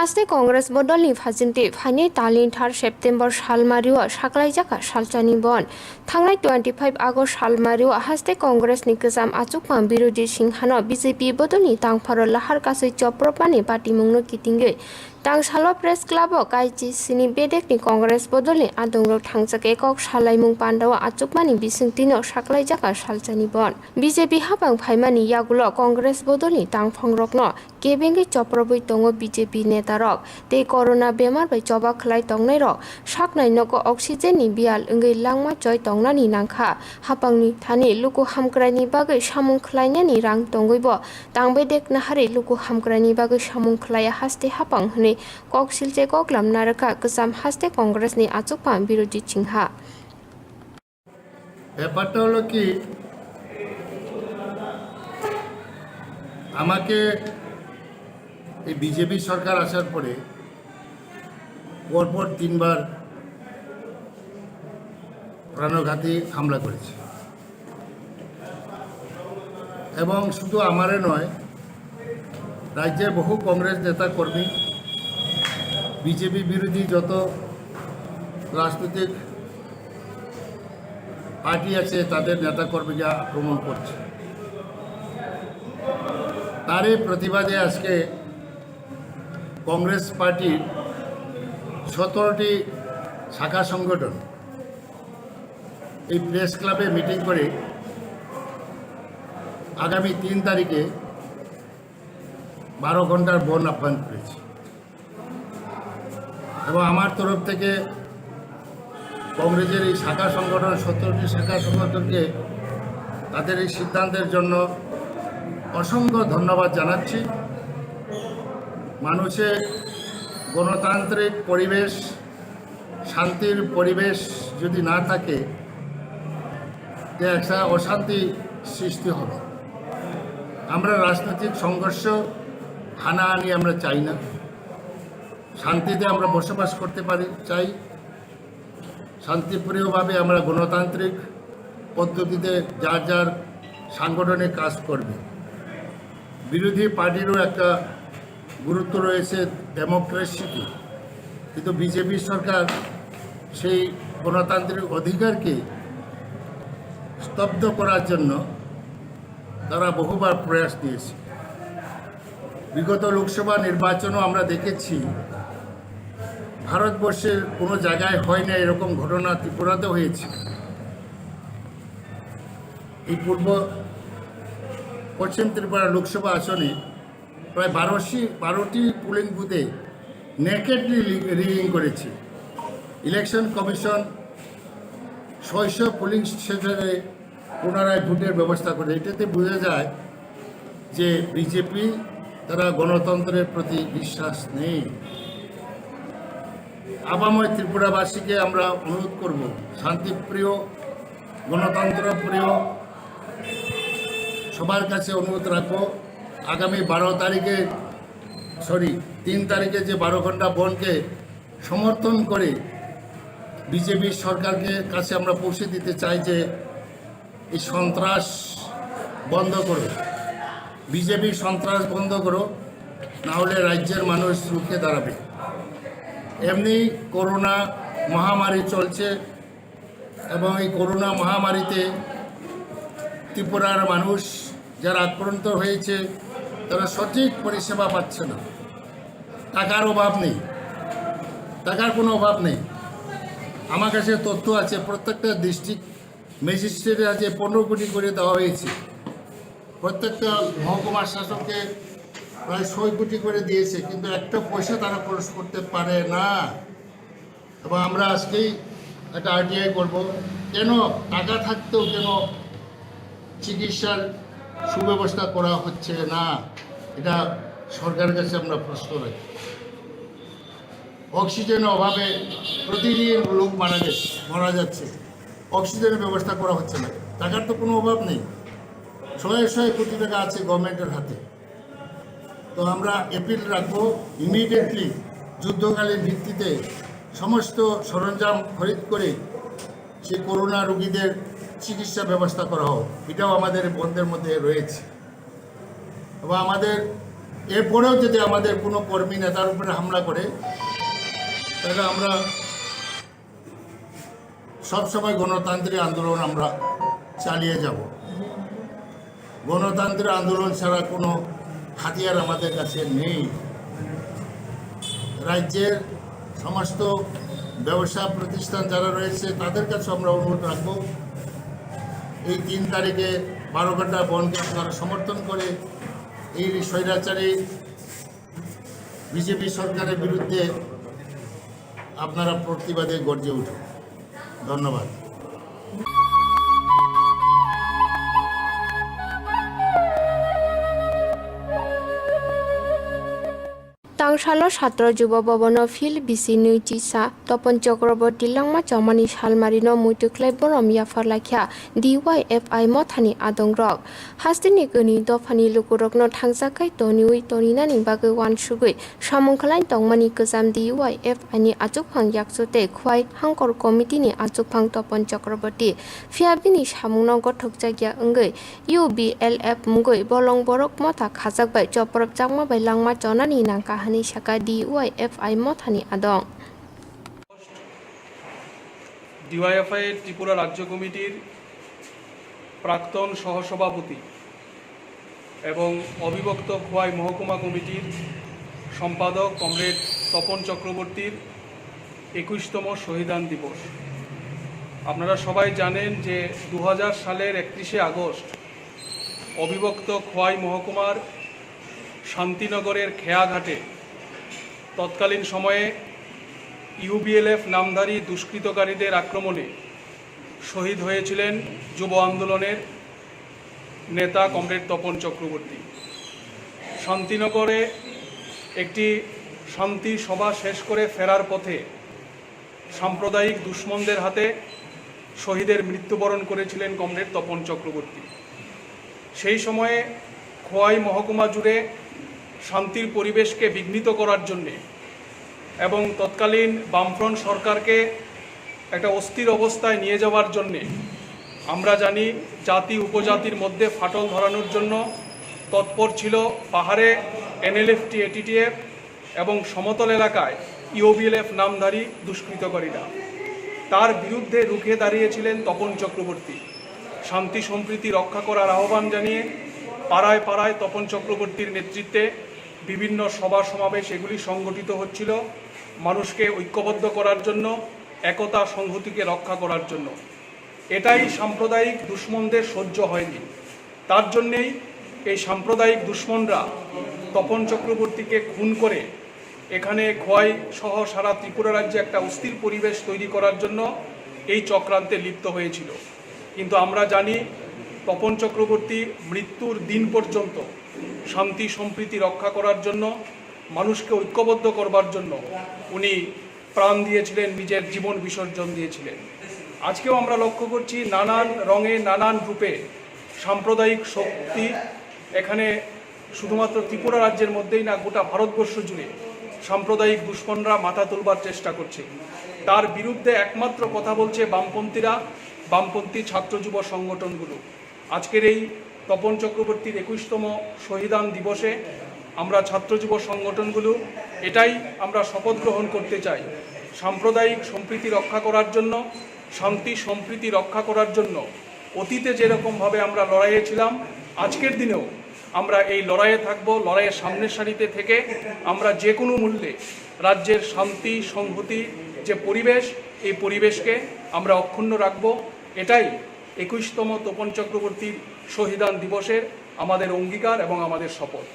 Haste Congress bodolni phajinti phainai talni thar September salmario saklaijak salchani bon. Thangnai twenty five August salmario haste Congressni kwcham achukma Biroji Singhano B J P bodolni tangpharo lahar kasui chopropmani patimungno kitingwi tangsalo Press Clubo kaichi sini bedekni Congress bodolni adongrok thangjak ekok salaimung pandao achukmani bisingtwino saklaijak salchani bon. B J P hapang phaimani yagulo Congress bodolni tangphangrokno kebengwi choprobwi tongo B J P netarok tei corona bemar bai choba khlai tongnairok saknai nogo oxygen ni biyal wngwi langma choi tongnani nangkha. Hapangni thani luku hamkraini bagwi samung khlainani rang tongwibo tangbai dekna hari luku hamkraini bagwi samung khlaiya haste hapang hwnwi kok silche koklam narwkha kwcham haste Congress ni achukma Biroji Singha. ব্যাপারটা হলো কি, আমাকে এই বিজেপি সরকার আসার পরে পরপর তিনবার প্রাণঘাতী হামলা করেছে, এবং শুধু আমারে নয়, রাজ্যের বহু কংগ্রেস নেতা কর্মী, বিজেপি বিরোধী যত রাজনৈতিক পার্টি আছে, তাদের নেতা কর্মীকে আক্রমণ করছে। তারই প্রতিবাদে আজকে কংগ্রেস পার্টির সতেরোটি শাখা সংগঠন এই প্রেস ক্লাবে মিটিং করে আগামী তিন তারিখে বারো ঘন্টার বন্ধ আহ্বান করেছি। এবং আমার তরফ থেকে কংগ্রেসের এই শাখা সংগঠন, সতেরোটি শাখা সংগঠনকে তাদের এই সিদ্ধান্তের জন্য অসংখ্য ধন্যবাদ জানাচ্ছি। মানুষের গণতান্ত্রিক পরিবেশ, শান্তির পরিবেশ যদি না থাকে, তে একটা অশান্তি সৃষ্টি হবে। আমরা রাজনৈতিক সংঘর্ষ, হানাহানি আমরা চাই না। শান্তিতে আমরা বসবাস করতে পারি, চাই। শান্তিপ্রিয়ভাবে আমরা গণতান্ত্রিক পদ্ধতিতে যার যার সাংগঠনিক কাজ করবে। বিরোধী পার্টিরও একটা গুরুত্ব রয়েছে ডেমোক্রেসিতে, কিন্তু বিজেপি সরকার সেই গণতান্ত্রিক অধিকারকে স্তব্ধ করার জন্য তারা বহুবার প্রয়াস নিয়েছে। বিগত লোকসভা নির্বাচনও আমরা দেখেছি, ভারতবর্ষের কোনো জায়গায় হয় না এরকম ঘটনা ত্রিপুরাতে হয়েছে। এই পূর্ব পশ্চিম ত্রিপুরা লোকসভা আসনে প্রায় বারোশো, বারোটি পোলিং বুথে নেকেডলি রিগিং করেছে। ইলেকশন কমিশন ছয়শো পোলিং স্টেশনে পুনরায় ভোটের ব্যবস্থা করে। এটাতে বোঝা যায় যে বিজেপি, তারা গণতন্ত্রের প্রতি বিশ্বাস নেই। আপাময় ত্রিপুরাবাসীকে আমরা অনুরোধ করব, শান্তিপ্রিয়, গণতন্ত্রপ্রিয়, সবার কাছে অনুরোধ রাখবো, আগামী বারো তারিখে, সরি, তিন তারিখে যে বারো ঘন্টা বন্ধকে সমর্থন করে বিজেপি সরকারকে কাছে আমরা পৌঁছে দিতে চাই যে এই সন্ত্রাস বন্ধ করো, বিজেপি সন্ত্রাস বন্ধ করো, না হলে রাজ্যের মানুষ রুখে দাঁড়াবে। এমনি করোনা মহামারী চলছে এবং এই করোনা মহামারীতে ত্রিপুরার মানুষ যারা আক্রান্ত হয়েছে, তারা সঠিক পরিষেবা পাচ্ছে না। টাকার অভাব নেই, টাকার কোনো অভাব নেই। আমার কাছে তথ্য আছে, প্রত্যেকটা ডিস্ট্রিক্ট ম্যাজিস্ট্রেটের কাছে পনেরো কোটি করে দেওয়া হয়েছে, প্রত্যেকটা মহকুমার শাসককে প্রায় ছয় কোটি করে দিয়েছে, কিন্তু একটা পয়সা তারা খরচ করতে পারে না। এবং আমরা আজকেই একটা আরটিআই করব, কেন টাকা থাকতেও কেন চিকিৎসার সুব্যবস্থা করা হচ্ছে না, এটা সরকারের কাছে আমরা প্রশ্ন রাখি। অক্সিজেনের অভাবে প্রতিদিন লোক মারা যাচ্ছে, মারা যাচ্ছে, অক্সিজেনের ব্যবস্থা করা হচ্ছে না। টাকার তো কোনো অভাব নেই, শয়ে শয়ে কোটি টাকা আছে গভর্নমেন্টের হাতে। তো আমরা অ্যাপিল রাখবো, ইমিডিয়েটলি যুদ্ধকালীন ভিত্তিতে সমস্ত সরঞ্জাম খরিদ করে সেই করোনা রোগীদের চিকিৎসা ব্যবস্থা করা হোক, এটাও আমাদের বন্ধের মধ্যে রয়েছে। এবং আমাদের এরপরেও যদি আমাদের কোনো কর্মী নেতার উপরে হামলা করে, তাহলে আমরা সবসময় গণতান্ত্রিক আন্দোলন আমরা চালিয়ে যাব। গণতান্ত্রিক আন্দোলন ছাড়া কোনো হাতিয়ার আমাদের কাছে নেই। রাজ্যের সমস্ত ব্যবসা প্রতিষ্ঠান যারা রয়েছে, তাদের কাছে আমরা অনুরোধ রাখব, এই তিন তারিখে বারো ঘন্টা বন্ধকে আপনারা সমর্থন করে এই স্বৈরাচারী বিজেপি সরকারের বিরুদ্ধে আপনারা প্রতিবাদে গর্জে উঠুন। ধন্যবাদ। Tangsalo Satro Jubo Bhabono Phil bisi nwi chisa Topon Chakraborty langma chomani salmarino muitu khlai borom yaphar laikha D Y F I mothani adongrok. Hasteni kwnwi dophani lukurokno thangjakkhai toniwi toninani bagwi uansugwi samung khlai tongmani kwcham D Y F I ni achukphang yakchu tei Khwai Hangkor Committee ni achukphang Topon Chakraborty. Phiya bini samungno gothokjakya wngwi U B L F mungwi bolong borok motha khajak bai chopropjakma bai langma chonani nangkha hwnwi sakha D Y F I mothani adong. DYFI Tripura রাজ্য কমিটির প্রাক্তন সহসভাপতি এবং অবিভক্ত খোয়াই মহকুমা কমিটির সম্পাদক কমরেড তপন চক্রবর্তীর একুশতম শহীদান দিবস। আপনারা সবাই জানেন যে দু হাজার সালের একত্রিশে আগস্ট অবিভক্ত খোয়াই মহকুমার শান্তিনগরের খেয়াঘাটে তৎকালীন সময়ে ইউবিএলএফ নামধারী দুষ্কৃতকারীদের আক্রমণে শহীদ হয়েছিলেন যুব আন্দোলনের নেতা কমরেড তপন চক্রবর্তী। শান্তিনগরে একটি শান্তি সভা শেষ করে ফেরার পথে সাম্প্রদায়িক দুশমনদের হাতে শহীদের মৃত্যুবরণ করেছিলেন কমরেড তপন চক্রবর্তী। সেই সময়ে খোয়াই মহকুমা জুড়ে শান্তির পরিবেশকে বিঘ্নিত করার জন্যে এবং তৎকালীন বামফ্রন্ট সরকারকে একটা অস্থির অবস্থায় নিয়ে যাওয়ার জন্যে, আমরা জানি, জাতি উপজাতির মধ্যে ফাটল ধরানোর জন্য তৎপর ছিল পাহাড়ে এনএলএফটি, এটিটিএফ এবং সমতল এলাকায় ইউবিএলএফ নামধারী দুষ্কৃতকারীরা। তার বিরুদ্ধে রুখে দাঁড়িয়েছিলেন তপন চক্রবর্তী। শান্তি সম্প্রীতি রক্ষা করার আহ্বান জানিয়ে পাড়ায় পাড়ায় তপন চক্রবর্তীর নেতৃত্বে বিভিন্ন সভা সমাবেশ এগুলি সংগঠিত হচ্ছিল মানুষকে ঐক্যবদ্ধ করার জন্য, একতা সংহতিকে রক্ষা করার জন্য। এটাই সাম্প্রদায়িক দুশমনদের সহ্য হয়নি। তার জন্যেই এই সাম্প্রদায়িক দুশমনরা তপন চক্রবর্তীকে খুন করে এখানে খোয়াই সহ সারা ত্রিপুরা রাজ্যে একটা অস্থির পরিবেশ তৈরি করার জন্য এই চক্রান্তে লিপ্ত হয়েছিল। কিন্তু আমরা জানি, তপন চক্রবর্তী মৃত্যুর দিন পর্যন্ত শান্তি সম্প্রীতি রক্ষা করার জন্য, মানুষকে ঐক্যবদ্ধ করবার জন্য উনি প্রাণ দিয়েছিলেন, নিজের জীবন বিসর্জন দিয়েছিলেন। আজকেও আমরা লক্ষ্য করছি, নানান রঙে, নানান রূপে সাম্প্রদায়িক শক্তি এখানে শুধুমাত্র ত্রিপুরা রাজ্যের মধ্যেই না, গোটা ভারতবর্ষ জুড়ে সাম্প্রদায়িক দুশমনরা মাথা তুলবার চেষ্টা করছে। তার বিরুদ্ধে একমাত্র কথা বলছে বামপন্থীরা, বামপন্থী ছাত্র যুব সংগঠনগুলো। আজকের এই তপন চক্রবর্তীর একুশতম শহীদান দিবসে আমরা ছাত্র যুব সংগঠনগুলো এটাই আমরা শপথ গ্রহণ করতে চাই, সাম্প্রদায়িক সম্প্রীতি রক্ষা করার জন্য, শান্তি সম্প্রীতি রক্ষা করার জন্য অতীতে যেরকমভাবে আমরা লড়াইয়ে ছিলাম, আজকের দিনেও আমরা এই লড়াইয়ে থাকব, লড়াইয়ের সামনের সারিতে থেকে আমরা যে কোনো মূল্যে রাজ্যের শান্তি সংহতি যে পরিবেশ, এই পরিবেশকে আমরা অক্ষুণ্ণ রাখব। এটাই একুশতম তপন চক্রবর্তীর শহীদান দিবসের আমাদের অঙ্গীকার এবং আমাদের শপথ।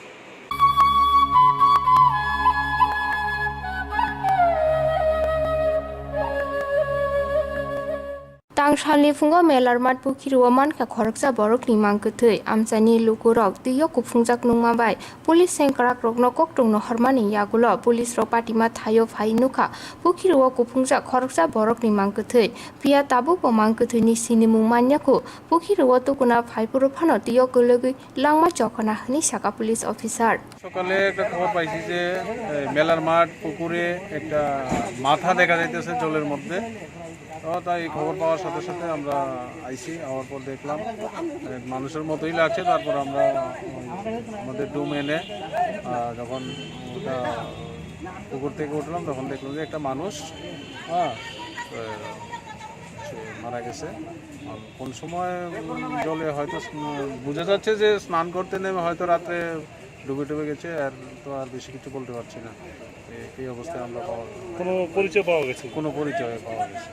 Tangsalni phungo Melarmat Pukhirwo mankha khoroksa borokni mang kwthwi. Amchaini lukurok twio kuphungjak nungma bai police sengkrakrokno koktwng nohormani yagulo police rok patima thaio phai nukha Pukhirwo kuphungjak khoroksa borokni mang kwthwi. Phiya tabukbo mang kwthwini sinimung manyakhu. Pukhirwo tukuna phaiphuru phano twio kwlwgwi langma chokona hwnwi sakha police officer. সকালে একটা খবর পাইছি যে, এ, মেলার মাঠ পুকুরে একটা মাথা দেখা যাইতেছে জলের মধ্যে। তো তাই খবর পাওয়ার সাথে সাথে আমরা আইছি, আওয়ার পর দেখলাম, এ, মানুষের মতোই লাগছে। তারপর আমরা ওই আমাদের ডোমেনে, আহ, যখন ওটা পুকুর থেকে উঠলাম, তখন দেখলাম যে একটা মানুষ, হ্যাঁ, এ, সে মারা গেছে। আর কোন সময়, উম, জলে হয়তো স্ন-, বোঝা যাচ্ছে যে স্নান করতে নেমে হয়তো রাত্রে ডুবে টুবে গেছে, আর তো আর বেশি কিছু বলতে পারছি না। এ-, এই অবস্থায় আমরা পাওয়া কোনো পরিচয় পাওয়া গেছে? কোনো পরিচয় পাওয়া গেছে।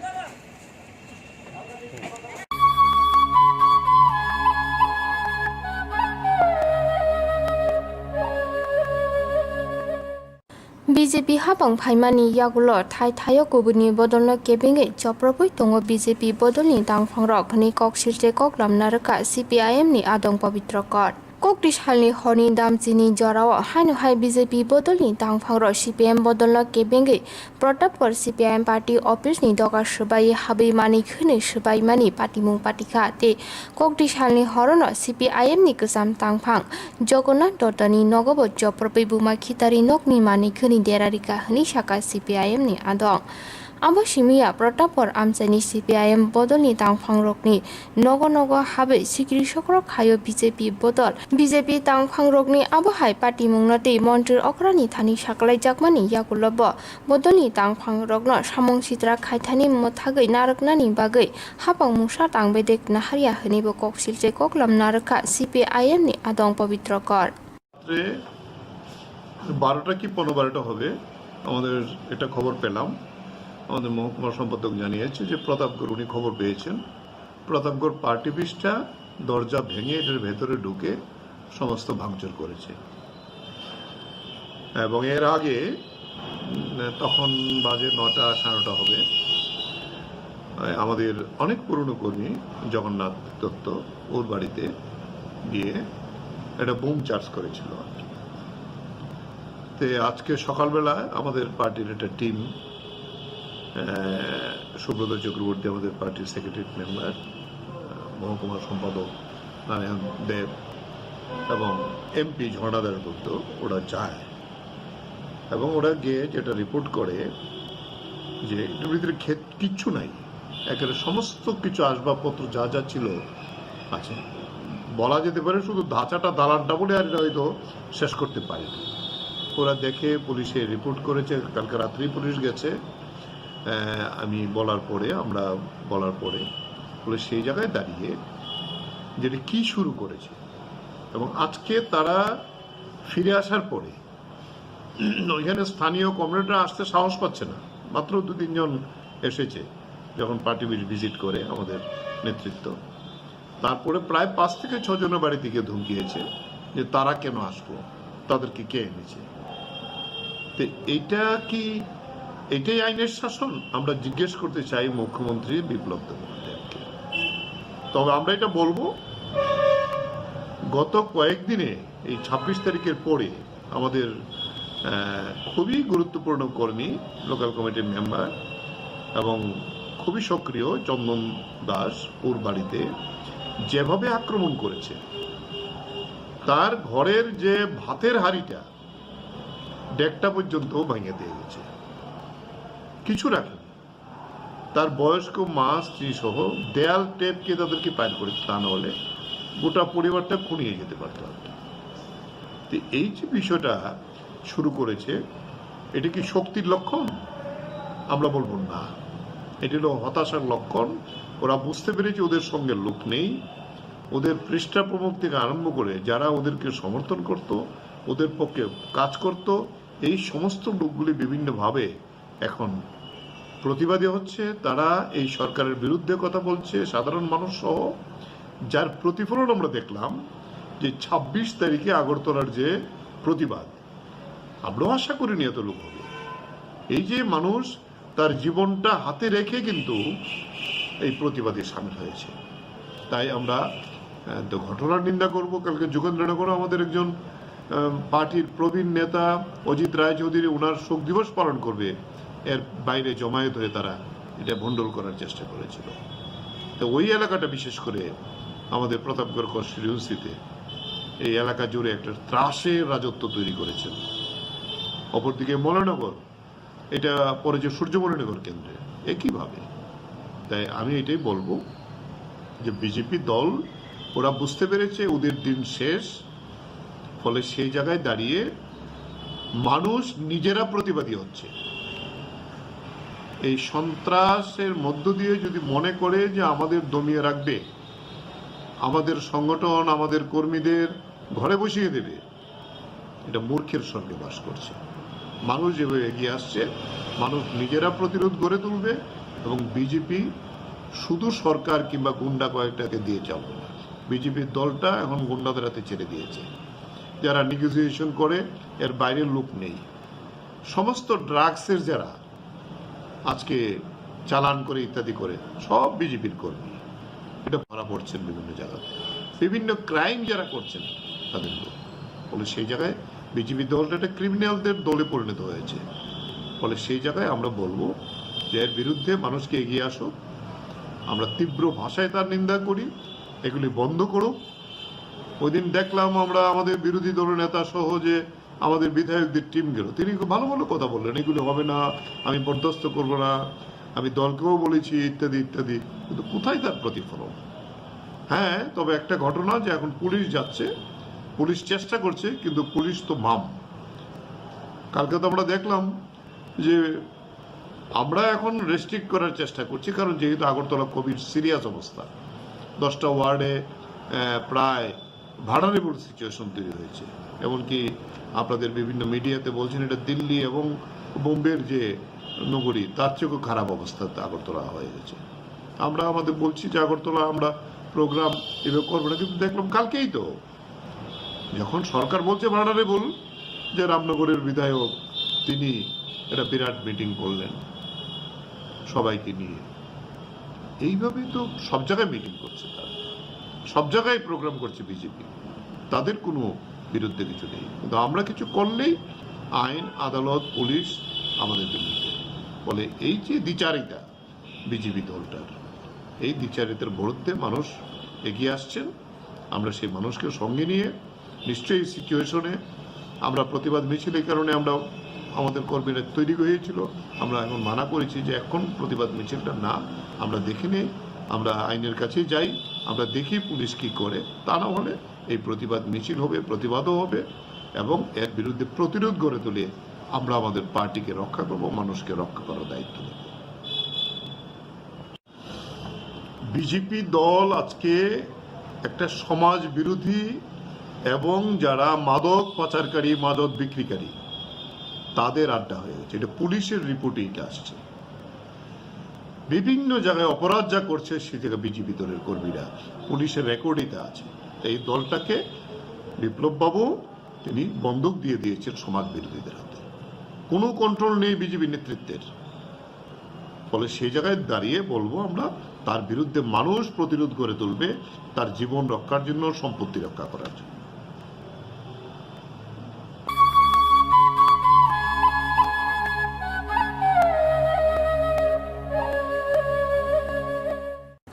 B J P hapang phaimani yagulo thai thaio kubuni bodolno kebengwi chopropwi tongo B J P bodolni tangphangrok hwnwi kok silchai kok lamna rwkha C P I M ni adong Pabitro Kor. Kokti salni horni damchini jorao haino hai B J P bodolni tangphangrok C P I M bodolno kebengwi Pratapgarh C P I M party office ni doga swbai habwi manik hwnwi swbaimani patimung patikha tei kokti salni horono C P I M ni kwcham tangphang Jagannath Datta ni nogobo chopropwi buma khitari nokni manik hwnwi derarikha hwnwi sakha C P I M ni adong. Abo simi ya Pratapgarh amchaini C P I M bodolni tangphangrokni nogo nogo habwi sikri sokrok khaio B J P bodol. B J P tangphangrokni abo hai patimungno tei montri okrani thani saklaijakmani yagulobo bodolni tangphangrokno samung sitra khaithani mwthagwi narwknani bagwi hapang mungsa tangbedek naharya hwnwibo kok silchai koklam narwkha C P I M ni adong Pabitro Kor. রাত্রে বারোটা কি পনেরো বারোটা হবে, আমাদের একটা খবর পেলাম। আমাদের মহকুমা সম্পাদক জানিয়েছে যে প্রতাপগড় উনি খবর পেয়েছেন, প্রতাপগড় পার্টি অফিসটা দরজা ভেঙে এটার ভেতরে ঢুকে সমস্ত ভাঙচুর করেছে। এবং এর আগে, উম, তখন বাজে নটা, সাড়ে নটা হবে, আহ, আমাদের অনেক পুরনো কর্মী জগন্নাথ দত্ত ওর বাড়িতে গিয়ে একটা বোম চার্জ করেছিল আর কি। তে আজকে সকালবেলা আমাদের পার্টির একটা টিম, আহ, সুব্রত চক্রবর্তী আমাদের পার্টির সেক্রেটারি মেম্বার, আহ, মহকুমা সম্পাদক নারায়ণ দেব এবং এমপি ঝর্ণাদার দত্ত ওরা যায় এবং ওরা গিয়ে যেটা রিপোর্ট করে যে এটার ভিতরে ক্ষেত কিচ্ছু নাই, একেবারে সমস্ত কিছু আসবাবপত্র যা যা ছিল আছে। বলা যেতে পারে শুধু ধাঁচাটা, দালানটা বলে আর এটা হয়তো শেষ করতে পারেনি। ওরা দেখে পুলিশে রিপোর্ট করেছে, কালকে রাত্রেই পুলিশ গেছে। আহ, আমি বলার পরে, আমরা বলার পরে পুলিশ সেই জায়গায় দাঁড়িয়ে যেটা কি শুরু করেছে এবং আজকে তারা ফিরে আসার পরে ওইখানে স্থানীয় কমরেডরা আসতে সাহস পাচ্ছে না, মাত্র দু তিনজন এসেছে যখন পার্টি ভিজিট করে আমাদের নেতৃত্ব। তারপরে প্রায় পাঁচ থেকে ছজনের বাড়িতে গিয়ে ধমকিয়েছে যে তারা কেন আসবো, তাদেরকে কে এনেছে। তো এইটা কি, এটাই আইনের শাসন? আমরা জিজ্ঞেস করতে চাই মুখ্যমন্ত্রী বিপ্লব দেব দেবকে। তবে আমরা এটা বলবো, গত কয়েকদিনে এই ছাব্বিশ তারিখের পরে আমাদের, আহ, খুবই গুরুত্বপূর্ণ কর্মী, লোকাল কমিটির মেম্বার এবং খুবই সক্রিয় চন্দন দাস ওর বাড়িতে যেভাবে আক্রমণ করেছে, তার ঘরের যে ভাতের হাঁড়িটা, ডেকটা পর্যন্ত ভেঙে দিয়ে গেছে, কিছু রাখেনি। তার বয়স্ক মা, স্ত্রী সহ দেয়াল টেপকে তাদেরকে পার করে, তা না হলে গোটা পরিবারটা খুন হয়ে যেতে পারত আর কি। তো এই যে বিষয়টা শুরু করেছে, এটা কি শক্তির লক্ষণ? আমরা বলবো না, এটা হলো হতাশার লক্ষণ। ওরা বুঝতে পেরেছে ওদের সঙ্গে লোক নেই, ওদের পৃষ্ঠা প্রমুখ থেকে আরম্ভ করে যারা ওদেরকে সমর্থন করত, ওদের পক্ষে কাজ করত, এই সমস্ত লোকগুলি বিভিন্নভাবে এখন প্রতিবাদী হচ্ছে, তারা এই সরকারের বিরুদ্ধে কথা বলছে, সাধারণ মানুষ সহ। যার প্রতিফলন আমরা দেখলাম যে ছাব্বিশ তারিখে আগরতলার যে প্রতিবাদ, আমরাও আশা করিনি এত লোক হবে। এই যে মানুষ তার জীবনটা হাতে রেখে কিন্তু এই প্রতিবাদে সামিল হয়েছে, তাই আমরা, আহ, তো ঘটনার নিন্দা করব। কালকে যোগেন্দ্রনগরে আমাদের একজন, আহ, পার্টির প্রবীণ নেতা অজিত রায়চৌধুরী ওনার শোক দিবস পালন করবে, এর বাইরে জমায়েত হয়ে তারা এটা ভণ্ডুল করার চেষ্টা করেছিল। তো ওই এলাকাটা, বিশেষ করে আমাদের প্রতাপগড় কনস্টিটিউয়েন্সিতে এই এলাকা জুড়ে একটা ত্রাসের রাজত্ব তৈরি করেছিল। অপরদিকে মৌলানগর, এটা পড়েছে সূর্যমণিনগর কেন্দ্রে, একইভাবে। তাই আমি এটাই বলবো যে বিজেপি দল, ওরা বুঝতে পেরেছে ওদের দিন শেষ। ফলে সেই জায়গায় দাঁড়িয়ে মানুষ নিজেরা প্রতিবাদী হচ্ছে। এই সন্ত্রাসের মধ্য দিয়ে যদি মনে করে যে আমাদের দমিয়ে রাখবে, আমাদের সংগঠন, আমাদের কর্মীদের ঘরে বসিয়ে দেবে, এটা মূর্খের স্বর্গে বাস করছে। মানুষ যেভাবে এগিয়ে আসছে, মানুষ নিজেরা প্রতিরোধ গড়ে তুলবে এবং বিজেপি শুধু সরকার কিংবা গুন্ডা কয়েকটাকে দিয়ে চলবে না। বিজেপির দলটা এখন গুন্ডাদের হাতে ছেড়ে দিয়েছে। যারা নেগোসিয়েশন করে, এর বাইরের লোক নেই। সমস্ত ড্রাগসের যারা আজকে চালান করে ইত্যাদি করে, সব বিজেপির কর্মী। এটা ধরা পড়ছেন বিভিন্ন জায়গাতে, বিভিন্ন ক্রাইম যারা করছেন তাদের লোক। ফলে সেই জায়গায় বিজেপি দলটা একটা ক্রিমিনালদের দলে পরিণত হয়েছে। ফলে সেই জায়গায় আমরা বলবো যে এর বিরুদ্ধে মানুষকে এগিয়ে আসুক। আমরা তীব্র ভাষায় তার নিন্দা করি, এগুলি বন্ধ করুক। ওই দিন দেখলাম আমরা আমাদের বিরোধী দলনেতা সহ যে আমাদের বিধায়কদের টিম গেল, তিনি খুব ভালো ভালো কথা বললেন, "এগুলি হবে না, আমি বরদাস্ত করব না, আমি দলকেও বলেছি" ইত্যাদি ইত্যাদি। কিন্তু কোথায় তার প্রতিফলন? হ্যাঁ, তবে একটা ঘটনা যে এখন পুলিশ যাচ্ছে, পুলিশ চেষ্টা করছে, কিন্তু পুলিশ তো মাম। কালকে তো আমরা দেখলাম যে আমরা এখন রেস্ট্রিক্ট করার চেষ্টা করছি, কারণ যেহেতু আগরতলা খুবই সিরিয়াস অবস্থা, দশটা ওয়ার্ডে আহ, প্রায় ভার্নারেবল সিচুয়েশন তৈরি হয়েছে। এমনকি আপনাদের বিভিন্ন মিডিয়াতে বলছেন এটা দিল্লি এবং বোম্বের যে নগরী, তার চেয়েও খারাপ অবস্থাতে আগরতলা হয়ে গেছে। আমরা আমাদের বলছি যে আগরতলা আমরা প্রোগ্রাম এভাবে করবো না, কিন্তু দেখলাম কালকেই তো, যখন সরকার বলছে ভার্নারেবল, যে রামনগরের বিধায়ক তিনি একটা বিরাট মিটিং করলেন সবাইকে নিয়ে। এইভাবেই তো সব জায়গায় মিটিং করছে তারা, সব জায়গায় প্রোগ্রাম করছে বিজেপি, তাদের কোনো বিরুদ্ধে কিছু নেই। কিন্তু আমরা কিছু করলেই আইন আদালত পুলিশ আমাদের বিরুদ্ধে। ফলে এই যে দ্বিচারিতা বিজেপি দলটার, এই দ্বিচারিতার বিরুদ্ধে মানুষ এগিয়ে আসছেন। আমরা সেই মানুষকে সঙ্গে নিয়ে নিশ্চয়ই এই সিচুয়েশনে আমরা প্রতিবাদ মিছিল, এই কারণে আমরা, আমাদের কর্মীরা তৈরি হয়েছিল, আমরা এখন মানা করেছি যে এখন প্রতিবাদ মিছিলটা না, আমরা দেখে নেই, আমরা আইনের কাছে যাই, আমরা দেখি পুলিশ কী করে। তা না হলে এই প্রতিবাদ মিছিল হবে, প্রতিবাদও হবে এবং এর বিরুদ্ধে প্রতিরোধ গড়ে তুলে আমরা আমাদের পার্টিকে রক্ষা করব, মানুষকে রক্ষা করার দায়িত্ব নেব। বিজেপি দল আজকে একটা সমাজ বিরোধী এবং যারা মাদক পাচারকারী, মাদক বিক্রিকারী, তাদের আড্ডা হয়ে গেছে। এটা পুলিশের রিপোর্টে এটা আসছে। বিভিন্ন জায়গায় অপরাধ যা করছে, সে জায়গায় বিজেপি দলের কর্মীরা, পুলিশের রেকর্ড এটা আছে। এই দলটাকে বিপ্লব বাবু তিনি বন্দুক দিয়ে দিয়েছেন সমাজ বিরোধীদের হাতে। কোনো কন্ট্রোল নেই বিজেপি নেতৃত্বের। ফলে সেই জায়গায় দাঁড়িয়ে বলবো আমরা, তার বিরুদ্ধে মানুষ প্রতিরোধ গড়ে তুলবে, তার জীবন রক্ষার জন্য, সম্পত্তি রক্ষা করার জন্য।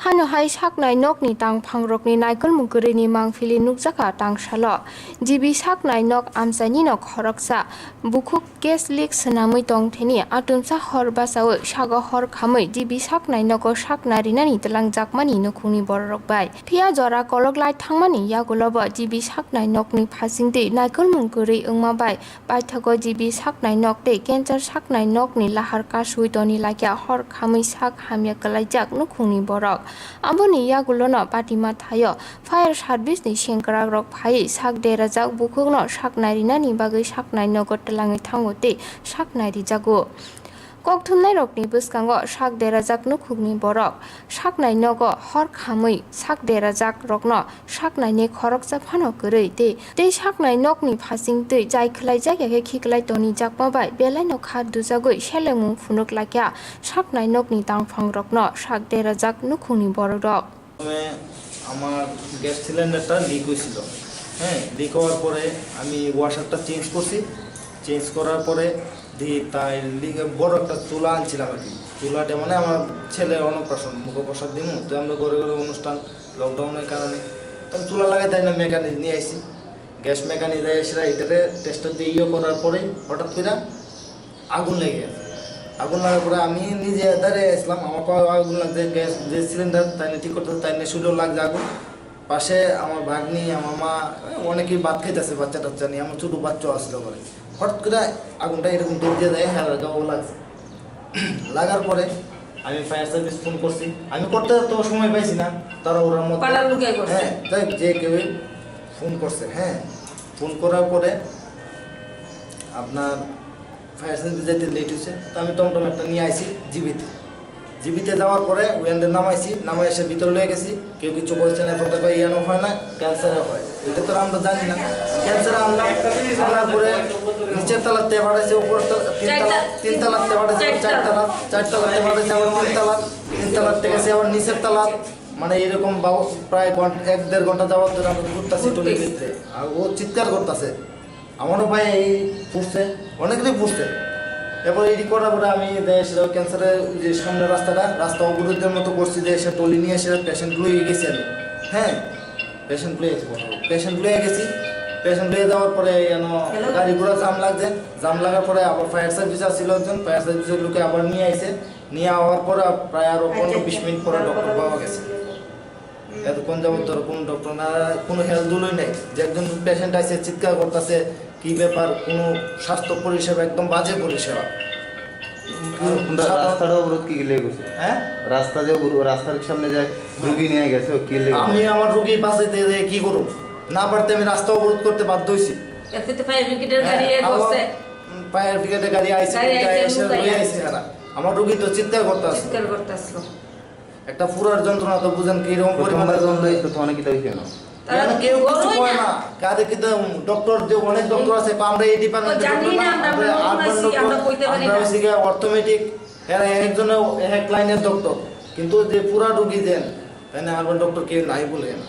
Hano hai saknai nokni tangphangrokni naikolmung kwrwini mangpili nukjakha tangsalo. G B saknai nok amchainino khoroksa bukhuk gas leak swnamwi tongtheni atumsa hor bachaui sago hor khamwi G B saknai nogo sakna rinani twlangjakmani nukhungni bororok bai. Phiya jora kolok lai thangmani yagulobo G B saknai nokni phasingtwi naikolmung kwrwi wngma bai paithago G B saknai nok tei cancer saknai nokni lahar kasui toni laikha hor khamwi sak hamya kwlaijak nukhungni borok. Aboni yagulono patima thaio fire service ni sengkrakrok phaiwi sak derajak bukhukno saknai rinani bagwi saknai nogo twlangwi thango tei saknai rijago. Kokthumnairokni bwskango sak derajak nukhungni borok saknai nogo hor khamwi sak derajak rokno saknaini khoroksa phano kwrwi tei, tei saknai nokni phasing twi jai khwlaijak ya khe khiklai tonijakma bai belaino kha dujagwi selengmung phunuk laikha saknai nokni tangphangrokno sak derajak nukhungni bororok. প্রথমে আমার গ্যাস সিলিন্ডারটা লিক হয়েছিল। হ্যাঁ, লিক হওয়ার পরে আমি ওয়াশারটা চেঞ্জ করছি। চেঞ্জ করার পরে দেখি তাই লিক, বড় একটা চুলা আনছিলাম আর কি। চুলাটা মানে আমার ছেলের অন্নপ্রাশন, মুখপ্রসাদ দিমু, তো আমরা ঘরে ঘরে অনুষ্ঠান, লকডাউনের কারণে। তো আমি চুলা লাগাই তাই না, মেকানিক নিয়ে আইছি। গ্যাস মেকানিক এসে এটাতে টেস্টার দিয়ে ইয়ে করার পরে হঠাৎ করে আগুন লেগে গেছে। আগুন লাগার পরে আমি নিজে দাঁড়িয়ে আসলাম, আমার পায়ে আগুন লাগছে, গ্যাস যে সিলিন্ডার তাই নিয়ে ঠিক করতেছে, তাই নিয়ে শুধু লাগছে আগুন। পাশে আমার ভাগ্নি, আমার মা, এ, অনেকেই ভাত খাইতেছে, বাচ্চা টাচ্চা নিয়ে, আমার ছোটো বাচ্চা আসলো পরে। হঠাৎ করে আগুনটা এরকম দৌড় দিয়ে যায়, হ্যাঁ, গাও লাগছে। লাগার পরে আমি ফায়ার সার্ভিস ফোন করছি। আমি করতে তো সময় পাইছি না, তারা ওরা মধ্যে পাড়ার লোকে করছে। হ্যাঁ, যাই হোক, যে কেউ ফোন করছে, হ্যাঁ, ফোন করার পরে আপনার ফায়ার সার্ভিস যাইতে লেট হয়েছে, তো আমি টমটম একটা নিয়ে আইছি জিবিতে। জিবিতে যাওয়ার পরে ওখান থেকে নামাইছি, নামাই এসে ভিতরে লয়ে গেছি। কেউ কিছু বলছে না, এখন তো ইয়ানো হয় না, ক্যান্সারে হয়, এটা তো আমরা জানি না। ক্যান্সারে আনলাম, আনার পরে নিচের তলাতে পাঠাইছে, উপর তলা, তিন তলা, তিন তলাতে পাঠাইছে, চার তলা, চার তলাতে পাঠাইছে, আবার তিন তলা, তিন তলার থেকে সে আবার নিচের তলা, মানে এরকম বাবু প্রায় ঘন্টা, এক দেড় ঘন্টা যাওয়ার ধরে আমরা ঘুরতেছি টলির ভিতরে, আর ও চিৎকার করতেছে। আমারও ভাই এই পড়ছে, অনেক কিছু পড়ছে। এরপর এটি করার পরে আমি দেয় সেটা ক্যান্সারের যে সামনে রাস্তাটা, রাস্তা অবরোধের মতো করছি, যে এসে টলি নিয়ে এসে পেশেন্ট লয়ে গেছি আমি। হ্যাঁ, পেশেন্ট লয়ে গেছি, পেশেন্ট লয়ে গেছি। পেশেন্ট লয়ে যাওয়ার পরে যেন গাড়ি ঘোড়া জাম লাগছে। জাম লাগার পরে আবার ফায়ার সার্ভিস আসছিল একজন, ফায়ার সার্ভিসের লোকে আবার নিয়ে আইছে। নিয়ে আওয়ার পরে প্রায় আরো পনেরো বিশ মিনিট পরে ডক্টর পাওয়া গেছে। এতক্ষণ যাবত ধরো কোনো ডক্টর না, কোনো হেলদুলই নেই, যে একজন পেশেন্ট আছে চিৎকার করতেছে, কি ব্যাপার, কোনো স্বাস্থ্য পরিষেবা, একদম বাজে পরিষেবা। আপনার সাধারণ রাস্তাটা অবরোধ কি লেগে গেছে? হ্যাঁ? রাস্তা যে অবরোধ, রাস্তার সামনে যে রুগী নিয়ে গেছে, ও কি লেগে? আমি আমার রুগী বাঁচাইতে যে কি করব, না পারতে আমি রাস্তা অবরোধ করতে বাধ্য হয়েছি। এর ভিতরে ফায়ার ব্রিগেডের গাড়ি এ হ্যাঁ, আবার করছে। ফায়ার ব্রিগেডের গাড়ি আইছে, গাড়ি গাড়ি আইছে, আইছে, লুকাইয়া। লুকাইয়া আইছে এরা। আমার রুগী তো চিৎকার করতেছে। চিৎকার করতেছিল। একটা পুরার যন্ত্রণা তো বুঝেন কিরকম পরিমাণে। প্রথমবার যখন তো এই তো অনেক কিছু হইছে না। তারা কেউ কিছু কয় না। কাজে কিন্তু ডক্টর যে অনেক ডক্টর আছে, আমরা এই ডিপার্টমেন্টে জানি না, আমরা আমরা আরবান ডক্টর, আমরা কইতে পারি না। আমরা হচ্ছে গিয়ে অর্থোপেডিক, এরা একজনে এক লাইনের ডক্টর, কিন্তু যে পুরা রুগী দেন, তাই না, আরবান ডক্টর কেউ নাই বলে না।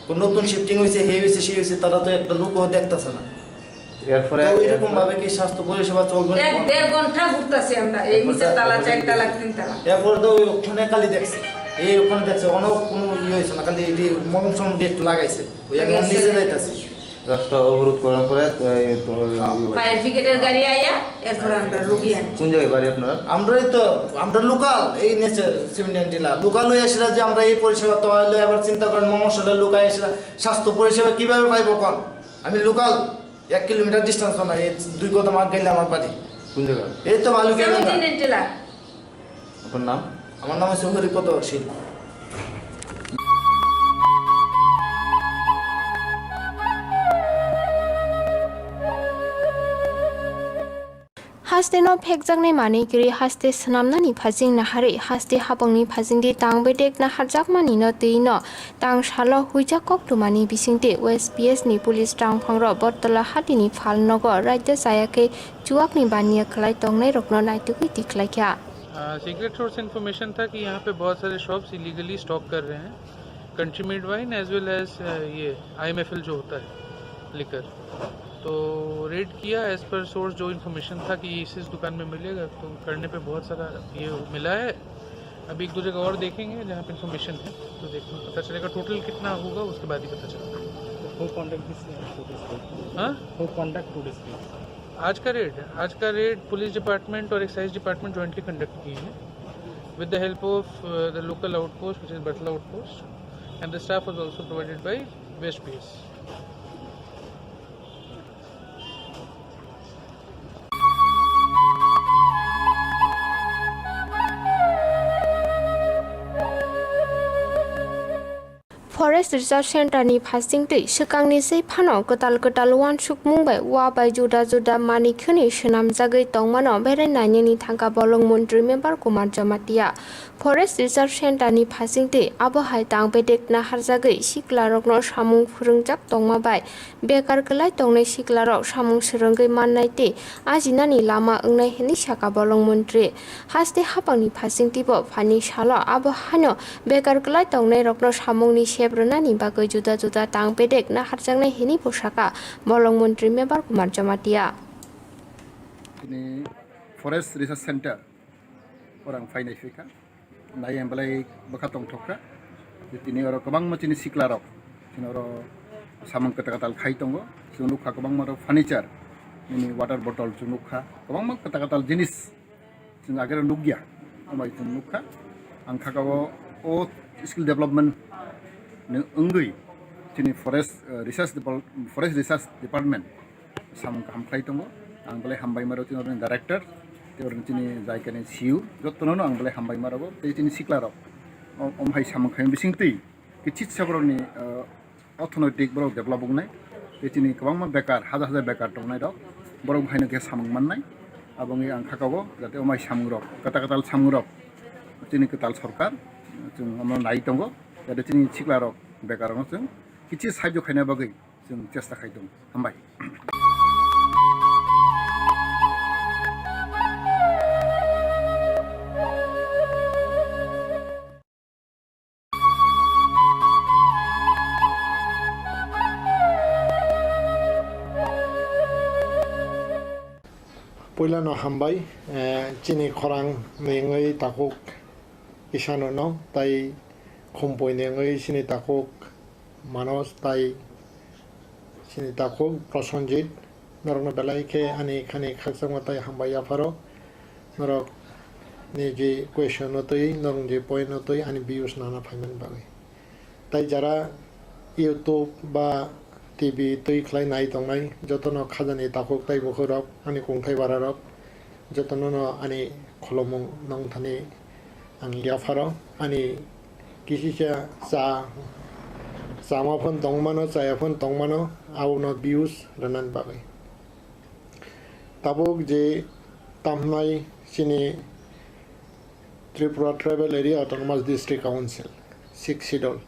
কোন নতুন শিফটিং হয়েছে, হে হয়েছে, সে হয়েছে, তারা তো একটা লোকও দেখতেছে না। এরপরে তো এরকম ভাবে কি স্বাস্থ্য পরিষেবা চলবে? এক দেড় ঘন্টা ঘুরতাছি আমরা, এই নিচের তালা, চার তালা, তিন তালা। এরপরে তো ওই ওখানে খালি দেখছে, এই ওখানে দেখছে, অন্য কোনো ইয়ে হয়েছে না, খালি এটি মলম সমম দিয়ে একটু লাগাইছে, ওই এখন নিচে যাইতাছি। রাস্তা অবরোধ করার পরে, এই, তো, ফায়ার ব্রিগেডের গাড়ি আইয়া এরপর আমরা রুগী আনি। কোন জায়গায় বাড়ি আপনার? আমরাই তো, আমরা লোকাল, এই নিচে সিমেন্ট ডিলার। লোকাল হয়ে আসলে যে আমরা এই পরিষেবা তো হইলে আবার চিন্তা করেন, মমসলে লোকাল আসলে স্বাস্থ্য পরিষেবা কিভাবে পাইবো কোন? আমি লোকাল, এক কিলোমিটার ডিস্টেন্স না, এই দুই কদম আগে গেলে আমার বাড়ি। কোন জায়গা? এই তো বালুকিয়া সেভেন্টিন এন্টেলা। আপনার নাম? আমার নাম হচ্ছে হরিপদ শীল। Haste no phekjaknai manwi kwrwi haste swnamnani phasing naharwi haste hapangni phasingdi tang bedek naharjakmani no twi no tang salo huijak koktwmani bisingtwi O S P S ni police tangphangrok Bortola hatini phalnogo raida chayakhe chuakni baniya khlai tongnairokno naitugwi tikhlaikha. Secret source information था कि यहाँ पे बहुत सारे shops illegally stock कर रहे हैं, country made wine as well as ये आईएमएफएल जो होता है लिकर। तो रेड किया, एज पर सोर्स जो इन्फॉर्मेशन था कि इस इस दुकान में मिलेगा, तो करने पे बहुत सारा ये मिला है। अभी एक दो जगह और देखेंगे जहाँ पे इन्फॉर्मेशन है, तो देखना पता चलेगा टोटल कितना होगा, उसके बाद ही पता चलेगा। Who conduct this, uh, protest? हाँ? Who conduct today's protest? आज का रेड, आज का रेड पुलिस डिपार्टमेंट और एक्साइज डिपार्टमेंट जॉइंटली कंडक्ट किए हैं with the help of the local outpost, which is Bartola outpost, and the staff was also provided by West P S. Forest Research Center ni phasingtwi swkangni sei phano kwtal kwtal uansukmung bai ua bai juda juda manwi khwnwi swnamjagwi tongmano berai nainani thangkha bolong montri member Kumar Jamatia. Forest Research Center ni phasingtwi abo hai tang bedek naharjagwi siklarokno samung phwrwngjak tongma bai bekar kwlai tongnai siklarok samung swrwngwi mannai tei ajinani lama wngnai hwnwi sakha bolong montri. Haste hapangni phasingtwibo phaini salo abo haino bekar kwlai tongnairokno samungni sep rwnani bagwi juda juda tang bedek naharjaknai hwnwibo sakha bolong montri member Kumar Jamatia. Tini Forest Research Center orang phainai phikha. Nai ang belai bwkha tongthok kha. Je tini oro kwbangma chini siklarok, chini oro samung kwtal kwtal khai tongo. Chwng nukha kwbangma oro furniture, nini water bottle chwng nukha, kwbangma kwtal kwtal jinis Chwng agero nukya, omo bai chwng nukha. Ang kha o, o skill development ni wngwi chini forest, eh, research depart-, forest research department samung kaham khlai tongo. Ang belai hambai maro chini director, tei chini jaikani C E O, jotono ang belai hambai maro, tei chini sikla rok. O, om hai samung khai bising twi kichit sa borokni, eh, orthonoitik borok develop wngnai, tei chini kwbangma bekar, hajar hajar bekar tongnai rok, borok haino khe samung mannai. Aboni ang kha o jate omai samung rok, kwtal kwtal samung rok, chini kwtal sorkar, chwng omo nai tongo, jate chini sikla rok bekar rokno chwng kichi sahajyo khaina bagwi chwng chesta khai tongo. Hambai. Puilano hambai, eh, chini khorang ni wngwi takhuk Isano no, tai Khumpui ni wngwi chini takhuk Manoj, tai chini takhuk Prosenjit, norokno belai khe ani khani khakchangma tai hambai yapharo. Norok ni je question no twi, norok je point no twi ani views nana phaimani bagwi. Tai jara YouTube ba T V twi khlai nai tongnai jotono khajani takhuk tai bukhuk rok, ani kungthai bara rok, jotono no ani khulumung nong thani ang yapharo. Ani kisisa cha, chama phone tongmano, chaya phone tongmano, abono views rwnani bagwi. Tabuk je tamhnai chini Tripura Tribal Area Autonomous District Council, Sixth Schedule.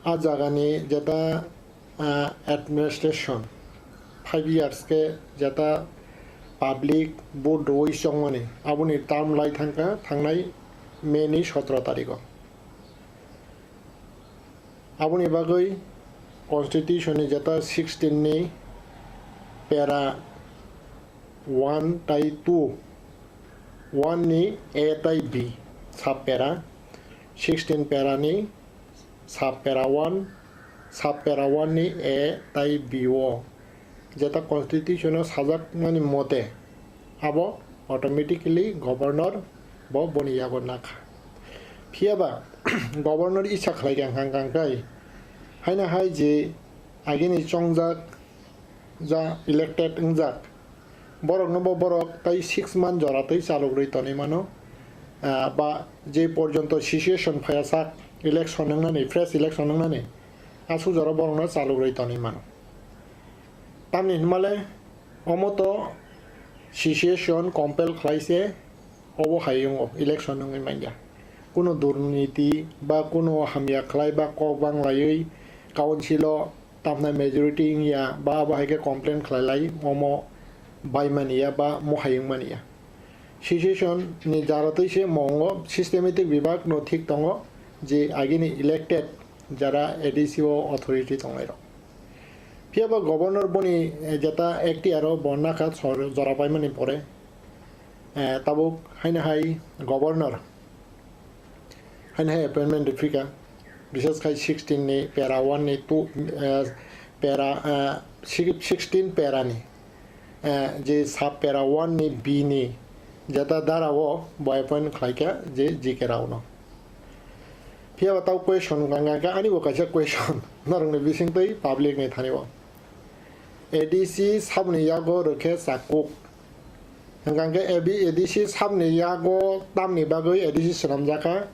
A jagani jeta, ah, administration five years khe jeta public vote rwui chongmani, aboni term lai thangkha thangnai May ni sotro tarikh o. Aboni bagwi Constitution ni jeta sixteen ni para one tai two, one ni A tai B, sub para, sixteen para ni sub para one, sub para one ni A tai B o jeta Constitution o sajakmani mote abo automatically Governor bo boni yago nakha. Phiyaba Governor isa khlai kha hang kang kai, haino hai je agini chongjak, ja elected wngjak, borokno bo borok tai six month jora tei chalok rwi tonwi mano, ah, ba je porjonto situation phaiya sak election wngnani, fresh election wngnani, aswk jora borokno chalok rwi tonwi mano. Tamni hwnmale omo to situation compel khlai se obo hai wngo, election wngwi manya. Kuno durniti ba kuno hamya khlai ba kok bang laiwi council o tamna majority wngya ba abo hai khe complain khlai lai, omo bai mani ya ba mohai wng mani ya. Situation ni jara twi se mongo systematic bibak no thik tongo je agini elected jara A D C o authority tongnai rok. Phiyaba governor boni, eh, jeta Ekhtiar o bo nakha sor-, jora paimani pore, eh, tabuk haino hai governor haino hai appointment rwphika, bises khai sixteen ni para one ni two, eh, para, eh, six-, sixteen para ni, eh, je sub para one ni B ni jeta dara o bo appoint khlaikha je G K Rao no. Phiyaba tau question wngkha, hwnkha khe ani bo kaisa question norokni bisingtwi public ni thani o. A D C saboni yago rwkhe chakuk. Hwnkha khe A B, A D C saboni yago tamni bagwi A D C swnamjakha,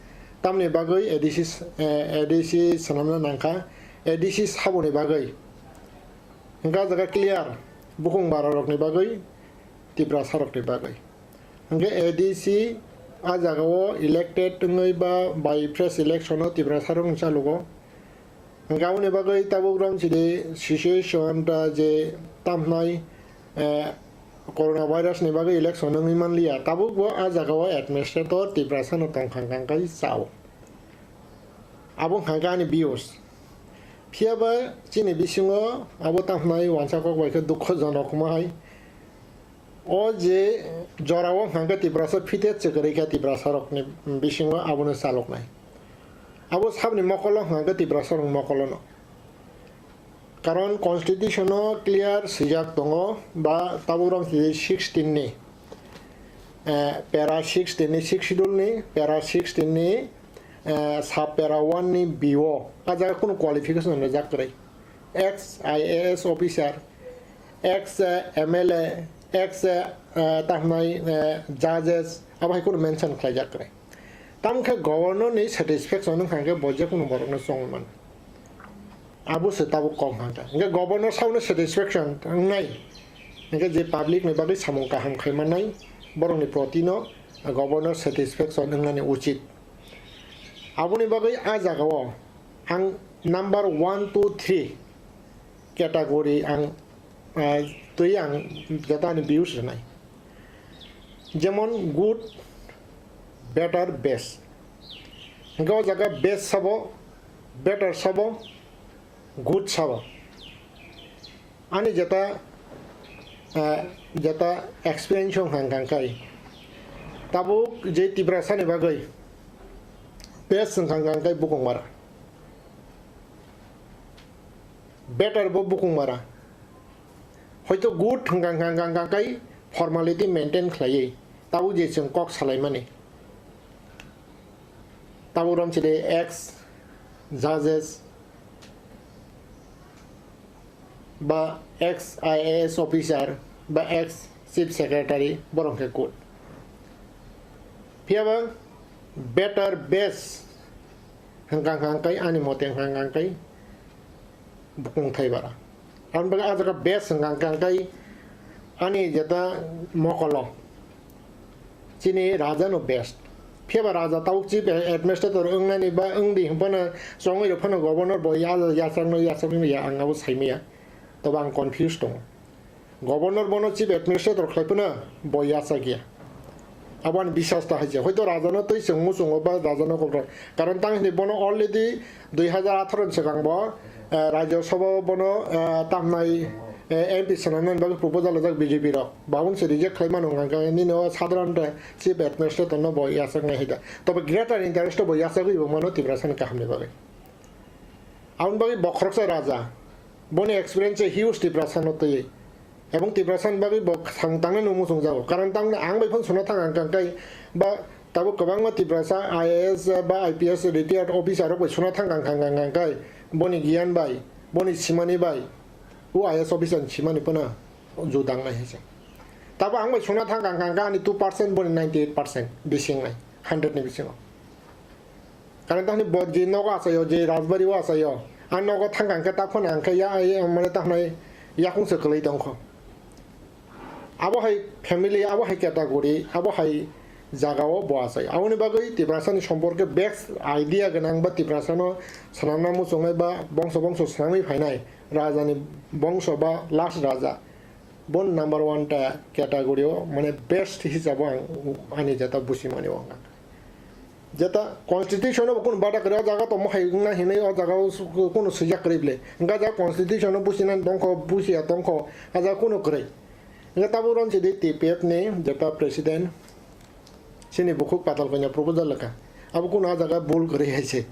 tamni bagwi A D C s-, eh, A D C swnamna nangkha, A D C saboni bagwi. Hwnkha jaga clear, bukhung bara rokni bagwi, Tiprasa rokni bagwi. Hwnkhe A D C a jaga o elected wngwi ba by fresh election o Tiprasa rokni chalugo. Hwnkhe aboni bagwi tabuk rom chini situation ta je tamhnai, eh, corona virus ni bagwi election wngwi manliya, tabuk bo a jaga o administrator Tiprasa no tongkha hwnkha khe chao. Abo hwnkha khe ani views. Phiyaba chini bisingo abo tamhnai wansa kok bai khe dukho jonok wngma hai. O je jora o hwnkha khe Tiprasa phite chwkari khe Tiprasa rokni bisingo abono chaloknai. Abo saboni mokolo hwnkha khe Tiprasa rokni mokolo no. Karon constitution o clear swijak tongo ba tabuk rok sixteen ni, eh, para sixteen ni, sixth schedule ni para sixteen ni, eh, sub para one ni B O, a jaga kunu qualification rwjak kwrwi. Ex I A S officer, ex, eh, M L A, ex, eh, eh, ta hwnai, eh, judges, abo hai kunu mention khlaijak kwrwi. Tamo khe governor ni satisfaction wngkha khe bo je kunu borok no chongwi mano. Abo se tabuk kok hwnka. Hwnkhe governor saono satisfaction wngnai. Hwnkhe je public ni bagwi samung kaham khai mannai, borok ni proti no governor satisfaction wngnani uchit. Aboni bagwi a jaga o ang number one, two, three category ang, ah, twi ang jotani views rwnai. Jemon good, better, best. Hwnkhe o jaga best sabo, better sabo, good sabo. Ani jeta, ah, jeta experience wngkha hwnkha khe, tabuk je Tiprasa ni bagwi best wngkha hwnkha khe bukung mara. Better bo bukung mara. Hoito good hwnkha, hwnkha, hwnkha, hwnkha kai formality maintain khlaiwi tabuk je chwng kok salaimani. Tabuk romchide ex judges ba ex I A S officer ba ex chief secretary borok khe good. Phiyaba better best hwnkha, hwnkha kai ani mote hwnkha, hwnkha kai bukung thai bara. Aboni bagwi ah jaga best hwnkha, hwnkha kai ani jeta mokolo chini raja no best. Phiyaba raja tabuk chief administrator wngnani ba wngdi hwnphano chongwi rok phano governor bo ya, yachakno, yachakno ya ang abo saimaya. Tobo ang confused tongo. Governor bono chief administrator khlai phano bo yachak ya. Abo ani biswas ta hai se. Hoito raja no twi chwng muchungo ba raja no kobor. Karon tang hwnwi bono already dui hajar atharo ni swkang bo, eh, Rajya Sabha o bono, eh, tamnai, eh, M P swnamnani bagwi proposal rijak B J P rok. Babung se reject khlai mano hwnkha khe nini o sadharan chief administrator no bo yachak nai hai da. Tobo greater interest o bo yachagwi bo mano Tiprasa ni kaham ni bagwi. Aboni bagwi bo khoroksa raja. Boni experience huge Tiprasa no twi. Ebong Tiprasa ni bagwi bo samung tangnani muchung jago. Karon tamni ang bai phano suna thang ang kang kai ba tabuk kwbangma Tiprasa I A S ba I P S retired officer rok bai suna thang ang kang kang kang kai boni giyan bai, boni simani bai, o I A S officer ni simani phano judang nai hai se. Tabo ang bai suna thang kang kang kang ani two percent boni ninety eight percent bising nai, hundred ni bisingo. Karon tamni bo je nogo achaio, je Rajbari o achaio, a nogo thang kang khe ta phano ang khe ya, ya, mane ta hwnai yakung se kwlwi tongkho. Abo hai family, abo hai category, abo hai jaga o bo achai. Aboni bagwi Tiprasa ni somporke best idea gwnang ba Tiprasa no swnamna muchungnai ba bongso bongso swnamwi phainai raja ni bongso ba last raja. Bon number one ta category o, mane best hisabo ang ani jeta busimani o wngkha. Jeta constitution o bo kunu bada kwrwi, o jaga tongmo hai wngna hinwi o jaga o su-, kunu swijak kwrwi bwle. Hwnkha jaga constitution o businani tongkho, busiya tongkho, a jaga kunu kwrwi. Hwnkhe tabuk romchidi T P F ni jeta president, chini bukhuk Patal Kanya proposal lekha. Abo kunu a jaga bul kwrwi hai se.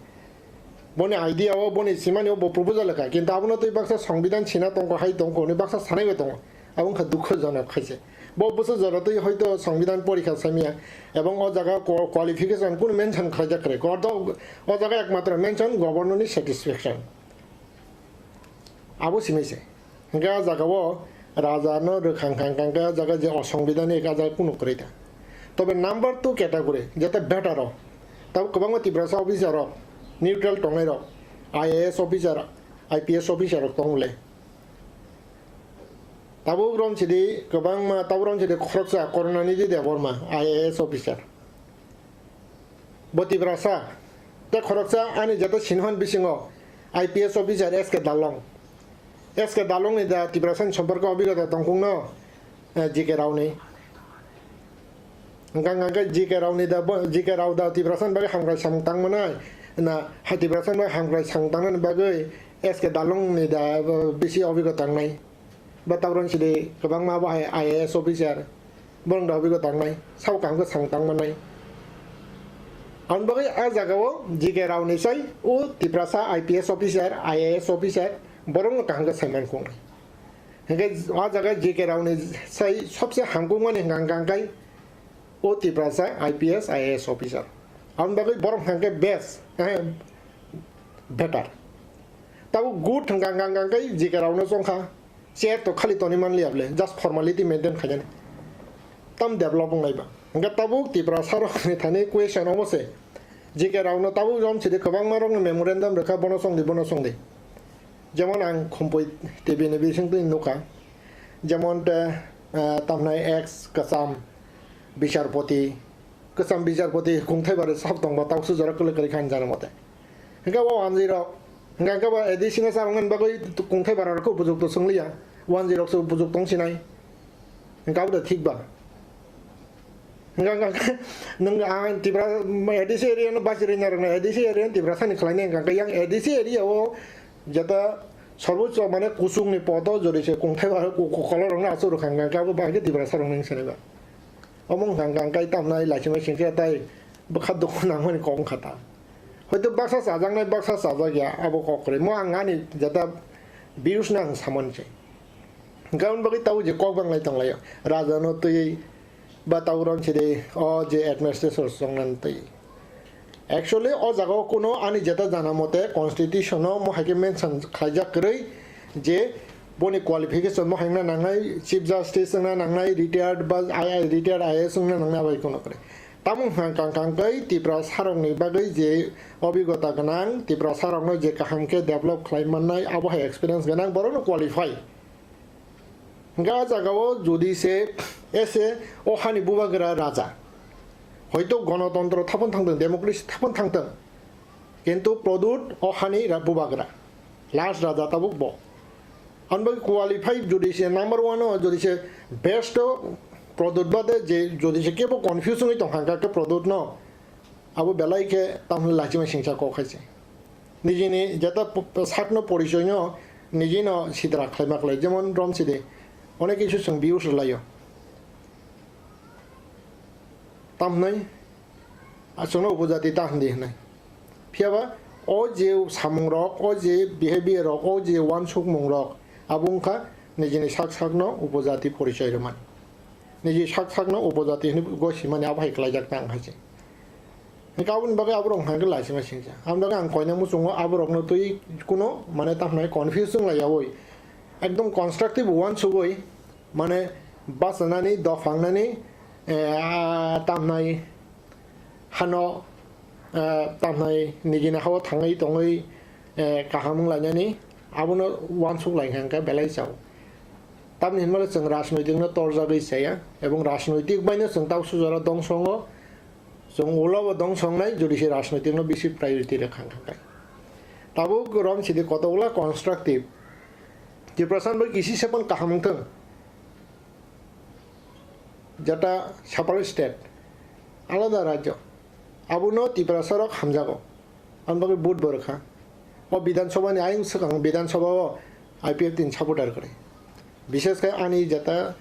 Boni idea o, boni simani o bo proposal lekha. Kintu abono twi baksa songbidan sina tongkho, hai tongkho, hwnwi baksa sanai bai tongo. Abo wngkha dukhojonok hai se. Bo bwswk jora twi hoito songbidan porikha saimya, ebong o jaga qua-, qualification kunu mention khlaijak kwrwi. Gordo o jaga ekmatro mention governor ni satisfaction. Abo simi se. Hwnkhe a jaga o raja no rwkhang khang khang khe a jaga je osongbidanik a jaga kunu kwrwi ta. Tobe number two category, jeta better rok. Tabuk kwbangma Tiprasa officer rok, neutral tongnai rok, I A S officer, I P S officer rok tong le. Tabuk romchidi kwbangma, tabuk romchidi khoroksa Karunanidhi Debbarma, I A S officer. Bo Tiprasa. Tei khoroksa ani jeta sinhon bisingo I P S officer S K Dalong. S K Dalong ni da Tiprasa ni somporko obhigota tongkung no, eh, G K Rao ni. Hwnkha hwnkha khe G K Rao ni da bo, G K Rao da Tiprasa ni bagwi hamkrai samung tang manai. Na, ha Tiprasa ni bagwi hamkrai samung tangnani bagwi S K Dalong ni da, eh, bisi obhigota wngnai. Ba tabuk sidi kwbangma bo hai I A S officer, borok da obhigota wngnai, sabo kaham khe samung tang mannai. Aboni bagwi a jaga o G K Rao ni sai o Tiprasa I P S officer, I A S officer, borok no kaham khe sai man khung. Hwnkhe a jaga G K Rao ni sai sobse hamkuk mani hwnkha hwnkha khe O Tiprasa I P S, I A S officer. Aboni bagwi borok hwnkha khe best, eh, better. Tabuk good hwnkha, hwnkha, hwnkha khe J K rokno chongkha. Chair to khali toni manliya bole, just formality maintain khainani. Tam develop wngnai ba. Hwnkhe tabuk Tiprasa rokni thani question omo se. J K rokno tabuk jom sidi kwbangma rokno memorandum rwkha, bono songdi, bono songdi. Jemon ang Khumpui T V ni bising twi nukha. Jemon te, eh, tamhnai ex kwcham bicharpoti, kwcham bicharpoti kungthai bare sab tongba, tabuk su jora kwlwi kwrwi kha hinjana mote. Hwnkhe o wanjwi rok, hwnkhe bo A D C no charwngmani bagwi kungthai bara rok khe upojukto swngliya, wanjwi rok se upojukto wng sinai. Hwnkhe abo da thik ba? Hwnkhe, hwnkhe, nwng ang Tipra, A D C area no bachirwi narwknai, A D C area no Tiprasa ni khlainai, hwnkhe yang A D C area o jeta sarbocho mane kuchukni poto jodi se kungthai ba ku-, ku-, kolor rokno achuk rwkha, hwnkhe abo bahai khe Tiprasa rokno wng sinai ba? Omo wngkha hwnkhe ang kai tamnai lachima singkhe tai bwkha dukhu nangmani kok wngkha ta. Hoito baksa chajaknai, baksa chajakya, abo kok kwrwi. Mo ang ani jeta views no ang samani se. Hwnkhe aboni bagwi tabuk je kok banglai tonglaio. Raja no twiwi ba tabuk ron sidi o je administration chongnani twiwi. Actually, o jaga o kuno ani jeta jana mote constitution o mo hai khe mention khlaijak kwrwi je boni qualification mo hai wngna nangnai, Chief Justice wngna nangnai, retired ba I I, retired I A S wngna nangnai, abo hai kuno kwrwi. Tamo hwnkha kang kang kai Tiprasa rokni bagwi je obigota gwnang, Tiprasa rokno je kaham khe develop khlai mannai, abo hai experience gwnang, borokno qualify. Hwnkhe a jagao jodi se ese o hani bubagra raja, hoito gonotontro thapon thangtong, democracy thapon thangtong, kintu Produt o hani ra-, bubagra, last raja tabuk bo. Aboni bagwi qualify jodi se number one o, jodi se best o Produt bade je, jodi se kebo confuse wngwi tongkha hwnkhe Produt no, abo belai khe tamni lachima singsa kok hai se. Nijini jeta p-, p-, sakno porichoino nijino sidra khlaima khlai, jemon rom sidi, onek kisu chwng views rwlaio. Tamhnai, a chwngno upojati ta hwndi hwnwi. Phiyaba o je samungrok, o je behavior rok, o je uansukmungrok, abo wngkha nijini sak sakno upojati porichoi rwmani. Niji sak sakno upojati hwnwi gosimani abo hai khlaijak tang hai se. Hwnkhe aboni bagwi aborok hwnkha khe lachima singcha. Aboni bagwi ang koina muchungo aborokno twi kuno mane tamo hwnai confuse wng laiyaui ekdom constructive uansugui mane bachanani, dophangnani, eh, ah, tamhnai hano, eh, tamhnai nigini hao thangwi tongwi, eh, kaham wng lainani abono uansuk lai hwnkha khe belai chao. Tamni hwnba khe chwng rajnoitikno torjagwi chaya, ebong rajnoitik baino chwng tau sujora dongso wngo, chwng ulo bo dongso wngnai, jodi se rajnoitikno bisi priority rwkha hwnkha khe. Tabuk rom sidi kotokla constructive. Tiprasa bai kisi sepan kaham wngthwng. Jeta separate state, alada rajyo, abono Tiprasa rok hamjago, aboni bagwi vote bo rwkha. O Bidhan Sabha ni ayang swkang Bidhan Sabha o I P F T ni supporter kwrwi, bishesh khe ani jeta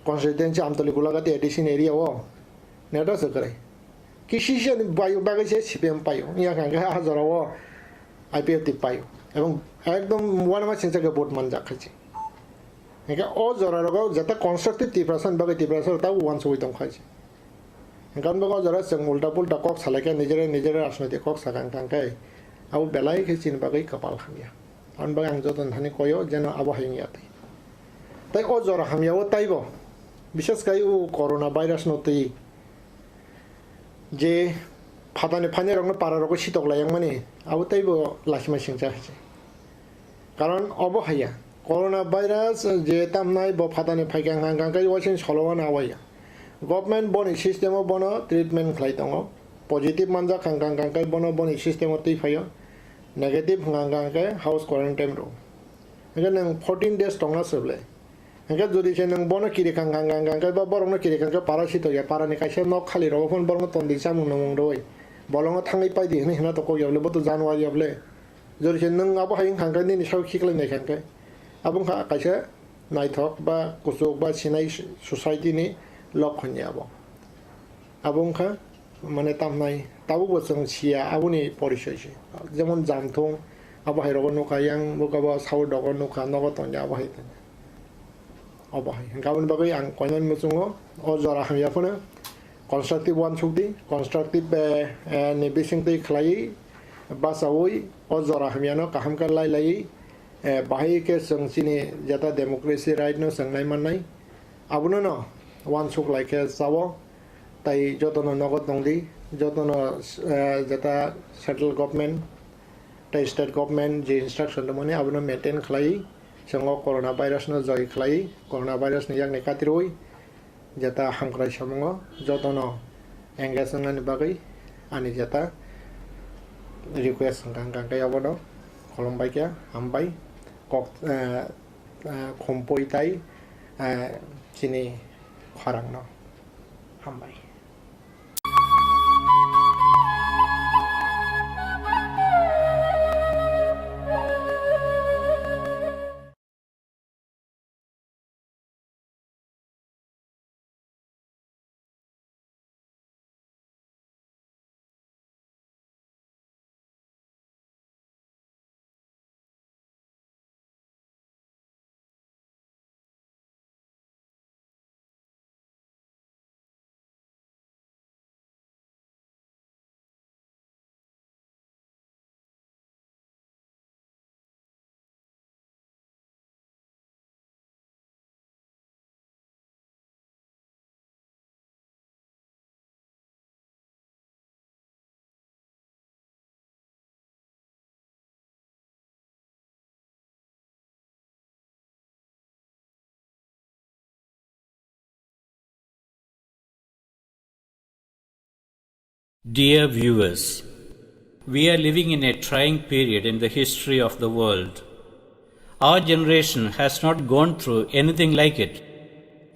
constituency Amtoli Golaghat A D C ni area o neta se kwrwi. Kisi se ni bai-, bagwi se C P M paio, wngya kha hwnkhe a jorao I P F T paio, ebong ekdom uanama singcha khe vote manjak khai se. Hingke o jora rogo jeta constructive Tiprasa ni bagwi Tiprasa rok tabuk uansugui tong khai se. Hingke ang o jora chwng ulta pulta kok salai khe nijera nijera rajnoitik kok sakha hwnkha khe abo belai khe chini bagwi kwpal hamya. Aboni bagwi ang joto ni thani koyo jeno abo hai wngya twi. Tai o jora hamya o taibo bishesh khai o corona virus no twi je phatani phainairokno pararokgo sitok lai yangmani, abo teibo lachima singcha hai se. Karon obo haiya, corona virus je tamnai bo phatani phaikha hwnkha hwnkha khe uaising solo wano awaiya. Government boni system o bono treatment khlai tongo. Positive manjak hwnkha hwnkha khe bono boni system o twi phaio. Negative hwnkha hwnkha khe house quarantine rwo. Hwnkhe nwng fourteen days tongna se ble. Hingke jodi se nwng bono kiri kang kang kang kang khe ba borokno kiri kang khe para sitokya, parani kaisa nok khali rogo phano borokno tongdi chamung nungmung rwui bolongo thangwi paidi hinwi hwnna tongkok ya bole, bo to January ya bole. Jodi se nwng abo hai wngkha khe nini sak khiklai nai kha khe abo wngkha kaisa naithok ba kuchuk ba sinai society ni lokhon ya abo. Abo wngkha mane tamnai tabukbo chwng siya aboni porichoi se. Jemon jamthung abo hai rogo nukha, yang buka bo saui dogo nukha, nogo tongya abo hai tongya. Obo hai hwnkhe aboni bagwi ang koinani muchungo o jora hamya phano Constructive uansuk di, constructive, eh, eh, ni bisingtwi khlaiwi bachaui o jora hamyano kaham khe lai laiwi, eh, bahai khe chwng chini jeta democracy right no chwng nai mannai. Abono no uansuk lai khe chao, tai jotono nogo tong di, jotono, eh, jeta central government, tei state government je instruction tongmani abono maintain khlai, chwng o corona virus no joi khlai, corona virus ni yakni katirwi jeta hamkrai samungo jotono engage wngnani bagwi ani jeta request wngkha, wngkha khe abono khulumbai khe hambai kok, eh, eh, khumpui tai, eh, chini khorangno hambai. Dear viewers, we are living in a trying period in the history of the world. Our generation has not gone through anything like it.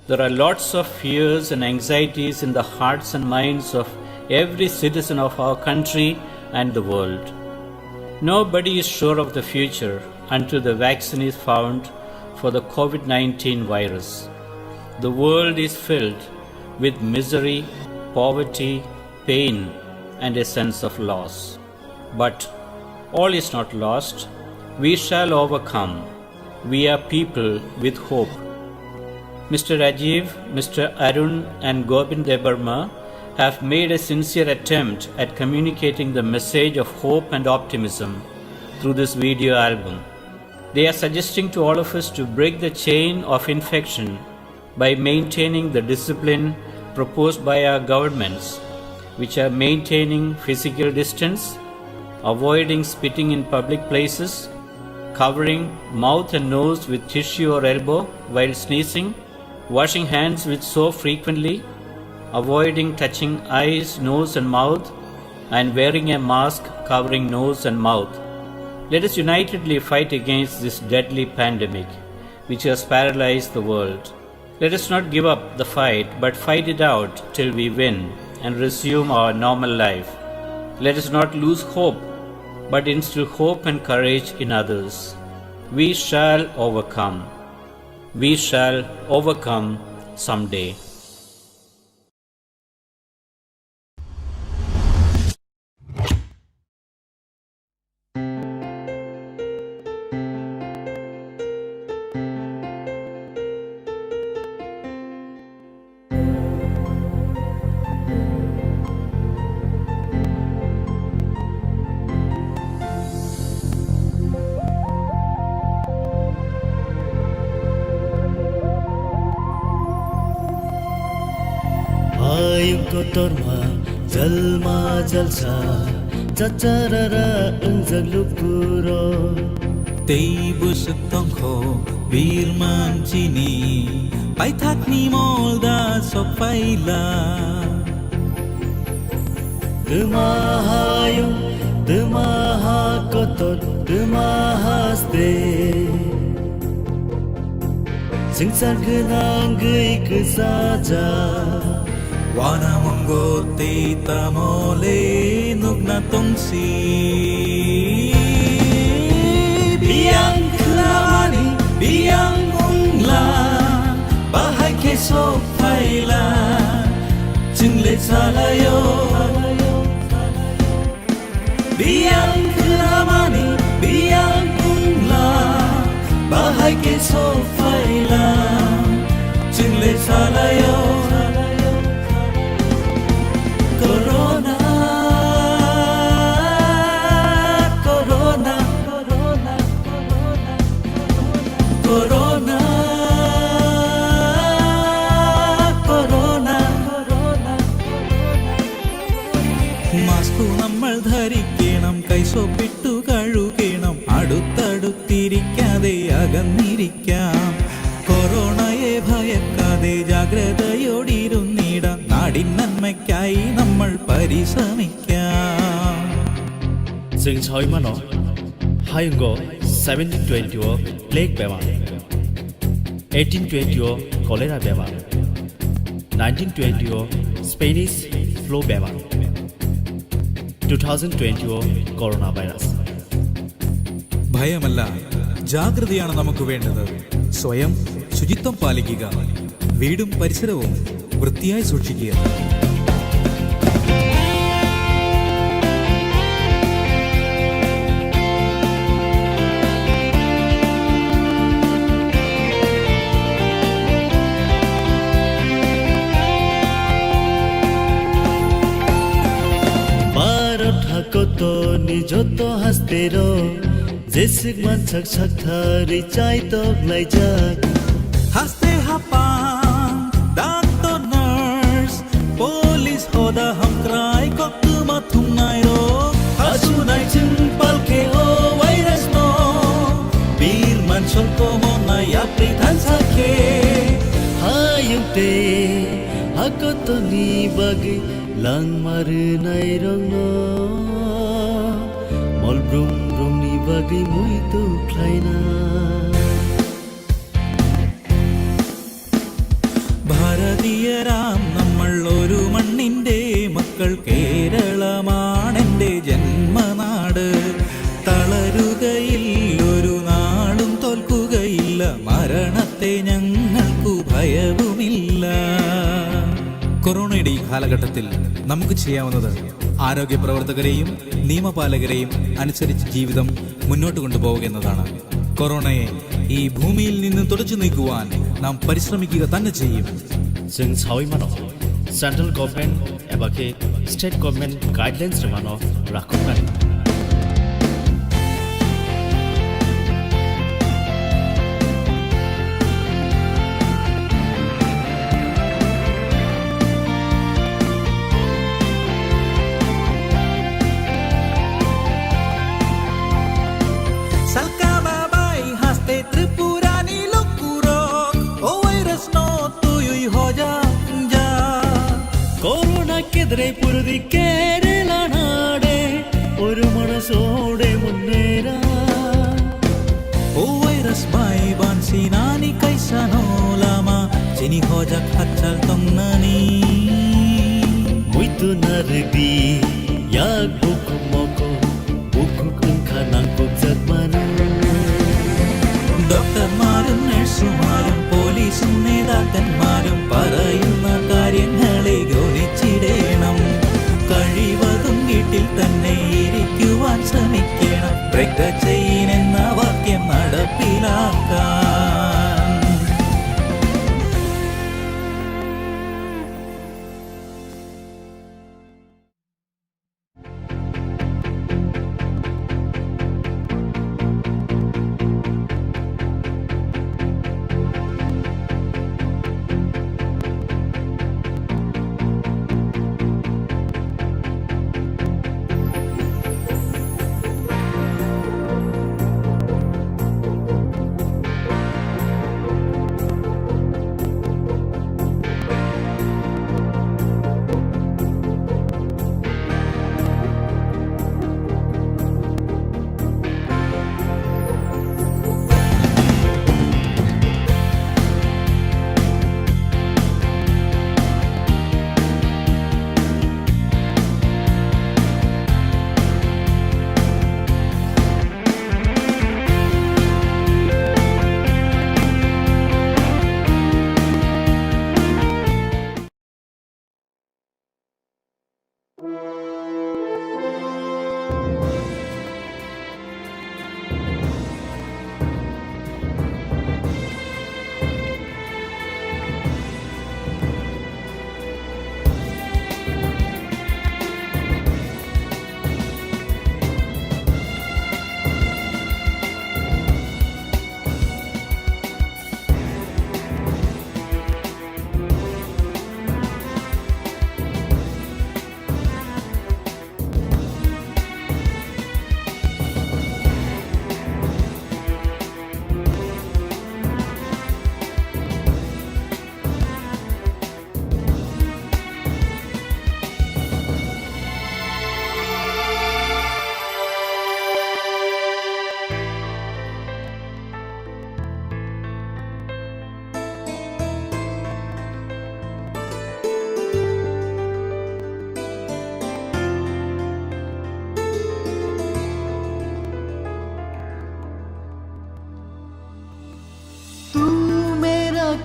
There are lots of fears and anxieties in the hearts and minds of every citizen of our country and the world. Nobody is sure of the future until the vaccine is found for the COVID nineteen virus. The world is filled with misery, poverty, pain, and a sense of loss. But all is not lost. We shall overcome. We are people with hope. Mister Rajiv, Mister Arun, and Govind Debbarma have made a sincere attempt at communicating the message of hope and optimism through this video album. They are suggesting to all of us to break the chain of infection by maintaining the discipline proposed by our governments, which are maintaining physical distance, avoiding spitting in public places, covering mouth and nose with tissue or elbow while sneezing, washing hands with soap frequently, avoiding touching eyes, nose, and mouth, and wearing a mask covering nose and mouth. Let us unitedly fight against this deadly pandemic which has paralyzed the world. Let us not give up the fight, but fight it out till we win and resume our normal life. Let us not lose hope, but instill hope and courage in others. We shall overcome. We shall overcome someday. Hayung kotorma, jalma jalsa, chacharara wngjak lukuro. Tei bwswk tongkho, birman chini, paithakni mol da sok phaila. Twma hayung, twma ha kotor, twma haste. Swngchar gwnangwi kwchajak. Wanamungo tei tamole nukna tongsi. Biyang khwnamani, biyang wngla, bahai khe sok phaila, chwngle salaio. Biyang khwnamani, biyang wngla, bahai khe sok phaila, chwngle salaio. അകന്നിരിക്കാം. കൊറോണയെ ഭയക്കാതെ ജാഗ്രതയോടിരുന്നിടാം. നാടിൻ നന്മയ്ക്കായി നമ്മൾ പരിശ്രമിക്കാം. Chwng saui mano, hayungo seventeen twenty o plague bemar, eighteen twenty o cholera bemar, nineteen twenty o Spanish flu bemar, two thousand twenty o coronavirus. ഭയമല്ല, ജാഗ്രതയാണ് നമുക്ക് വേണ്ടത്. സ്വയം ശുചിത്വം പാലിക്കുക, വീടും പരിസരവും വൃത്തിയായി സൂക്ഷിക്കുക. Bharat hakotoni joto hastero, jeswk mansak sakthari chaitok laijak. Haste hapang, doctor, nurse, police hoda hamkrai koktwma thumnai rok. Hasunai chwng palkhe o virus no, bir mansol komo na yapri thansa khe. Hayung te hakotoni bagwi langma rwnai rokno, mol brum brumni bagwi muitu khlaina. ഭാരതീയരാം നമ്മൾ ഒരു മണ്ണിന്റെ മക്കൾ, കേരളമാണെന്റെ ജന്മനാട്. തളരുകയില്ല, ഒരു നാളും തോൽക്കുകയില്ല, മരണത്തെ ഞങ്ങൾക്കു ഭയവുമില്ല. കൊറോണയുടെ ഈ കാലഘട്ടത്തിൽ നമുക്ക് ചെയ്യാവുന്നത് ആരോഗ്യ പ്രവർത്തകരെയും നിയമപാലകരെയും അനുസരിച്ച് ജീവിതം മുന്നോട്ട് കൊണ്ടുപോവുക എന്നതാണ്. കൊറോണയെ ഈ ഭൂമിയിൽ നിന്ന് തുടച്ചു നീക്കുവാൻ നാം പരിശ്രമിക്കുക തന്നെ ചെയ്യും. Chwng saui mano, central government eba khe state government guidelines rwmano rakhoknani. Salka babai haste Tripura ni lukurok, o virus no twiwi hoja ja. Corona kedre purdi Kerala nade, oru mano sode munera. O virus bai bansinani kaisa no lama, chini hojak hachal tongnani. Muitu narbi, yak buk moko, buk wngkha nangkukjak mano. Doctor marum, nurse marum, police ne dakan marum, parayuna karyangale gonichideyonam. Kazhivadum veetil thanne irikkuvan sramikkanam. Break the chain enna vakyam nadappilaakkan.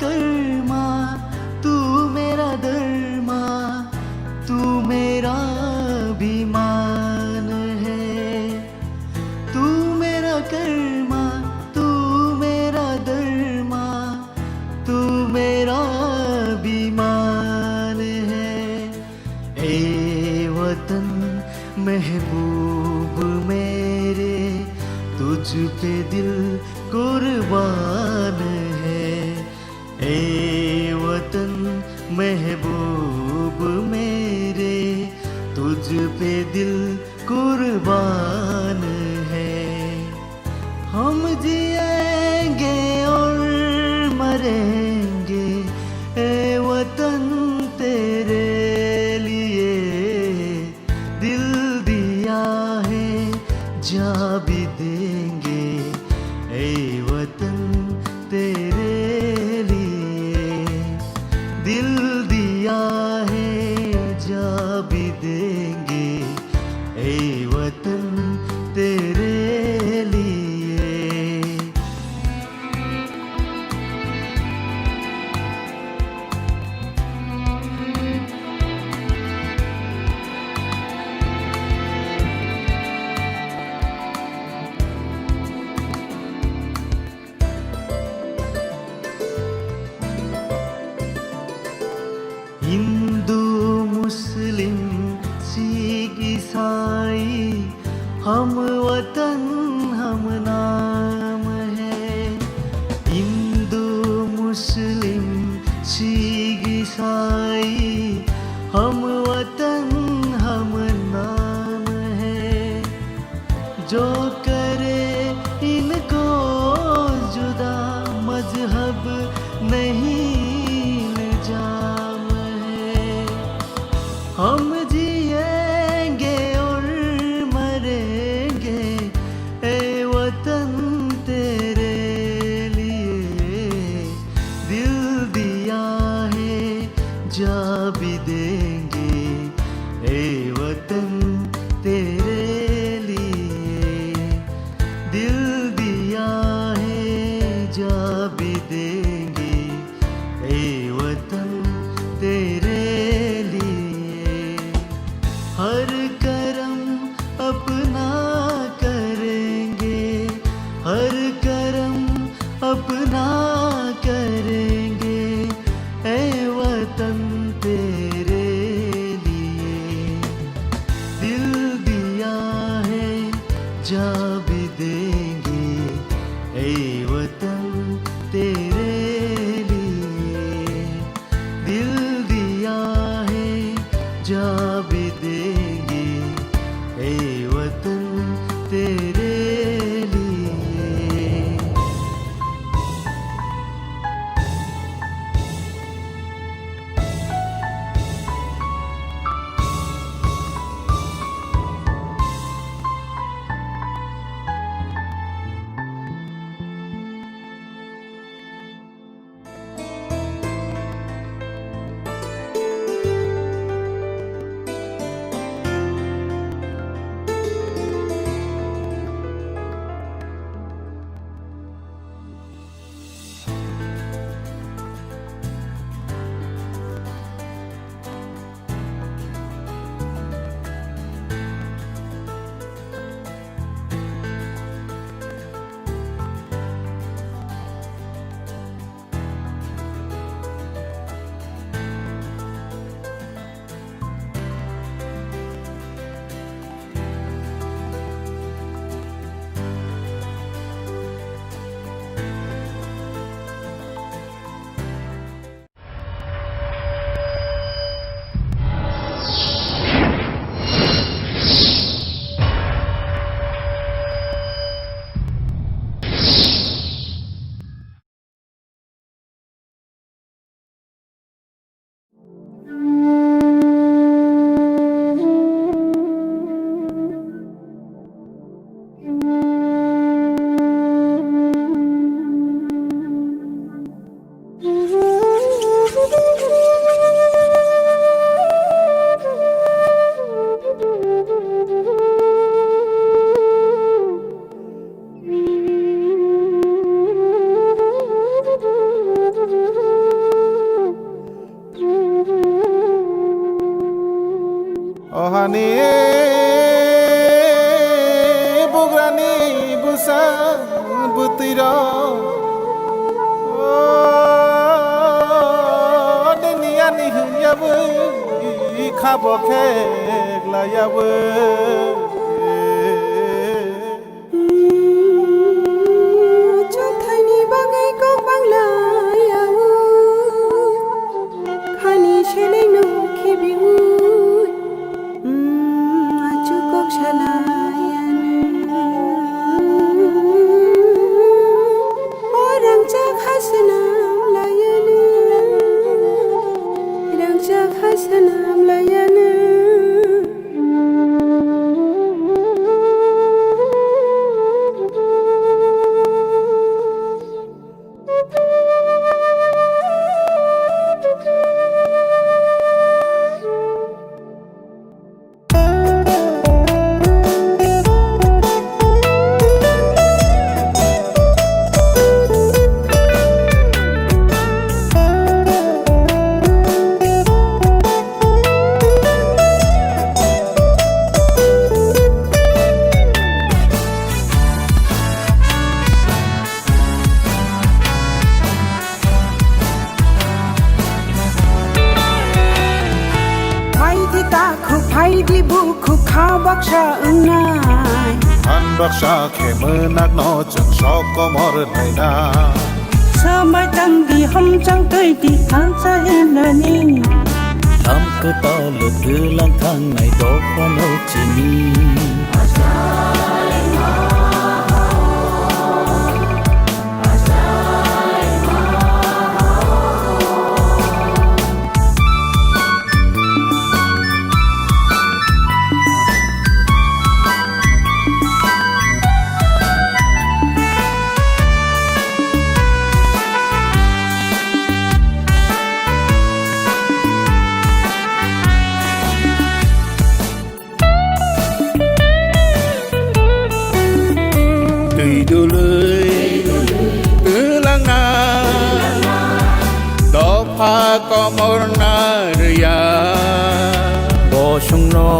Karma, तू मेरा धर्मा, तू मेरा अभिमान है। तू मेरा कर्मा, तू मेरा धर्मा, तू मेरा अभिमान है। ए वतन महबूब मेरे, तुझ पे दिल कुर्बान है। ए वतन महबूब मेरे, तुझ पे दिल कुर्बान है। हम जिएंगे और मरेंगे, ए वतन तेरे लिए। दिल दिया है, जा भी देंगे, ए वतन तेरे लिए। दिल दिया है, जा भी देंगे, ए वतन तेरे लिए। Nini ani hwnyawi khabo khe glayawi. Chwngthaini bagwi kok banglayawi, khani selengno khibiwi. Achuk kok salai ano. O rangchak ha swnam lai ano. Rangchak ha swnam lai ano. Phaidi takhuk, phaidi bukhuk, kha baksa wngnai. Phan baksa khe mwnakno chwng sok komor naina. Swmai tangdi, hamchang twidi, thansa himnani. Lam kwtal twlang thangnai dophano chini. Twi dului twlangna dopha komorna rwya. Bosongno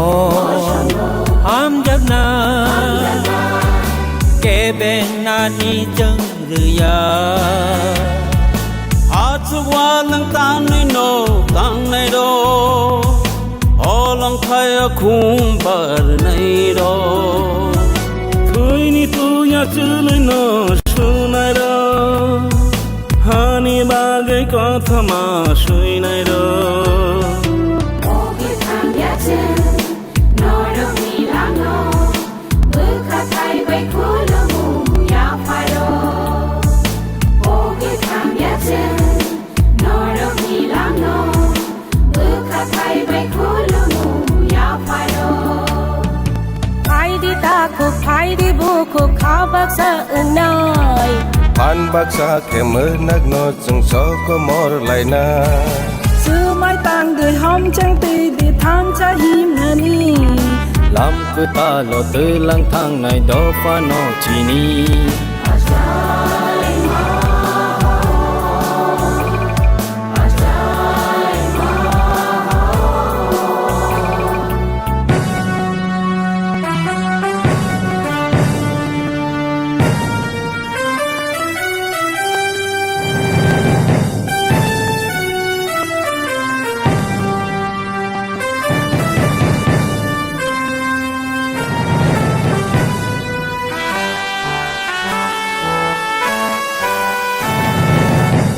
hamjakna kebeng nani chwng rwya. Achuk walwng tanwi no tangnai rok, olong thaya khum barnai rok. Thwini tuya chwlwi no sunai rok, hani bagwi kothoma swinai rok. Norokni langno bwkha thai bai khulumu yapharo. O bwthang ya chwng norokni langno bwkha thai bai khulumu yapharo. Phaidi takhuk, phaidi bukhuk, kha baksa wngnai. Phan baksa khe mwnakno chwng sokomor laina. Swmai tangdi, hamchang twidi, thansa himnani. Lam kwtalo twlang thangnai dophano chini.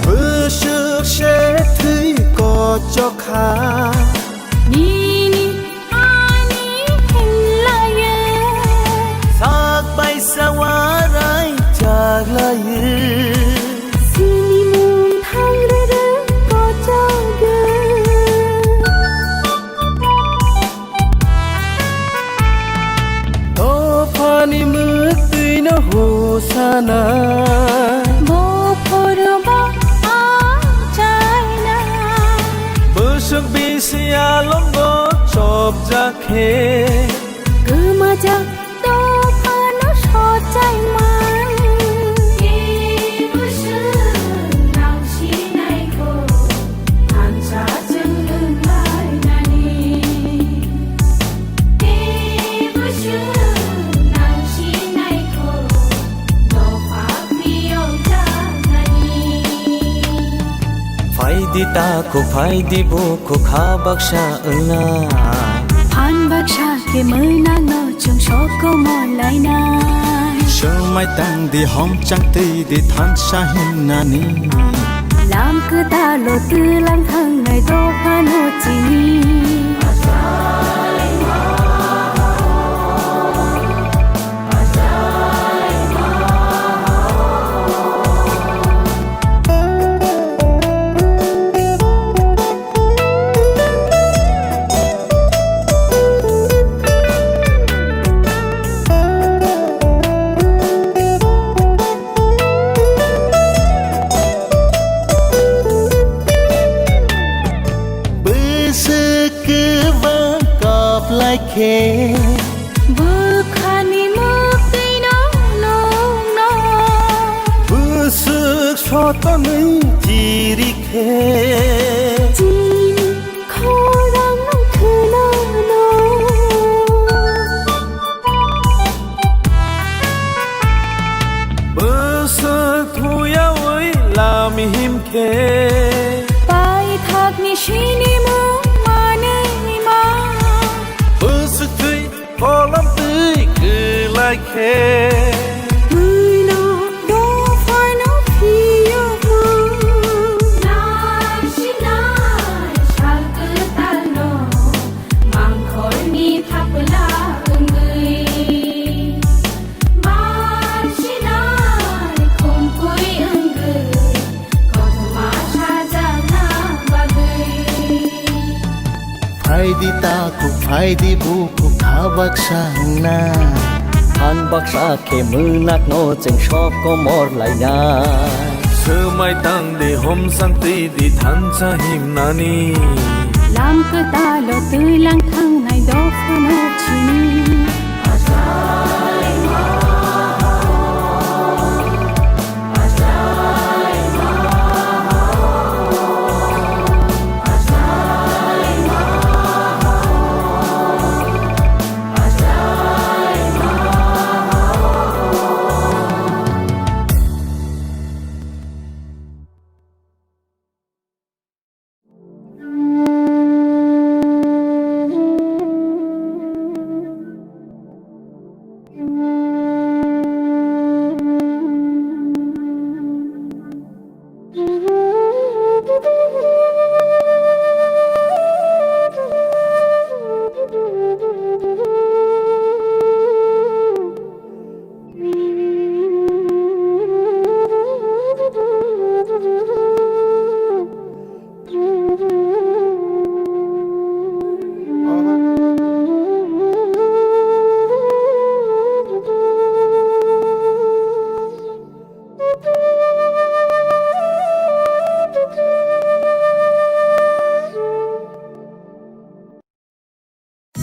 Bwswk se thwi kochok kha. Nini ani hinlayo. Sak bai sawarai chaklayo. Sini mung thangrwrwng kochogwi. Dophani mwktwino hosana. Buphuru bo achaina. Bwswk bisi alongo chopjak khe. Kwmajak dophano sochaimang. Tei bwswk nang sinaikho, thansa chwng wnglainani. Tei bwswk nang sinaikho, dopha phir Ita kuk phai di bu kuk ha baksa wngna. Phan baksa khe mwnak no chwng sokomor lainai. Swmai tang di hom chang twi di thansa himnani. Lam kwtal o twlang thangnai dophano chini. Bwswk kwbang kap lai khe. Bwkhani muktwino nungno. Bwswk sotonwi chiri khe. Chini khorang khwnano. Bwswk thuyawi lam him khe. Paithakni sinimung manwi ma. Bwswk thwi Kolam twi kwlai khe. Bwino dophano phiyokma. Nai sinai sal kwtalno mangkhorni thapla wngwi. Mar sinai khumpui wngwi kothoma sajakna bagwi. Phai di takhuk, phai di bukhuk, kha baksa wngna. Phan baksa khe mwnakno chwng sokomor laina. Swmai tang di, homsang twi di, thansa himnani. Lam kwtalo twi lang thangnai dophano chini.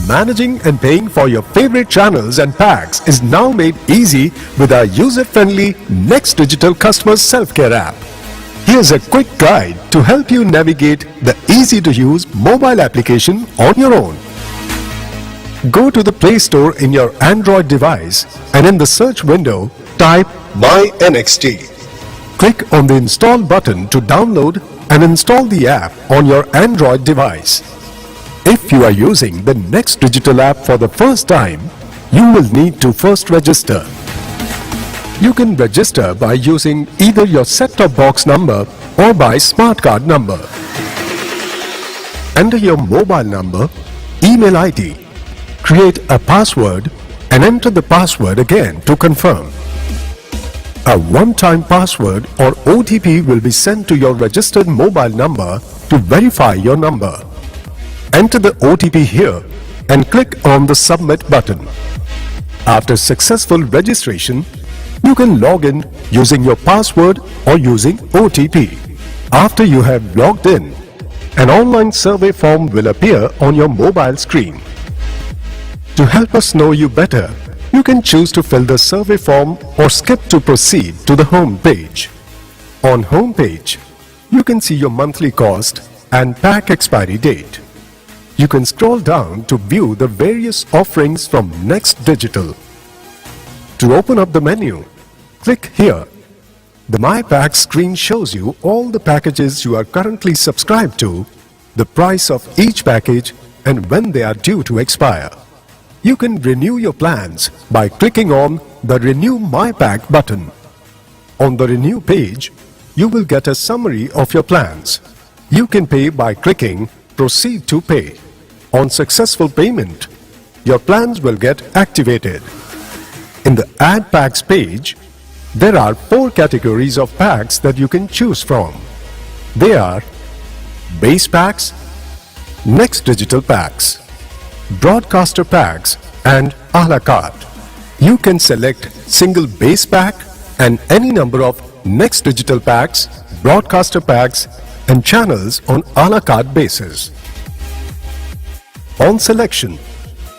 Managing and paying for your favorite channels and packs is now made easy with our user-friendly Next Digital Customer Self-Care app. Here's a quick guide to help you navigate the easy-to-use mobile application on your own. Go to the Play Store in your Android device and in the search window, type My N X T. Click on the install button to download and install the app on your Android device. If you are using the Next Digital app for the first time, you will need to first register. You can register by using either your set-top box number or by smart card number. Enter your mobile number, email I D, create a password, and enter the password again to confirm. A one-time password or O T P will be sent to your registered mobile number to verify your number. Enter the O T P here and click on the Submit button. After successful registration, you can log in using your password or using O T P. After you have logged in, an online survey form will appear on your mobile screen. To help us know you better, you can choose to fill the survey form or skip to proceed to the home page. On home page, you can see your monthly cost and pack expiry date. You can scroll down to view the various offerings from Next Digital. To open up the menu, click here. The My Pack screen shows you all the packages you are currently subscribed to, the price of each package, and when they are due to expire. You can renew your plans by clicking on the Renew My Pack button. On the Renew page, you will get a summary of your plans. You can pay by clicking Proceed to Pay. On successful payment, your plans will get activated. In the Add Packs page, there are four categories of packs that you can choose from. They are Base Packs, Next Digital Packs, Broadcaster Packs, and a la carte. You can select single base pack and any number of Next Digital Packs, Broadcaster Packs, and channels on a la carte basis. On selection,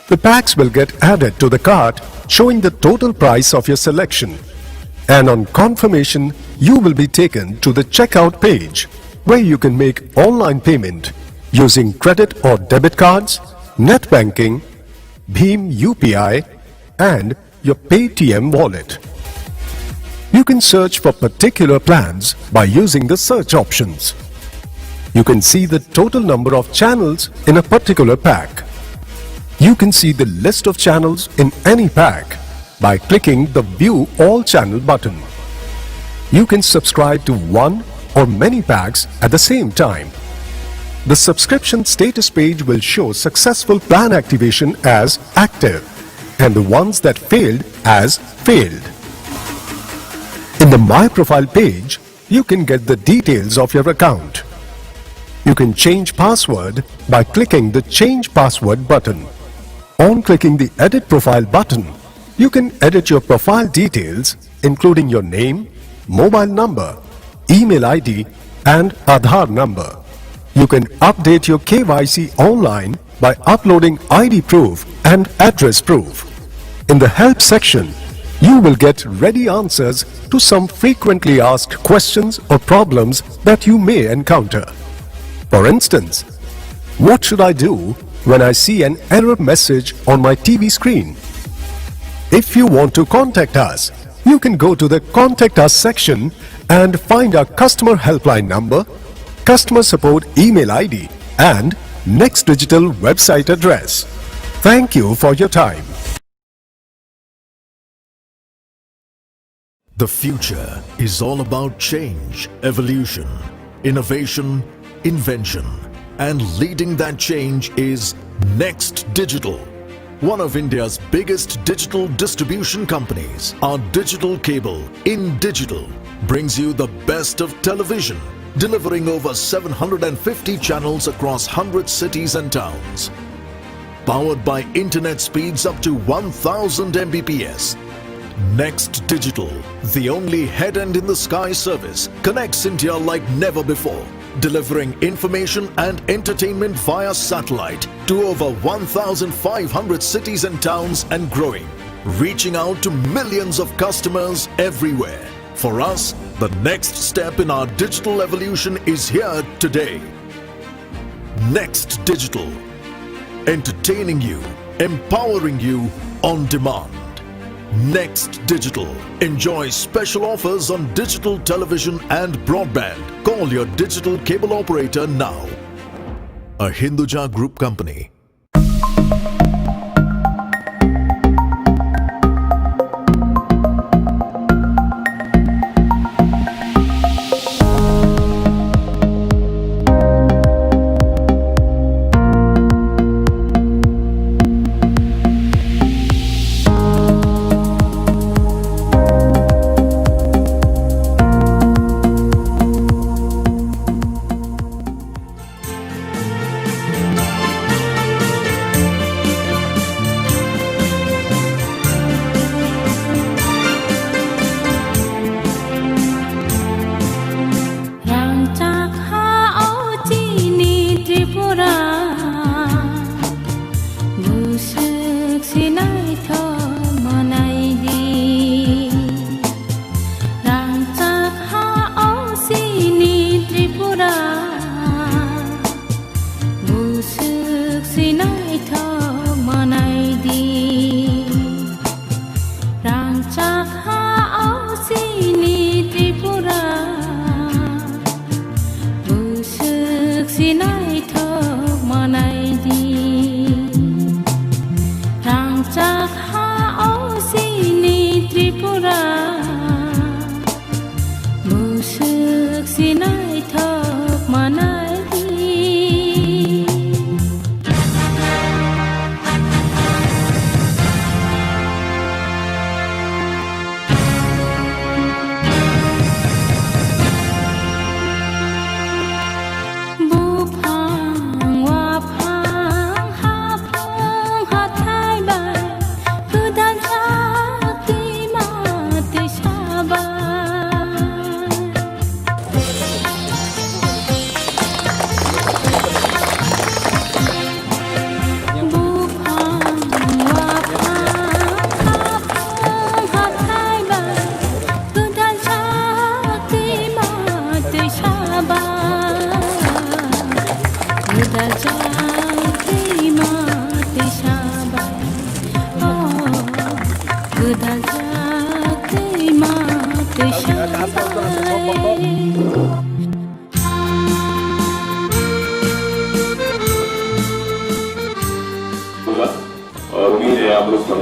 the packs will get added to the cart, showing the total price of your selection. And on confirmation, you will be taken to the checkout page, where you can make online payment using credit or debit cards, net banking, Bhim U P I, and your Paytm wallet. You can search for particular plans by using the search options. You can see the total number of channels in a particular pack. You can see the list of channels in any pack by clicking the View All Channel button. You can subscribe to one or many packs at the same time. The subscription status page will show successful plan activation as active and the ones that failed as failed. In the My Profile page, you can get the details of your account. You can change password by clicking the Change Password button. On clicking the Edit Profile button, you can edit your profile details, including your name, mobile number, email I D, and Aadhaar number. You can update your K Y C online by uploading I D proof and address proof. In the help section, you will get ready answers to some frequently asked questions or problems that you may encounter. For instance, what should I do when I see an error message on my T V screen? If you want to contact us, you can go to the Contact Us section and find our customer helpline number, customer support email I D, and Next Digital website address. Thank you for your time. The future is all about change, evolution, innovation, invention, and leading that change is Next Digital, one of India's biggest digital distribution companies. Our digital cable, In Digital, brings you the best of television, delivering over seven hundred and fifty channels across hundred cities and towns. Powered by internet speeds up to one thousand M B P S. Next Digital, the only head-end-in-the-sky service, connects India like never before, delivering information and entertainment via satellite to over one thousand five hundred cities and towns and growing, reaching out to millions of customers everywhere. For us, the next step in our digital evolution is here today. Next Digital. Entertaining you, empowering you on demand. Next Digital. Enjoy special offers on digital television and broadband. Call your digital cable operator now. A Hinduja Group company.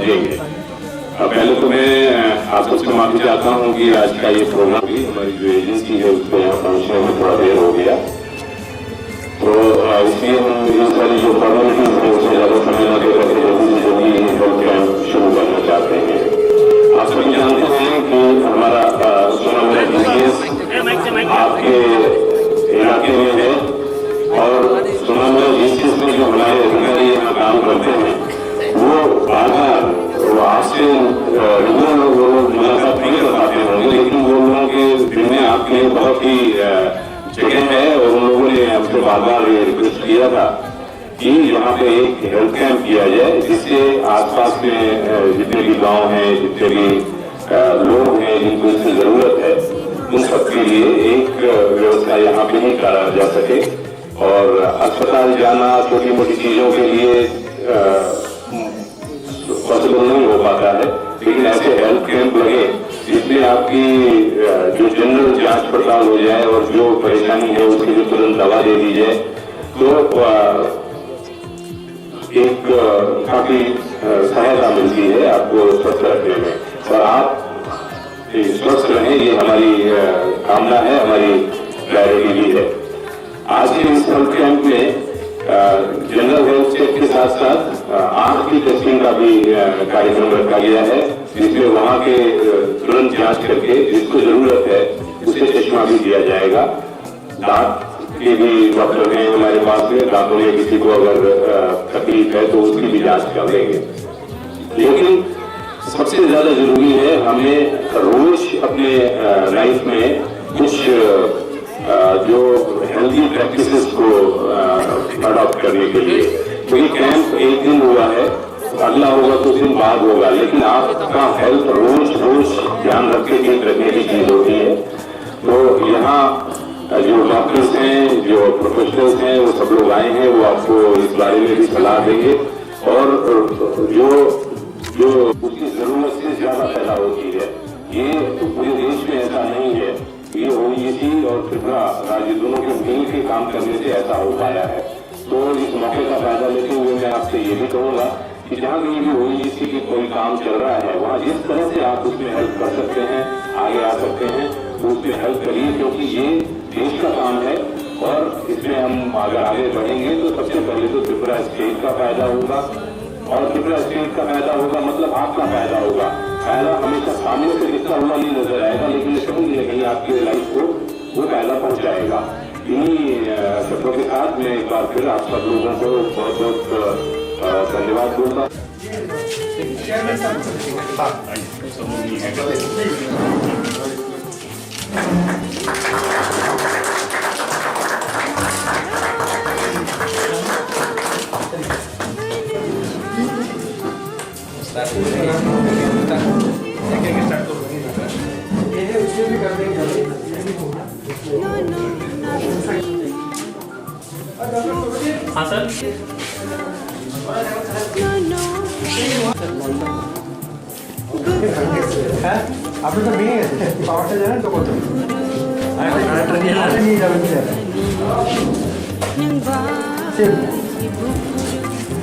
देंगे। अ, पहले तो मैं, अ, आप सबसे माफी चाहता हूँ कि आज का ये प्रोग्राम भी हमारी जो एजेंसी है उसको यहाँ पहुँचने में थोड़ा देर हो गया। तो, अ, इसलिए हम इन सारी जो फॉर्मेलिटीज हैं उसमें ज़्यादा समय ना देकर के जल्दी से जल्दी ये हेल्थ कैंप शुरू करना चाहते हैं। आप सभी जानते हैं कि हमारा, अ, सोनामुड़ा जीसीएस आपके इलाके में है और सोनामुड़ा जीसीएस में जो हमारे अधिकारी यहाँ काम करते हैं वो बार बार, वो आपसे, अ, रेगुलर वो लोग मुलाकात नहीं कर पाते होंगे, लेकिन वो लोगों के दिल में आपके लिए बहुत ही, अ, जगह है और उन लोगों ने हमसे बार बार ये रिक्वेस्ट किया था कि यहाँ पे एक हेल्थ कैंप किया जाए, जिससे आसपास में, अ, जितने भी गांव हैं, जितने भी, अ, लोग हैं जिनको इसकी ज़रूरत है, उन सब के लिए एक, अ, व्यवस्था यहाँ पे ही करा जा सके। और अस्पताल जाना, छोटी मोटी चीज़ों के लिए, अ, पॉसिबल नहीं हो पाता है, लेकिन ऐसे हेल्थ कैंप लगे जिसमें आपकी, अ, जो जनरल जांच पड़ताल हो जाए और जो परेशानी है उसके लिए तुरंत दवा दे दी जाए, तो, अ, एक, अ, काफ़ी, अ, सहायता मिलती है आपको स्वस्थ रखने में। और आप स्वस्थ रहें, ये हमारी, अ, कामना है, हमारी प्रायोरिटी भी है। आज के इस हेल्थ कैंप में, अ, जनरल हेल्थ चेक के साथ साथ, अ, आंख की टेस्टिंग का भी, अ, कार्यक्रम रखा गया है, जिसमें वहाँ के, अ, तुरंत जांच करके जिसको ज़रूरत है उसे चश्मा भी दिया जाएगा। दांत के भी डॉक्टर हैं हमारे पास में, दांतों में किसी को अगर, अ, तकलीफ है तो उसकी भी जांच कर लेंगे। लेकिन सबसे ज्यादा जरूरी है हमें रोज अपने, अ, लाइफ में कुछ, अ, जो हेल्दी प्रैक्टिसेस को, अ, अडॉप्ट करने के लिए। तो ये कैंप एक दिन हुआ है, अगला होगा तो दिन बाद होगा, लेकिन आपका हेल्थ रोज रोज ध्यान रख के ठीक रखने की चीज होती है। तो यहाँ जो डॉक्टर्स हैं, जो प्रोफेशनल्स हैं, वो सब लोग आए हैं, वो आपको इस बारे में भी सलाह देंगे। और, अ, जो, जो उसकी ज़रूरत से ज़्यादा पैदा होती है, ये पूरे देश में ऐसा नहीं है। ये ओईजीसी और त्रिपुरा राज्य दोनों के मिल के काम करने से ऐसा हो पाया है। तो इस मौके का फायदा लेते हुए मैं आपसे ये भी कहूँगा कि जहाँ कहीं भी ओईजीसी की कोई काम चल रहा है, वहाँ जिस तरह से आप उसमें हेल्प कर सकते हैं, आगे आ सकते हैं, तो उसमें हेल्प करिए, क्योंकि ये देश का काम है और इसमें हम अगर आगे बढ़ेंगे तो सबसे पहले तो त्रिपुरा स्टेट का फायदा होगा और त्रिपुरा स्टेट का फायदा होगा, मतलब आपका फायदा होगा। फायदा हमेशा सामने से दिखता हुआ नहीं नजर आएगा, लेकिन ये कहीं ना कहीं आपके लाइफ को वो फायदा पहुंचाएगा। इन्हीं, अ, शब्दों के साथ मैं एक बार फिर आप सब लोगों को बहुत बहुत, अ, अ, धन्यवाद बोलता हूँ। हाँ सर। হ্যাঁ, আপনি তো ভেঙে গেছে, পাওয়ারটা জানেন তো কত? আরেকটা নিয়ে যাবেন, স্যার।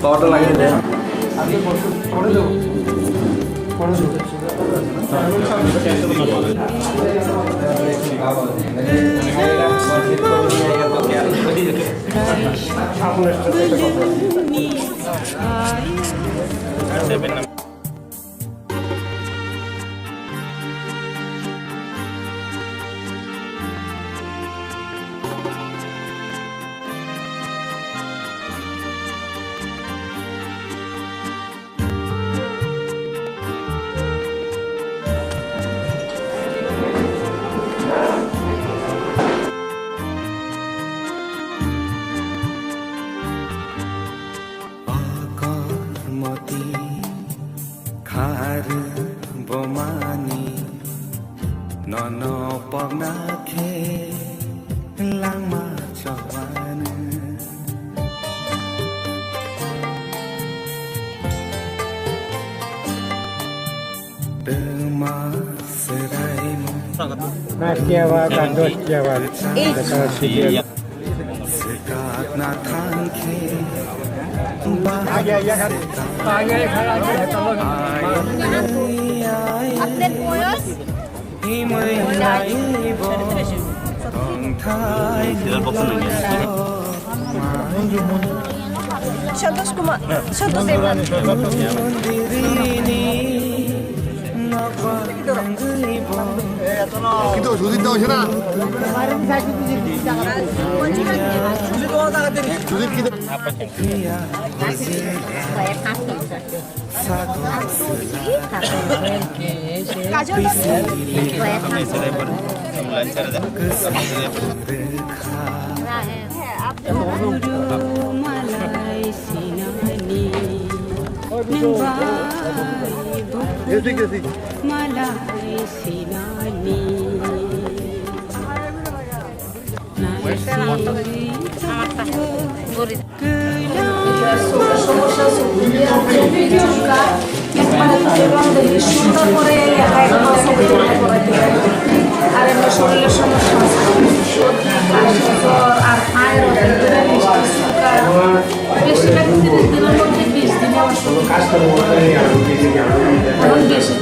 পাওয়ারটা লাগিয়ে দেন। আপনি পরশু করে দেবো, করে দেবো। Akormoti khar bomani nono pogna khe langma chobani. Nah, kiawa, kandos, kiawa. Sekat na thangkhe আপনার বয়স? সন্তোষ কুমার, সন্তোষ দেবনাথ। কিন্তু সুজিত দা হইছে না। সুজিত কিন্তু সুন্দর করে আর এমনি শরীরের সমস্যা আছে, সর্দি, কাশি, জ্বর আর থাইরয়েড, এগুলো মিষ্টি, সুগার, বেশিরভাগ দিনের মধ্যে বিশ দিনে আমার শরীর এখন বেশি।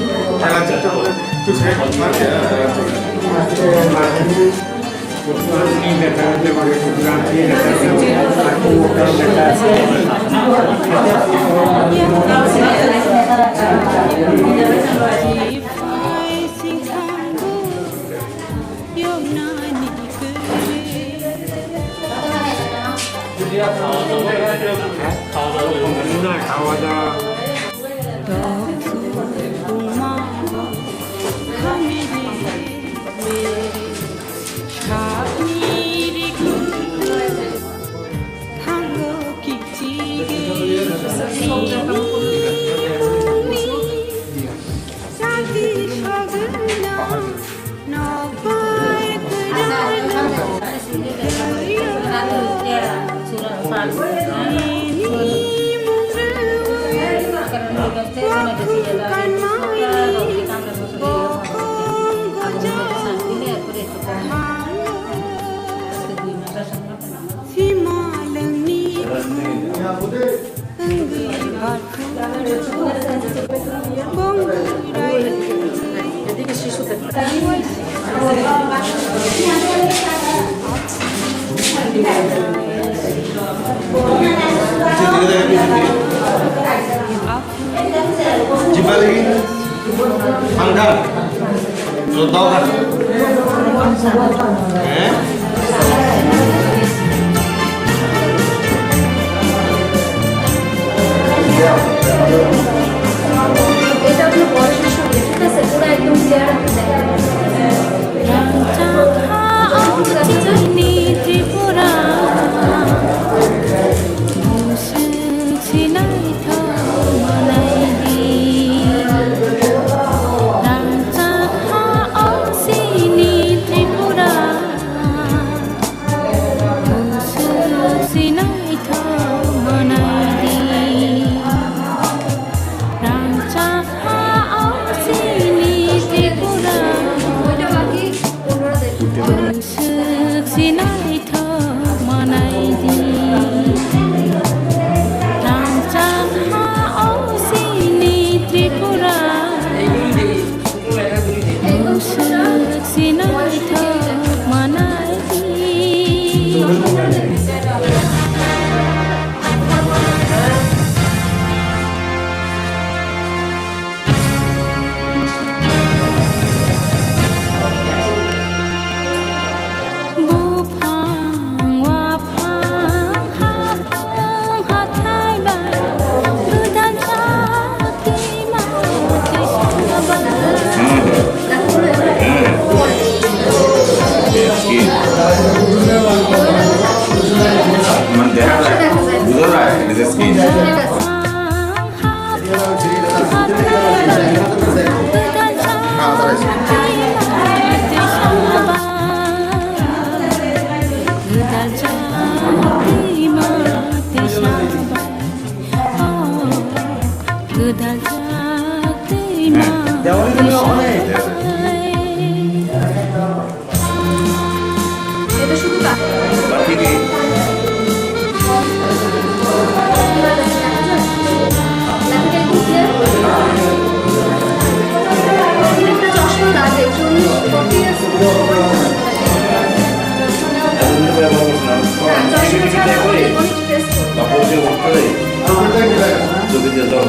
Video to.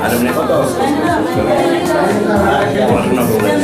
Ada menit. Pernah boleh.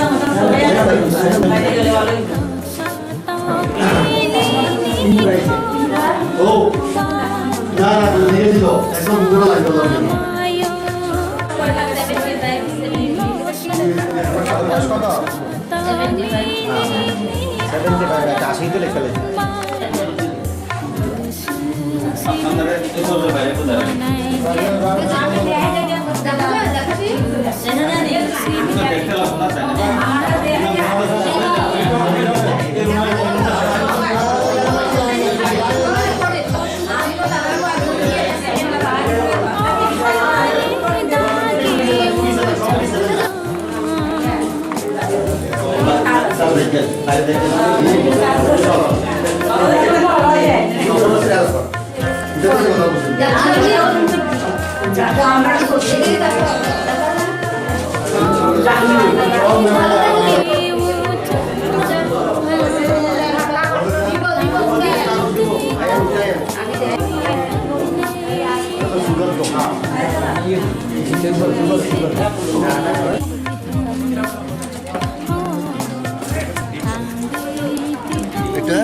এটা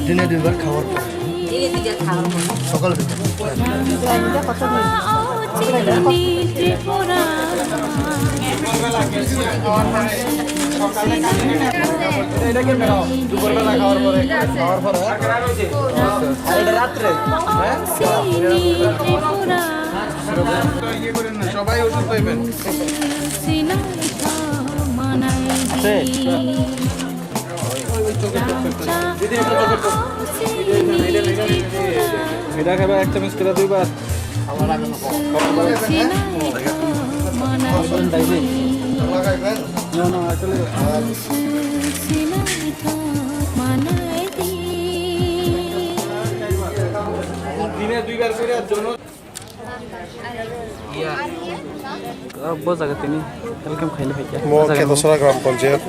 দিনে দুইবার খাওয়ার পর। দিনে দুইবার খাওয়ার পর। সকাল বিকাল। এটা কি ম্যাডাম? দুপুরবেলা খাওয়ার পরে, খাওয়ার পরে, হ্যাঁ? আর এটা রাত্রে, হ্যাঁ? ইয়ে করেন না, সবাই ওষুধ পাইবেন। আছে? এটা খাবে এক চামচ করে দুইবার। দিনে দুইবার করে আর জন্য। Bo jaga tini welcome khaina phaikha. Mo Khetosora Gram Panchayat,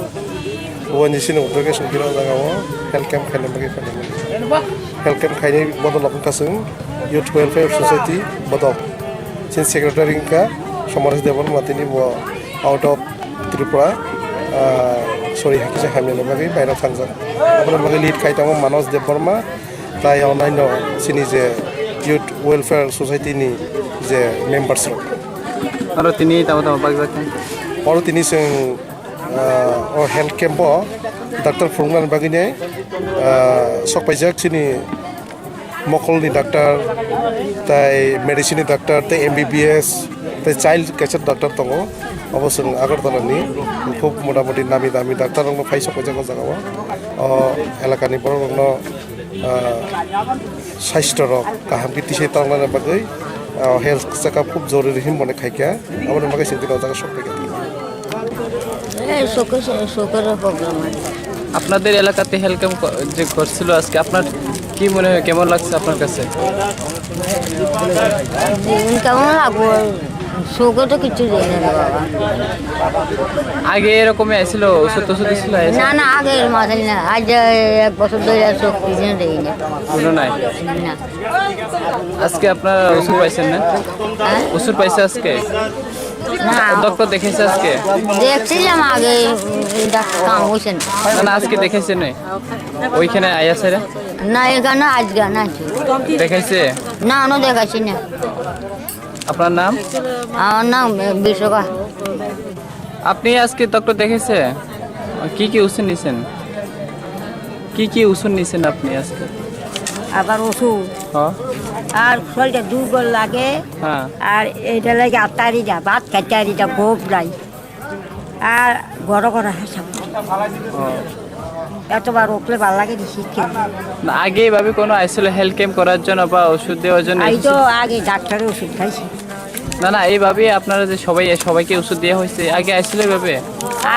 O N G C ni uddog se songphira o jaga o health camp khaina bagwi phainai. Health camp khainai bodol o wngkha chwng Youth Welfare Society bodol. Chini secretary wngkha Somaresh Debbarma, tini bo out of Tripura, ah, sorry, hakhe hamyani bagwi baira thangjak. Aboni bagwi lead khai tongo Manoj Debbarma, tai onnaino chini je Youth Welfare Society ni je members rok. Aro tini tamo tamo bakjak khe? Oro tini chwng, ah, o health camp o doctor phunuknani bagwi nai, ah, sok paijak chini mokolni doctor, tai medicine ni doctor, tai M B B S, tai child kaisa doctor tongo. Obo chwng Agartala ni khub motamoti nami dami doctor rokno phai sok paijak o jaga o. O elakani borok rokno, ah, saisto rok kaham khe tisai tongna bagwi, ah, health checkup khub jorori hinmani khaikha. Aboni bagwi chwng tini o jaga sok paikha. এই শোকে, শোকের প্রোগ্রাম আছে। আপনাদের এলাকাতে health camp ক-, যে করছিল আজকে, আপনার কি মনে হয়, কেমন লাগছে আপনার কাছে? জীবন কেমন লাগবো? শোকে তো কিচ্ছু দেয় না রে বাবা। আগে এরকমই আইছিল, ওষুধ টষুধ দিছিল, আইছিল? না, না, আগে এরকম আসেনি না। আজ এক বছর ধরে আর শোক কিছু দেয় না। কোনো নাই? না। আজকে আপনারা ওষুধ পাইছেন না? হ্যাঁ? ওষুধ পাইছে আজকে? না। ডক্টর দেখাইছে আজকে? দেখছিলাম আগে, উম, ডাক্তার কাম হয়েছে না। না, না, আজকে দেখাইছে না? ওইখানে আয়া স্যার? না, এখানে আজকে না। দেখাইছে? না, না, দেখাইছি না। আপনার নাম? আমার নাম বিশ্বকা। আপনি আজকে ডক্টর দেখাইছে? কি কি ওষুধ নিছেন? কি কি ওষুধ নিছেন আপনি আজকে? আবার ওষুধ। হ্যাঁ। আর শরীরটা দুর্বল লাগে। হ্যাঁ। আর এটা লাগে আত্মারি যা, ভাত খাইতে পারি যা, গোপ নাই। আর ঘন ঘন হাসা। ও। এতবার উঠলে ভালো লাগে নি শীতকালে। না, আগে এভাবে কোনো আইছিল হেলথ ক্যাম্প করার জন্য বা ওষুধ দেওয়ার জন্য এই তো এসেছিল? আগে ডাক্তারের ওষুধ খাইছি। না, না, এইভাবে আপনারা যে সবাই, সবাইকে ওষুধ দেওয়া হয়েছে, আগে আইছিল এভাবে?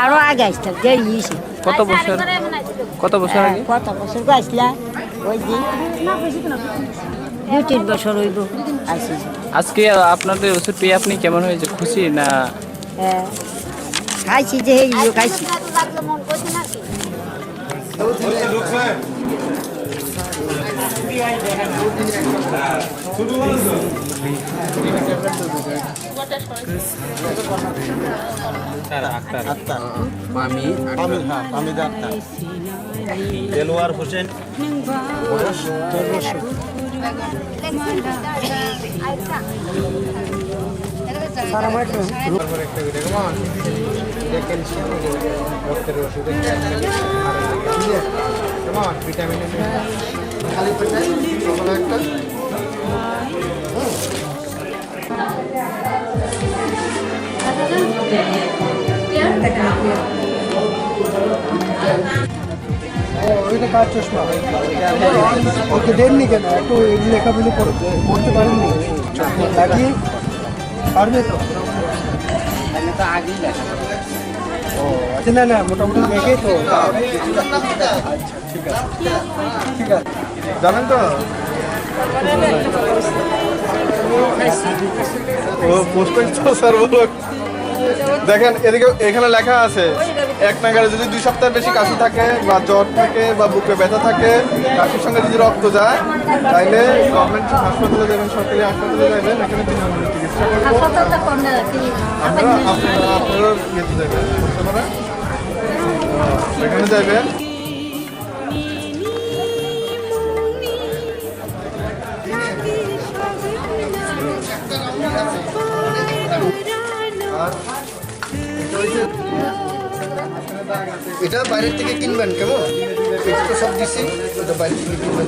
আরো আগে আসতাম, যে ইয়েছে। কত বছর, কত বছর হ্যাঁ, আগে? কত বছর গো আসলা? ওই যে দু তিন বছর হইব আসি। আজকে আপনাদের ওষুধ পেয়ে আপনি কেমন হয়েছে, খুশি না? হ্যাঁ, খাইছি যে এই ইয়ে খাইছি। Akhtar, Akhtar. Pami, Akhtar. Pami, ha, Pami da Akhtar. Deloar Hossain. বয়স পনেরোশো। স্যার, আমার একটু তারপর একটা করে, come on। দেখেন, রক্তের ওষুধ, দেখেন, come on, ভিটামিন। খালি পেটে সকালে একটা। ও, ওইটা কার চশমা? ওকে দেননি কেন? একটু এই লেখাগুলো পড়ো, পড়তে পারেননি? নাকি পারবে তো? ও, আচ্ছা, না, না, মোটামুটি দেখে তো। আচ্ছা, ঠিক আছে, ঠিক আছে। জানেন তো? ও, পোস্টম্যান তো স্যার বলো। দেখেন, এদিকে, এখানে লেখা আছে, এক নাগাড়ে যদি দুই সপ্তাহ বেশি কাশি থাকে বা জ্বর থাকে বা বুকে ব্যথা থাকে, কাশির সঙ্গে যদি রক্ত যায়, তাইলে গভর্নমেন্ট হাসপাতালে যাবেন, সরকারি হাসপাতালে যাবেন, এখানে বিনামূল্যে চিকিৎসা করবো। হাসপাতালটা কোন জায়গা? কি? আপনারা, আপনারা, আপনারা ইয়েতে যাবেন, বুঝতে পারেন? এখানে যাবেন। এটা বাইরের থেকে কিনবেন, কেমন? এটা তো সব দিছি, এটা বাইরের থেকে কিনবেন।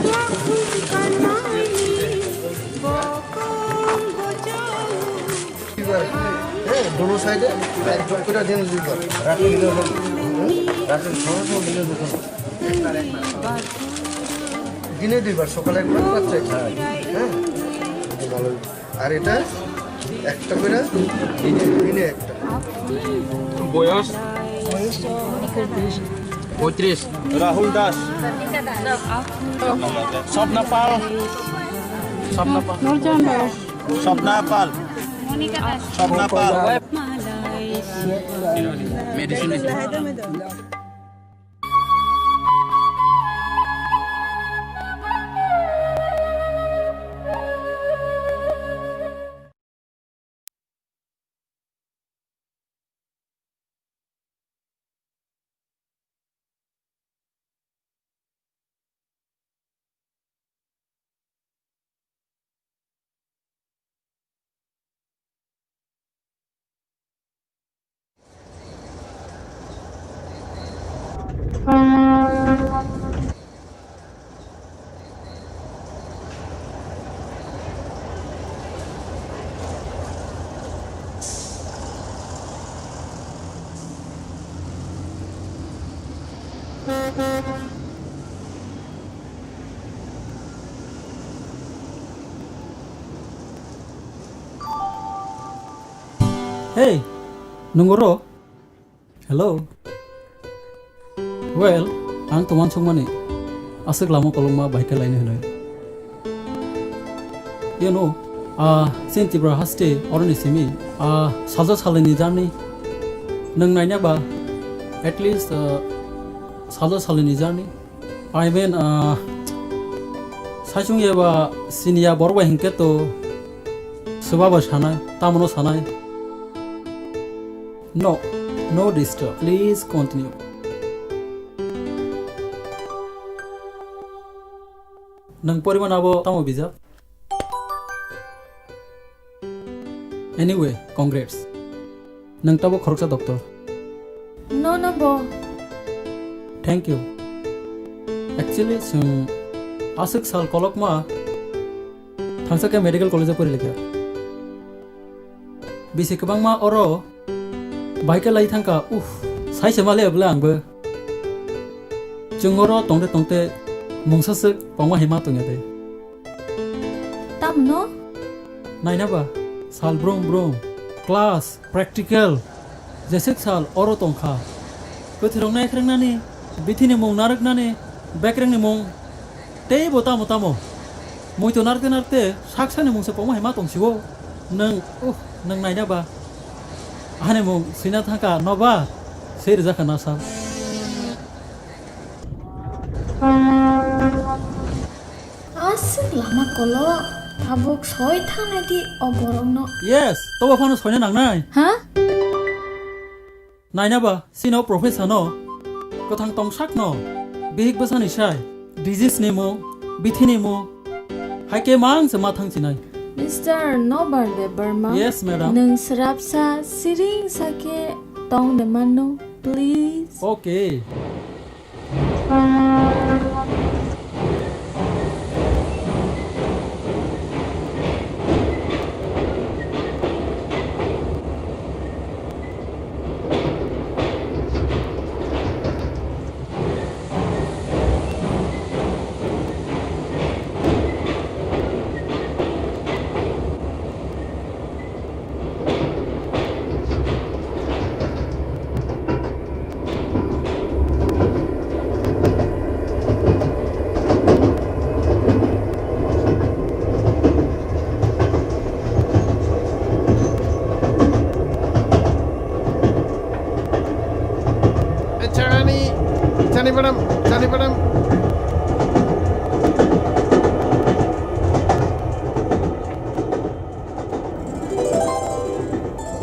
দুইবার, হ্যাঁ, দোনো সাইডে এক ঢোক করে দিন দুইবার। রাতে দিলে হবে না। রাতে সকালে দিলে হবে না। দিনে দুইবার, সকালে একবার, রাত্রে একবার। হ্যাঁ, ভালো। আর এটা একটা করে দিনে, দিনে একটা। বয়স? পঁয়ত্রিশ। রাহুল দাস। স্বপ্না পাল। স্বপ্না পাল। স্বপ্না পাল। স্বপ্না পাল। Medicine. Hey, nung oro? Hello. Well, ang tongma songmani aswk lama kolokma bai khe laini hwnwi. You know, ah, chini Tripura haste oroni simi, ah, sajak salini journey. Nwng naina ba, at least, ah, sajak salini journey. I mean, ah, saichung ya ba siniya borok bai hinkhe to swba bai sanai, tamono sanai. No, no disturb. Please continue. Nwng poriman abo tamo bijap? Anyway, congrats. Nwng tabo khoroksa doctor. No, no, bo. Thank you. Actually, chwng aswk sal kolokma thangsa khe medical college o porilikha. Bisi kwbangma oro bai khe lai thangkha, uff, sai se maliya bwle angbo. Chwng oro tongte tongte mungsa swk pongma hai ma tongya de. Tamno? Naina ba, sal brum brum, class, practical, jeswk sal oro tongkha. Kwthwirok naikhwrwngnani, bithini mung narwknani, bekrengni mung, teibo tamo tamo. Muitu narwkte narwkte saksani mungsa pongma hai ma tongsigo. Nwng, uh, nwng naina ba. Ani mung swina thangkha nobar, swi rwjakha na sal. Ah, Lama kolo, tabuk soi thangnai di o borokno. Yes, tobo phano soina nangnai. Ha? Naina ba, sino professor no. Kwthang tongsak no. Bihik bwsani sai. Disease ni mung, bithi ni mung. Hai khe mang se ma thang sinai. Mister Nobar Debbarma. Yes, madam. Nwng srapsa siring sa khe tong de mano, please. Okay. Chani, chani padam, chani padam.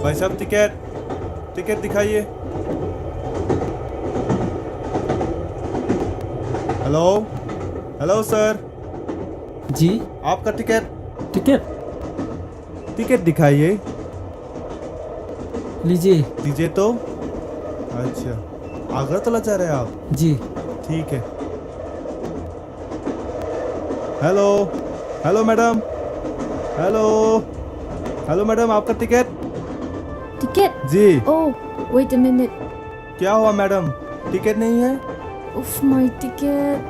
भाई साहब, ticket, ticket दिखाइए। Hello, hello sir. जी। आपका ticket. Ticket? Ticket दिखाइए। लीजिए। दीजिए तो। अच्छा, आगरतला जा रहे हैं आप? जी। ठीक है। Hello, hello madam, hello, hello madam, आपका टिकट? टिकट? जी। Oh, wait a minute. क्या हुआ मैडम, टिकट नहीं है? उफ, my ticket.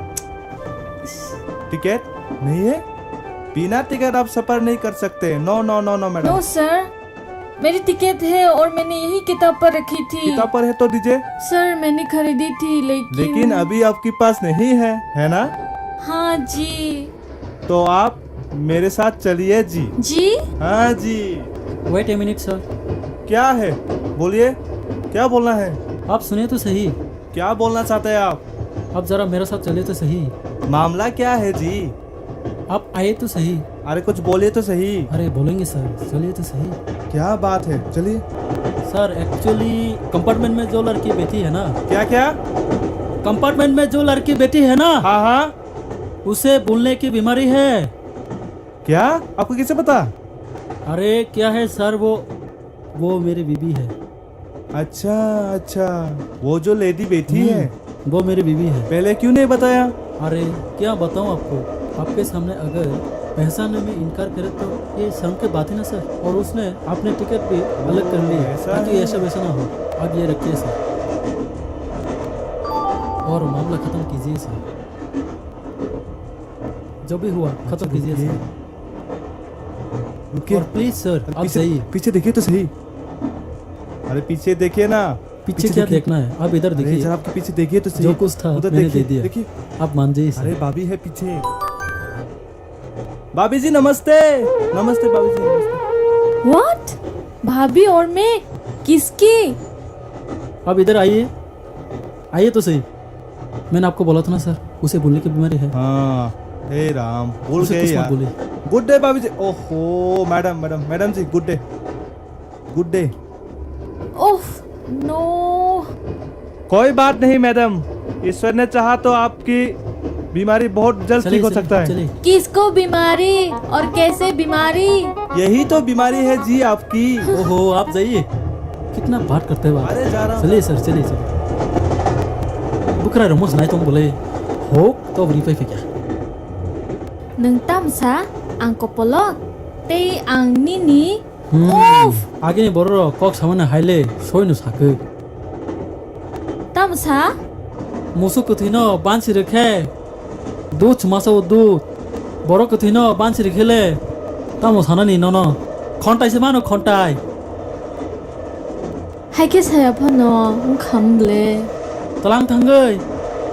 टिकट नहीं है? बिना टिकट आप सफर नहीं कर सकते। No, no, no, no madam. No sir, मेरी टिकट है और मैंने यही किताब पर रखी थी। किताब पर है तो दीजिए। सर, मैंने खरीदी थी, लेकिन लेकिन अभी आपके पास नहीं है, है ना? हाँ जी। तो आप मेरे साथ चलिए जी। जी? हाँ जी। Wait a minute sir। क्या है? बोलिए, क्या बोलना है? आप सुनिए तो सही। क्या बोलना चाहते हैं आप? आप जरा मेरे साथ चलिए तो सही। मामला क्या है जी? आप आइए तो सही। अरे कुछ बोलिए तो सही। अरे बोलेंगे सर, चलिए तो सही। क्या बात है, चलिए। सर, actually कंपार्टमेंट में जो लड़की बैठी है ना, क्या, क्या? कंपार्टमेंट में जो लड़की बैठी है ना, हाँ, हाँ। उसे बोलने की बीमारी है। क्या? आपको कैसे पता? अरे क्या है सर, वो, वो मेरी बीबी है। अच्छा, अच्छा, वो जो लेडी बैठी हम्म, है, वो मेरी बीवी है। पहले क्यों नहीं बताया? अरे, क्या बताऊं आपको? आपके सामने अगर पहचानने में इनकार करे तो ये शर्म की बात है ना सर? और उसने अपने टिकट भी अलग कर ली है, ऐसा ताकि है। ऐसा वैसा ना हो। आप ये रखिए सर। और मामला खत्म कीजिए सर। जो भी हुआ, खत्म कीजिए सर। रुकिए। और प्लीज सर, अरे आप पीछे, जाइए। पीछे देखिए तो सही। अरे पीछे देखिए ना। पीछे पीछे क्या देखिए। देखना है? आप इधर अरे देखिए। जरा आपके पीछे देखिए तो सही। जो कुछ था, उधर मैंने देखिए, दे दिया। देखिए। आप मान जाइए सर। अरे भाभी है पीछे। भाभी जी नमस्ते। नमस्ते भाभी जी, नमस्ते। What? भाभी और मैं? किसकी? आप इधर आइए। आइए तो सही। मैंने आपको बोला था ना सर, उसे बोलने की बीमारी है। हाँ, हे राम, भूल उसे गए कुछ मत यार। बोलिए। गुड डे भाभी जी। ओहो, मैडम, मैडम, मैडम जी, good day. Good day. Oh, no. कोई बात नहीं मैडम, ईश्वर ने चाहा तो आपकी बीमारी बहुत जल्द चलिए, ठीक हो चलिए, सकता है। चलिए। किसको बीमारी और कैसे बीमारी? यही तो बीमारी है जी आपकी। ओहो, आप जाइए। कितना बात करते हो आप? अरे, जा रहा हूँ। चलिए सर, चलिए, चलिए। Bwkra rok mo jwnai tong bole. Hok, to bwrwi pai phaikha. Nwng tamsa ang kopolo tei ang nini. Hmm. Uff! Agini borok rok kok samani haile soino sakwi. Tamsa? Musuk kwthwino bansi rwkhe. Dud chwmasa o dud. Borok kwthwino bansi rwkhele tamo sanani nono? Khontai se mano, khontai. Hai khe saya phano wngkham le. Tlang thangwi.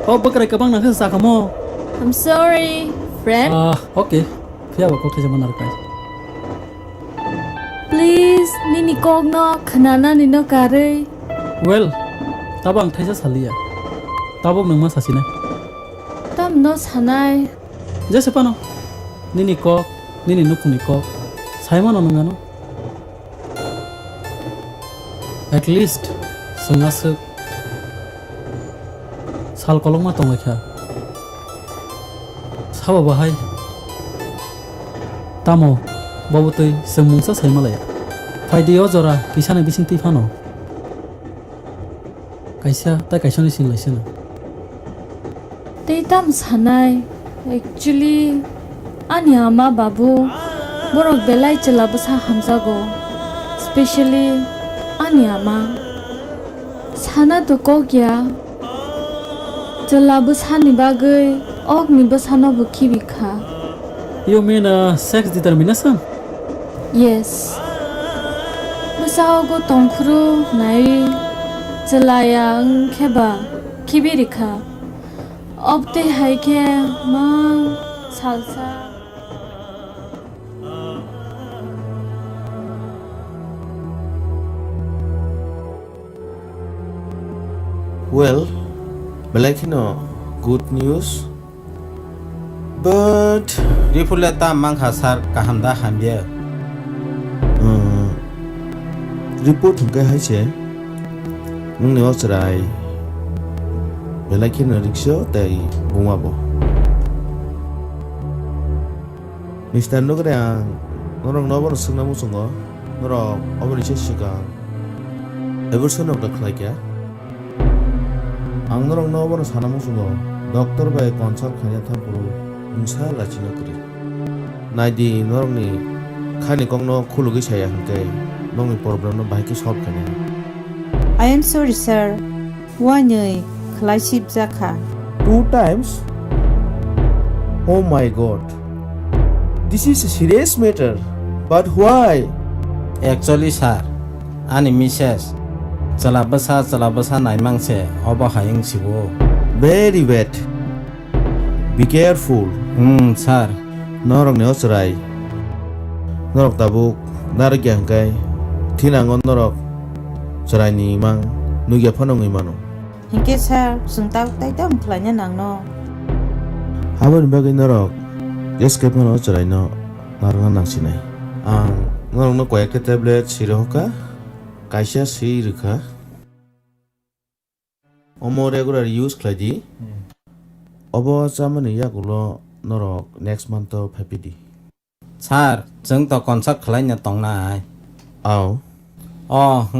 O bwkrai kwbang nangkhe sakhamo. I'm sorry, friend. Ah, okay. Phiya bo kok thaisa manarwknai. Please, nini kokno khwnananino karwi. Well, tabo ang thaisa saliya. Tabuk nwng ma sasinai. Tamno sanai? Jese phano. Nini kok, nini nukhungni kok, saimano nwng ano? At least, chwng aswk sal kolokma tonglaikha. Sabo bahai. Tamo, bobo twi chwng mungsa saimalaya. Phaidi o jora, kisani bising twi phano. Kaisa tai kaisani singlai seno. Tei tam sanai, actually, ani ama babu, borok belai chwla bwsa hamjago, specially ani ama. Sana to kok ya, chwla bwsani bagwi okni bwsano bo khibi kha. You mean, uh, sex determination? Yes. Bwsao go tongkhuru nai chwlaya wngkhe ba khibi rikha. Obtwi hai khe mang salsa. Well, belai kheno good news. But report le tam mankha sir, kaham da hamya? Uh, report hwnkhe hai se, nwngni o chwrai belai kheno rikso tei buma bo. Mister Nugre, ang norok no bono swngna muchungo, norok oboni se swkang abortion rok da khlai kha? Ang norokno obono sana muchungo, doctor bai consult khaina thang phuru mungsa lachina kwrwi. Naidi, norokni khani kokno khulugwi saya hwnkhe nokni problem no bahai khe solve khainai. I am sorry, sir. Wanwi khlai sibjak kha. Two times? Oh my God. This is a serious matter. But why? Actually, sir, ani misses chwla bwsa, chwla bwsa naimang se, obo hai wng sio. Very bad. Be careful. Hmm, sir. Norokni o chwrai. Norok tabuk narwkya hwnkhe thinango norok chwraini imang nukya phano wngwi mano. Hinkhe sir, chwng tabuk tai tamo khlaina nangno? Aboni bagwi norok jeskai phano o chwraino narwkna nangsinai. Ang norokno koi ekta tablet swi rohorkha, kaisa swi rwkha. Omo regular use khlai di. Hmm. Obo chamani yagulo norok next month o phaiphidi. Sir, chwng to consult khlaina tongnai. Ao. O,